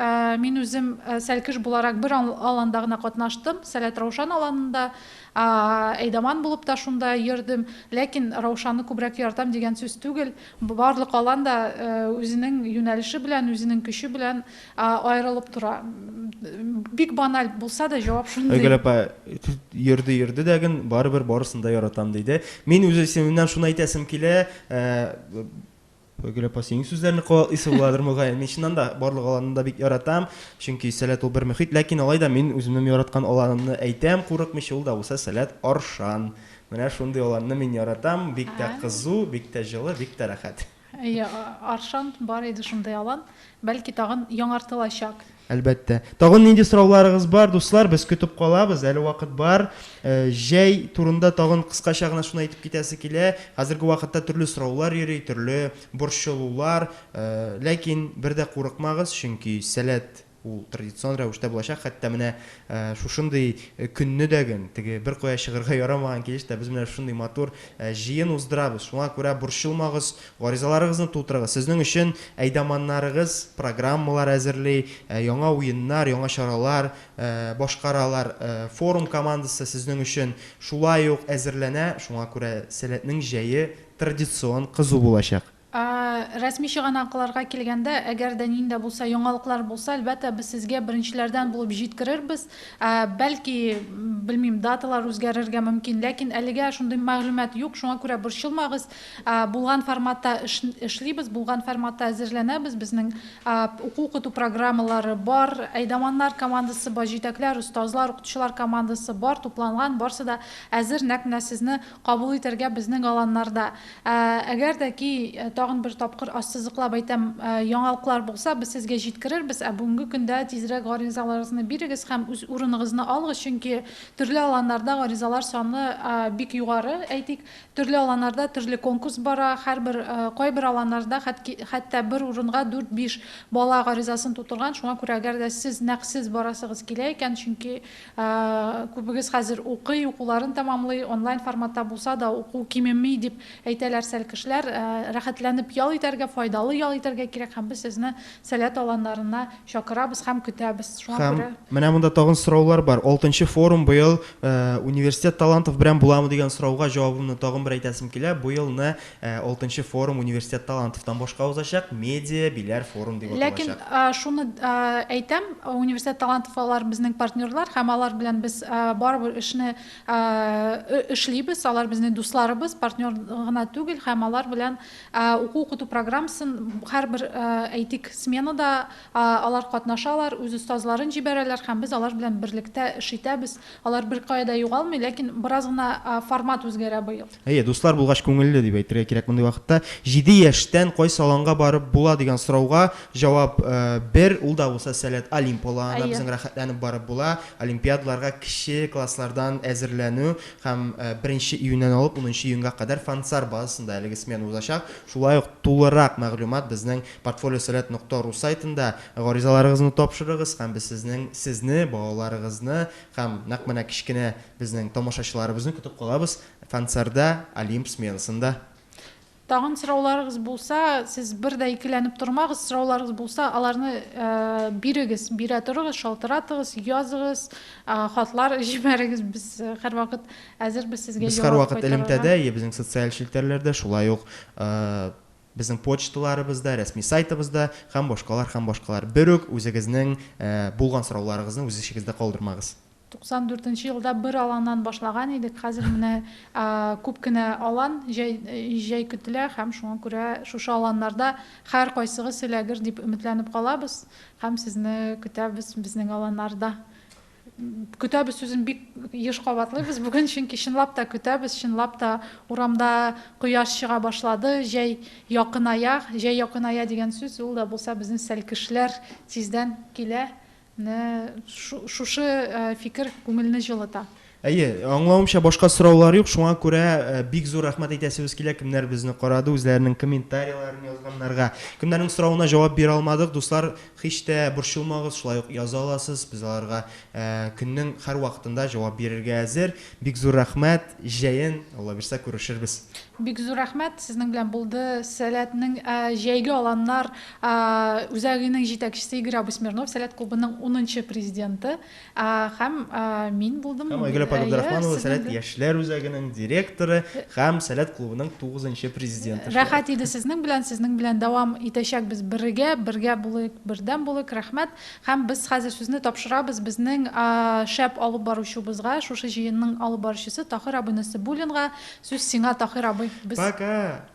Speaker 11: мин үзем сәлкеш буларак бер аланда гына катнаштым, Сәләт Раушан аланында, әйдаман булып та шунда йөрдем. Ләкин Раушанны күбрәк яратам дигән сүз түгел. Барлык алан да үзенең юнәлеше белән, үзенең көче белән аерылып тора. Бик баналь булса да, җавап шундый.
Speaker 16: Айгөл апа, йөрде, йөрде дә ген, барыбер барысын да яратам, диде. Мин үз исемемнән шуны әйтәсем килә, Айгөл апа, синең сүзләрне кабатлыйсы буладыр, мөгаен. Мин чыннан да барлык аланны да бик яратам, чөнки Сәләт ул бер мөхит. Ләкин алай да мин үземнең яраткан аланымны әйтәм, курыкмыйча, ул да булса Сәләт Аршан. Менә шундый аланны мин яратам, бик тә кызу, бик тә җылы, бик тә рәхәт.
Speaker 11: Әйе, Аршан бар иде шундый алан. Бәлки тагын яңартылачак.
Speaker 16: Әлбәттә. Тагын нинди сорауларыгыз бар, дуслар, без көтеп калабыз, әле вакыт бар. Җәй турында тагын кыскача гына шуны әйтеп китәсе килә. Хәзерге вакытта төрле сораулар йөри, төрле борчылулар. Ләкин бер дә курыкмагыз, чөнки Сәләт ул традицион рәвештә булачак. Хәтта менә шушындый көнне дә ген, теге беркая чыгарга ярамаган килеш тә без менә шушындый матур җыен уздырабыз. Шуңа күрә борчылмагыз, Гаризаларыгызны тутырыгыз. Сезнең өчен әйдаманнарыгыз программалар әзерли, яңа уеннар, яңа чаралар башкаралар. Форум командасы сезнең өчен шулай ук әзерләнә, шуңа күрә Сәләтнең җәе традицион кызу булачак.
Speaker 11: Рәсми чыганакларга килгәндә, әгәр дә нинди дә булса яңалыклар булса, әлбәттә, без сезгә беренчеләрдән булып җиткерербез. Бәлки, белмим, даталар үзгәрергә мөмкин, ләкин әлегә шундый мәгълүмат юк, шуңа күрә борчылмагыз. Булган форматта эшлибез, булган форматта әзерләнәбез. Безнең уку-укыту программалары бар, әйдаманнар командасы бар, җитәкләр, остазлар, укытучылар командасы бар, тупланган, барсы да әзер, нәкъ менә сезне кабул итәргә безнең аланнарда. Әгәр дә ки, тагын бер тапкыр ассызыклап әйтәм, яңалыклар булса, без сезгә җиткерербез, ә бүгенге көндә тизрәк гаризаларыгызны бирегез һәм үз урыныгызны алыгыз, чөнки төрле аланнарда гаризалар саны бик югары, әйтик, төрле аланнарда төрле конкурс бара, һәрбер, кайбер аланнарда хәтта бер урынга дүрт-биш бала гаризасын тутырган, шуңа күрә әгәр дә сез нәкъ сез барасыгыз килә икән, чөнки Күбегез хәзер укый, укуларын тәмамлый, онлайн форматта булса да уку кимеми дип әйтәләр сәлкешләр. Рәхәтләнеп ял итәргә, файдалы ял итәргә кирәк һәм без сезне Сәләт аланнарына чакырабыз һәм көтәбез. Шуңа
Speaker 10: Һәм
Speaker 11: күрә.
Speaker 10: менә монда тагын сораулар бар. Алтынчы форум быел Университет талантов белән буламы дигән сорауга җавабымны тагын бер әйтәсем килә. Бу елны Алтынчы форум Университет талантовтан башка узачак, Медиа Биләр форум дип
Speaker 11: Ләкин
Speaker 10: аталачак.
Speaker 11: шуны әйтәм, Университет талантов алар безнең партнерлар һәм алар белән без барыбер эшне эшлибез, алар безнең дусларыбыз, партнер гына түгел, һәм алар белән уку-укыту программасын һәрбер, әйтик, сменада алар катнашалар, үз остазларын җибәрәләр һәм без алар белән берлектә эш итәбез. Алар беркая да югалмый, ләкин бераз гына формат үзгәрә быел.
Speaker 10: Әйе, дуслар булгач күңелле, дип әйтергә кирәк мондый вакытта. Җиде яшьтән кайсы аланга барып була дигән сорауга җавап бер, ул да булса Сәләт Олимп аланына безнең рәхәтләнеп барып була. Олимпиадаларга кече класслардан әзерләнү һәм беренче июньнән алып унынчы июньгә кадәр Фансар базасында әлеге смена узачак. Шулай ук тулырак мәгълүмат безнең портфолиосәләт нокта ру сайтында. Гаризаларыгызны тапшырыгыз һәм без сезнең сезне, балаларыгызны һәм нәкъ менә кечкенә безнең тамашачыларыбызны көтеп калабыз Фансарда, Олимп сменасында.
Speaker 11: Тагын сорауларыгыз булса, сез бер дә икеләнеп тормагыз, сорауларыгыз булса, аларны бирегез, бирә торыгыз, шалтыратыгыз, языгыз, хатлар җибәрегез, без һәрвакыт әзербез сезгә
Speaker 10: Без
Speaker 11: җавап
Speaker 10: һәрвакыт
Speaker 11: кайтарырга.
Speaker 10: элемтәдә, е безнең социаль челтәрләрдә, шулай ук безнең почталарыбызда, рәсми сайтыбызда һәм башкалар, һәм башкалар. Берүк үзегезнең булган сорауларыгызны үз эчегездә калдырмагыз.
Speaker 11: 94 нче елда бер аланнан башлаган идек, хәзер менә күп кенә алан җәй, җәй көтелә һәм шуңа күрә шушы аланнарда һәркайсыгыз эләгер дип өметләнеп калабыз һәм сезне көтәбез безнең аланнарда. Көтәбез сүзен бик еш кабатлыйбыз бүген, чөнки чынлап та көтәбез, чынлап та урамда кояш чыга башлады, җәй якыная, җәй якыная дигән сүз ул да булса безнең сәлкешләр тиздән килә. Менә шушы фикер күңелне җылыта.
Speaker 10: Әйе, аңлавымча, башка сораулар юк, шуңа күрә бик зур рәхмәт әйтәсебез килә, кемнәр безне карады, үзләренең комментарийларын язганнарга. Кемнәрнең соравына җавап бирә алмадык, дуслар, һич тә борчылмагыз, шулай ук яза аласыз, без аларга көннең һәр вакытында җавап бирергә әзер. Бик зур рәхмәт, җәен, Алла бирсә, күрешербез.
Speaker 11: Бик зур рәхмәт, сезнең белән булды Сәләтнең җәйге аланнар үзәгенең җитәкчесе Игорь абый Смирнов, Сәләт клубының унынчы президенты һәм мин булдым.
Speaker 10: Һәм Айгөл апа Габдрахманова, Сәләт яшьләр үзәгенең директоры һәм Сәләт клубының тугызынчы президенты.
Speaker 11: Рәхәт иде сезнең белән, сезнең белән дәвам итәчәкбез бергә, бергә булыйк, бердәм булыйк, рәхмәт. Һәм без хәзер сүзне тапшырабыз безнең шәп алып баручыбызга, шушы җыенның алып баручысы Таһир абый Насыйбуллинга. Сүз сиңа, Таһир абый. Без.
Speaker 10: Пока!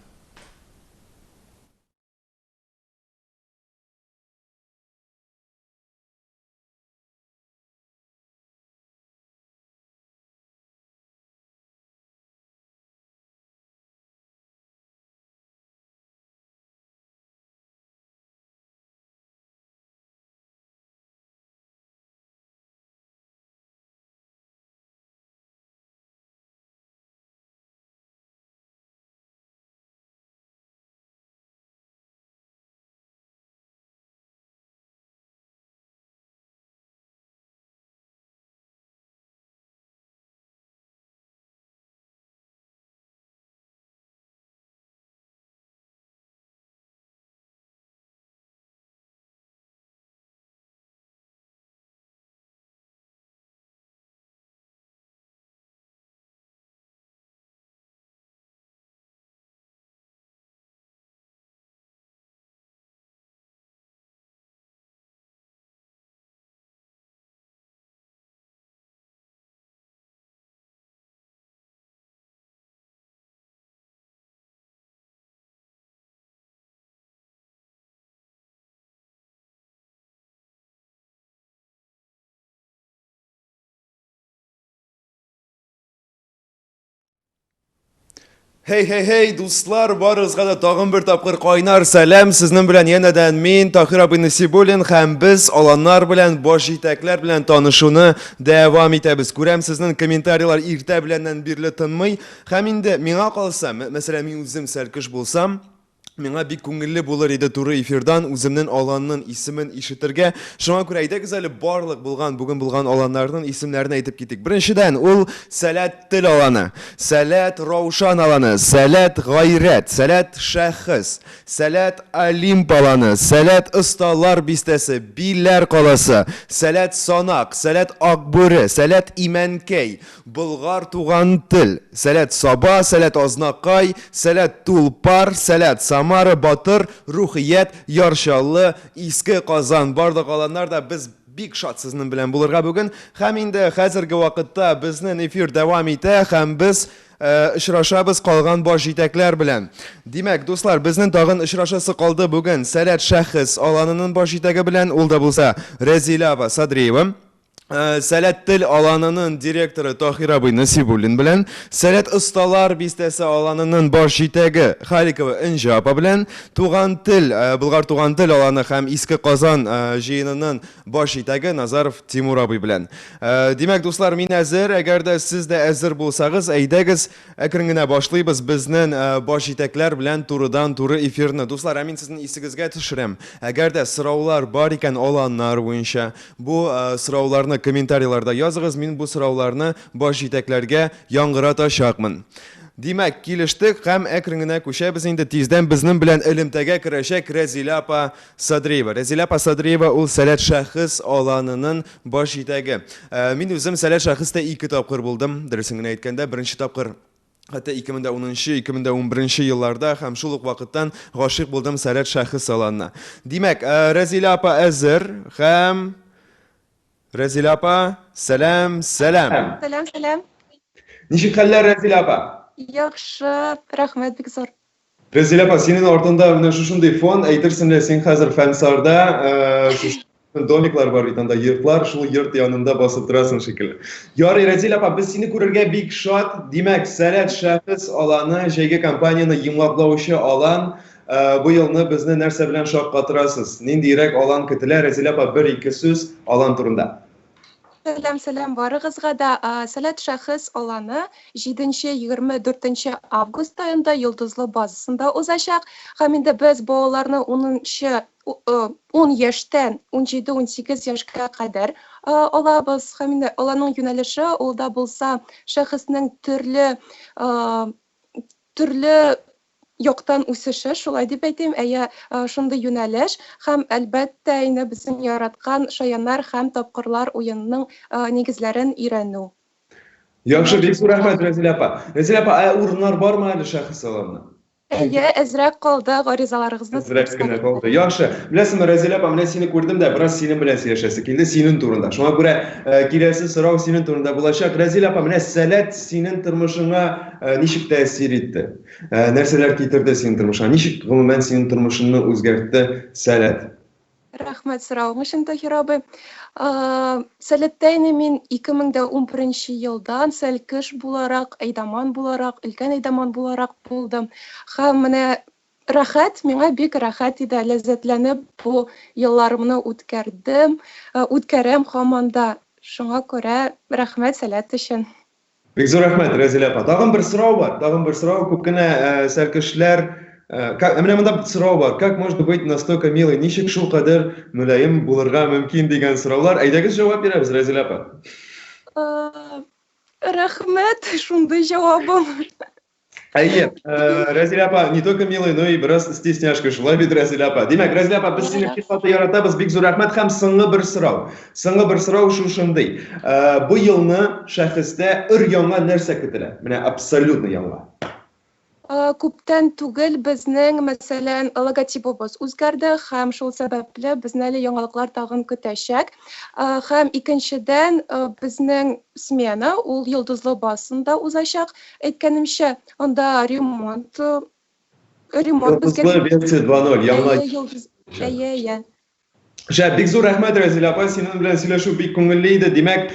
Speaker 3: Хей, хей, хей, дуслар, барыгызга да тагын бер тапкыр кайнар сәлам. Сезнең белән янәдән мин, Таһир абый Насибуллин һәм без аланнар белән, баш җитәкләр белән танышуны дәвам итәбез. Күрәм, сезнең комментарийлар иртә беләннән бирле тынмый. Һәм инде миңа калса, мәсәлән, мин үзем сәлкеш булсам, Миңа бик күңелле булыр иде туры эфирдан үземнен аланнын исемен ишетергә. Шуңа күрә әйдәгез әле барлык булган, бүген булган аланнарнын исемнәрен әйтеп китик. Беренчедән, ул Сәләт тел аланы, Сәләт Раушан аланы, Сәләт Гайрәт, Сәләт Шәхес, Сәләт Олимп аланы, Сәләт Осталар бистәсе, Биләр каласы, Сәләт Санак, Сәләт Акбүре, Сәләт Имәнкәй, Болгар туган тел, Сәләт Саба, Сәләт Азнакай, Сәләт Тулпар, Сәләт Самара, Батыр, Рухият, Яр Чаллы, Иске Казан. Барлык аланнар да без бик шат сезнең белән булырга бүген. Һәм инде хәзерге вакытта безнең эфир дәвам итә һәм без очрашабыз калган баш җитәкләр белән. Димәк, дуслар, безнең тагын очрашасы калды бүген Сәләт шәхес аланының баш җитәге белән, ул да булса Рәзилә апа Садриева. Сәләт тел аланының директоры Таһир абый Насибуллин белән, Сәләт осталар бистәсе аланының баш җитәге Халикова Энҗе апа белән, Туган тел, Болгар туган тел аланы һәм Иске Казан җыенының баш җитәге Назаров Тимур абый белән. Димәк, дуслар, мин әзер. Әгәр дә сез дә әзер булсагыз, әйдәгез, Әкрен генә башлыйбыз безнен баш җитәкләр белән турыдан-туры эфирны. Дуслар, ә мин сезнең исегезгә төшерәм, әгәр дә сораулар бар икән аланнар буенча, бу сорауларны комментарийларда языгыз, мин бу сорауларны баш җитәкләргә яңгыратачакмын. Димәк, килештек һәм әкрен генә күчәбез инде. Тиздән безнең белән элемтәгә керәчәк Рәзилә апа Садриева. Рәзилә апа Садриева ул Сәләт шәхес аланынын баш җитәге. Мин үзем Сәләт шәхестә ике тапкыр булдым, дөресен генә әйткәндә, беренче тапкыр хәтта 2010, 2011 елларда һәм шул ук вакыттан гашыйк булдым Сәләт шәхес аланына. Димәк, Рәзилә апа әзер һәм Рәзилә апа, сәлам, сәлам.
Speaker 9: Сәлам, сәлам.
Speaker 3: Ничек хәлләр, Рәзилә апа?
Speaker 9: Яхшы, рәхмәт бик зур.
Speaker 3: Рәзилә апа, синең артында менә шушындый фон, әйтерсең лә син хәзер Фәнсарда, шушы домиклар бар бит анда, йортлар, шул йорт янында басып торасың шикелле. Ярый, Рәзилә апа, без сине күрергә бик шат. Димәк, Сәләт шәхес аланы, җәйге кампанияне йомгаклаучы алан, бу елны безне нәрсә белән шаккатырасыз? Ниндиерәк алан көтелә? Рәзилә апа, бер-ике сүз алан турында.
Speaker 9: Сәлам, сәлам барыгызга да. Сәләт шәхес аланы 7-24 август аенда Йолдызлы базасында узачак. Һәм инде без балаларны унынчы, 10 яшьтән 17-18 яшькә кадәр алабыз. Һәм инде аланың юнәлеше ул да булса шәхеснең төрле төрле яктан үсеше, шулай дип әйтим, әйе, шундый юнәлеш һәм, әлбәттә, инде безнең яраткан Шаяннар һәм тапкырлар уенының нигезләрен өйрәнү.
Speaker 3: Яхшы, бик зур рәхмәт, Рәзилә апа. Рәзилә апа, ә урыннар бармы әле шәхес аланына?
Speaker 9: Әйе, әзрәк калды, гаризаларыгызны
Speaker 3: Әзрәк кенә калды. Яхшы. Беләсеңме, Рәзилә апа, менә сине күрдем дә, бераз синең белән сөйләшәсе килде, синең турында. Шуңа күрә киләсе сорау синең турында булачак. Рәзилә апа, менә Сәләт синең тормышыңа ничек тәэсир итте? Ә, нәрсәләр китерде синең тормышыңа? Ничек гомумән синең тормышыңны үзгәртте Сәләт?
Speaker 9: Рәхмәт соравың өчен, Таһир абый. Сәләттә инде мин 2011 елдан сәлкеш буларак, әйдаман буларак, өлкән әйдаман буларак булдым. Һәм менә рәхәт, миңа бик рәхәт иде, ләззәтләнеп бу елларымны үткәрдем, үткәрәм һаман да. Шуңа күрә рәхмәт Сәләт өчен.
Speaker 3: Бик зур рәхмәт, Рәзилә апа. Тагын бер сорау бар. Тагын бер сорау. Күп кенә сәлкешләр как, менә монда сорау бар. Как можно быть настолько милой? Ничек шул кадәр мөлаем булырга мөмкин дигән сораулар. Әйдәгез җавап бирәбез, Рәзилә апа.
Speaker 9: Рәхмәт, шундый җавабым.
Speaker 3: Әйе, Рәзилә апа не только милый, но и бераз стесняшка, шулай бит, Рәзилә апа. Димәк, Рәзилә апа, без сине бик каты яратабыз, бик зур рәхмәт һәм соңгы бер сорау. Соңгы бер сорау шушындый. Бу елны шәхестә өр-яңа нәрсә көтелә? Менә абсолютно яңа.
Speaker 9: Күптән түгел безнең, мәсәлән, логотибыбыз үзгәрде һәм шул сәбәпле безне әле яңалыклар тагын көтәчәк. Һәм икенчедән, безнең смена ул Йолдызлы базасында узачак. Әйткәнемчә, анда ремонт, ремонт безгә
Speaker 3: Йолдызлы версия 2.0, яңа.
Speaker 9: Әйе, йолдыз. Әйе, әйе.
Speaker 8: Шәп, бик зур рәхмәт, Рәзилә апа, синең белән сөйләшү бик күңелле иде. Димәк,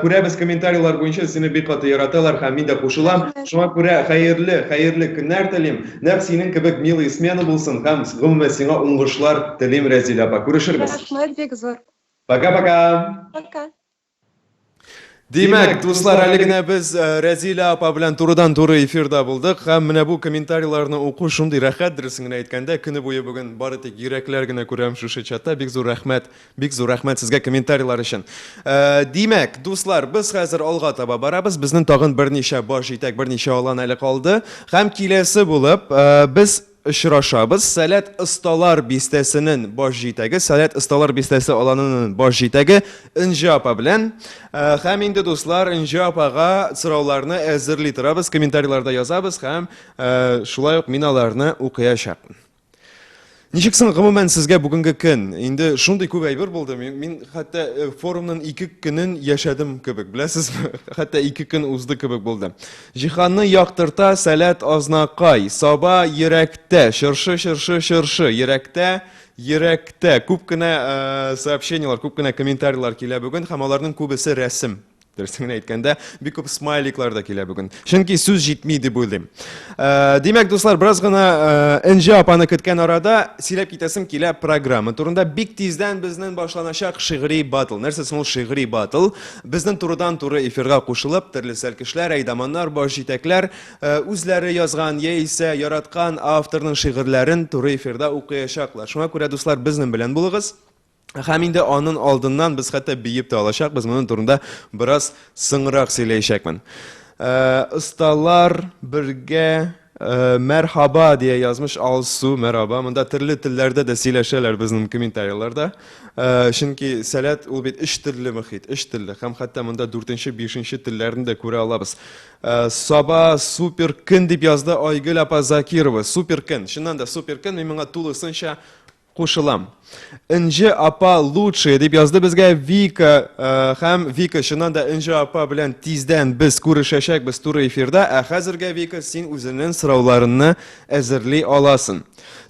Speaker 8: күрәбез комментарийлар буенча сине бик каты яраталар һәм мин дә кушылам. Шуңа күрә хәерле, хәерле көннәр телим. Нәкъ синең кебек милый смена булсын һәм гомумән сиңа уңышлар телим, Рәзилә апа. Күрешербез.
Speaker 9: Рәхмәт бик зур.
Speaker 8: Пока-пока.
Speaker 9: Пока.
Speaker 8: Димәк, дуслар, әле генә без э, Рәзилә апа белән турыдан-туры эфирда булдык һәм менә бу комментарийларны уку шундый рәхәт, дөресен генә әйткәндә, көне буе бүген бары тик йөрәкләр генә күрәм шушы чатта. Бик зур рәхмәт, бик зур рәхмәт сезгә комментарийлар өчен. Э, димәк, дуслар, без хәзер алга таба барабыз. Безнең тагын берничә баш җитәк, берничә алан әле калды. Һәм киләсе булып, э, без Очрашабыз. Сәләт осталар бистәсенен баш җитәге, Сәләт осталар бистәсе аланынын баш җитәге Энҗе апа белән. Э, һәм инде, дуслар, Энҗе апага сорауларны әзерли торабыз, комментарийларда язабыз һәм э, шулай ук мин аларны укыячакмын. Ничек соң гомумән сезгә бүгенге көн? Инде шундый күп әйбер булды. Мин, мин хәтта э, форумның ике көнен яшәдем кебек, беләсезме? Хәтта ике көн узды кебек булды. Җиһанны яктырта Сәләт Азнакай, Саба йөрәктә, чыршы, чыршы, чыршы, йөрәктә, йөрәктә. Күп кенә э, сообщениелар, күп кенә комментарийлар килә бүген һәм аларның күбесе рәсем. Дөресен генә әйткәндә, бик күп смайликлар да килә бүген. Чөнки сүз җитми дип уйлыйм. Э, димәк, дуслар, бераз гына э, Энҗе апаны көткән арада сөйләп китәсем килә программа турында. Бик тиздән безнең башланачак шигъри батл. Нәрсә соң ул шигъри батл? Безнең турыдан-туры эфирга кушылып, төрле сәлкешләр, әйдаманнар, баш җитәкләр э, үзләре язган яисә яраткан авторның шигырьләрен туры эфирда укыячаклар. Шуңа күрә, дуслар, безнең белән булыгыз. Һәм инде анын алдыннан без хәтта биеп тә алачакбыз. Моның турында бераз соңрак сөйләячәкмен. Э, осталар бергә Э, мәрхаба дия язмыш Алсу, мәрхаба. Монда төрле телләрдә дә сөйләшәләр безнең комментарийларда. Э, чөнки сәләт ул бит өч телле мөхит, өч телле. Һәм хәтта монда дүртенче, бишенче телләрне дә күрә алабыз. Э, Саба супер көн дип язды Айгөл апа Закирова. Супер көн. Чыннан да супер көн. Мин моңа тулысынча Кушылам. Энҗе апа лучшая дип язды безгә Вика э, һәм Вика чыннан да Энҗе апа белән тиздән без күрешәчәкбез туры эфирда, ә хәзергә Вика син үзеңнең сорауларыңны әзерли аласың.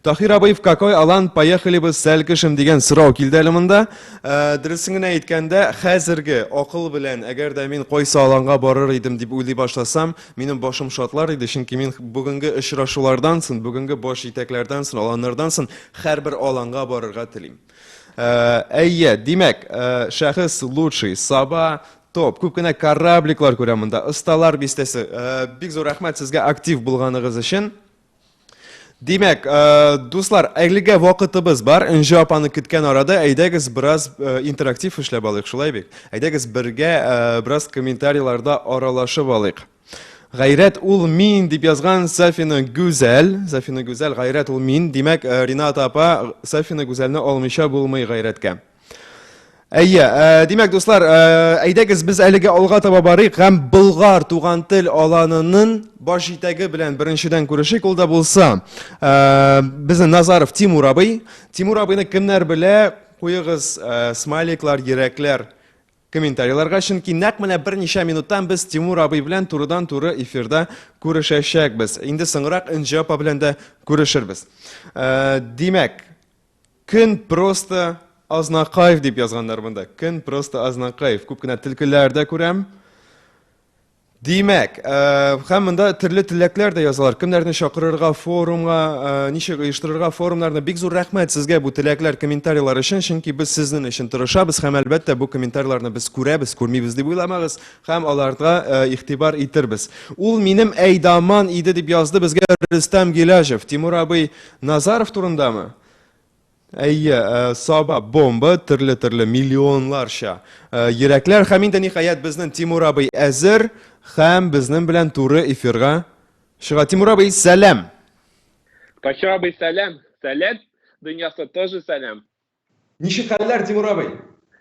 Speaker 8: Тахир абый, в какой алан поехали бы сәлкешем дигән сорау килде әле монда. Э, дөресен генә әйткәндә, хәзерге акыл белән әгәр дә мин кайсы аланга барыр идем дип уйлый башласам, Минем башым шатлар иде, чөнки мин бүгенге очрашулардан соң, бүгенге баш җитәкләрдән соң, аланнардан соң һәрбер аланга барырга телим. Э, әйе, димәк, э, шәхес лучший, Саба топ. Күп кенә корабликлар күрәм монда, осталар бистәсе. Э, бик зур рәхмәт сезгә актив булганыгыз өчен. Димәк, э, дуслар, әлегә вакытыбыз бар. Энҗе апаны көткән арада әйдәгез бераз э, интерактив эшләп алыйк, шулай бит? Әйдәгез бергә э, бераз комментарийларда аралашып алыйк. Гайрәт ул мин дип язган Сафина Гүзәл. Сафина Гүзәл, Гайрәт ул мин. Димәк, Рената апа Сафина Гүзәлне алмыйча булмый Гайрәткә. Әйе, э, димәк, дуслар, э, әйдәгез без әлегә алга таба барыйк һәм Болгар туган тел аланының баш җитәге белән беренчедән күрешик, ул да булса, э, безнең Назаров Тимур абый. Тимур абыйны кемнәр белә? Куегыз смайликлар, йөрәкләр комментарийларга, чөнки нәкъ менә берничә минуттан без Тимур абый белән турыдан-туры эфирда күрешәчәкбез. Инде соңрак Энҗе апа белән дә күрешербез. Димәк, Көн просто Азнакаев дип язганнар монда. Көн просто Азнакаев. Күп кенә төлкеләр дә күрәм. Димәк, э, һәм монда төрле теләкләр дә язалар. Кемнәрне чакырырга форумга, э, ничек оештырырга форумнарны. Бик зур рәхмәт сезгә бу теләкләр, комментарийлар өчен, чөнки без сезнең өчен тырышабыз һәм әлбәттә бу комментарийларны без күрәбез, күрмибез дип уйламагыз һәм аларга э, игътибар итербез. Ул минем әйдаман иде дип язды безгә Рөстәм Гилаҗев. Тимур абый Назаров турындамы? Әйе, э, Саба бомба, төрле-төрле миллионларча э, йөрәкләр. Һәм инде ниһаять безнең Тимур абый әзер һәм безнең белән туры эфирга чыга. Тимур абый, сәлам!
Speaker 12: Таһир абый, сәлам! Сәләт дөньясы тоже сәлам.
Speaker 8: Ничек хәлләр, Тимур абый?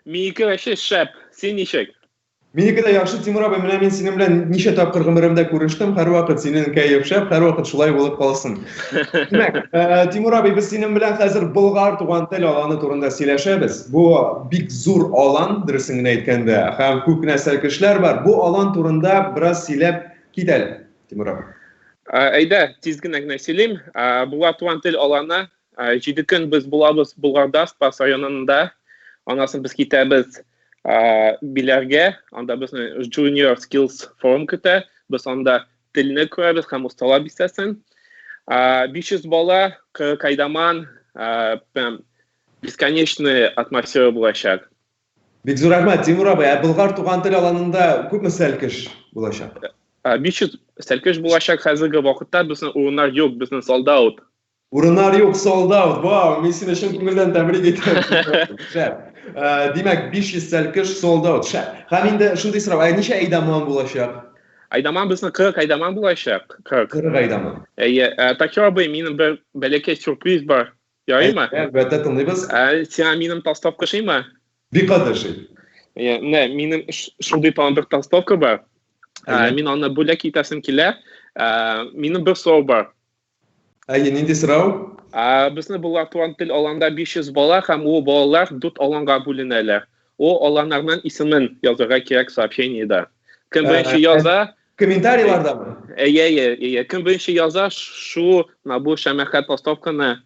Speaker 12: Минеке вообще шәп. Син ничек?
Speaker 8: Минеке дә яхшы, Тимур абый, менә мин синең белән ничә тапкыр гомеремдә күрештем, һәрвакыт синең кәеф шәп, һәрвакыт шулай булып калсын. Димәк, э, Тимур абый, без синең белән хәзер Болгар туган тел аланы турында сөйләшәбез. Бу бик зур алан, дөресен генә әйткәндә, һәм күп кенә сәлкешләр бар. Бу алан турында бераз сөйләп кит әле, Тимур абый.
Speaker 12: Э, әйдә, тиз генә генә сөйлим. Э, Болгар туган тел аланы, 7 көн без булабыз Болгарда, Спас районында. Аннан соң без китәбез Биләргә, анда безне Junior Skills Forum көтә. Без анда телне күрәбез һәм осталар бистәсен. 500 бала, 40 әйдаман, прям бесконечный атмосфера булачак.
Speaker 8: Бик зур рәхмәт, Тимур абый. Ә Болгар туган тел аланында күпме сәлкеш булачак?
Speaker 12: 500 сәлкеш булачак. Хәзерге вакытта безнең урыннар юк, безнең sold out.
Speaker 8: Урыннар юк, sold out. Вау, мин сине чын күңелдән тәбрик итәм. Шәп. Э, димәк, 500 сәлкеш sold out. Шәп. Һәм инде шундый сорау, ә ничә әйдаман булачак?
Speaker 12: Әйдаман безнең 40 әйдаман булачак.
Speaker 8: 40. 40 әйдаман.
Speaker 12: Әйе, э, Такир абый, минем бер бәләкәй сюрприз бар. Ярыймы?
Speaker 8: Әлбәттә, тыңлыйбыз.
Speaker 12: Ә, сиңа минем толстовка ошыймы?
Speaker 8: Бик каты ошый.
Speaker 12: Әйе, менә минем шундый тагын бер толстовка бар. Ә, мин аны бүләк итәсем килә. Ә, минем бер сорау бар.
Speaker 8: Әйе, нинди сорау?
Speaker 12: Ә, безне Болгар туган тел аланда 500 бала һәм ул балалар дүрт аланга бүленәләр. Ул аланнарның исемен язырга кирәк сообщениедә. Кем беренче яза?
Speaker 8: Комментарийлардамы?
Speaker 12: Әйе, әйе, әйе. Кем беренче яза, шу менә бу шәмәхә толстовканы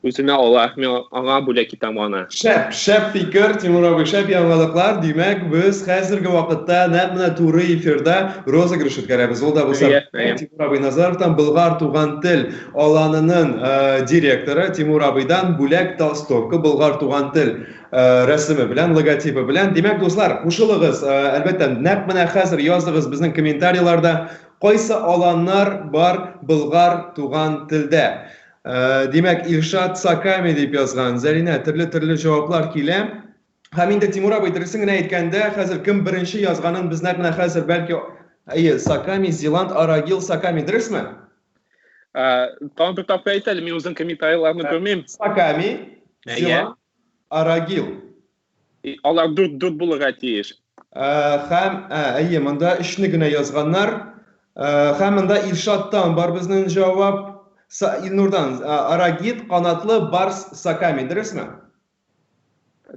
Speaker 12: үзенә ала. Мин аңа бүләк итәм аны.
Speaker 8: Шәп, шәп фикер, Тимур абый, шәп яңалыклар. Димәк, без хәзерге вакытта нәкъ менә туры эфирда розыгрыш үткәрәбез. Ул да булса Тимур абый Назаровтан Болгар туган тел аланының э, директоры Тимур абыйдан бүләк толстовка Болгар туган тел э, рәсеме белән, логотипы белән. Димәк, дуслар, кушылыгыз, э, әлбәттә, нәкъ менә хәзер языгыз безнең комментарийларда, кайсы аланнар бар Болгар туган телдә. Э, димәк, Илшат Саками дип язган. Зәринә, төрле-төрле җаваплар килә. Һәм инде Тимур абый дөресен генә әйткәндә, хәзер кем беренче язганын без нәкъ менә хәзер бәлки Әйе, Саками, Зеланд, Арагил, Саками, дөресме?
Speaker 12: Э, тагын бер тапкыр әйт әле, мин үзем комментарийларны э, күрмим.
Speaker 8: Саками, Зеланд, Арагил.
Speaker 12: Алар дүрт дүрт булырга тиеш.
Speaker 8: Һәм, әйе, монда өчне генә язганнар. Һәм монда Илшаттан бар безнең җавап. Илнурдан, Арагит, канатлы, Барс, Саками, дөресме?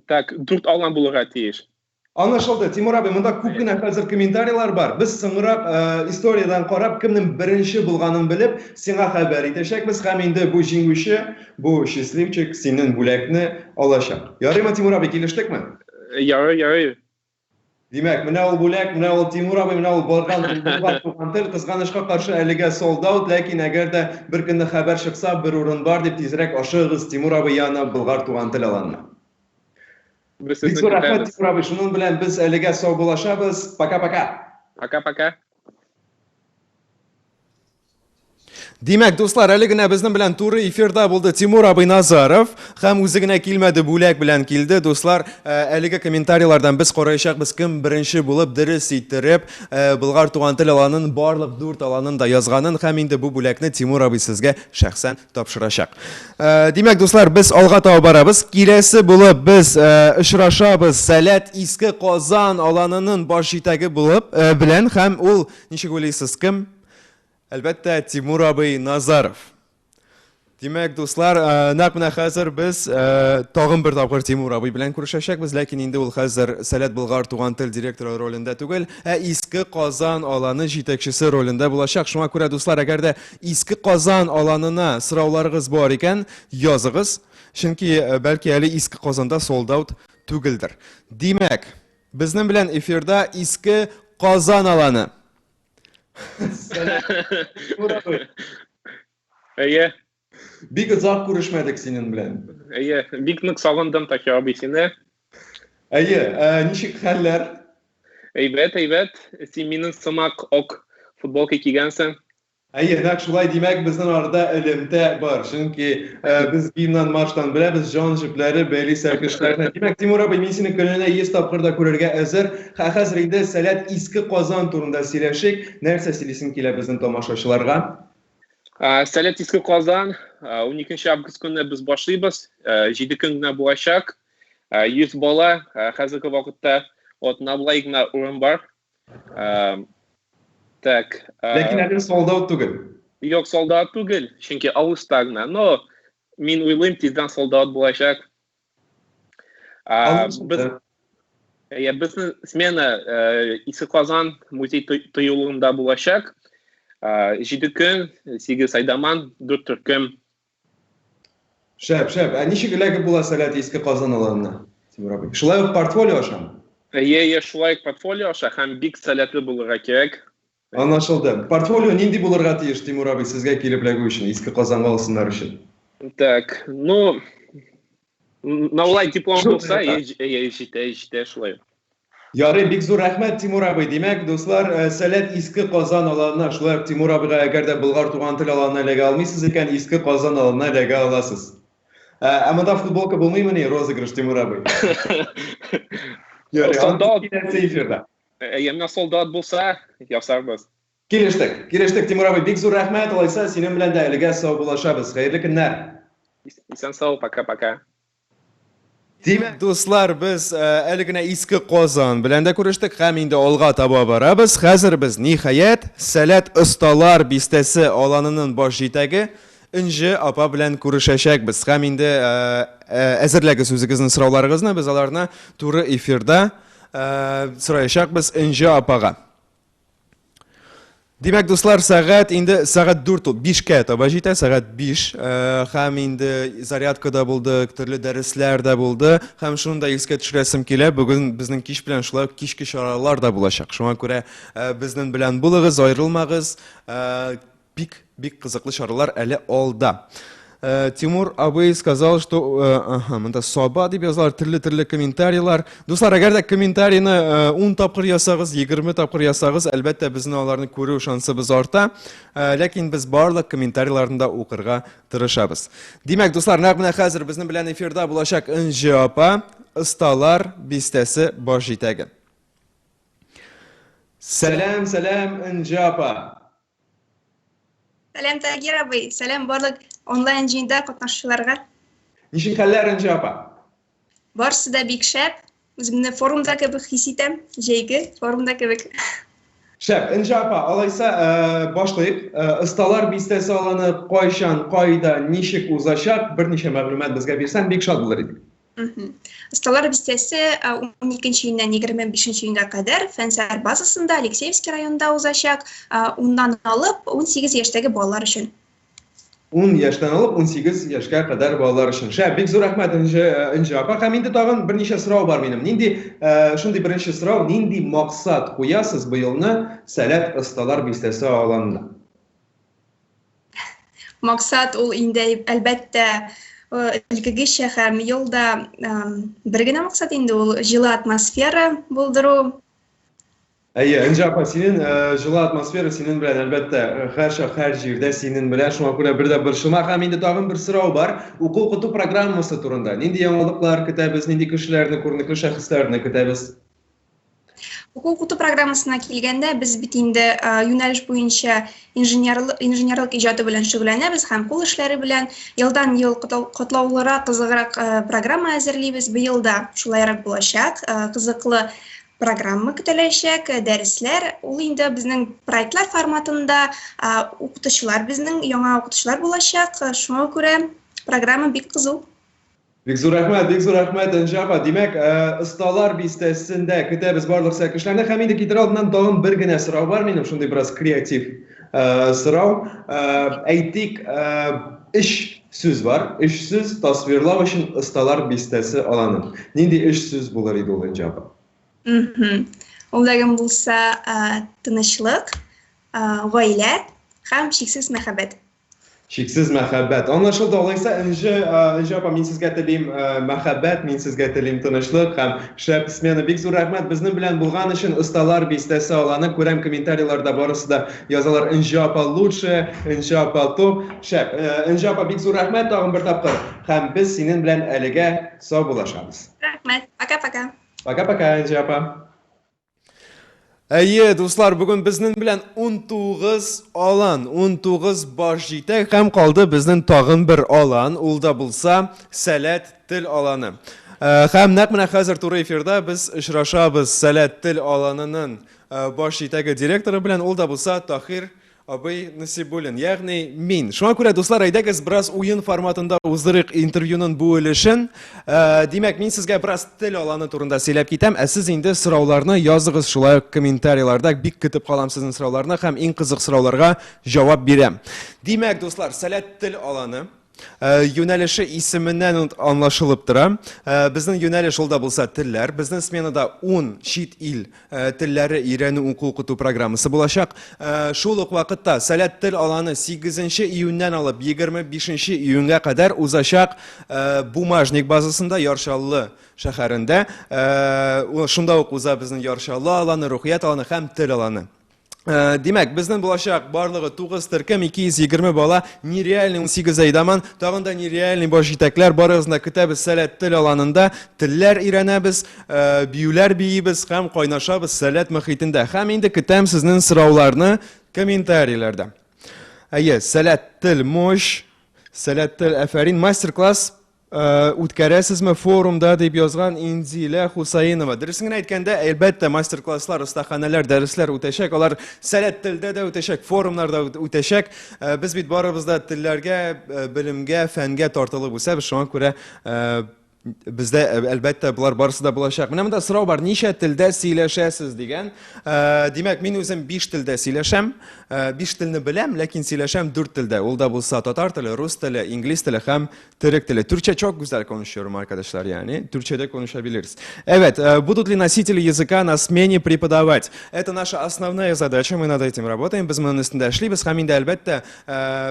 Speaker 12: Так, дүрт алан булырга тиеш.
Speaker 8: Аңлашылды, Тимур абый, монда күп кенә хәзер комментарийлар бар. Без соңрак историядән карап, кемнең беренче булганын белеп, сиңа хәбәр итәчәкбез һәм инде бу җиңүче, бу счастливчик синең бүләкне алачак. Ярыймы, Тимур абый, килештекме?
Speaker 12: Ярый, ярый.
Speaker 8: Димәк, менә ул бүләк, менә ул Тимур абый, менә ул барган булган туган тел. Кызганычка каршы, әлегә sold out, ләкин әгәр дә бер көнне хәбәр чыкса, бер урын бар дип тизрәк ашыгыгыз Тимур абый янына Болгар туган тел аланына.
Speaker 12: Без
Speaker 8: Бик
Speaker 12: сезне
Speaker 8: зур рәхмәт,
Speaker 12: көтәбез.
Speaker 8: Тимур абый. Шуның белән без әлегә саубуллашабыз. Пока-пока.
Speaker 12: Пока-пока.
Speaker 8: Димәк, дуслар, әле генә безнең белән туры эфирда булды Тимур абый Назаров һәм үзе генә килмәде, бүләк белән килде. Дуслар, э, әлеге комментарийлардан без караячакбыз, кем беренче булып дөрес иттереп э, Болгар туган тел аланын барлык дүрт аланын да язганын һәм инде бу бүләкне Тимур абый сезгә шәхсән тапшырачак. Э, димәк, дуслар, без алга таба барабыз. Киләсе булып без очрашабыз Сәләт Иске Казан аланының баш җитәге булып белән һәм ул ничек уйлыйсыз, кем? Әлбәттә, Тимур абый Назаров. Димәк, дуслар, э, нәкъ менә хәзер без э, тагын бер тапкыр Тимур абый белән күрешәчәкбез, ләкин инде ул хәзер Сәләт Болгар туган тел директоры ролендә түгел, ә Иске Казан аланы җитәкчесе ролендә булачак. Шуңа күрә, дуслар, әгәр дә Иске Казан аланына сорауларыгыз бар икән, языгыз. Чөнки э, бәлки әле Иске Казанда sold out түгелдер. Димәк, безнең белән эфирда Иске Казан аланы.
Speaker 12: Әйе.
Speaker 8: Бик озак күрешмәдек синең белән.
Speaker 12: Әйе, бик нык сагындым Таһир абый сине.
Speaker 8: Әйе, ә, ничек хәлләр?
Speaker 12: Әйбәт, әйбәт. Син минем сымак ок футболка кигәнсең.
Speaker 8: Әйе, нәкъ шулай, димәк, безнең арада элемтә бар, чөнки э, без гимнан марштан беләбез, җан җепләре бәйли сәркешләрне. Димәк, Тимур абый, мин сине көненә 100 тапкыр да күрергә әзер. Ә хәзер инде Сәләт Иске Казан турында сөйләшик. Нәрсә сөйлисең килә безнең тамашачыларга?
Speaker 12: Сәләт Иске Казан, 12 август көнне без башлыйбыз. 7 көн генә булачак. 100 бала, хәзерге вакытта атна болай гына урын бар. Так.
Speaker 8: Ләкин әле sold out түгел.
Speaker 12: Юк, sold out түгел, чөнки августта гына. Но мин уйлыйм, тиздән sold out булачак. Без Я, безнең смена Иске Казан музей тыюлыгында булачак. 7 көн, 8 айдаман, 4 төркем.
Speaker 8: Шәп, шәп. Ә ничек эләгеп була Сәләт Иске Казан аланына? Тимур абый? Шулай ук портфолио ашамы?
Speaker 12: Әйе, әйе, шулай ук портфолио аша һәм бик сәләтле булырга кирәк.
Speaker 8: Аңлашылды. Портфолио нинди булырга тиеш, Тимур абый, сезгә килеп эләгү өчен, Иске Казанга алсыннар өчен?
Speaker 12: Так, ну, Наулай диплом булса, җитә, җитә шулай.
Speaker 8: Ярый, бик зур рәхмәт, Тимур абый. Димәк, дуслар, э, Сәләт Иске Казан аланына, шулай ук Тимур абыйга әгәр дә Болгар туган тел аланына эләгә алмыйсыз икән, Иске Казан аланына эләгә аласыз. Ә, ә монда футболка булмыймыни, розыгрыш, Тимур абый? Ярый,
Speaker 12: Солдат.
Speaker 8: киләсе эфирда.
Speaker 12: Әйе, менә солдат булса, ясарбыз.
Speaker 8: Килештек. Килештек, Тимур абый. Бик зур рәхмәт, алайса, синең белән дә әлегә саубуллашабыз. Хәерле көннәр.
Speaker 12: Исән-сау, пока-пока.
Speaker 8: Димәк, дуслар, без э, әле генә Иске Казан белән дә күрештек һәм инде алга таба барабыз. Хәзер без, ниһаять, Сәләт осталар бистәсе аланының баш җитәге Энҗе апа белән күрешәчәкбез. Һәм инде э, э, әзерләгез үзегезнең сорауларыгызны, без аларны туры эфирда сораячакбыз Энҗе апага. Димәк, дуслар, сәгать инде сәгать 4 ул 5-кә таба җитә, сәгать 5. Э, һәм инде зарядка да булды, төрле дәресләр дә булды. Һәм шуны да искә төшерәсем килә, бүген безнең кич белән шулай ук кичке чаралар да булачак. Шуңа күрә э, безнең белән булыгыз, аерылмагыз. Э, Бик, бик кызыклы чаралар әле алда. Э, Тимур абый сказал, что э, ага, монда Саба дип язалар, төрле-төрле комментарийлар. Дуслар, әгәр дә комментарийны 10 э, тапкыр ясагыз, 20 тапкыр ясагыз, әлбәттә, безнең аларны күрү шансыбыз арта. Ләкин без барлык комментарийларны да укырга тырышабыз. Димәк, дуслар, нәкъ менә хәзер безнең белән эфирда булачак Энҗе апа, Осталар бистәсе баш җитәге. Сәлам, сәлам, Энҗе апа.
Speaker 1: Сәлам, Тагир абый. Сәлам барлык онлайн җыенда катнашучыларга.
Speaker 8: Ничек хәлләр, Энҗе апа?
Speaker 1: Барысы да бик шәп. Үземне форумда кебек хис итәм. Җәйге форумда кебек.
Speaker 8: Шәп. Энҗе апа, алайса, э, башлыйк. Э, Осталар бистәсе аланы кайчан, кайда, ничек узачак? Берничә мәгълүмат безгә бирсәң, бик шат булыр идек.
Speaker 1: Осталар бистәсе 12 июньнән 25 июньгә кадәр Фәнсәр базасында Алексеевский районында узачак, уннан алып 18 яшьтәге балалар өчен.
Speaker 8: 10 яшьтән алып 18 яшькә кадәр балалар өчен. Шәп, бик зур рәхмәт, Энҗе, Энҗе апа. Һәм инде тагын берничә сорау бар минем. Нинди, шундый беренче сорау, нинди максат куясыз быелны Сәләт осталар бистәсе аланында?
Speaker 1: Максат ул инде әлбәттә элеккегечә һәм ел да бер генә максат инде ул җылы атмосфера булдыру.
Speaker 8: Әйе, Энҗе апа, синең җылы атмосфера синең белән, әлбәттә, һәрчак, һәр җирдә синең белән, шуңа күрә бер дә борчылма. Һәм инде тагын бер сорау бар, уку-укыту программасы турында. Нинди яңалыклар көтәбез, нинди кешеләрне, күренекле шәхесләрне көтәбез?
Speaker 1: Уку-укыту программасына килгәндә, без бит инде юнәлеш буенча инженерлык, инженерлык иҗаты белән шөгыльләнәбез һәм кул эшләре белән. Елдан-ел катлаулырак, кызыграк программа әзерлибез. Быел да шулайрак булачак. Кызыклы программа көтеләчәк, дәресләр. Ул инде безнең проектлар форматында, укытучылар безнең яңа укытучылар булачак. Шуңа күрә программа бик кызу.
Speaker 8: Бик зур рәхмәт, бик зур рәхмәт, Энҗе апа. Димәк, э, Осталар бистәсендә көтәбез барлык сәкешләрне. Һәм инде китер алдыннан тагын бер генә сорау бар минем, шундый бераз креатив э, сорау. Э, әйтик, өч сүз бар. Өч сүз тасвирлау өчен Осталар бистәсе аланын. Нинди өч сүз булыр иде ул, Энҗе апа?
Speaker 1: Ул дәген булса, тынычлык, гаилә һәм чиксез мәхәббәт.
Speaker 8: Чиксез мәхәббәт. Аңлашылды, алайса, Энҗе, Энҗе апа, мин сезгә телим мәхәббәт, мин сезгә телим тынычлык һәм шәп смена. Бик зур рәхмәт безнең белән булган өчен. Осталар бистәсе аланы күрәм, комментарийларда барысы да язалар. Энҗе апа лучше, Энҗе апа топ. Шәп. Энҗе апа, бик зур рәхмәт тагын бер тапкыр. Һәм без синең белән әлегә саубуллашабыз.
Speaker 1: Рәхмәт. Пока-пока.
Speaker 8: Пока-пока, Энҗе апа. Әйе, дуслар, бүген безнең белән 19 алан, 19 баш җитәк һәм калды безнең тагын бер алан, ул да булса Сәләт тел аланы. Э, һәм нәкъ менә хәзер туры эфирда без очрашабыз Сәләт тел аланының э, баш җитәге директоры белән, ул да булса Тахир Абый Насибуллин, ягъни мин. Шуңа күрә, дуслар, әйдәгез бераз уен форматында уздырыйк интервьюның бу өлешен. Э, димәк, мин сезгә бераз тел аланы турында сөйләп китәм, ә сез инде сорауларны языгыз шулай ук комментарийларда. Бик көтеп калам сезнең сорауларны һәм иң кызык сорауларга җавап бирәм. Димәк, дуслар, Сәләт тел аланы. Юнәлеше исеменнән үк аңлашылып тора. Безнең юнәлеш ул да булса телләр. Безнең сменада 10 чит ил телләре өйрәнү уку-укыту программасы булачак. Шул ук вакытта Сәләт тел аланы 8 июньнән алып 25 июньгә кадәр узачак Бумажник базасында Яр Чаллы шәһәрендә. Шунда ук уза безнең Яр Чаллы аланы, Рухият аланы һәм тел аланы. Димәк, безнең булачак барлыгы 9 төркем, 220 бала, нереальный 18 әйдаман, тагын да нереальный баш җитәкләр, барыгызны да көтәбез Сәләт тел аланында, телләр өйрәнәбез, биюләр биибез һәм кайнашабыз Сәләт мөхитендә. Һәм инде көтәм сезнең сорауларны комментарийләрдә. Әйе, Сәләт тел мощь, Сәләт тел әфәрин, мастер-класс Үткәрәсезме форумда дип язган Инзилә Хусаинова. Дөресен генә әйткәндә, әлбәттә, мастер-класслар, остаханәләр, дәресләр үтәчәк. Алар Сәләт телдә дә үтәчәк, форумнарда үтәчәк. Без бит барыбыз да телләргә, белемгә, фәнгә тартылып үсәбез. Шуңа күрә бездә, әлбәттә, болар барысы да булачак. Менә монда сорау бар, ничә телдә сөйләшәсез дигән. Димәк, мин үзем 5 телдә сөйләшәм. 5 телне беләм, ләкин сөйләшәм 4 телдә. Ул да булса татар теле, рус теле, инглиз теле һәм Төрек теле. Türkçe çok güzel konuşuyorum arkadaşlar yani. Türkçe de konuşabiliriz. Evet, будут ли носители языка на смене преподавать? Это наша основная задача, мы над этим работаем. Без моның өстендә эшлибез һәм инде әлбәттә,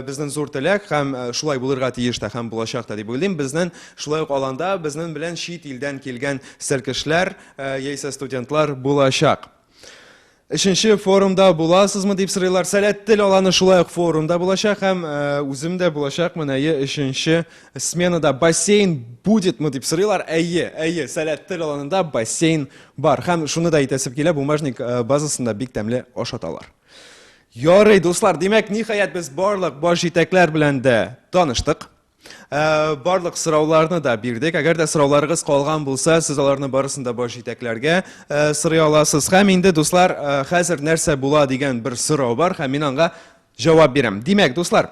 Speaker 8: безнең зур теләк һәм шулай булырга тиеш тә һәм булачак та дип уйлыйм. Безнең шулай ук аланда безнең белән чит илдән килгән сәлкешләр яисә студентлар булачак. Өченче форумда буласызмы дип сорыйлар. Сәләт тел аланы шулай ук форумда булачак һәм үзем дә булачакмын, әйе, өченче сменада. Бассейн будетмы дип сорыйлар. Әйе, әйе, Сәләт тел аланында бассейн бар. Һәм шуны да әйтәсем килә, бумажник базасында бик тәмле ашаталар. Ярый, дуслар, димәк, ниһаять без барлык баш җитәкләр белән дә таныштык. Барлык сорауларны да бирдек. Әгәр дә сорауларыгыз калган булса, сез аларны барысын да баш җитәкләргә сорый аласыз. Һәм инде, дуслар, хәзер нәрсә була дигән бер сорау бар, һәм мин аңа җавап бирәм. Димәк, дуслар,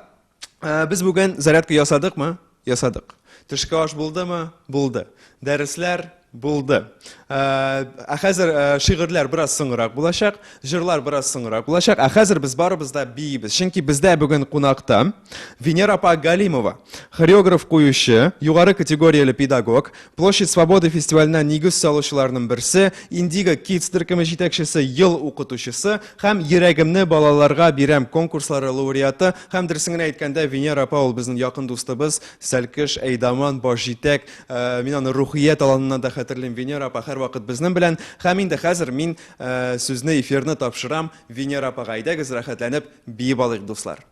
Speaker 8: без бүген зарядка ясадыкмы? Ясадык. Төшке аш булдымы? Булды. Дәресләр булды. Ә хәзер шигырьләр бераз соңрак булачак, җырлар бераз соңрак булачак. Ә хәзер без барыбыз да биибез. Чөнки бездә бүген кунакта Венера апа Галимова, хореограф куючы, югары категорияле педагог, Площадь Свободы фестиваленә нигез салучыларның берсе, Индиго Kids төркеме җитәкчесе, ел укытучысы һәм Йөрәгемне балаларга бирәм конкурслары лауреаты һәм дөресен генә әйткәндә, Венера апа ул безнең якын дустыбыз, сәлкеш, әйдаман, баш җитәк. Мин аны Рухият аланыннан да хәтерлим. Венера апа һәрвакыт безнең белән. Һәм инде хәзер мин сүзне, эфирны тапшырам Венера апага. Әйдәгез, рәхәтләнеп биеп алыйк, дуслар.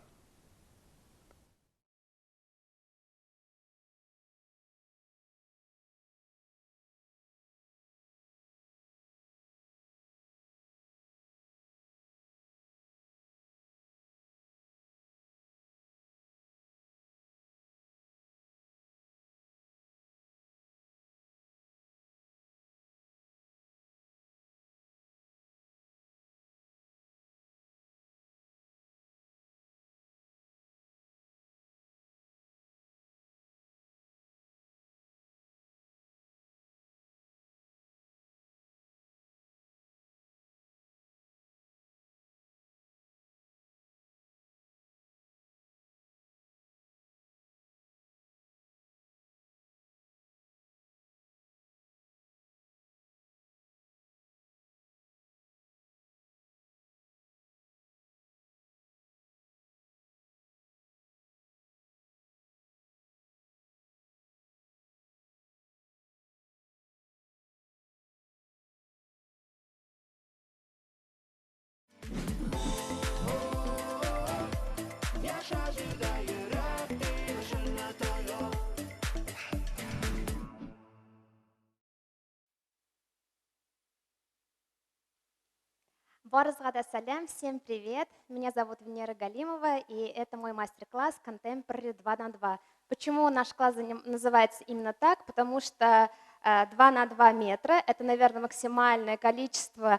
Speaker 17: Барыгызга да сәлам, всем привет. Меня зовут Венера Галимова, и это мой мастер-класс Contemporary 2 на 2. Почему наш класс называется именно так? Потому что 2 на 2 метра – это, наверное, максимальное количество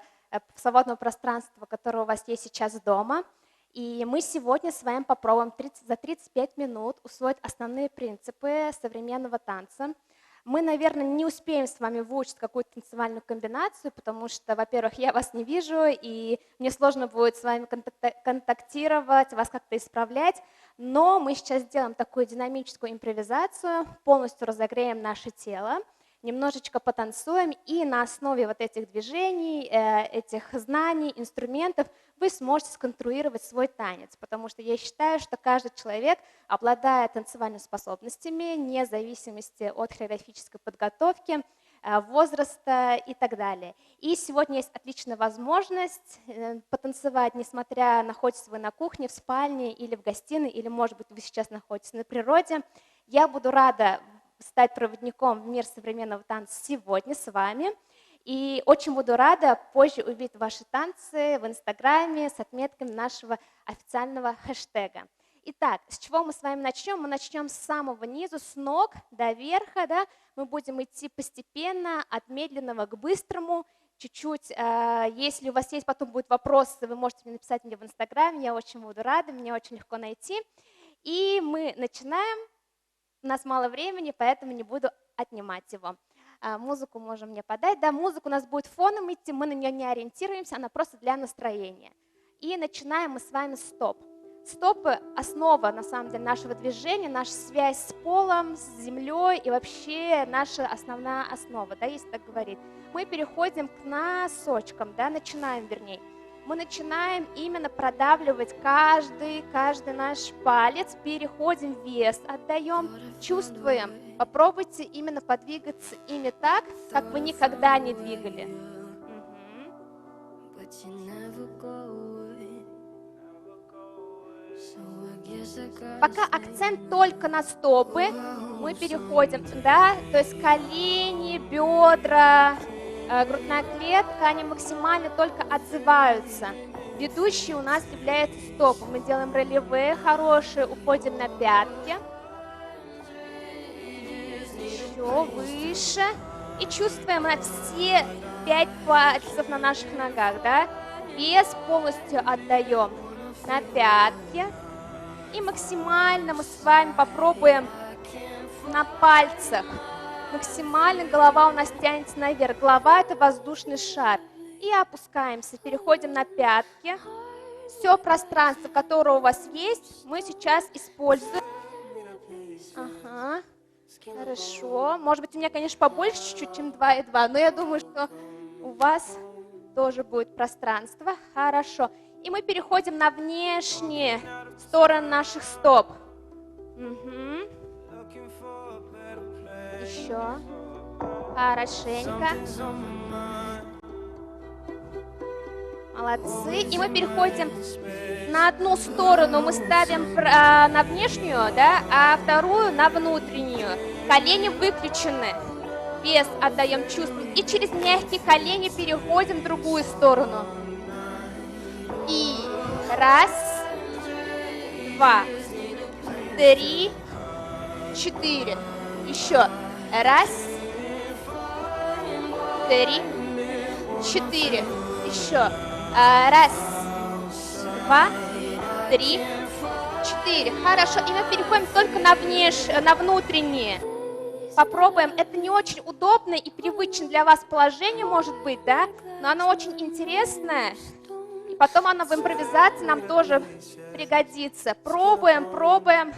Speaker 17: свободного пространства, которое у вас есть сейчас дома. И мы сегодня с вами попробуем за 35 минут усвоить основные принципы современного танца. Мы, наверное, не успеем с вами выучить какую-то танцевальную комбинацию, потому что, во-первых, я вас не вижу, и мне сложно будет с вами контактировать, вас как-то исправлять, но мы сейчас сделаем такую динамическую импровизацию, полностью разогреем наше тело, немножечко потанцуем, и на основе вот этих движений, этих знаний, инструментов вы сможете сконструировать свой танец, потому что я считаю, что каждый человек обладает танцевальными способностями, вне зависимости от хореографической подготовки, возраста и так далее. И сегодня есть отличная возможность потанцевать, несмотря находитесь вы на кухне, в спальне или в гостиной, или, может быть, вы сейчас находитесь на природе. Я буду рада стать проводником в мир современного танца сегодня с вами. И очень буду рада позже увидеть ваши танцы в Инстаграме с отметками нашего официального хэштега. Итак, с чего мы с вами начнем? Мы начнем с самого низу, с ног до верха. Да? Мы будем идти постепенно от медленного к быстрому. Чуть-чуть, если у вас есть потом будут вопросы, вы можете мне написать мне в Инстаграме, я очень буду рада, меня очень легко найти. И мы начинаем. У нас мало времени, поэтому не буду отнимать его. Музыку можем мне подать. Да, музыка у нас будет фоном идти, мы на нее не ориентируемся, она просто для настроения. И начинаем мы с вами стоп. Стопы – основа, на самом деле, нашего движения, наша связь с полом, с землей и вообще наша основная основа, да, если так говорить. Мы переходим к носочкам, да, начинаем, вернее. Мы начинаем именно продавливать каждый наш палец, переходим вес, отдаем, чувствуем. Попробуйте именно подвигаться ими так, как вы никогда не двигали. Пока акцент только на стопы, мы переходим, да, то есть колени, бедра, грудная клетка, они максимально только отзываются. Ведущий у нас является стопы. Мы делаем ролевые хорошие, уходим на пятки. Еще выше. И чувствуем на все 5 пальцев на наших ногах, да? Вес полностью отдаем на пятки. И максимально мы с вами попробуем на пальцах. Максимально голова у нас тянется наверх. Голова – это воздушный шар. И опускаемся, переходим на пятки. Все пространство, которое у вас есть, мы сейчас используем. Ага, хорошо. Может быть, у меня, конечно, побольше чуть-чуть, чем 2,2, но я думаю, что у вас тоже будет пространство. Хорошо. И мы переходим на внешние стороны наших стоп. Угу. Еще. Хорошенько. Молодцы. И мы переходим на одну сторону. Мы ставим на внешнюю, да, а вторую на внутреннюю. Колени выключены. Вес отдаем чувству. И через мягкие колени переходим в другую сторону. И раз, два, три, 4. Еще. Раз, 3, 4. Еще. Раз, 2, 3, 4. Хорошо. И мы переходим только на внутренние. Попробуем. Это не очень удобное и привычное для вас положение, может быть, да? Но оно очень интересное. И потом оно в импровизации нам тоже пригодится. Пробуем, пробуем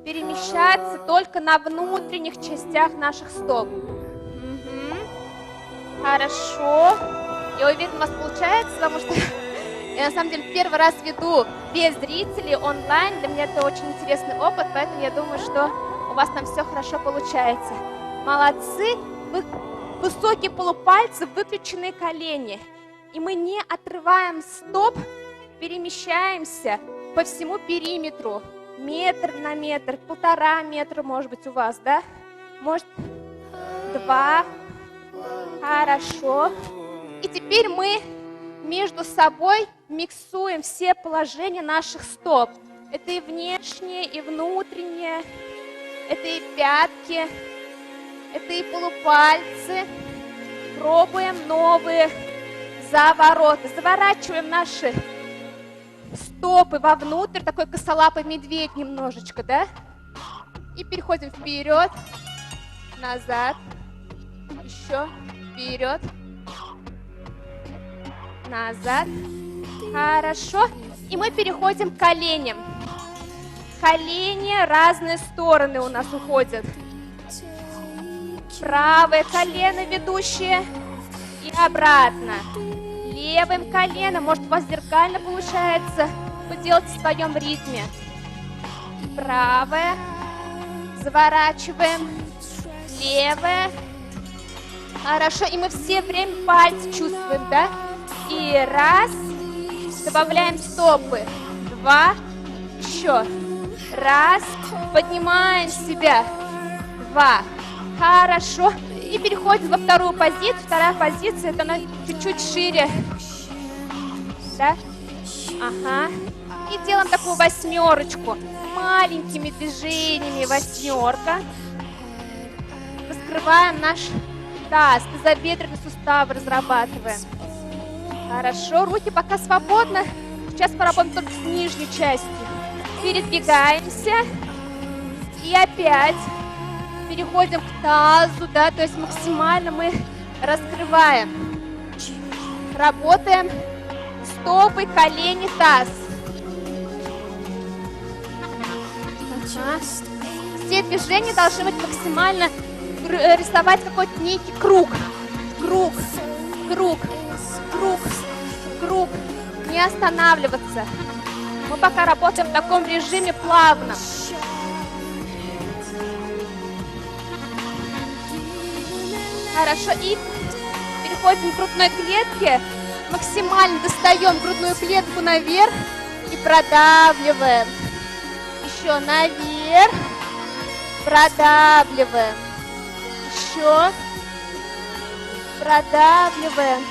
Speaker 17: перемещаться только на внутренних частях наших стоп. Угу. Хорошо. Я уверена, у вас получается, потому что я на самом деле первый раз веду без зрителей онлайн. Для меня это очень интересный опыт, поэтому я думаю, что у вас там все хорошо получается. Молодцы. Высокие полупальцы, выключенные колени. И мы не отрываем стоп, перемещаемся по всему периметру. Метр на метр, 1,5 метра, может быть, у вас, да? Может, 2. Хорошо. И теперь мы между собой миксуем все положения наших стоп. Это и внешнее, и внутреннее, это и пятки, это и полупальцы. Пробуем новые завороты. Заворачиваем наши стопы вовнутрь, такой косолапый медведь немножечко, да? И переходим вперед, назад. Еще вперед. Назад. Хорошо. И мы переходим к коленям. Колени разные стороны у нас уходят. Правое колено ведущее и обратно. Левым коленом, может, у вас зеркально получается. Вы делаете в своем ритме. Правое. Заворачиваем. Левое. Хорошо. И мы все время пальцы чувствуем, да? И раз. Добавляем стопы. Два. Еще. Раз. Поднимаем себя. Два. Хорошо. И переходим во вторую позицию. Вторая позиция, это она чуть-чуть шире. Да? Ага. И делаем такую восьмерочку. Маленькими движениями восьмерка. Раскрываем наш таз. Тазобедренный сустав разрабатываем. Хорошо. Руки пока свободны. Сейчас поработаем только с нижней частью. Передвигаемся. И опять переходим к тазу, да, то есть максимально мы раскрываем. Работаем стопы, колени, таз. Ага. Все движения должны быть максимально рисовать какой-то некий круг. Круг, круг, круг, круг. Не останавливаться. Мы пока работаем в таком режиме плавно. Хорошо, и переходим к грудной клетке. Максимально достаем грудную клетку наверх и продавливаем. Еще наверх. Продавливаем. Еще. Продавливаем.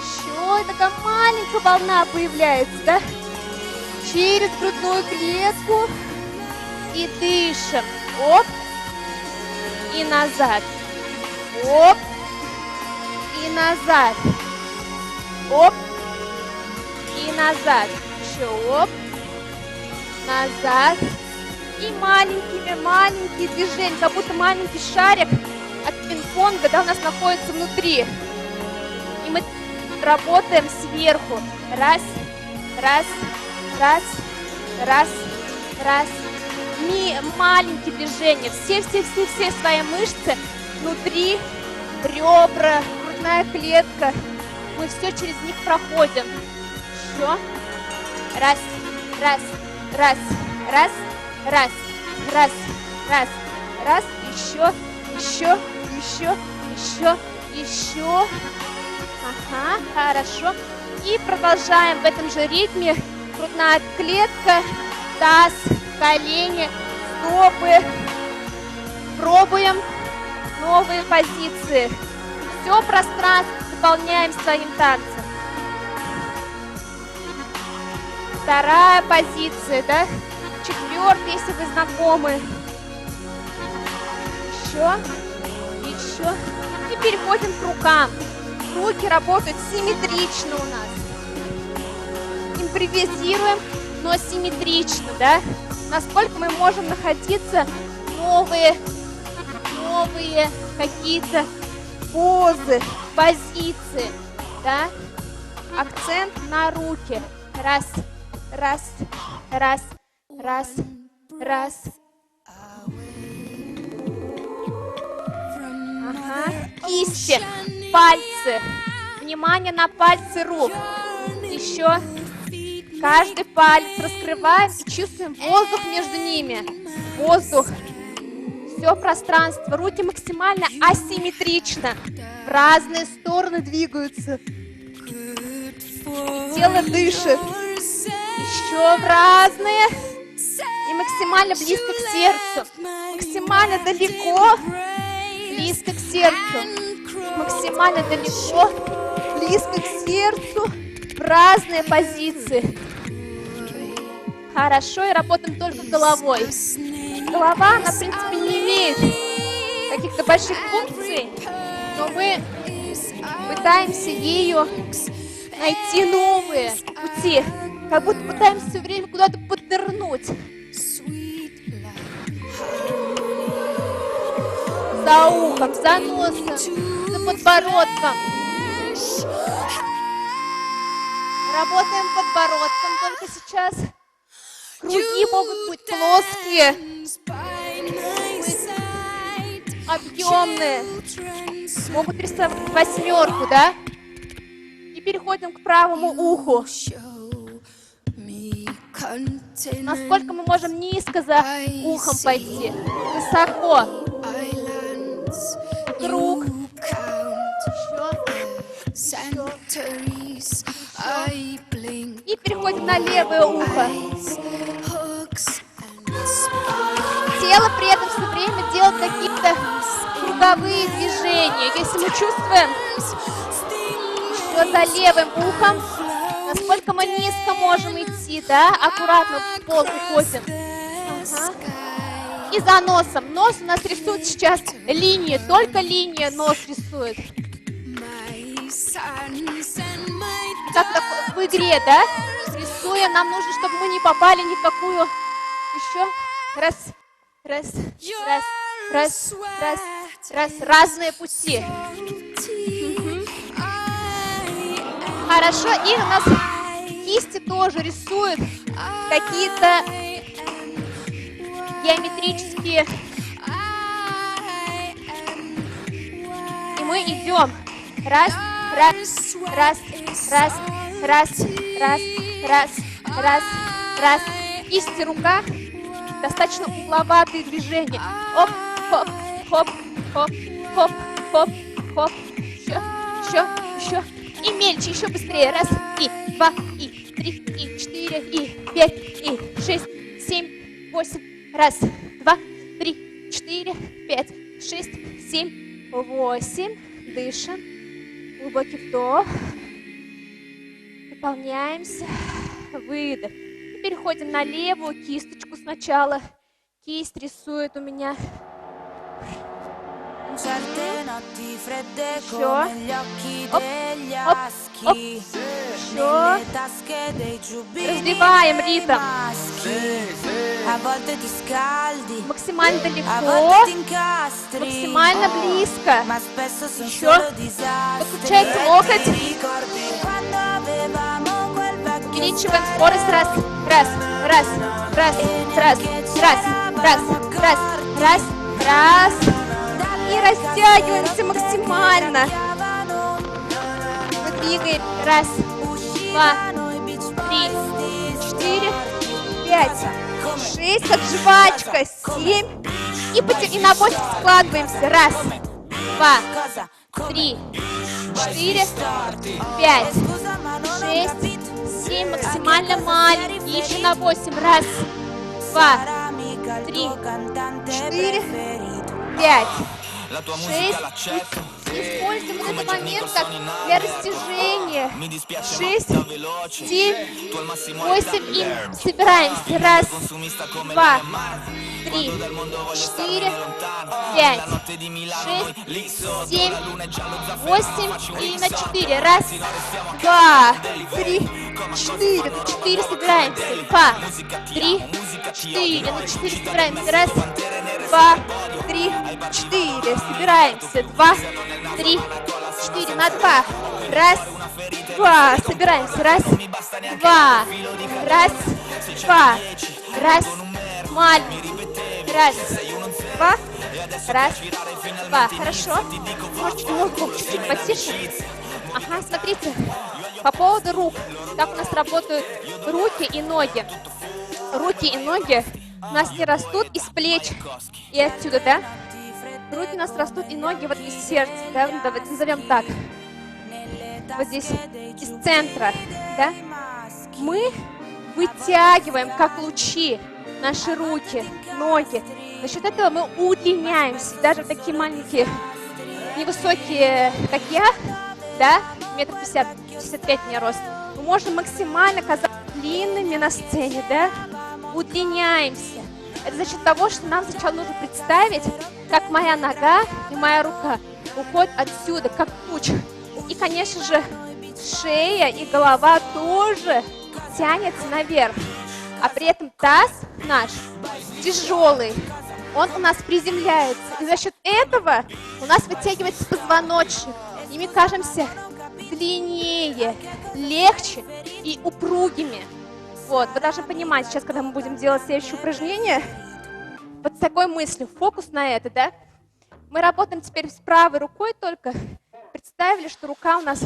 Speaker 17: Еще. Такая маленькая волна появляется, да? Через грудную клетку. И дышим. Оп. И назад. Оп. И назад. Оп. И назад. Еще оп. Назад. И маленькие движения, как будто маленький шарик от пинг-понга, да, у нас находится внутри. И мы работаем сверху. Раз, раз, раз, раз, раз. Маленькие движения. Все-все-все-все свои мышцы внутри, ребра, грудная клетка. Мы все через них проходим. Еще. Раз, раз, раз, раз, раз, раз, раз, раз. Еще, еще, еще, еще, еще. Ага, хорошо. И продолжаем в этом же ритме. Грудная клетка, таз, колени, стопы. Пробуем новые позиции. Все пространство заполняем своим танцем. Вторая позиция, да? Четвертая, если вы знакомы. Еще, еще. И переходим к рукам. Руки работают симметрично у нас. Импровизируем, но симметрично, да? Насколько мы можем находиться новые какие-то позы, позиции, да? Акцент на руки. Раз, раз, раз, раз, раз. Ага. Кисти, пальцы. Внимание на пальцы рук. Еще. Каждый палец раскрываем и чувствуем воздух между ними. Воздух. Все пространство. Руки максимально асимметрично. В разные стороны двигаются. И тело дышит. Еще в разные. И максимально близко к сердцу. Максимально далеко. Близко к сердцу. Максимально далеко. Близко к сердцу. В разные позиции. Хорошо, и работаем только головой. Голова, она, в принципе, не имеет каких-то больших функций, но мы пытаемся ею найти новые пути, как будто пытаемся все время куда-то поднырнуть.
Speaker 13: За ухом, за носом, за подбородком. Работаем подбородком только сейчас. Круги могут быть плоские, объемные. Могут рисовать восьмерку, да? И переходим к правому уху. Насколько мы можем низко за ухом пойти? Высоко. Круг. Еще. И переходим на левое ухо. Тело при этом все время делает какие-то круговые движения. Если мы чувствуем, что за левым ухом, насколько мы низко можем идти, да, аккуратно в пол уходим. Ага. И за носом. Нос у нас рисует сейчас линии, только линия нос рисует. Как в игре, да? Рисуя, нам нужно, чтобы мы не попали ни в какую... Еще. Раз, раз, раз, раз, раз, раз. Разные пути. Угу. Хорошо. И у нас кисти тоже рисуют какие-то геометрические. И мы идем. Раз, раз, раз, раз, раз, раз, раз, раз, раз. Кисти, рука. Достаточно угловатые движения. Оп, хоп, хоп, хоп, хоп, хоп, хоп. Еще, еще, еще. И мельче, еще быстрее. Раз, и два, и три, и четыре, и пять, и шесть, семь, восемь. Раз, два, три, четыре, пять, шесть, семь, восемь. Дышим. Глубокий вдох. Наполняемся. Выдох. И переходим на левую кисточку сначала. Кисть рисует у меня. Еще. Оп, оп, оп. Еще. Разбиваем ритм. Максимально далеко, максимально близко. Еще. Подключается локоть. Увеличиваем скорость. Раз, раз, раз, раз, раз, раз, раз, раз, раз, раз. И растягиваемся максимально. Мы двигаем. Раз, два, три, четыре, пять, шесть, как жвачка, семь. И на 8 складываемся. Раз, два, три, четыре, пять, шесть, семь. Максимально маленький. Еще на 8. Раз, два, три, четыре, пять, шесть. Используем вот этот момент как для растяжения. 6, 7, 8. И собираемся. Раз, два, три, четыре, пять, шесть, семь, восемь. И на 4. Раз, два, три, четыре. На 4 собираемся. 2, 3, 4. На 4 собираемся. Раз, два, три, четыре. Собираемся. 2, 3, 4. На 2. Раз, два. Собираемся. Раз, два. Раз, два. Раз. Маленький. Раз, два. Раз, два. Хорошо. Можете музыку чуть-чуть потише. Ага, смотрите. По поводу рук. Как у нас работают руки и ноги. Руки и ноги у нас не растут из плеч и отсюда, да? Руки у нас растут и ноги вот из сердца, да? Давайте назовем так. Вот здесь, из центра, да? Мы вытягиваем, как лучи, наши руки, ноги. За счет этого мы удлиняемся. Даже такие маленькие, невысокие, как я, да, 1,50 м, 55 у меня рост, мы можем максимально казаться длинными на сцене, да? Удлиняемся. Это за счет того, что нам сначала нужно представить, как моя нога и моя рука уходят отсюда, как луч. И, конечно же, шея и голова тоже тянется наверх. А при этом таз наш тяжелый. Он у нас приземляется. И за счет этого у нас вытягивается позвоночник. И мы кажемся длиннее, легче и упругими. Вот, вы должны понимать, сейчас, когда мы будем делать следующее упражнение, вот с такой мыслью, фокус на это, да? Мы работаем теперь с правой рукой только. Представили, что рука у нас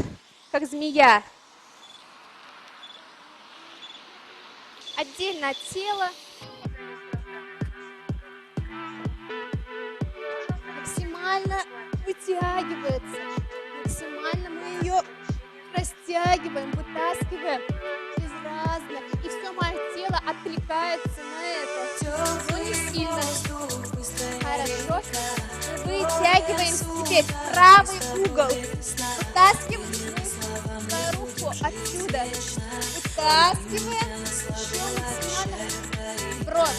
Speaker 13: как змея. Отдельно от тела. Максимально вытягивается. Максимально мы ее растягиваем, вытаскиваем из разных. И все мое тело откликается на это. Но не сильно. Хорошо. Вытягиваем теперь правый угол. Вытаскиваем свою руку отсюда. Вытаскиваем. Еще максимально. Сброс.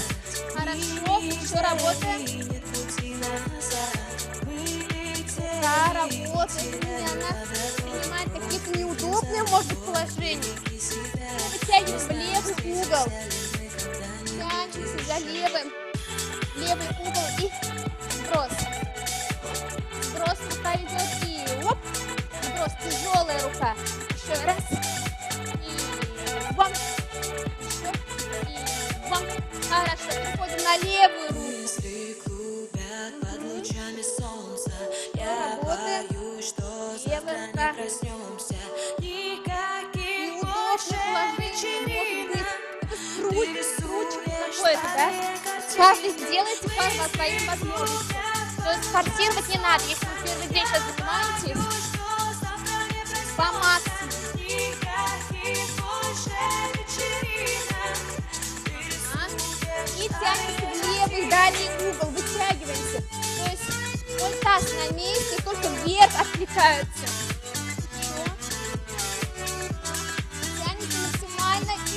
Speaker 13: Хорошо. Еще работаем. Да, работает. И она принимает какие-то неудобные, может быть, положения. Мы вытягиваем в левый угол. Тянемся за левым. Левый угол и сброс. Сброс, рука идет и оп. Сброс, тяжелая рука. Еще раз. И вам. Еще. И вам. Хорошо, переходим на левую руку. Работаем. Левая рука. Неудобное положение может быть. Это скручивание какое-то, да? Каждый сделайте по своим возможностям. То есть форсировать не надо. Если вы первый день сейчас занимаетесь, по максимуму. И тянемся в левый дальний угол, вытягиваемся. То есть мой таз на месте, только вверх откликается. Еще. Тянемся максимально и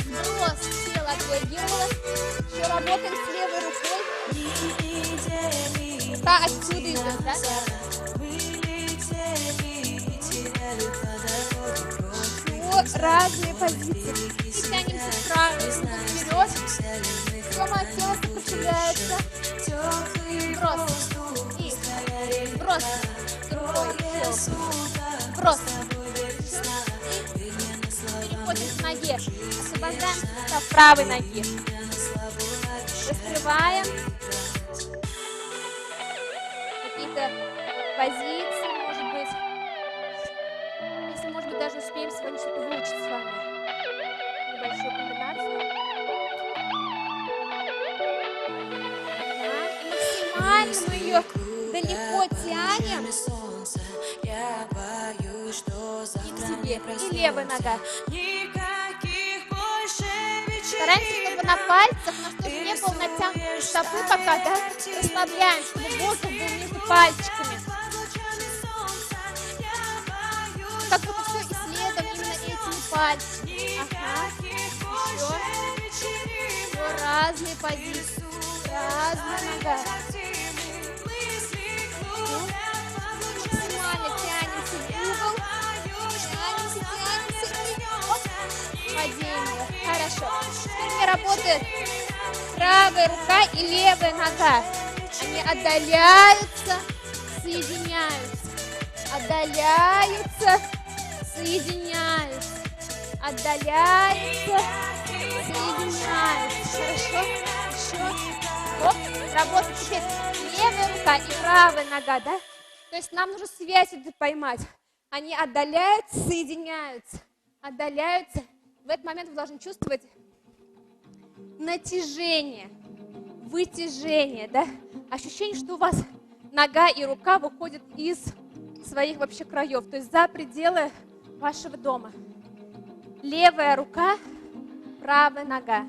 Speaker 13: сброс. Тело отреагировало. Еще работаем с левой рукой. Рука отсюда идет, да? Еще разные позиции. И тянемся вправо, вперед. Все мое тело сопротивляется. Сброс. И сброс. Рукой. Сброс. И переходим к ноге. Освобождаем сустав правой ноги. Раскрываем. Какие-то позиции, может быть. Если, может быть, даже успеем сегодня что-то выучить с вами. Небольшую комбинацию. Да. И максимально мы ее далеко тянем. И к себе. И левая нога. Стараемся, чтобы на пальцах у нас тоже не было натянутой стопы пока, да? Расслабляем, чтобы воздух был между пальчиками. Как будто все исследуем именно этими пальчиками. Ага. Еще. Еще разные позиции. Разные нога. Максимально тянемся в угол. Тянемся, тянемся и оп. Падение. Хорошо. Теперь мне работает правая рука и левая нога. Они отдаляются, соединяются. Отдаляются, соединяются. Отдаляются, соединяются. Хорошо. Еще. Оп. Работает теперь левая рука и правая нога, да? То есть нам нужно связь поймать. Они отдаляются, соединяются. Отдаляются. В этот момент вы должны чувствовать натяжение, вытяжение, да? Ощущение, что у вас нога и рука выходят из своих вообще краев, то есть за пределы вашего дома. Левая рука, правая нога.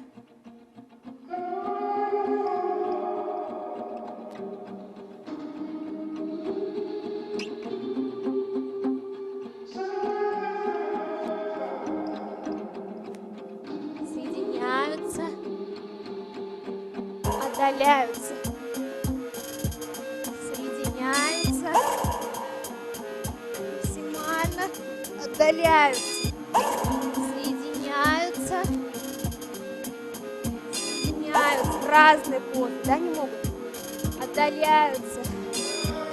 Speaker 13: Соединяются, отдаляются, соединяются, максимально отдаляются, соединяются, соединяются. Разные позы, да, не могут? Отдаляются.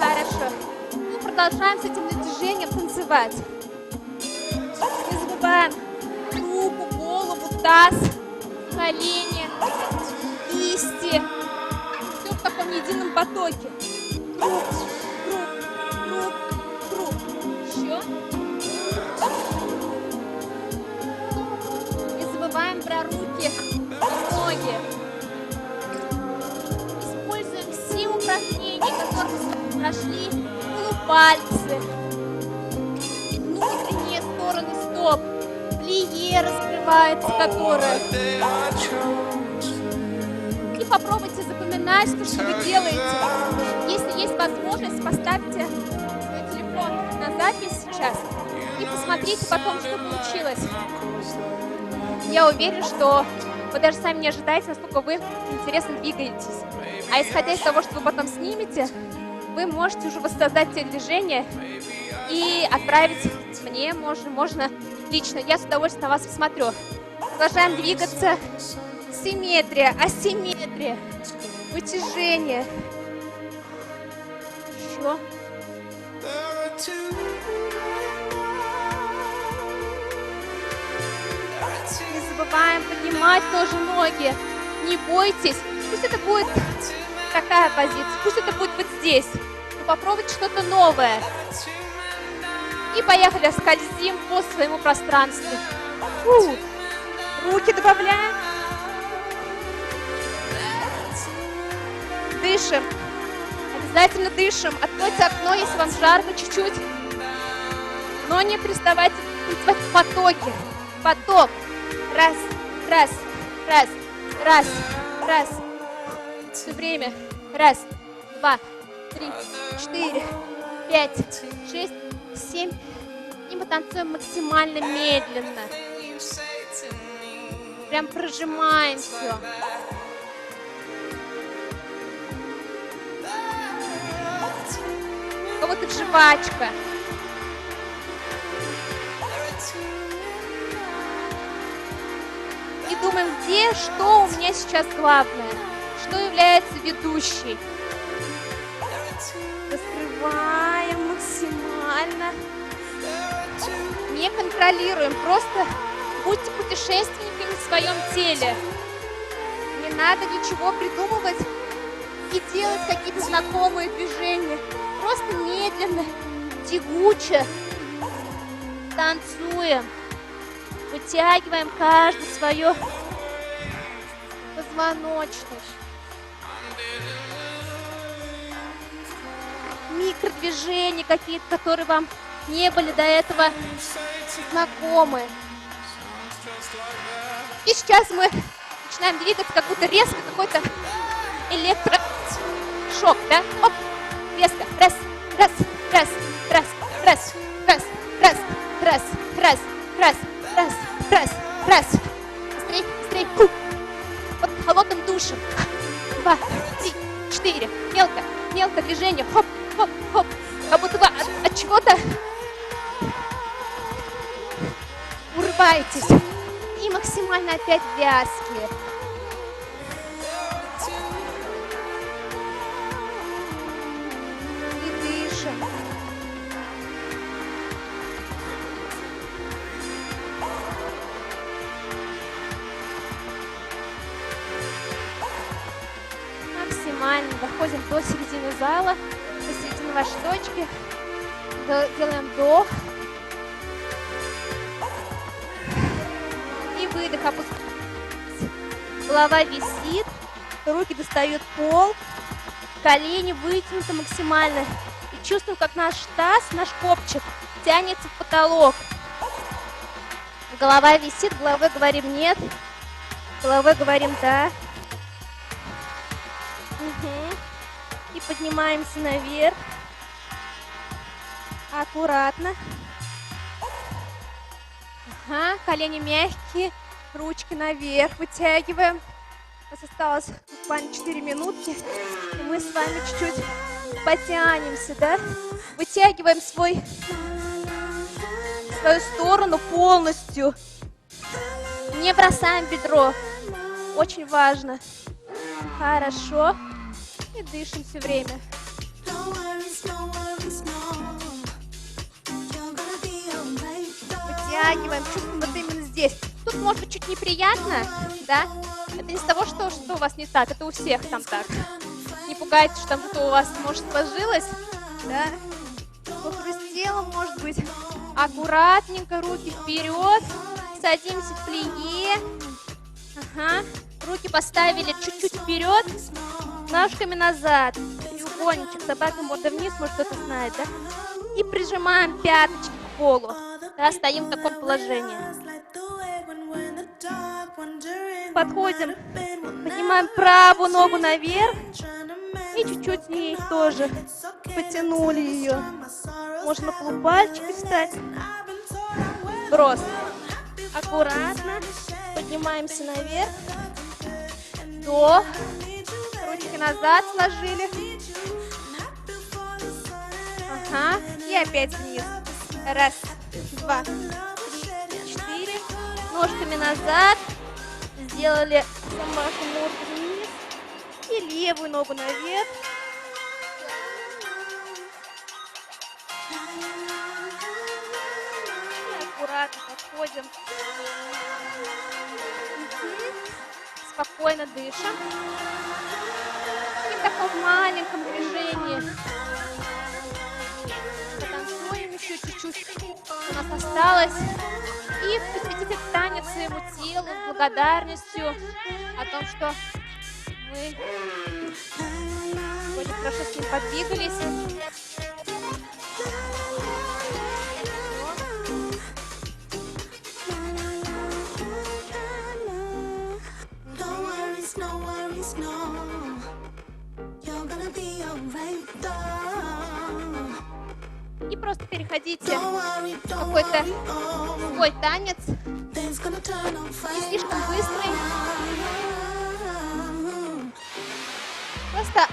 Speaker 13: Хорошо. Ну, продолжаем с этим натяжением танцевать. Не забываем руку, голову, таз, колени, кисти. Все в таком едином потоке. Круг, круг, круг, круг. Еще. Не забываем про руки, ноги. Используем все упражнения, которые мы прошли. Полупальцы, внутренние стороны стоп, плие раскрывается, которое. И попробуйте запоминать то, что вы делаете. Если есть возможность, поставьте свой телефон на запись сейчас и посмотрите потом, что получилось. Я уверена, что вы даже сами не ожидаете, насколько вы интересно двигаетесь. А исходя из того, что вы потом снимете, вы можете уже воссоздать те движения и отправить мне, можно лично. Я с удовольствием на вас посмотрю. Продолжаем двигаться. Симметрия, асимметрия, вытяжение. Еще. Не забываем поднимать тоже ноги. Не бойтесь. Пусть это будет такая позиция, пусть это будет вот здесь. Но попробуйте что-то новое. И поехали, скользим по своему пространству. Фу. Руки добавляем. Дышим. Обязательно дышим. Откройте окно, если вам жарко чуть-чуть. Но не переставайте танцевать в потоке. Поток. Раз, раз, раз, раз, раз. Все время. Раз, два, три, 4, 5, 6, 7. И мы танцуем максимально медленно. Прям прожимаем все. У кого-то жвачка. И думаем, где, что у меня сейчас главное, что является ведущей. Раскрываем максимально. Не контролируем, просто будьте путешественниками в своем теле. Не надо ничего придумывать и делать какие-то знакомые движения. Просто медленно, тягуче танцуем. Вытягиваем каждый свое позвоночник. Микродвижения какие-то, которые вам не были до этого знакомы. И сейчас мы начинаем двигаться, как будто резко какой-то электрошок, да? Оп! Резко. Раз, раз, раз, раз, раз, раз, раз, раз, раз, раз, раз, раз, раз. Быстрей, быстрей. Фу. Вот холодным душем. 2, 3, 4. Мелко, мелко движение. Хоп, хоп, хоп. Как будто вы от чего-то урываетесь. И максимально опять вязкие. И дышим. Максимально доходим до середины зала, до середины вашей точки. Делаем вдох. И выдох. Опускаемся. Голова висит, руки достают пол, колени вытянуты максимально. И чувствуем, как наш таз, наш копчик тянется в потолок. Голова висит, головой говорим нет, головой говорим да. Угу. И поднимаемся наверх. Аккуратно. Ага, колени мягкие, ручки наверх вытягиваем. У нас осталось буквально 4 минутки. И мы с вами чуть-чуть потянемся, да? Вытягиваем свою сторону полностью. Не бросаем бедро. Очень важно. Хорошо. И дышим все время. Вытягиваем, чувствуем вот именно здесь. Тут может быть чуть неприятно, да? Это не с того, что у вас не так, это у всех там так. Не пугайтесь, что там что-то у вас, может, сложилось, да? Похрустело, может быть. Аккуратненько, руки вперед. Садимся в плие. Ага. Руки поставили чуть-чуть вперед, ножками назад. Треугольничек, собака морда вниз, может, кто-то знает, да? И прижимаем пяточки к полу. Да, стоим в таком положении. Подходим, поднимаем правую ногу наверх и чуть-чуть с ней тоже потянули ее. Можно на полупальчики встать. Брос. Аккуратно поднимаемся наверх. Вдох. Ручки назад сложили. Ага. И опять вниз. Раз, два, три, четыре. Ножками назад. Сделали собаку морду вниз. И левую ногу наверх. И аккуратно подходим. Спокойно дышим. И в таком маленьком движении потанцуем еще чуть-чуть. У нас осталось. И посвятите танец своему телу с благодарностью о том, что мы сегодня хорошо с ним подвигались. И просто переходите в какой-то свой танец, не слишком быстрый. Просто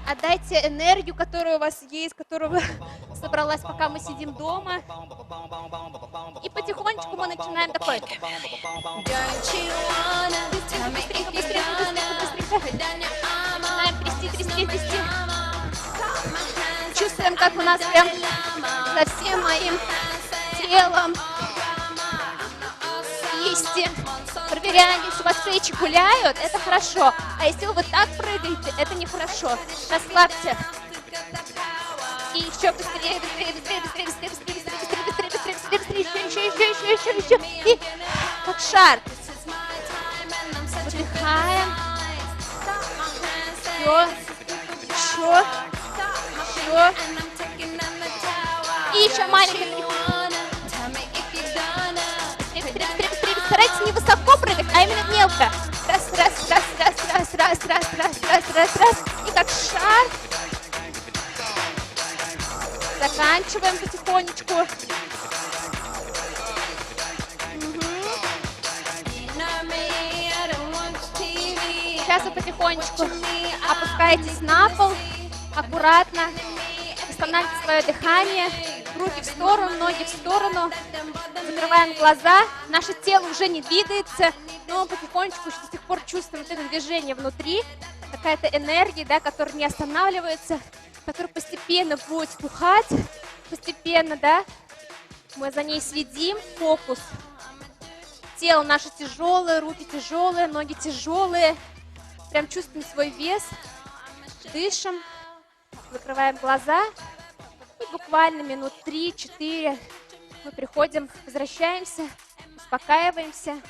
Speaker 13: отдайте энергию, которая у вас есть, которую вы собралась, пока мы сидим дома. И потихонечку мы начинаем такой. Быстренько, быстренько, быстренько, быстренько. Начинаем трясти, трясти, трясти. Чувствуем, как у нас прям за всем моим телом кисти. Проверяем, если у вас плечи гуляют, это хорошо. А если вы вот так прыгаете, это нехорошо. Расслабьте. И еще быстрее, быстрее, быстрее, быстрее, быстрее, быстрее, быстрее, быстрее, быстрее, быстрее, быстрее, еще, еще, еще, еще, еще, еще. И как шар. Выдыхаем. Все. Еще. Еще. И еще маленький. Быстрее, быстрее, быстрее, быстрее. Старайтесь не высоко прыгать, а именно мелко. Раз, раз, раз, раз, раз, раз, раз, раз, раз, раз, раз. И как шар. Заканчиваем потихонечку. Угу. Сейчас вы потихонечку опускаетесь на пол. Аккуратно. Восстанавливайте свое дыхание. Руки в сторону, ноги в сторону. Закрываем глаза. Наше тело уже не двигается, но потихонечку еще до сих пор чувствуем вот это движение внутри. Какая-то энергия, да, которая не останавливается, которая постепенно будет стухать. Постепенно, да. Мы за ней следим. Фокус. Тело наше тяжелое, руки тяжелые, ноги тяжелые. Прям чувствуем свой вес. Дышим. Закрываем глаза. И буквально минут 3-4 мы приходим, возвращаемся, успокаиваемся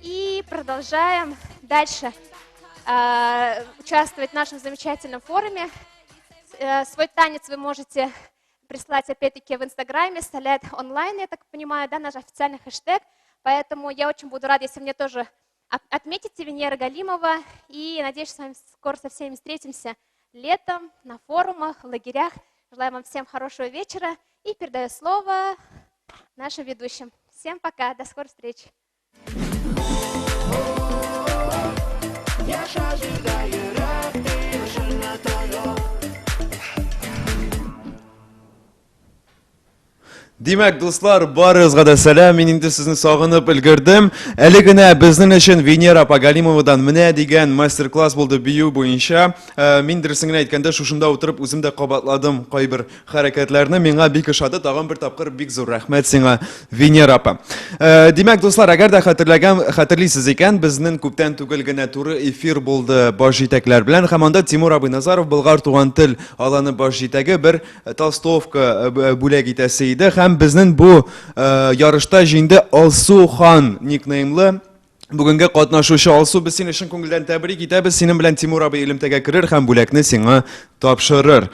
Speaker 13: и продолжаем дальше участвовать в нашем замечательном форуме. Свой танец вы можете прислать опять-таки в Инстаграме, Сэлэт онлайн, я так понимаю, да, наш официальный хэштег. Поэтому я очень буду рада, если мне тоже отметите Венера Галимова. И надеюсь, что с вами скоро со всеми встретимся летом на форумах, в лагерях. Желаю вам всем хорошего вечера и передаю слово нашим ведущим. Всем пока, до скорых встреч.
Speaker 8: Димәк, дуслар, барыгызга да сәлам. Мин инде сезне сагынып өлгердем. Әле генә безнең өчен Венера апа Галимовадан менә дигән мастер-класс булды бию буенча. Э, мин дөресен генә әйткәндә, шушында утырып үзем дә кабатладым кайбер хәрәкәтләрне. Миңа бик ошады. Тагын бер тапкыр бик зур рәхмәт сиңа, Венера апа. Э, димәк, дуслар, әгәр дә хәтерләгән, хәтерлисез икән, безнең күптән түгел генә туры эфир булды баш җитәкләр белән һәм анда Тимур абый Назаров Болгар туган тел аланы баш җитәге бер толстовка бүләк итәсе иде һәм безнең бу ярышта җиңде Алсу хан никнеймлы бүгенге катнашучы. Алсу, без сине чын күңелдән тәбрик итәбез. Синең белән Тимур абый элемтәгә керер һәм бүләкне сиңа тапшырыр.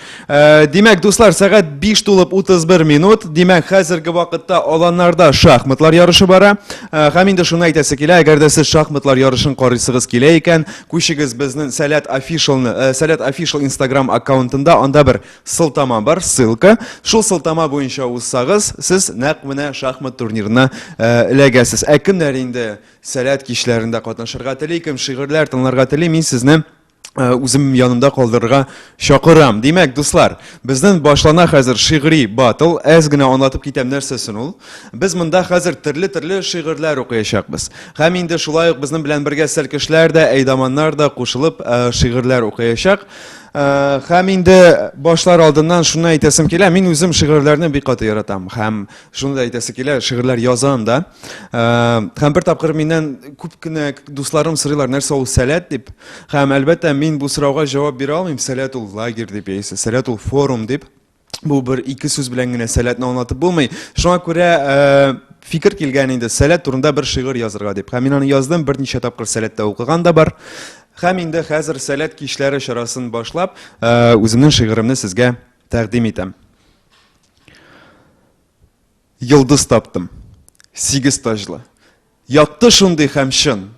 Speaker 8: Димәк, дуслар, сәгать 5 тулып 31 минут. Димәк, хәзерге вакытта аланнарда шахматлар ярышы бара. Һәм инде шуны әйтәсе килә, әгәр дә сез шахматлар ярышын карыйсыгыз килә икән, күчегез безнең Сәләт Officialны, Сәләт Official Instagram аккаунтында, анда бер Сылтама бар, ссылка. Шул сылтама буенча узсагыз, сез нәкъ менә шахмат турнирына э, эләгәсез. Ә кемнәр инде Сәләт кичләрендә катнашырга тели, кем шигырьләр тыңларга тели, мин сезне э, үзем янымда калдырырга чакырам. Димәк, дуслар, безнең башлана хәзер шигъри батл. Әз генә аңлатып китәм нәрсәсен ул. Без монда хәзер төрле-төрле шигырьләр укыячакбыз. Һәм инде шулай ук безнең белән бергә сәлкешләр дә, әйдаманнар да кушылып э, шигырьләр укыячак. Э, һәм инде башлар алдыннан шуны әйтәсем килә, мин үзем шигырьләрне бик каты яратам. Һәм шуны да әйтәсе килә, шигырьләр язам да. Э, һәм бер тапкыр миннән күп кенә дусларым сорыйлар, нәрсә ул сәләт дип. Һәм әлбәттә, мин бу сорауга җавап бирә алмыйм, сәләт ул лагерь дип яисә сәләт ул форум дип. Бу бер ике сүз белән генә сәләтне аңлатып булмый. Шуңа күрә э, фикер килгән инде сәләт турында бер шигырь язырга дип. Һәм мин аны яздым, берничә тапкыр сәләттә укыган да бар. Һәм инде хәзер сәләт кичләре чарасын башлап, э, үземнең шигыремне сезгә тәкъдим итәм. Йолдыз таптым. Сигез таҗлы. Якты шундый һәм чын,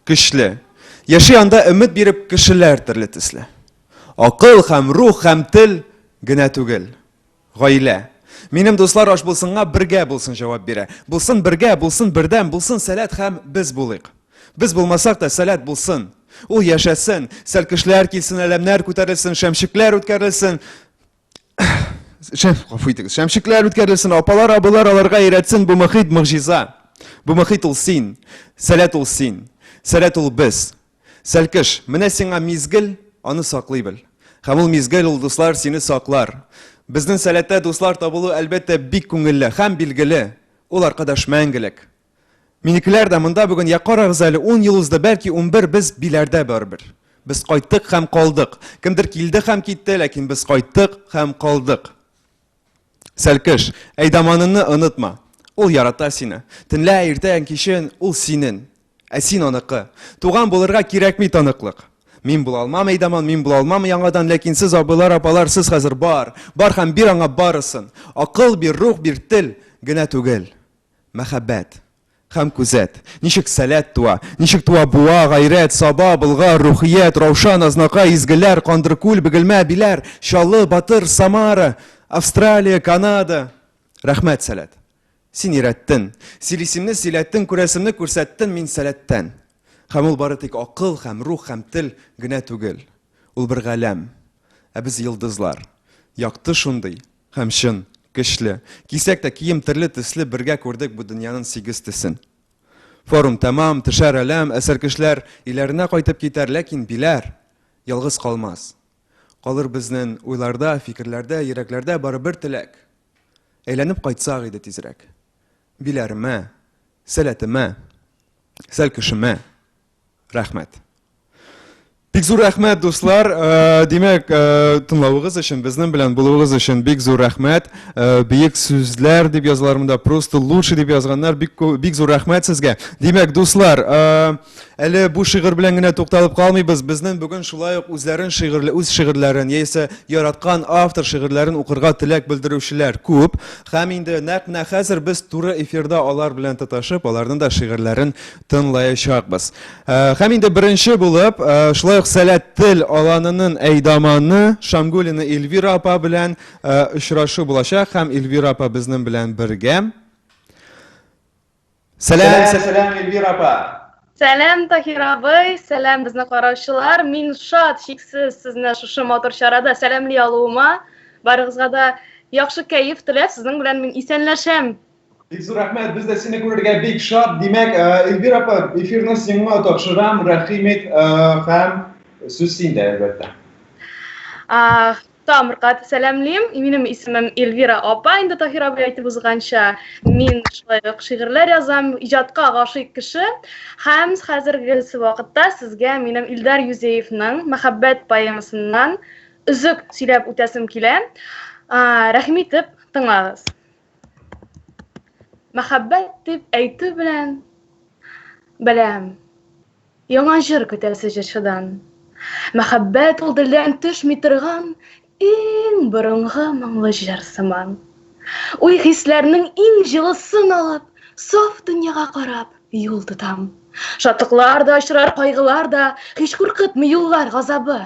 Speaker 8: көчле. Яши анда өмет биреп кешеләр төрле төсле. Акыл һәм рух һәм тел генә түгел. Гаилә. Минем дуслар аш булсынга бергә булсын җавап бирә. Булсын бергә, булсын бердәм, булсын сәләт һәм без булыйк. Без булмасак та сәләт булсын. Ул яшәсен, сәлкешләр килсен, әләмнәр күтәрелсен, шәмчекләр үткәрелсен. Шәм, гафу итегез. Шәмчекләр үткәрелсен, апалар, абыйлар аларга өйрәтсен, бу мохит могҗиза. Бу мохит ул син, сәләт ул син, сәләт ул без. Сәлкеш, менә сиңа мизгел, аны саклый бел. Һәм ул мизгел, ул дуслар сине саклар. Безнең сәләттә дуслар табылу әлбәттә бик күңелле һәм билгеле, ул аркадаш мәңгелек. Минекеләр дә монда бүген, я карагыз әле, ун ел узды, бәлки 11, без Биләрдә барыбер. Без кайттык һәм калдык. Кемдер килде һәм китте, ләкин без кайттык һәм калдык. Сәлкеш, әйдаманыңны онытма. Ул ярата сине. Төнлә, иртән, кичен ул синен. Ә син аныкы. Туган булырга кирәкми таныклык. Мин була алмам әйдаман, мин була алмам яңадан, ләкин сез, абыйлар, апалар, сез хәзер бар. Бар һәм бир аңа барысын. Акыл бир, рух бир, тел генә түгел. Мәхәббәт. Һәм күзәт. Ничек сәләт туа, ничек туа Буа, Гайрәт, Саба, Болгар, Рухият, Раушан, Азнакай, Изгеләр, Кандыркүл, Бөгелмә, Биләр, Чаллы, Батыр, Самара, Австралия, Канада. Рәхмәт, Сәләт. Син өйрәттең. Сөйлисемне сөйләттең, күрәсемне күрсәттең мин Сәләттән. Һәм ул бары тик акыл һәм рух һәм тел генә түгел. Ул бер галәм. Ә без йолдызлар. Якты шундый һәм чын, көчле. Кисәк тә кием төрле төсле бергә күрдек бу дөньянын сигез төсен. Форум тәмам, төшәр әләм, әсәркешләр өйләренә кайтып китәр, ләкин Биләр ялгыз калмас. Калыр безнен уйларда, фикерләрдә, йөрәкләрдә бары бер теләк. Әйләнеп кайтсак иде тизрәк. Биләремә, сәләтемә, сәлкешемә рәхмәт. Бик зур рәхмәт, дуслар. Э, димәк, э, тыңлавыгыз өчен, безнең белән булуыгыз өчен бик зур рәхмәт. Э, бөек сүзләр дип язалар монда, просто лучше дип язганнар. Бик бик зур рәхмәт сезгә. Димәк, дуслар, әле бу шигырь белән генә тукталып калмыйбыз. Безнең бүген шулай ук үзләрен шигырьле, үз шигырьләрен яисә яраткан автор шигырьләрен укырга теләк белдерүчеләр күп. Һәм инде нәкъ менә хәзер без туры эфирда алар белән тоташып, аларның да шигырьләрен тыңлаячакбыз. Э, һәм инде беренче булып, э, шулай ук Сәләт тел аланының әйдаманы Шамгулина Эльвира апа белән э, очрашу булачак һәм Эльвира апа безнең белән бергә. Сәлам, сәлам, Эльвира апа.
Speaker 14: Сәлам, Таһир абый, сәлам безне караучылар. Мин шат, чиксез сезне шушы матур чарада сәламли алуыма. Барыгызга да Яхшы кәеф теләп, сезнең белән мин исәнләшәм.
Speaker 8: Бик зур рәхмәт, без дә сине күрергә бик шат. Димәк, э, Эльвира апа, эфирны сиңа тапшырам, рәхим ит, э, һәм сүз синдә, әлбәттә.
Speaker 14: Тамыркат сәламлим. Минем исемем Эльвира апа, инде Таһир абый әйтеп узганча, мин шулай ук шигырьләр язам, иҗатка гашыйк кеше. Һәм хәзерге вакытта сезгә минем Илдар Юзеевның Мәхәббәт поэмасыннан өзек сөйләп үтәсем килә. Рәхим итеп тыңлагыз. Мәхәббәт дип әйтү белән беләм. Яңа җыр көтәсе җырчыдан. Мәхәббәт ул телдән төшми торган иң борынгы моңлы җыр сыман. Уй хисләрнең иң җылысын алып, саф дөньяга карап юл тотам. Шатлыклар да очрар, кайгылар да, һич куркытмый юллар газабы.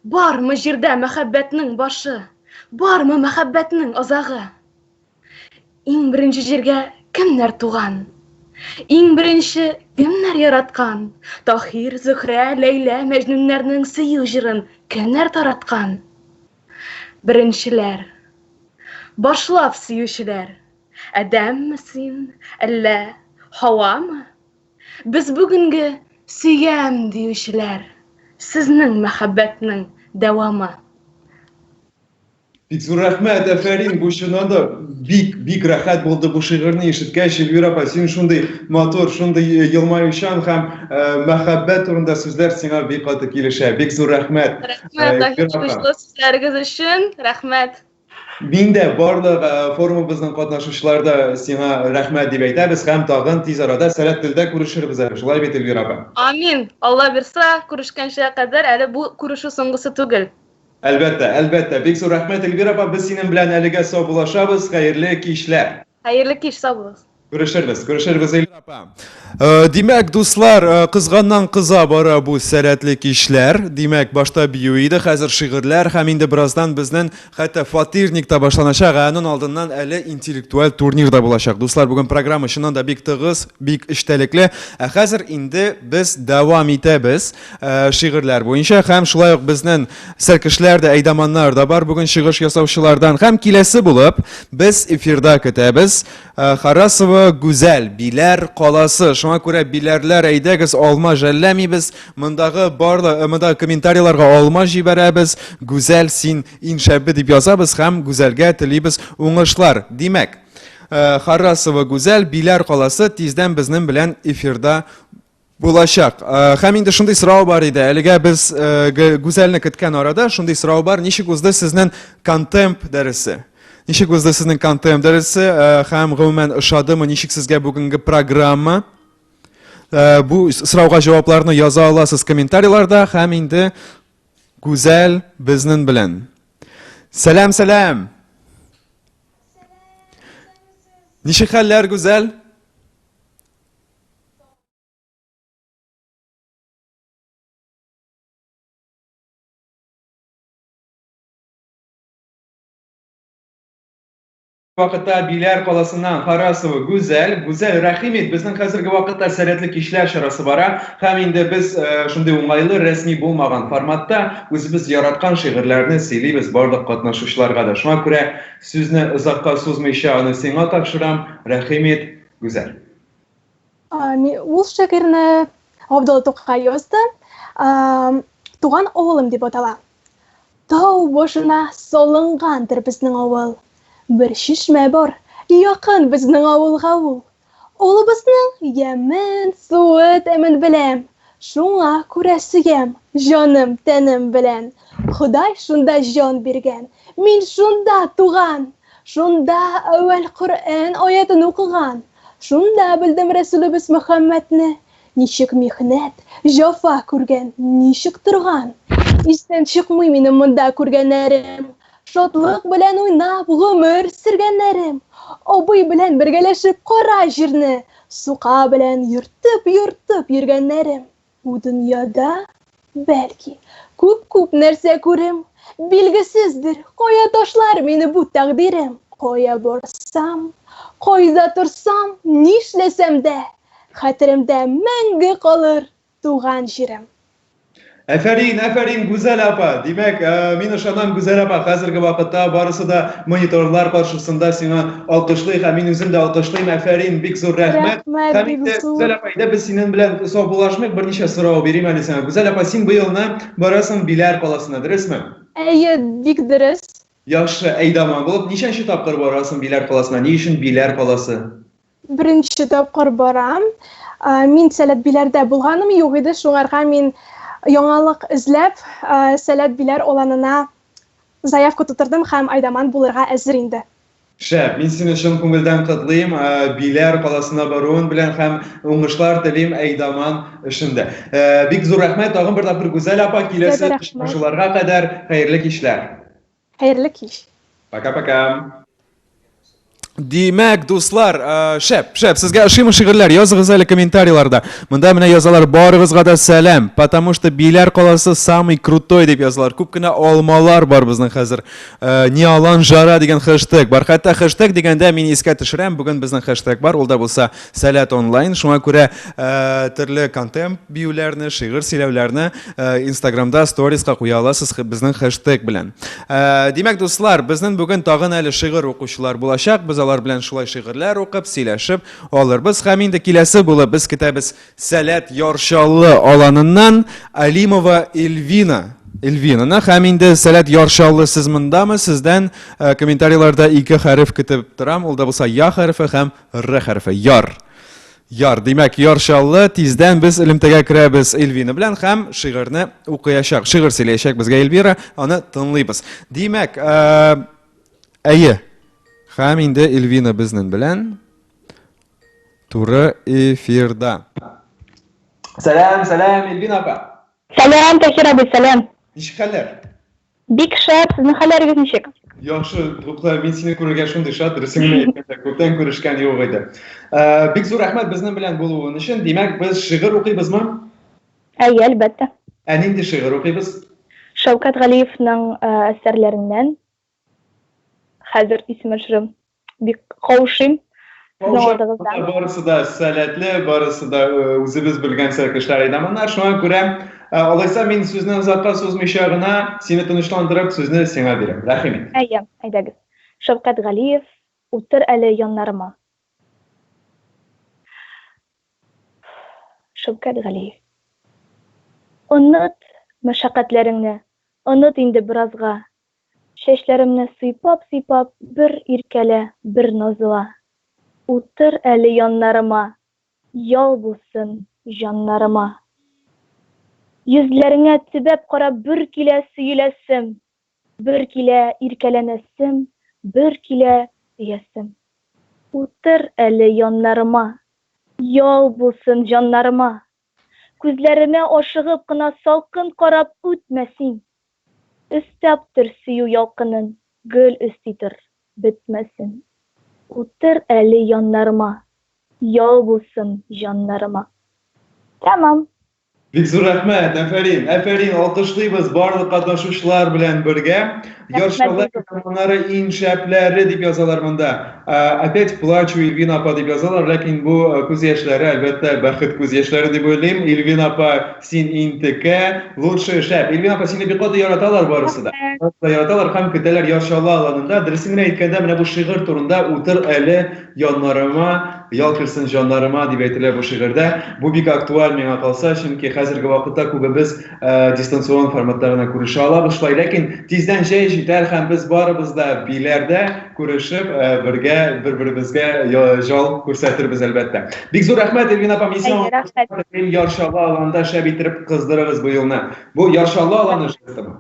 Speaker 14: Бармы җирдә мәхәббәтнең башы? Бармы мәхәббәтнең азагы? Иң беренче җиргә кемнәр туган? Иң беренче кемнәр яраткан? Таһир, Зөһрә, Ләйлә, Мәҗнүннәрнең сөю җырын кемнәр тараткан? Беренчеләр. Башлап сөючеләр. Адәмме син, әллә Һавамы? Без бүгенге сөям диючеләр, сезнең мәхәббәтнең дәвамы.
Speaker 8: Бик зур рәхмәт, әфәрин, бу чыннан да бик, бик рәхәт булды бу шигырьне ишеткәч, Эльвира апа, син шундый матур, шундый э, елмаючан һәм э, мәхәббәт турында сүзләр сиңа бик каты килешә. Бик зур рәхмәт.
Speaker 14: Рәхмәт, э, Эльвира сүзләрегез өчен, рәхмәт.
Speaker 8: Мин дә барлык э, форумыбызның катнашучылары да сиңа рәхмәт дип әйтәбез һәм тагын тиз арада Сәләт телдә күрешербез әле. Шулай бит, Эльвира апа?
Speaker 14: Амин. Алла бирса, күрешкәнчә кадәр әле бу күрешү соңгысы түгел.
Speaker 8: Әлбәттә, әлбәттә. Бик зур рәхмәт, Эльвира апа. Без синең белән әлегә саубуллашабыз. Хәерле кичләр.
Speaker 14: Хәерле кич, сау булыгыз.
Speaker 8: Күрешербез, күрешербез, Эльвира апа. Э, димәк, дуслар, э, кызганнан кыза бара бу сәләтле кичләр. Димәк, башта бию иде, хәзер шигырьләр һәм инде бераздан безнең хәтта фатирник та башланачак, ә анын алдыннан әле интеллектуаль турнир да булачак. Дуслар, бүген программа чыннан да бик тыгыз, бик эчтәлекле. Ә хәзер инде без дәвам итәбез э, шигырьләр буенча һәм шулай ук безнең сәлкешләр дә, әйдаманнар да бар бүген чыгыш ясаучылардан. Һәм киләсе булып без эфирда көтәбез Э, Харасова Гүзәл, Биләр каласы. Шуңа күрә биләрләр, әйдәгез, алма жәлләмибез. Мондагы барлы, э, мондагы комментарийларга алма җибәрәбез. Гүзәл, син иң шәбе дип язабыз һәм Гүзәлгә телибез уңышлар. Димәк, э, Харасова Гүзәл, Биләр каласы тиздән безнең белән эфирда Булачак. Э, һәм инде шундый сорау бар иде. Әлегә без э, Гүзәлне көткән арада шундый сорау бар. Ничек узды сезнең контемп дәресе? Ничек узды сезнең контемп дәресе? Э, һәм гомумән ошадымы? Ничек сезгә бүгенге программа? Бу сорауга җавапларны яза аласыз комментарийларда һәм инде Гүзәл безнең белән. Сәлам, сәлам! Ничек хәлләр, Гүзәл? Вакытта Биләр каласыннан Харасова Гүзәл. Гүзәл, рәхим ит, безнең хәзерге вакытта Сәләтле кичләр чарасы бара. Һәм инде без э, шундый уңайлы, рәсми булмаган форматта үзебез яраткан шигырьләрне сөйлибез барлык катнашучыларга да. Шуңа күрә сүзне озакка сузмыйча аны сиңа тапшырам. Рәхим ит, Гүзәл.
Speaker 19: Ул шигырьне Габдулла Тукай язды. Туган авылым дип атала. Тау башына салынгандыр безнең авыл. Бер чишмә бар, якын безнең авылга ул. Авылыбызның ямен, суы тәмен беләм. Шуңа күрә сөям, җаным, тәнем белән. Ходай шунда җан биргән, мин шунда туган. Шунда әүвәл Коръән аятын укыган. Шунда белдем Рәсүлебез Мөхәммәдне, ничек михнәт, җәфа күргән, ничек торган. Истән чыкмый минем монда күргәннәрем, шатлык белән уйнап гомер сөргәннәрем. Абый белән бергәләшеп кара җирне сука белән йөртеп-йөртеп йөргәннәрем. Бу дөньяда, бәлки, күп-күп нәрсә күрем, Билгесездер, кая ташлар мине бу тәкъдирем. Кая барсам, кайда торсам, нишләсәм дә, Хәтеремдә мәңге калыр туган җирем.
Speaker 8: Әфәрин, әфәрин, Гүзәл апа. Димәк, э, мин ышанам, Гүзәл апа, хәзерге вакытта барысы да мониторлар каршысында сиңа алкышлый һәм мин үзем дә алкышлыйм. Әфәрин, бик зур рәхмәт.
Speaker 19: Рәхмәт,
Speaker 8: Һәм
Speaker 19: бик
Speaker 8: инде,
Speaker 19: зур.
Speaker 8: Гүзәл апа, әйдә без синең белән саубуллашмыйк, берничә сорау бирим әле сиңа. Гүзәл апа, син быелны барасың Биләр каласына, дөресме?
Speaker 19: Әйе, бик дөрес.
Speaker 8: Яхшы, әйдаман булып, ничәнче тапкыр барасың Биләр каласына? Ни өчен Биләр каласы?
Speaker 19: Беренче тапкыр барам. Мин Сәләт Биләрдә булганым юк иде, шуңарга мин яңалык эзләп, Сәләт Биләр аланына заявка тутырдым һәм әйдаман булырга әзер инде.
Speaker 8: Шәп, мин сине чын күңелдән котлыйм, Биләр каласына баруын белән һәм уңышлар телим әйдаман эшендә. Бик зур рәхмәт, тагын бер тапкыр Гүзәл апа, киләсе очрашуларга кадәр хәерле кичләр.
Speaker 19: Хәерле кич.
Speaker 8: Пока-пока. Димәк, дуслар, э, шәп, шәп, сезгә ошыймы шигырьләр? Языгыз әле комментарийларда. Монда менә язалар, барыгызга да сәлам, потому что Биләр каласы самый крутой дип язалар. Күп кенә алмалар бар безнең хәзер. Э, не алан жара дигән хэштег бар. Хәтта хэштег дигәндә мин искә төшерәм, бүген безнең хэштег бар, ул да булса Сәләт онлайн. Шуңа күрә э, төрле контент биюләрне, шигырь сөйләүләрне э, Инстаграмда сториска куя аласыз безнең хэштег белән. Э, димәк, дуслар, безнең бүген тагын әле шигырь укучылар булачак. Без алар белән шулай шигырьләр укып, сөйләшеп алырбыз. Һәм инде киләсе булып без көтәбез Сәләт Яр Чаллы аланыннан Алимова Эльвина. Эльвинаны һәм инде Сәләт Яр Чаллы сез мондамы? Сездән комментарийларда ике хәреф көтеп торам. Ул да булса Я хәрефе һәм Р хәрефе. Яр. Яр. Димәк, Яр Чаллы тиздән без элемтәгә керәбез Эльвина белән һәм шигырьне укыячак. Шигырь сөйләячәк безгә Эльвира, аны тыңлыйбыз. Димәк, э, әйе. Һәм инде Эльвина безнең белән туры эфирда. Сәлам, сәлам, Эльвина апа.
Speaker 20: Сәлам, Таһир абый, сәлам.
Speaker 8: Ничек хәлләр?
Speaker 20: Бик шәп, сезнең хәлләрегез ничек?
Speaker 8: Яхшы, тукта, мин сине күрергә шундый шат, дөресен генә әйткәндә, күптән күрешкән юк иде. Э, бик зур рәхмәт безнең белән булуың өчен. Димәк, без шигырь укыйбызмы?
Speaker 20: Әйе, әлбәттә.
Speaker 8: Ә нинди шигырь укыйбыз?
Speaker 20: Шәүкәт Галиевның э, әсәрләреннән хәзер исемә төшерәм. Бик каушыйм. Сезнең алдыгызда.
Speaker 8: Барысы да сәләтле, барысы да э, үзебез белгән сәлкешләр әйдаманнар. Шуңа күрә, э, алайса мин сүзне озакка сузмыйча гына, сине тынычландырып, сүзне сиңа бирәм. Рәхим ит.
Speaker 20: Әйе, әйдәгез. Шәүкәт Галиев, Утыр әле яннарыма. Шәүкәт Галиев. Оныт мәшәкатьләреңне, оныт инде беразга. Чәчләремне сыйпап-сыйпап бер иркәлә, бер назла. Утыр әле яннарыма, ял булсын җаннарыма. Йөзләреңә төбәп карап бер килә сөеләсем, бер килә иркәләнәсем, бер килә сөясем. Утыр әле яннарыма, ял булсын җаннарыма. Күзләремә ашыгып кына салкын карап үтмә син. Өстәп тор сөю ялкынын, гөл өсти тор, бетмәсен. Утыр әле яннарыма, ял булсын җаннарыма. Тәмам.
Speaker 8: Бик зур рәхмәт, афәрин, афәрин, алкышлыйбыз барлык катнашучылар белән бергә. Яр Чаллы әйдаманнары иң шәпләре дип язалар монда. Опять плачу, Эльвина апа дип язалар, ләкин бу күз яшьләре, әлбәттә, бәхет күз яшьләре дип уйлыйм. Эльвина апа, син иң текә, лучший шәп. Эльвина апа, сине бик каты яраталар барысы да. Барысы да яраталар һәм көтәләр Яр Чаллы аланында. Дөресен генә әйткәндә, менә бу шигырь турында утыр әле яннарыма, ял керсен җаннарыма дип әйтелә бу шигырьдә. Бу бик актуаль миңа калса, чөнки хәзерге вакытта күбебез дистанцион форматта гына күрешә алабыз шулай. Ләкин тиздән җәй җитәр һәм без барыбыз да Биләрдә күрешеп, бергә бер-беребезгә җал күрсәтербез, әлбәттә. Бик зур рәхмәт, Эльвина апа, мин сиңа Яр Чаллы аланында шәп иттереп кыздырыгыз бу елны. Бу Яр Чаллы аланы жестымы?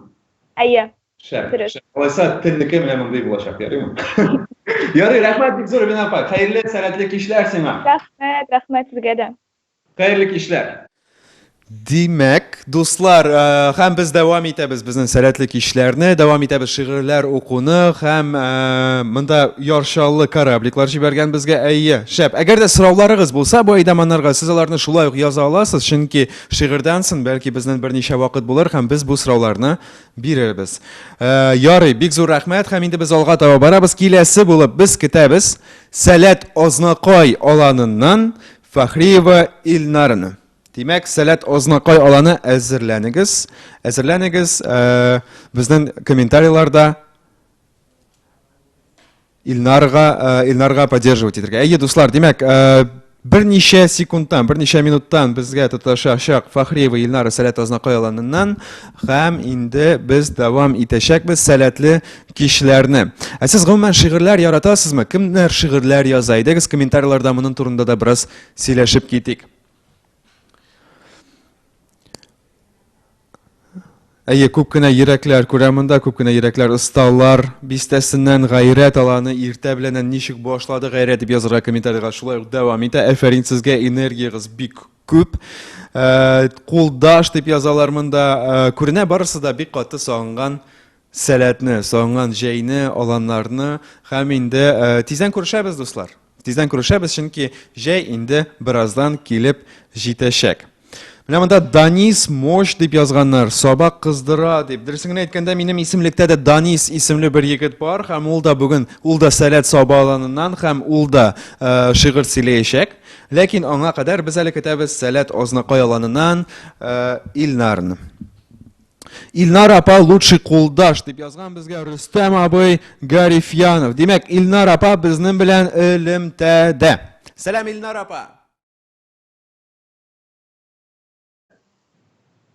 Speaker 20: Әйе.
Speaker 8: Шәп. Шәп. Алайса телнеке менә мондый булачак, ярыймы? Ярый, рәхмәт бик зур, Эльвина апа. Хәерле, сәләтле кичләр сиңа.
Speaker 20: Рәхмәт, рәхмәт сезгә дә.
Speaker 8: Хәерле кичләр! Димәк, дуслар, э, һәм без дәвам итәбез безнең сәләтле кичләрне, дәвам итәбез шигырьләр укуны һәм э, монда Яр Чаллы корабликлар җибәргән безгә. Әйе, шәп. Әгәр дә сорауларыгыз булса бу әйдаманнарга, сез аларны шулай ук яза аласыз, чөнки шигырьдән соң бәлки безнең берничә вакыт булыр һәм без бу сорауларны бирербез. Э, ярый, бик зур рәхмәт һәм инде без алга таба барабыз. Киләсе булып без көтәбез Сәләт Азнакай аланыннан Фәхриева Илнараны. Димәк, Сәләт Азнакай аланы әзерләнегез. Әзерләнегез, э, безнең комментарийларда Илнарга, э, Илнарга поддерживать итәргә. Әйе, дуслар, димәк, э, берничә секундтан, берничә минуттан безгә тоташачак Фахриева Илнара Сәләт Азнакай аланыннан һәм инде без дәвам итәчәкбез сәләтле кичләрне. Ә сез гомумән шигырьләр яратасызмы? Кемнәр шигырьләр яза? Әйдәгез комментарийларда моның турында да бераз сөйләшеп китик. Әйе, күп кенә йөрәкләр күрә монда, күп кенә йөрәкләр осталар бистәсеннән гайрәт аланы иртә беләннән ничек башлады гайрәт дип язырга комментарийга шулай ук дәвам итә. Әфәрин сезгә, энергиягез бик күп. Э, кулдаш дип язалар монда. Э, күренә барысы да бик каты сагынган сәләтне, сагынган җәйне, аланнарны һәм инде э, тиздән күрешәбез, дуслар. Тиздән күрешәбез, чөнки җәй инде бераздан килеп җитәчәк. Менә монда Данис Мощ дип язганнар, сабак кыздыра дип. Дөресен генә әйткәндә, минем исемлектә дә Данис исемле бер егет бар һәм ул да бүген, ул да Сәләт Саба аланыннан һәм ул да э, шигырь сөйләячәк. Ләкин аңа кадәр без әле көтәбез Сәләт Азнакай аланыннан э, Илнарны. Илнар апа лучший кулдаш дип язган безгә Рөстәм абый Гарифьянов. Димәк, Илнар апа безнең белән элемтәдә. Сәлам, Илнар апа.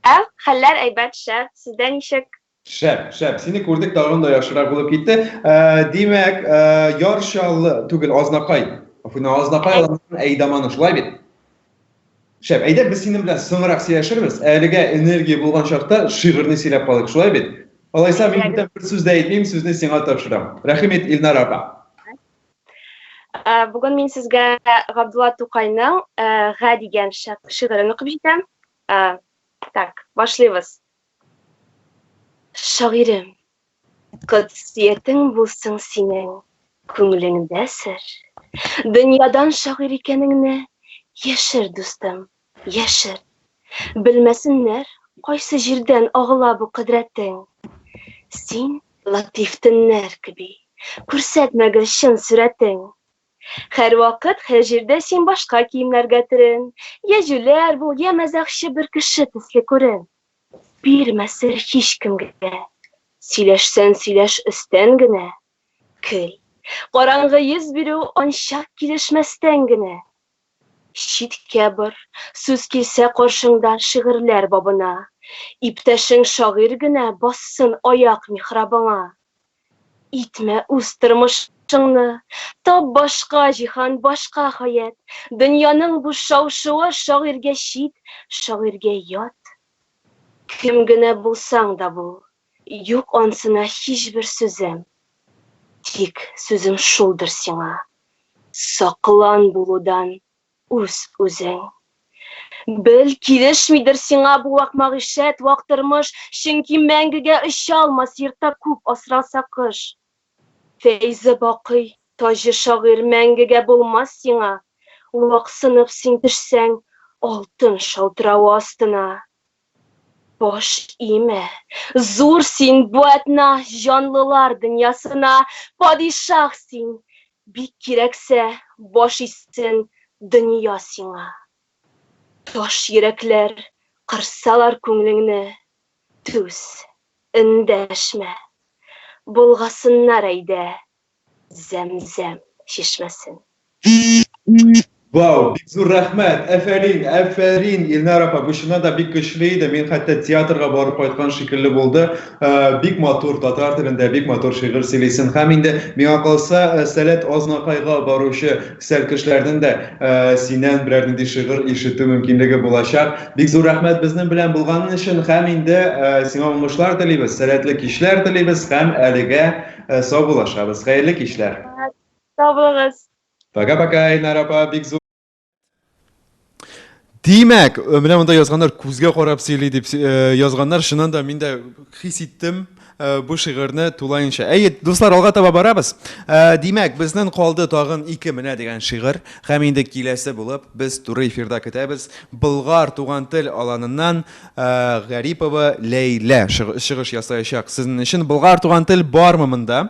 Speaker 20: Ә, хәлләр әйбәт, шәп. Сездә ничек?
Speaker 8: Шәп, шәп. Сине күрдек, тагын да яхшырак булып китте. Ә, димәк, ә, Яр Чаллы түгел, Азнакай. Афина, Азнакай аланының әйдаманы, шулай бит? Шәп, әйдә без синең белән соңрак сөйләшербез. Әлегә энергия булган чакта шигырьне сөйләп калыйк, шулай бит? Алайса мин бүтән бер сүз дә әйтмим, сүзне сиңа тапшырам. Рәхим ит, Илнар апа.
Speaker 20: Ә, Бүген мин сезгә Габдулла Тукайның ә, Га дигән шигырен укып җитәм. Ә, Так, башлыйбыз. Шагыйрем, Кодсиятең булсын синең, күңелеңдә сер. Дөньядан шагыйрь икәнеңне яшер, дустым, яшер. Белмәсеннәр, кайсы җирдән агыла бу кодрәтең. Син латыйф төннәр кеби, күрсәтмәгез чын сурәтең. Һәрвакыт, һәр җирдә син башка киемнәргә төрен, йә җүләр бул, йә мәзәкче бер кеше төсле күрен. Бирмә сер һичкемгә. Сөйләшсән сөйләш өстән генә. Көл. Караңгы йөз бирү анчак килешмәстән генә. Читкә бар, сүз килсә каршыңда шигырьләр бабына. Иптәшең шагыйрь генә бассын аяк михрабыңа. Итмә үз тормышыңны, тап башка җиһан, башка хаят. Дөньяның бу шау-шуы шагыйрьгә чит, шагыйрьгә ят. Кем генә булсаң да бул, юк ансына һичбер сүзем. Тик сүзем шулдыр сиңа, саклан булудан үз-үзең. Бел, килешмидер сиңа бу вак мәгыйшәт, вак тормыш, чөнки мәңгегә оча алмас йортта күп асралса кош. Фәйзе бакый, таҗы шагыйрь мәңгегә булмас сиңа, ваксынып син төшсәң алтын шалтыравы астына. Баш имә, зур син бу әтна җанлылар дөньясына, падишаһ син, бик кирәксә, баш исен дөнья сиңа. Таш йөрәкләр кырсалар күңлеңне, түз, эндәшмә, болгасыннар әйдә Зәм-зәм чишмәсен.
Speaker 8: Вау, бик зур рәхмәт. Әфәрин, әфәрин, Илнар апа, бу чыннан да бик көчле иде. Мин хәтта театрга барып кайткан шикелле булды. Э, бик матур татар телендә бик матур шигырь сөйлисең. Һәм инде миңа калса, э, Сәләт Азнакайга баручы сәлкешләрнең дә э, синнән берәр нинди шигырь ишетү мөмкинлеге булачак. Бик зур рәхмәт безнең белән булганың өчен һәм инде сиңа уңышлар телибез, сәләтле кичләр телибез һәм әлегә Э, саубуллашабыз. Хәерле кичләр.
Speaker 20: Сау булыгыз.
Speaker 8: Пока-пока, Илнар апа, бик зур. Димәк, э, менә монда язганнар күзгә карап сөйли дип э, язганнар. Чыннан да мин дә хис иттем бу шигырьне тулаенча. Әйе, дуслар, алга таба барабыз. Димәк, безнең калды тагын ике менә дигән шигырь. Һәм инде киләсе булып без туры эфирда көтәбез. Болгар туган тел аланыннан Э, Гарипова Ләйлә чыгыш ясаячак. Сезнең өчен Болгар туган тел бармы монда?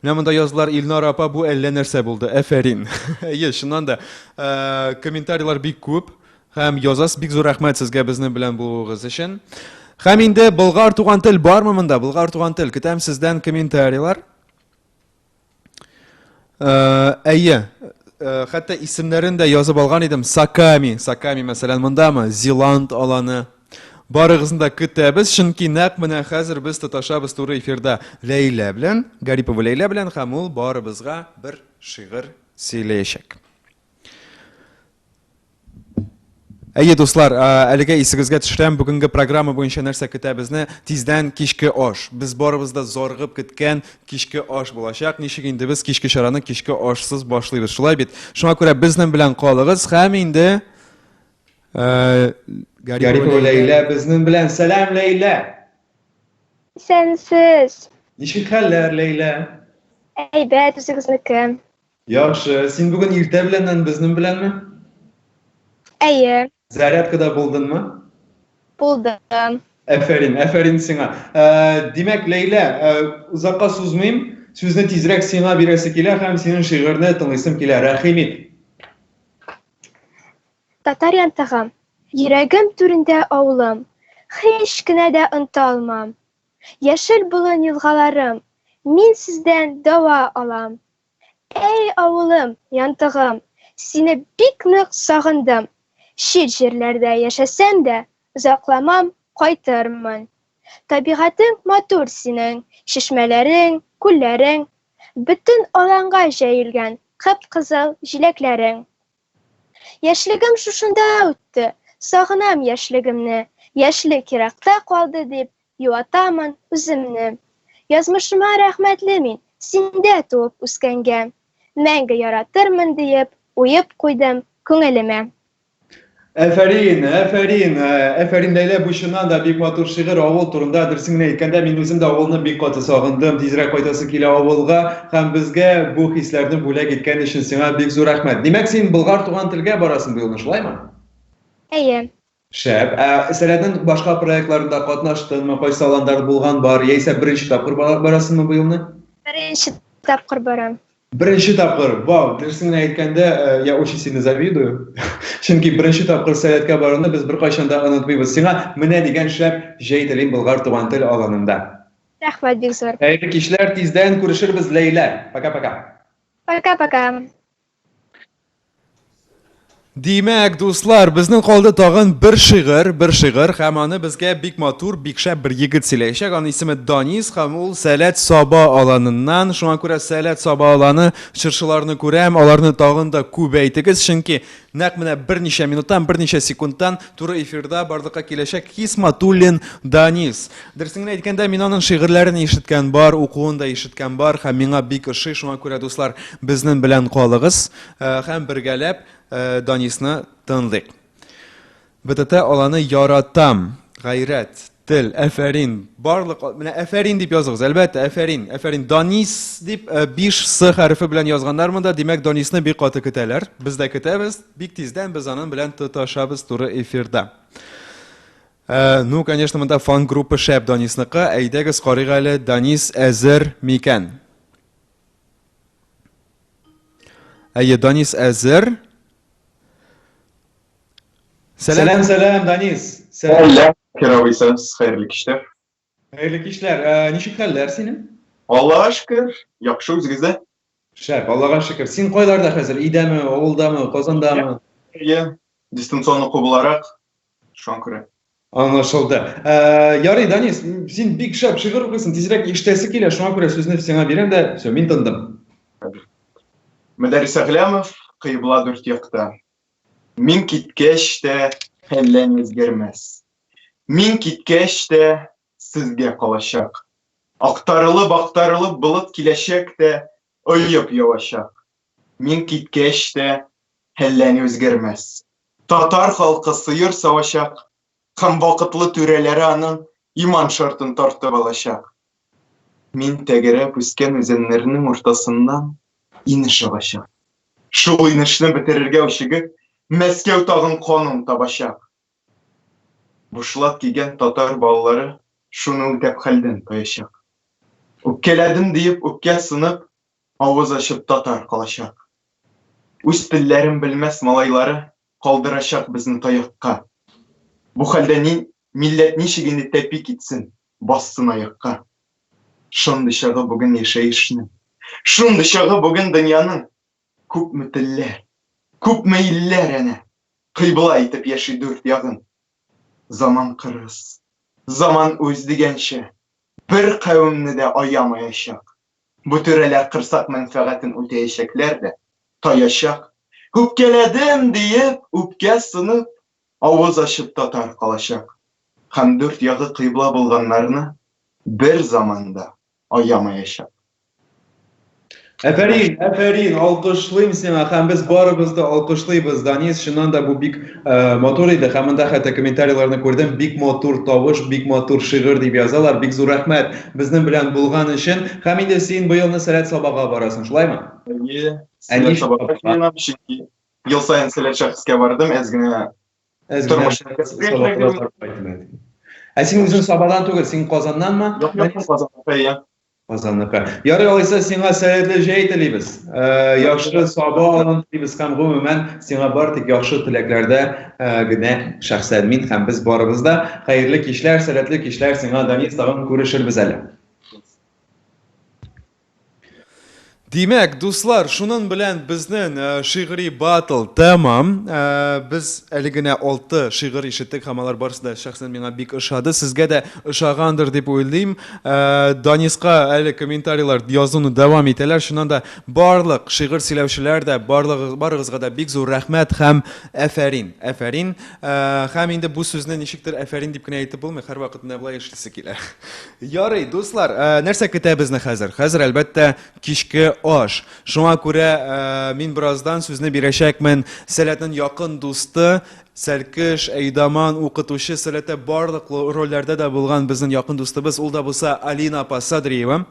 Speaker 8: Менә монда яздылар Илнара апа бу әллә нәрсә булды. Әфәрин. Әйе, чыннан да э, комментарийлар бик күп. Һәм язасыз, бик зур рәхмәт сезгә безнең белән булуыгыз өчен. Һәм инде Болгар туган тел бармы монда? Болгар туган тел. Көтәм сездән комментарийлар. Э, әйе, э, хәтта исемнәрен дә язып алган идем. Саками, Саками мәсәлән, мондамы? Зиланд аланы. Барыгызны да көтәбез, чөнки нәкъ менә хәзер без тоташабыз туры эфирда Ләйлә белән, Гарипова Ләйлә белән, һәм ул барыбызга бер шигырь сөйләячәк. Әйе, дуслар, әлегә исегезгә төшерәм, бүгенге программа буенча нәрсә көтә безне? Тиздән кичке аш. Без барыбыз да зарыгып көткән кичке аш булачак. Ничек инде без кичке чараны кичке ашсыз башлыйбыз, шулай бит? Шуңа күрә безнең белән калыгыз һәм инде Гарипова Ләйлә безнең белән. Сәлам, Ләйлә!
Speaker 2: Исәнсез.
Speaker 8: Ничек хәлләр, Ләйлә?
Speaker 2: Әйбәт, үзегезнеке.
Speaker 8: Яхшы. Син бүген иртә беләннән безнең беләнме?
Speaker 2: Әйе.
Speaker 8: Зарядкада булдыңмы?
Speaker 2: Булдым.
Speaker 8: Әфәрин, әфәрин сиңа. Ә, димәк, Ләйлә, ә, озакка сузмыйм. Сүзне тизрәк сиңа бирәсе килә һәм синең шигырьне тыңлыйсым килә. Рәхим ит.
Speaker 2: Татар янтыгым, йөрәгем түрендә авылым, һич кенә дә оныта алмам. Яшел болын елгаларым, мин сездән дәва алам. Әй, авылым, янтыгым, сине бик нык сагындым. Чит җирләрдә яшәсәм дә, озакламам, кайтырмын. Табигатең матур синең, чишмәләрең, күлләрең, бөтен аланга җәелгән кып-кызыл җиләкләрең. Яшьлегем шушында үтте, сагынам яшьлегемне, яшьлек еракта калды дип, юатамын үземне. Язмышыма рәхмәтле мин, синдә туып үскәнгә. Мәңге яратырмын диеп, уеп куйдым күңелемә.
Speaker 8: Әфәрин, әфәрин, әфәрин, Ләйлә, бу чыннан да бик матур шигырь авыл турында. Дөресен генә әйткәндә, мин үзем дә авылны бик каты сагындым. Тизрәк кайтасы килә авылга һәм безгә бу хисләрне бүләк иткән өчен сиңа бик зур рәхмәт. Димәк, син Болгар туган телгә барасың бу елны, шулаймы?
Speaker 2: Әйе.
Speaker 8: Шәп. Ә Сәләтнең башка проектларында катнаштыңмы? Кайсы аландар булган бар? Яисә беренче тапкыр барасыңмы бу елны?
Speaker 2: Беренче тапкыр барам.
Speaker 8: Беренче тапкыр, вау, дөресен генә әйткәндә, э, я очень сильно завидую. Чөнки беренче тапкыр сәләткә баруны без беркайчан да онытмыйбыз. Сиңа менә дигән шәп җәй телим Болгар туган тел аланында.
Speaker 2: Рәхмәт бик зур.
Speaker 8: Хәерле кичләр, тиздән күрешербез, Ләйлә. Пока-пока.
Speaker 2: Пока-пока.
Speaker 8: Димәк, дуслар, безнең калды тагын бер шигырь, бер шигырь һәм аны безгә бик матур, бик шәп бер егет сөйләячәк. Аның исеме Данис һәм ул Сәләт Саба аланыннан. Шуңа күрә Сәләт Саба аланы чыршыларны күрәм, аларны тагын да күбәйтегез, чөнки нәкъ менә берничә минуттан, берничә секундтан туры эфирда барлыкка киләчәк Хисматуллин Данис. Дөресен генә әйткәндә, мин аның шигырьләрен ишеткән бар, укуын да ишеткән бар һәм миңа бик ошый. Шуңа күрә, дуслар, безнең белән калыгыз. Һәм бергәләп Данисны тыңлыйк. БТТ аланы яратам. Гайрәт, тел, әфәрин. Барлык, менә әфәрин дип языгыз, әлбәттә, әфәрин, әфәрин. Данис дип 5 С хәрефе белән язганнар монда, димәк, Данисны бик каты көтәләр. Без дә көтәбез. Бик тиздән без аның белән тоташабыз туры эфирда. Ну, конечно, монда фан-группа шәп Данисныкы. Әйдәгез, карыйк әле, Данис әзер микән? Әйе, Данис әзер. Сәлам, сәлам, сәлам, Данис.
Speaker 21: Сәлам. Кирәү исәнсез, хәерле кичләр.
Speaker 8: Хәерле кичләр. Ә, ничек хәлләр синең?
Speaker 21: Аллаһка шөкер, яхшы үзегездә.
Speaker 8: Шәп, Аллаһка шөкер. Син кайларда хәзер? Өйдәме, авылдамы, Казандамы?
Speaker 21: Әйе, дистанцион уку буларак, шуңа күрә.
Speaker 8: Аңлашылды. Ә, ярый, Данис, син бик шәп шигырь укыйсың, тизрәк ишетәсе килә, шуңа күрә сүзне сиңа бирәм дә, все, мин тындым.
Speaker 21: Мөдәррис Әгъләмов, Кыйбла дүрт якта. Мин киткәч тә әллә ни үзгәрмәс. Мин киткәч тә сезгә калачак. Актарылып, актарылып болыт киләчәк тә оеп явачак. Мин киткәч тә әллә ни үзгәрмәс. Татар халкы сыер савачак һәм вакытлы түрәләре аның иман шартын тартып алачак. Мин тәгәрәп үскән үзәннәрнең уртасыннан инеш агачак. Шул инешне бетерергә үчегеп, Мәскәү тагын канун табачак. Бушлат кигән татар балалары шуны үтәп хәлдән таячак. Үпкәләдем диеп үпкә сынып, авыз ачып татар калачак. Үз телләрен белмәс малайлары. Калдырачак безне таякка. Бу хәлдә ни, милләт ничек инде тәпи китсен, бассын аякка? Шундый чагы бүген яшәешнең. Шундый чагы бүген дөньяның. Күпме телләр, күпме илләр әнә кыйбла итеп яши дүрт ягын. Заман кырыс, заман үз дигәнчә, бер кавемне дә аямаячак. Бу түрәләр кырсак мәнфәгатен үтәячәкләр дә, таячак. Үпкәләдем, диеп, үпкә сынып, авыз ачып татар калачак. Һәм дүрт ягы кыйбла булганнарны бер заманда аямаячак.
Speaker 8: Әфәрин, әфәрин, алкышлыйм сиңа һәм без барыбыз да алкышлыйбыз, Данис, чыннан да бу бик э, матур иде һәм монда хәтта комментарийларны күрдем, бик матур тавыш, бик матур шигырь дип язалар, бик зур рәхмәт безнең белән булган өчен. Һәм инде син быелны Сәләт Сабага барасың, шулаймы?
Speaker 21: Әйе, Сәләт Сабага җыенам, чөнки ел саен Сәләт шәхескә бардым, әз генә
Speaker 8: Әз генә Ә син үзең Сабадан түгел, син Казаннанмы?
Speaker 21: Юк, юк, Казаннан, әйе.
Speaker 8: Казанныкы. Ярый алайса сиңа сәләтле җәй телибез. Э, яхшы саба алын телибез һәм гомумән сиңа бар тик яхшы теләкләрдә э, генә шәхсән мин һәм без барыбыз да. Хәерле кичләр, сәләтле кичләр сиңа, Данис, тагын күрешербез әле. Димәк, дуслар, шунын белән безнең э, шигъри батл тәмам. Э, без әле генә 6 шигырь ишеттек һәм алар барысы да шәхсән миңа бик ошады. Сезгә дә ошагандыр дип уйлыйм. Э, Даниска әле комментарийлар язуны дәвам итәләр. Чыннан да барлык шигырь сөйләүчеләр дә барлыгы барыгызга да бик зур рәхмәт һәм әфәрин. Әфәрин. Һәм инде бу сүзне ничектер әфәрин дип кенә әйтеп булмый, һәрвакыт менә болай эшлисе килә. Ярый, дуслар, э, нәрсә көтә безне хәзер? Хәзер, әлбәттә, кичке аш. Шуңа күрә э, мин бераздан сүзне бирәчәкмен Сәләтнең якын дусты, сәлкеш, әйдаман, укытучы, Сәләттә барлык рольләрдә дә булган безнең якын дустыбыз, ул да булса Алина апа Садриева.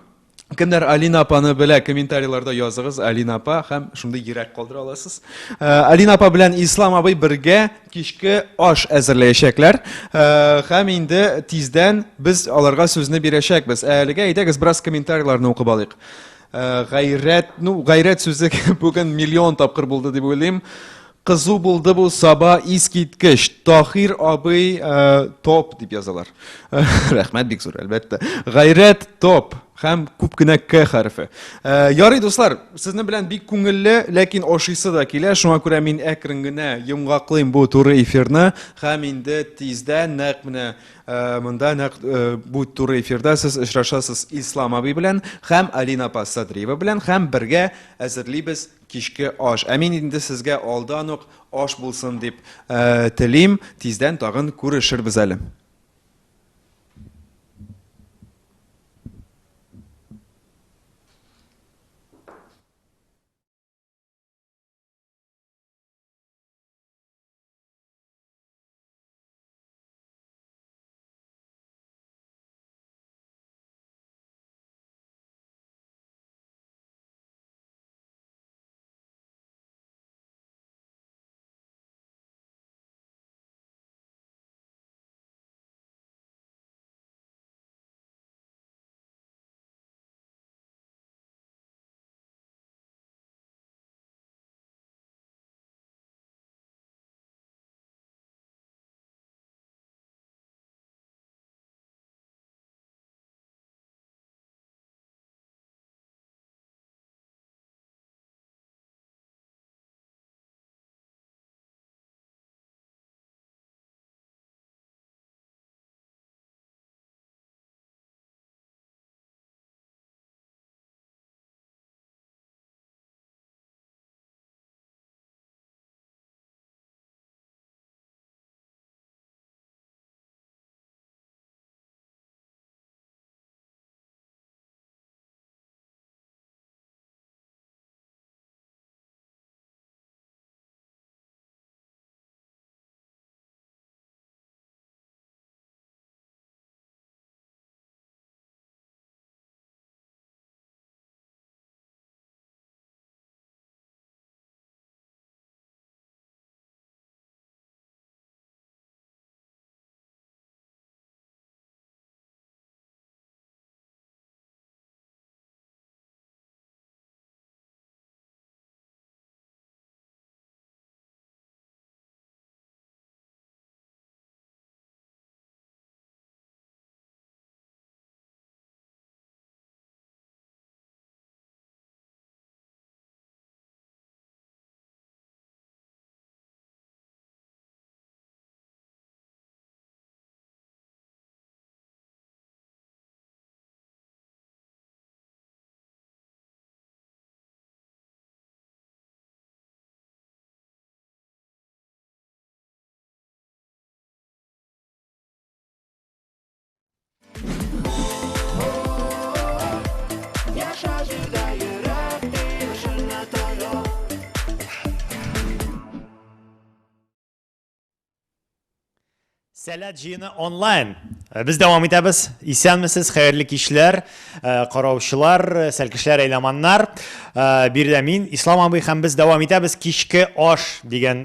Speaker 8: Кемнәр Алина апаны белә, комментарийларда языгыз, Алина апа һәм шундый йөрәк калдыра аласыз. Э, Алина апа белән Ислам абый бергә кичке аш әзерләячәкләр. Э, һәм инде тиздән без аларга сүзне бирәчәкбез. Ә әлегә әйдәгез бераз комментарийларны укып алыйк. Э, гайрәт, ну, гайрәт сүзе бүген миллион тапкыр булды дип уйлыйм. Кызу булды бу Саба искиткеч. Тахир абый э, топ дип язалар. Рәхмәт бик зур, әлбәттә. Гайрәт топ һәм күп кенә К хәрефе. Э, ярый, дуслар, сезнең белән бик күңелле, ләкин ашыйсы да килә. Шуңа күрә мин әкрен генә йомгаклыйм бу туры эфирны һәм инде тиздән нәкъ менә э, монда нәкъ э, бу туры эфирда сез очрашасыз Ислам абый белән һәм Алина апа Садриева белән һәм бергә әзерлибез кичке аш. Ә мин инде сезгә алдан ук аш булсын дип телим. Тиздән тагын күрешербез әле.
Speaker 4: Сәләт җыены онлайн. Без дәвам итәбез. Исәнмесез, хәерле кичләр, караучылар, сәлкешләр, әйдаманнар. Биредә мин, Ислам абый һәм без дәвам итәбез. Кичке аш дигән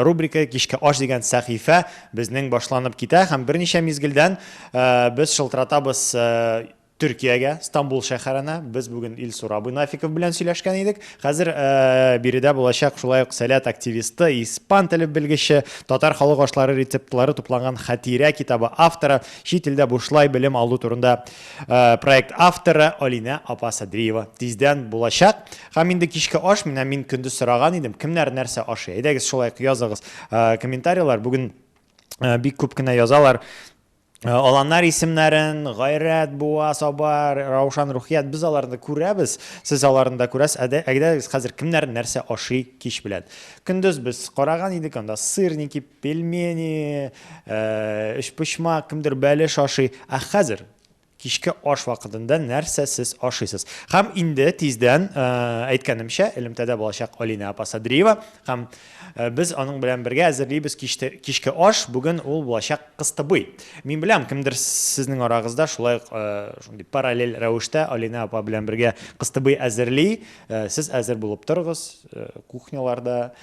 Speaker 4: рубрика, кичке аш дигән сәхифә безнең башланып китә һәм берничә мизгелдән без шылтыратабыз Төркиягә, Стамбул шәһәренә. Без бүген Илсур абый Нафиков белән сөйләшкән идек. Хәзер биредә булачак шулай ук Сәләт активисты, испан теле белгече, татар халык ашлары рецептлары тупланган Хатирә китабы авторы, чит илдә бушлай белем алу турында проект авторы Алинә апа Садриева тиздән булачак. Һәм инде кичке аш, менә мин көндез сораган идем, кемнәр нәрсә ашый? Әйдәгез шулай ук языгыз комментарийлар. Бүген бик күп кенә язалар. Аланнар исемнәрен, Гайрәт, Буа, Саба, Раушан, Рухият, без аларны күрәбез, сез аларны да күрәсез. Әйдәгез, хәзер кемнәр нәрсә ашый кич белән. Көндез без караган идек, анда сырники, пельмени, өчпочмак, кемдер бәлеш ашый. Ә хәзер кичке аш вакытында нәрсә сез ашыйсыз? Һәм инде тиздән, әйткәнемчә, элемтәдә булачак Алинә апа Садриева һәм Без аның белән бергә әзерлибез кичке аш. Бүген ул булачак кыстыбый. Мин беләм, кемдер сезнең арагызда шулай ук шундый параллель рәвештә Алинә апа белән бергә кыстыбый әзерли. Сез әзер булып торыгыз, кухняларда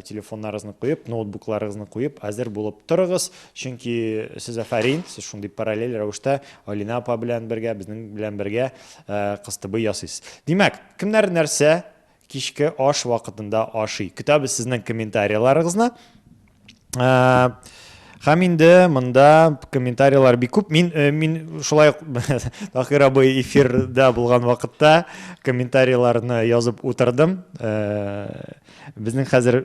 Speaker 4: телефоннарыгызны куеп, ноутбукларыгызны куеп, әзер булып торыгыз. Чөнки сез афәрин, сез шундый параллель рәвештә Алинә апа белән бергә, безнең белән бергә кыстыбый ясыйсыз. Димәк, кемнәр нәрсә Кичке аш вакытында ашый. Көтәбез сезнең комментарийларыгызны. Һәм инде монда комментарийлар бик күп. Мин мин шулай ук Таһир абый эфирда булган вакытта комментарийларны язып утырдым. Безнең хәзер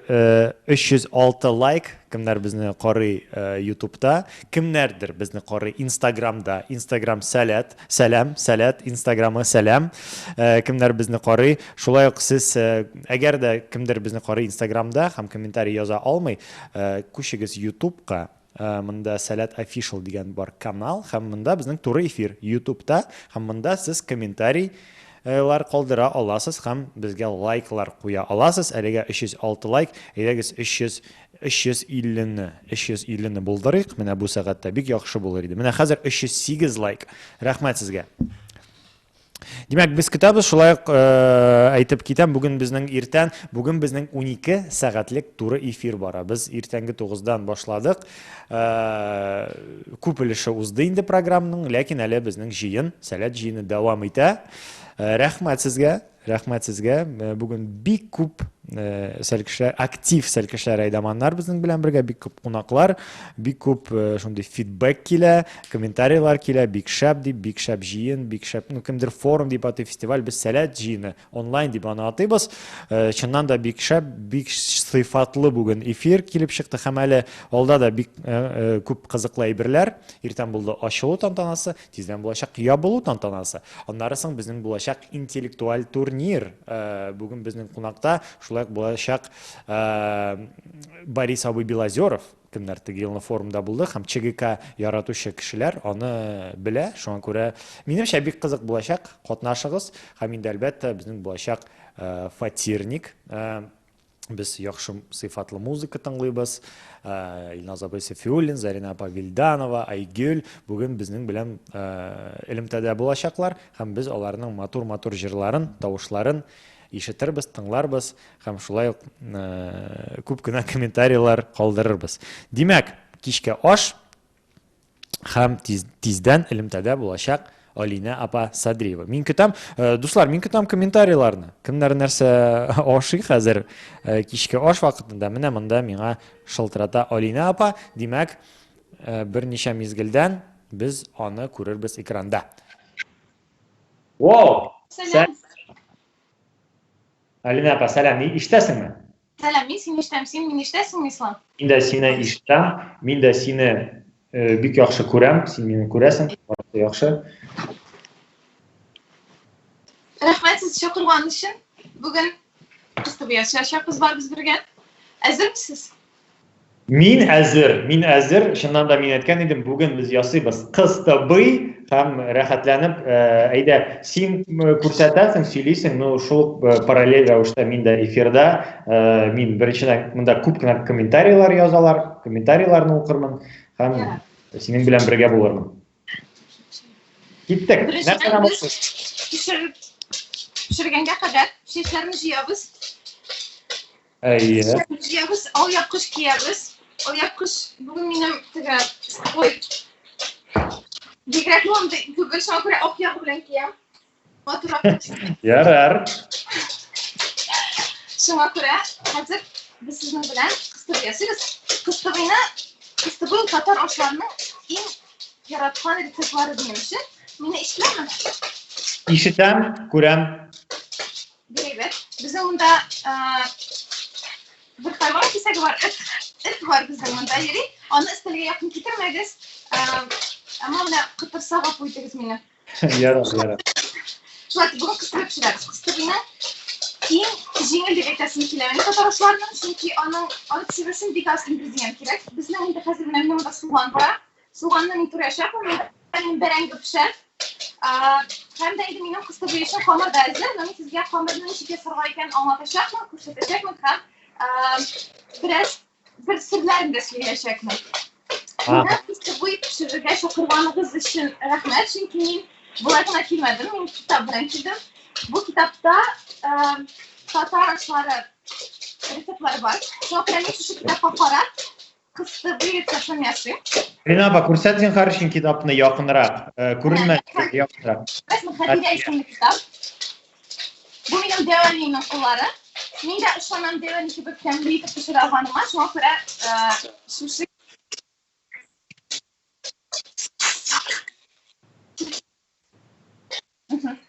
Speaker 4: 306 лайк, кемнәр безне карый YouTube'та, кемнәрдер безне карый Instagram'да. Instagram Сәләт, Сәлам, Сәләт, Инстаграмы Сәлам. Кемнәр безне карый? Шулай ук сез, әгәр дә кемдер безне карый Инстаграмда һәм комментарий яза алмый, күчегез YouTube'ка. Монда Сәләт Official дигән бар канал һәм монда безнең туры эфир YouTube'та һәм монда сез комментарий лар калдыра аласыз һәм безгә лайклар куя аласыз. Әлегә 306 лайк. Әйдәгез 300 350-не, 350-не булдырыйк. Менә бу сәгатьтә бик яхшы булыр иде. Менә хәзер 308 лайк. Рәхмәт сезгә. Димәк, без көтәбез, шулай ук әйтеп китәм, бүген безнең иртән, бүген безнең 12 сәгатьлек туры эфир бара. Без иртәнге 9-дан башладык. Күп өлеше узды инде программаның, ләкин әле безнең җыен, Сәләт җыены дәвам итә. Рәхмәт сезгә. Рәхмәт сезгә. Бүген бик күп сәлкешләр, актив сәлкешләр әйдаманнар безнең белән бергә, бик күп кунаклар, бик күп шундый фидбэк килә, комментарийлар килә, бик шәп дип, бик шәп җыен, бик шәп, ну кемдер форум дип атый фестиваль, без Сәләт җыены онлайн дип аны атыйбыз. Чыннан да бик шәп, бик сыйфатлы бүген эфир килеп чыкты һәм әле алда да бик күп кызыклы әйберләр. Иртән булды ачылу тантанасы, Тиздән булачак ябылу тантанасы. Аннары соң безнең булачак интеллектуаль турнир. Бүген безнең кунакта шулай ук булачак Борис абый Белозеров, кемнәр теге елны форумда булды һәм ЧГК яратучы кешеләр аны белә. Шуңа күрә, минемчә, бик кызык булачак. Катнашыгыз. Һәм инде, әлбәттә, безнең булачак фатирник. Без яхшы сыйфатлы музыка тыңлыйбыз. Илназ абый Сафиуллин, Зарина апа Вилданова, Айгөл бүген безнең белән элемтәдә булачаклар һәм без аларның матур-матур җырларын, тавышларын ишетербез, тыңларбыз һәм шулай ук күп кенә комментарийлар калдырырбыз. Димәк, кичке аш Һәм тиз, тиздән элемтәдә булачак Алинә апа Садриева. Мин көтәм, дуслар, мин көтәм комментарийларны. Кемнәр нәрсә ашый хәзер кичке аш вакытында? Менә монда миңа шылтырата Алинә апа. Димәк, берничә мизгелдән без аны күрербез экранда. Вау!
Speaker 6: Сәлам.
Speaker 4: Алинә апа, сәлам. Ишетәсеңме?
Speaker 6: Сәлам, мин сине ишетәм. Син мине ишетәсеңме, Ислам?
Speaker 4: Мин дә сине ишетәм. Мин дә сине бик яхшы күрәм. Син мине күрәсең. Барысы яхшы.
Speaker 6: Рәхмәт сез чакырган өчен. Бүген кыстыбый ясаячакбыз барыбыз бергә. Әзермесез?
Speaker 4: Мин әзер, мин әзер. Чыннан да мин әйткән идем, бүген без ясыйбыз кыстыбый һәм рәхәтләнеп, э, әйдә, син э, күрсәтәсең, сөйлисең, ну шул ук э, параллель рәвештә мин дә эфирда, мин беренчедән монда күп кенә комментарийлар язалар, комментарийларны укырмын һәм синең белән бергә булырмын. Киттек.
Speaker 6: Беренчедән без пешереп пешергәнгә кадәр чәчләрне җыябыз.
Speaker 4: Әйе.
Speaker 6: Җыябыз, алъяпкыч киябез. Алъяпкыч бүген минем теге, ой, бигрәк мондый түгел, шуңа күрә ак ягы белән киям. Матуррак.
Speaker 4: Ярар.
Speaker 6: Шуңа күрә хәзер без сезнең белән кыстыбый ясыйбыз. Кыстыбыйны, кыстыбый ул татар ашларының иң яраткан рецептлары минем өчен. Мине ишетәме?
Speaker 4: Ишетәм, күрәм.
Speaker 6: Бик әйбәт. Безнең монда бер хайван кисәге бар, эт, эт бар безнең монда йөри. Аны өстәлгә якын китермәгез. Әмма менә котырса гафу итегез мине.
Speaker 4: Ярар, ярар.
Speaker 6: Шулай итеп, бүген кыстыбый пешерәбез. Кыстыбыйны иң җиңел дип әйтәсем килә минем татар ашларының, чөнки аның аны пешерү өчен бик аз ингредиент кирәк. Безнең инде хәзер менә минем монда суган бар. Суганны мин турыячакмын, монда минем бәрәңге пешә. Һәм дә инде минем кыстыбый өчен камыр да әзер. Но мин сезгә камырны ничек ясарга икәнен аңлатачакмын, күрсәтәчәкмен һәм бераз бер серләрен дә сөйләячәкмен. Мине кыстыбый пешерергә чакырганыгыз өчен рәхмәт, чөнки мин болай гына килмәдем, мин китап белән килдем. Бу китапта татар ашлары рецептлары бар. Шуңа күрә мин шушы китапка карап, кыстыбый рецептын ясыйм.
Speaker 4: Рина апа, күрсәт зинһар өчен китапны якынрак. Күренмәде, якынрак.
Speaker 6: Күрәсеңме, Хәтирә исемле китап. Бу минем дәү әниемнең куллары. Мин дә ышанам дәү әни кебек тәмле итеп пешерә алганыма, шуңа күрә шушы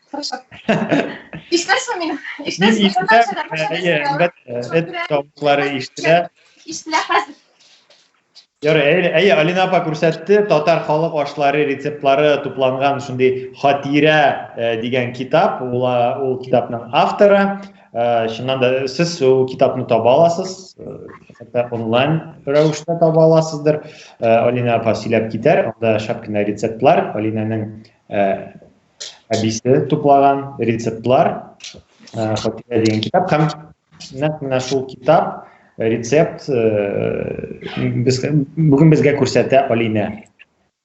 Speaker 6: Хорошо. Ишетәсеңме мине?
Speaker 4: Мин ишетәм, әйе, әлбәттә, эт тавышлары ишетелә.
Speaker 6: Ишетелә хәзер.
Speaker 4: Ярый, әйе, әйе, Алина апа күрсәтте, татар халык ашлары рецептлары тупланган шундый Хатирә э, дигән китап, ул, ул китапның авторы. Э, чыннан да сез ул китапны таба аласыз, э, хәтта онлайн рәвештә таба аласыздыр. Алина апа сөйләп китәр, анда шәп кенә рецептлар, Алинаның әбисе туплаган рецептлар, Хатирә дигән китап һәм Нәкъ менә шул китап, рецепт без, бүген безгә күрсәтә Алинә.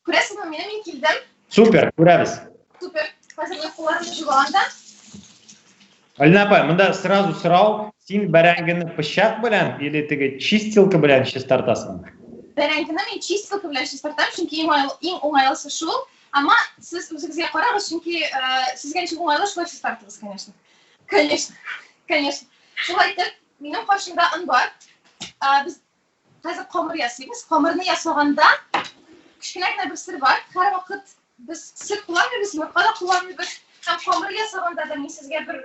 Speaker 6: Күрәсезме мине, мин килдем.
Speaker 4: Супер, күрәбез.
Speaker 6: Супер. Хәзер мин кулларымны жуып алам да.
Speaker 4: Алинә апай, монда сразу сорау, син бәрәңгене пычак белән или теге чистилка белән чистартасың?
Speaker 6: Бәрәңгене мин чистилка белән чистартам, чөнки иң, иң уңайлысы шул. Әмма сез үзегезгә карагыз, чөнки сезгә ничек уңайлы, шулай чистартыгыз, конечно. Конечно, конечно. Шулай итеп, минем каршымда он бар. Без хәзер камыр ясыйбыз. Камырны ясаганда кечкенә генә бер сер бар. Һәрвакыт без сөт кулланмыйбыз, йомырка да кулланмыйбыз. Һәм камыр ясаганда да мин сезгә бер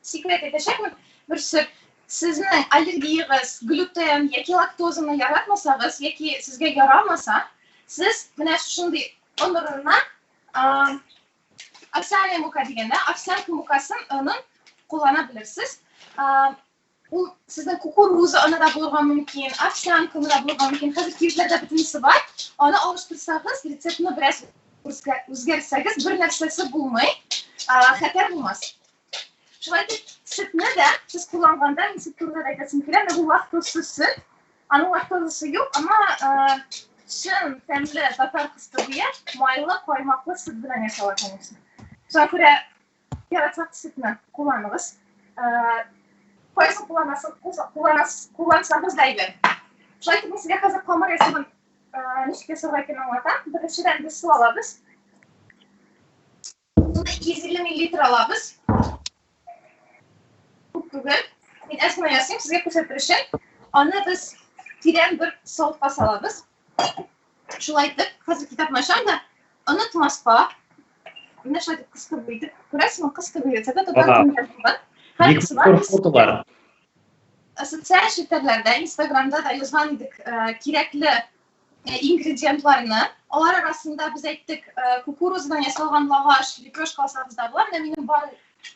Speaker 6: секрет әйтәчәкмен. Бер сер. Сезнең аллергиягез глютен яки лактозаны яратмасагыз, яки сезгә ярамаса, сез менә шушындый он урынына Овсяная мука дигәндә, овсянка мукасын, онын куллана белерсез. Ул сезнең кукуруза оны да булырга мөмкин, овсянка оны да булырга мөмкин. Хәзер кибетләрдә бөтенесе бар. Аны алыштырсагыз, рецептны бераз үзгәртсәгез, бер нәрсәсе булмый, хәтәр булмас. Шулай итеп, сөтне дә сез кулланганда, мин сөт турында да әйтәсем килә, менә бу лактозсыз сөт. Аның лактозасы юк, әмма чын тәмле татар кыстыбые майлы, каймаклы сөт белән ясала, конечно. Шуңа күрә яратсак сөтне кулланыгыз. Кайсын кулланасыз, кулланасыз, куллансагыз да әйбәт. Шулай итеп, мин сезгә хәзер камыр ясавын ничек ясарга икәнен аңлатам. Беренчедән без су алабыз. Суны 250 миллилитр алабыз. Күп түгел. Мин әз генә ясыйм, сезгә күрсәтер өчен. Аны без тирән бер савытка салабыз. Шулай итеп, хәзер китапны ачам да, онытмаска, менә шулай итеп кыстыбый итеп, күрәсезме, кыстыбый рецепты татар телендә язылган. Һәм
Speaker 4: Бик матур фотолар.
Speaker 6: Социаль челтәрләрдә, Инстаграмда да язган идек, кирәкле Э, ингредиентларны. Алар арасында без әйттек, э, кукурузадан ясалган лаваш, лепешка алсагыз да була. Менә минем бар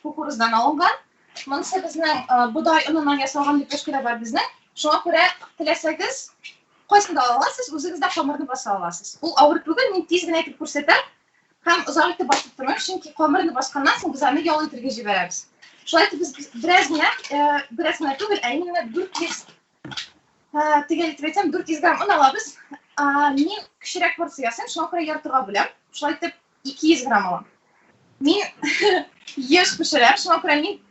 Speaker 6: кукуруздан алынган. Монысы безнең э, бодай оныннан ясалган лепешка да бар безнең. Шуңа күрә теләсәгез, Кайсын да ала аласыз, үзегез дә камырны баса аласыз. Ул авыр түгел, мин тиз генә итеп күрсәтәм һәм озак итеп басып тормыйм, чөнки камырны басканнан соң без аны ял итәргә җибәрәбез. Шулай итеп без бераз генә, бераз генә түгел, ә именно 400 төгәл итеп әйтсәм, 400 грамм он алабыз. Мин кечерәк порция ясыйм, шуңа күрә яртыга бүләм. Шулай итеп 200 грамм алам. Мин еш пешерәм, шуңа күрә мин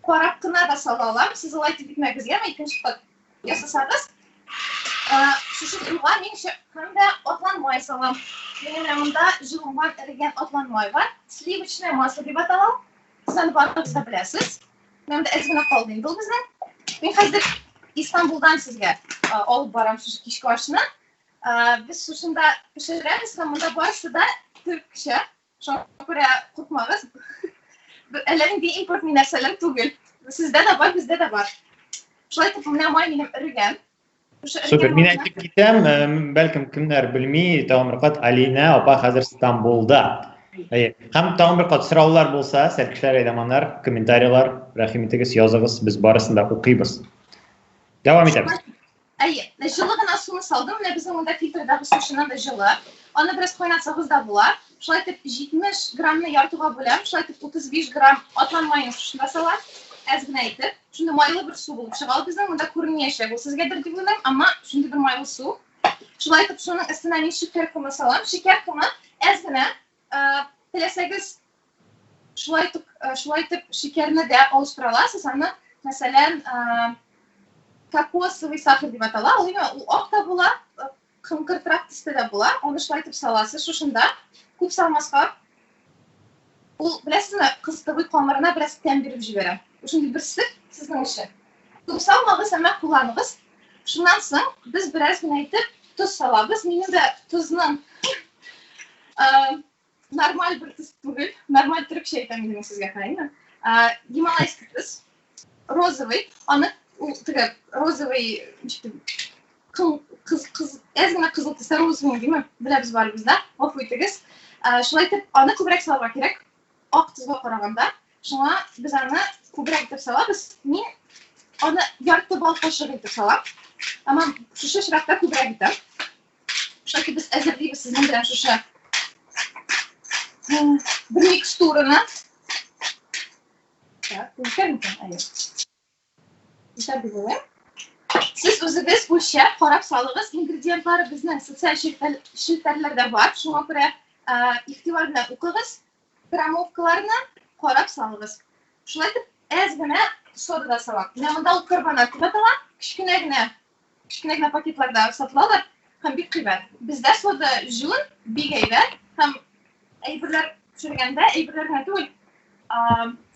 Speaker 6: карап кына да сала алам. Сез алай итеп итмәгез, яме икенче кат ясасагыз. Шушы суга мин һәм дә атлан май салам. Минем менә монда җылынган эрегән атлан май бар. Сливочное масло дип атала. Сез аны барыгыз да беләсез. Менә монда әз генә калды инде ул безнең. Мин хәзер Истанбулдан сезгә алып барам шушы кичке ашны. Без шушында пешерәбез һәм монда барысы да төркчә. Шуңа күрә куркмагыз. Әллә нинди импортный нәрсәләр түгел. Сездә дә бар, бездә дә бар. Шулай итеп, менә май минем эрегән.
Speaker 4: Супер, мин әйтеп китәм, бәлкем кемнәр белми, тагын бер кат Алинә апа хәзер Стамбулда. Әйе. Һәм тагын бер кат сораулар булса, сәлкешләр, әйдаманнар, комментарийлар, рәхим итегез, языгыз, без барысын да укыйбыз. Дәвам итәбез.
Speaker 6: Әйе, җылы гына суны салдым. Менә безнең монда фильтрдагы су чыннан да җылы. Аны бераз кайнатсагыз да була. Шулай итеп 70 граммны яртыга бүләм. Шулай итеп 35 грамм атлан маен шушында салам. Әз генә итеп. Шундый майлы бер су булып чыга ул безнең. Монда күренмәячәк ул сезгәдер дип уйлыйм, әмма шундый бер майлы су. Шулай итеп шуның өстенә мин шикәр комы салам. Шикәр комы әз генә, теләсәгез шулай итеп, шулай итеп шикәрне дә алыштыра аласыз. Аны, мәсәлән, кокосовый сахар дип атала. Ул именно ул ак та була, кыңгыртрак төстә дә була. Аны шулай итеп саласыз шушында. Күп салмаска. Ул, беләсезме, кыстыбый камырына бераз тәм биреп җибәрә. Шундый бер сыр сезнең өчен. Күп салмагыз, әмма кулланыгыз. Шуннан соң без бераз генә итеп тоз салабыз. Минем дә тозның нормаль бер төс түгел. Нормаль төрекчә әйтәм инде мин сезгә, правильно? Гималайский төс, розовый. Аны ул теге розовый, ничек кыз кыз әз генә кызыл төстә розовый димме? Беләбез барыбыз да. Гафу итегез. Шулай итеп, аны күбрәк салырга кирәк. Ак тозга караганда. Шуңа без аны күбрәк итеп салабыз. Мин аны ярты бал кашыгы итеп салам. Әмма шушы очракта күбрәк итәм. Шулай без әзерлибез сезнең белән шушы бер микстураны. Так, җитәр микән? Әйе. Җитәр дип уйлыйм. Сез үзегез үлчәп, карап салыгыз. Ингредиентлары безнең социаль челтәрләрдә бар. Шуңа күрә игътибар белән укыгыз. Граммовкаларны карап салыгыз. Шулай итеп, әз генә сода да салам. Менә монда ул карбонат дип атала. Кечкенә генә кечкенә генә пакетларда сатылалар һәм бик кыйбат. Бездә сода җүн, бик әйбәт һәм әйберләр пешергәндә, әйберләр генә түгел,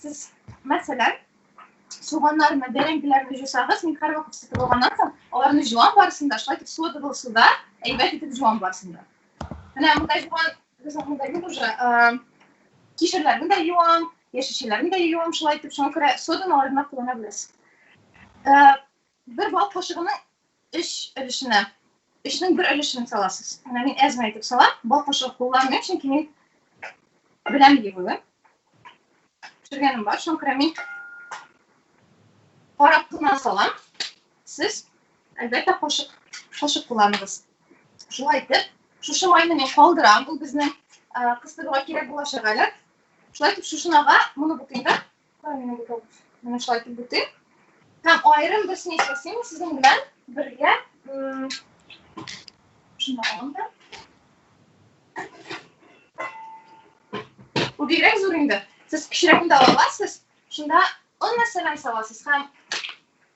Speaker 6: сез, мәсәлән, суганнарны, бәрәңгеләрне җусагыз, мин һәрвакыт сатып алганнан соң, аларны җуам барысын да, шулай итеп содовый суда әйбәт итеп җуам барысын да. Менә монда юган, безнең монда юк уже, кишерләрне дә юам, яшелчәләрне дә юам, шулай итеп, шуңа күрә соданы аларына куллана беләсез. Бер бал кашыгының өч өлешенә, өчнең бер өлешен саласыз. Менә мин әз генә итеп салам, бал кашыгы кулланмыйм, чөнки мин беләм дип уйлыйм. Пешергәнем бар, шуңа күрә мин карап кына салам. Сез, әлбәттә, кашык, кашык кулланыгыз. Шулай итеп, шушы майны мин калдырам, ул безнең кыстырырга кирәк булачак әле. Шулай итеп, шушынага моны бутыйм да, Менә шулай итеп бутыйм. Һәм аерым бер смесь ясыйм сезнең белән бергә. Шуны алам да. Бу бигрәк зур инде. Сез кечерәкне дә ала аласыз. Шунда он мәсәлән саласыз һәм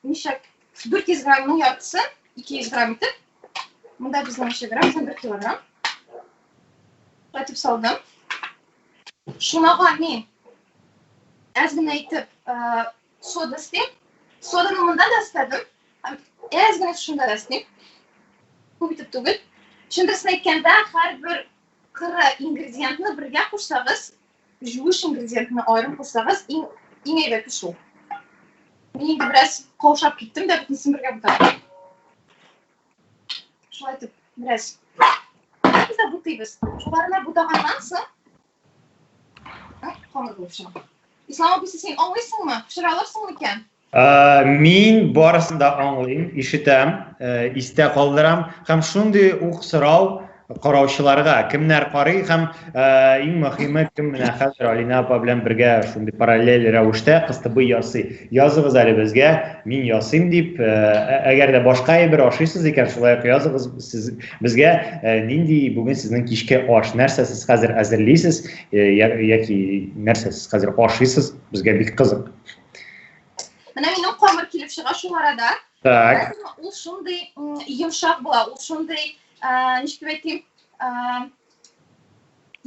Speaker 6: ничә 400 граммның яртысы 200 грамм итеп. Монда безнең ничә грамм? Безнең 1 килограмм. Шулай итеп салдым. Шунага мин әз генә итеп сода өстим. Соданы монда да өстәдем. Һәм әз генә шунда да өстим. Күп итеп түгел. Чын дөресен әйткәндә, һәрбер кыры ингредиентны бергә кушсагыз, җуыш ингредиентны аерым кушсагыз, иң иң әйбәте шул. Мин инде бераз каушап киттем дә, бөтенесен бергә бутадым. Шулай итеп, бераз без дә бутыйбыз. Шуларны бутаганнан соң камыр булып чыга. Ислам абыйсы, син аңлыйсыңмы? Пешерә алырсың микән?
Speaker 4: Мин барысын да аңлыйм, ишетәм, истә калдырам һәм шундый ук сорау караучыларга, кемнәр карый һәм иң мөһиме, кем менә хәзер Алинә апа белән бергә шундый параллель рәвештә кыстыбый ясый. Языгыз әле безгә, мин ясыйм дип, әгәр дә башка әйбер ашыйсыз икән, шулай ук языгыз сез безгә, нинди бүген сезнең кичке аш, нәрсә сез хәзер әзерлисез, яки нәрсә сез хәзер ашыйсыз, безгә бик кызык.
Speaker 6: Менә минем камыр килеп чыга шул арада.
Speaker 4: Так.
Speaker 6: Ул шундый йомшак була, ул шундый, ничек дип әйтим,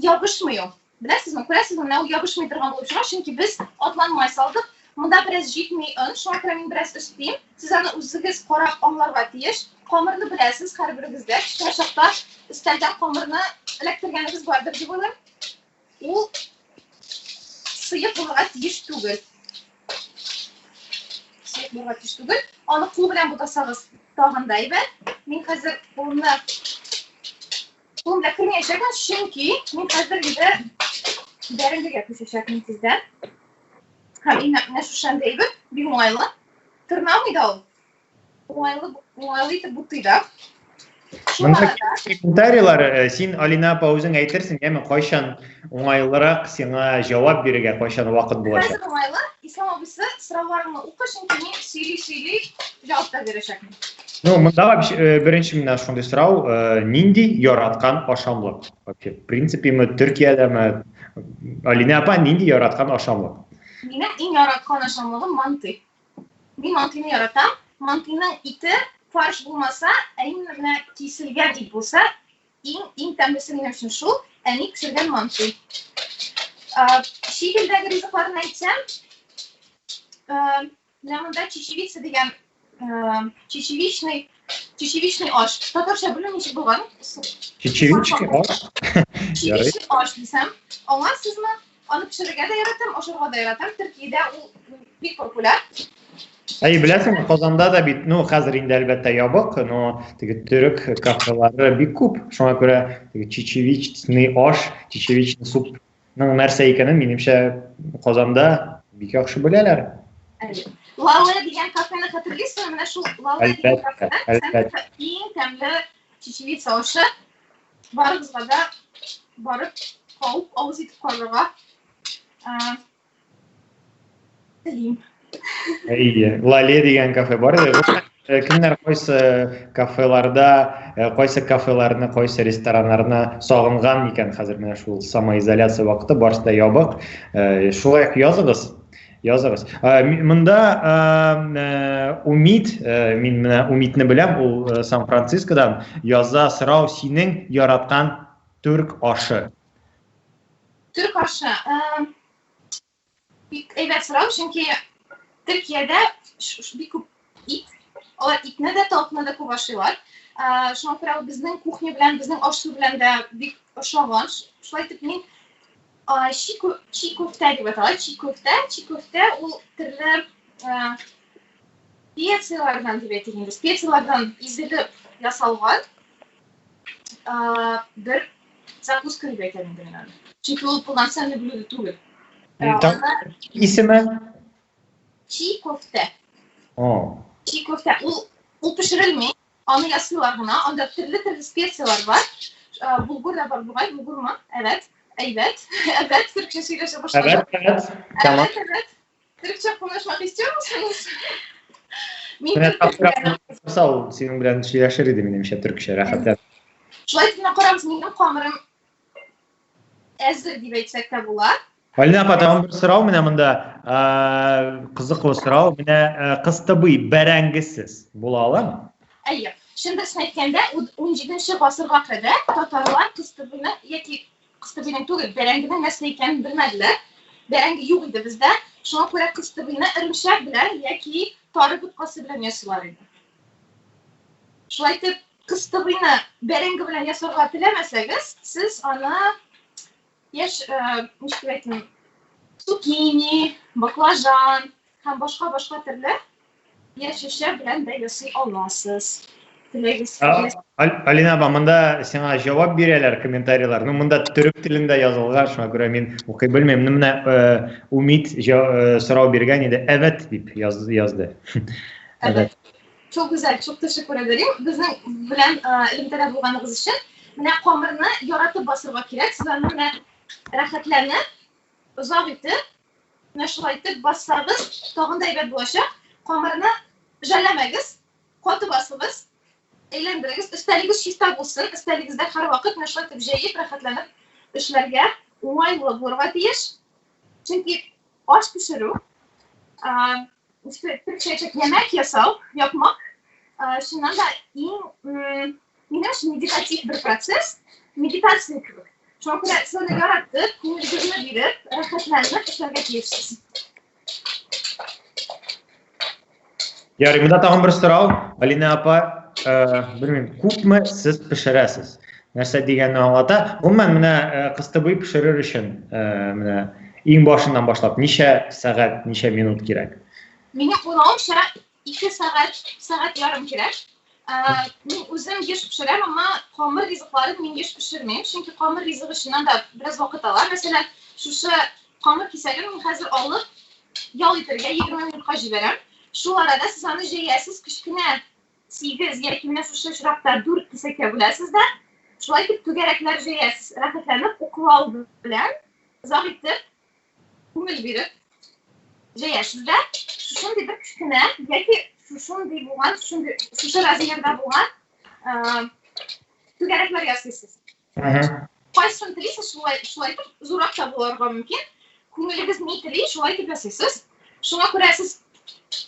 Speaker 6: ябышмый ул. Беләсезме, күрәсезме, менә ул ябышмый торган булып чыга, чөнки без атланмай салдык. Монда бераз җитми он, шуңа күрә мин бераз өстим. Сез аны үзегез карап аңларга тиеш. Камырны беләсез һәрберегез дә. Кечкенә чакта өстәлдән камырны эләктергәнегез бардыр дип уйлыйм. Ул сыек булырга тиеш түгел. Сыек булырга тиеш түгел. Аны кул белән бутасагыз тагын да әйбәт. Мин хәзер кулымны кулым белән кермәячәкмен, чөнки мин хәзер инде бәрәңгегә күчәчәкмен тиздән. Һәм инде менә шушындый әйбер бик уңайлы. Тырнамый да ул. Уңайлы, уңайлы итеп бутый да.
Speaker 4: Монда комментарийлар, э, син Алина апа үзең әйтерсең, яме кайчан уңайлырак сиңа җавап бирергә, кайчан вакыт булачак.
Speaker 6: Хәзер уңайлы. Ислам абыйсы сорауларыңны укы, чөнки мин сөйли-сөйли җавап та бирәчәкмен.
Speaker 4: Ну, монда вообще э, беренче менә шундый сорау, э, нинди яраткан ашамлык? Вообще, в принципе, мы Төркиядәме? Алина апа, нинди яраткан ашамлык?
Speaker 6: Минем иң яраткан ашамлыгым мантый. Мин мантыйны яратам. Мантыйның ите фарш булмаса, ә именно менә киселгән ит булса, иң иң тәмлесе минем өчен шул, әни пешергән мантый. Чит илдәге ризыкларны әйтсәм, менә монда чечевица дигән чечевичный чечевичный аш. Татарча белмим ничек булган.
Speaker 4: Чечевичный аш?
Speaker 6: Чечевичный аш дисәм, аңларсызмы? Аны пешерергә дә яратам, ашарга да яратам. Төркиядә ул бик популяр.
Speaker 4: Әй, беләсеңме, Казанда да бит, ну, хәзер инде әлбәттә ябык, но теге төрек кафелары бик күп. Шуңа күрә теге чечевичный аш, чечевичный супның нәрсә икәнен, минемчә, Казанда бик яхшы беләләр.
Speaker 6: Әйе. Лале дигән кафены хәтерлисеңме? Менә шул Лале дигән кафеда иң тәмле чечевица ашы. Барыгызга да барып кауып авыз итеп карарга телим.
Speaker 4: Әйе, Лале дигән кафе бар иде. Э, кемнәр кайсы кафеларда, э, кайсы кафеларны, кайсы рестораннарны сагынган микән хәзер менә шул самоизоляция вакыты барысы да ябык. Э, шулай ук языгыз. Языгыз. Монда Умит, мин менә Умитне беләм, ул Сан-Францискодан яза сорау синең яраткан түрк ашы.
Speaker 6: Түрк ашы. Бик әйбәт сорау, чөнки Төркиядә бик күп ит. Алар итне дә, тавыкны да күп ашыйлар. Шуңа күрә ул безнең кухня белән, безнең аш-су белән дә бик ошаган. Шулай итеп мин чи, чи көфтә дип атала. Чи көфтә, чи көфтә ул төрле специяләрдән дип әйтик инде, специяләрдән изелеп ясалган бер закуска дип әйтәм инде мин аны. Чөнки ул полноценный блюдо түгел.
Speaker 4: Исеме?
Speaker 6: Чи көфтә. Чи көфтә. Ул ул пешерелми. Аны ясыйлар гына, анда төрле-төрле специяләр бар. Булгур да бар бугай, булгурмы? Әвәт, әйбәт. Әвәт, төркчә сөйләшә башладым.
Speaker 4: Әвәт, әвәт. Tamam.
Speaker 6: Әвәт, әвәт. Төркчә konuşmak istiyor musunuz? Мин
Speaker 4: Менә
Speaker 6: төркчә.
Speaker 4: Сау, синең белән сөйләшер иде минемчә төркчә, рәхәтләнеп.
Speaker 6: Шулай итеп, менә карагыз, минем камырым әзер дип әйтсәк тә була.
Speaker 4: Алина апа, тагын бер сорау менә монда, кызыклы сорау. Менә кыстыбый бәрәңгесез була аламы?
Speaker 6: Әйе. Чын дөресен әйткәндә, 17 гасырга кадәр татарлар кыстыбыйны яки кыстыбыйның түгел, бәрәңгенең нәрсә икәнен белмәделәр. Бәрәңге юк иде бездә. Шуңа күрә кыстыбыйны эремчәк белән яки тары боткасы белән ясыйлар иде. Шулай итеп, кыстыбыйны бәрәңге белән ясарга теләмәсәгез, сез аны яшь, э, ничек дип әйтим, цукини, баклажан һәм башка-башка төрле яшелчә белән дә ясый аласыз. Теләгез.
Speaker 4: Алина апа, монда сиңа җавап бирәләр комментарийлар. Ну, монда төрек телендә язылган, шуңа күрә мин укый белмим. Ну, менә э, Умит э, сорау биргән иде, әвәт дип язды.
Speaker 6: Әвәт. Çok güzel, çok teşekkür ederim. Безнең белән э, элемтәдә булганыгыз өчен. Менә камырны яратып басырга кирәк. Сез аны менә рәхәтләнеп, озак итеп, менә шулай итеп бассагыз, тагын да әйбәт булачак. Камырны жәлләмәгез, каты басыгыз, әйләндерегез. Өстәлегез чиста булсын. Өстәлегездә һәрвакыт менә шулай итеп җәеп, рәхәтләнеп эшләргә уңайлы булырга тиеш. Чөнки аш пешерү, төркчә yemek ясау, yapmak, чыннан да иң минем өчен медитатив бер процесс, медитация кебек. Шуңа күрә сез аны яратып, күңелегезне биреп, рәхәтләнеп эшләргә тиешсез.
Speaker 4: Ярый, монда тагын бер сорау. Алина апа, белмим, күпме сез пешерәсез? Нәрсә дигәнне аңлата. Гомумән, менә кыстыбый пешерер өчен, менә иң башыннан башлап ничә сәгать, ничә минут кирәк?
Speaker 6: Минем уйлавымча, 2 сәгать, сәгать ярым кирәк. Мин үзем еш пешерәм, әмма камыр ризыкларын мин еш пешермим, чөнки камыр ризыгы чыннан да бераз вакыт ала. Мәсәлән, шушы камыр кисәген мин хәзер алып ял итәргә 20 минутка җибәрәм. Шул арада сез аны җәясез, кечкенә 8 яки менә шушы очракта 4 кисәккә бүләсез дә, шулай итеп түгәрәкләр җәясез, рәхәтләнеп уклау белән озак итеп күңел биреп җәясез дә, шушындый бер кечкенә яки шушындый булган, шушындый шушы размерда булган түгәрәкләр ясыйсыз. Кайсын телисез, шулай шулай итеп зуррак та булырга мөмкин. Күңелегез ни тели, шулай итеп ясыйсыз. Шуңа күрә сез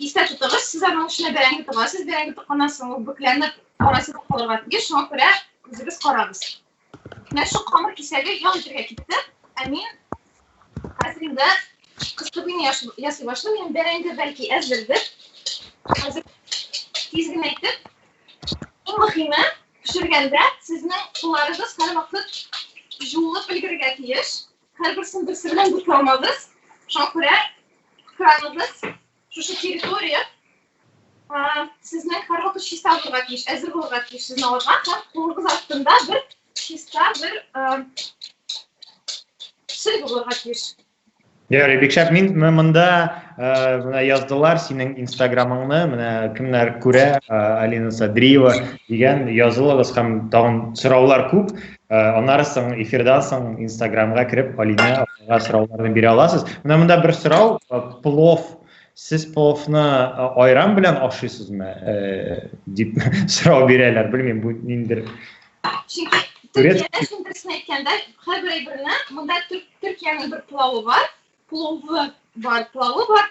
Speaker 6: истә тотыгыз, сез аның эченә бәрәңге тыгасыз, бәрәңге тыкканнан соң ул бөкләнеп арасында калырга тиеш. Шуңа күрә үзегез карагыз. Менә шул камыр кисәге ял итәргә китте. Ә мин хәзер инде кыстыбыйны ясый башлыйм. Минем бәрәңге бәлки әзердер. Хәзер тиз генә итеп. Иң мөһиме, пешергәндә сезнең кулларыгыз һәрвакыт жуылып өлгерергә тиеш. Һәрберсен берсе белән бутламагыз. Шуңа күрә краныгыз, шушы территория сезнең һәрвакыт чиста булырга тиеш, әзер булырга тиеш сезне алырга һәм кулыгыз астында бер чиста бер сөлге булырга тиеш.
Speaker 4: Ярый, бик шәп. Мин монда менә яздылар синең Инстаграмыңны, менә кемнәр күрә, Алина Садриева дигән язылыгыз һәм тагын сораулар күп. Аннары соң эфирдан соң Инстаграмга кереп Алина апага сорауларны бирә аласыз. Менә монда бер сорау, плов. Сез пловны айран белән ашыйсызмы? дип сорау бирәләр. Белмим, бу ниндидер
Speaker 6: Чөнки Төркиядә, шул дөресен әйткәндә, һәрбер әйберне, монда Төркиянең бер плавы бар, пловы бар, плавы бар.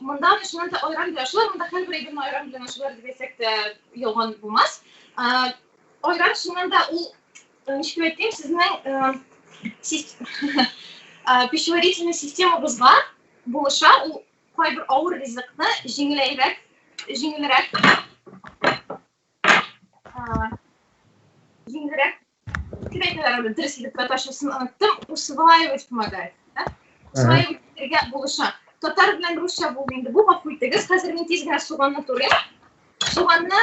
Speaker 6: Монда чыннан да айран белән ашыйлар, монда һәрбер әйберне айран белән ашыйлар дип әйтсәк тә ялган булмас. Айран чыннан да ул, ничек дип әйтим, сезнең пищеварительный системагызга булыша, ул кайбер авыр ризыкны җиңеләйрәк, җиңелрәк җиңелрәк дип әйтәләр аны, дөрес итеп татарчасын оныттым, усваивать помогает, да? Усваивать итәргә булыша. Татар белән русча булды инде бу, гафу итегез. Хәзер мин тиз генә суганны турыйм. Суганны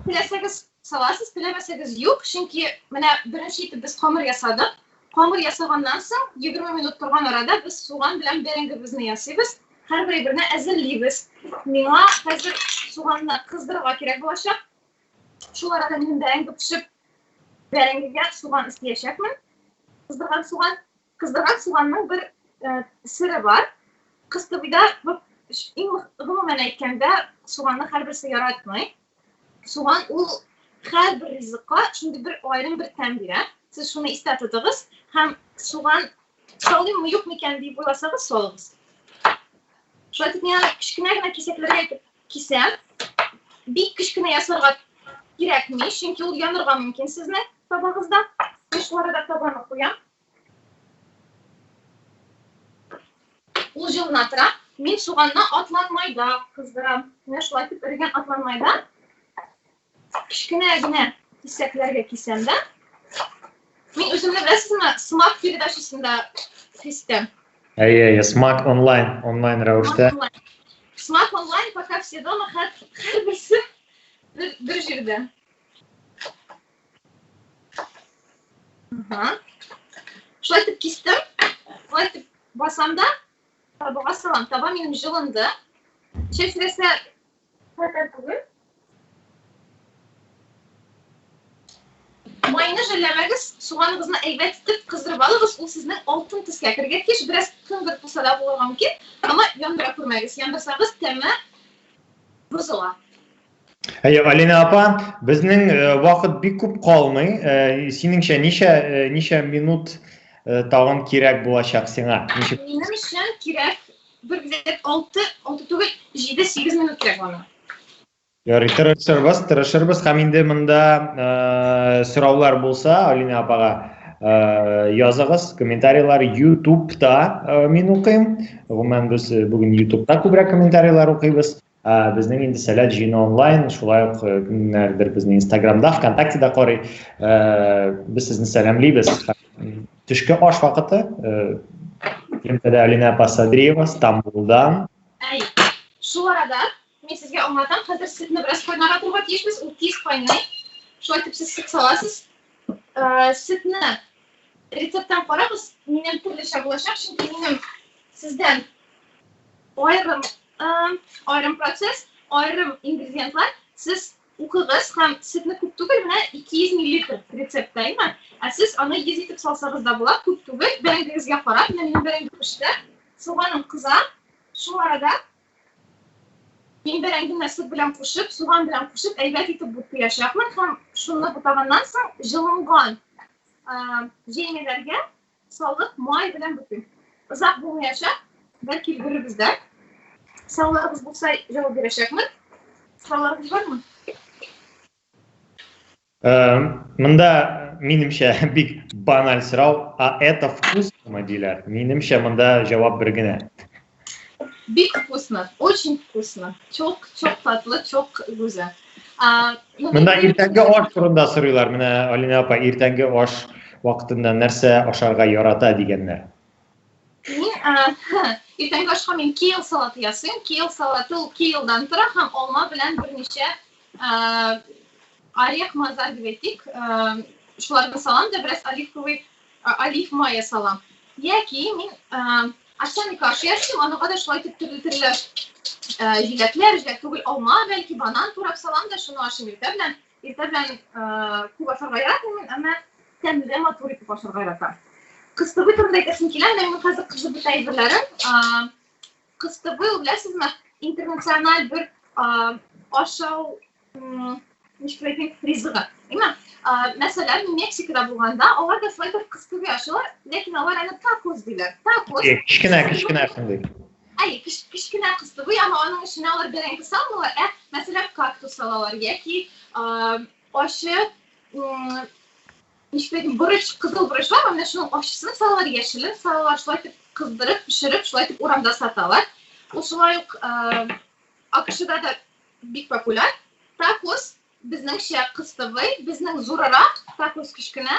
Speaker 6: теләсәгез саласыз, теләмәсәгез юк, чөнки менә беренче итеп без камыр ясадык. Камыр ясаганнан соң 20 минут торган арада без суган белән бәрәңгебезне ясыйбыз. Һәрбер әйберне әзерлибез. Миңа хәзер суганны кыздырырга кирәк булачак. Шул арада минем бәрәңге пешеп, бәрәңгегә суган өстиячәкмен. Кыздырган суган. Кыздырган суганның бер э, сере бар. Кыстыбыйда иң гомумән әйткәндә суганны һәрберсе яратмый. Суган ул һәрбер ризыкка шундый бер аерым бер тәм бирә. Сез шуны истә тотыгыз һәм суган салыйммы, юк микән дип уйласагыз, салыгыз. Шулай итеп мин аны кечкенә генә кисәкләргә итеп кисәм. Бик кечкенә ясарга кирәкми, чөнки ул янырга мөмкин сезнең табагызда. Мин шул арада табаны куям. Ул җылына тора. Мин суганны атланмайда кыздырам. Менә шулай итеп эрегән атланмайда кечкенә генә кисәкләргә кисәм дә. Мин үземне беләсезме, Смак передачасында хис итәм.
Speaker 4: Әйе, әйе, Смак онлайн, онлайн рәвештә.
Speaker 6: Смак онлайн, пока все дома, һәрберсе бер, бер җирдә. Ага. Шулай итеп кистем. Шулай итеп басам да табага салам. Таба минем җылынды. Чәчрәсә хәтәр түгел. Майны жәлләмәгез, суганыгызны әйбәт итеп кыздырып алыгыз, ул сезнең алтын төскә керергә тиеш. Бераз кыңгыр булса да булырга мөмкин, әмма яндыра күрмәгез. Яндырсагыз, тәме бозыла.
Speaker 4: Әйе, Алина апа, безнең э, вакыт бик күп калмый. Э, синеңчә ничә э, ничә минут тагын кирәк булачак сиңа?
Speaker 6: Ничек? Минем өчен кирәк бер где-то 6, 6 түгел, 7-8 минут кирәк миңа.
Speaker 4: Ярый, тырышырбыз, тырышырбыз һәм инде монда э, сораулар булса, Алина апага э, языгыз, комментарийлар YouTube'та э, мин укыйм. Гомумән без бүген YouTube'та күбрәк комментарийлар укыйбыз. Ә, безнең инде Сәләт җыены онлайн, шулай ук э, кемнәрдер безне Инстаграмда, ВКонтактеда карый. Э, без сезне сәламлибез. Төшке аш вакыты. Э, элемтәдә Алинә апа Садриева Стамбулдан.
Speaker 6: Әй, шул арада мин сезгә аңлатам, хәзер сөтне бераз кайнатырга тиешбез, ул тиз кайный. Шулай итеп сез сөт саласыз. Сөтне рецепттан карагыз, минем төрлечә булачак, чөнки минем сездән аерым аерым процесс, аерым ингредиентлар. Сез укыгыз һәм сөтне күп түгел, менә 200 миллилитр рецептта, әйме? Ә сез аны 100 итеп салсагыз да була, күп түгел. Бәрәңгегезгә карап, менә минем бәрәңге пеште. Суганым кыза. Шул арада мин бәрәңгене сөт белән кушып, суган белән кушып, әйбәт итеп бутыячакмын һәм шуны бутаганнан соң җылынган җәймәләргә салып, май белән бутыйм. Озак булмаячак, бәлки өлгерербез дә. Сорауларыгыз булса, җавап бирәчәкмен. Сорауларыгыз бармы?
Speaker 4: Монда, минемчә, бик баналь сорау, а это вкусно, диләр. Минемчә, монда җавап бер генә.
Speaker 6: Бик вкусно, очень вкусно. Чок, чок татлы, чок гүзәл.
Speaker 4: Монда иртәнге аш турында сорыйлар. Менә Алина апа иртәнге аш вакытында нәрсә ашарга ярата дигәннәр.
Speaker 6: Мин иртәнге ашка мин кейл салаты ясыйм. Кейл салаты ул кейлдан тора һәм алма белән берничә орех мазар дип әйтик, шуларны салам да бераз оливковый олив мае салам. Яки мин овсяный каша ясыйм, анага да шулай итеп төрле-төрле җиләкләр, җиләк түгел, алма, бәлки банан турап салам да шуны ашыйм иртә белән. Иртә белән күп ашарга яратмыйм мин, әмма тәмле, матур итеп ашарга яратам. Кыстыбый турында әйтәсем килә, менә мин хәзер кызып бетә әйберләрем. Кыстыбый, ул беләсезме, интернациональ бер ашау ничек әйтим, ризыгы. Әйме? Мәсәлән, Мексикада булганда, алар да шулай итеп кыстыбый ашыйлар, ләкин алар аны такос диләр. Такос.
Speaker 4: Кечкенә, кечкенә шундый.
Speaker 6: Әй, кечкенә кыстыбый, әмма аның эченә алар бәрәңге салмыйлар, ә мәсәлән, кактус салалар яки ачы ничек әйтим, борыч, кызыл борыч бар, менә шуның ачысын салалар, яшелен салалар, шулай итеп кыздырып, пешереп, шулай итеп урамда саталар. Ул шулай ук АКШда да бик популяр. Такос безнеңчә кыстыбый, безнең зурырак, такос кечкенә.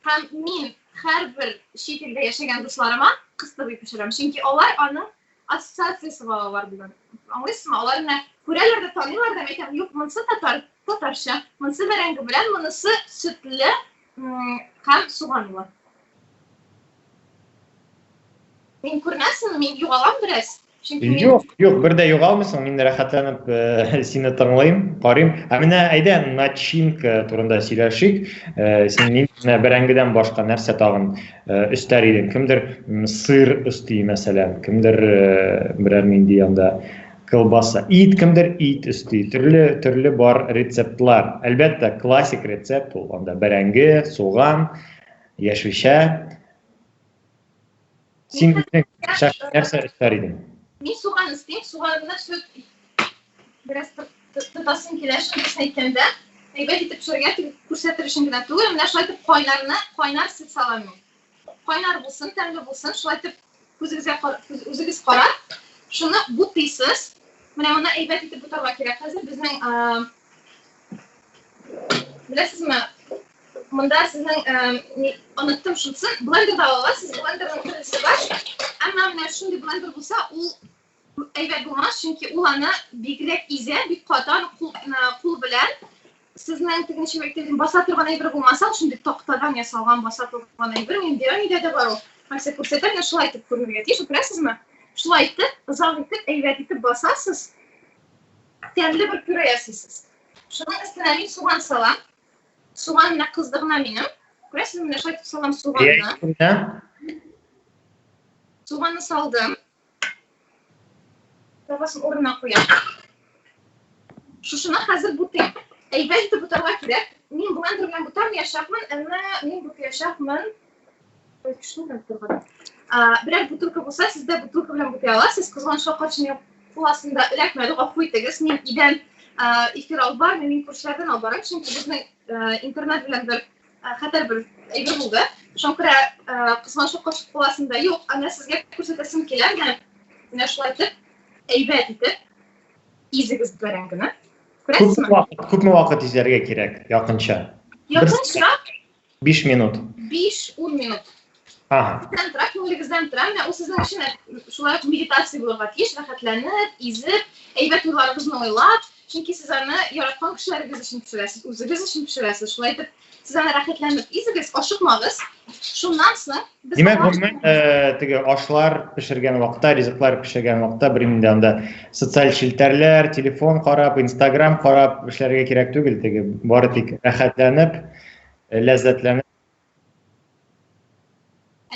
Speaker 6: Һәм мин һәрбер чит илдә яшәгән дусларыма кыстыбый пешерәм, чөнки алар аның ассоциациясе балалар белән. Аңлыйсызмы? Алар менә күрәләр дә, таныйлар да, әйтәм, юк, монысы татар, татарча, монысы бәрәңге белән, монысы сөтле һәм суганлы. Мин күрмәсен, мин югалам бераз.
Speaker 4: Чөнки мин... Юк, юк, бер дә югалмыйсың. Мин рәхәтләнеп э, сине тыңлыйм, карыйм. Ә менә әйдә начинка турында сөйләшик. Э, син нинди менә бәрәңгедән башка нәрсә тагын э, өстәр идең? Кемдер сыр өсти, мәсәлән, кемдер берәр нинди анда колбаса, ит, кемдер ит өсти. Төрле төрле бар рецептлар. Әлбәттә, классик рецепт ул анда бәрәңге, суган, яшелчә. Син үзең шәхси нәрсә эшләр идең?
Speaker 6: Мин суган өстим, суганны сөт бераз тотасым килә, шунысын әйткәндә, әйбәт итеп пешерергә күрсәтер өчен генә түгел, менә шулай итеп кайнарны, кайнар сөт салам мин. Кайнар булсын, тәмле булсын, шулай итеп күзегезгә үзегез карап, шуны бутыйсыз. Менә моны әйбәт итеп бутарга кирәк хәзер безнең беләсезме, Монда сезнең оныттым шунсын, блендерда ала аласыз, блендерның төрлесе бар. Әмма менә шундый блендер булса, ул әйбәт булмас, чөнки ул аны бигрәк изә, бик каты, аны кул, кул белән. Сезнең теге ничек әйтелгән баса торган әйбер булмаса, шундый тактадан ясалган баса торган әйбер, минем дәвам өйдә дә бар ул. Хәзер күрсәтәм, менә шулай итеп күренергә тиеш, күрәсезме? Шулай итеп, озак итеп, әйбәт итеп басасыз. Тәмле бер пюре ясыйсыз. Шуның өстенә мин суган салам. Суган менә кызды гына минем. Күрәсезме, менә шулай итеп салам суганны. Суганны салдым. Табасын урынына куям. Шушыны хәзер бутыйм. Әйбәт итеп бутарга кирәк. Мин блендер белән бутамаячакмын, әмма мин бутаячакмын. Шуны белән бутарга. Берәр бутылка булса, сез дә бутылка белән бутый аласыз. Кызганычка каршы мин кул астында эләкмәде, гафу итегез. Мин өйдән эфир алып бармыйм, мин күршеләрдән алып барам, чөнки безнең интернет белән бер хәтәр бер әйбер булды. Шуңа күрә кызганычка каршы кул астында юк. Аны сезгә күрсәтәсем килә. Менә менә шулай итеп, әйбәт итеп изегез бәрәңгене.
Speaker 4: Күрәсезме? Күпме вакыт, күпме вакыт изәргә кирәк, якынча?
Speaker 6: Якынча
Speaker 4: 5 минут.
Speaker 6: 5-10 минут.
Speaker 4: Ага.
Speaker 6: Сездән тора, күңелегездән тора. Менә ул сезнең өчен шулай ук медитация булырга тиеш, рәхәтләнеп, изеп, әйбәт уйларыгызны уйлап, чөнки сез аны яраткан кешеләрегез өчен пешерәсез, үзегез өчен пешерәсез. Шулай итеп, сез аны рәхәтләнеп изегез, ашыкмагыз. Шуннан соң
Speaker 4: без Димәк, гомумән, э, теге ашлар пешергән вакытта, ризыклар пешергән вакытта бернинди анда социаль челтәрләр, телефон карап, Инстаграм карап эшләргә кирәк түгел, теге бары тик рәхәтләнеп, ләззәтләнеп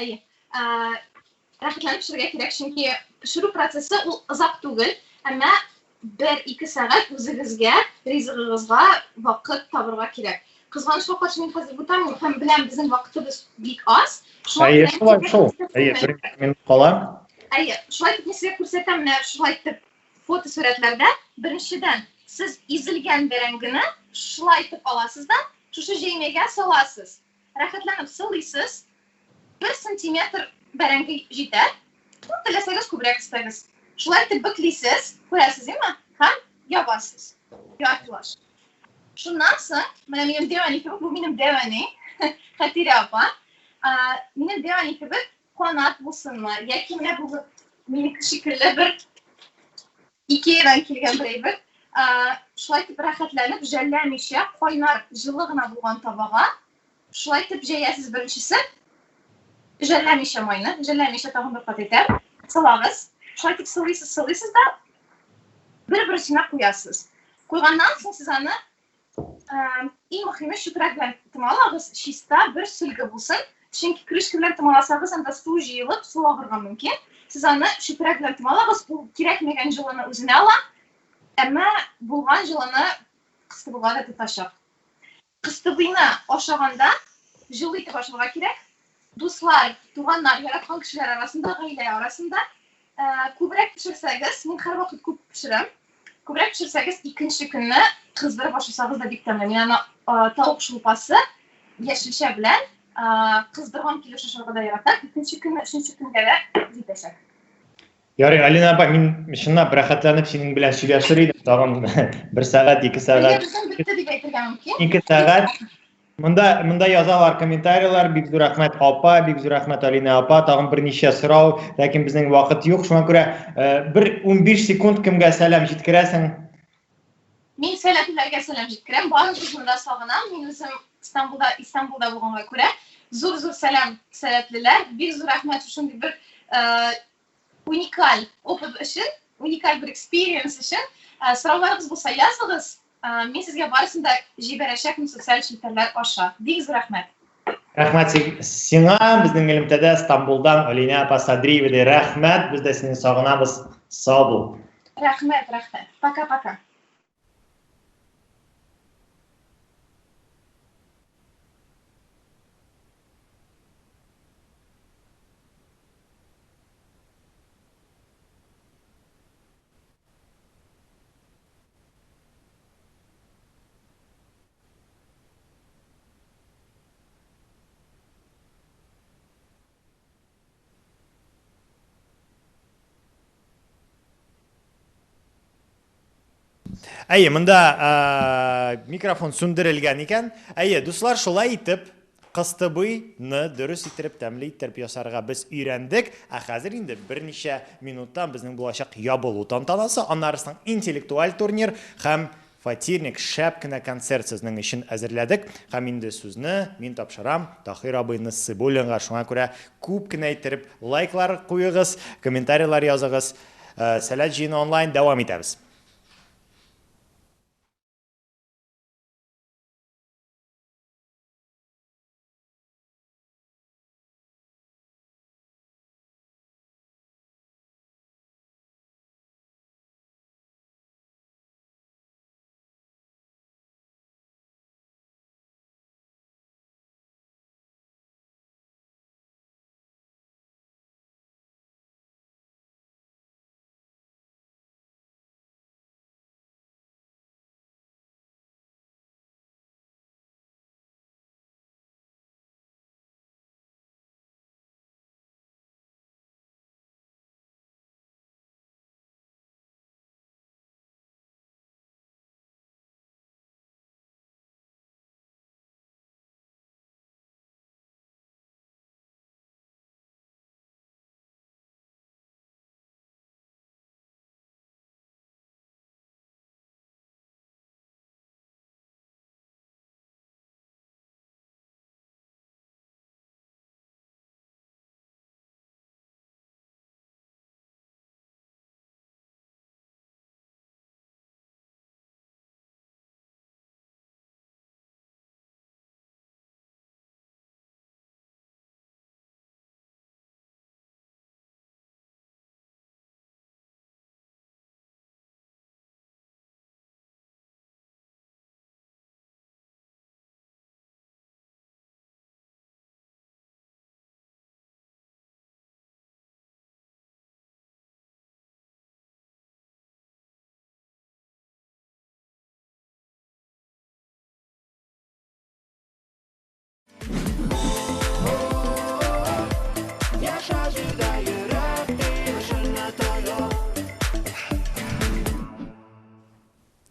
Speaker 6: Әйе. Рәхәтләнеп пешерергә кирәк, чөнки пешерү процессы ул озак түгел, әмма бер-ике сәгать үзегезгә, ризыгыгызга вакыт табырга кирәк. Кызганычка каршы, мин хәзер бутамыйм һәм беләм, безнең вакытыбыз бик аз.
Speaker 4: Әйе, шулай шул. Әйе, бер минут кала.
Speaker 6: Әйе, шулай итеп мин сезгә күрсәтәм, менә шулай итеп фотосурәтләрдә. Беренчедән, сез изелгән бәрәңгене шулай итеп аласыз да, шушы җәймәгә саласыз. Рәхәтләнеп сылыйсыз. Бер сантиметр бәрәңге җитә. Ну, теләсәгез күбрәк өстәгез. Шулай итеп бөклисез, күрәсез, әйме? Һәм ябасыз. Яртылаш. Шуннан соң, менә минем дәү әни кебек, бу минем дәү әни, Хәтирә апа. Минем дәү әни кебек канат булсынмы, яки менә бу минеке шикелле бер Икеядан килгән бер әйбер. Шулай итеп рәхәтләнеп, жәлләмичә, кайнар, җылы гына булган табага шулай итеп җәясез беренчесе. Жәлләмичә майны, жәлләмичә тагын бер кат әйтәм. Салагыз. Шулай итеп сылыйсыз, сылыйсыз да бер-берсенә куясыз. Куйганнан соң сез аны Иң мөһиме чүпрәк белән томалагыз, чиста бер сөлге булсын. Чөнки крышка белән томаласагыз, анда су җыелып, су агырга мөмкин. Сез аны чүпрәк белән томалагыз, ул кирәкмәгән җылыны үзенә ала, әмма булган җылыны кыстыбыйга да тотачак. Кыстыбыйны ашаганда җылы итеп ашарга кирәк. Дуслар, туганнар, яраткан кешеләр арасында, гаилә арасында күбрәк пешерсәгез, мин һәрвакыт күп пешерәм. Күбрәк пешерсәгез, икенче көнне кыздырып ашасагыз да бик тәмле. Мин аны тавык шулпасы яшелчә белән кыздырган килеш ашарга да яратам. Икенче көнне, өченче көнгә дә җитәчәк.
Speaker 4: Ярый, Алина апа, мин чынлап рәхәтләнеп синең белән сөйләшер идем. Тагын бер сәгать, ике сәгать.
Speaker 6: Безнең бетте дип әйтергә мөмкин.
Speaker 4: Ике сәгать. Монда монда язалар комментарийлар, бик зур рәхмәт апа, бик зур рәхмәт Алина апа, тагын берничә сорау, ләкин безнең вакыт юк, шуңа күрә э, бер 15 секунд кемгә сәлам җиткерәсең?
Speaker 6: Мин сәләтләргә сәлам җиткерәм, барыгызны да сагынам. Мин үзем Истанбулда, Истанбулда булганга күрә, зур-зур сәлам сәләтлеләр, бик зур рәхмәт шушындый бер э, уникаль опыт өчен, уникаль бер experience өчен. Э, сорауларыгыз булса языгыз. Э, мин сезгә барысын да җибәрәчәкмен социаль челтәрләр аша. Бик зур рәхмәт.
Speaker 4: Рәхмәт сиңа, безнең элемтәдә Стамбулдан Алинә апа Садриева ди. Рәхмәт, без дә сине сагынабыз. Сау бул.
Speaker 6: Рәхмәт, рәхмәт. Пока-пока.
Speaker 4: Әйе, монда микрофон сүндерелгән икән. Әйе, дуслар, шулай итеп, кыстыбыйны дөрес иттереп, тәмле иттереп ясарга без өйрәндек. Ә хәзер инде берничә минуттан безнең булачак ябылу тантанасы, аннары соң интеллектуаль турнир һәм Фатирник, шәп кенә концерт сезнең өчен әзерләдек. Һәм инде сүзне мин тапшырам Таһир абый Насыйбуллинга. Шуңа күрә күп кенә иттереп лайклар куегыз, комментарийлар языгыз. Сәләт җыены онлайн дәвам итәбез.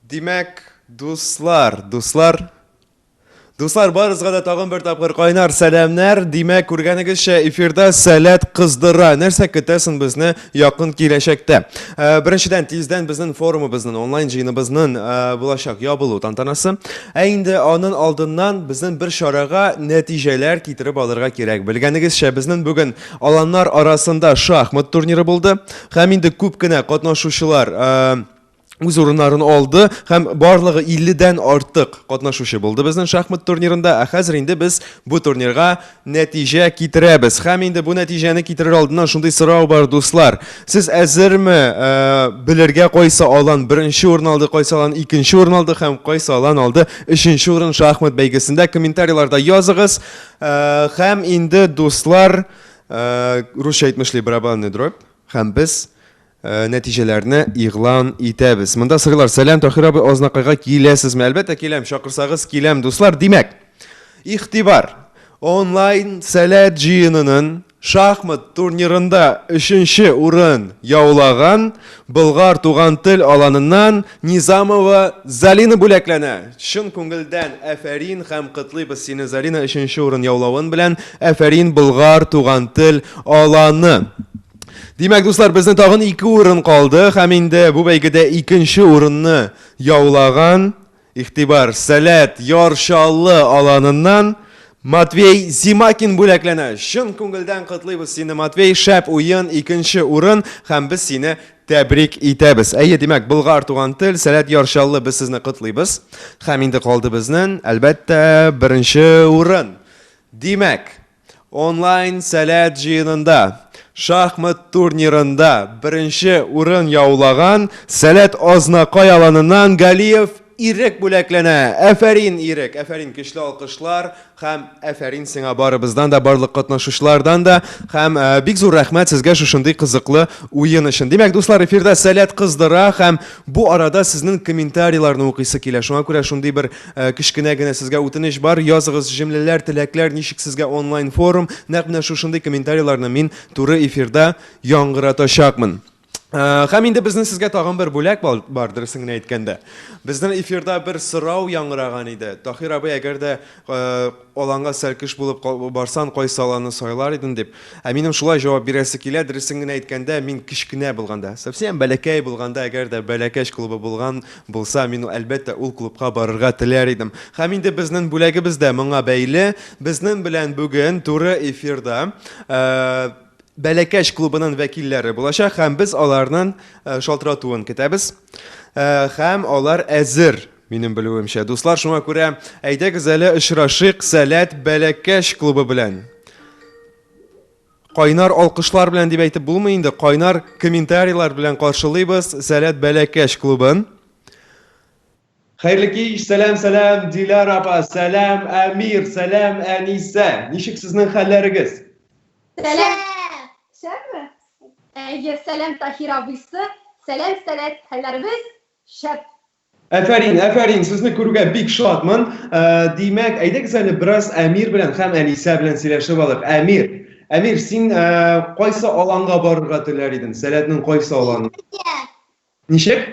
Speaker 8: Димәк, дуслар, дуслар, Дуслар, барыгызга да тагын бер тапкыр кайнар сәламнәр. Димәк, күргәнегезчә, эфирда Сәләт кыздыра. Нәрсә көтәсен безне якын киләчәктә? Э, беренчедән, тиздән безнең форумыбызның, онлайн җыеныбызның э, булачак ябылу тантанасы. Ә инде анын алдыннан безнең бер чарага нәтиҗәләр китереп алырга кирәк. Белгәнегезчә, безнең бүген аланнар арасында шахмат турниры булды. Һәм инде күп кенә катнашучылар э, үз урыннарын алды һәм барлыгы 50 дән артык катнашучы булды безнең шахмат турнирында. Ә хәзер инде без бу турнирга нәтиҗә китерәбез. Һәм инде бу нәтиҗәне китерер алдыннан шундый сорау бар, дуслар. Сез әзерме э, белергә кайсы алан беренче урын алды, кайсы алан икенче урын алды һәм кайсы алан алды өченче урын шахмат бәйгесендә? Комментарийларда языгыз. Э, һәм инде, дуслар, э, русча әйтмешли барабанный дробь һәм без Э, нәтиҗәләрне игълан итәбез. Монда сорыйлар, сәлам, Таһир абый, Азнакайга киләсезме? Әлбәттә киләм, чакырсагыз киләм, дуслар. Димәк, игътибар! Онлайн сәләт җыенының шахмат турнирында өченче урын яулаган Болгар туган тел аланыннан Низамова Залина бүләкләнә. Чын күңелдән әфәрин һәм котлыйбыз сине, Залина, өченче урын яулавын белән. Әфәрин, Болгар туган тел аланы. Димәк, дуслар, безнең тагын ике урын калды һәм инде бу бәйгедә икенче урынны яулаган игътибар Сәләт Яр Чаллы аланыннан Матвей Зимакин бүләкләнә. Чын күңелдән котлыйбыз сине, Матвей. Шәп уен, икенче урын һәм без сине тәбрик итәбез. Әйе, димәк, Болгар туган тел, Сәләт Яр Чаллы, без сезне котлыйбыз. Һәм инде калды безнең, әлбәттә, беренче урын. Димәк, Онлайн Сәләт җыенында шахмат турнирында беренче урын яулаган Сәләт Азнакай аланыннан Галиев Ирек бүләкләнә. Әфәрин, Ирек, әфәрин, көчле алкышлар һәм әфәрин сиңа барыбыздан да, барлык катнашучылардан да һәм э, бик зур рәхмәт сезгә шушындый кызыклы уен өчен. Димәк, дуслар, эфирда Сәләт кыздыра һәм бу арада сезнең комментарийларны укыйсы килә. Шуңа күрә шундый бер Э, кечкенә генә сезгә үтенеч бар, языгыз җөмләләр, теләкләр, ничек сезгә онлайн форум. Нәкъ менә шушындый комментарийларны мин туры эфирда яңгыратачакмын. Һәм инде безнең сезгә тагын бер бүләк бар, дөресен генә әйткәндә. Безнең эфирда бер сорау яңгыраган иде. Таһир абый, әгәр дә аланга сәлкеш булып барсан, кайсы аланны сайлар идең дип. Ә минем шулай җавап бирәсе килә, дөресен генә әйткәндә, мин кечкенә булганда, совсем бәләкәй булганда, әгәр дә Бәләкәч клубы булган булса, мин, әлбәттә, ул клубка барырга теләр идем. Һәм инде безнең бүләгебез дә моңа бәйле. Безнең белән бүген туры эфирда Бәләкәч клубының вәкилләре булачак һәм без аларның шалтыратуын көтәбез. Һәм алар әзер, минем белүемчә. Дуслар, шуңа күрә әйдәгез әле очрашыйк Сәләт Бәләкәч клубы белән. Кайнар алкышлар белән дип әйтеп булмый инде, кайнар комментарийлар белән каршылыйбыз Сәләт Бәләкәч клубын. Хәерле кич, сәлам, сәлам, Диляра апа, сәлам, Әмир, сәлам, Әнисә. Ничек сезнең хәлләрегез?
Speaker 7: Сәлам. Шәпме? Әйе, сәлам Таһир абыйсы. Сәлам, сәләт, хәлләребез шәп.
Speaker 8: Әфәрин, әфәрин, сезне күрүгә бик шатмын. Э, димәк, әйдәгез әле бераз Әмир белән һәм Әнисә белән сөйләшеп алыйк. Әмир, Әмир, син э, кайсы аланга барырга теләр идең? Сәләтнең кайсы аланы? Ничек?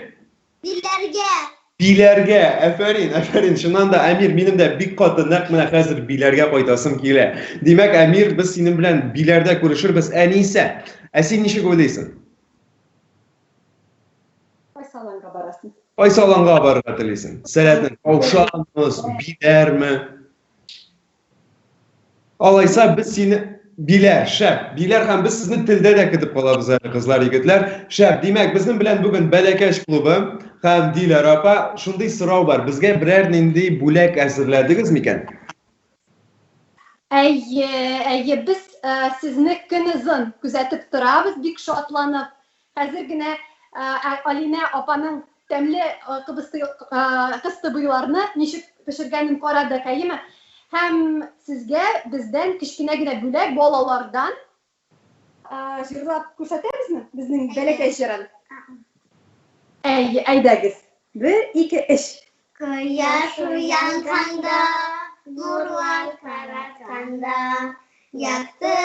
Speaker 15: Биләргә.
Speaker 8: Биләргә, әфәрин, әфәрин. Чыннан да, Әмир, минем дә бик каты нәкъ менә хәзер Биләргә кайтасым килә. Димәк, Әмир, без синең белән Биләрдә күрешербез. Әнисә, ә син ничек уйлыйсың?
Speaker 7: Кайсы аланга барасың?
Speaker 8: Кайсы аланга барырга телисең? Сәләтнең Каушанмы, Биләрме? Алайса без сине Биләр, шәп. Биләр һәм без сезне телдә дә көтеп калабыз әле, кызлар, егетләр. Шәп. Димәк, безнең белән бүген Бәләкәч клубы һәм Диләр апа. Шундый сорау бар. Безгә берәр нинди бүләк әзерләдегез микән?
Speaker 7: Әйе, әйе, без э, сезне көнозын күзәтеп торабыз, бик шатланып. Хәзер генә Алинә апаның тәмле кыстыбыйларны ничек пешергәнен карадык, әйеме? Һәм сезгә бездән кечкенә генә бүләк балалардан. Җырлап күрсәтәбезме безнең бәләкәй җырын? Әйе, әйдәгез. Бер, ике, өч.
Speaker 15: Кояш уянганда, нурлар таратканда, Якты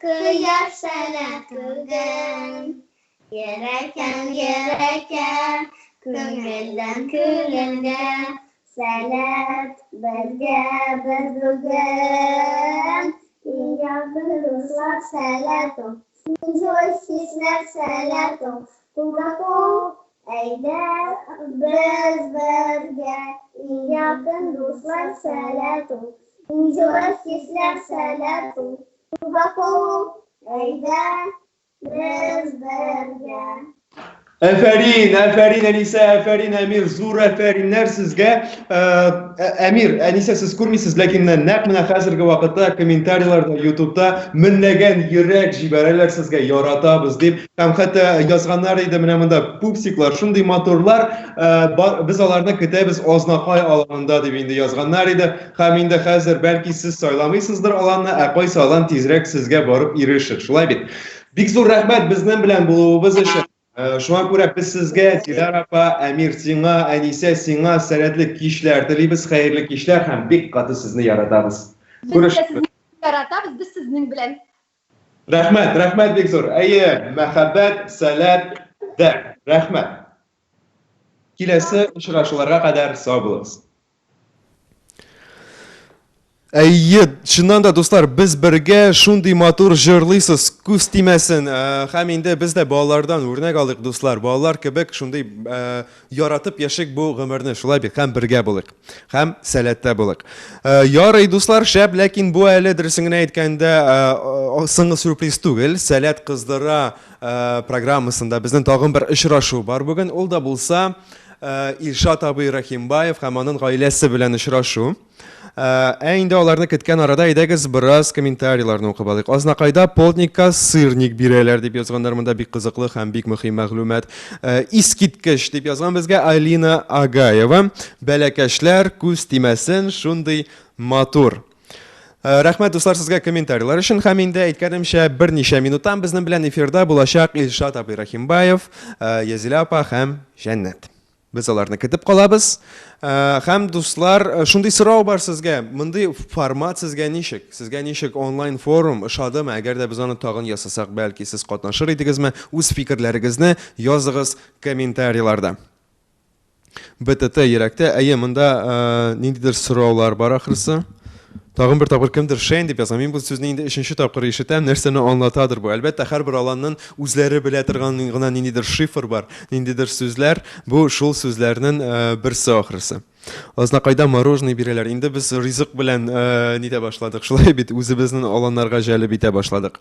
Speaker 15: кояш сәләт бүген. Йөрәктән йөрәккә, күңелдән күңелгә, Сәләт бергә без бүген. Иң якын дуслар сәләт ул, Иң җылы хисләр сәләт ул, Кулга-кул, әйдә, без бергә, Иң якын дуслар сәләт ул, Иң җылы хисләр сәләт ул, Кулга-кул, әйдә, без бергә.
Speaker 8: Әфәрин, әфәрин, Әнисә, әфәрин, Әмир, зур әфәриннәр сезгә. Э, ә, Әмир, Әнисә, сез күрмисез, ләкин менә нәкъ менә хәзерге вакытта комментарийларда, YouTube'та меңләгән йөрәк җибәрәләр сезгә, яратабыз дип. Һәм хәтта язганнар иде менә монда пупсиклар, шундый матурлар, э, без аларны көтәбез Азнакай аланында дип инде язганнар иде. Һәм инде хәзер бәлки сез сайламыйсыздыр аланны, ә кайсы алан тизрәк сезгә барып ирешер. Шулай бит? Бик зур рәхмәт безнең белән булуыбыз өчен. Э, шуңа күрә без сезгә, Диләр апа, Әмир сиңа, Әнисә сиңа сәләтле кичләр телибез, хәерле кичләр һәм бик каты сезне яратабыз.
Speaker 7: Күрешәбез. Яратабыз без сезнең белән.
Speaker 8: Рәхмәт, рәхмәт бик зур. Әйе, мәхәббәт, сәләт, дәрт. Рәхмәт. Киләсе очрашуларга кадәр сау булыгыз. Әйе, чыннан да, дуслар, без бергә шундый матур җырлыйсыз, күз тимәсен. Э, һәм инде без дә балалардан үрнәк алыйк, дуслар. Балалар кебек шундый э, яратып яшик бу гомерне, шулай бит, һәм бергә булыйк. Һәм сәләттә булыйк. Э, ярый, дуслар, шәп, ләкин бу әле дөресен генә әйткәндә, соңгы сюрприз түгел. Сәләт кыздыра программасында безнең тагын бер очрашу бар бүген. Ул да булса, Илшат абый Рәхимбаев һәм аның гаиләсе белән очрашу. Ә инде аларны көткән арада әйдәгез бераз комментарийларны укып алыйк. Азнакайда полдникка сырник бирәләр дип язганнар монда бик кызыклы һәм бик мөһим мәгълүмат. Искиткеч дип язган безгә Алина Агаева. Бәләкәчләр күз тимәсен, шундый матур. Рәхмәт, дуслар, сезгә комментарийлар өчен һәм инде әйткәнемчә, берничә минуттан безнең белән эфирда булачак Илшат абый Рәхимбаев, Язилә апа һәм Җәннәт. Без аларны көтеп калабыз. Э, һәм, дуслар, э, шундый сорау бар сезгә. Мондый формат сезгә ничек? Сезгә ничек онлайн форум ошадымы? Әгәр дә без аны тагын ясасак, бәлки сез катнашыр идегезме? Үз фикерләрегезне языгыз комментарийларда. БТТ йөрәктә. Әйе, монда э, ниндидер сораулар бар ахрысы. Тагын бер тапкыр кемдер Шейн дип язган. Мин бу сүзне инде өченче тапкыр ишетәм. Нәрсәне аңлатадыр бу? Әлбәттә, һәрбер аланның үзләре белә торган гына ниндидер шифр бар, ниндидер сүзләр. Бу шул сүзләрнең э, берсе ахрысы. Азнакайда мороженое бирәләр. Инде без ризык белән э, нитә башладык. Шулай бит, үзебезнең аланнарга җәлеп итә башладык.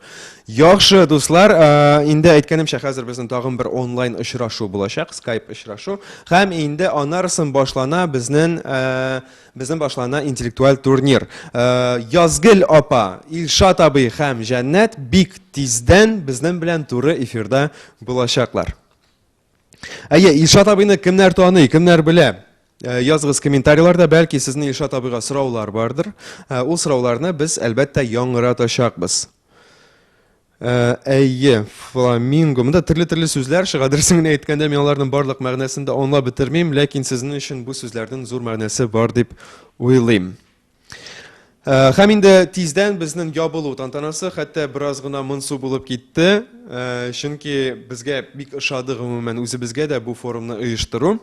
Speaker 8: Яхшы, дуслар, э, инде әйткәнемчә, хәзер безнең тагын бер онлайн очрашу булачак, Skype очрашу. Һәм инде анарысын башлана безнең э, безнең башлана интеллектуаль турнир. Э, Язгөл апа, Илшат абый һәм Җәннәт бик тиздән безнең белән туры эфирда булачаклар. Әйе, Илшат абыйны кемнәр таный, кемнәр белә? Э, языгыз комментарийларда, бәлки сезнең Илшат абыйга сораулар бардыр. Э, ул сорауларны без әлбәттә яңгыратачакбыз. Э, әйе, фламинго. Монда төрле-төрле сүзләр чыга. Дөресен генә әйткәндә, мин аларның барлык мәгънәсен дә аңлап бетермим, ләкин сезнең өчен бу сүзләрнең зур мәгънәсе бар дип уйлыйм. Э, һәм инде тиздән безнең ябылу тантанасы хәтта бераз гына монсу булып китте, э, чөнки безгә бик ошады гомумән үзебезгә дә бу форумны оештыру.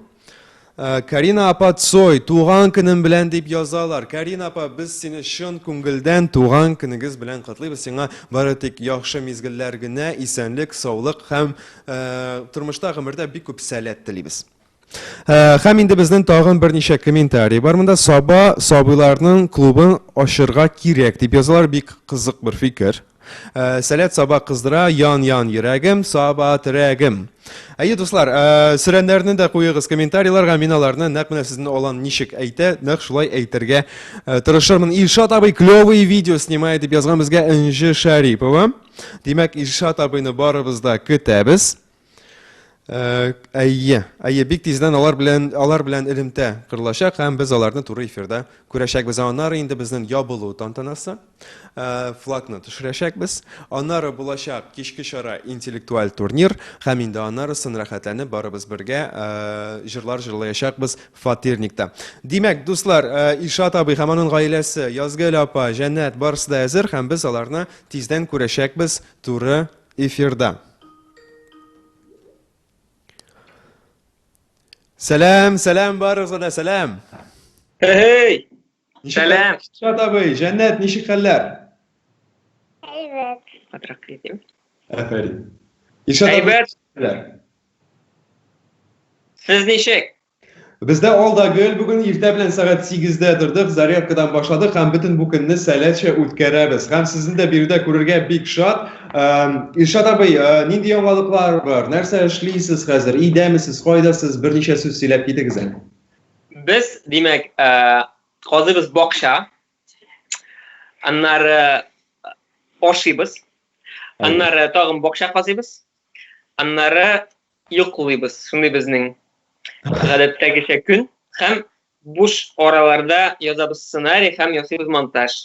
Speaker 8: Э, Карина апа Цой, туган көнем белән дип язалар. Карина апа, без сине чын күңелдән туган көнегез белән котлыйбыз. Сиңа бары тик яхшы мизгелләр генә, исәнлек, саулык һәм тормышта, гомердә бик күп сәләт телибез. Э, һәм инде безнең тагын берничә комментарий бар монда. Саба сабыйларның клубын ачырга кирәк дип язалар. Бик кызык бер фикер. Э, Сәләт Саба кыздыра, ян-ян йөрәгем, Саба терәгем. Әйе, дуслар, э, сөрәннәрне дә куегыз комментарийларга, мин аларны нәкъ менә сезнең алан ничек әйтә, нәкъ шулай әйтергә тырышырмын. Илшат абый клевые видео снимает дип язган безгә Энҗе Шәрипова. Димәк, Илшат абыйны барыбыз да көтәбез. Э, әйе, әйе, бик тиздән алар белән алар белән элемтә корылачак һәм без аларны туры эфирда күрәчәкбез. Аннары инде безнең ябылу тантанасы, э, флагны төшерәчәкбез. Аннары булачак кичке чара интеллектуаль турнир һәм инде аннарысын рәхәтләнеп барыбыз бергә э, җырлар җырлаячакбыз фатирникта. Димәк, дуслар, Илшат абый һәм аның гаиләсе, Язгөл апа, Җәннәт барысы да әзер һәм без аларны тиздән күрәчәкбез туры эфирда. Сәлам, сәлам барыгызга да сәлам.
Speaker 18: Хей!
Speaker 8: Сәлам. Шат абый, Җәннәт, ничек хәлләр?
Speaker 15: Әйбәт.
Speaker 18: Катырак китим.
Speaker 8: Афәрин. Илшат абый,
Speaker 18: Әйбәт.
Speaker 8: хәлләр?
Speaker 18: Сез ничек?
Speaker 8: Бездә ал да гөл бүген иртә белән сәгать 8-дә тордык, зарядкадан башладык һәм бөтен бу көнне сәләтчә үткәрәбез. Һәм сезне дә биредә күрергә бик шат. Илшат абый, э, нинди яңалыклар бар? Нәрсә эшлисез хәзер? Өйдәме сез, кайда сез? Берничә сүз сөйләп китегез әле.
Speaker 18: Без, димәк, э, казыйбыз бакча. Аннары ашыйбыз. Аннары тагын бакча казыйбыз. Аннары йоклыйбыз. Шундый безнең гадәттәгечә көн. Һәм буш араларда язабыз сценарий һәм ясыйбыз монтаж.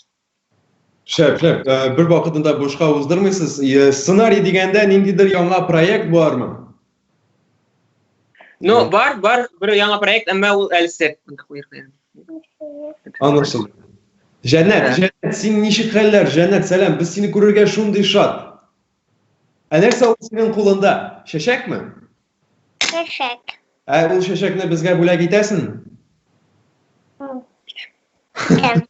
Speaker 8: Шәп, шәп. Э, бер вакытында бушка уздырмыйсыз. Э, сценарий дигәндә ниндидер яңа проект бармы?
Speaker 18: Ну, бар, бар, бер яңа проект, әмма ул әле сер.
Speaker 8: Аңлашылды. Җәннәт, Җәннәт, син ничек хәлләр? Җәннәт, сәлам. Без сине күрергә шундый шат. Ә нәрсә ул синең кулында? Чәчәкме?
Speaker 15: Чәчәк.
Speaker 8: Ә ул чәчәкне безгә бүләк итәсең?
Speaker 15: Итәм.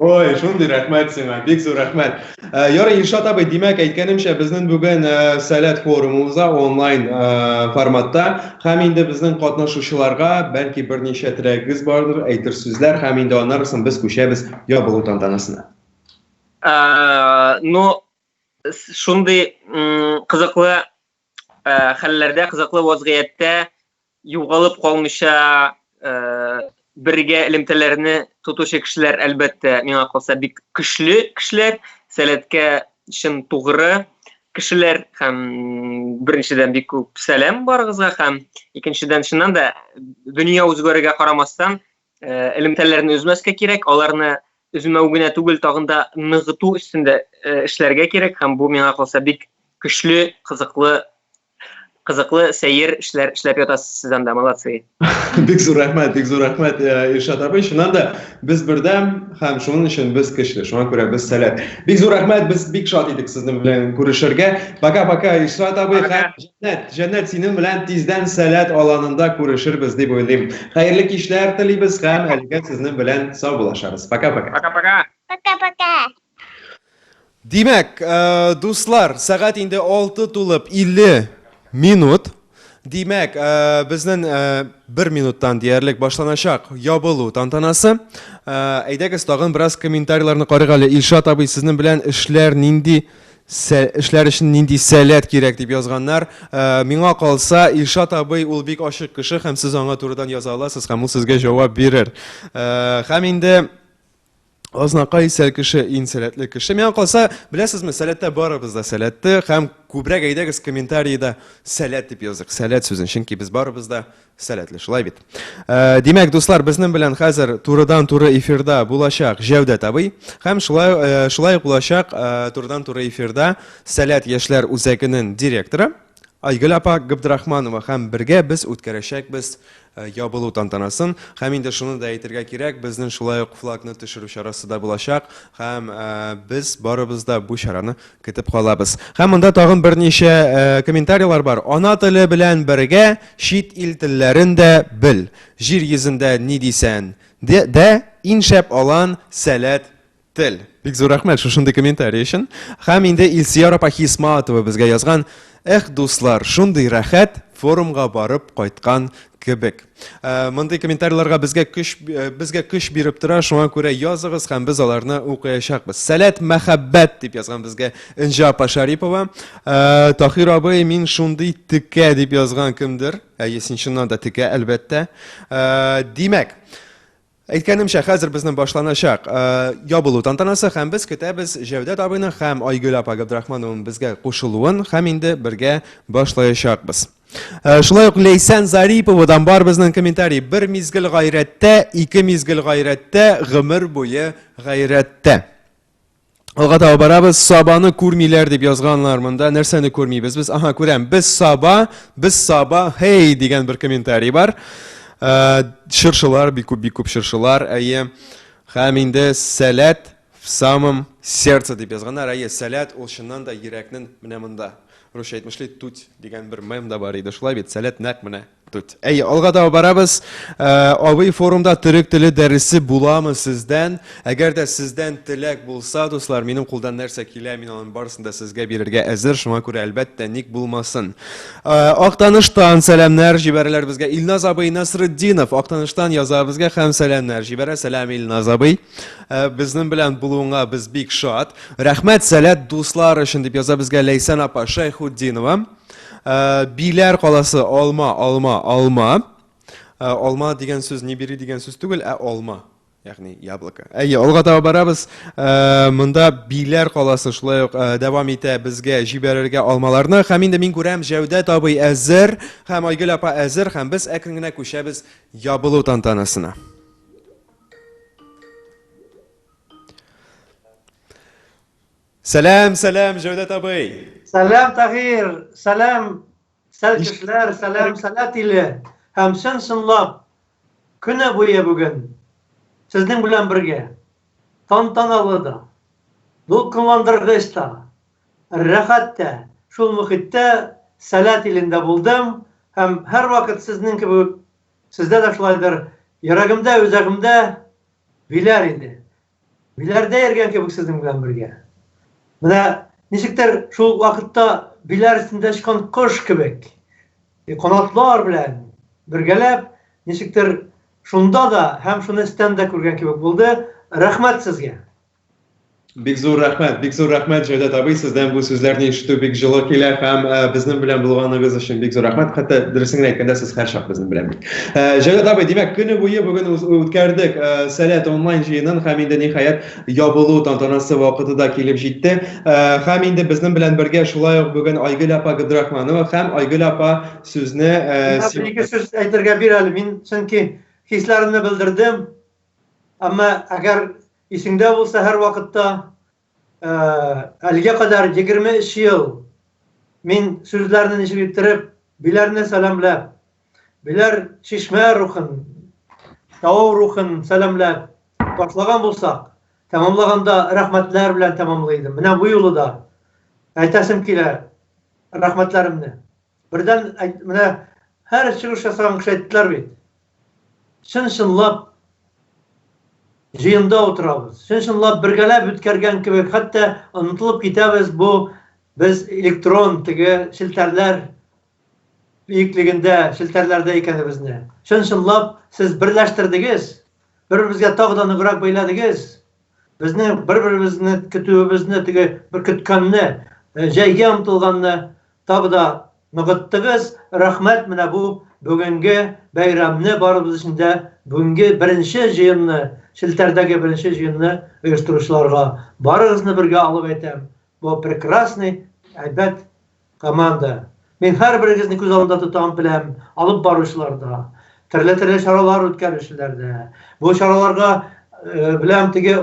Speaker 8: Ой, шундый рәхмәт сиңа, бик зур рәхмәт. Э, ярый, Илшат абый, димәк, әйткәнемчә, безнең бүген э, Сәләт форумы уза онлайн э, форматта. Һәм инде безнең катнашучыларга бәлки берничә теләгегез бардыр, әйтер сүзләр, һәм инде аннары соң без күчәбез ябылу тантанасына.
Speaker 18: Ну, шундый кызыклы э, хәлләрдә, кызыклы вазгыятьтә югалып калмыйча э, бергә элемтәләрне тотучы кешеләр, әлбәттә, миңа калса, бик көчле кешеләр, сәләткә чын тугры кешеләр һәм беренчедән бик күп сәлам барыгызга һәм икенчедән чыннан да дөнья үзгәрүгә карамастан Э, элемтәләрне өзмәскә кирәк, аларны өзмәү генә түгел, тагын да ныгыту өстендә э, эшләргә кирәк һәм бу миңа калса бик көчле, кызыклы кызыклы, сәер эшләр эшләп ятасыз сез анда, молодцы.
Speaker 8: Бик зур рәхмәт, бик зур рәхмәт, э, Илшат абый. Чыннан да без бердәм һәм шуның өчен без көчле. Шуңа күрә без сәләт. Бик зур рәхмәт, без бик шат идек сезнең белән күрешергә. Пока-пока, Илшат абый һәм Җәннәт. Җәннәт синең белән тиздән сәләт аланында күрешербез дип уйлыйм. Хәерле кичләр телибез һәм әлегә сезнең белән саубуллашабыз. Пока-пока.
Speaker 18: Пока-пока.
Speaker 15: Пока-пока.
Speaker 8: Димәк, э, дуслар, сәгать инде 6 тулып 50 минут. Димәк, э, безнең э, бер минуттан диярлек башланачак ябылу тантанасы. Әйдәгез тагын бераз комментарийларны карыйк әле. Илшат абый, сезнең белән эшләр нинди эшләр өчен нинди сәләт кирәк дип язганнар. Миңа калса, Илшат абый ул бик ачык кеше һәм сез аңа турыдан яза аласыз һәм ул сезгә җавап бирер. Һәм инде Азнакай сәл кеше, иң сәләтле кеше. Миңа калса, беләсезме, сәләттә барыбыз да сәләтле һәм күбрәк әйдәгез комментариядә сәләт дип языйк. Сәләт сүзен, чөнки без барыбыз да сәләтле, шулай бит. Э, димәк, дуслар, безнең белән хәзер турыдан-туры эфирда булачак Җәүдәт абый һәм шулай э, шулай ук булачак э, турыдан-туры эфирда Сәләт яшьләр үзәгенең директоры Айгөл апа Габдрахманова һәм бергә без үткәрәчәкбез э, ябылу тантанасын. Һәм инде шуны да әйтергә кирәк, безнең шулай ук флагны төшерү чарасы да булачак һәм э, без барыбыз да бу чараны көтеп калабыз. Һәм монда тагын берничә э, комментарийлар бар. Ана теле белән бергә чит ил телләрен дә бел. Җир йөзендә ни дисән дә, дә иң шәп алан сәләт Тел. Бик зур рәхмәт шушындый комментарий өчен. Һәм инде Илсөяр апа Хисматова безгә язган, Эх, дуслар, шундый рәхәт, форумга барып кайткан кебек. Э, мондый комментарийларга безгә көч э, безгә көч биреп тора, шуңа күрә языгыз һәм без аларны укыячакбыз. Сәләт мәхәббәт дип язган безгә Энҗе апа Шарипова. Э, Таһир абый, мин шундый текә дип язган кемдер. Әйе, син чыннан да текә, әлбәттә. Димәк, Әйткәнемчә, хәзер безнең башланачак э, ябылу тантанасы һәм без көтәбез Җәүдәт абыйның һәм Айгөл апа Габдрахманованың безгә кушылуын һәм инде бергә башлаячакбыз. Э, шулай ук Ләйсән Зариповадан бар безнең комментарий. Бер мизгел гайрәттә, ике мизгел гайрәттә, гомер буе гайрәттә. Алга таба барабыз. Сабаны күрмиләр дип язганнар монда. Нәрсәне күрмибез без? Ага, күрәм. Без Саба, без Саба, хей дигән бер комментарий бар. Э, чыршылар, бик күп, бик күп чыршылар. Әйе. Һәм инде сәләт в самом сердце дип язганнар. Әйе, сәләт ул чыннан да йөрәкнең менә монда. Русча әйтмешли, туть дигән бер мем да бар иде. Шулай бит, сәләт нәкъ менә Тут. Әй, алга таба барабыз. Э, абый форумда төрек теле дәресе буламы сездән? Әгәр дә сездән теләк булса, дуслар, минем кулдан нәрсә килә, мин аның барысын да сезгә бирергә әзер. Шуңа күрә, әлбәттә, ник булмасын. Э, Актаныштан сәламнәр җибәрәләр безгә. Илназ абый Насретдинов Актаныштан яза безгә һәм сәламнәр җибәрә. Сәлам, Илназ абый. Э, безнең белән булуыңа без бик шат. Рәхмәт сәләт дуслар өчен дип яза безгә Ләйсән апа Шәйхутдинова. Э, Биләр каласы алма, алма, алма. Э, алма дигән сүз не бери дигән сүз түгел, ә алма. Ягъни яблоко. Әйе, алга таба барабыз. Э, монда Биләр каласы шулай ук дәвам итә безгә җибәрергә алмаларны. Һәм инде мин күрәм, Җәүдәт абый әзер һәм Айгөл апа әзер һәм без әкрен генә күчәбез ябылу тантанасына. Сәлам, сәлам, Җәүдәт абый.
Speaker 5: Сәлам, Таһир, сәлам, сәлкешләр, сәлам, сәләт иле. Һәм чын-чынлап көне буе бүген сезнең белән бергә тантаналы да, дулкынландыргыч та, рәхәт тә шул мохиттә Сәләт илендә булдым һәм һәрвакыт сезнең кебек, сездә дә шулайдыр, йөрәгемдә, үзәгемдә Биләр иде. Биләрдә йөргән кебек сезнең белән бергә. Менә ничектер шул вакытта Биләр өстендә очкан кош кебек, канатлар белән бергәләп, ничектер шунда да һәм шуны өстән дә күргән кебек булды. Рәхмәт сезгә.
Speaker 8: Бик зур рәхмәт, бик зур рәхмәт, Җәүдәт абый, сездән бу сүзләрне ишетү бик җылы килә һәм э, безнең белән булганыгыз өчен бик зур рәхмәт. Хәтта дөресен генә әйткәндә, сез һәрчак безнең белән бит. Э, Җәүдәт абый, димәк, көне буе бүген үткәрдек э, Сәләт онлайн җыенын һәм инде ниһаять ябылу тантанасы вакыты да килеп җитте. Һәм инде безнең белән бергә шулай ук бүген Айгөл апа Габдрахманова һәм Айгөл апа сүзне
Speaker 5: Бер-ике сүз әйтергә бир әле. Мин чөнки хисләремне белдердем. Әмма әгәр Исеңдә булса, һәрвакытта, әлегә кадәр 23 ел мин сүзләрне ничек иттереп Биләрне сәламләп, Биләр чишмә рухын, тау рухын сәламләп башлаган булсак, тәмамлаганда рәхмәтләр белән тәмамлый идем. Менә бу юлы да әйтәсем килә рәхмәтләремне. Бердән менә һәр чыгыш ясаган кеше әйттеләр бит. Чын-чынлап җыенда утырабыз. Чын-чынлап бергәләп үткәргән кебек, хәтта онытылып китәбез бу без электрон теге челтәрләр биеклегендә, челтәрләрдә икәнебезне. Чын-чынлап сез берләштердегез, бер-беребезгә тагы да ныграк бәйләдегез. Безнең бер-беребезне көтүебезне, теге бер көткәнне, җәйгә омтылганны тагы да ныгыттыгыз. Рәхмәт менә бу бүгенге бәйрәмне барыбыз өчен дә, бүгенге беренче җыенны, челтәрдәге беренче җыенны оештыручыларга. Барыгызны бергә алып әйтәм, бу прекрасный, әйбәт команда. Мин һәрберегезне күз алдында тотам, беләм, алып баручылар да, төрле-төрле чаралар үткәрүчеләр дә. Бу чараларга беләм, теге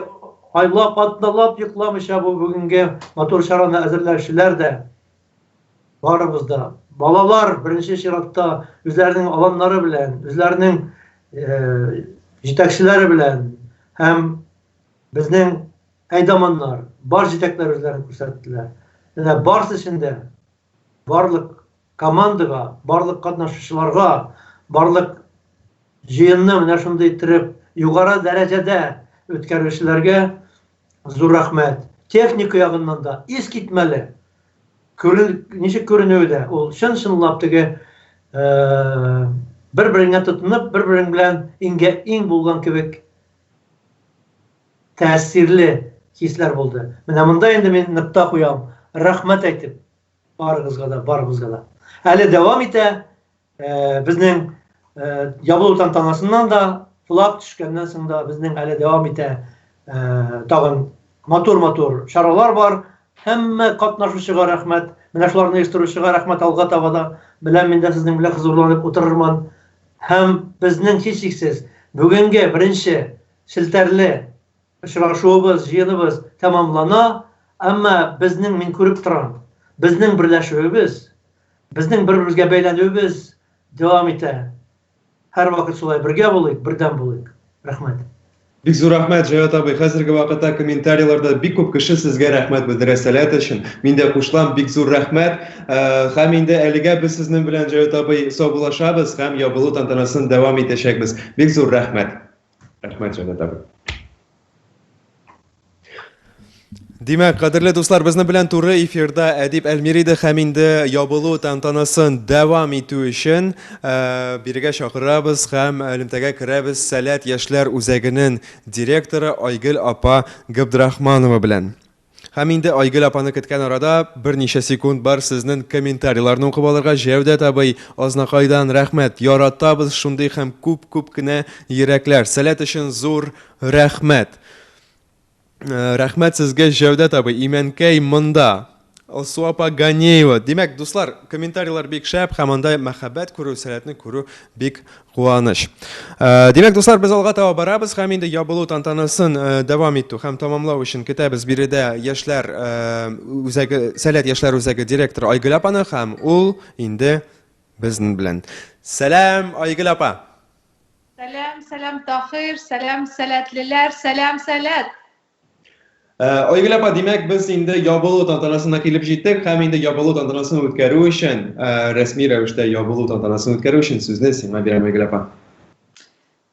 Speaker 5: айлап, атналап йокламыйча бу бүгенге матур чараны әзерләүчеләр дә. Барыбыз да. Балалар беренче чиратта үзләренең аланнары белән, үзләренең җитәкчеләре белән һәм безнең әйдаманнар, бар җитәкләр үзләрен күрсәттеләр. Менә барсы өчен дә барлык командага, барлык катнашучыларга, барлык җыенны менә шундый иттереп югары дәрәҗәдә үткәрүчеләргә зур рәхмәт. Техника ягыннан да искитмәле. Күрен, ничек күренүе дә, ул чын-чынлап теге бер-береңә тотынып, бер-берең белән иңгә иң булган кебек тәэсирле хисләр булды. Менә монда инде мин нокта куям, рәхмәт әйтеп барыгызга да, барыбызга да. Әле дәвам итә безнең ябылу тантанасыннан да, флаг төшкәннән соң да безнең әле дәвам итә тагын матур-матур чаралар бар. Һәммә катнашучыга рәхмәт. Менә шуларны оештыручыга рәхмәт алга таба да. Беләм, мин дә сезнең белән хозурланып утырырмын. Һәм безнең һичшиксез бүгенге беренче челтәрле очрашуыбыз, җыеныбыз тәмамлана, әмма безнең, мин күреп торам, безнең берләшүебез, безнең бер-беребезгә бәйләнүебез дәвам итә. Һәрвакыт шулай бергә булыйк, бердәм булыйк. Рәхмәт.
Speaker 8: Бик зур рәхмәт, Җәвәт абый. Хәзерге вакытта комментарийларда бик күп кеше сезгә рәхмәт белдерә Сәләт өчен. Мин дә кушылам, бик зур рәхмәт. Һәм инде әлегә без сезнең белән, Җәвәт абый, саубуллашабыз һәм ябылу тантанасын дәвам итәчәкбез. Бик зур рәхмәт. Рәхмәт, Җәүдәт абый. Димәк, кадерле дуслар, безнең белән туры эфирда Әдип Әлмир иде һәм инде ябылу тантанасын дәвам итү өчен э, бирегә чакырабыз һәм элемтәгә керәбез Сәләт яшьләр үзәгенең директоры Айгөл апа Габдрахманова белән. Һәм инде Айгөл апаны көткән арада берничә секунд бар сезнен комментарийларны укып алырга. Җәүдәт абый Азнакайдан рәхмәт. Яратабыз шундый һәм күп-күп кенә йөрәкләр. Сәләт өчен зур рәхмәт. Рәхмәт сезгә, Җәүдәт абый. Имәнкәй монда. Алсу апа Ганеева. Димәк, дуслар, комментарийлар бик шәп һәм анда мәхәббәт күрү, сәләтне күрү бик куаныч. Э, димәк, дуслар, без алга таба барабыз һәм инде ябылу тантанасын э, дәвам итү һәм тәмамлау өчен көтәбез биредә яшьләр э, үзәге, Сәләт яшьләр үзәге директоры Айгөл апаны һәм ул инде безнең белән. Сәлам, Айгөл апа!
Speaker 11: Сәлам, сәлам, Тахир, сәлам, сәләтлеләр, сәлам, сәләт!
Speaker 8: Э, Айгөл апа, димәк, без инде ябылу тантанасына килеп җиттек һәм инде ябылу тантанасын үткәрү өчен, э, рәсми рәвештә ябылу тантанасын үткәрү өчен сүзне сиңа бирәм, Айгөл апа.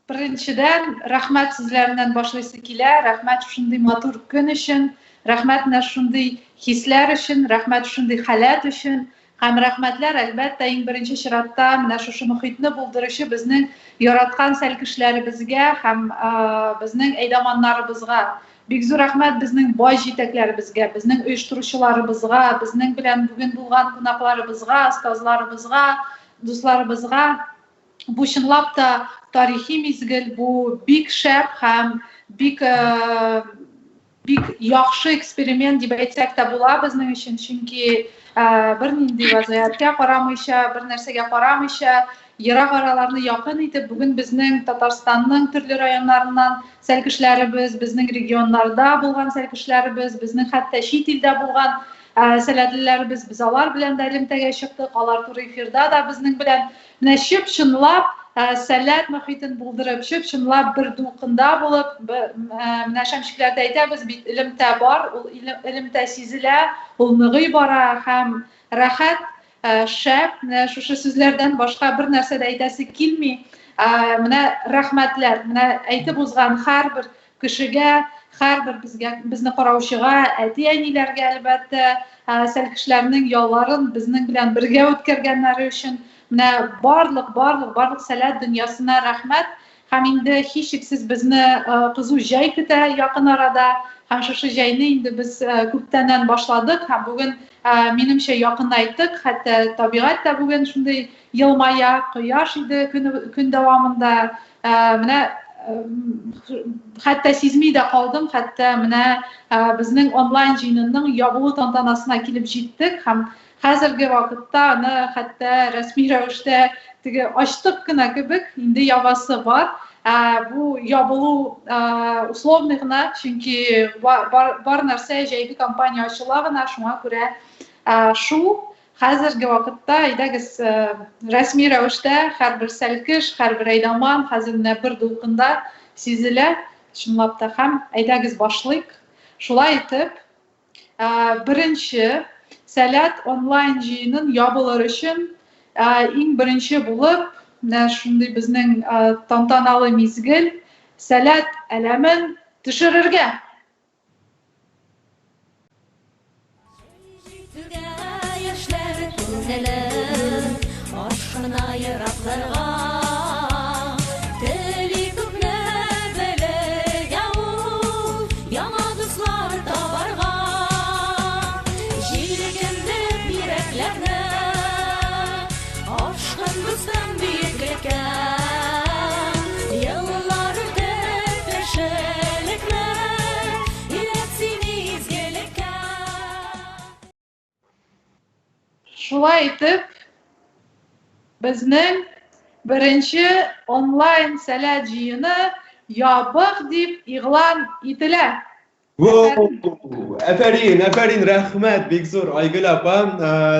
Speaker 11: Беренчедән, рәхмәт сүзләреннән башлыйсы килә. Рәхмәт шундый матур көн өчен, рәхмәт менә шундый хисләр өчен, рәхмәт шундый халәт өчен. Һәм рәхмәтләр, әлбәттә, иң беренче чиратта менә шушы мохитне булдыручы безнең яраткан сәлкешләребезгә һәм безнең әйдаманнарыбызга. Бик зур рәхмәт безнең бай җитәкләребезгә, безнең оештыручыларыбызга, безнең белән бүген булган кунакларыбызга, остазларыбызга, дусларыбызга. Бу чынлап та тарихи мизгел, бу бик шәп һәм бик бик яхшы эксперимент дип әйтсәк тә була безнең өчен, чөнки бернинди вазгыятькә карамыйча, бер нәрсәгә карамыйча, ерак араларны якын итеп, бүген безнең Татарстанның төрле районнарыннан сәлкешләребез, безнең регионнарда булган сәлкешләребез, безнең хәтта чит илдә булган сәләтлеләребез, без алар белән дә элемтәгә чыктык, алар туры эфирда да безнең белән менә чып-чынлап сәләт мохитен булдырып, чып-чынлап бер дулкында булып, менә шәмчекләрдә әйтәбез бит, элемтә бар, ул элемтә сизелә, ул ныгый бара һәм рәхәт, шәп, менә шушы сүзләрдән башка бер нәрсә дә әйтәсе килми. Менә рәхмәтләр, менә әйтеп узган һәрбер кешегә, һәрбер безгә, безне караучыга, әти-әниләргә, әлбәттә, сәлкешләрнең ялларын безнең белән бергә үткәргәннәре өчен, менә барлык, барлык, барлык сәләт дөньясына рәхмәт. Һәм инде һичшиксез безне кызу җәй көтә якын арада. Һәм шушы җәйне инде без күптәннән башладык һәм бүген, минемчә, якынайттык. Хәтта табигать тә бүген шундый елмая, кояш иде көн, көн дәвамында. Менә хәтта сизми дә калдым, хәтта менә безнең онлайн җыенының ябылу тантанасына килеп җиттек һәм хәзерге вакытта аны хәтта рәсми рәвештә теге ачтык кына кебек, инде ябасы бар. Бу ябылу условный гына, чөнки бар, бар нәрсә җәйге кампания ачыла гына, шуңа күрә шул Хәзерге вакытта, әйдәгез, рәсми рәвештә һәрбер сәлкеш, һәрбер әйдаман хәзер менә бер дулкында сизелә, чынлап та, һәм әйдәгез башлыйк. Шулай итеп, беренче Сәләт онлайн җыенын ябылыр өчен иң беренче булып, менә шундый безнең тантаналы мизгел, Сәләт әләмен төшерергә!
Speaker 16: Яшьләр күңеле ашкына еракларга. Тели күпне белергә ул, яңа дуслар табарга. Җилкендереп йөрәкләрне, ашкын дустым биеклеккә. Еллар үтеп кешелекне өйрәт син изгелеккә.
Speaker 11: Шулай итеп, безнең беренче онлайн сәләт җыены ябык дип игълан ителә.
Speaker 8: Әфәрин, әфәрин, рәхмәт, бик зур, Айгөл апа.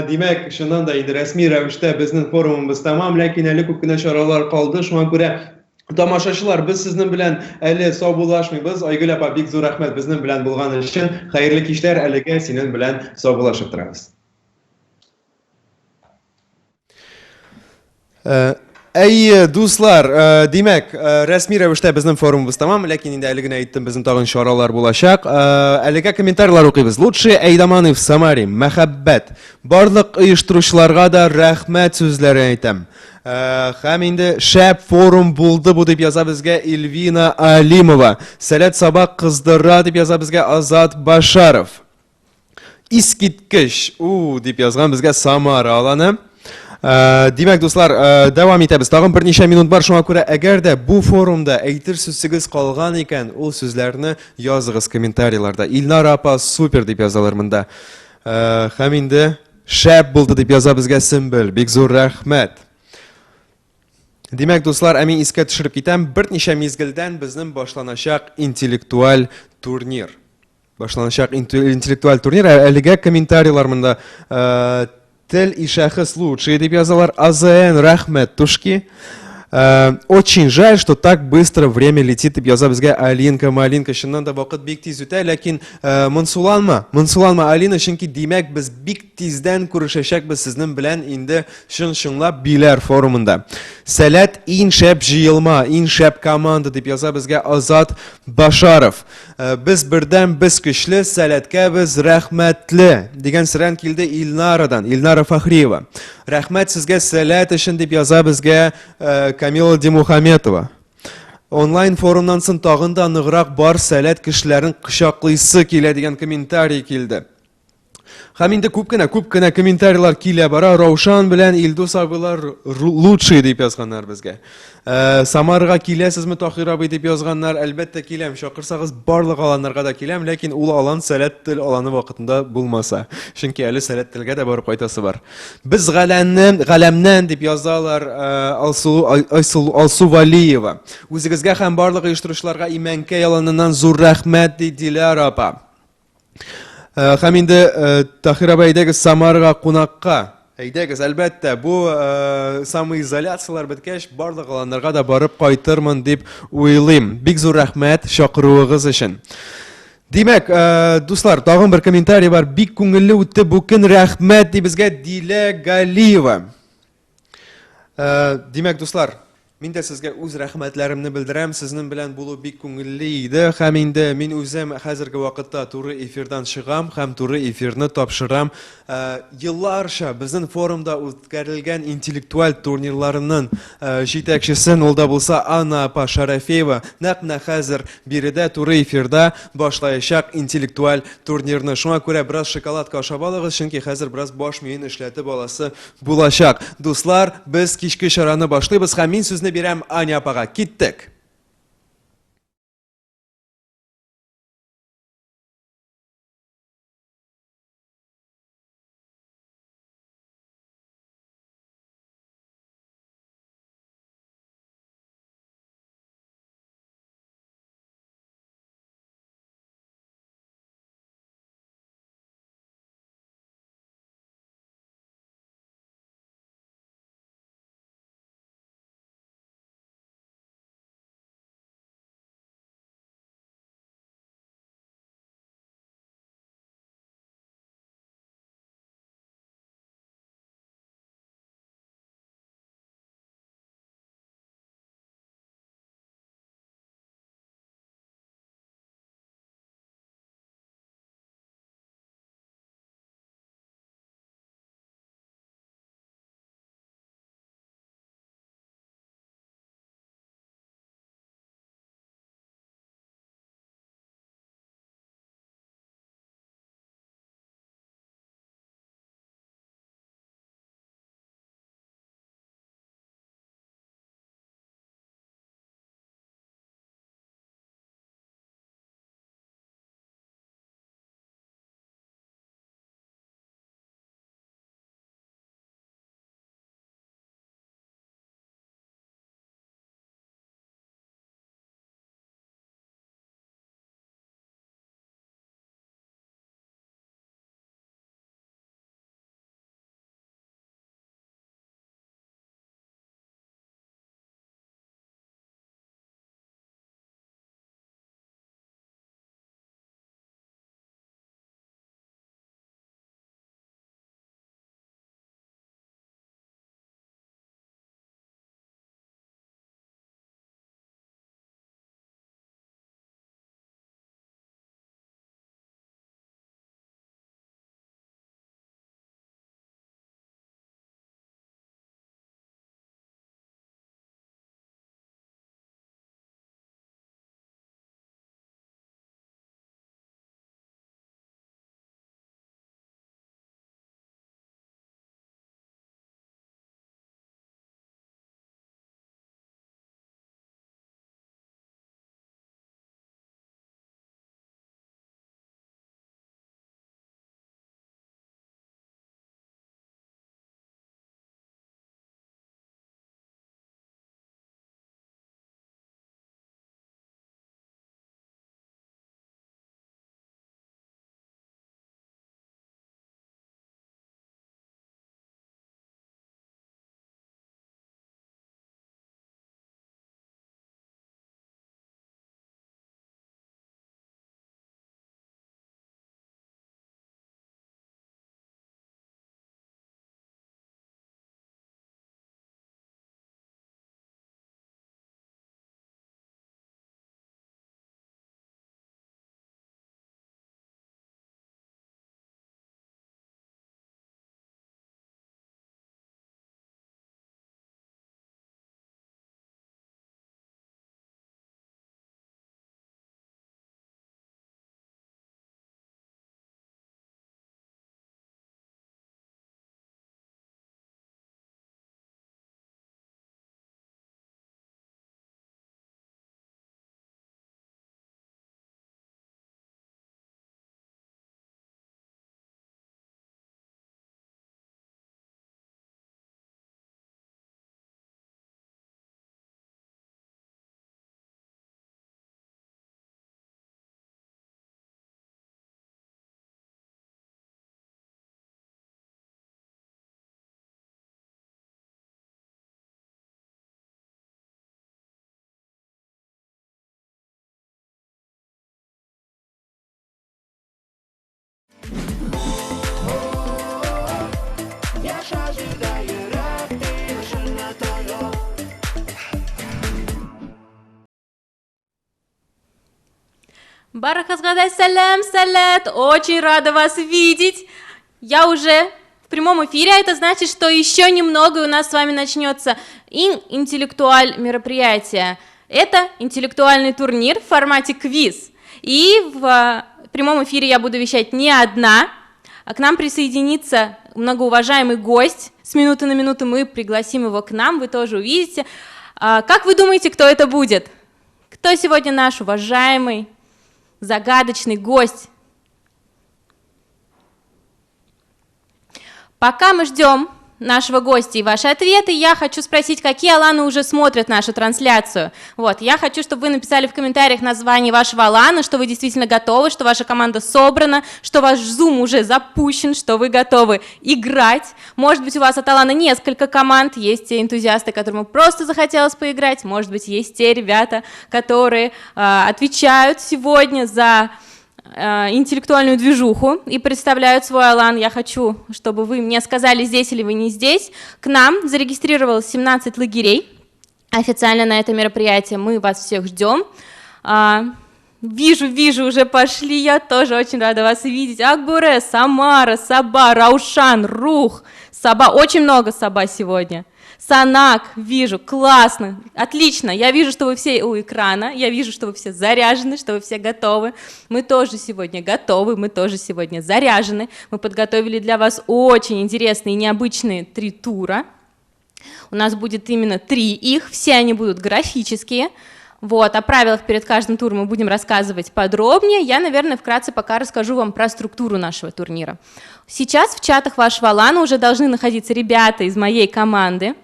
Speaker 8: Димәк, чыннан да инде рәсми рәвештә безнең форумыбыз тәмам, ләкин әле күп кенә чаралар калды, шуңа күрә тамашачылар, без сезнең белән әле саубуллашмыйбыз. Айгөл апа, бик зур рәхмәт безнең белән булган өчен. Хәерле кичләр, әлегә синең белән саубуллашып торабыз. Э, әйе, дуслар, э, димәк, э, рәсми рәвештә безнең форумыбыз тәмам, ләкин инде әле генә әйттем, безнең тагын чаралар булачак. Әлегә комментарийлар укыйбыз. Лучшие әйдаманы в Самаре, мәхәббәт. Барлык оештыручыларга да рәхмәт сүзләре әйтәм. Һәм инде шәп форум булды бу дип яза безгә Эльвина Алимова. Сәләт сабак кыздыра дип яза безгә Азат Башаров. Искиткеч! У, дип язган безгә Самара аланы. Э, димәк, дуслар, э, дәвам итәбез. Тагын берничә минут бар, шуңа күрә әгәр дә бу форумда әйтер сүзсегез калган икән, ул сүзләрне языгыз комментарийларда. Илнара апа супер дип язалар монда. Э, һәм инде шәп булды дип яза безгә Сөмбел. Бик зур рәхмәт. Димәк, дуслар, ә мин искә төшереп китәм, берничә мизгелдән безнең башланачак интеллектуаль турнир. Башланачак интеллектуаль турнир. Ә әлегә комментарийлар монда э, тел и шәхес лучшие дип язалар. АЗН рәхмәт тушки. Э, очень жаль, что так быстро время летит дип яза безгә Алинка Малинка. Чыннан да вакыт бик тиз үтә, ләкин э, монсуланма, монсуланма Алина, чөнки димәк без бик тиздән күрешәчәкбез сезнең белән инде чын-чынлап Биләр форумында. Сәләт иң шәп җыелма, иң шәп команда дип яза безгә Азат Башаров. Э, без бердәм, без көчле, сәләткә без рәхмәтле дигән сөрән килде Илнарадан, Илнара Фахриева. Рәхмәт сезгә сәләт өчен дип яза безгә э, Камила Димухаметова. Онлайн форумнан соң тагын да ныграк бар сәләт кешеләрен кочаклыйсы килә дигән комментарий килде. Һәм инде күп кенә, күп кенә комментарийлар килә бара. Раушан белән Илдус абыйлар лучшие дип язганнар безгә. Э, Самарга киләсезме, Тахир абый дип язганнар. Әлбәттә киләм. Чакырсагыз барлык аланнарга да киләм, ләкин ул алан Сәләт тел аланы вакытында булмаса. Чөнки әле Сәләт телгә дә барып кайтасы бар. Без галәмнән, галәмнән дип язалар э, Алсу, Айсылу, Алсу Валиева. Үзегезгә һәм барлык оештыручыларга Имәнкәй аланыннан зур рәхмәт, ди Диляра апа. Һәм инде Таһир абый, әйдәгез Самарага кунакка. Әйдәгез, әлбәттә, бу самоизоляцияләр беткәч, барлык аланнарга да барып кайтырмын дип уйлыйм. Бик зур рәхмәт чакыруыгыз өчен. Димәк, дуслар, тагын бер комментарий бар. Бик күңелле үтте бу көн, рәхмәт ди безгә Дилә Галиева. Димәк, дуслар, мин дә сезгә үз рәхмәтләремне белдерәм. Сезнең белән булу бик күңелле иде. Һәм инде мин үзем хәзерге вакытта туры эфирдан чыгам һәм туры эфирны тапшырам. Елларча безнең форумда үткәрелгән интеллектуаль турнирларының җитәкчесен, ул да булса Анна апа Шарафеева, нәкъ менә хәзер биредә туры эфирда башлаячак интеллектуаль турнирны. Шуңа күрә бераз шоколадка ашап алыгыз, чөнки хәзер бераз баш миен эшләтеп аласы Булачак. Дуслар, без кичке чараны башлыйбыз һәм мин сүзне бирәм Аня апага. Киттек!
Speaker 10: Барыгызга да сәлам, Сәләт! Очень рада вас видеть! Я уже в прямом эфире, а это значит, что еще немного у нас с вами начнется интеллектуаль мероприятие. Это интеллектуальный турнир в формате квиз. И в прямом эфире я буду вещать не одна, а к нам присоединится многоуважаемый гость. С минуты на минуту мы пригласим его к нам, вы тоже увидите. Как вы думаете, кто это будет? Кто сегодня наш уважаемый, загадочный гость? Пока мы ждем нашего гостя и ваши ответы, я хочу спросить, какие аланы уже смотрят нашу трансляцию. Вот, я хочу, чтобы вы написали в комментариях название вашего алана, что вы действительно готовы, что ваша команда собрана, что ваш Zoom уже запущен, что вы готовы играть. Может быть, у вас от алана несколько команд, есть те энтузиасты, которым просто захотелось поиграть, может быть, есть те ребята, которые отвечают сегодня за интеллектуальную движуху и представляют свой алан. Я хочу, чтобы вы мне сказали, здесь или вы не здесь. К нам зарегистрировалось 17 лагерей официально на это мероприятие. Мы вас всех ждем. Вижу, уже пошли. Я тоже очень рада вас видеть. Акбуре, Самара, Саба, Раушан, Рух, Саба. Очень много Саба сегодня. Санак, вижу, классно, отлично, я вижу, что вы все у экрана, я вижу, что вы все заряжены, что вы все готовы, мы тоже сегодня готовы, мы тоже сегодня заряжены, мы подготовили для вас очень интересные и необычные 3 тура, у нас будет именно 3 их, все они будут графические. Вот, о правилах перед каждым туром мы будем рассказывать подробнее. Я, наверное, вкратце пока расскажу вам про структуру нашего турнира. Сейчас в чатах вашего алана уже должны находиться ребята из моей команды.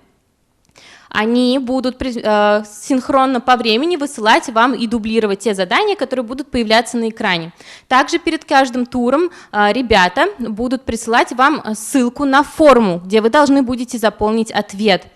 Speaker 10: Они будут синхронно по времени высылать вам и дублировать те задания, которые будут появляться на экране. Также перед каждым туром ребята будут присылать вам ссылку на форму, где вы должны будете заполнить ответ.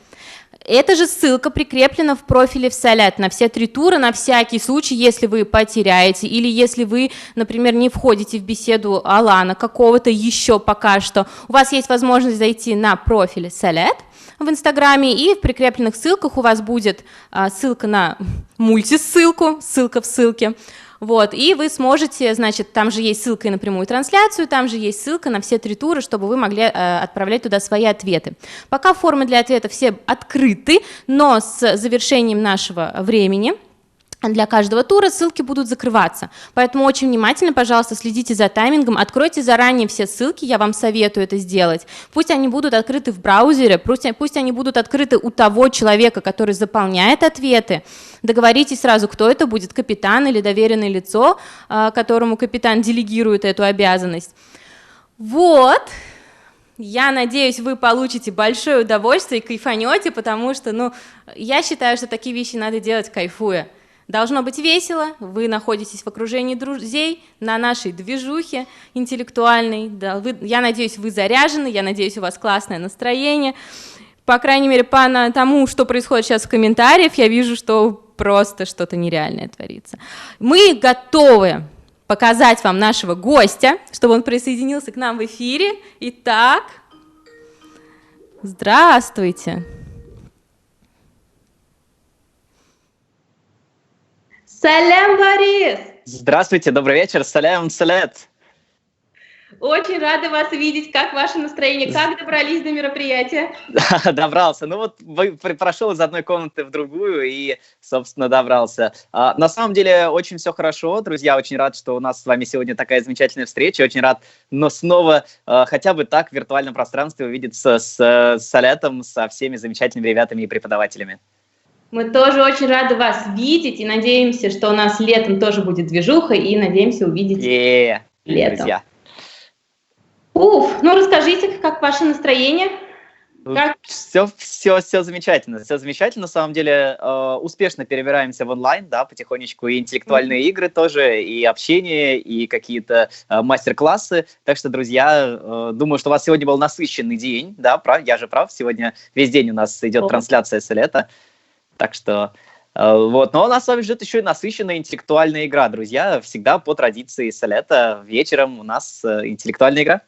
Speaker 10: Эта же ссылка прикреплена в профиле в Сэлэт на все 3 тура, на всякий случай, если вы потеряете или если вы, например, не входите в беседу алана какого-то еще пока что. У вас есть возможность зайти на профиль Сэлэт в Инстаграме, и в прикрепленных ссылках у вас будет ссылка на мультиссылку, ссылка в ссылке. Вот, и вы сможете, значит, там же есть ссылка и на прямую трансляцию, там же есть ссылка на все 3 тура, чтобы вы могли отправлять туда свои ответы. Пока формы для ответов все открыты, но с завершением нашего времени для каждого тура ссылки будут закрываться. Поэтому очень внимательно, пожалуйста, следите за таймингом, откройте заранее все ссылки, я вам советую это сделать. Пусть они будут открыты в браузере, пусть они будут открыты у того человека, который заполняет ответы. Договоритесь сразу, кто это будет, капитан или доверенное лицо, которому капитан делегирует эту обязанность. Вот. Я надеюсь, вы получите большое удовольствие и кайфанете, потому что, ну, я считаю, что такие вещи надо делать кайфуя. Должно быть весело, вы находитесь в окружении друзей, на нашей движухе интеллектуальной. Да, я надеюсь, вы заряжены, я надеюсь, у вас классное настроение. По крайней мере, по тому, что происходит сейчас в комментариях, я вижу, что просто что-то нереальное творится. Мы готовы показать вам нашего гостя, чтобы он присоединился к нам в эфире. Итак, здравствуйте. Салям, Борис!
Speaker 22: Здравствуйте, добрый вечер, салям, салят!
Speaker 10: Очень рада вас видеть. Как ваше настроение? Как добрались до мероприятия?
Speaker 22: Добрался. Ну вот, прошел из одной комнаты в другую и, собственно, добрался. На самом деле, очень все хорошо, друзья. Очень рад, что у нас с вами сегодня такая замечательная встреча. Очень рад, но снова хотя бы так в виртуальном пространстве увидеться с Сэлэтом, со всеми замечательными ребятами и преподавателями.
Speaker 10: Мы тоже очень рады вас видеть и надеемся, что у нас летом тоже будет движуха, и надеемся увидеть летом.
Speaker 22: Друзья.
Speaker 10: Уф, ну расскажите, как ваше настроение? Как?
Speaker 22: Все замечательно, все замечательно. На самом деле успешно перебираемся в онлайн, да, потихонечку и интеллектуальные игры тоже, и общение, и какие-то мастер-классы. Так что, друзья, думаю, что у вас сегодня был насыщенный день, да, прав, я же прав, сегодня весь день у нас идет трансляция Сэлэта. Так что, вот, но у нас с вами ждет еще и насыщенная интеллектуальная игра, друзья. Всегда по традиции Сэлэта вечером у нас интеллектуальная игра.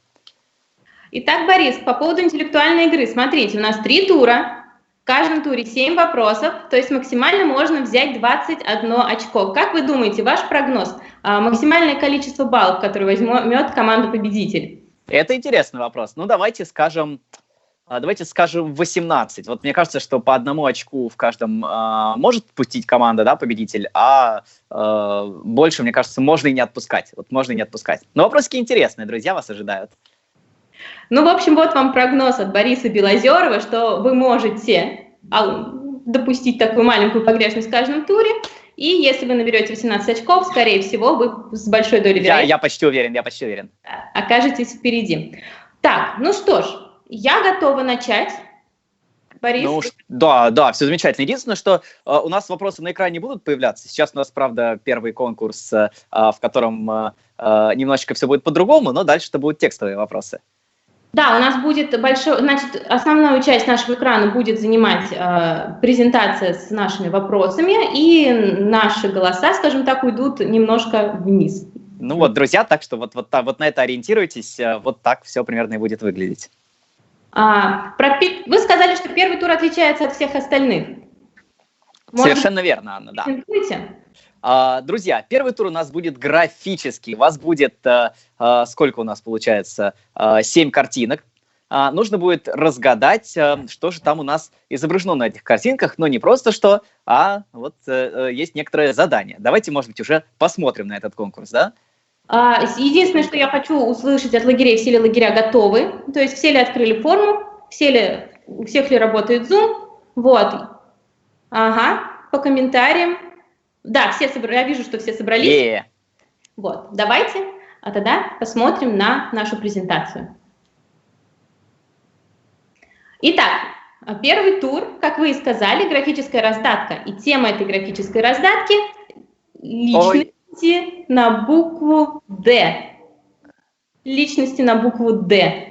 Speaker 10: Итак, Борис, по поводу интеллектуальной игры. Смотрите, у нас 3 тура. каждом туре 7 вопросов, то есть максимально можно взять 21 очко. Как вы думаете, ваш прогноз, максимальное количество баллов, которое возьмет команда-победитель?
Speaker 22: Это интересный вопрос. Ну, давайте скажем 18. Вот мне кажется, что по одному очку в каждом может пустить команда, да, победитель, а больше, мне кажется, можно и не отпускать. Вот можно и не отпускать. Но вопросики интересные, друзья, вас ожидают.
Speaker 10: Ну, в общем, вот вам прогноз от Бориса Белозерова, что вы можете допустить такую маленькую погрешность в каждом туре, и если вы наберете 18 очков, скорее всего, вы с большой долей вероятности...
Speaker 22: Я почти уверен,
Speaker 10: Окажетесь впереди. Так, ну что ж, я готова начать. Борис?
Speaker 22: Ну, да, все замечательно. Единственное, что у нас вопросы на экране будут появляться. Сейчас у нас, правда, первый конкурс, в котором немножечко все будет по-другому, но дальше это будут текстовые вопросы.
Speaker 10: Да, у нас будет большой, значит, основную часть нашего экрана будет занимать презентация с нашими вопросами, и наши голоса, скажем так, уйдут немножко вниз.
Speaker 22: Ну вот, друзья, так что вот на это ориентируйтесь, вот так все примерно и будет выглядеть.
Speaker 10: Вы сказали, что первый тур отличается от всех остальных. Может,
Speaker 22: совершенно верно, Анна, да. Друзья, первый тур у нас будет графический. У вас будет, сколько у нас получается, 7 картинок. Нужно будет разгадать, что же там у нас изображено на этих картинках, но не просто что, а вот есть некоторое задание. Давайте, может быть, уже посмотрим на этот конкурс, да?
Speaker 10: Единственное, что я хочу услышать от лагерей, все ли лагеря готовы, то есть все ли открыли форму, у всех ли работает Zoom, вот. Ага, по комментариям. Да, все я вижу, что все собрались.
Speaker 22: Yeah.
Speaker 10: Вот, давайте, а тогда посмотрим на нашу презентацию. Итак, первый тур, как вы и сказали, графическая раздатка. И тема этой графической раздатки – личности на букву «Д». Личности на букву «Д».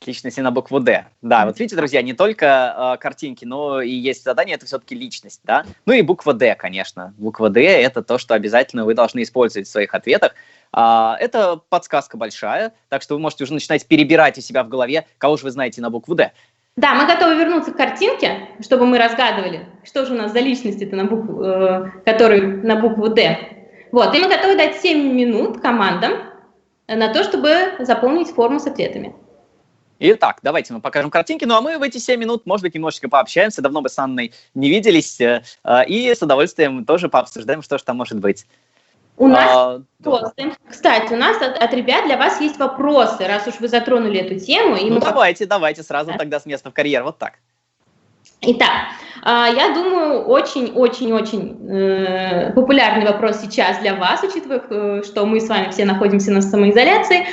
Speaker 22: Личности на букву «Д». Да, вот видите, друзья, не только картинки, но и есть задание, это все-таки личность, да? Ну и буква «Д», конечно. Буква «Д» – это то, что обязательно вы должны использовать в своих ответах. Это подсказка большая, так что вы можете уже начинать перебирать у себя в голове, кого же вы знаете на букву «Д».
Speaker 10: Да, мы готовы вернуться к картинке, чтобы мы разгадывали, что же у нас за личности-то, на букву, которые на букву «Д». Вот, и мы готовы дать 7 минут командам на то, чтобы заполнить форму с ответами.
Speaker 22: Итак, давайте мы покажем картинки, ну а мы в эти 7 минут, может быть, немножечко пообщаемся, давно мы с Анной не виделись, и с удовольствием тоже пообсуждаем, что же там может быть.
Speaker 10: У нас вопросы. Кстати, у нас от ребят для вас есть вопросы, раз уж вы затронули эту тему. И ну
Speaker 22: мы... давайте сразу тогда с места в карьер, вот так.
Speaker 10: Итак, я думаю, очень-очень-очень популярный вопрос сейчас для вас, учитывая, что мы с вами все находимся на самоизоляции.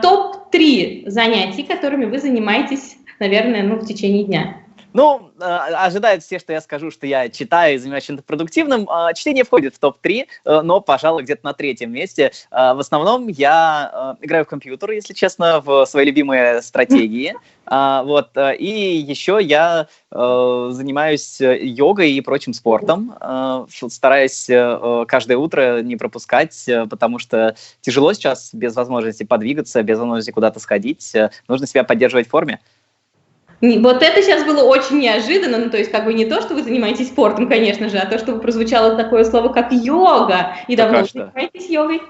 Speaker 10: Топ-3 занятий, которыми вы занимаетесь, наверное, ну, в течение дня.
Speaker 22: Ну, ожидают все, что я скажу, что я читаю и занимаюсь чем-то продуктивным. Чтение входит в топ-3, но, пожалуй, где-то на третьем месте. В основном я играю в компьютер, если честно, в свои любимые стратегии. Вот. И еще я занимаюсь йогой и прочим спортом. Стараюсь каждое утро не пропускать, потому что тяжело сейчас без возможности подвигаться, без возможности куда-то сходить. Нужно себя поддерживать в форме.
Speaker 10: Вот это сейчас было очень неожиданно, ну, то есть как бы не то, что вы занимаетесь спортом, конечно же, а то, что прозвучало такое слово, как йога. И давно вы занимаетесь йогой?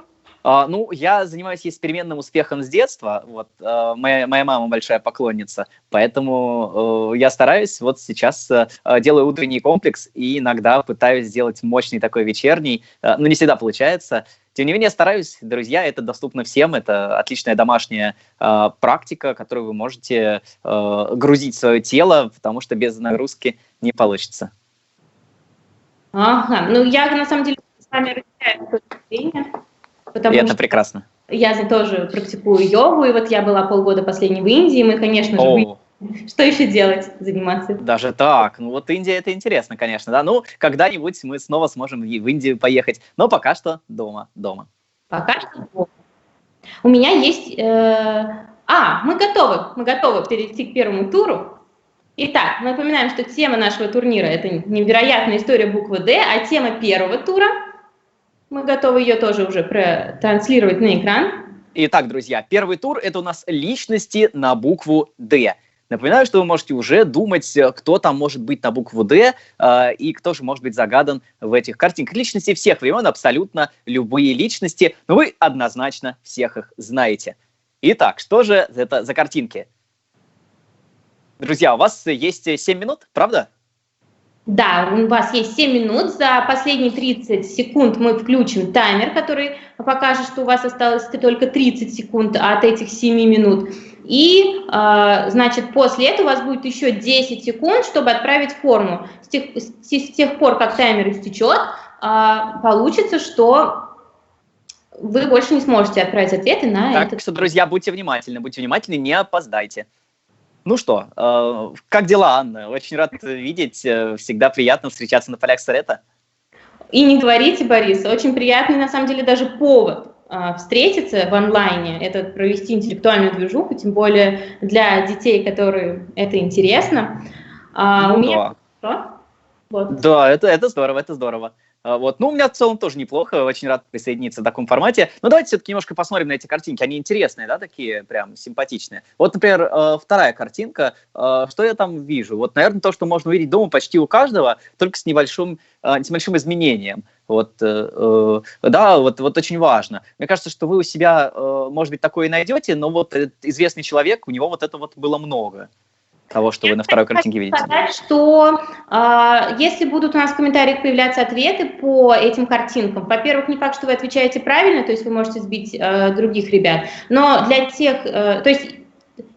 Speaker 22: Ну, я занимаюсь ей с переменным успехом с детства, вот, моя мама большая поклонница, поэтому я стараюсь, вот сейчас делаю утренний комплекс и иногда пытаюсь сделать мощный такой вечерний, но не всегда получается. Тем не менее, стараюсь, друзья, это доступно всем, это отличная домашняя практика, которую вы можете грузить свое тело, потому что без нагрузки не получится.
Speaker 10: Ага, ну я на самом деле с вами разделяю точку зрения. Потому
Speaker 22: и это прекрасно.
Speaker 10: Я тоже практикую йогу, и вот я была полгода последней в Индии, мы, конечно же, что еще делать, заниматься?
Speaker 22: Даже так? Ну вот Индия, это интересно, конечно, да. Ну, когда-нибудь мы снова сможем в Индию поехать, но пока что дома.
Speaker 10: Пока что дома. У меня есть... мы готовы перейти к первому туру. Итак, мы напоминаем, что тема нашего турнира – это невероятная история буквы «Д», а тема первого тура – мы готовы ее тоже уже протранслировать на экран.
Speaker 22: Итак, друзья, первый тур – это у нас личности на букву «Д». Напоминаю, что вы можете уже думать, кто там может быть на букву «Д» и кто же может быть загадан в этих картинках. Личности всех времен, абсолютно любые личности, но вы однозначно всех их знаете. Итак, что же это за картинки? Друзья, у вас есть 7 минут, правда?
Speaker 10: Да, у вас есть 7 минут. За последние 30 секунд мы включим таймер, который покажет, что у вас осталось только 30 секунд от этих 7 минут. И, значит, после этого у вас будет еще 10 секунд, чтобы отправить форму. С тех пор, как таймер истечет, получится, что вы больше не сможете отправить ответы на
Speaker 22: так
Speaker 10: этот...
Speaker 22: Так что, друзья, будьте внимательны, не опоздайте. Ну что, как дела, Анна? Очень рад видеть. Всегда приятно встречаться на полях Сэлэта.
Speaker 10: И не говорите, Борис, очень приятный, на самом деле, даже повод встретиться в онлайне, это провести интеллектуальную движуху, тем более для детей, которым это интересно.
Speaker 22: Ну,
Speaker 10: у меня...
Speaker 22: да.
Speaker 10: Вот.
Speaker 22: Да, это здорово, это здорово. Вот. Ну, у меня в целом тоже неплохо, очень рад присоединиться в таком формате. Но давайте все-таки немножко посмотрим на эти картинки, они интересные, да, такие прям симпатичные. Вот, например, вторая картинка, что я там вижу? Вот, наверное, то, что можно увидеть дома почти у каждого, только с небольшим изменением. Вот, да, вот очень важно. Мне кажется, что вы у себя, может быть, такое и найдете, но вот известный человек, у него вот это вот было много. Того, что вы на второй картинке видите.
Speaker 10: Сказать, что если будут у нас в комментариях появляться ответы по этим картинкам, во-первых, не факт, что вы отвечаете правильно, то есть вы можете сбить других ребят, но для тех, то есть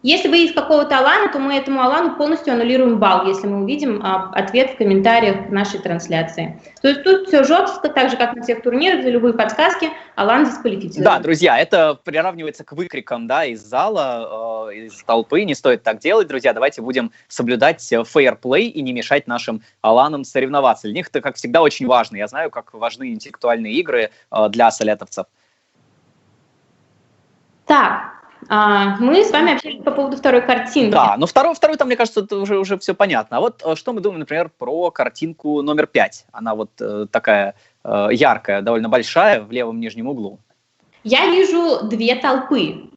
Speaker 10: если вы из какого-то алана, то мы этому алану полностью аннулируем балл, если мы увидим ответ в комментариях к нашей трансляции. То есть тут все жестко, так же, как на всех турнирах, за любые подсказки алан дисквалифицирует.
Speaker 22: Да, друзья, это приравнивается к выкрикам, да, из зала, из толпы. Не стоит так делать, друзья. Давайте будем соблюдать фейер-плей и не мешать нашим аланам соревноваться. Для них это, как всегда, очень важно. Я знаю, как важны интеллектуальные игры для салятовцев.
Speaker 10: Так. Мы с вами общались по поводу второй картинки.
Speaker 22: Да, но второй там, мне кажется, это уже все понятно. А вот что мы думаем, например, про картинку номер 5? Она вот такая яркая, довольно большая, в левом нижнем углу.
Speaker 10: Я вижу две толпы.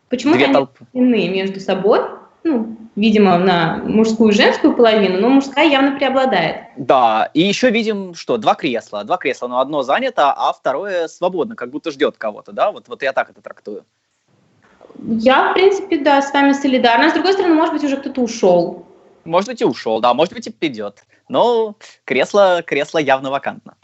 Speaker 10: Почему-то они разделены между собой. Ну, видимо, на мужскую и женскую половину, но мужская явно преобладает.
Speaker 22: Да, и еще видим, что два кресла, но одно занято, а второе свободно, как будто ждет кого-то, да? Вот я так это трактую.
Speaker 10: Я, в принципе, да, с вами солидарна. С другой стороны, может быть, уже кто-то ушел.
Speaker 22: Может быть, и ушел, да, может быть, и придет. Но кресло явно вакантно.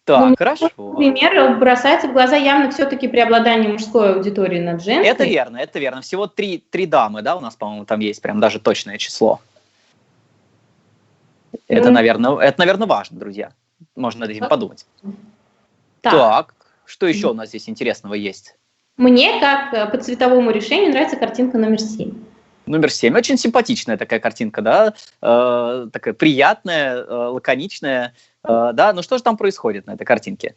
Speaker 22: Так, ну, хорошо.
Speaker 10: Например, бросается в глаза явно все-таки преобладание мужской аудитории над женской.
Speaker 22: Это верно, это верно. Всего три дамы, да, у нас, по-моему, там есть прям даже точное число. Это, наверное, важно, друзья. Можно над этим подумать. Так, что еще у нас здесь интересного есть?
Speaker 10: Мне, как по цветовому решению, нравится картинка номер 7.
Speaker 22: Номер 7. Очень симпатичная такая картинка, да? Такая приятная, лаконичная. Да? Ну что же там происходит на этой картинке?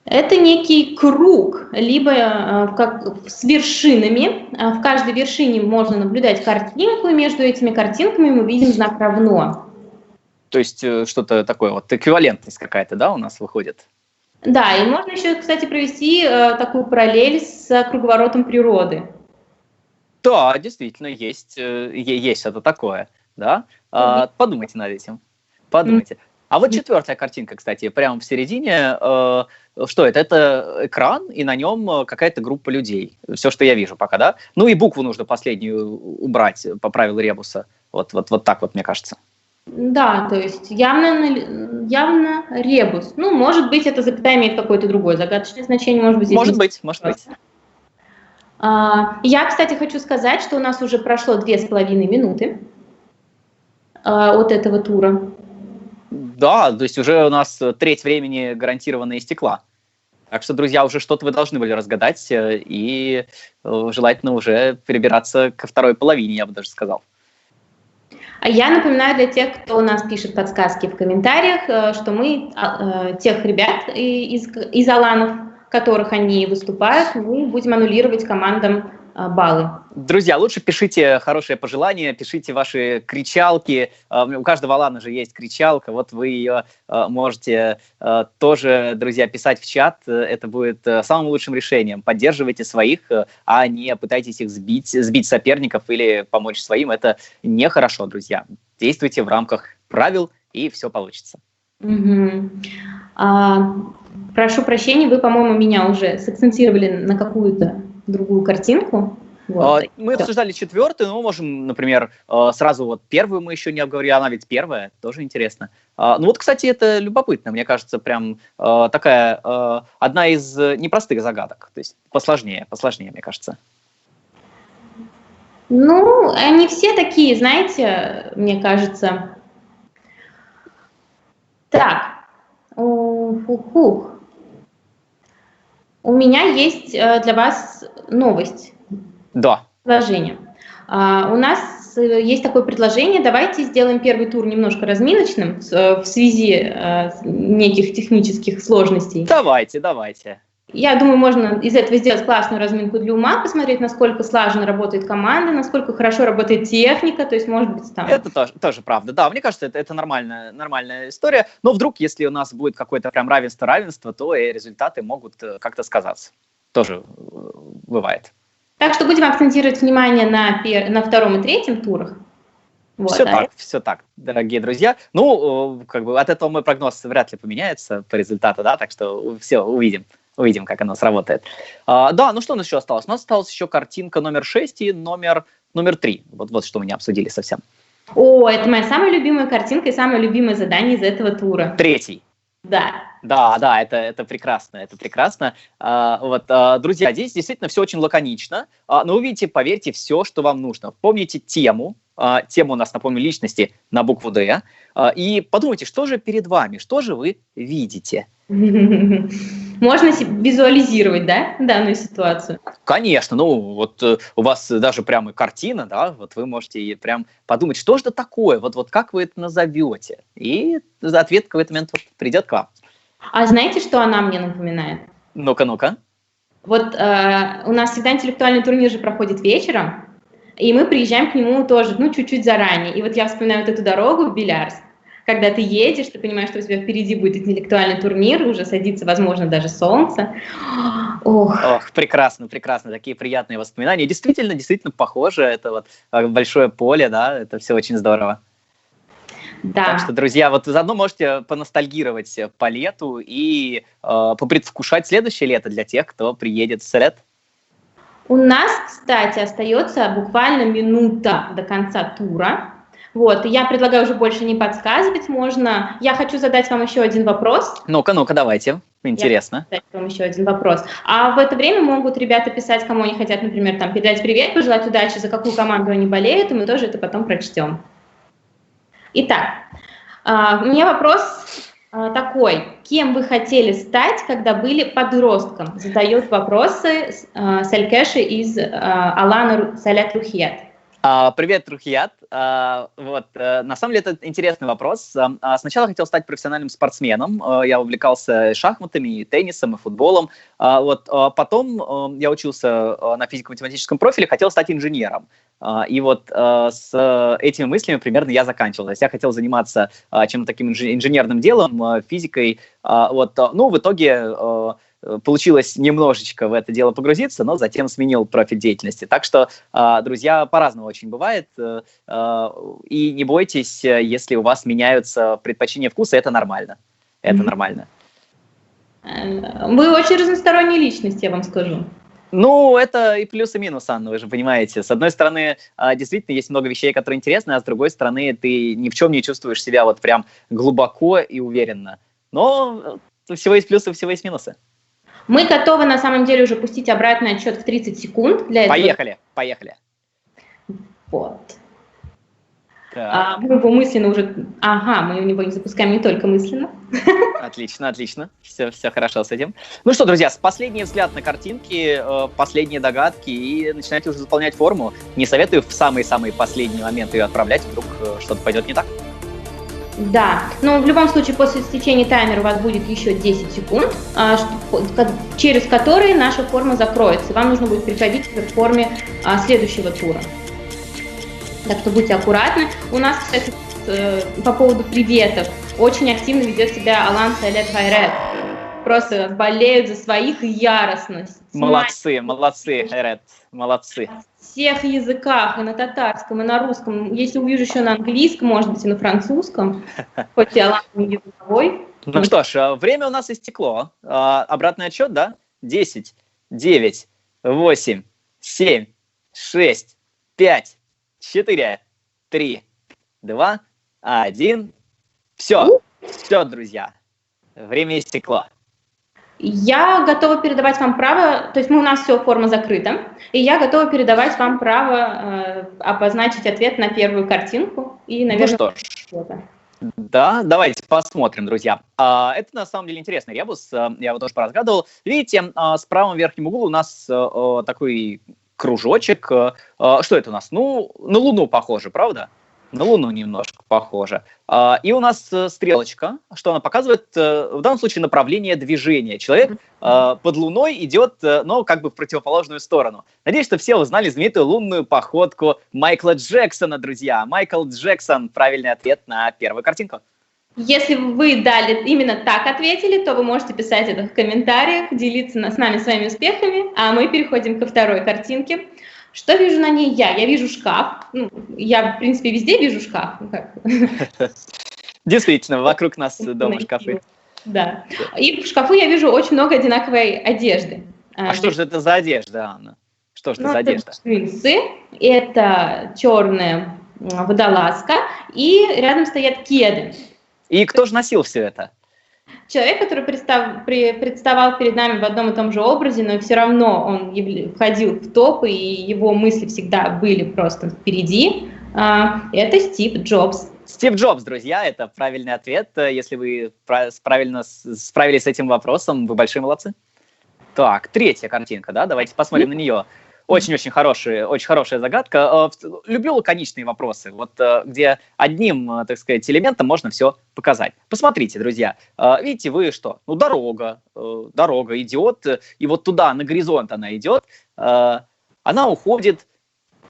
Speaker 10: Это некий круг, либо как с вершинами. В каждой вершине можно наблюдать картинку, и между этими картинками мы видим знак равно.
Speaker 22: То есть что-то такое, вот эквивалентность какая-то, да, у нас выходит?
Speaker 10: Да, и можно еще, кстати, провести такую параллель с круговоротом природы.
Speaker 22: Да, действительно, есть что-то такое, да. Подумайте над этим, подумайте. А вот четвертая картинка, кстати, прямо в середине. Что это? Это экран, и на нем какая-то группа людей. Все, что я вижу пока, да? Ну и букву нужно последнюю убрать по правилу ребуса. Вот так вот, мне кажется.
Speaker 10: Да, то есть явно ребус. Ну, может быть, эта запятая имеет какое-то другое загадочное значение, может быть.
Speaker 22: Может быть, может быть.
Speaker 10: Я, кстати, хочу сказать, что у нас уже прошло 2,5 минуты от этого тура.
Speaker 22: Да, то есть уже у нас треть времени гарантированно истекла. Так что, друзья, уже что-то вы должны были разгадать, и желательно уже перебираться ко второй половине, я бы даже сказал.
Speaker 10: А я напоминаю для тех, кто у нас пишет подсказки в комментариях, что мы тех ребят из аланов, которых они выступают, мы будем аннулировать командам баллы.
Speaker 22: Друзья, лучше пишите хорошие пожелания, пишите ваши кричалки. У каждого Алана же есть кричалка, вот вы ее можете тоже, друзья, писать в чат. Это будет самым лучшим решением. Поддерживайте своих, а не пытайтесь их сбить соперников или помочь своим. Это нехорошо, друзья. Действуйте в рамках правил, и все получится.
Speaker 10: Угу. Прошу прощения, вы, по-моему, меня уже сакцентировали на какую-то другую картинку. Вот.
Speaker 22: Мы обсуждали четвертую, но мы можем, например, сразу вот первую мы еще не обговорили, она ведь первая, тоже интересно. Ну вот, кстати, это любопытно, мне кажется, прям такая одна из непростых загадок, то есть посложнее, мне кажется.
Speaker 10: Ну, они все такие, знаете, мне кажется. Так, ух. У меня есть для вас новость.
Speaker 22: Да.
Speaker 10: Предложение. У нас есть такое предложение. Давайте сделаем первый тур немножко разминочным в связи неких технических сложностей.
Speaker 22: Давайте.
Speaker 10: Я думаю, можно из этого сделать классную разминку для ума, посмотреть, насколько слаженно работает команда, насколько хорошо работает техника, то есть, может быть, там...
Speaker 22: Это тоже правда, да, мне кажется, это нормальная история, но вдруг, если у нас будет какое-то прям равенство-равенство, то и результаты могут как-то сказаться, тоже бывает.
Speaker 10: Так что будем акцентировать внимание на втором и третьем турах. Вот,
Speaker 22: все,
Speaker 10: да?
Speaker 22: Так, все так, дорогие друзья. Ну, как бы от этого мой прогноз вряд ли поменяется по результату, да, так что все, увидим. Увидим, как оно сработает. Да, ну что у нас еще осталось? У нас осталась еще картинка номер 6 и номер 3. Вот что мы не обсудили совсем.
Speaker 10: О, это моя самая любимая картинка и самое любимое задание из этого тура.
Speaker 22: Третий.
Speaker 10: Да.
Speaker 22: Да, это прекрасно, это прекрасно. Друзья, здесь действительно все очень лаконично, но увидите, поверьте, все, что вам нужно. Помните тему. Тему у нас, напомню, личности на букву «Д». И подумайте, что же перед вами, что же вы видите?
Speaker 10: Можно визуализировать, да, данную ситуацию?
Speaker 22: Конечно, ну вот у вас даже прямо картина, да, вот вы можете прям подумать, что же это такое, вот как вы это назовете, и ответ в какой-то момент вот придет к вам.
Speaker 10: А знаете, что она мне напоминает?
Speaker 22: Ну-ка, ну-ка.
Speaker 10: Вот у нас всегда интеллектуальный турнир же проходит вечером, и мы приезжаем к нему тоже, ну, чуть-чуть заранее. И вот я вспоминаю вот эту дорогу в Белярск, когда ты едешь, ты понимаешь, что у тебя впереди будет интеллектуальный турнир, уже садится, возможно, даже солнце. Ох.
Speaker 22: Ох, прекрасно, прекрасно, такие приятные воспоминания. Действительно, действительно похоже, это вот большое поле, да, это все очень здорово.
Speaker 10: Да.
Speaker 22: Так что, друзья, вот заодно можете поностальгировать по лету и попредвкушать следующее лето для тех, кто приедет в Сэлэт.
Speaker 10: У нас, кстати, остается буквально минута до конца тура. Вот, и я предлагаю уже больше не подсказывать, можно... Я хочу задать вам еще один вопрос.
Speaker 22: Ну-ка, ну-ка, давайте, интересно.
Speaker 10: Я хочу задать вам еще один вопрос. А в это время могут ребята писать, кому они хотят, например, там, передать привет, пожелать удачи, за какую команду они болеют, и мы тоже это потом прочтем. Итак, у меня вопрос такой. Кем вы хотели стать, когда были подростком? Задает вопросы Салькеши из Алана Салят Рухият.
Speaker 22: Привет, Рухият. На самом деле это интересный вопрос. Сначала хотел стать профессиональным спортсменом. Я увлекался шахматами, и теннисом, и футболом. Потом я учился на физико-математическом профиле, хотел стать инженером. И вот с этими мыслями примерно я заканчивал. То есть я хотел заниматься чем-то таким инженерным делом, физикой. Ну, в итоге получилось немножечко в это дело погрузиться, но затем сменил профиль деятельности. Так что, друзья, по-разному очень бывает. И не бойтесь, если у вас меняются предпочтения вкуса, это нормально. Это нормально.
Speaker 10: Вы очень разносторонняя личность, я вам скажу.
Speaker 22: Ну, это и плюс, и минус, Анна, вы же понимаете. С одной стороны, действительно, есть много вещей, которые интересны, а с другой стороны, ты ни в чем не чувствуешь себя вот прям глубоко и уверенно. Но всего есть плюсы, всего есть минусы.
Speaker 10: Мы готовы, на самом деле, уже пустить обратный отсчет в 30 секунд. Для этого.
Speaker 22: Поехали, поехали.
Speaker 10: Вот. Мы его мысленно уже... Ага, мы его не запускаем не только мысленно.
Speaker 22: Отлично, отлично. Все хорошо с этим. Ну что, друзья, последний взгляд на картинки, последние догадки, и начинайте уже заполнять форму. Не советую в самый-самый последний момент ее отправлять, вдруг что-то пойдет не так.
Speaker 10: Да, но в любом случае после истечения таймера у вас будет еще 10 секунд, через которые наша форма закроется. Вам нужно будет переходить к форме следующего тура. Так что будьте аккуратны. У нас, кстати, по поводу приветов, очень активно ведет себя Алан Сэлэт Хайрет. Просто болеют за своих яростно.
Speaker 22: Молодцы, молодцы, Хайрет, молодцы.
Speaker 10: На всех языках, и на татарском, и на русском. Если увижу еще на английском, может быть, и на французском. Хоть и Алан не языковой.
Speaker 22: Ну что ж, время у нас истекло. Обратный отсчет, да? 10, 9, 8, 7, 6, 5, 4, 3, 2, 1. Все, все, друзья. Время истекло.
Speaker 10: Я готова передавать вам право, то есть у нас все, форма закрыта, и я готова передавать вам право обозначить ответ на первую картинку и, наверное,
Speaker 22: ну что ж. Да, давайте посмотрим, друзья. Это на самом деле интересный ребус, я его тоже поразгадывал. Видите, с правым верхним углу у нас такой кружочек. Что это у нас? Ну, на Луну похоже, правда? На Луну немножко похоже. И у нас стрелочка, что она показывает, в данном случае направление движения. Человек под Луной идет, но как бы в противоположную сторону. Надеюсь, что все узнали знаменитую лунную походку Майкла Джексона, друзья. Майкл Джексон, правильный ответ на первую картинку.
Speaker 10: Если вы дали именно так ответили, то вы можете писать это в комментариях, делиться с нами своими успехами, а мы переходим ко второй картинке. Что вижу на ней я? Я вижу шкаф. Ну, я, в принципе, везде вижу шкаф. Ну, как?
Speaker 22: Действительно, вокруг нас дома шкафы.
Speaker 10: Да. И в шкафу я вижу очень много одинаковой одежды.
Speaker 22: А что же это за одежда, Анна? Что же это за одежда?
Speaker 10: Это джинсы, это черная водолазка, и рядом стоят кеды.
Speaker 22: И кто же носил все это?
Speaker 10: Человек, который представал перед нами в одном и том же образе, но все равно он входил в топ, и его мысли всегда были просто впереди, это Стив Джобс.
Speaker 22: Стив Джобс, друзья, это правильный ответ. Если вы правильно справились с этим вопросом, вы большие молодцы. Так, третья картинка, да, давайте посмотрим на нее. Очень-очень хорошая, очень хорошая загадка. Люблю лаконичные вопросы, вот где одним, так сказать, элементом можно все показать. Посмотрите, друзья, видите вы что? Ну, дорога, дорога идет, и вот туда, на горизонт она идет, она уходит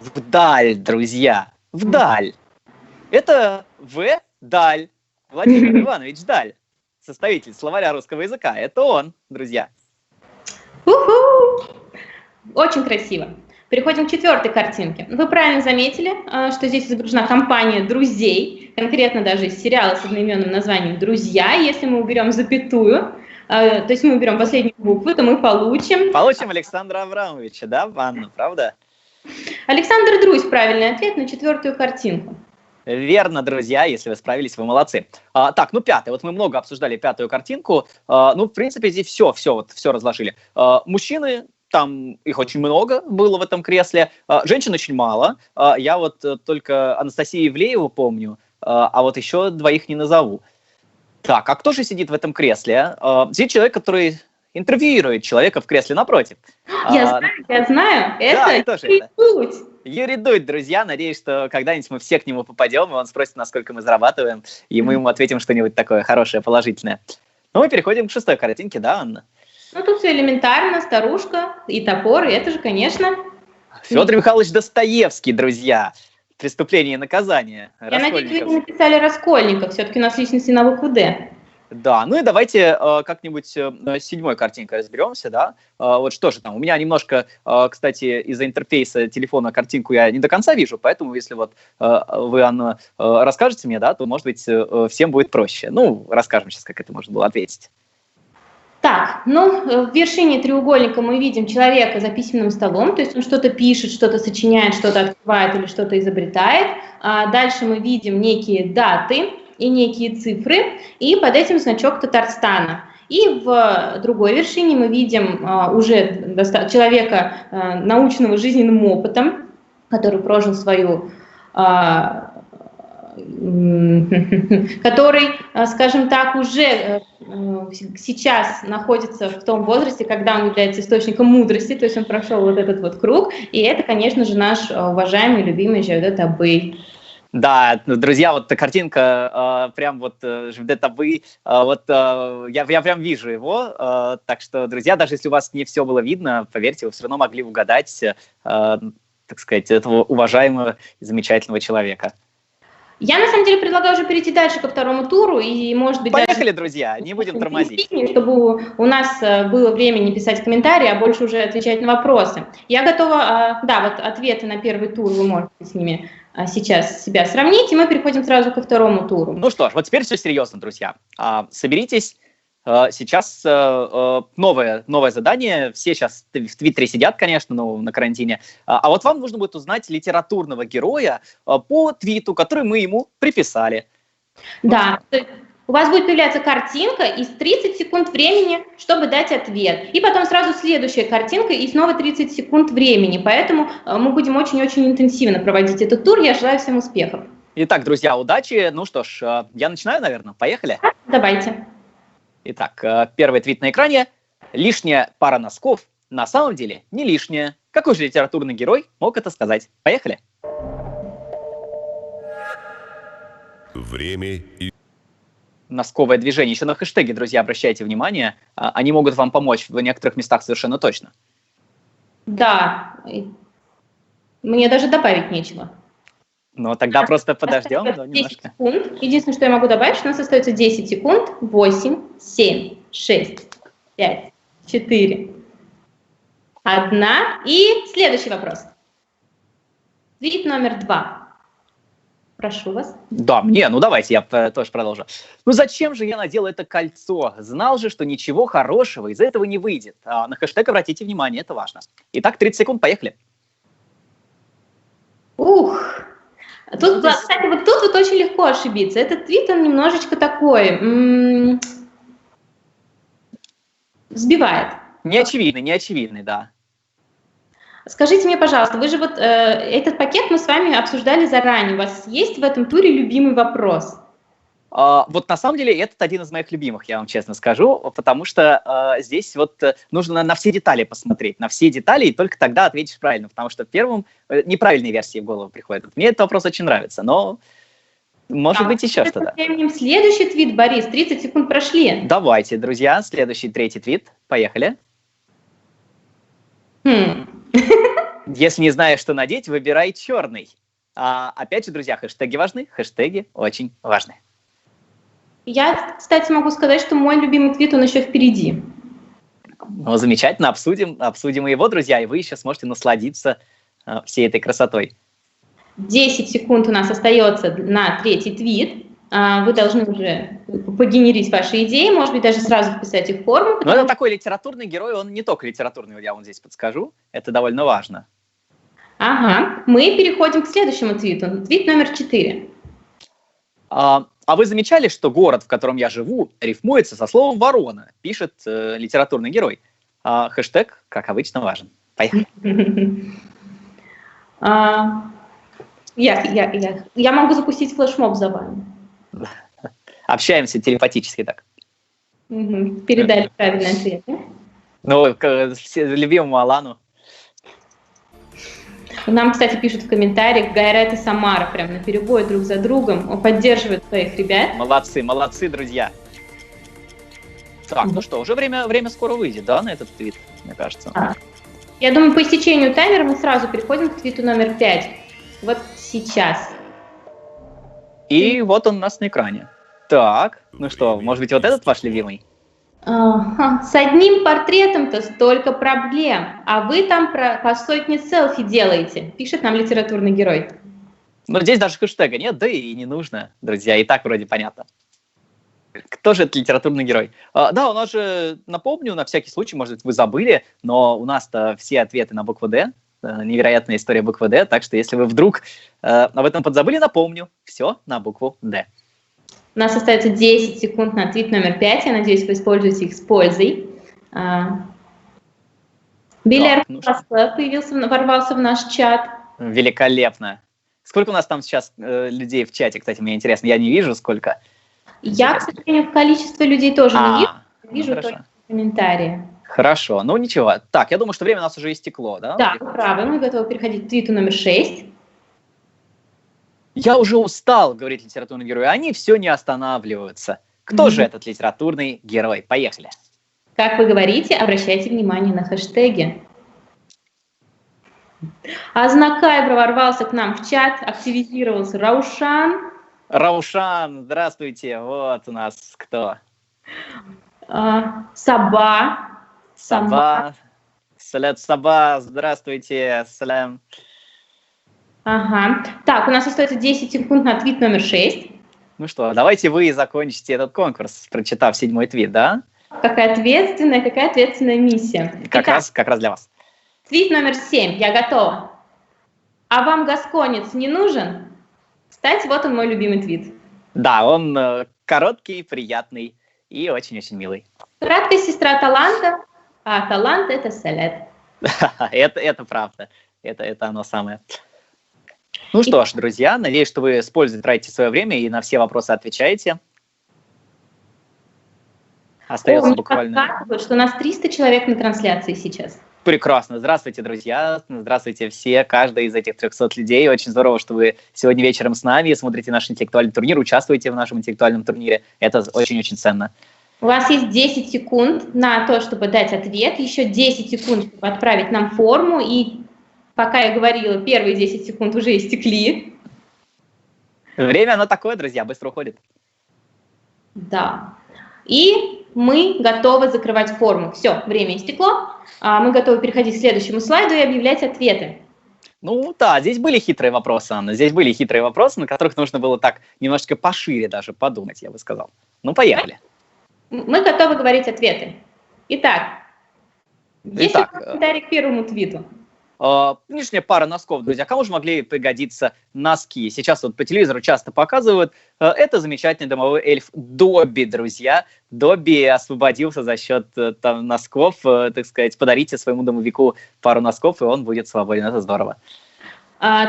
Speaker 22: вдаль, друзья, вдаль. Это В. Даль, Владимир Иванович Даль, составитель словаря русского языка. Это он, друзья.
Speaker 10: У-ху! Очень красиво. Переходим к четвертой картинке. Вы правильно заметили, что здесь изображена компания друзей, конкретно даже из сериала с одноименным названием «Друзья». Если мы уберем запятую, то есть мы уберем последнюю букву, то мы получим...
Speaker 22: Получим Александра Абрамовича, да, Анна, правда?
Speaker 10: Александр Друзь, правильный ответ на четвертую картинку.
Speaker 22: Верно, друзья, если вы справились, вы молодцы. Так, ну пятая, вот мы много обсуждали пятую картинку. Ну, в принципе, здесь все разложили. Мужчины... Там их очень много было в этом кресле, женщин очень мало. Я вот только Анастасию Ивлееву помню, а вот еще двоих не назову. Так, а кто же сидит в этом кресле? Сидит человек, который интервьюирует человека в кресле напротив.
Speaker 10: Я знаю, это Юрий Дудь.
Speaker 22: Юрий Дудь, друзья, надеюсь, что когда-нибудь мы все к нему попадем, и он спросит нас, сколько мы зарабатываем, и мы ему ответим что-нибудь такое хорошее, положительное. Ну, мы переходим к шестой картинке, да, Анна?
Speaker 10: Ну, тут все элементарно, старушка и топор, и это же, конечно...
Speaker 22: Федор Михайлович Достоевский, друзья. «Преступление и наказание».
Speaker 10: Я надеюсь, вы написали Раскольников, все-таки у нас личности на букву «Д».
Speaker 22: Да, ну и давайте как-нибудь с седьмой картинкой разберемся, да. Вот что же там, у меня немножко, кстати, из-за интерфейса телефона картинку я не до конца вижу, поэтому если вот вы, Анна, расскажете мне, да, то, может быть, всем будет проще. Ну, расскажем сейчас, как это можно было ответить.
Speaker 10: Так, ну, в вершине треугольника мы видим человека за письменным столом, то есть он что-то пишет, что-то сочиняет, что-то открывает или что-то изобретает. А дальше мы видим некие даты и некие цифры, и под этим значок Татарстана. И в другой вершине мы видим уже человека, наученного жизненным опытом, который прожил свою... который, скажем так, уже сейчас находится в том возрасте, когда он является источником мудрости, то есть он прошел вот этот вот круг, и это, конечно же, наш уважаемый, любимый Джавдет Абый.
Speaker 22: Да, друзья, вот картинка прям вот Жевдет абый, вот я прям вижу его, так что, друзья, даже если у вас не все было видно, поверьте, вы все равно могли угадать, так сказать, этого уважаемого и замечательного человека.
Speaker 10: Я, на самом деле, предлагаю уже перейти дальше ко второму туру и, может быть,
Speaker 22: Поехали,
Speaker 10: даже...
Speaker 22: друзья, не будем тормозить.
Speaker 10: Чтобы у нас было время не писать комментарии, а больше уже отвечать на вопросы. Я готова, да, вот ответы на первый тур вы можете с ними сейчас себя сравнить, и мы переходим сразу ко второму туру.
Speaker 22: Ну что ж, вот теперь все серьезно, друзья. Соберитесь. Сейчас новое задание. Все сейчас в Твиттере сидят, конечно, но на карантине. А вот вам нужно будет узнать литературного героя по твиту, который мы ему приписали.
Speaker 10: Да, у вас будет появляться картинка из 30 секунд времени, чтобы дать ответ. И потом сразу следующая картинка и снова 30 секунд времени. Поэтому мы будем очень-очень интенсивно проводить этот тур. Я желаю всем успехов.
Speaker 22: Итак, друзья, удачи. Ну что ж, я начинаю, наверное. Поехали.
Speaker 10: Давайте.
Speaker 22: Итак, первый твит на экране. Лишняя пара носков на самом деле не лишняя. Какой же литературный герой мог это сказать? Поехали.
Speaker 3: Время и...
Speaker 22: Носковое движение. Еще на хэштеги, друзья, обращайте внимание. Они могут вам помочь в некоторых местах совершенно точно.
Speaker 10: Да. Мне даже добавить нечего.
Speaker 22: Ну, тогда просто подождем
Speaker 10: 10 секунд. Единственное, что я могу добавить, что у нас остается 10 секунд. 8, 7, 6, 5, 4, 1. И следующий вопрос. Твит номер 2. Прошу вас.
Speaker 22: Да, мне, ну давайте я тоже продолжу. Ну зачем же я надел это кольцо? Знал же, что ничего хорошего из этого не выйдет. На хэштег обратите внимание, это важно. Итак, 30 секунд, поехали.
Speaker 10: Ух! Тут, кстати, вот тут вот очень легко ошибиться. Этот твит, он немножечко такой, сбивает.
Speaker 22: Неочевидный, неочевидный, да.
Speaker 10: Скажите мне, пожалуйста, вы же вот этот пакет мы с вами обсуждали заранее. У вас есть в этом туре любимый вопрос?
Speaker 22: Вот на самом деле этот один из моих любимых, я вам честно скажу, потому что здесь вот нужно на все детали посмотреть, на все детали, и только тогда ответишь правильно, потому что первым неправильные версии в голову приходят. Мне этот вопрос очень нравится, но может быть еще что-то.
Speaker 10: Следующий твит, Борис, 30 секунд прошли.
Speaker 22: Давайте, друзья, следующий, третий твит, поехали. Если не знаешь, что надеть, выбирай черный. Опять же, друзья, хэштеги важны, хэштеги очень важны.
Speaker 10: Я, кстати, могу сказать, что мой любимый твит, он еще впереди.
Speaker 22: Ну, замечательно, обсудим и его, друзья, и вы еще сможете насладиться всей этой красотой.
Speaker 10: 10 секунд у нас остается на третий твит. Вы должны уже погенерить ваши идеи, может быть, даже сразу вписать их в форму.
Speaker 22: Но это такой литературный герой, он не только литературный, я вам здесь подскажу, это довольно важно.
Speaker 10: Ага, мы переходим к следующему твиту, твит номер 4.
Speaker 22: А вы замечали, что город, в котором я живу, рифмуется со словом «ворона», пишет литературный герой. Хэштег, как обычно, важен. Поехали.
Speaker 10: Я могу запустить флешмоб за вами.
Speaker 22: Общаемся телепатически так.
Speaker 10: Передали правильный ответ.
Speaker 22: Ну, любимому Алану.
Speaker 10: Нам, кстати, пишут в комментариях, Гайрат и Самара прям наперебой друг за другом поддерживают своих ребят.
Speaker 22: Молодцы, молодцы, друзья. Так, ну что, уже время скоро выйдет, да, на этот твит, мне кажется.
Speaker 10: Я думаю, по истечению таймера мы сразу переходим к твиту номер 5. Вот сейчас.
Speaker 22: И вот он у нас на экране. Так, ну что, может быть, вот этот ваш любимый?
Speaker 10: Ага. С одним портретом-то столько проблем, а вы там по сотне селфи делаете, пишет нам литературный герой.
Speaker 22: Но здесь даже хэштега нет, да и не нужно, друзья, и так вроде понятно. Кто же этот литературный герой? Да, у нас же, напомню, на всякий случай, может быть, вы забыли, но у нас-то все ответы на букву «Д», невероятная история буквы «Д», так что если вы вдруг об этом подзабыли, напомню, все на букву «Д».
Speaker 10: У нас остается 10 секунд на твит номер 5. Я надеюсь, вы используете их с пользой. Билер появился, ворвался в наш чат.
Speaker 22: Великолепно. Сколько у нас там сейчас людей в чате, кстати, мне интересно. Я не вижу, сколько.
Speaker 10: Я, к сожалению, количество людей тоже не вижу. Вижу только комментарии.
Speaker 22: Хорошо, ну ничего. Так, я думаю, что время у нас уже истекло, да?
Speaker 10: Да, вы правы. Мы готовы переходить к твиту номер 6.
Speaker 22: Я уже устал, говорит литературный герой, они все не останавливаются. Кто же этот литературный герой? Поехали.
Speaker 10: Как вы говорите, обращайте внимание на хэштеги. Азнакай проворвался к нам в чат, активизировался. Раушан.
Speaker 22: Раушан, здравствуйте. Вот у нас кто?
Speaker 10: Саба.
Speaker 22: Саба. Салят Саба, здравствуйте. Салям.
Speaker 10: Ага. Так, у нас остается 10 секунд на твит номер 6.
Speaker 22: Ну что, давайте вы закончите этот конкурс, прочитав 7-й твит, да?
Speaker 10: Какая ответственная миссия.
Speaker 22: Как раз для вас.
Speaker 10: Твит номер 7. Я готова. А вам гасконец не нужен? Кстати, вот он мой любимый твит.
Speaker 22: Да, он короткий, приятный и очень-очень милый.
Speaker 10: Краткая сестра таланта, а талант – это Сэлэт.
Speaker 22: Это правда. Это оно самое. Ну что ж, друзья, надеюсь, что вы с пользой тратите свое время и на все вопросы отвечаете. Остается буквально...
Speaker 10: Показывают, что у нас 300 человек на трансляции сейчас.
Speaker 22: Прекрасно. Здравствуйте, друзья. Здравствуйте все, каждый из этих 300 людей. Очень здорово, что вы сегодня вечером с нами, смотрите наш интеллектуальный турнир, участвуете в нашем интеллектуальном турнире. Это очень-очень ценно.
Speaker 10: У вас есть 10 секунд на то, чтобы дать ответ, еще 10 секунд, чтобы отправить нам форму. И пока я говорила, первые 10 секунд уже истекли.
Speaker 22: Время оно такое, друзья, быстро уходит.
Speaker 10: Да. И мы готовы закрывать форму. Все, время истекло. Мы готовы переходить к следующему слайду и объявлять ответы.
Speaker 22: Ну да, здесь были хитрые вопросы, Анна. Здесь были хитрые вопросы, на которых нужно было так немножечко пошире даже подумать, я бы сказал. Ну, поехали.
Speaker 10: Мы готовы говорить ответы. Итак, есть ли комментарий к первому твиту?
Speaker 22: Нижняя пара носков, друзья. Кому же могли пригодиться носки? Сейчас вот по телевизору часто показывают. Это замечательный домовой эльф Добби, друзья. Добби освободился за счет там, носков, так сказать. Подарите своему домовику пару носков, и он будет свободен. Это здорово.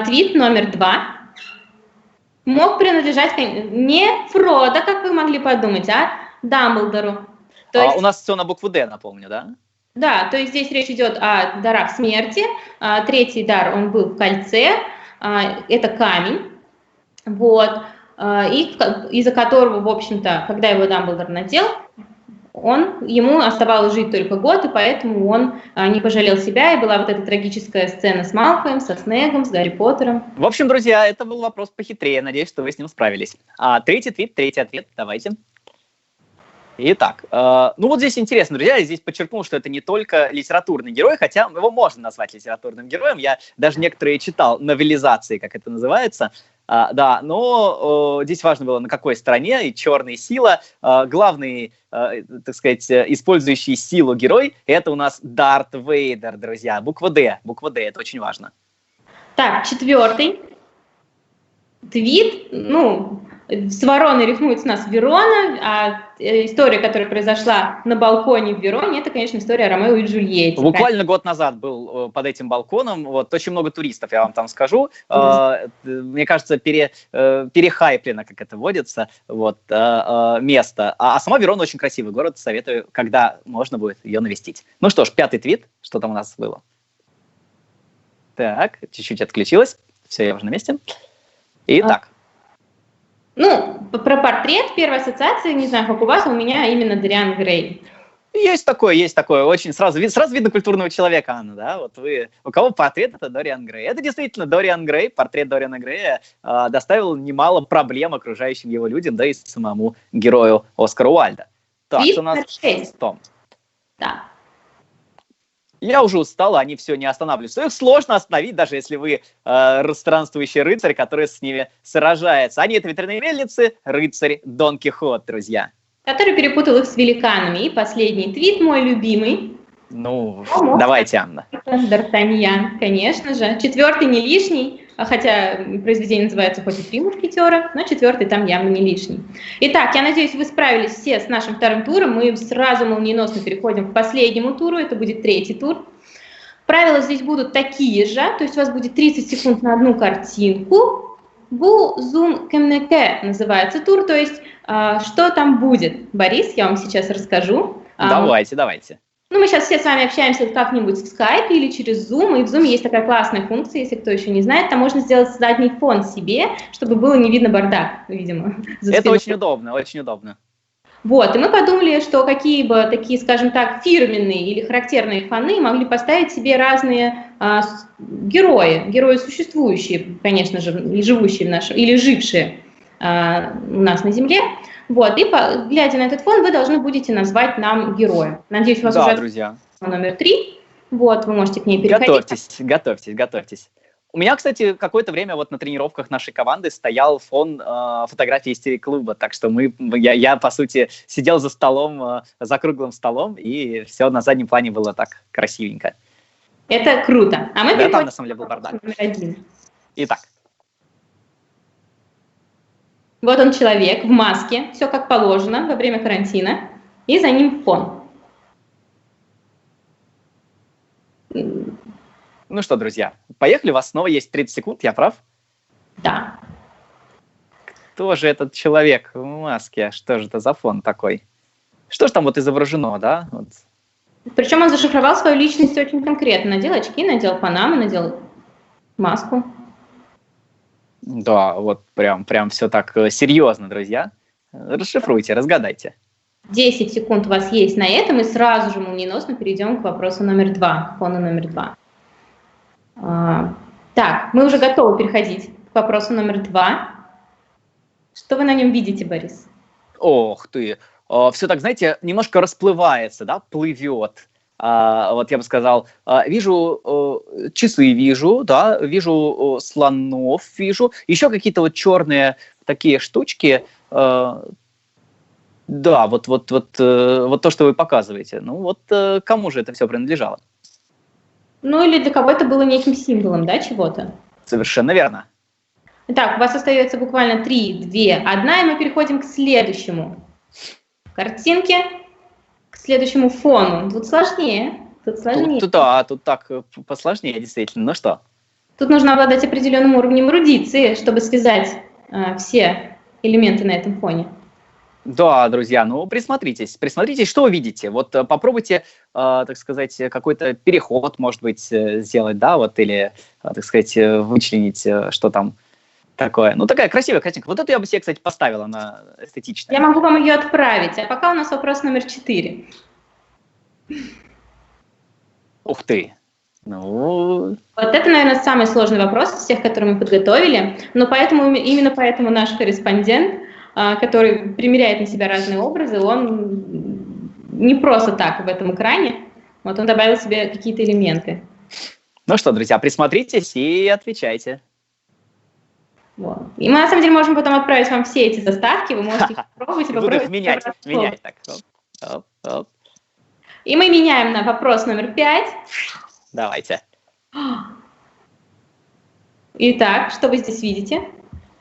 Speaker 10: Твит номер 2. Мог принадлежать не Фродо, как вы могли подумать, а Дамблдору. То есть...
Speaker 22: У нас все на букву «Д», напомню, да?
Speaker 10: Да, то есть здесь речь идет о дарах смерти. Третий дар, он был в кольце, это камень, вот, и из-за которого, в общем-то, когда его Дамблдор надел, ему оставалось жить только год, и поэтому он не пожалел себя, и была вот эта трагическая сцена с Малфоем, со Снегом, с Гарри Поттером.
Speaker 22: В общем, друзья, это был вопрос похитрее, надеюсь, что вы с ним справились. Третий твит, третий ответ, давайте. Итак, ну вот здесь интересно, друзья, я здесь подчеркнул, что это не только литературный герой, хотя его можно назвать литературным героем, я даже некоторые читал новеллизации, как это называется, да, но здесь важно было, на какой стороне, и черная сила, главный, так сказать, использующий силу герой, это у нас Дарт Вейдер, друзья, буква Д, это очень важно.
Speaker 10: Так, четвертый твит, ну... С вороной рифмуется у нас Верона, а история, которая произошла на балконе в Вероне, это, конечно, история о Ромео и Джульетте.
Speaker 22: Буквально год назад был под этим балконом, вот, очень много туристов, я вам там скажу. Мне кажется, перехайплено, как это водится, вот, место. А сама Верона очень красивый город, советую, когда можно будет ее навестить. Ну что ж, пятый твит, что там у нас было? Так, чуть-чуть отключилась, все, я уже на месте. Итак.
Speaker 10: Ну, про портрет, первая ассоциация, не знаю, как у вас, у меня именно Дориан Грей.
Speaker 22: Есть такое, есть такое. Очень сразу видно культурного человека, Анна, да? Вот вы, у кого портрет, это Дориан Грей. Это действительно Дориан Грей, портрет Дориана Грея доставил немало проблем окружающим его людям, да и самому герою Оскара Уайльда. Так, у нас том.
Speaker 10: Да.
Speaker 22: Я уже устал, они все не останавливаются. Их сложно остановить, даже если вы странствующий рыцарь, который с ними сражается. Они — это ветряные мельницы, рыцарь Дон Кихот, друзья.
Speaker 10: Который перепутал их с великанами. И последний твит, мой любимый.
Speaker 22: Ну, давайте, Анна.
Speaker 10: Д'Артаньян, конечно же. Четвертый не лишний, хотя произведение называется хоть и «Три мушкетера», но четвертый там явно не лишний. Итак, я надеюсь, вы справились все с нашим вторым туром. Мы сразу молниеносно переходим к последнему туру, это будет третий тур. Правила здесь будут такие же, то есть у вас будет 30 секунд на одну картинку. Бу-зум кемнеке называется тур, то есть что там будет. Борис, я вам сейчас расскажу.
Speaker 22: Давайте, давайте.
Speaker 10: Ну, мы сейчас все с вами общаемся как-нибудь в Skype или через Zoom, и в Zoom есть такая классная функция, если кто еще не знает, там можно сделать задний фон себе, чтобы было не видно бардак, видимо.
Speaker 22: Это очень удобно, очень удобно.
Speaker 10: Вот, и мы подумали, что какие бы такие, скажем так, фирменные или характерные фоны могли поставить себе разные герои, герои существующие, конечно же, и живущие в нашем, или жившие у нас на Земле. Вот, и глядя на этот фон, вы должны будете назвать нам героя. Надеюсь, у вас
Speaker 22: да,
Speaker 10: уже
Speaker 22: друзья.
Speaker 10: Номер 3. Вот, вы можете к ней переходить.
Speaker 22: Готовьтесь, готовьтесь, готовьтесь. У меня, кстати, какое-то время вот на тренировках нашей команды стоял фон фотографии из телеклуба, так что я, по сути, сидел за столом, за круглым столом, и все на заднем плане было так красивенько.
Speaker 10: Это круто. А мы
Speaker 22: да, там, на самом деле, был бардак.
Speaker 10: Номер 1.
Speaker 22: Итак.
Speaker 10: Вот он, человек в маске, все как положено во время карантина, и за ним фон.
Speaker 22: Ну что, друзья, поехали, у вас снова есть 30 секунд, я прав?
Speaker 10: Да.
Speaker 22: Кто же этот человек в маске? Что же это за фон такой? Что же там вот изображено, да? Вот.
Speaker 10: Причем он зашифровал свою личность очень конкретно. Надел очки, надел панаму, надел маску.
Speaker 22: Да, вот прям все так серьезно, друзья. Расшифруйте, разгадайте.
Speaker 10: 10 секунд у вас есть на этом, и сразу же молниеносно перейдем к вопросу номер 2, фону номер 2. Так, мы уже готовы переходить к вопросу номер 2. Что вы на нем видите, Борис?
Speaker 22: Ох ты, все так, знаете, немножко расплывается, да, плывет. Вот я бы сказал, вижу часы, вижу, да, вижу слонов, вижу, еще какие-то вот черные такие штучки, да, вот то, что вы показываете. Ну вот кому же это все принадлежало?
Speaker 10: Ну или для кого это было неким символом, да, чего-то?
Speaker 22: Совершенно верно.
Speaker 10: Итак, у вас остается буквально 3, 2, 1, и мы переходим к следующему картинке, к следующему фону. Тут сложнее, тут сложнее.
Speaker 22: Тут, да, тут так посложнее, действительно. Ну что?
Speaker 10: Тут нужно обладать определенным уровнем эрудиции, чтобы связать все элементы на этом фоне.
Speaker 22: Да, друзья, ну присмотритесь, присмотритесь, что вы видите. Вот попробуйте, так сказать, какой-то переход, может быть, сделать, да, вот, или, так сказать, вычленить, что там такое. Ну, такая красивая картинка. Вот эту я бы себе, кстати, поставила, она эстетичная.
Speaker 10: Я могу вам ее отправить, а пока у нас вопрос номер 4.
Speaker 22: Ух ты! Ну...
Speaker 10: Вот это, наверное, самый сложный вопрос из всех, которые мы подготовили, но поэтому, именно поэтому наш корреспондент, который примеряет на себя разные образы, он не просто так в этом экране, вот он добавил себе какие-то элементы.
Speaker 22: Ну что, друзья, присмотритесь и отвечайте.
Speaker 10: Вот. И мы, на самом деле, можем потом отправить вам все эти заставки, вы можете их попробовать.
Speaker 22: Буду их менять, менять так. Оп, оп.
Speaker 10: И мы меняем на вопрос номер 5.
Speaker 22: Давайте.
Speaker 10: Итак, что вы здесь видите?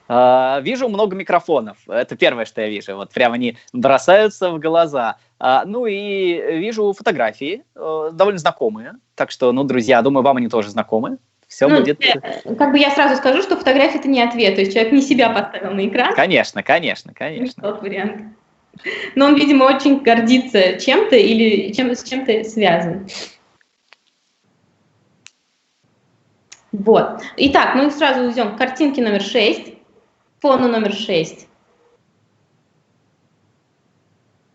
Speaker 22: Вижу много микрофонов. Это первое, что я вижу. Вот прям они бросаются в глаза. Ну и вижу фотографии, довольно знакомые. Так что, ну, друзья, думаю, вам они тоже знакомы. Все
Speaker 10: ну,
Speaker 22: будет...
Speaker 10: Как бы я сразу скажу, что фотография – это не ответ. То есть человек не себя поставил на экран.
Speaker 22: Конечно, конечно, конечно.
Speaker 10: Не тот вариант. Но он, видимо, очень гордится чем-то или с чем-то связан. Вот. Итак, мы сразу уйдем к картинке номер 6. Фону номер 6.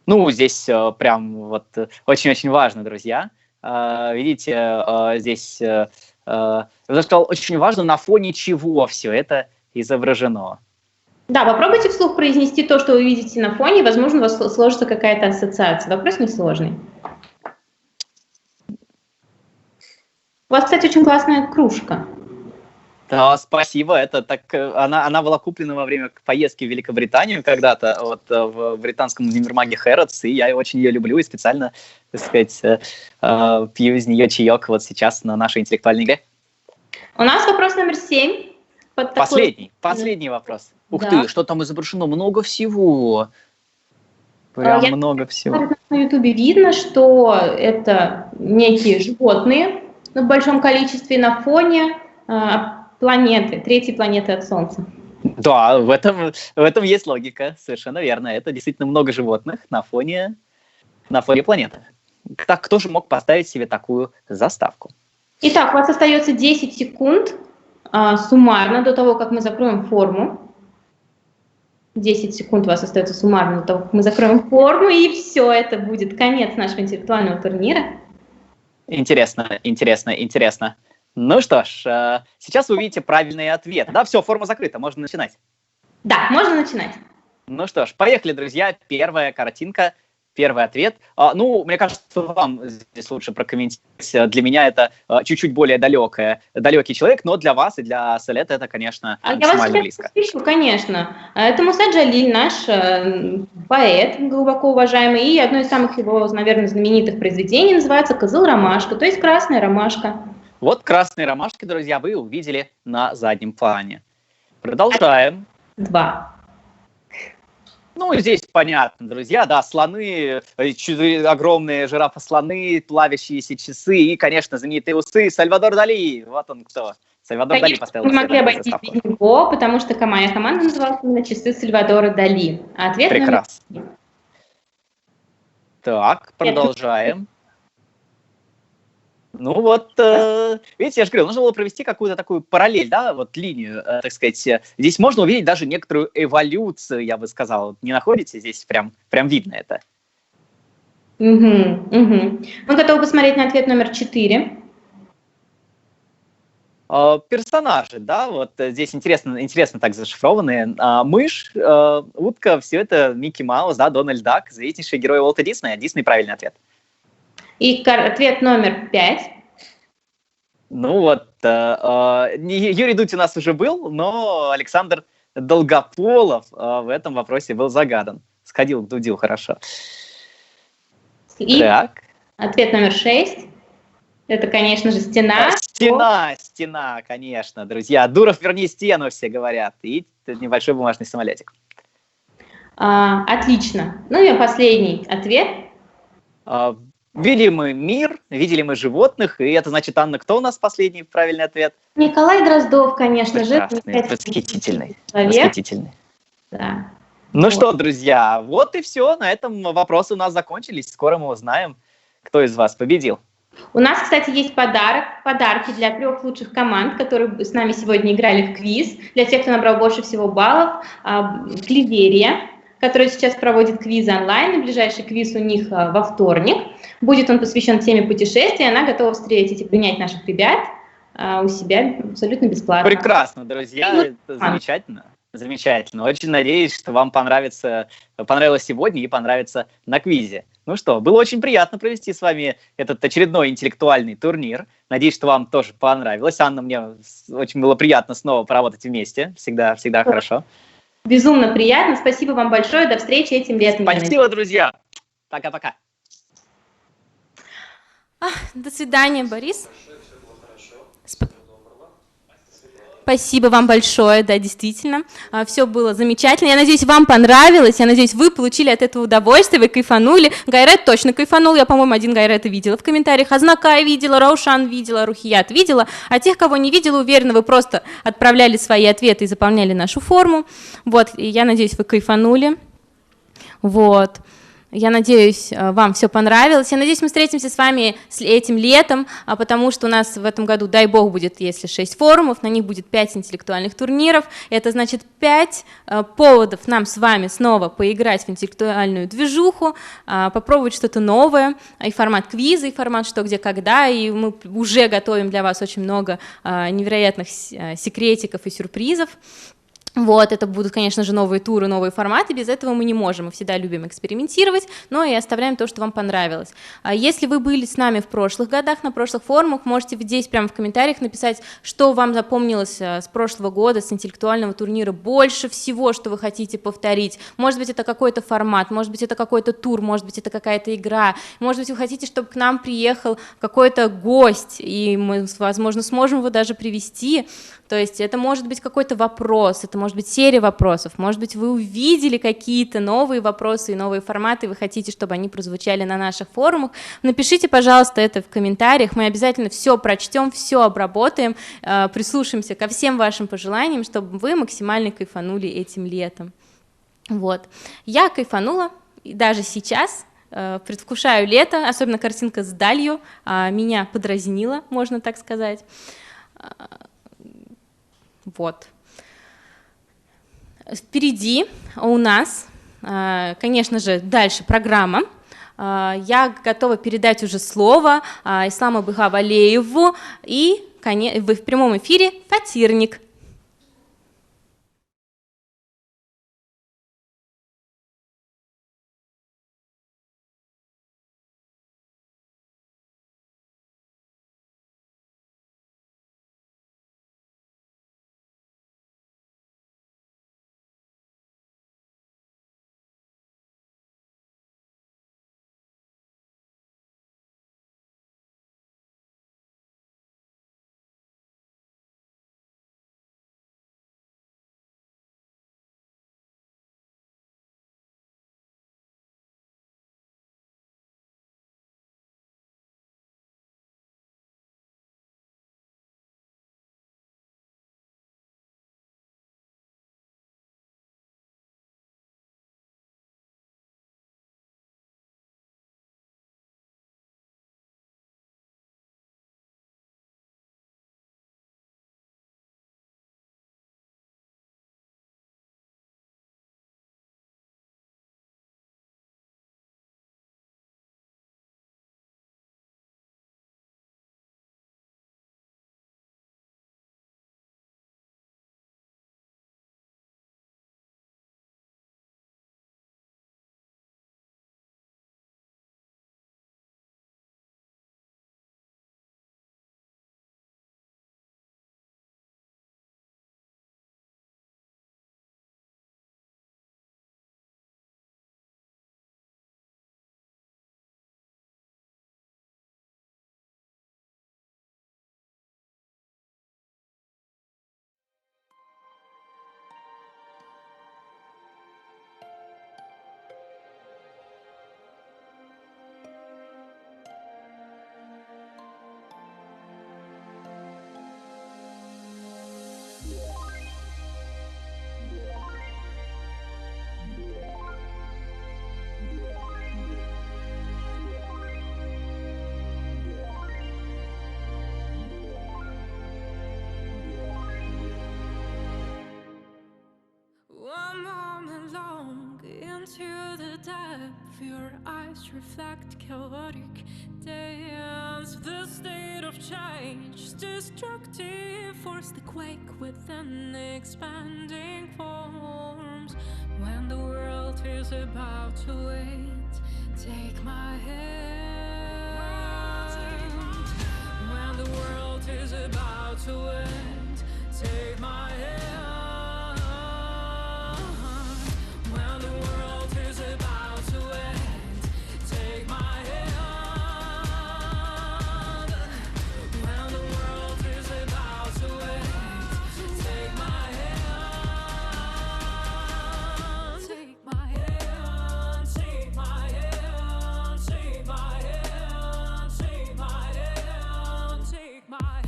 Speaker 22: Ну, здесь прям вот очень-очень важно, друзья. Видите, здесь, я бы сказал, очень важно, на фоне чего все это изображено.
Speaker 10: Да, попробуйте вслух произнести то, что вы видите на фоне, возможно, у вас сложится какая-то ассоциация. Вопрос несложный. У вас, кстати, очень классная кружка.
Speaker 22: Да, спасибо. Это так, она была куплена во время поездки в Великобританию когда-то, вот, в британском универмаге Хэрродс, и я очень ее люблю и специально, так сказать, пью из нее чаек вот сейчас на нашей интеллектуальной игре.
Speaker 10: У нас вопрос номер 7.
Speaker 22: Последний, последний вопрос. Ух
Speaker 10: да.
Speaker 22: Ты, что там изображено? Много всего. Прям много всего.
Speaker 10: На Ютубе видно, что это некие животные в большом количестве на фоне планеты, третьей планеты от Солнца.
Speaker 22: Да, в этом есть логика, совершенно верно. Это действительно много животных на фоне планеты. Так, кто же мог поставить себе такую заставку?
Speaker 10: Итак, у вас остается 10 секунд суммарно до того, как мы закроем форму. 10 секунд у вас остается суммарно до того, как мы закроем форму, и все, это будет конец нашего интеллектуального турнира.
Speaker 22: Интересно, интересно, интересно. Ну что ж, сейчас вы увидите правильный ответ. Да, все, форма закрыта, можно начинать.
Speaker 10: Да, можно начинать.
Speaker 22: Ну что ж, поехали, друзья. Первая картинка, первый ответ. Ну, мне кажется, вам здесь лучше прокомментировать. Для меня это чуть-чуть более далекий человек, но для вас и для Салета это, конечно, максимально близко.
Speaker 10: Я вас сейчас конечно. Это Муса Джалиль, наш поэт, глубоко уважаемый, и одно из самых его, наверное, знаменитых произведений называется «Кызыл ромашка», то есть «Красная ромашка».
Speaker 22: Вот красные ромашки, друзья, вы увидели на заднем плане. Продолжаем.
Speaker 10: 2.
Speaker 22: Ну, здесь понятно, друзья, да, слоны, огромные жирафы-слоны, плавящиеся часы и, конечно, знаменитые усы Сальвадор Дали. Вот он кто. Сальвадор Дали поставил.
Speaker 10: Мы могли обойтись без него, потому что моя команда называлась именно «Часы Сальвадора Дали». А ответ
Speaker 22: прекрасно. Так, продолжаем. Ну вот, видите, я же говорил, нужно было провести какую-то такую параллель, да, вот линию, так сказать. Здесь можно увидеть даже некоторую эволюцию, я бы сказал. Не находите? Здесь прям видно это.
Speaker 10: Угу, угу. Мы готовы посмотреть на ответ номер 4.
Speaker 22: Персонажи, да, вот здесь интересно так зашифрованные. Мышь, утка, все это Микки Маус, да, Дональд Дак, известнейший герой Уолта Диснея. Дисней правильный ответ.
Speaker 10: И ответ номер 5.
Speaker 22: Ну вот, Юрий Дудь у нас уже был, но Александр Долгополов в этом вопросе был загадан. Сходил к Дудю хорошо.
Speaker 10: И
Speaker 22: так.
Speaker 10: Ответ номер 6. Это, конечно же, стена.
Speaker 22: Стена, стена, конечно, друзья. Дуров, верни стену, все говорят. И небольшой бумажный самолетик.
Speaker 10: Отлично. Ну и последний ответ.
Speaker 22: Видели мы мир, видели мы животных, и это значит, Анна, кто у нас последний правильный ответ?
Speaker 10: Николай Дроздов, конечно
Speaker 22: прекрасный,
Speaker 10: же.
Speaker 22: Восхитительный, восхитительный.
Speaker 10: Да.
Speaker 22: Ну вот. Что, друзья, вот и все. На этом вопросы у нас закончились. Скоро мы узнаем, кто из вас победил.
Speaker 10: У нас, кстати, есть подарок, подарки для 3 лучших команд, которые с нами сегодня играли в квиз. Для тех, кто набрал больше всего баллов, Клеверия, которая сейчас проводит квиз онлайн, и ближайший квиз у них во вторник. Будет он посвящен теме путешествий, она готова встретить и принять наших ребят у себя абсолютно бесплатно.
Speaker 22: Прекрасно, друзья, это замечательно. Замечательно. Очень надеюсь, что вам понравилось сегодня и понравится на квизе. Ну что, было очень приятно провести с вами этот очередной интеллектуальный турнир. Надеюсь, что вам тоже понравилось. Анна, мне очень было приятно снова поработать вместе. Всегда, всегда хорошо.
Speaker 10: Безумно приятно. Спасибо вам большое. До встречи этим летом.
Speaker 22: Спасибо, друзья. Пока-пока.
Speaker 10: До свидания, Борис. Спасибо вам большое, да, действительно, все было замечательно. Я надеюсь, вам понравилось, я надеюсь, вы получили от этого удовольствие, вы кайфанули. Гайрет точно кайфанул, я, по-моему, один Гайрета видела в комментариях, Азнакай видела, Раушан видела, Рухият видела, а тех, кого не видела, уверена, вы просто отправляли свои ответы и заполняли нашу форму. Вот, и я надеюсь, вы кайфанули. Вот. Я надеюсь, вам все понравилось. Я надеюсь, мы встретимся с вами этим летом, потому что у нас в этом году, дай бог, будет, если 6 форумов, на них будет 5 интеллектуальных турниров. Это значит 5 поводов нам с вами снова поиграть в интеллектуальную движуху, попробовать что-то новое, и формат квиза, и формат «Что, где, когда», и мы уже готовим для вас очень много невероятных секретиков и сюрпризов. Вот, это будут, конечно же, новые туры, новые форматы, без этого мы не можем, мы всегда любим экспериментировать, но и оставляем то, что вам понравилось. Если вы были с нами в прошлых годах, на прошлых форумах, можете здесь прямо в комментариях написать, что вам запомнилось с прошлого года, с интеллектуального турнира, больше всего, что вы хотите повторить. Может быть, это какой-то формат, может быть, это какой-то тур, может быть, это какая-то игра, может быть, вы хотите, чтобы к нам приехал какой-то гость, и мы, возможно, сможем его даже привести. То есть это может быть какой-то вопрос, это может быть серия вопросов, может быть, вы увидели какие-то новые вопросы и новые форматы, вы хотите, чтобы они прозвучали на наших форумах. Напишите, пожалуйста, это в комментариях, мы обязательно все прочтем, все обработаем, прислушаемся ко всем вашим пожеланиям, чтобы вы максимально кайфанули этим летом. Вот. Я кайфанула, и даже сейчас. Предвкушаю лето, особенно картинка с далью меня подразнила, можно так сказать. Вот. Впереди у нас, конечно же, дальше программа. Я готова передать уже слово Исламу Быхавалееву и в прямом эфире Фатирник.
Speaker 3: Into the depth, your eyes reflect chaotic dance. The state of change, destructive force, the quake within the expanding forms. When the world is about to end, take my hand. When the world is about to end, take my hand. When the world is about to end, take my hand. When the world is about to end, take my hand. Take my hand, take my hand, take my hand, take my hand, take my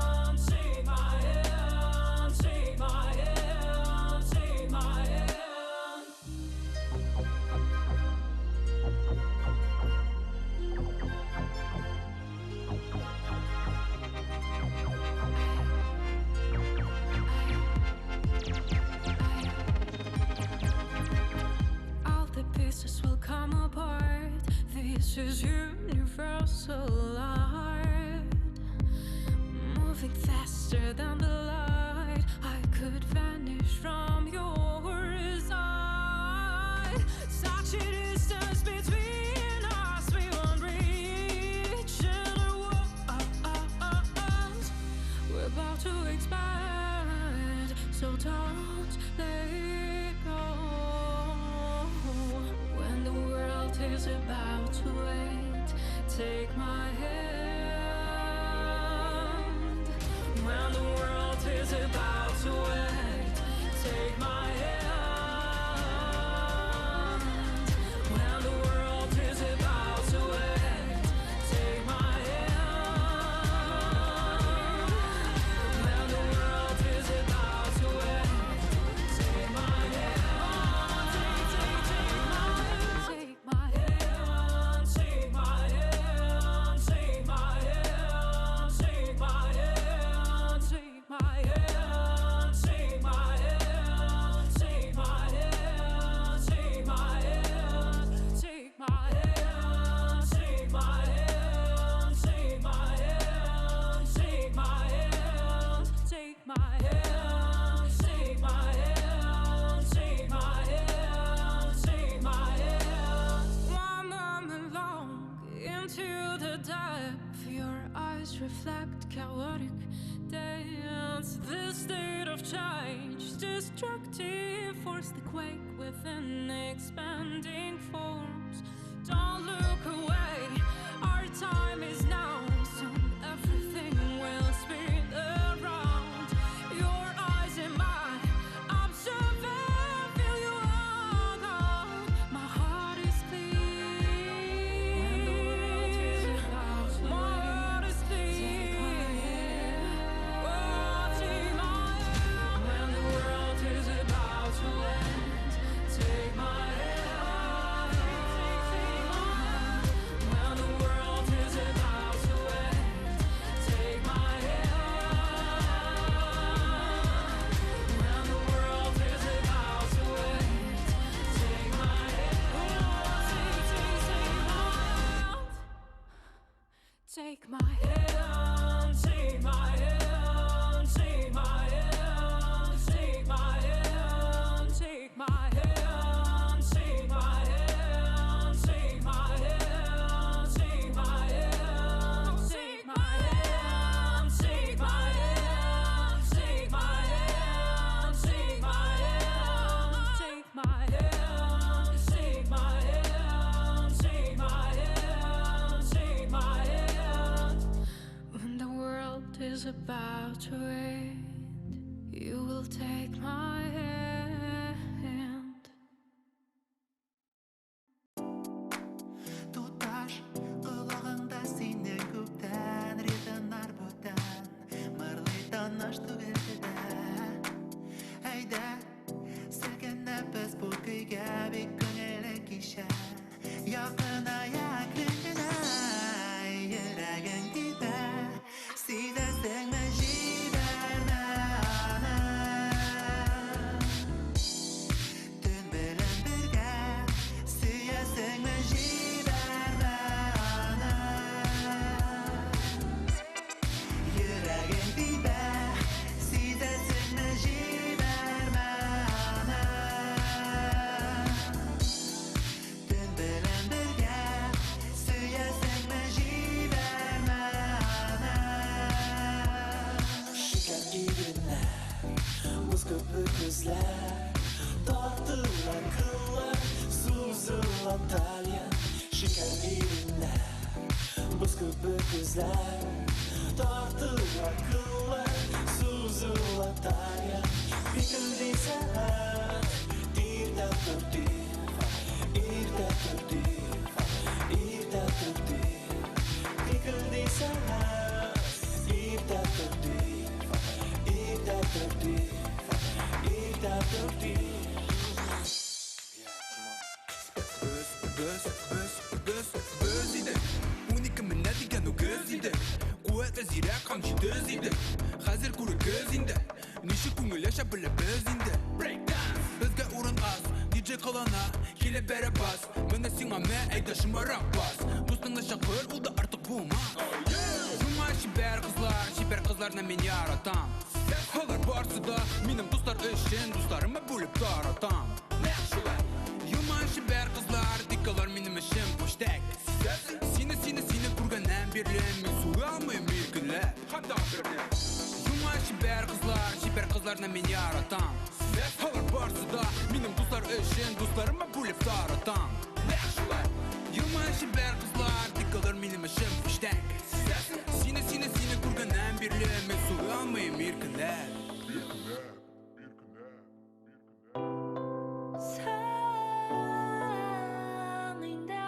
Speaker 3: hand, take my hand, take my hand, take my hand. All the pieces will come apart. This is universal art. Moving faster than the light, I could vanish from your side. Such a distance between us, we won't reach in the world. We're about to expand, so don't let go. When the world is about to end, take my hand. When the world is about to end, take my hand. When the world is about to end, take my hand. When the world is about to end, take my hand. Take, take, take my, take my hand. eyes reflect chaotic dance. This state of change, destructive force, the quake within expanding forms. Don't look away, our time is now. Soon everything will spin around. Your eyes and mine, observe and feel you all gone. My heart is clear. My heart is clear. Oh, take my hand. When the world is about to end, take my hand. Take my hand. When the world is about to end, take my hand. When the world is about to end, take my hand. Take my hand. Take my hand, take my hand, take my hand, take my hand, take my hand, take my hand, take my hand, take my hand, take my hand, take my hand, take my hand, take my hand, take my hand, take my hand, take my hand, take my hand. When the world is about to end, you will take my hand.
Speaker 9: Туташ, колагыңда синең күптән ритмнар бүтән, мырлый таныш түгел телдә. Әйдә, селкенәбез бу көйгә, бик күңелле кичә. Якыная әкрен генә, йөрәгең тибә. Сизәсеңме, җибәрмә аны. Төн белән бергә, сөясеңме, җибәрмә аны. Йөрәгең тибә, сизәсеңме, җибәрмә аны. Төн белән бергә, сөясеңме, җибәрмә аны.
Speaker 12: Şeker iğneler, buz köpük gözler, tartılan kıllar, suzulan talya. Şeker iğneler, buz köpük gözler, tartılan kıllar, suzulan talya. Bitirdi saat, irte tuttu, irte tuttu, irte tuttu. Bitirdi saat, irte tuttu, irte tuttu, irte tuttu.
Speaker 23: Без, без, без, без, без идек. 12 менә дигән үгез идек. Куәтле зирәк һәм җитез идек. Хәзер күрегез инде. Ничек күңел яшәп беләбез инде. Breakdance. Безгә урын аз, DJ кылана, килеп бәрә бас. Менә сиңа мә, әйдә шомарак бас. Дустыңны чакыр, ул да артык булмас. Шуңа чибәр кызлар, чибәр кызларны мин яратам. Алар барсы да минем дуслар өчен, дусларыма бүлеп таратам. Юман чибәр кызлар, тик алар минем өчен пуштәк. Сине, сине, сине күргәннән бирле мин суя алмыйм иркенләп. Юман чибәр кызлар, чибәр кызларны мин яратам. Алар барсы да минем дуслар өчен, дусларыма бүлеп таратам. Юман чибәр кызлар, тик алар минем өчен пуштәк. Сине, сине, сине күргәннән бирле мин суя алмыйм иркенләп.
Speaker 3: Соң инде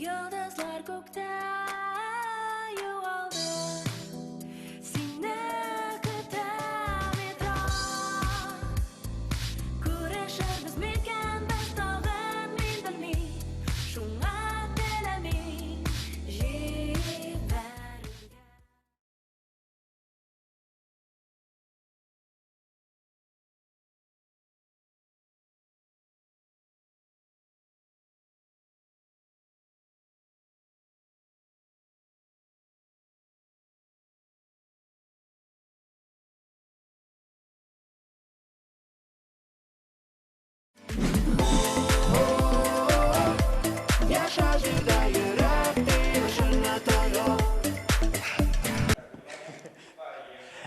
Speaker 3: Йолдызлар күктә югалды. Сине көтәм метро. Күрешербез микән без тагын, мин белмим. Шуңа теләмим җибәрергә.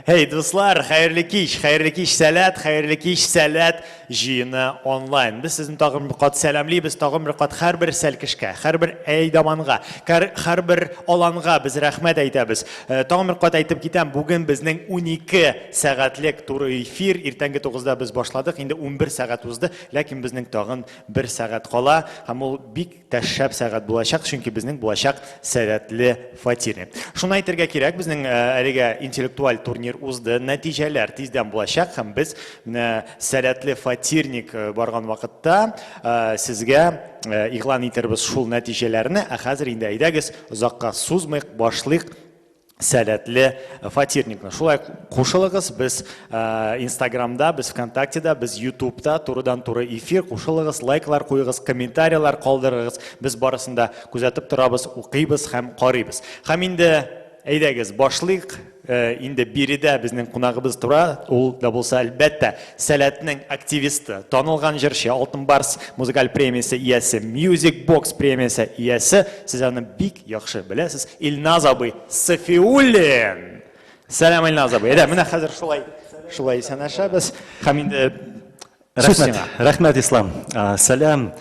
Speaker 4: Һей, дуслар, хәерле кич, хәерле кич, Сәләт, хәерле кич, Сәләт җыены онлайн. Без сезне тагын бер кат сәламлибез, тагын бер кат һәрбер сәлкешкә, һәрбер әйдаманга, һәрбер аланга без рәхмәт әйтәбез. Э, тагын бер кат әйтеп китәм, бүген безнең 12 сәгатьлек туры эфир, иртәнге 9-да без башладык, инде 11 сәгать узды, ләкин безнең тагын бер сәгать кала, һәм ул бик тә шәп сәгать булачак, чөнки безнең булачак сәләтле фатирник. Шуны әйтергә кирәк, безнең э, әлегә интеллектуаль турнир узды, нәтиҗәләр тиздән булачак һәм без менә сәләтле фатирник э, барган вакытта э, сезгә игълан итербез шул нәтиҗәләрне, ә хәзер инде әйдәгез, озакка сузмыйк, башлыйк сәләтле фатирникны. Шулай кушылыгыз, без э, Инстаграмда, без ВКонтактеда, без Ютубта турыдан-туры эфир кушылыгыз, лайклар куегыз, комментарийлар калдырыгыз. Без барысын да күзәтеп торабыз, укыйбыз һәм карыйбыз. Һәм инде әйдәгез, башлыйк. Э, инде биредә безнең кунагыбыз тора, ул да булса әлбәттә Сәләтнең активисты, танылган җырчы, Алтын Барс музыкаль премиясе иясе, Music Box премиясе иясе, сез аны бик яхшы беләсез, Илназ абый Сафиуллин. Сәлам, Илназ абый. Әйдә, менә хәзер шулай, шулай исәнләшәбез. Һәм инде сүз
Speaker 1: Рәхмәт,
Speaker 4: сиңа.
Speaker 1: рәхмәт, Ислам. Сәлам,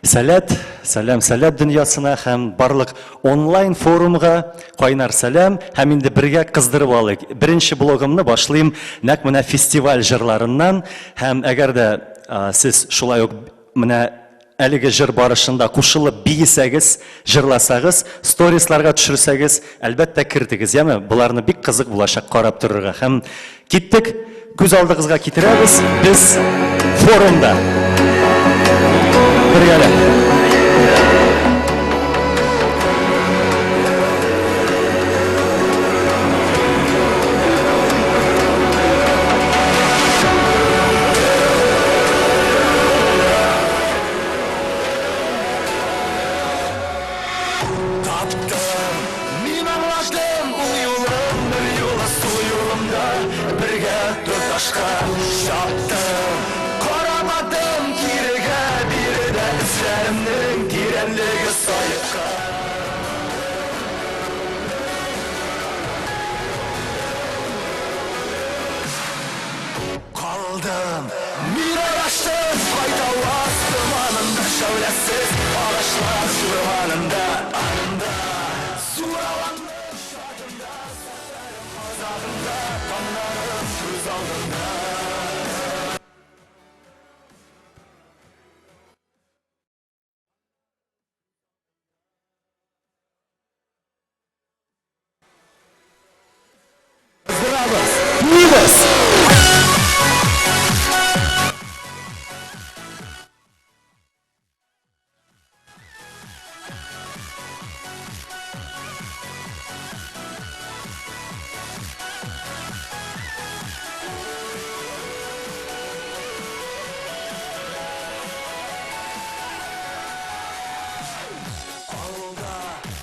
Speaker 1: Сәләт, сәлам, Сәләт дөньясына һәм барлык онлайн форумга кайнар сәлам һәм инде бергә кыздырып алыйк. Беренче блогымны башлыйм нәкъ менә фестиваль җырларыннан һәм әгәр дә сез шулай ук менә әлеге җыр барышында кушылып биесәгез, җырласагыз, сторисларга төшерсәгез, әлбәттә кертегез, яме? Боларны бик кызык булачак карап торырга. Һәм киттек, күз алдыгызга китерәбез, без форумда. Бергәләп.
Speaker 12: Таптым, мин аңладым ул юлым бер юлы сул юлымда бергә тоташкан чаптым, карамадым кирегә биредә эзләремнең тирәнлеге саеккан. Калдым, мин адаштым, кайтаваз томанында, шәүләсез агачлар урманында, анда зур аланның чатында, сәфәрем азагында, таңнарым күз алдында.
Speaker 1: Кыздырабыз, биибез!
Speaker 12: Алда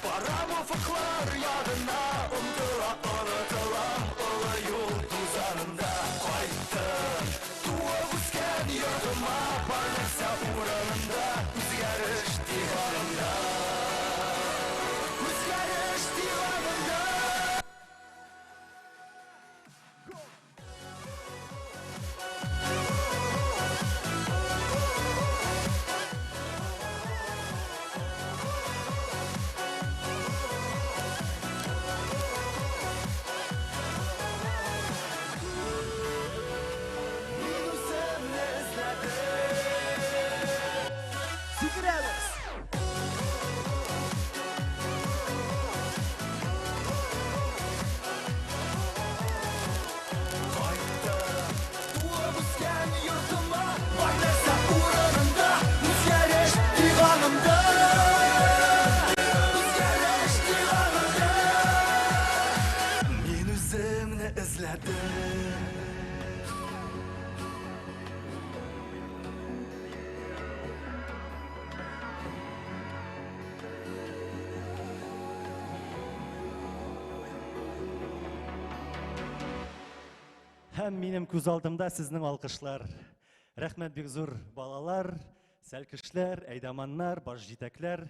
Speaker 12: барам офыклар ягына Омтыла, онытылам олы юл тузанында Кайттым туып үскән йортыма Бар нәрсә урынында Үзгәреш диванында Үзгәреш диванында. Мин үземне эзләдем.
Speaker 1: Сикерәбез!
Speaker 12: Кайттым туып үскән йортыма, бар нәрсә урынында, үзгәреш тойганымда. Үзгәреш тойганымда. Мин үземне эзләдем.
Speaker 1: Һәм минем күз алдымда сезнең алкышлар. Рәхмәт бик зур, балалар, сәлкешләр, әйдаманнар, баш җитәкләр.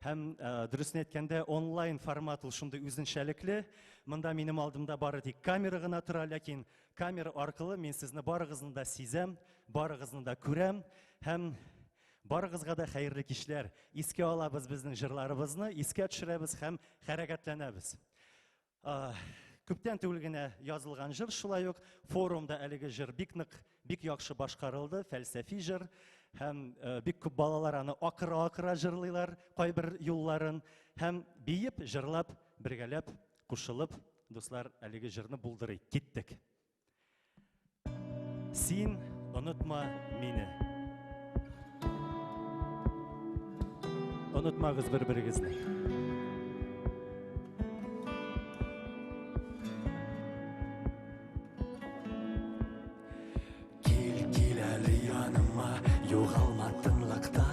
Speaker 1: Һәм дөресен әйткәндә, онлайн формат ул шундый үзенчәлекле. Монда минем алдымда бары тик камера гына тора, ләкин камера аркылы мин сезне барыгызны да сизәм, барыгызны да күрәм һәм барыгызга да хәерле кичләр. Искә алабыз безнең җырларыбызны, искә төшерәбез һәм хәрәкәтләнәбез. Күптән түгел генә язылган җыр шулай ук форумда әлеге җыр бик нык, бик яхшы башкарылды, фәлсәфи җыр һәм бик күп балалар аны акыра-акыра җырлыйлар кайбер юлларын һәм биеп, җырлап, бергәләп кушылып, дуслар, әлеге җырны булдырыйк. Киттек. Син онытма мине. Онытмагыз бер-берегезне.
Speaker 12: Кил, кил әле яныма, югалма тынлыкта.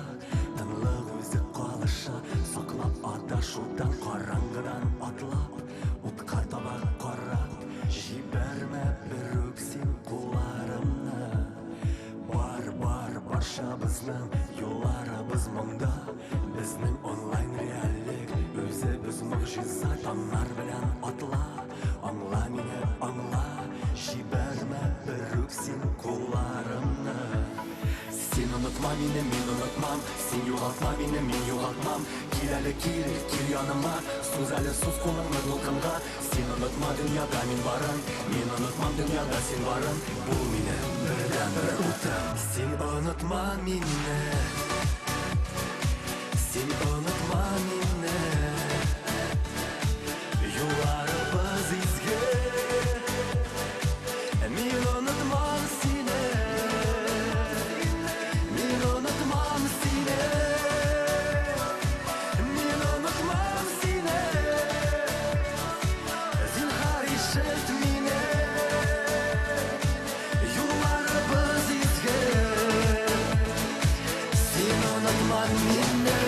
Speaker 12: Тынлык үзе калыша, саклап адашудан, караңгыдан атлап, утка таба карап, җибәрмә берүк син кулларымны. Бар, бар, барчабызның юлларыбыз моңда, безнең онлайн реальлек, үзебез могҗиза, таңнар белән атла, аңла мине, аңла, җибәрмә берүк син кулларымны. Син онытма мине, мин онытмам, син югалтма мине, мин югалтмам. Кил әле, кил, кил яныма, суз әле, суз кулыңны дулкынга. Син онытма дөньяда мин барын, мин онытмам дөньяда син барын. Бул минем бердәнбер утым. Син онытма мине, син онытма мине. Юлларыбыз изге, мин онытмам сине, мин онытмам сине, мин онытмам сине. Зинһар ишет мине, юлларыбыз изге, син онытма мине.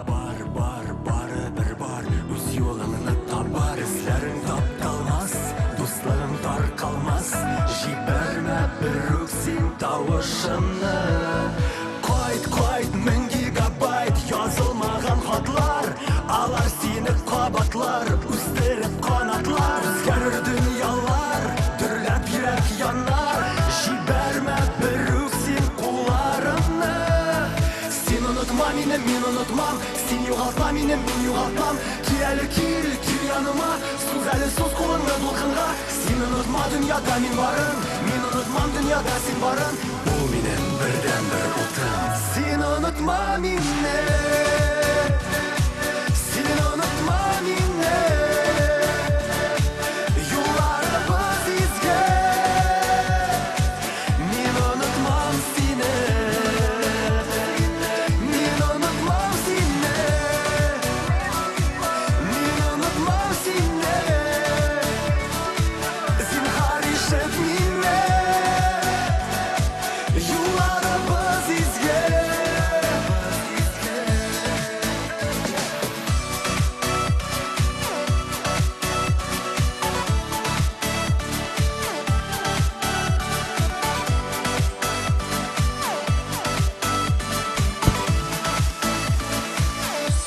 Speaker 12: Бар, бар, барыбер бар, үз юлыңны табар, эзләрең тапталмас, дуслыгың таркалмас. Җибәрмә берүк син тавышымны. Кайт, кайт, 1000 гигабайт язылмаган хатлар, алар сине кабатлар, үстереп канатлар. Үзгәрер дөньялар, дөрләп йөрәк янар. Җибәрмә берүк син кулларымны. Син онытма мине, мин онытмам, син югалтма мине, мин югалтмам. Кил әле, кил, кил яныма, суз әле, суз кулыңны дулкынга. Син онытма дөньяда мин барын, мин онытмам дөньяда син барын. Бул минем бердәнбер утым. Син онытма мине, син онытма мине. Юлларыбыз изге, мин онытмам сине, мин онытмам сине, мин онытмам сине. Зинһар ишет мине, юлларыбыз изге.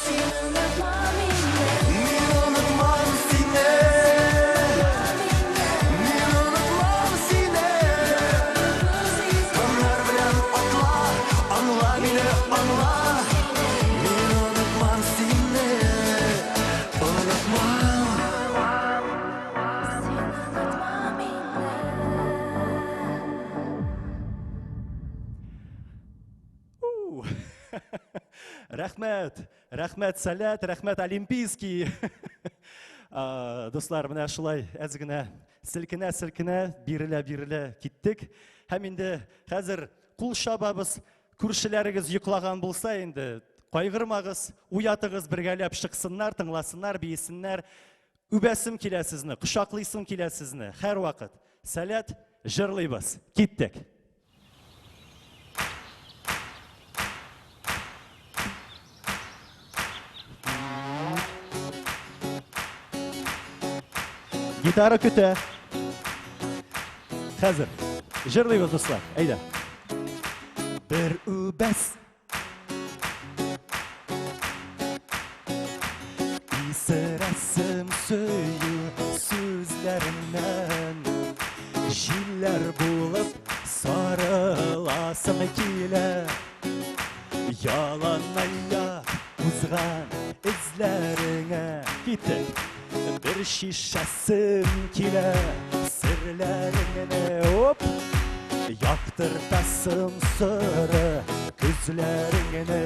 Speaker 3: Син онытма мине,
Speaker 12: Мин онытмам сине, мин онытмам сине. Таңнар белән атла, аңла мине, аңла. Мин онытмам сине, онытмам.
Speaker 3: син онытма мине.
Speaker 1: У. Рәхмәт, рәхмәт Сәләт, рәхмәт Олимпийский. Дуслар, менә шулай әз генә селкенә-селкенә, бирелә-бирелә киттек. Һәм инде хәзер кул чабабыз. Күршеләрегез йоклаган булса инде, кайгырмагыз, уятыгыз, бергәләп чыксыннар, тыңласыннар, биесеннәр. Үбәсем килә сезне, кочаклыйсым килә сезне. Һәрвакыт. Сәләт, җырлыйбыз. Киттек. Гитара көтә. Хәзер. Җырлыйбыз, дуслар. Әйдә.
Speaker 12: Бер үбәс Исерәсем сөю сүзләреңнән Җилләр булып сарыласым килә Ялан аяк узган эзләреңә Киттек Бер шешәсем килә серләреңне Оп! Яктыртасым соры күзләреңне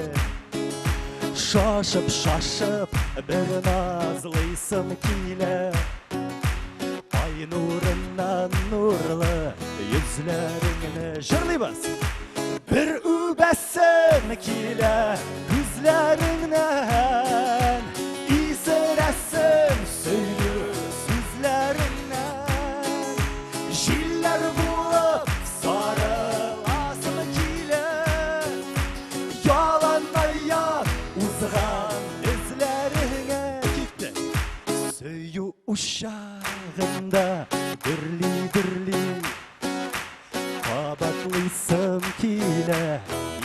Speaker 12: Шашып-шашып бер назлыйсым килә Ай нурыннан нурлы йөзләреңне Җырлыйбыз! Бер үбәсем килә күзләреңнән Исерәсем сөю сүзләреңнән Җилләр булып сарыласым килә Ялан аяк узган эзләреңә китте Сөю учагында дөрли-дөрли Кабатлыйсым килә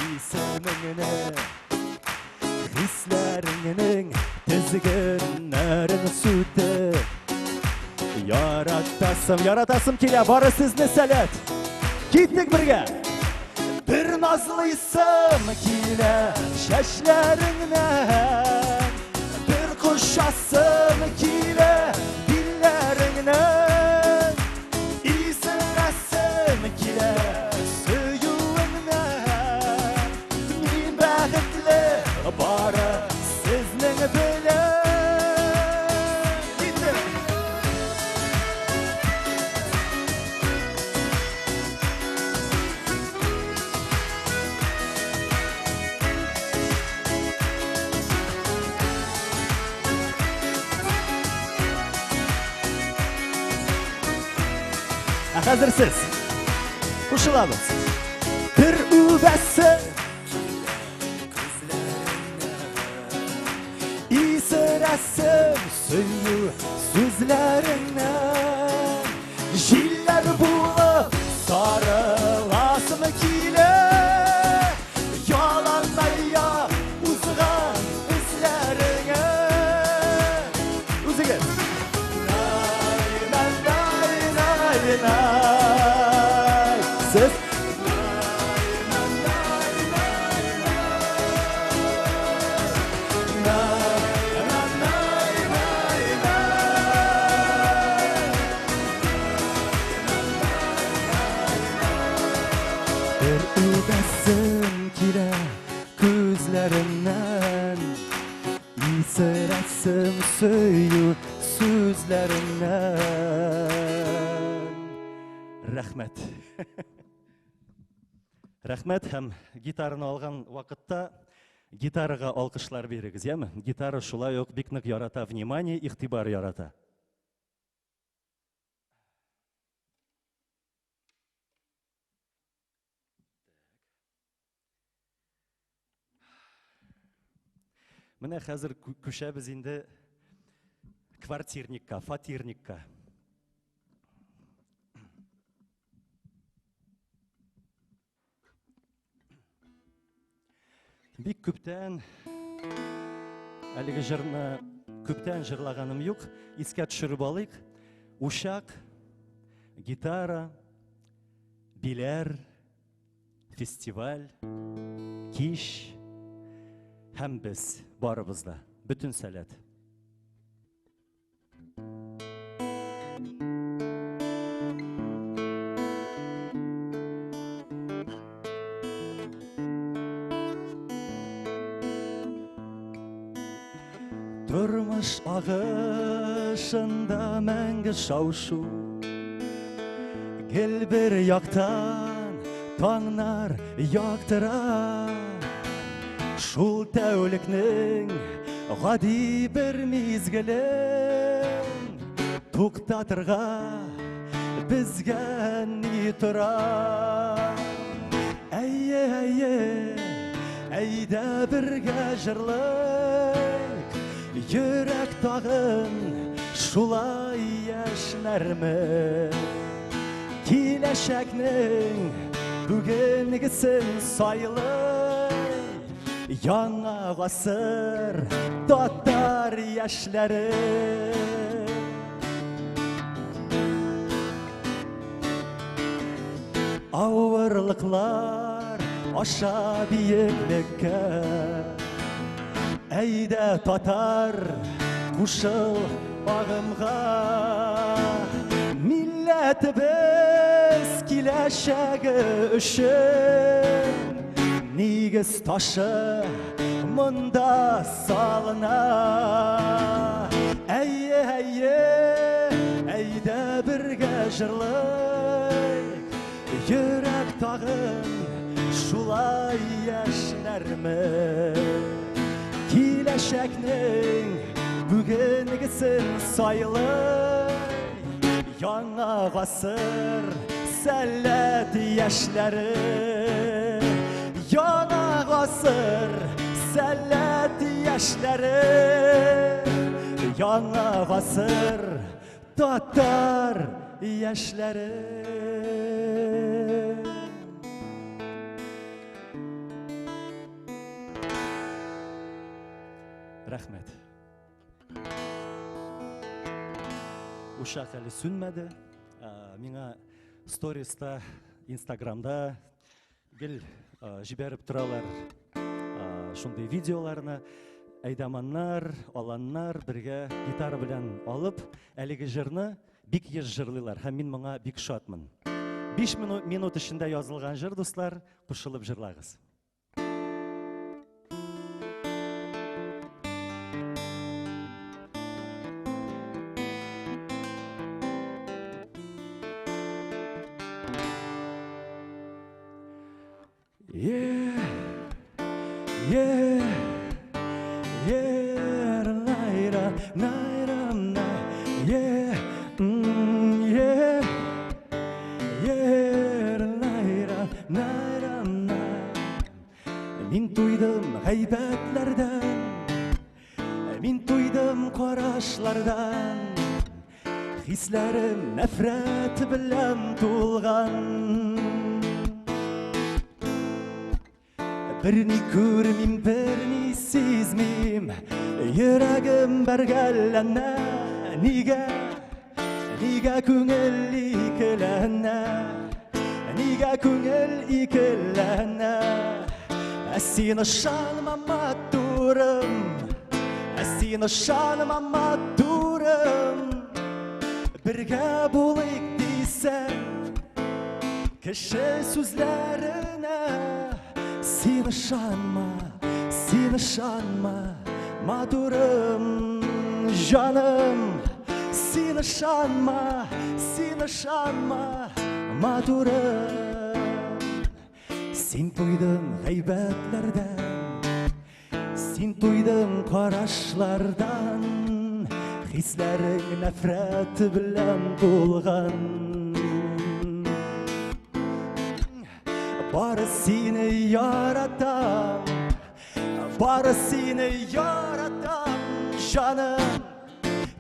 Speaker 12: исемеңне Хисләреңнең тезгеннәрен сүтеп Яратасым, яратасым килә, бары сезне сәләт Киттек бергә! Бер назлыйсым килә чәчләреңнән Бер кочасым килә билләреңнән Исерәсем килә сөюеңнән Мин бәхетле бары сезнең белән Киттек! Ә хәзер сез кушылабыз. Бер үбәсе Исерәсем сөю сүзләреңнән Җилләр булып сарыласым килә Ялан аяк узган эзләреңә Үзегез Най-най-най-най Сез Бер үбәсем килә күзләреңнән Исерәсем сөю сүзләреңнән Рәхмәт. Рәхмәт һәм гитараны алган вакытта гитарага алкышлар бирегез, яме? Гитара шулай ук бик нык ярата внимание, игътибар ярата. Менә хәзер күчәбез инде квартирникка, фатирникка. Бик күптән әлеге җырны күптән җырлаганым юк. Искә төшереп алыйк. Учак, гитара, биләр, фестиваль, кич һәм без барыбыз да, бөтен сәләт. Тормыш агышында мәңге шау-шу Гел бер яктан таңнар яктыра Шул тәүлекнең гади бер мизгелен Туктатырга безгә ни тора Әйе, әйе, әйдә бергә җырлыйк Йөрәк тагын шулай яшьнәрме Киләчәкнең бүгенгесен сайлый. Яңа гасыр татар яшьләре. Авырлыклар аша биеклеккә. Әйдә, татар, кушыл агымга. Милләтебез киләчәге өчен нигез ташы монда салына. Әйе, әйе, әйдә бергә җырлыйк. Йөрәк тагын шулай яшьләрме? Киләчәкнең бүгенгесен сайлый. Яңа гасыр Сәләт яшьләре. Яңа гасыр Сәләт яшьләре. Яңа гасыр татар яшьләре. Рәхмәт. Учак әле сүнмәде. Миңа сториста, Инстаграмда гел җибәреп торалар шундый видеоларны. Әйдаманнар, аланнар бергә гитара белән алып, әлеге җырны бик еш җырлыйлар һәм мин моңа бик шатмын. 5 минут эчендә язылган җыр, дуслар, кушылып җырлагыз. Yeah, yeah, yeah, la, la, la, la, yeah, yeah, yeah, la, la, la, la. Мин туйдым гайбәтләрдән, мин туйдым карашлардан, хисләрем нәфрәт белән тулган. Берни күрмим, берни сизмим, йөрәгем бәргәләнә. Нигә, нигә күңел икеләнә? Нигә күңел икеләнә? Ә син ышанма, матурым, ә син ышанма, матурым. Бергә булыйк дисәң, кеше сүзләренә син ышанма, син ышанма, матурым, җаным. Син ышанма, син ышанма, матурым. Син туйдың гайбәтләрдән, син туйдың карашлардан, хисләрең нәфрәт белән тулган. Бары сине яратам, бары сине яратам, җаным.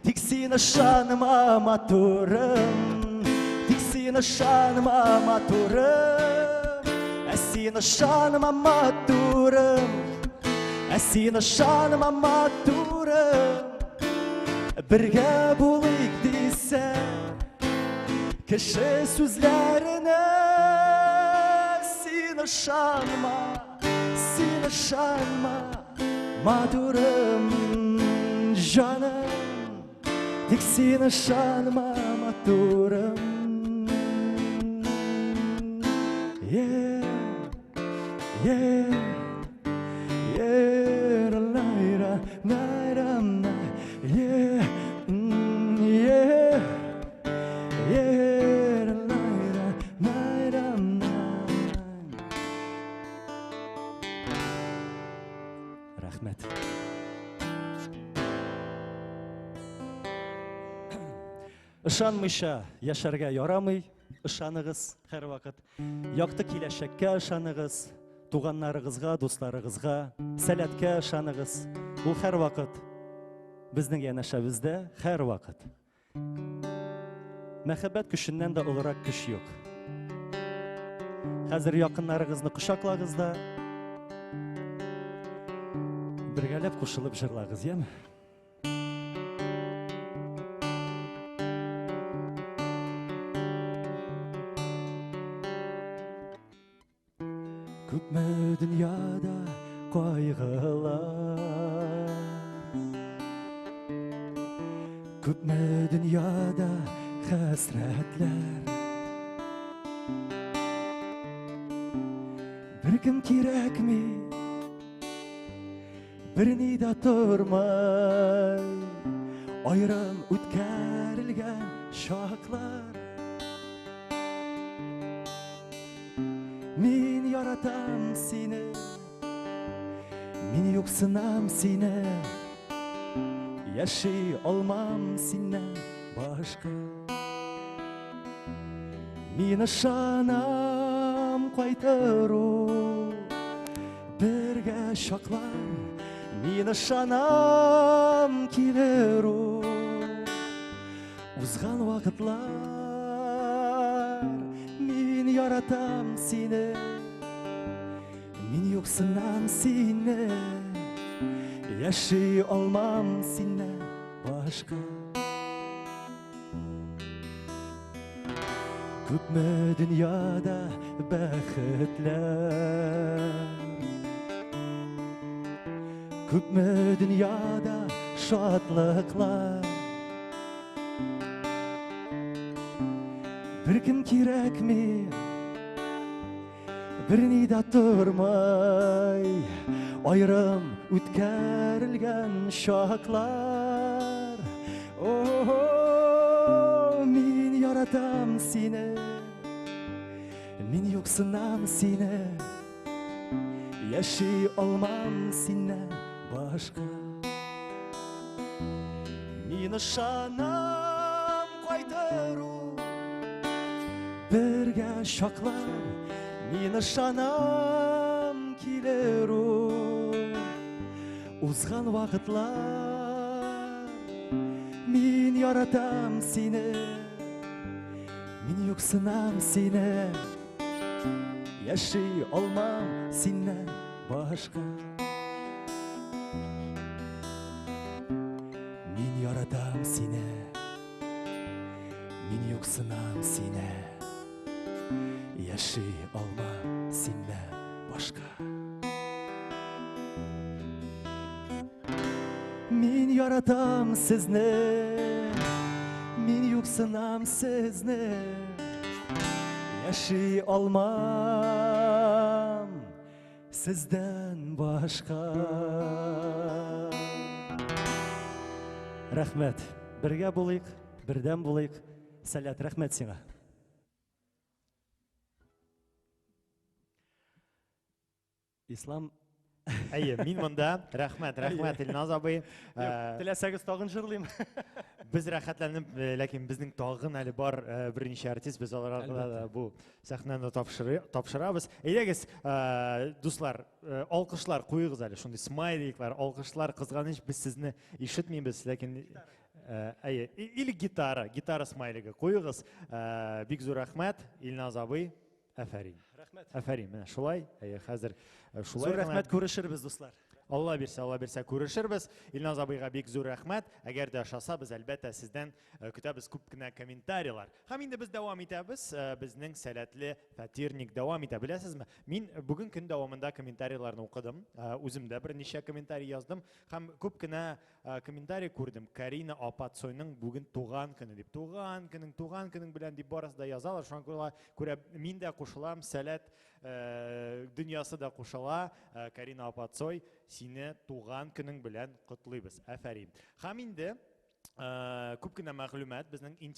Speaker 12: Тик син ышанма, матурым, тик син ышанма, матурым. Ә син ышанма, матурым, ә син ышанма, матурым. Бергә булыйк дисәң, кеше сүзләренә син ышанма, син ышанма, матурым, җаным. Тик син ышанма, матурым. Yeah, yeah, yeah, la, la, la, la, la, yeah, yeah, yeah, la, la, la, la, la. Рәхмәт. Ышанмыйча яшәргә ярамый, ышаныгыз һәрвакыт. Якты киләчәккә ышаныгыз, туганнарыгызга, дусларыгызга, сәләткә ышаныгыз. Ул һәрвакыт безнең янәшәбездә, һәрвакыт. Мәхәббәт көченнән дә олырак көч юк.
Speaker 1: Хәзер якыннарыгызны кочаклагыз да бергәләп кушылып җырлагыз, яме? Күпме дөньяда кайгылар, Күпме дөньяда хәсрәтләр. Беркем кирәкми, берни дә тормый, Аерым үткәрелгән чаклар. Мин яратам сине, мин юксынам сине, Яши алмам синнән башка. Мин ышанам кайтыр ул бергә чаклар, Мин ышанам килер ул Узган вакытлар, мин яратам сине, мин юксынам сине, яши алмам синнән башка. Күпме дөньяда бәхетләр, күпме дөньяда шатлыклар. Беркем кирәкми, берни дә тормый, Аерым үткәрелгән чаклар. О, мин яратам сине, мин юксынам сине, Яши алмам синнән башка. Мин ышанам кайтыр ул бергә чаклар, Мин ышанам килер ул узган вакытлар. Мин яратам сине, мин юксынам сине, Яши алмам синнән башка. Мин яратам сине, мин юксынам сине, Яши алмам синнән башка. Мин яратам сезне, мин юксынам сезне, Яши алмам сездән башка. Рәхмәт. Бергә булыйк, бердәм булыйк. Сәләт, рәхмәт сиңа. Ислам
Speaker 4: Әйе, мин монда. Рәхмәт, рәхмәт, Илназ абый.
Speaker 1: Э, теләсәгез тагын җырлыйм.
Speaker 4: Без рәхәтләнеп, э, ләкин безнең тагын әле бар э, берничә артист, без аларга да бу сәхнәне тапшырабыз. Әйдәгез, дуслар, алкышлар куегыз әле, шундый смайликлар, алкышлар, кызганыч, без сезне ишетмибез, ләкин әйе, или гитара, гитара смайлигы куегыз. Бик зур рәхмәт, Илназ абый. Афәрин.
Speaker 1: Рәхмәт.
Speaker 4: Афәрин. Менә шулай. Әйе, хәзер э, шулай.
Speaker 1: Зур рәхмәт, күрешербез, дуслар.
Speaker 4: Алла бирсә, Алла бирсә, күрешербез. Илназ абыйга бик зур рәхмәт. Әгәр дә ошаса, без әлбәттә сездән э, көтәбез күп кенә комментарийлар. Һәм инде без дәвам итәбез. Э, безнең сәләтле фатирник дәвам итә. Беләсезме, мин бүген көн дәвамында комментарийларны укыдым. Үзем дә берничә комментарий яздым һәм күп кенә Э, комментарий күрдем. Карина апа Цойның бүген туган көне дип. Туган көнең, туган көнең белән дип барысы да язалар. Шуңа күрә мин дә кушылам, Сәләт э, дөньясы да кушыла. Э, Карина апа Цой, сине туган көнең белән котлыйбыз. Афәрин. Һәм инде күп кенә мәгълүмат безнең.